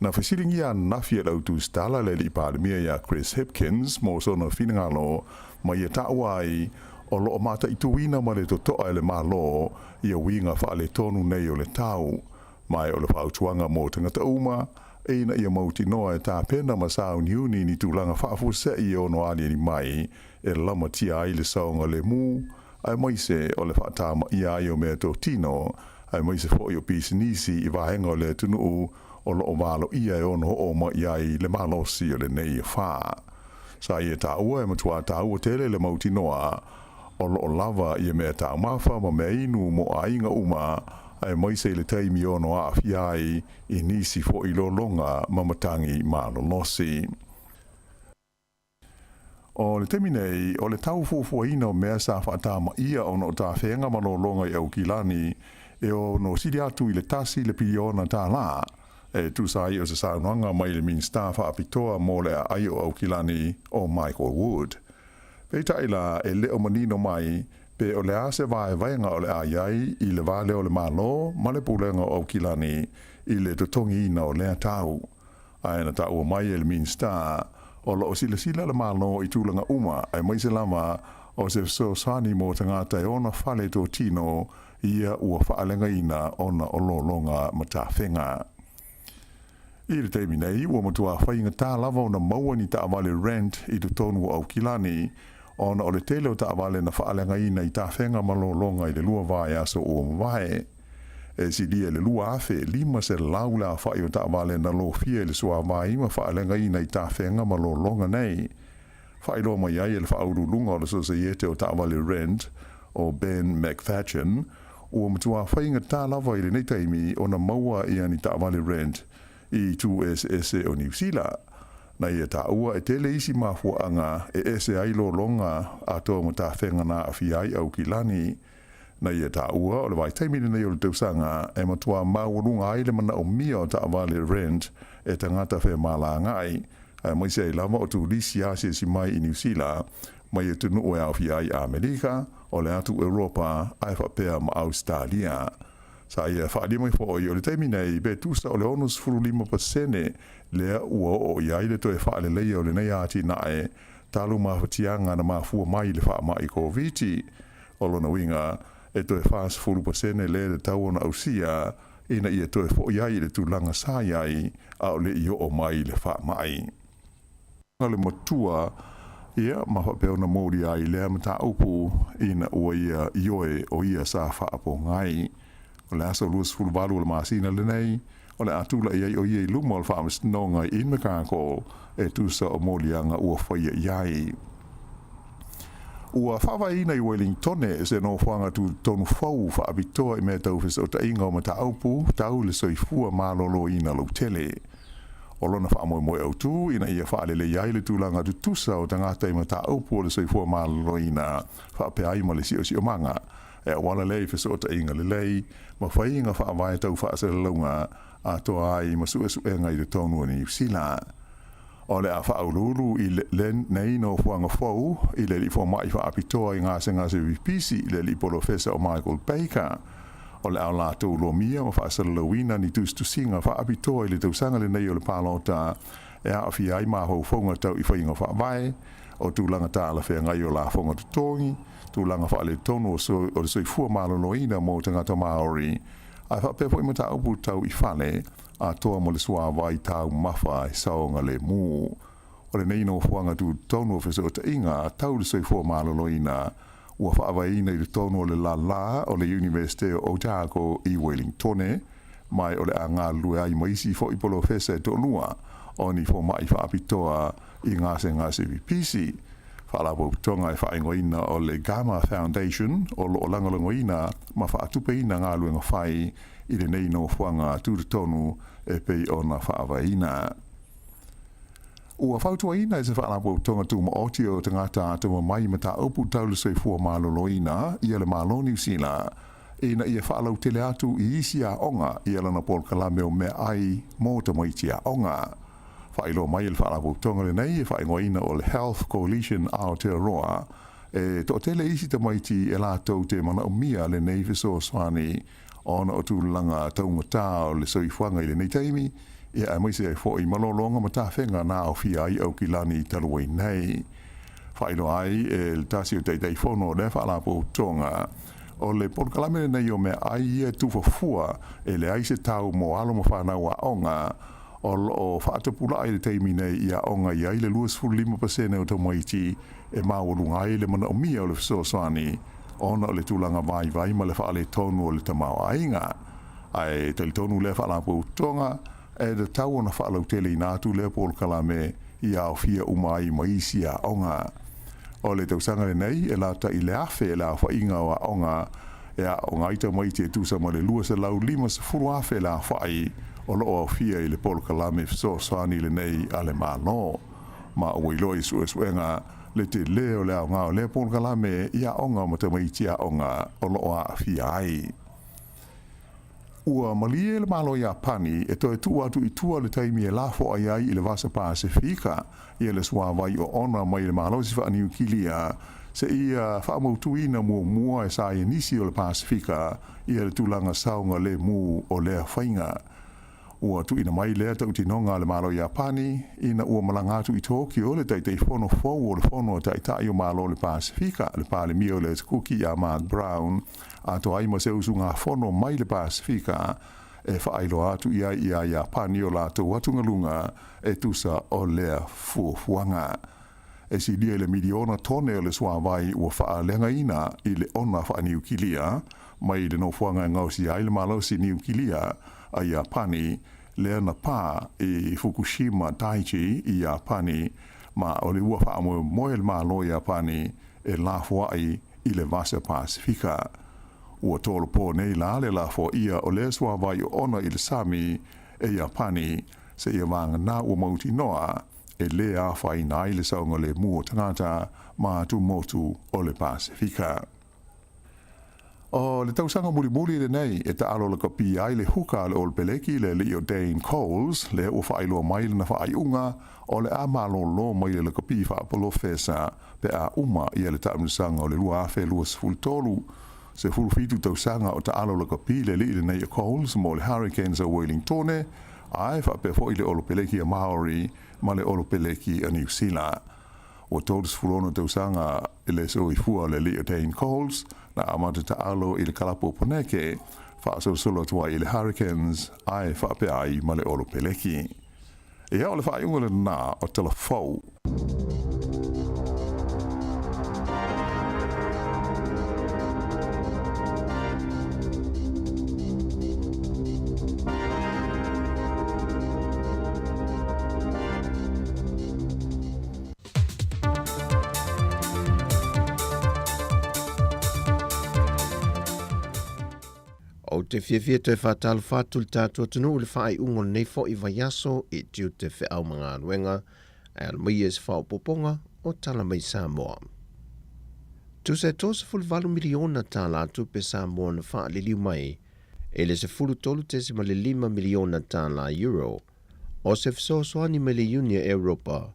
Na fesiligia ananafi e le au tusitala le alii Palemia iā Chris Hipkins mo sona finagalo ma ia taua ai o lo o mataituina ma le totoa e le Malo ia uiga faaletonu nei o le tau. Ma o le fautuaga mo tagata uma, ina ia mautinoa e tapena ma sauniuni ni tulaga faafuasei e ono aliali mai e lamatia ai le saogalemu, aemaise o le faatamaia ai o meatotino, aemaise foi o pisinisi i vaega o le atunuu o lo o valoia e ono oo mai ai le malosi o lenei afa. Sa ia taua e matuā taua tele le mautinoa o lo o lava ia mea taumafa ma mea inu mo aiga uma, aemaise i le taimi ono aafia ai i nisi foi lologa ma matagi malolosi. O le taimi nei, o le tau fuafuaina o mea sa faatamaia ona o tafega ma lologa i Aukilani e ono sili atu i le 1 le piliona tālā, e tusa ai o se saunoaga mai le Minisita faapitoa mo le aai o Aukilani o Michael Wood. Peitai la, e le o manino mai pe o le a se vaevaega o le a i ai i le va lea o le Malo ma le Pulega o Aukilani i le totogiina o lea tau. Ae na taua mai e le Minisita, o lo o silasila le Malo i tulaga uma aemaise lava o se fesoasoani mo tagata e ona fale totino ia ua faaleagaina ona o lologa ma tafega. I le taimi nei, ua matuā faigata lava ona maua ni taavale rent i totonu o Aukilani, ona o le tele o taavale na faaleagaina i tafega ma lologa i le 2 vaiaso ua mavae. E silia i le 2,500 le aofa'i o taavale na lofia i le suāvai ma faaleagaina i tafega ma lologa nei. Faailoa mai ai e le faauluuluga o le Sosaiete o Taavale Rent, o Ben McFadgen, ua matuā faigata lava i lenei taimi ona maua ia ni taavale rent i itu eseese o Niu Sila. Na ia taua e tele isi mafuaaga e ese ai lologa atoa ma tafega na aafia ai Aukilani. Na ia taua o le vaitaimi lenei o le tausaga e matuā maualuga ai le manaomia o taavale rent e tagata femalagaai, aemaise ai lava o turisi asiasi mai i Niu Sila mai atunuu e aofia ai Amerika, o le atu Europa ae faapea ma Ausetalia. Sa ia faaalia mai foi o le taimi nei pe tusa o le 65% lea ua oo i ai le toe faaleleia o lenei atinae talu mafatiaga na mafua mai i le faamai Koviti. O lona uiga, e toe 40% lea e tatau ona ausia ina ia toe fo'i ai i le tulaga sa i ai a o le i oo mai le faamai. Le matua ia ma faapea ona molia ai lea mataupu ina ua ia ioe o ia sa faapogai. O le aso 28 o le masina lenei, o le a tula'i ai o ia i luma o le Faamasinoga i Invercargill e tusa o moliaga ua faia i ai. Ua faavaeina i Welingtone se nofoaga tutotonu fou faapitoa i mea tau fesootaiga o mataupu tau le soifua maloloina lautele. O lona faamoemoe autū ina ia faaleleia ai le tulaga tutusa o tagata i mataupu o le soifua maloloina faapea ai ma le siosiomaga e auala lea i fesootaiga lelei ma faiga faavae tau faasalalauga atoa ai ma suesuega i totonu o Niu Sila. O le a faauluulu i lenei nofoaga fou i le alii fomai faapitoa i gasegase pipisi le alii polofesa o Michael Baker. O le a latou lomia ma faasalalauina ni tusitusiga faapitoa i le tausaga lenei o le palota e aafia ai mafaufauga tau i faiga faavae, o tulaga talafeagai o lafoga totogi, tulaga faaletonu o le soifua maloloina mo tagata Māori, ae faapea foi mataupu tau i fale atoa ma le suāvai taumafa e saogalemu. O lenei nofoaga tutotonu o fesootaiga tau le soifua maloloina ua faavaeina i totonu o le lālā o le Iunivesite o Otago i Welingtone, ma o le a galulue ai ma isi foi polofesa e toalua o ni fomai faapitoa i gasegase pipisi. Faalapotopotoga e faaigoaina o le Gamma Foundation o loo lagolagoina ma faatupeina galuega fai i lenei nofoaga tutotonu e pei ona faavaeina. Ua fautuaina e se Faalapotopotoga Tumaoti o Tagata Atamamai Mataupu Tau le Soifua Maloloina ia le Malo o Niu Sila ina ia faalautele atu i isi aoga ia lana polokalame o meaai mo tamaiti aoga. Faailoa mai e le Faalapotopotoga lenei e faaigoaina o le Health Coalition Aotearoa e toatele isi tamaiti e latou te manaomia lenei fesoasoani ona o tulaga taugatā o le soifuaga i lenei taimi, ia aemaise ai foi ma lologa ma tafega na aofia ai Aukilani talu ai nei. Faailoa ai e le tasi o Taitaifono o lea Faalapotopotoga, o le polokalame lenei o meaai ia e tufafua e leai se tau mo alo ma fanau aoga o loo faatapulaa i le taimi nei i aoga i ai le 25% o tamaiti e maualuga ai le manaomia o le fesoasoani ona o le tulaga vaivai ma le faaletonu o le tamaoaiga. Ae talitonu lea Faalapotopotoga e tatau ona faalauteleina atu lea polokalame i aofia uma ai ma isi aoga. O le tausaga lenei e lata i le 1,000 le aofaiga o aoga e aooga ai tamaiti e tusa ma le 250,000 le aofai o loo aofia i le polokalame fesoasoani lenei a le Malo. Ma ua iloa i suesuega le telē o le aoga o lea polokalame i aoga ma tamaiti aoga o loo aafia ai. Ua malie le Malo o Iapani e toe tuu atu i tua le taimi e lafoai ai i le Vasa Pasefika ia le suāvai oona mai le malosi faaniukilia seia faamautuina muamua e saienisi o le Pasefika ia le tulaga saogalemu o lea faiga. Ua tuuina mai lea tautinoga a le Malo o Iapani ina ua malaga atu i Tokyo le Taitaifono fou o le Fono a Taitai o Malo o le Pasefika, le Palemia o le Atu Kuki ia Mark Brown, atoa ai ma se usugafono mai le Pasefika e faailoa atu i ai iā Iapani o latou atugaluga e tusa o lea fuafuaga. E silia i le miliona tone o le suāvai ua faaleagaina i le ona faaniukilia. mai le nofoaga e gaosia ai le malosi niukilia a Iapani lea na pā i Fukushima Daiichi i Iapani, ma o le ua faamoemoe le Malo o Iapani e lafoai i le Vasa Pasefika. Ua tolopo nei la le lafoaia o lea suāvai oona i le sami e Iapani seia vagana ua mautinoa e lē afaina ai le saogalēmū o tagata ma atumotu o le Pasefika. O le tausaga mulimuli lenei e taalo lakapi ai le huka a le Olopeleki le alii o Dane Coles, lea ua faailoa mai lana faaiuga o le a malōlō mai le lakapi faapolofesa pe a uma ia le taamilosaga o le 2023. 17 tausaga o taalo lakapi le alii lenei o Coles mo le Hurricanes a Wellingtone, ae faapea foi le Olopeleki a Maori ma le Olopeleki a Niu Sila. Ua 36 tausaga le soifua o le alii o Dane Coles, na amata taalo i le kalapu o Poneke, faasolosolo atu ai i le Hurricanes, ae faapea ai ma le Olopeleki. Ia, o le faaiuga lena o Tala Fou.
Ou te fiafia toe faatalofa atu i le tatou atunuu i le faaiuga o lenei foi vaiaso i tiute feau ma galuega e ala mai e se faaopoopoga o Tala Mai Samoa. Tusa e $38 miliona tālā tupe Samoa na faaliliu mai i le $13.5 miliona tālā euro o se fesoasoani mai le Iuni a Europa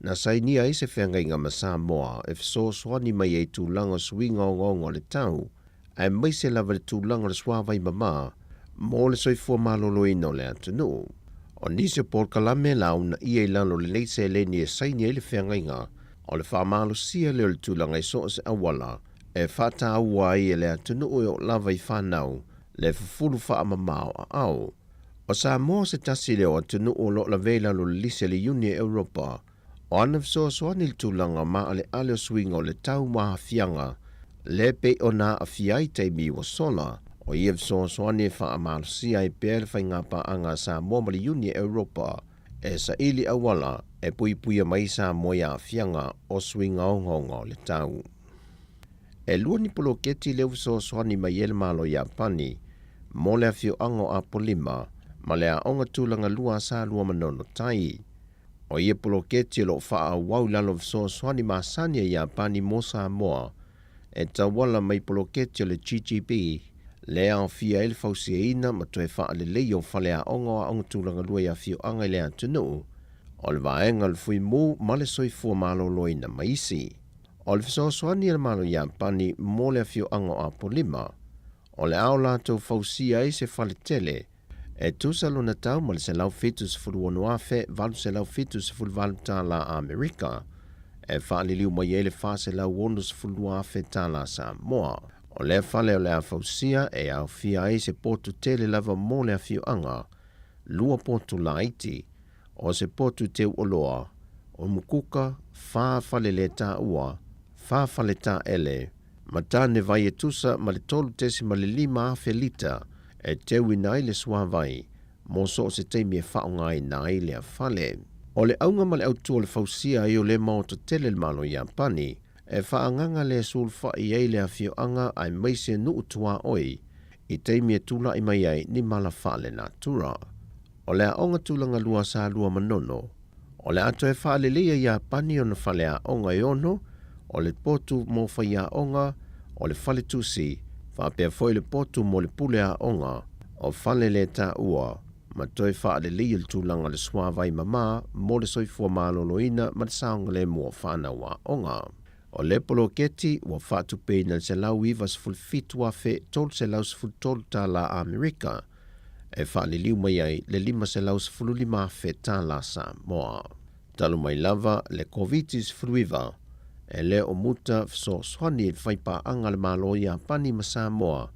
na sainia ai se feagaiga ma Samoa e fesoasoani mai ai i tulaga o suiga ogaoga o le tau aemaise lava le tulaga o le suavai mama mo le soifua maloloina o le atunuu. O nisi o polokalame la uunaia i lalo o lenei seleni e saini ai le feagaiga o le faamalosia lea o le tulaga i so o se auala e faataua ai e le atunuu e oo lava i fanau le fufulu faamama o aao. O Samoa se tasi lea o atunuu o lo o lavea i lalo o le lisi a le Iuni a Europa o ana fesoasoani i le tulaga maaleale o suiga o le tau ma aafiaga le pei ona aafia ai taimi ua sola. O ia fesoasoani e faamalosia ai pea le faigapaaga a Samoa ma le Iuni a Europa e saili auala e puipuia mai Samoa i aafiaga o suiga ogaoga o le tau. E lua ni poloketi lea ua fesoasoani mai ai le Malo o Iapani mo le afioaga o Apolima ma le Aoga Tulaga Lua a Salua ma Manono Tai. O ia poloketi o lo o faaauau i lalo o fesoasoani masani a Iapani mo Samoa e tauala mai poloketi o le GGB lea e aofia ai le fausiaina ma toe faaleleia o faleaoga o aoga tulaga lua i afioaga i le atunuu, o le vaega o le Fuimu ma le Soifua Maloloina ma isi. O le fesoasoani a le Malo Iapani mo le afioaga o Apolima, o le a o latou fausia ai se fale tele e tusa lona tau ma le $176,878 tālā Amerika, e faaliliu mai ai le $462,000 tālā Samoa. O lea fale o le a fausia e aofia ai se potu tele lava mo le afioaga, lua potu laiti, o se potu teu oloa, o mukuka, fa fale le taua, fa fale taele, ma tane vai e tusa ma le 3.5 afe lita e teuina ai le suavai mo so o se taimi e faaaogaina ai lea fale. O le auga ma le autu o le fausia ai o lea maota tele le Malo Iapani e faaagaga le sulufai ai le afioaga aemaise nuu tuaoi i taimi e tula'i mai ai ni mala faalenatura. O le aoga tulaga lua sa lua manono, o le a toe faaleleia Iapani ona faleaoga e ono, o le potu mo faiaoga, o le faletusi, faapea foi le potu mo le pule aoga, o fale le taua, ma toe faaleleia le tulaga o le suavai mama mo le soifua maloloina ma le saogalemu o fanau aoga. O le poloketi ua faatupeina i le $197,313 tālā Amerika, e faaliliu mai ai le $515,000 tālā Samoa. Talu mai lava le Koviti-19, e le o muta fesoasoani i le faipaaga a le Malo o Iapani ma Samoa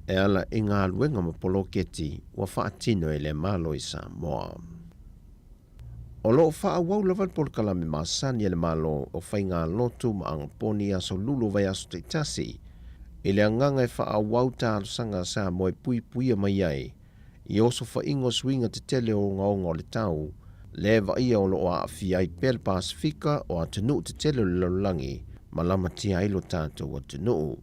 e ala i galuega ma poloketi ua faatino e lea Malo i Samoa. O lo o faaauau lava le polokalame masani a le Malo o faigalotu ma agaponi i aso lulu o vaiaso taitasi i le agaga e faaauau talosaga a Samoa e puipuia mai ai i osofaiga o suiga tetele o ogaoga o le tau, lea e vaaia o lo o aafia ai pea le Pasefika o atunuu tetele o le lalolagi ma lamatia ai lo tatou atunuu.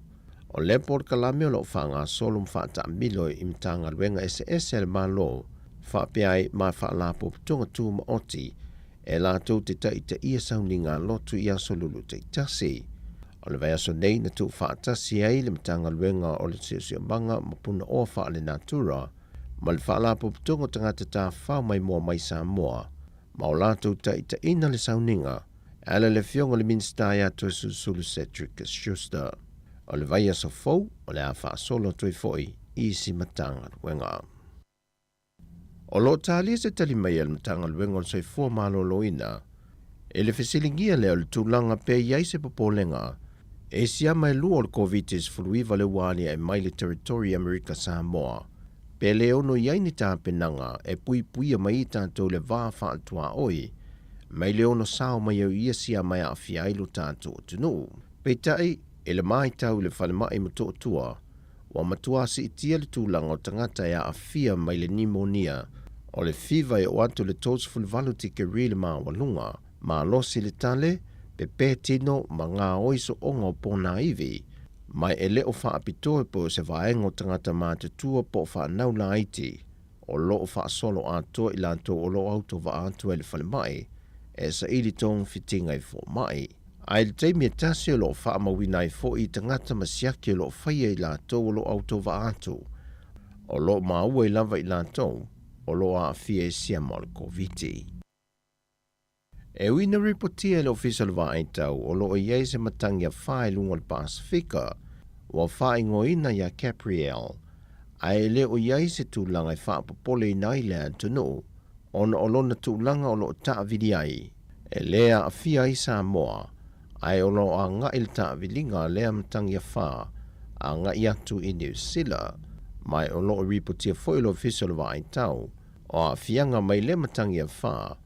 O lea polokalame o lo o faagasolo ma faataamilo i Matagaluega eseese a le Malo faapea ai ma Faalapotopotoga Tumaoti e latou te taitaia sauniga lotu i aso lulu taitasi. O le vaiaso nei na tuufaatasi ai le Matagaluega o le Siosiomaga ma Punaoa Faalenatura ma le Faalapotopotoga o Tagata Tafafao Maimoa mai Samoa ma o latou taitaiina le sauniga e ala i le Afioga i le Minisita ia Toesulusulu Cedric Schuster. O le vaiaso fou o le a faasolo atu ai foi i isi Matagaluega. O lo o talia se tali mai a le Matagaluega o le Soifua Maloloina i le fesiligia lea o le tulaga pe i ai se popolega e siama e lua o le Koviti-19 lea ua aliae mai le Territory i Amerika Samoa, pe le ono i ai ni tapenaga e puipuia mai ai tatou i le va faatuaoi mai le ono sao mai au ia siama e aafia ai lo tatou atunuu. Peitai, i le matau i le falemai Motootua, ua matua siitia le tulaga o tagata e aafia mai le nimonia o le fiva e oo atu i le 38 tikeri le maualuga, malosi le tale, pepē tino ma gaoi sooga o ponaivi, ma e le o faapitoa po o se vaega o tagata matutua po o fanau laiti o lo o faasolo atoa i latou o lo o autovaa atu ai i le falemai e saili togafitiga i fomai. Ae i le taimi e tasi o lo o faamauina ai foi i tagata ma siaki o lo o faia i latou o lo o autovaa atu, o lo o maua ai lava i latou o lo o aafia i siama o le Koviti. E ui ina ripotia e le Ofisa o le Vaaitau o lo o i ai se matagi afa i luga o le Pasefika, ua faaigoaina iā Caprielle, ae e le o i ai se tulaga e faapopoleina ai le atunuu ona o lona tulaga o lo o taavili ai. E lē aafia ai Samoa, ae o lo o agai le taaviliga a lea matagi afa agai atu i Niu Sila, ma o lo o ripotia foi e le Ofisa o le Vaaitau o aafiaga mai lea matagi afa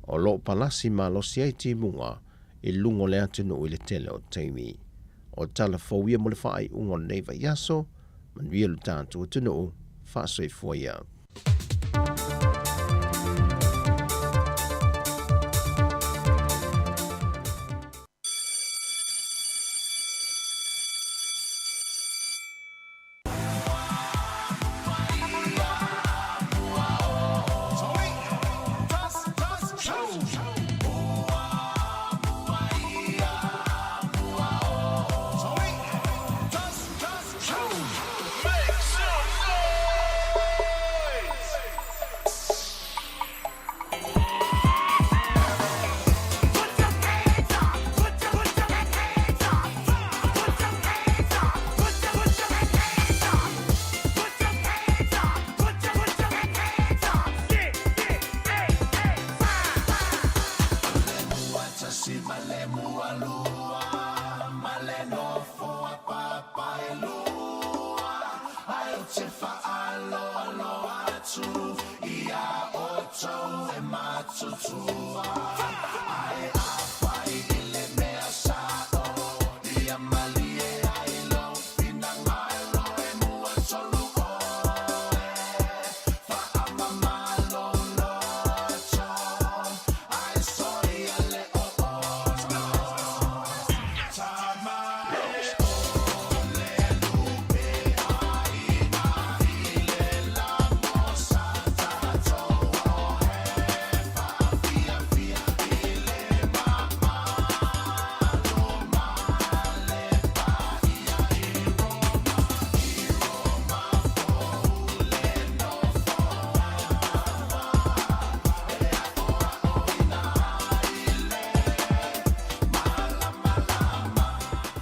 o lo o palasi malosi ai timuga i luga o le atunuu i le tele o taimi. O tala fou ia mo le faaiuga o lenei vaiaso, manuia lo tatou atunuu, faasoifua ia.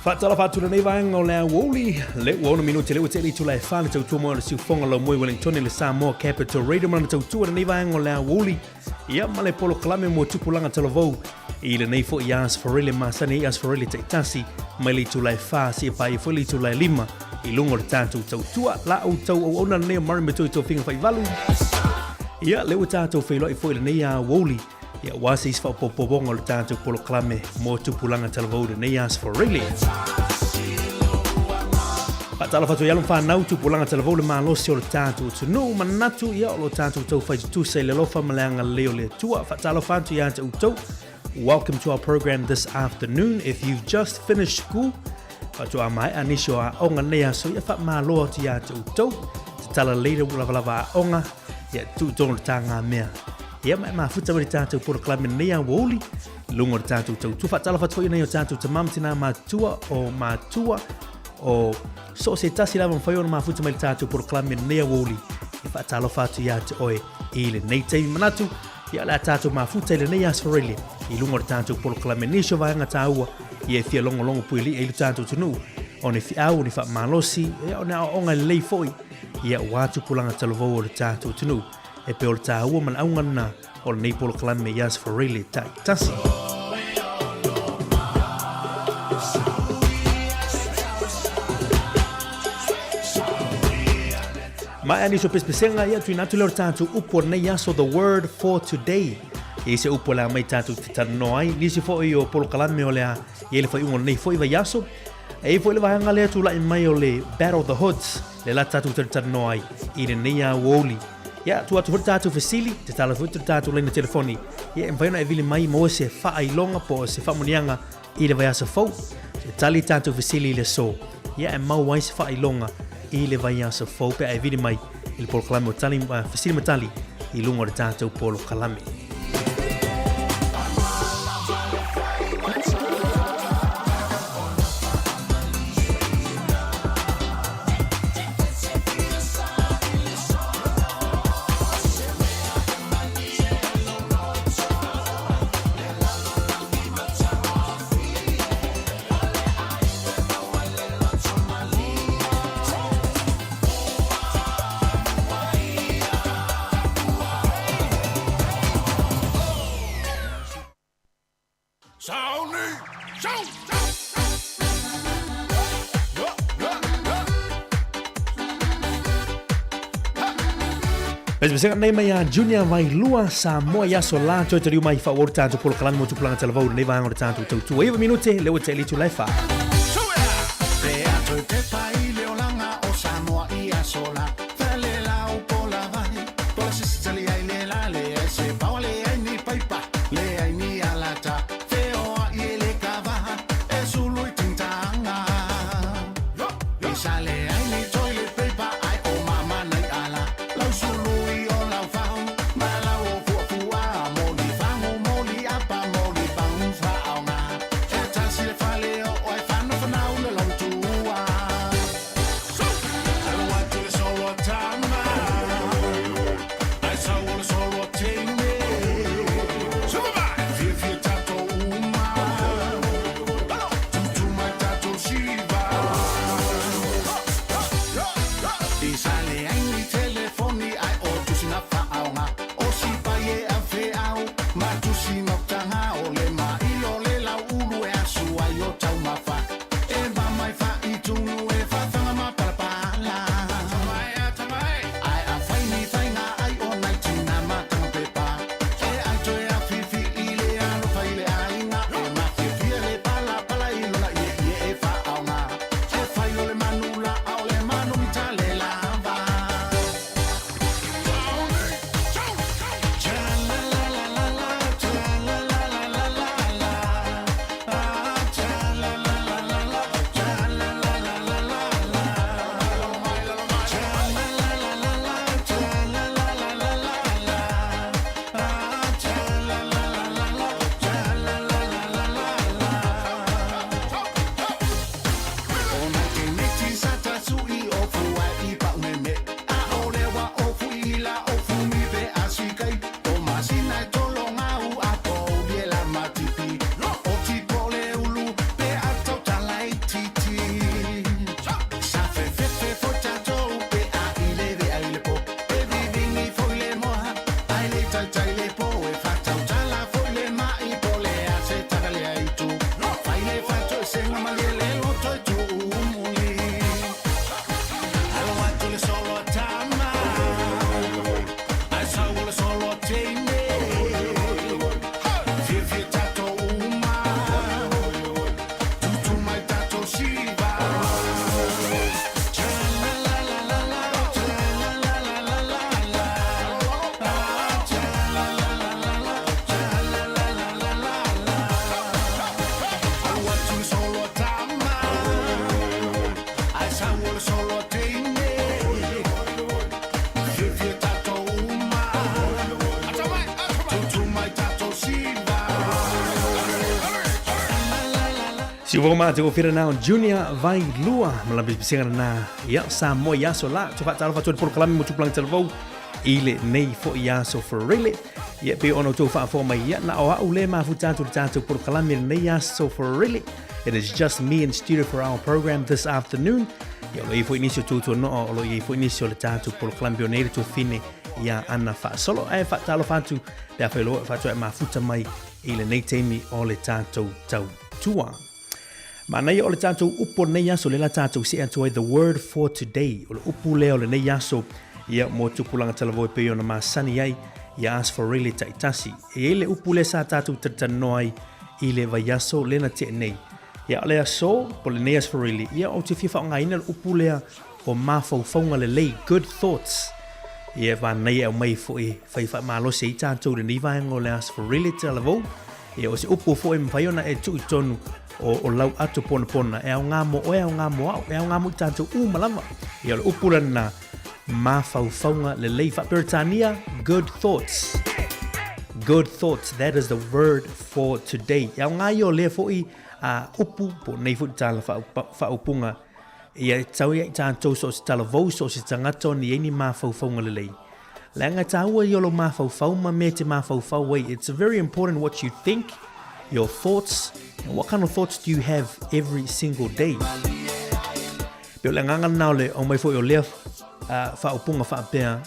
Faatalofa atu lenei vaega o le aoauli, le ua ono minute le ua tele itula e fa le tautua mai o le siufoga lau moe Wellington le Samoa Capital Radio ma lana tautua lenei vaega o le aoauli. Ia ma le polokalame mo tupulaga talavou i lenei foi Aso Faraile masani ai Aso Faraile taitasi mai le itula e 4 seia paia foi le itula e 5 i luga o le tatou tautua la outou auauna lenei o Murray Matoi Tofiga Faivalu. Ia le ua tatou feiloai foi lenei aoauli ia aua se isi faaopoopoga o le tatou polokalame mo tupulaga talavou i lenei Aso Faraile. Faatalofa atu i alo ma fanau, tupulaga talavou le malosi o le tatou atunuu, manatu ia o lo tatou taufai tutusa i le alofa ma le agalelei o le Atua. Faatalofa atu ia te outou. Welcome to our program this afternoon. If you've just finished school, faatoa maea nisi o aoga nei aso, ia faamalo atu ia te outou. Tatala lelei le lavalava aoga, ia tuu tonu le tāngamea. Ia ma e mafuta mai le tatou polokalame nei aoauli, luga o le tatou tautua. Faatalofa atu foi i nai o tatou tama ma tinā matutua o matua, o so o se tasi lava mafai ona mafuta mai le tatou polokalame nei aoauli, e faatalofa atu ia te oe i lenei taimi manatu. Ia o le a tatou mafuta i lenei aso rele i luga o le tatou polokalame nisi o vaega tāua ia e fia logologo puelii ai lo tatou atunuu o ni feau, o ni faamalosi, ia o ni aoaoga lelei foi ia aua tupulaga talavou o le tatou atunuu. E pei o le tāua ma le auga lena o lenei polokalame i Aso Faraile taitasi. Ma e nisi o pesepesega ia tuuina atu lea o le tatou upu o lenei aso, the word for today. E i se upu o le a mai tatou te talanoa ai, nisi foi o polokalame o le a i ai le faaiuga o lenei foi vaiaso. E i foi le vaega lea tulai mai o le Battle of the Hoods, le la tatou talatalanoa ai i lenei aoauli. Ia, tuu atu foi le tatou fesili, tatalo foi le tatou laina telefoni. Ia, e mafai ona e vili mai maua se faailoga po o se faamuniaga i le vaiaso fou. E tali tatou fesili i le aso. Ia, e maua ai se faailoga i le vaiaso fou pe a e vili mai i le polokalame o tali, fesili ma tali i luga o le tatou polokalame. Pesepesega nei mai a Junior Vailua Samoa i aso la toe taliu mai wha o tātou polokalame mo tupulaga talavou lenei vaega o le tātou tautua. 9 minute, le ua te elitu lai wha.
Te atu te pai le olanga o Samoa i aso la. Fele lau po la vai, po la sisi tali ai le la le ai se pawa le ai ni paipa, le ai ni alata. Feoa i ele kavaha, e sulu i tintanga. I sa le ai ni toilet paper, ai o mama nei ala. Lau sulu i o lau fau, ma lau o fuafua. Moli fangu, moli apa, moli pau whaonga. E tasi le fale o oe whana whanau le lau tua. Alo atu le solo tama, ai sau o le solo teine. Fia fia tatou uma, tutu mai tatou siva. I sa le ai ni telefoni ai o tusi na whaonga. O si pai e a wheau, ma tusi no tanga o le ma ilo le lau ulu e asu ai o taumafa. E mamai wha i tunu e whawhanga ma palapala. Ai a whai ni whainga ai o nai tina matanga pepa. E ai toe a whiwhi i le alofa i le ainga. E mafiafia le pala pala i lona ie ie e whaonga. E whai o le manu la au le manu mita le lava. Cha la la la la la, cha la la la la la.
Siufoga ma te ofira nao Junior vai lua ma la bisbisenga na ia Samoa i aso la te whaatalofa atu le polokalame mo tupulaga talavou i le nei foi aso forele ia pe ona tou faafofoga mai ia na o au le mafuta atu le tatou polokalame le nei aso forele. It is just me in studio for our program this afternoon. Ia o lo i foi nisi o tutua noa o lo i foi nisi o le tatou polokalame pe o nei le tuafine ia ana faasolo ae faatalofa atu pe a whailoa whaatua e mafuta mai i lenei taimi o le tatou tautua. Manaia o le tatou upu o lenei aso, lea la tatou see atu ai the word for today. O le upu lea o lenei aso, ia mo tupulaga talavou e pei ona masani ai, ia Ask for Really taitasi. E i ai le upu lea sa tatou talatalanoa ai i le vaiaso lea na tea nei. Ia o le aso, po o lenei Ask for Really, ia ou te fia faaaogaina le upu lea o mafaufauga lelei, good thoughts. Ia manaia e aumai foi fai faamalosi ai tatou i lenei vaega o le Ask for Really talavou. Ia o se upu foi e mafai ona e tuu i totonu o, o lau ato ponapona, e aoga mo oe, aoga mo au, e aoga mo i tatou uma lava. Ia o le upu lena, mafaufauga lelei. Faa-Peretania, good thoughts. Good thoughts, that is the word for today. E aoga ia o lea foi a upu, po o nei foi tala faaupuga, ia e tau ia i tatou so o se talavou, so o se tagata o ni ai ni mafaufauga lelei. Leaga e tāua i o lou mafaufau ma mea e te mafaufau ai. It's very important what you think, your thoughts, and what kind of thoughts do you have every single day. Pe o le agaga lena o le aumai foi o lea faaupuga faapea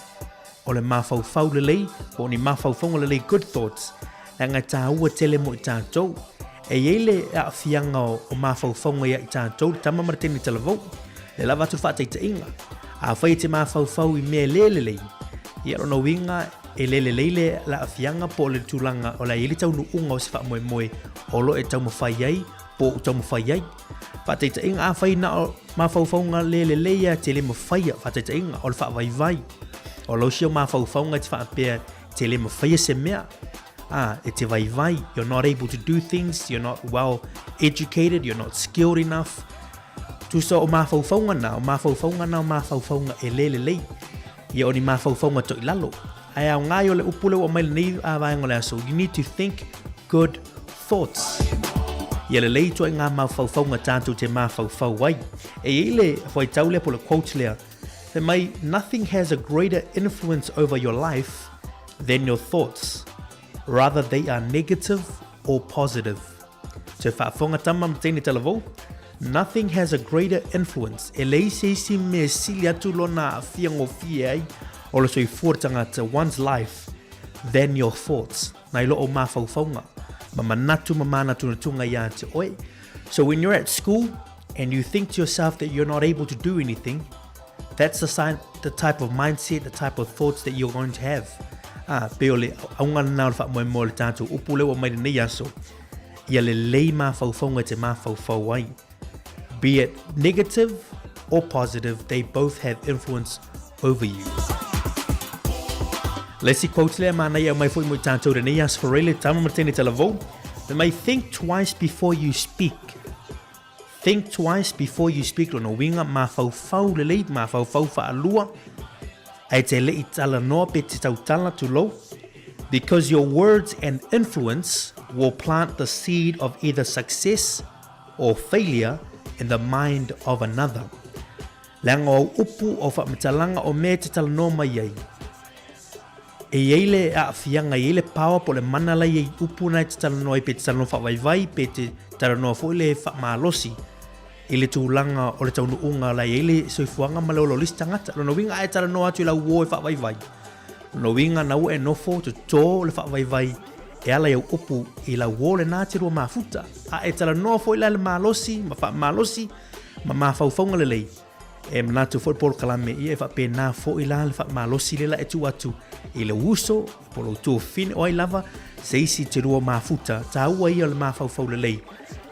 o le mafaufau lelei, po o ni mafaufauga lelei, good thoughts, leaga e tāua tele mo i tātou. E i ai le aafiaga o mafaufauga ia i tātou, le tama ma le teine talavou, le lava atu le faataitaiga. Afai e te mafaufau i mea e le lelei, ia lona uiga e le lelei le aafiaga po o le tulaga o le a i ai le taunuuga o se faamoemoe o lo o e taumafai ai po o taumafai ai. Faataitaiga, afai na o mafaufauga le lelei ia te le mafaia, faataitaiga, o le faavaivai. O lau sia mafaufauga e te faapea te le mafaia se mea, ah, e te vaivai, you're not able to do things, you're not well educated, you're not skilled enough. Tusa o mafaufauga na, o mafaufauga na o mafaufauga e le lelei. Ia o ni mafaufauga to i lalo. Ae aoga ia o le upu lea ua aumai lenei vaega o le aso, you need to think good thoughts. Ia lelei ituaiga mafaufauga tatou te mafaufau ai. E i ai le fuaitau lea po o le quote lea, fai mai, nothing has a greater influence over your life than your thoughts, rather they are negative or positive. Toe faafofoga tama ma teine talavou, nothing has a greater influence, e leai se isi mea e sili atu lona aafia gofie ai o le soifua o le tagata, one's life, than your thoughts, nai lo ou mafaufauga, ma manatu ma manatunatuga ia te oe. So when you're at school and you think to yourself that you're not able to do anything, that's the, sign, the type of mindset, the type of thoughts that you're going to have. Ah, pe o le auga lena o le faamoemoe o le tatou upu lea ua mai lenei aso, ia lelei mafaufauga e te mafaufau ai. Be it negative or positive, they both have influence over you. Le isi quote lea manaia aumai foi mo i tatou lenei aso Farele tama ma tene talavou. They may think twice before you speak. Think twice before you speak lona uiga mafaufau lelei, mafaufau faalua, ae te le i talanoa pe te tautala tulou, because your words and influence will plant the seed of either success or failure in the mind of another. Leaga o au upu, o faamatalaga, o mea e te talanoa mai ai, e i ai le aafiaga, e i ai le power po o le mana la i ai upu na e te talanoa ai, pe te talanoa faavaivai, pe te talanoa foi le faamalosi i le tulaga o le taunuuga la i ai le soifuaga ma le ola o le isi tagata. Lona uiga a e talanoa atu i lau uo e faavaivai, lona uiga na ua e nofo toto le faavaivai e ala i au upu i lau uo lena te lua mafuta. A e talanoa foi la i le malosi ma faamalosi ma mafaufauga lelei, E manatu foi le polokalame ia e faapena foi la le faamalosi lea la e tuu atu i lou uso po o lou tuafafine o ai lava se isi te lua mafuta taua ia o le mafaufau lelei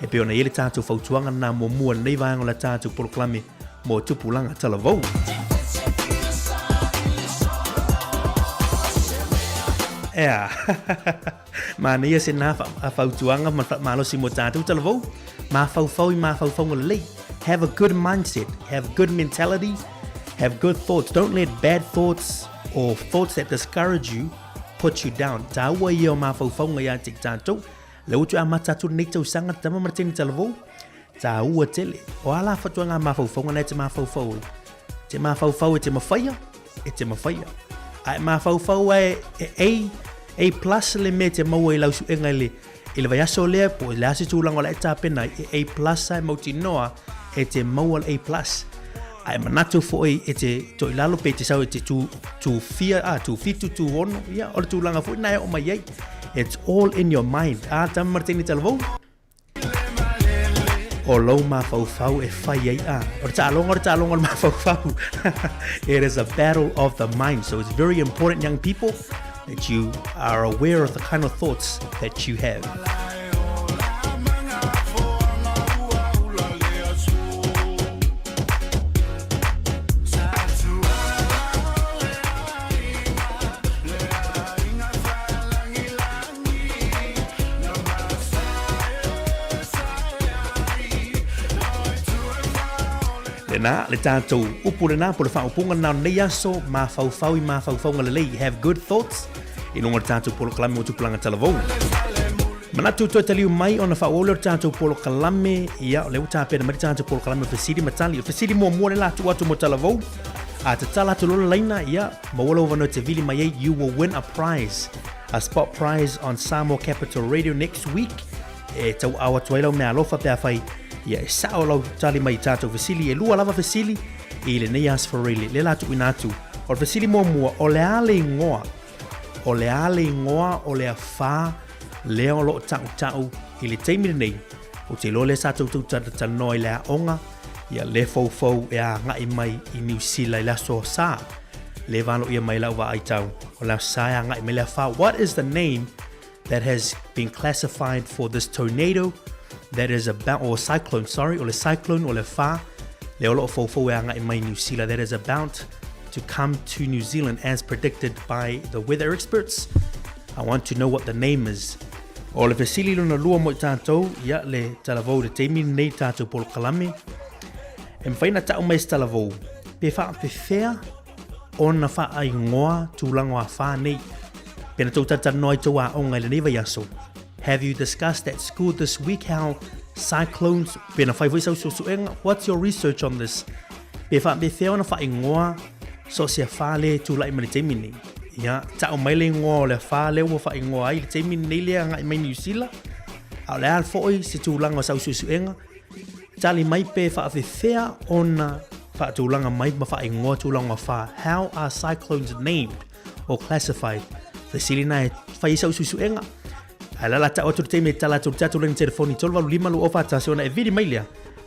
e pei ona i ai le tatou fautuaga lena muamua i lenei vaega o le tatou polokalame mo Tupulaga Talavou. Ea, manaia se nā fautuaga ma le faamalosi mo tatou talavou, mafaufau i mafaufauga lelei. Have a good mindset, have good mentality, have good thoughts. Don't let bad thoughts or thoughts that discourage you put you down. Tāua ia o mafaufauga ia te tātou. Le utu a mata atu nei tausaga tama ma le tini talavou. Tāua tele. O a la fatoega mafaufauga na e te mafaufau ai? Te mafaufau e te mafaia, e te mafaia. A e mafaufau e, e A, A plus le mea e te maua i lau suega i le, i le vaiaso lea, po o le a se tulaga o le a e tapena ai, e A plus a e mautinoa e te maua le A plus. A e manatu foi e te toilalo pe te sau e te tū, tū fia, a, tū fitu, tū ono, ia, o le tulaga foi na e o mai ai. It's all in your mind. A, tama Martini Talavou. O lou mafaufau e fai ai a. O le taaloga, o le taaloga o le mafaufau. It is a battle of the mind. So it's very important, young people, that you are aware of the kind of thoughts that you have. Lena, le tātou upu lena, po le whaopunga nā nei aso, mafaufau i mafaufauga lelei, have good thoughts, i lunga o le tātou polokalame o Tupulaga Talavou. Manatu toe taliu mai ona whaoole o le tātou polokalame, ia, o le ua tāpena mai le tātou polokalame o fesili ma tali. O fesili muamua le la atu atu mo Talavou, a tatala atu lola laina, ia, maua lou avanoa e te vili mai ai, you will win a prize. A spot prize on Samoa Capital Radio next week. E tauau atu ai lau mea alofa pe afai ia e sao lau tali mai i tātou fesili. E lua lava fesili i lenei Ask for Really. Le la tuuina atu. O le fesili muamua, o le a le ingoa? O le a le ingoa o le afa lea o loo ta'uta'u i le taimi lenei? Ou te iloa lea sa toutou talatalanoa i le aoga, ia le foufou e agai mai i Niu Sila i le aso Sa. Le valoia mai lau vaai tau. O le aso Sa e agai mai le afa. What is the name that has been classified for this tornado that is about, or cyclone, sorry, o le cyclone o le afa le o loo foufou e agai mai Niu Sila that is about to come to New Zealand as predicted by the weather experts? I want to know what the name is. O le fesili lona lua mo i tātou, ia le talavou le taimi nei tātou polokalame. E mawhai na tau mai se talavou, pe whaapewhea ona whaaingoa tūlango a whā nei. Pena tau tataranoa i tau aonga i lenei vaiaso. Have you discussed at school this week how cyclones, pena whai foi sau suesuega, what's your research on this? Pe whaapewhea ona whaingoa so se whā le tūlai mai le taimi nei. Ia, tau mai le ingoa o le afa lea ua faaigoa ai i le taimi lenei lea agai mai Niu Sila, a o le a foi se tulaga o sau suesuega, tali mai pe faafefea ona faatulaga mai ma faaigoa tulaga o afa, how are cyclones named or classified? Fesili na e fai ai sau suesuega, ae la la tau atu le taimi e tala atu le tatou laina telefoni 385 2041 ona e vili mai lea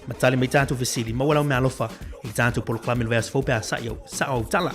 ma tali mai tatou fesili. Maua lau meaalofa i le tatou polokalame i le vaiaso fou pe a sa'i au sa'o au tala.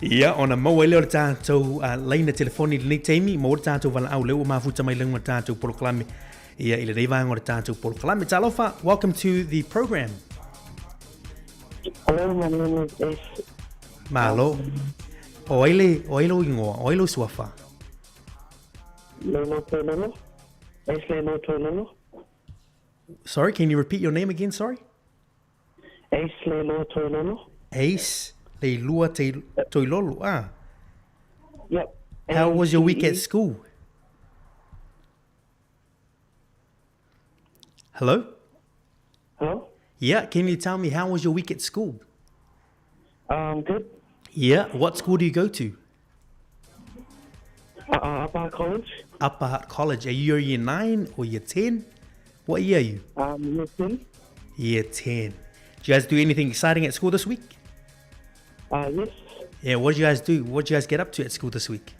Ia, ona maua ai lea o le tātou uh, laina telefoni i lenei taimi, maua le tātou valaau lea ua mafuta mai lenga o le tātou polokalame. Ia, i lenei vaega o le tātou polokalame. Talofa, welcome to the program.
Hello, my name is Ash.
Malo. O ai le, o ai lou igoa, o ai lou suafa?
Lolo Toilolo. Ace Lolo Toilolo.
Sorry, can you repeat your name again? Sorry.
Ace Lolo Toilolo.
Ace Leilua Toilolo. Ah.
Yep.
How was your week at
A-C-E.
school? Hello?
Hello?
Yeah, can you tell me how was your week at school?
Good.
Yeah, what school do you go to?
Upper Hutt College.
Upper Hutt College. Are you year 9 or year 10? What year are you?
Year 10.
Year 10. Do you guys do anything exciting at school this week?
Yes.
Yeah, what did you guys do? What did you guys get up to at school this week?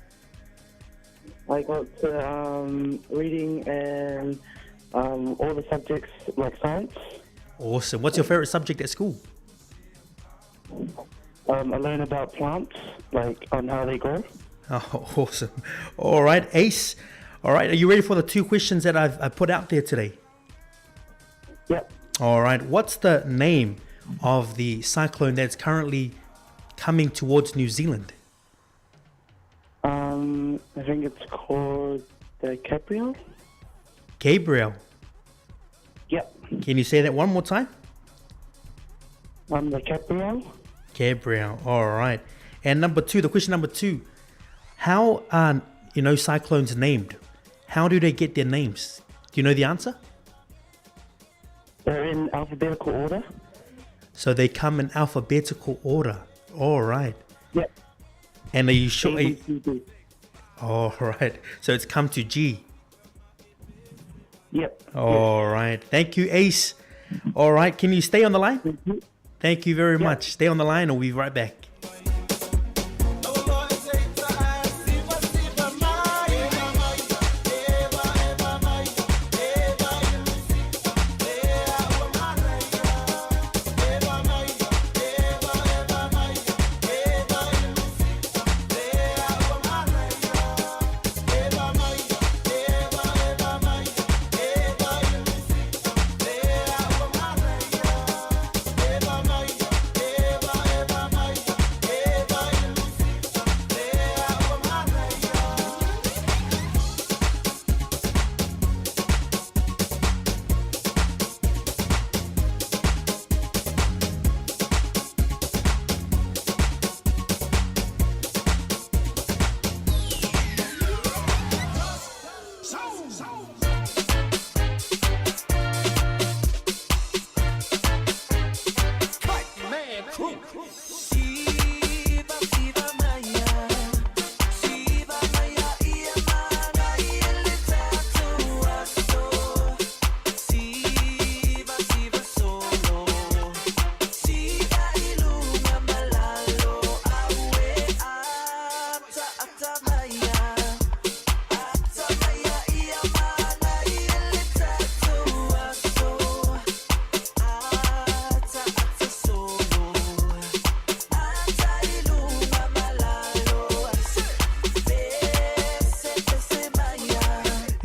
I got to reading and all the subjects like science.
Awesome. What's your favorite subject at school?
I learn about plants, like on how they grow.
Oh, awesome. All right, Ace. All right, are you ready for the two questions that I put out there today?
Yep.
All right, what's the name of the cyclone that's currently coming towards New Zealand?
I think it's called the Capriol.
Gabriel.
Yep.
Can you say that one more time?
The Capriol.
Gabriel. All right. And number two, the question number two, how are cyclones named? How do they get their names? Do you know the answer?
They're in alphabetical order.
So they come in alphabetical order. All right.
Yep.
And are you sure?
A, B, C, D.
All right. So it's come to G.
Yep.
All right. Thank you, Ace. All right. Can you stay on the line? Thank you very much. Stay on the line and we'll be right back.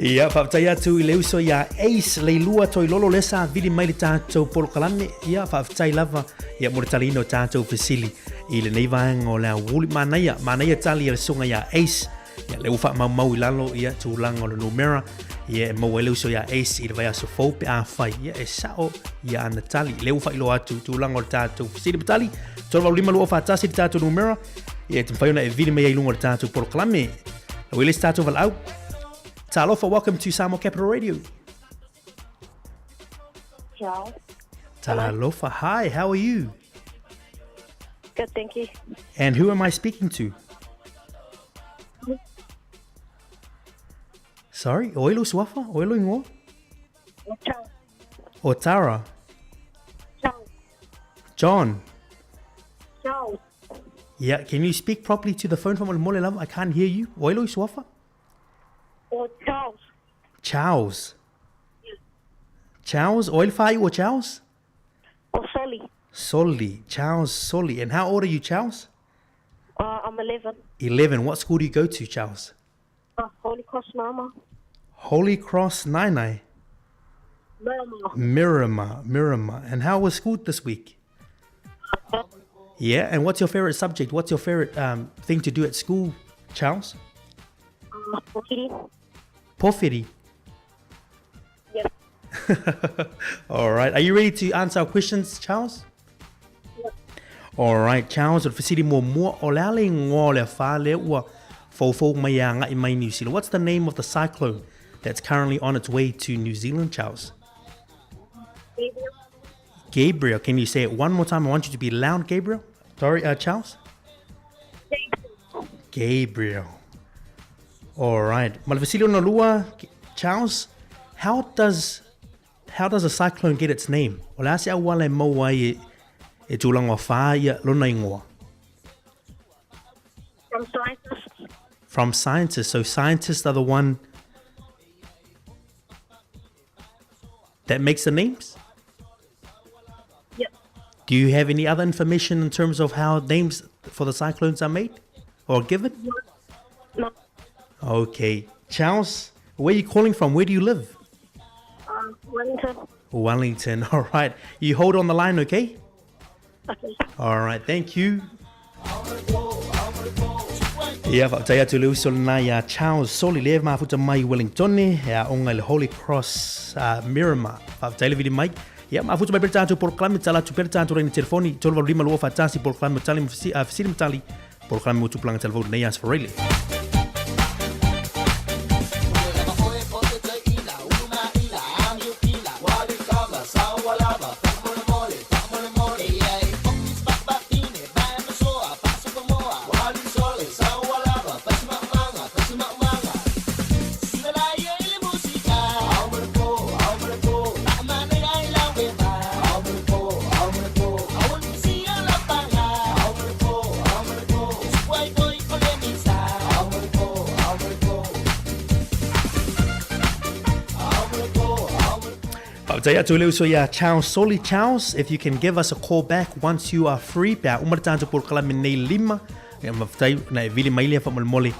Ia, faafetai atu i le uso iā Ace Leilua Toilolo lea sa vili mai le tatou polokalame. Ia, faafetai lava ia mo le taliina o tatou fesili i lenei vaega o le aoauli. Manaia, manaia tali a le susuga iā Ace. Ia, lea ua faamaumau i lalo ia tulaga o le numera ia e maua ai le uso iā Ace i le vaiaso fou pe afai ia e sao ia ana tali. Lea ua faailoa atu tulaga o le tatou fesili ma tali. 385 241 le tatou numera. Ia, e te mafai ona e vili mai ai i luga o le tatou polokalame. Ua i le isi tatou valaau. Talofa, welcome to Samoa Capital Radio.
Ciao.
Talofa, hi, how are you?
Good, thank you.
And who am I speaking to? Sorry, Oilo Suafa? Oilo Ingoa?
Ciao.
Or Tara?
Ciao.
John?
Ciao.
Yeah, can you speak properly to the phone from Mole love? I can't hear you. Oilo Suafa?
Or Charles.
Charles. Charles? Oil Fai or Charles?
Or Soli.
Soli. Charles Soli. And how old are you, Charles?
I'm 11.
11. What school do you go to, Charles?
Holy Cross Mama.
Holy Cross Nainai.
Mama.
Miramar, Miramar. And how was school this week? Yeah, and what's your favorite subject? What's your favorite um, thing to do at school, Charles?
Pōwhiri.
Pōwhiri?
Yep.
All right. Are you ready to answer our questions, Charles?
Yep.
All right, Charles, o le fesili muamua, o le a le ingoa o le afa lea ua foufou mai e agai mai New Zealand? What's the name of the cyclone that's currently on its way to New Zealand, Charles?
Gabriel.
Gabriel, can you say it one more time? I want you to be loud, Gabriel. Sorry, uh, Charles?
Gabriel.
Gabriel. All right. Malvasilio Nolua, Charles, how does how does a cyclone get its name? O le a se auala e mau ai e, e tūlanga whā ia lona ingoa?
From scientists.
From scientists. So scientists are the one that makes the names?
Yep.
Do you have any other information in terms of how names for the cyclones are made or given?
No.
Okay. Charles, where are you calling from? Where do you live?
Wellington.
Wellington. All right. You hold on the line, okay?
Okay.
All right. Thank you. Ia, whaatai atu le uso lena ia Charles Soli le mafuta mai Wellington e a onga le Holy Cross uh, Miramar. Whaatai le vili mai. Ia, mafuta mai pere tātou polokalame, tala atu pere tātou reini telefoni, 385 lua whaatasi polokalame tali fisili matali, polokalame mo tupulanga telefoni nei as Farele. Faafetai atu le uso iā Charles Soli. Charles, if you can give us a call back once you are free, pe a uma le tātou polokalame nei lima, ia mafetai na e vili mai lea faamolemole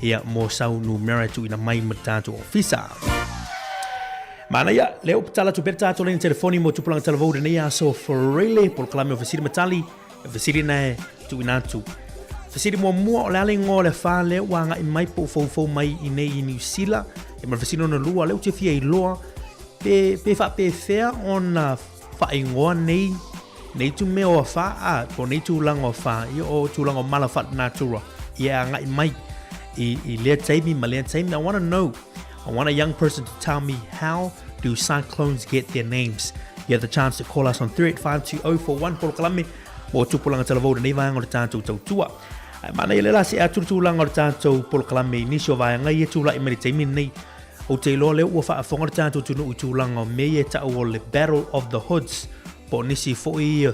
ia mo sau numera e tuuina mai ma le tātou ofisa. Mana ia, le o tala tu pere tātou leina telefoni mo tupulaga talavou lenei aso Forele, polokalame o Fesili ma Tali, fesili na e tuuina atu. Fesili muamua o le a le ingoa o le afa lea ua agai mai po o foufou mai i nei i Niu Sila, e ma le fesili lona lua, lea ou te fia iloa pe, pe faapefea ona faaigoa nei nei tu mea o afa a po nei tulaga o afa ia o tulaga o mala faalenatura ia agai mai i, i lea taimi ma lea taimi. I want to know, I want a young person to tell me how do cyclones get their names. You have the chance to call us on 3852041 polokalame mo tupulaga talavou lenei vaega o le tātou tautua. Ai mana ia le la se atu le tulaga o le tātou polokalame i nisi o vaega ia tula'i mai le taimi lenei. Ou te iloa lea ua faafofoga le tātou atunuu i tulaga o mea ia e ta'u o le Battle of the Hoods po o nisi foi ia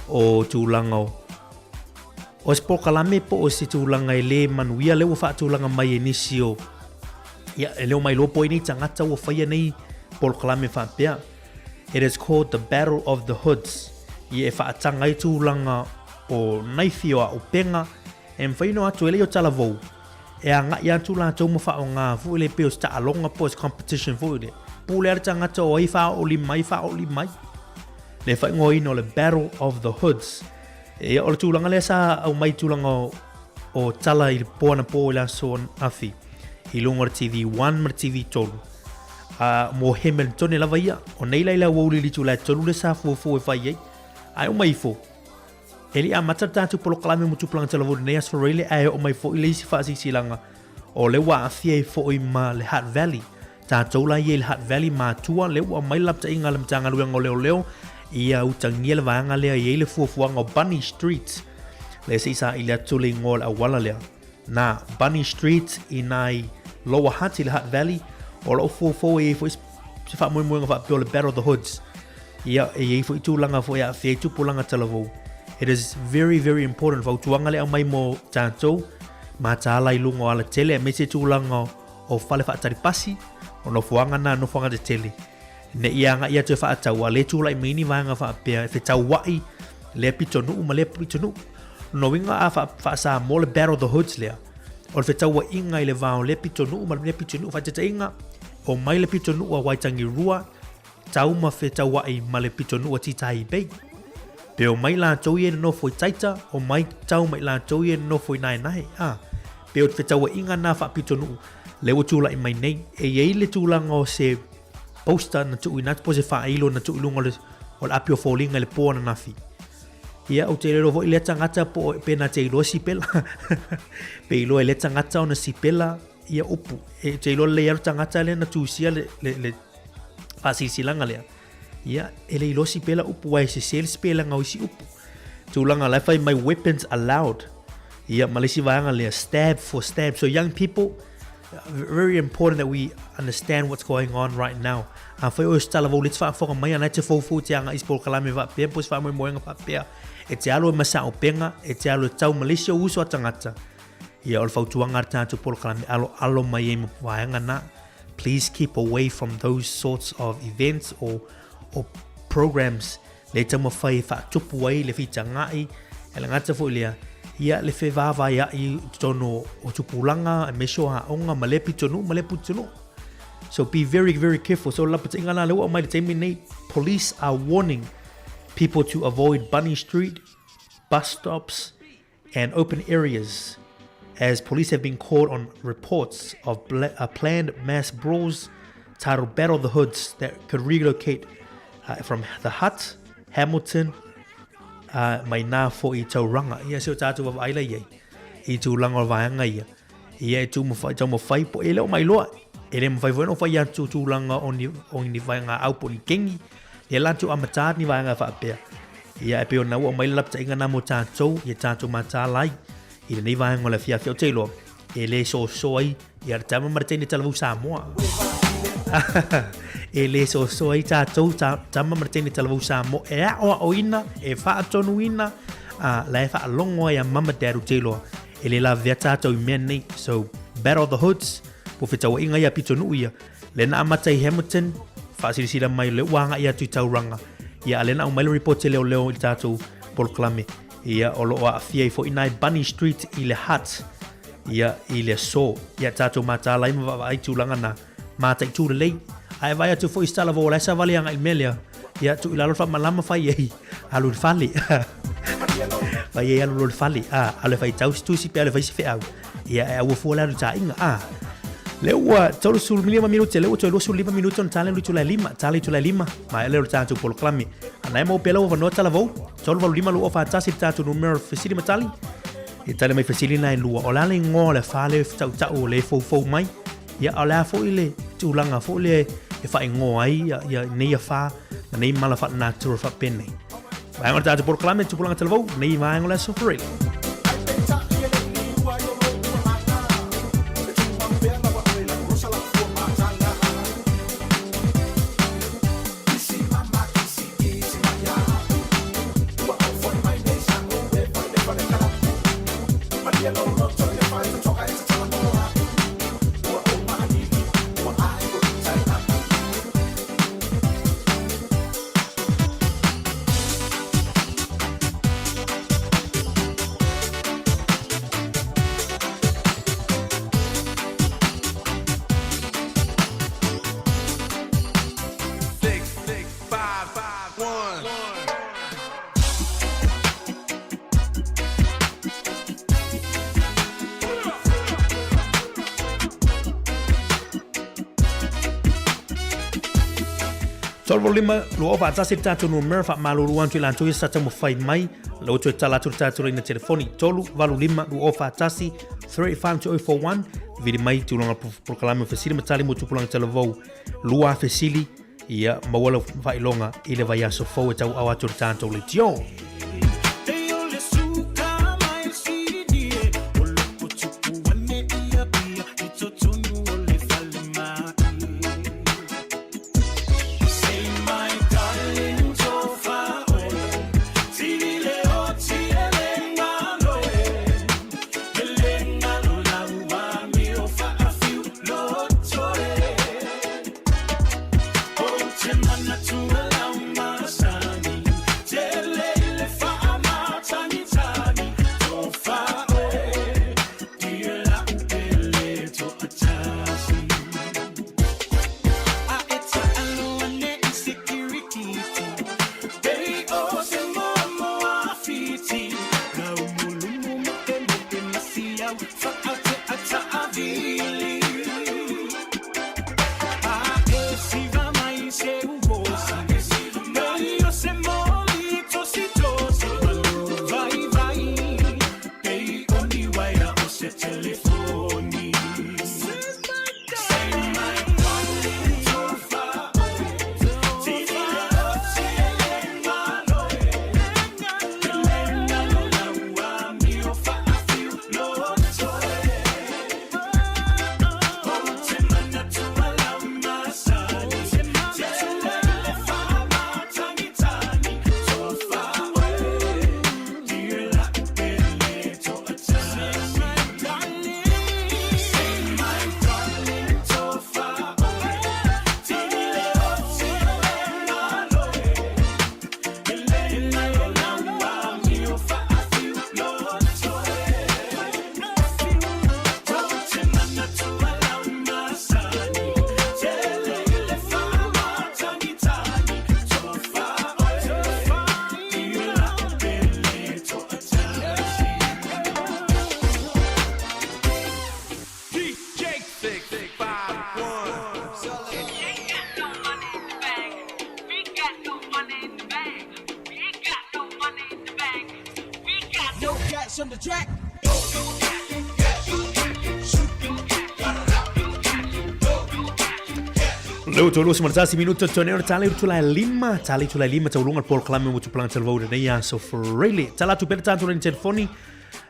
o tulaga o o se polokalame po o se tulaga e lē manuia lea ua faatulaga mai e nisi o ia e leo mai loa po o ai nei tagata ua faia nei polokalame faapea. It is called the Battle of the Hoods. Ia e faataga ai tulaga o naifi o aopenga e mafai ona o atu ai lea o talavou e agai atu latou ma faaaoga foi le pei o se taaloga po o se competition foi lea. Pule lava le tagata o ai faaoolima ai faaoolima ai. Le faaigoaina o le Battle of the Hoods. Ia, o le tulaga lea sa aumai i tulaga o, o tala i le po anapo i le aso afi i luga o le TV1 ma le TV3. A mo Hamilton lava ia, o nei la i le aoauli i le itula e tolu le sa fuafua e fai ai. Ae uma ifo, e le i amata le tatou polokalame mo tupulaga talavou i lenei aso Farele ae oo mai foi le isi faasilasilaga o lea ua aafia ai foi ma le Hutt Valley. Tatou la ia i le Hutt Valley matua lea ua aumai le lapataiga a le Matagaluega o Leoleo ia utagia le vaega lea e i ai le fuafuaga o Bunny Street. Lea se i saili atu le igoa o le auala lea. Na, Bunny Street i nai Lower Hutt i le Hutt Valley, o lo o fuafua e i ai foi se faamoemoega faapea o le Battle of the Hoods. Ia, e i ai foi tulaga foi e aafia ai tupulaga talavou. It is very, very important. Fautuaga le aumai mo tatou, mataala i luga o alatele, aemaise tulaga o fale faatali pasi, o nofoaga na, nofoaga tetele. Ne i agai atu e faatau, a le tulai mai ni vaega faapea e fetauai lea pitonuu ma lea pitonuu. Lona uiga a faa-Samoa le Battle of the Hoods lea, o le fetauaiga i le va o lea pitonuu ma lea pitonuu. Faataitaiga, omai le pitonuu a Waitangi Rua, tau ma fetauai ma le pitonuu a Titahi Bay. Pe omai latou ia e nonofo i Taita, omai tau ma i latou ia e nonofo i Naenae, a. Pe o le fetauaiga na faapitonuu lea ua tulai mai nei. E i ai le tulaga o se poster na tuuina atu po o se faailo na tuu i luga o le, o le api o foliga i le po ananafi. Ia, ou te le iloa foi lea tagata po o pe na te iloa sipela. Pe iloa e lea tagata ona sipela ia upu. E te iloa lelei lava le tagata lea na tusia le, le, le faasilasilaga lea. Ia, e le iloa sipela upu, aua e sese le sipelaga o isi upu. Tulaga la e fai mai weapons allowed. Ia, ma le isi vaega lea, stab for stab. So young people, very important that we understand what's going on right now. Afai o se talavou le te faafofoga mai, ana e te foufou te agai i se polokalame faapea po o se faamoemoega faapea, e te alu ai ma saopenga, e te alu e tau ma le isi ou uso a tagata. Ia, o le fautuaga a le tatou polokalame, aloalo mai ai ma vaega na. Please keep away from those sorts of events or, or programs le taumafai e faatupu ai le fitaga'i, e le gata foi lea, ia le fevavaea'i i totonu o tupulaga aemaise o aoga ma lea pitonuu ma lea putunuu. So be very, very careful. So lapataiga la lea ua aumai i le taimi lenei, police are warning people to avoid Bunny Street, bus stops and open areas as police have been called on reports of planned mass brawls titled Battle of the Hoods that could relocate from the Hutt, Hamilton, mai nā foʻi i Tauranga. Ia se o tātou vaavaai la iai i tulaga o vaega ia. Ia e tūmawhai, taumawhai po e leo mai loa. E le mawhai foi no whai atu tulaga o ni, o ni vaega au po ni kengi. Ia la tu amatā ni vaega whaapea. Ia e pei ona ua mai le lapataiga na mo tātou, ia tātou mātālai i lenei vaega o le afiafi o te iloa. E le soso ai ia le tama ma le teine talavou Samoa. E le soso ai tātou ta, tama ma le teine talavou Samoa. E aʻoaʻoina, e faatonuina, a la e faalogo ai a mama dad o te iloa. E le lavea tātou i mea nei. So, Battle of the Hoods, po fetauaiga ia pitonuu ia. Le na amata i Hamilton, faasilasila mai le ua agai atu i Tauranga. Ia, a lea na aumai le report e leoleo i le tatou polokalame. Ia, o lo o aafia ai foi nai Bunny Street i le Hutt, ia, i le aso. Ia, tatou mataala ai ma vaavaai tulaga na mataitu lelei. A e vaai atu foi i se talavou o la e savali agai i le mea lea, ia, tuu i lalo le faamalama fai ai, alu i le fale. Fai ai alu loa i le fale, a, alu e faitau se tusi pe alu e fai se feau. Ia, e aua fua le alu i taaiga, a. Lea ua 35 minute, lea ua toe 25 minute ona tala le itula e lima, tala itula e lima, maea lea o le tatou polokalame. A na e maua pea lau avanoa talavou, 385 241 le tatou numera o fesili ma tali. E tali mai fesili na e lua, o le a le igoa o le afa lea e tautau o lea e foufou mai, ia, a o le a foi le tulaga foi lea e faaigoa ai ia, ia nei afa ma nei mala faalenatura faapenei. Vaega o le tatou polokalame, Tupulaga Talavou, nei vaega o le Aso Faraile. 35 241 le tatou numera faamalulu atu i latou ia sa taumafai mai la ua toe tala atu le tatou laina telefoni 385 241 3852041 vili mai tulaga polokalame o fesili ma tali mo tupulaga talavou lua fesili ia maua lau faailoga i le vaiaso fou e tauau atu le tatou leitio.
Cash on the track.
Le ua tolu se minuta tone o tale utu la lima, tale utu la lima taulunga le polokalame mo tupulaga talavou i lenei aso Freile. Tala atu pea le tatou laini telefoni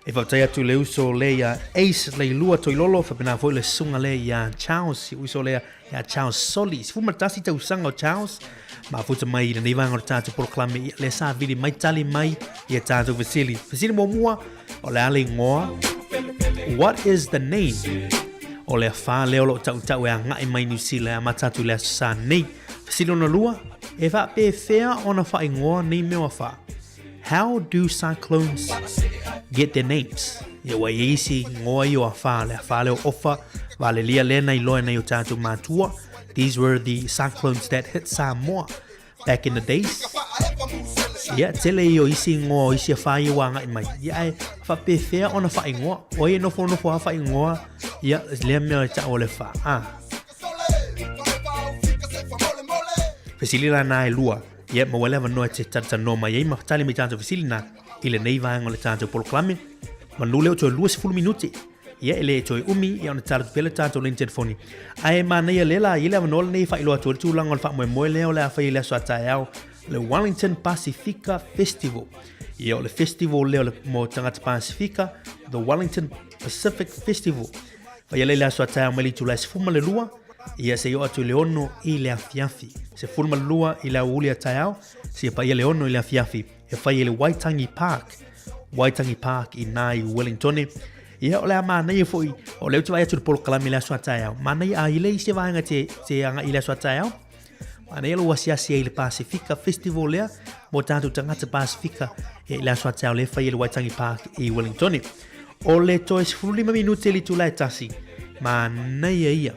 e faafetai atu i le uso lea ia Ace Leilua Toilolo, faapena foi le susuga lea ia Charles, si uso lea ia Charles Soli. 11 tausaga o Charles, mafuta mai i lenei vaega o le tatou polokalame, ia lea sa vili mai tali mai ia tatou fesili. Fesili muamua, o le a le igoa? What is the name? O le afa lea o lo o tautau e agai mai Niu Sila e amata atu i le aso Sa nei. Fesili lona lua, e faapefea ona faaigoa nei mea o afa? How do cyclones get their names? Ia ua i ai isi igoa ia o afa, le afa lea o Ofa, Valelia lea na iloa e nai o tatou matua. These were the cyclones that hit Samoa back in the days. Ia, tele ia o isi igoa o isi afa ia ua agai mai. Ia, ae faapefea ona faaigoa? O ai e nofonofo a faaigoa ia lea mea e tau o le fa? Ah. Fesili la na e lua. Ia, maua le avanoa e te talatalanoa mai ai ma tali mai tatou fesili na i lenei vaega o le tatou polokalame. Manu lea o toe 20 minute. Ia, e le toe umi, ia ona tatalo atu pea le tatou laini telefoni. Ae manaia lea la, i le avanoa lenei e faailoa atu ai le tulaga o le faamoemoe lea o le a fai i le aso a taeao, le Wellington Pasifika Festival. Ia, o le festival lea o le, mo tagata Pasifika, the Wellington Pacific Festival. Faia lea i le aso a taeao mai le itula e 12, ia seia oo atu i le 6 i le afiafi. 12 i le aoauli a taeao, seia paia le 6 i le afiafi. E fai i le Waitangi Park, Waitangi Park i nā i Wellingtone. Ia, o le a manaia foi, o lea ou te vaai atu i le polokalame i le aso a taeao. Manaia, a i le isi vaega te, te agai i le aso a taeao. Manaia lou asiasi ai i le Pasifika Festival lea, mo tātou tagata Pasifika e i le aso a taeao lea e fai i le Waitangi Park i Wellingtone. O le toe 15 minute i le itula e tasi, manaia ia.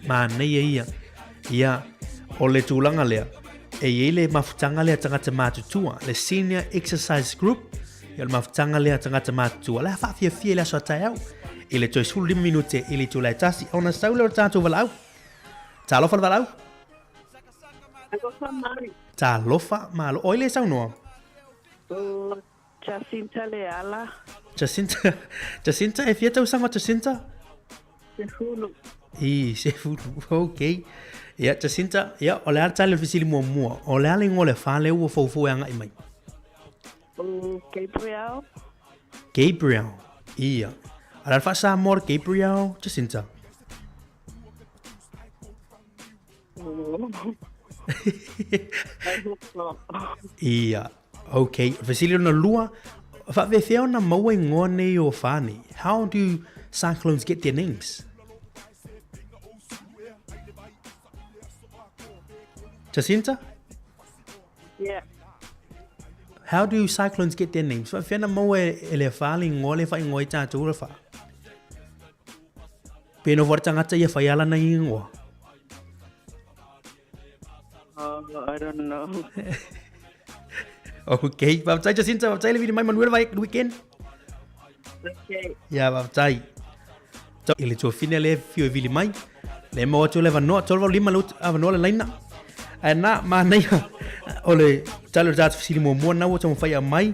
Manaia ia. Ia, o le tulaga lea, e i ai le mafutaga lea tagata matutua, le Senior Exercise Group, ia o le mafutaga lea tagata matutua, o le a faafiafia i le aso a taeao, i le toe 15 minute i le itula e tasi, ona sau lea o le tatou valaau. Talofa le valaau.
Talofa mai.
Talofa malo. Oi le saunoa.
O Jacinta Leala.
Jacinta, Jacinta, e fia tausaga o Jacinta?
Sefulu.
I, sefulu, ok. Ia, Jacinta, ia, o le a le tali o le fesili muamua. O le a le igoa o le afa lea ua foufou e agai mai?
O Gabriel.
Gabriel, ia. O le a le faa-Samoa o le Gabriel, Jacinta?
I hope not.
Ia, ok. Fesili lona lua, faapefea ona maua igoa nei o afa nei? How do cyclones get their names? Jacinta?
Yeah.
How do cyclones get their names? Faapefea na maua e le afa le igoa le faaigoa ai tatou le afa? Pe nofo le tagata ia fai ala na ingoa.
Oh, I don't know.
Ok, faafetai Jacinta, faafetai le vili mai manuia le vai weekend.
Okay.
Ia, faafetai. I le tuafine le fio e vili mai. Le maua atu le avanoa, 35 le avanoa le laina. Ae na, manaia, o le tali o le tatou fesili muamua na ua taumafai e aumai.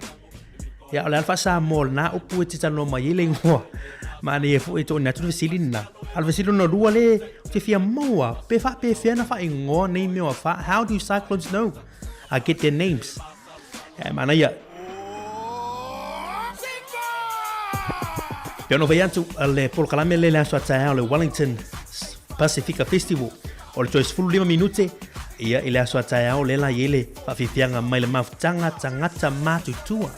Ia, o le a le faa-Samoa o lena upu e te talanoa mai ai le igoa. Manaia foi e tooni atu le fesili lena. A o le fesili lona lua le, ou te fia maua, pe faapefea na faaigoa nei mea o afa? How do cyclones know? Get their names. Ia, manaia. Pe ona fai atu le polokalame le le aso a taeao le Wellington Pasifika Festival o le toe 15 minute ia i le aso a taeao le la i le faafiafiaga mai le mafutaga tagata matutua.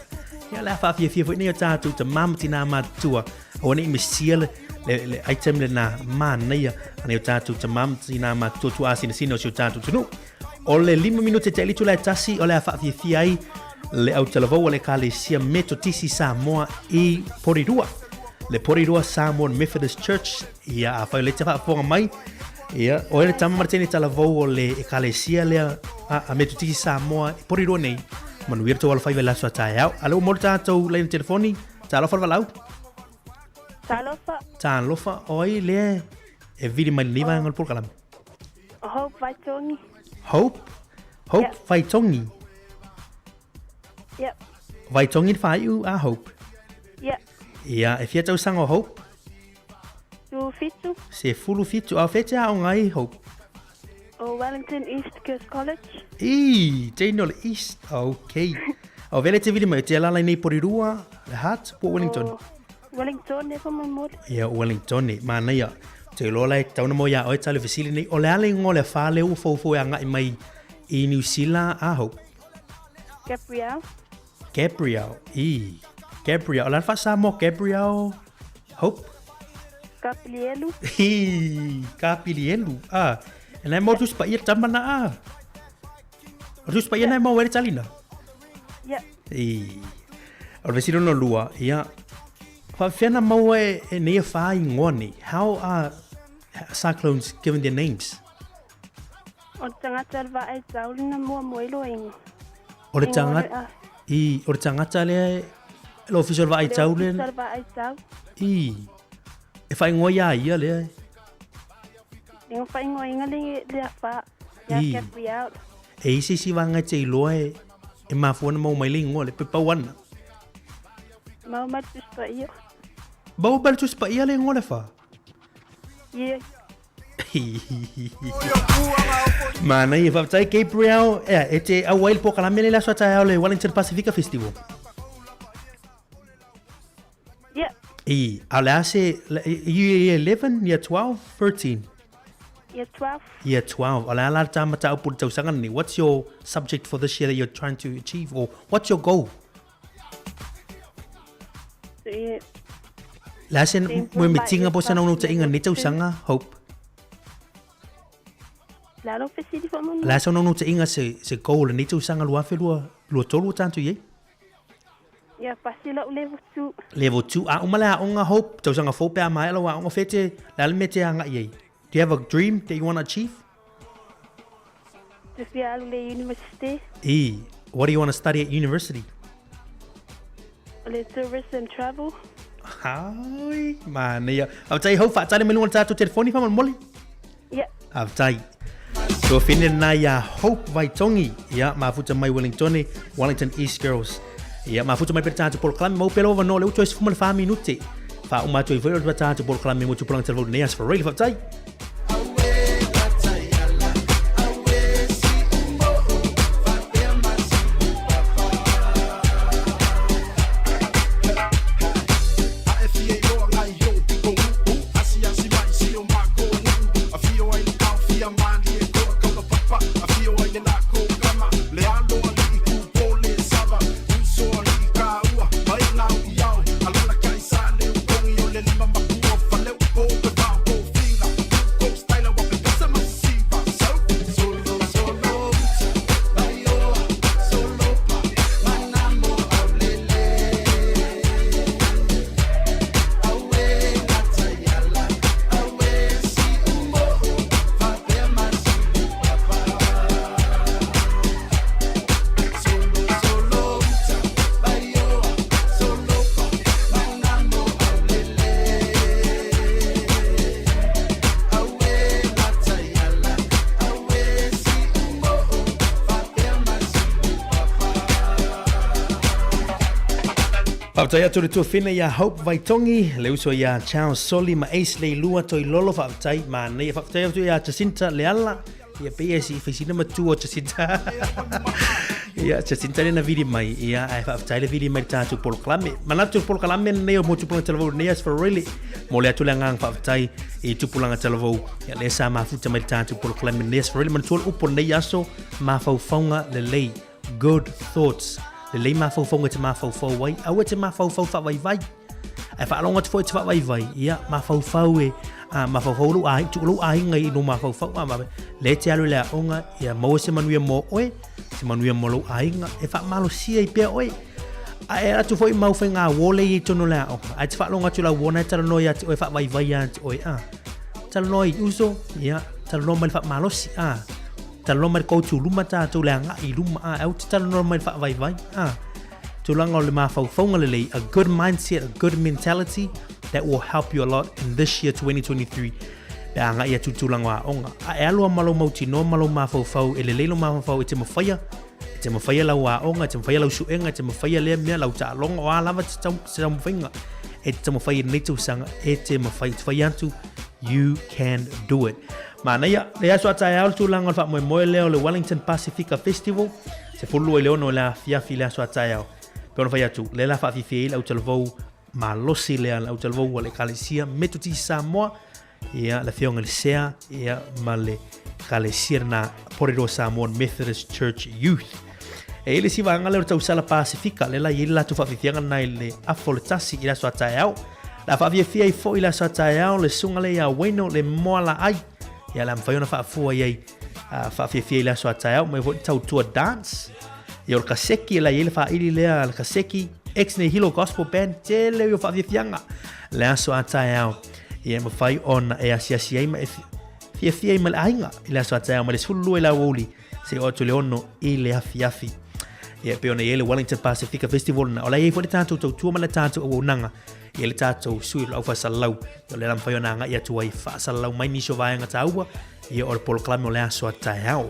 Ia le a faafiafia foi nei o tātou tamā ma tinā matutua aua ne i misia le, le, le item lena manaia a nei o tātou tamā ma tinā matutua tuaasinasina o si o tātou atunuu. O le 5 minute te alitu la e tasi o le a faafiafia ai le autalavou a le Ekalesia Metotisi Samoa i Porirua. Le Porirua Samoan Methodist Church, ia afai o lea e te faafofoga mai, ia, o le tama ma le teine talavou o le Ekalesia lea a Metotisi Samoa i Porirua nei, manuia le tou alofaiva i le aso a taeao. A lea ua maua le tatou laina telefoni, talofa le valaau.
Talofa.
Talofa, o ai lea e vili mai lenei vaega o le polokalame?
Hope Vaitongi.
Hope? Hope
Yep.
Vaitongi?
Yep.
Vaitongi le faaiu a Hope?
Ia.
Ia, e fia tausaga o Hope?
17.
17. A o fea e te aoga ai, Hope?
O Wellington East Girls College.
I, teine o le East. Okay. A o vele te vili mai, te alala i nei Porirua, le Hart, po Wellington?
O Wellington e faamolemole.
Ia, o Wellington e, manaia. Te iloa la e tatau ona moe ia oe tale fesili nei. O le a le ingoa o le afa lea ua foufou e agai mai i New Zealand a Hope?
Gabrielle.
Gabrielle, i. Gabrielle, o le a le faa-Samoa Gabrielle, Hope?
Kapilielu.
Hi, Kapilielu, ah. E nai mau tusi paia le tama na a. O le tusi paia nai mau e le talina?
Ia.
I. O le fesili lona lua, ia, faapefea na maua e, e nei afa ingoa nei? How are cyclones given their names?
O le tagata le vaai tau lena muamua i loinga.
O le tagata, i, o le tagata lea, le ofisa o le vaai tau lea.
Le ofisa o le vaai tau.
I, e faaigoa ia ia lea.
Ingo faaigoaina le, le afa, ia Gabrielle.
E i se isi vaega e te iloa e, e mafua ona maua mai le igoa le pe pau ana.
Maua mai le Tusi Paia.
Maua mai le Tusi Paia le igoa le afa?
Yeah.
Manaia, faafetai Gabriel. Ea, e te auai le polokalame le aso a taeao le Wellington Pasifika Festival.
Yeah.
I, a o le a se, year 11, year 12, 13?
Year 12.
Year 12. O le a la ta mataupu le tausaga lenei? What's your subject for this year that you're trying to achieve or what's your goal?
Yeah.
Le a se moemitiga po o se naunautaiga lenei tausaga, Hope?
Le a lau fesili faamolemole?
Le a se naunautaiga se, se goal lenei tausaga 2023 ua tatou i ai?
Ia pasi lau level 2.
Level 2. A uma le aoga, Hope, tausaga fou pe a maea lau aoga, fea te, le a le mea te agai ai? Do you have a dream that you want to achieve?
Te fia alu le university.
I, what do you want to study at university?
O le tourism travel.
Ai, manaia. Faafetai Hope, faatali mai luga o le tatou telefoni faamolemole.
Ia.
Faafetai. Tuafine lena iā Hope Vaitongi, ia, mafuta mai Wellingtone, Wellington East Girls. Ia, mafuta mai pea le tatou polokalame, mau pea lou avanoa, lea ua toe 14 minute. Faauma atu ai foi le tatou polokalame mo tupulaga talavou lenei aso Fareile, faafetai. Faafetai atu le tuafine iā Hope Vaitongi, le uso iā Charles Soli ma Ace Leilua Toilolo, faafetai manaia. Faafetai atu iā Jacinta Leala, ia pei e si faisina matua o Jacinta. Ia, Jacinta lena vili mai, ia, ae faafetai le vili mai le tatou polokalame. Manatu le polokalame lenei o mo Tupulaga Talavou lenei aso Faroele, mo le atu le agaga faafetai i Tupulaga Talavou. Ia, lea sa mafuta mai le tatou polokalame lenei aso Faroele, manatua le upu o lenei aso, mafaufauga lelei. Good thoughts. Lelei mafaufauga e te mafaufau ai, aua e te mafaufau faavaivai. Ae faalogo atu foi e te faavaivai, ia, mafaufau e, a, mafaufau lou aiga, tuu lou aiga i lou mafaufau, a, ma, lea e te alu i le aoga, ia maua se manuia mo oe, se manuia mo lou aiga, e faamalosia ai pea oe. A e atu foi mau faiga uo lea i totonu o le aoga, ae te faalogo atu i lau uo na e talanoa ia te oe, faavaivai ia te oe, a, talanoa i uso, ia, talanoa mai le faamalosi, a, Talanoa mai le koutou luma tatou le agai i luma a au te talanoa mai le faavaivai a tulaga o le mafaufauga lelei, a good mindset, a good mentality that will help you a lot in this year 2023 pe a agai atu i tulaga o aoga. A e alu lava ma lou mautinoa ma lou mafaufau e lelei lou mafaufau e te mafaia, te mafaia lau aoga, e te mafaia lau suega, e te mafaia lea mea, lau taaloga, o a lava te tau, se taumafaiga e te taumafai i lenei tausaga, e te mafai, te fai atu, you can do it. Manaia, le aso a taeao le tulaga o le faamoemoe lea o le Wellington Pasifika Festival, 26 i le afiafi i le aso a taeao. Pe ona fai atu, le la faafiafia ai le autalavou malosi lea, le autalavou a le Ekalesia Metotisi Samoa, ia, le afioga i le Sea, ia, ma le Ekalesia lena Porirua Samoan Methodist Church Youth. E i ai le isi vaega lea o le tausala Pasifika, lea la e i ai le latou faafiafiaga lena i le afa o le tasi i le aso a taeao. Le a faafiafia ai foi i le aso a taeao le susuga lea ia Wayno le Moalaai. Ia, le a mafai ona faafua i ai faafiafia i le aso a taeao, mai foi le tautua dance. Ia o le kaseki, la i ai le faaili lea le kaseki, ex nei Hilo Gospel Band, tele o faafiafiaga le aso a taeao. Ia e mafai ona e asiasi ai ma e fiafia ai ma le aiga i le aso a taeao mai le 12 i le aoauli seia oo atu i le 6 i le afiafi. Ia pei ona i ai le Wellington Pasifika Festival na o la i ai foi le tatou tautua ma le tatou auaunaga ia le tatou sui o le aufaisalau o le la mafai ona agai atu ai faasalalau mai nisi o vaega taua ia o le polokalame o le aso a taeao.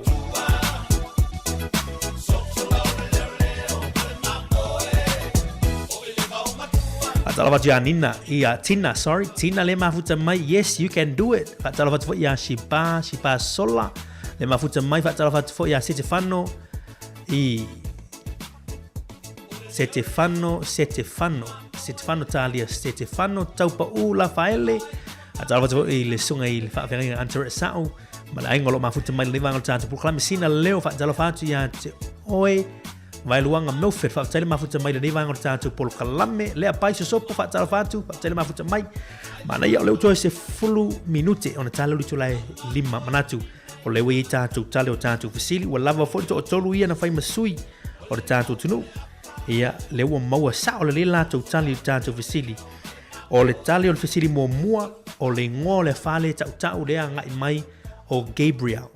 Faatalofa atu ia Nina, ia Tina, sorry, Tina le mafuta mai, yes, you can do it. Faatalofa atu foi ia Shipa, Shipa Sola, le mafuta mai, faatalofa atu foi ia Setefano, i Setefano, Setefano, Setefano Talia, Setefano Taupa'u Lafaele, faatalofa atu foi i le susuga i le faafeagaiga Antaret Sa'u, ma le aiga o lo o mafuta mai lenei vaega o le tatou polokalame sina leo, faatalofa atu ia te oe, Vaeluaga Milford, faafetai le mafuta mai lenei vaega o le tatou polokalame, lea pai sosopo, faatalofa atu, faafetai le mafuta mai. Manaia o lea ua toe 10 minute ona tala le itula e 5 manatu. O lea ua i ai tatou tali o tatou fesili, ua lava foi le toatolu ia na fai ma sui o le tatou atunuu. Ia, lea ua maua sao lelei latou tali i le tatou fesili. O le tali o le fesili muamua, o le igoa o le afa lea e tautau lea agai mai o Gabriel.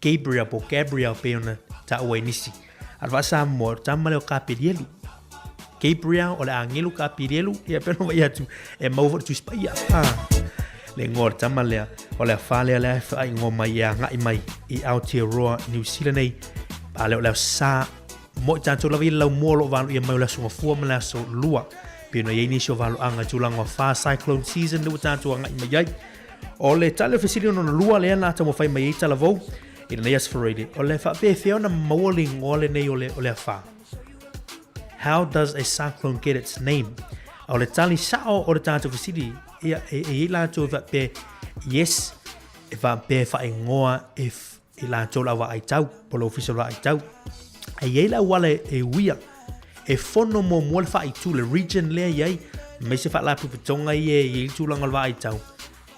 Gabriel po Gabriel pei ona taua i nisi. A o le faa-Samoa, o le tama lea o Kapelielu. Gabriel, o le agelu Kapelielu, ia pei ona fai atu, e maua foi le Tusi Paia. Ah, le igoa o le tama lea, o le afa lea lea e faaigoa mai e agai mai i Aotearoa, New Zealand nei. A lea o le sa mo i tatou lava i le laumua o lo o valoia mai o le aso Gafua ma le aso Lua. Pei ona i ai nisi o valoaga i tulaga o afa cyclone season lea ua tatou agai mai ai. O le tali o le fesili lona lua lea na taumafai mai ai talavou i lenei aso Friday, o le faapefea ona maua le igoa lenei o le, o le afa. How does a cyclone get its name? O le tali sao o le tatou fesili, ia, e, e i latou e faapea, yes, e faapea e faaigoa e, i latou le au vaai tau, po o le ofisa o le vaai tau. E i ai le auala e, e uia, e fono muamua le faaitu, le region lea i ai, aemaise faalapotopotoga ia e i ai le tulaga o le vaai tau.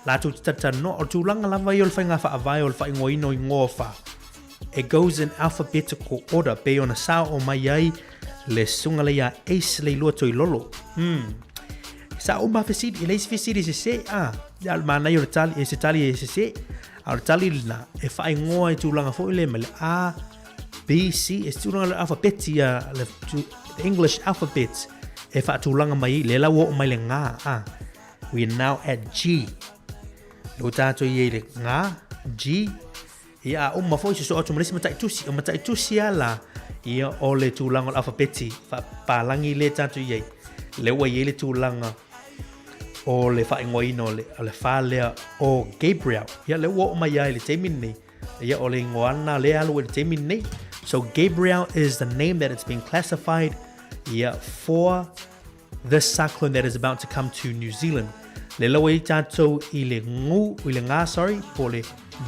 Latou te talatalanoa, o le tulaga lava ia o le faiga faavae o le faaigoaina o igoa o afa. It goes in alphabetical order, pei ona sao mai ai le susuga lea ia Ace Leilua Toilolo. Sa uma fesili, e leai se fesili e sese, a, ia o le manaia o le tali, e se tali e sese, a o le tali lena, e faaigoa i tulaga foi lea mai le A, B, C, e se tulaga le alphabet ia, le, the English alphabet, e faatulaga mai ai, lea la ua oo mai le ga, a. We are now at G. Le ua tatou i ai le ga, G, ia a uma foi sosoo atu ma le isi mataitusi. O mataitusi lava la, ia o le tulaga o le alfabeti faapapalagi lea tatou i ai. Lea ua i ai le tulaga o le faaigoaina o le, o le afa lea o Gabriel. Ia lea ua oo mai lava i le taimi lenei, ia o le igoa lena lea e alu ai i le taimi lenei. So Gabriel is the name that it's been classified ia for this cyclone that is about to come to New Zealand. Le lau ai tatou i le ngu, i le ngā, sorry, po le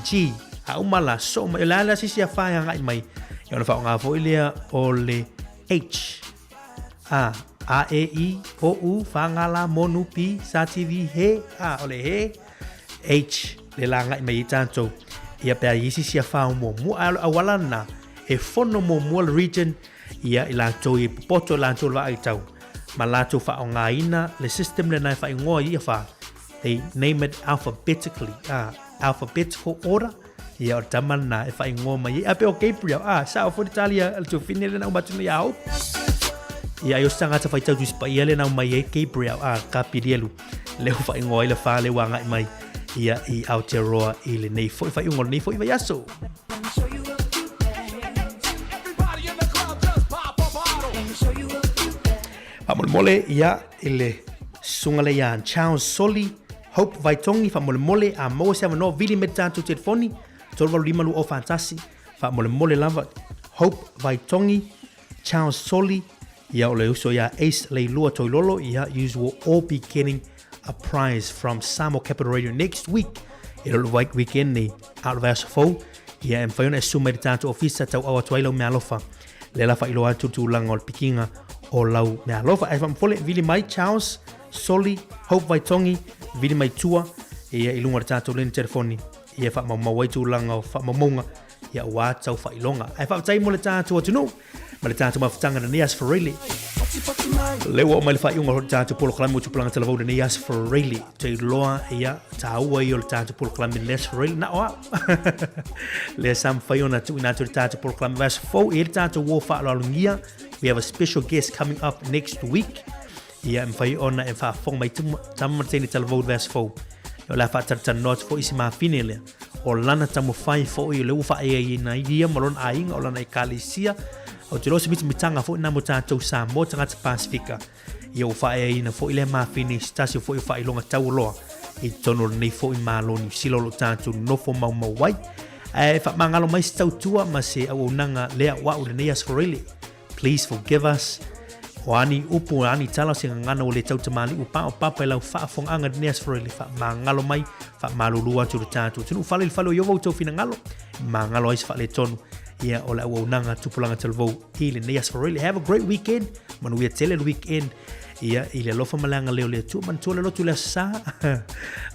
G. A uma la, so mai, o le a le sisi a whae hangai mai. Ia ona whaonga foi lea o le H. A, A, E, I, O, U, wha ngā la, monu, P, sa, T, V, he, A, o le he, H, le la ngai mai i tātou. Ia pea i sisi a whao muamua, a o le auala na, e fono muamua le region, Ia i latou i popoto i latou le vaai tau, ma latou faaaogaina le system lena e faaigoa i ia fa, they name it alphabetically, alphabetical order, ia o le tama lena e faaigoa mai ai, a pei o Gabriel, sao foi le tali a le tuafine lena uma atu nei ia Hope. Ia ai o se tagata faitau Tusi Paia lena aumai ai Gabriel, Kapilielu, lea ua faaigoa ai le fa lea ua agai mai ia i Aotearoa i lenei foi faaiuga o lenei foi vaiaso. Faamolemole ia i le susuga lea ia Charles Soli Hope Vaitogi, faamolemole a maua se avanoa vili mai le tatou telefoni 385 2041, faamolemole lava Hope Vaitogi, Charles Soli, ia o le uso ia Ace Leilua Toilolo, ia yous will all be getting a prize from Samoa Capital Radio next week i le weekend nei a o le vaiaso fou ia e mafai ona e susu mai i le tatou ofisa tauau atu ai lau meaalofa lea la faailoa atu le tulaga o le pikiga o lau meaalofa ae faamafole vili mai Charles Soli Hope Vaitogi vili mai tua ia i luga o le tatou lini telefoni ia faamaumau ai tulaga o faamaumauga ia aua tau faailoga ae faafetai mo le tatou atunuu ma le tatou mafutaga lenei aso Faraile. Le ua oo mai le faaiuga o le tatou polokalame o Tupulaga Talavou lenei aso Faraile. Te iloa ia tāua ia o le tatou polokalame lenei aso Faraile na o au. Lea sa mafai ona tuuina atu le tatou polokalame vaiaso fou e i ai le tatou uo faaaloalogia. We have a special guest coming up next week. Ia e mafai ona e faafofoga mai tama ma teine talavou i le vaiaso fou. O le a faatalatalanoa atu foi i si mafine lea. O lana taumafai foi o lea ua faaeaina ia ma lona aiga o lana ekalesia. Ou te iloa o se mitamitaga foi lena mo tatou Samoa tagata Pasefika. Ia ua faaeaina foi lea mafine i se tasi foi o faailoga taualoa i totonu o lenei foi Malo Niu Sila o lo o tatou nofo maumau ai. Ae faamagalo mai se tautua ma se auaunaga lea o au i lenei aso Faraile. Please forgive us. O a ni upu, o a ni tala o se gagana ua le tautamalii ua paopapa i lau faafofogaaga i lenei aso Faraile, faamagalo mai, faamalulu atu i le tatou atunuu. Fale i le fale o Ieova outou finagalo, e magalo ai se faaletonu ia o le auaunaga tupulaga talavou i lenei aso Faraile. Have a great weekend. Manuia tele le weekend. Ia, i le alofa ma le agalelei o le Atua, manatua le lotu i le aso Sa.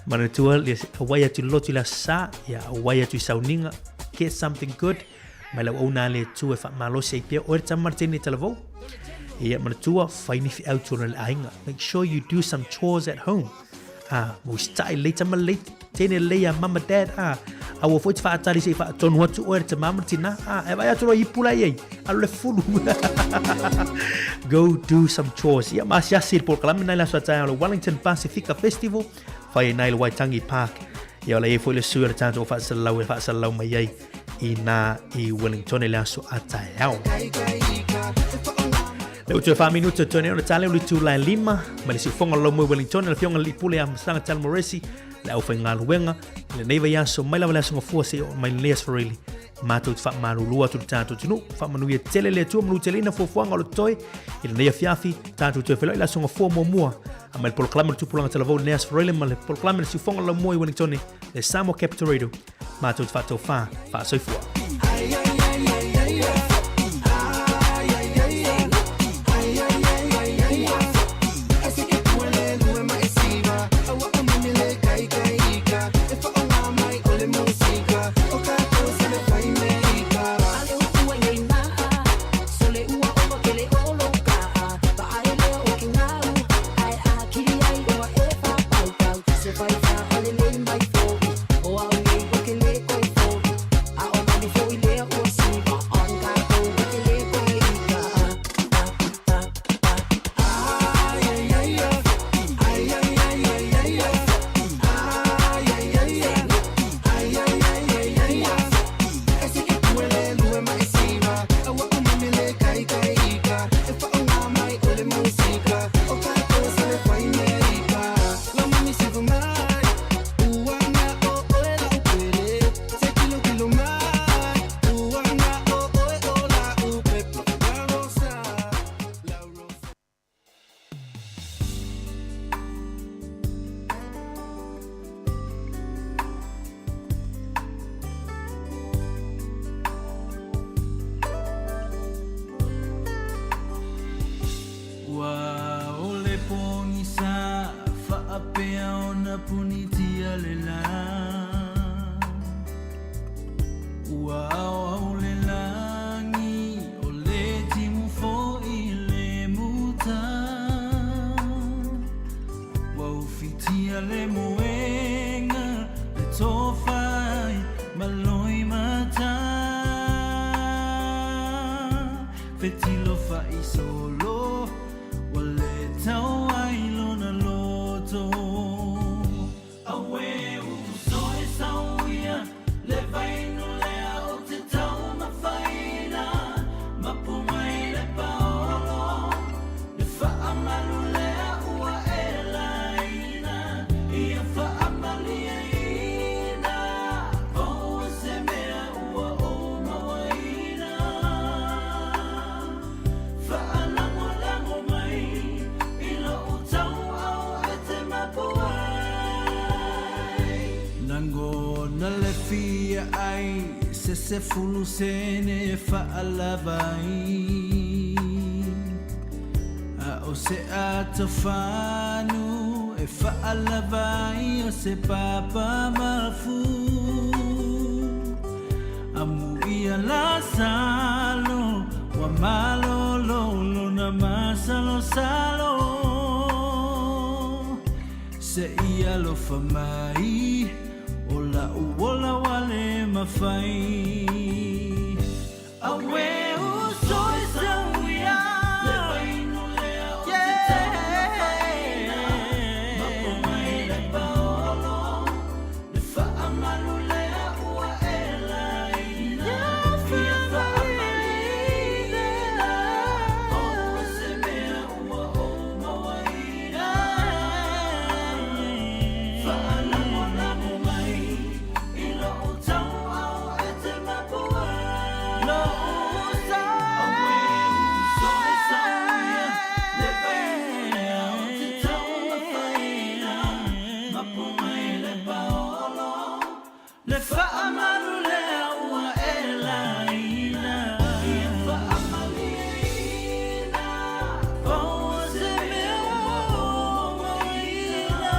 Manatua le auai atu i le lotu i le aso Sa, ia auai atu i sauniga. Get something good. Mai lau auauna a le Atua e faamalosi ai pea oe le tama ma le teine talavou. Ia, manatua, fai ni feau tonu i le aiga. Make sure you do some chores at home. Ah, usitai lelei tama lelei, teine lelei a mama dad, ah, aua foi te faatali se i faatonu atu oe le tama ma le tina, ah, e vaai atu loa i ipu la i ai, alu le fulu. Go do some chores. Ia, ma asiasi i le polokalame nai le aso a taeao le Wellington Pasifika Festival, fai ai nai le Waitangi Park. Ia, o la i ai foi le sui o le tatou faasalalau e faasalalau mai ai i nā i Wellington i le aso a taeao. Le utu e wha minuta toe nei ona tale o le tū lae lima, mai le siufoga o lau moe Wellington, le afioga le Lipule a Masaga Talmoresi, le au whaingaluenga, i lenei vaiaso, mai lava le aso gafua seia oo mai lenei aso Faraile. Matou te faamalulu atu i le tatou atunuu, faamanuia tele le Atua manuteleina fuafuaga o le totoe i lenei afiafi, tatou toe feiloai i le aso gafua muamua. A mai le polokalame o le Tupulaga Talavou i lenei aso Faraile ma le polokalame o le siufoga o lau moe i Wellington, le Samoa Capital Radio. Matou te faatofā, faasoifua.
Ua ʻole pōgisa faapea ona punitia le lā. Ua aoao le lagi o le timu foi le muta. Ua ufitia le moega le tofa ai ma loimata. Fetilo faisolo ua le tau ai lona loto. Auē uso e sauia le vainu lea o te taumafaina. Mapu mai le paolo le faamalo. fia ai se sefulu sene e faalava ai a o se atofanu e faalava ai o se papa mafu amu ia la salo wa malolo lona masalo salo se ia lofa mai o la uola wale mafai awe uso e sauia le vainu lea o te taumafaina mapo mai le paolo le faamalu lea ua e laina ia faamalieina o se mea ua ou mauaina faalagolago mai i lou tauau e te mapua lou sa awe uso e sauia le vainu lea o te taumafaina mapu mai le paolo le faamalu lea ua e laina ia faamalieina o se mea ua ou mauaina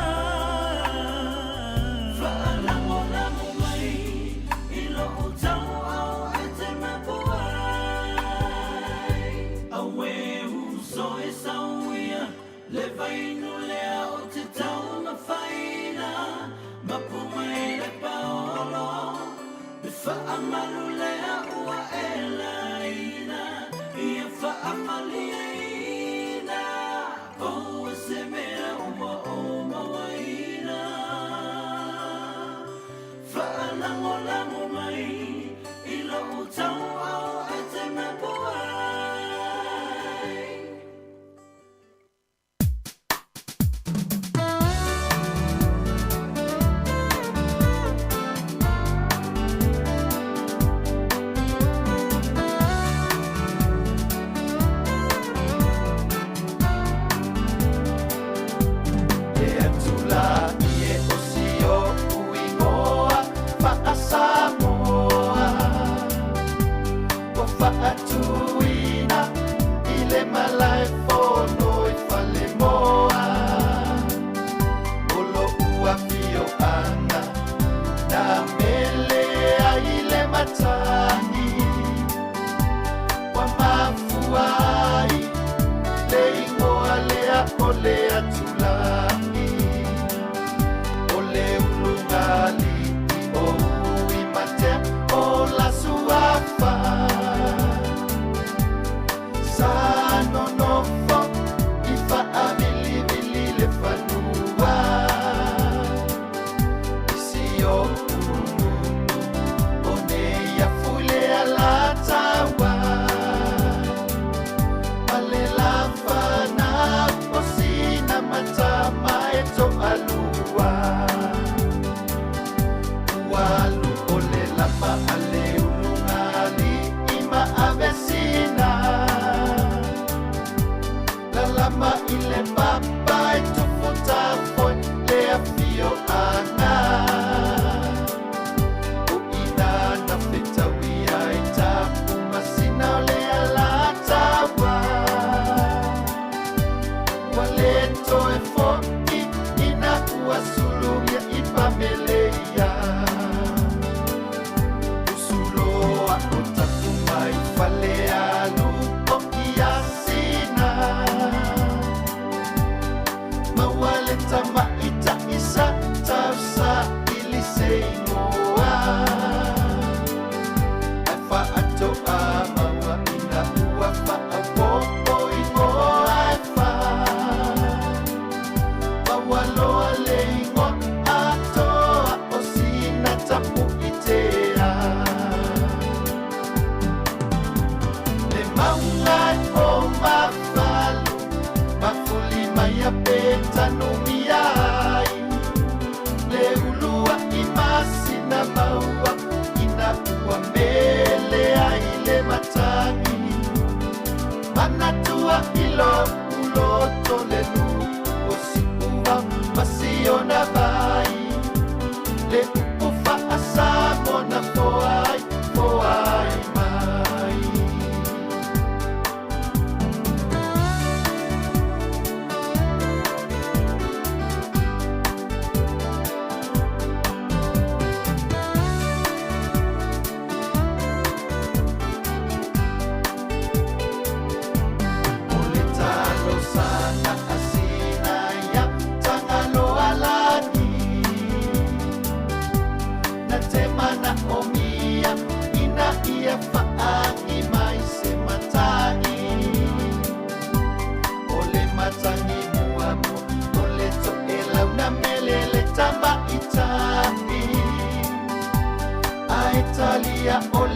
faalagolago mai i lou tauau e te mapua awe uso e sauia le vainu lea o te taumafaina mapu mai le paolo le faamalu lea ua e laina ia faamalieina o se mea ua ou mauaina faalagolago mai i lou tauau e te mapua
Le atula i e o si o uigoa Faasamoa Ua faatuina i le malae fono i Falemoa O lo'u afioaga na mele ai le matagi Ua mafua ai le igoa lea o le atulagi O le ulugalii o Uimatea o la suafa Sa nonofo i faavilivili le fanua I si o'u nuu o nei afu i le Alataua Ma le lafanau o sina matama e toalua Ua alu o le lama a le ulugalii ma avesina Lalama i le papa e tufutafoe le afioaga O ina na fetaui ai tapumasina o le Alataua Ua le toe fo'i ina ua sulugia i pameleia Usuloa o tapu mai fale alu o iasina Maua le tamaita'i sa tausaili se igoa Ae faatoa maua ina ua faaopoopo igoa e fā Maua loa le igoa atoa o sina Tapu'itea Le mauga o Mafalu mafuli mai a Petanumia Tamaʻitaʻi, ae talia o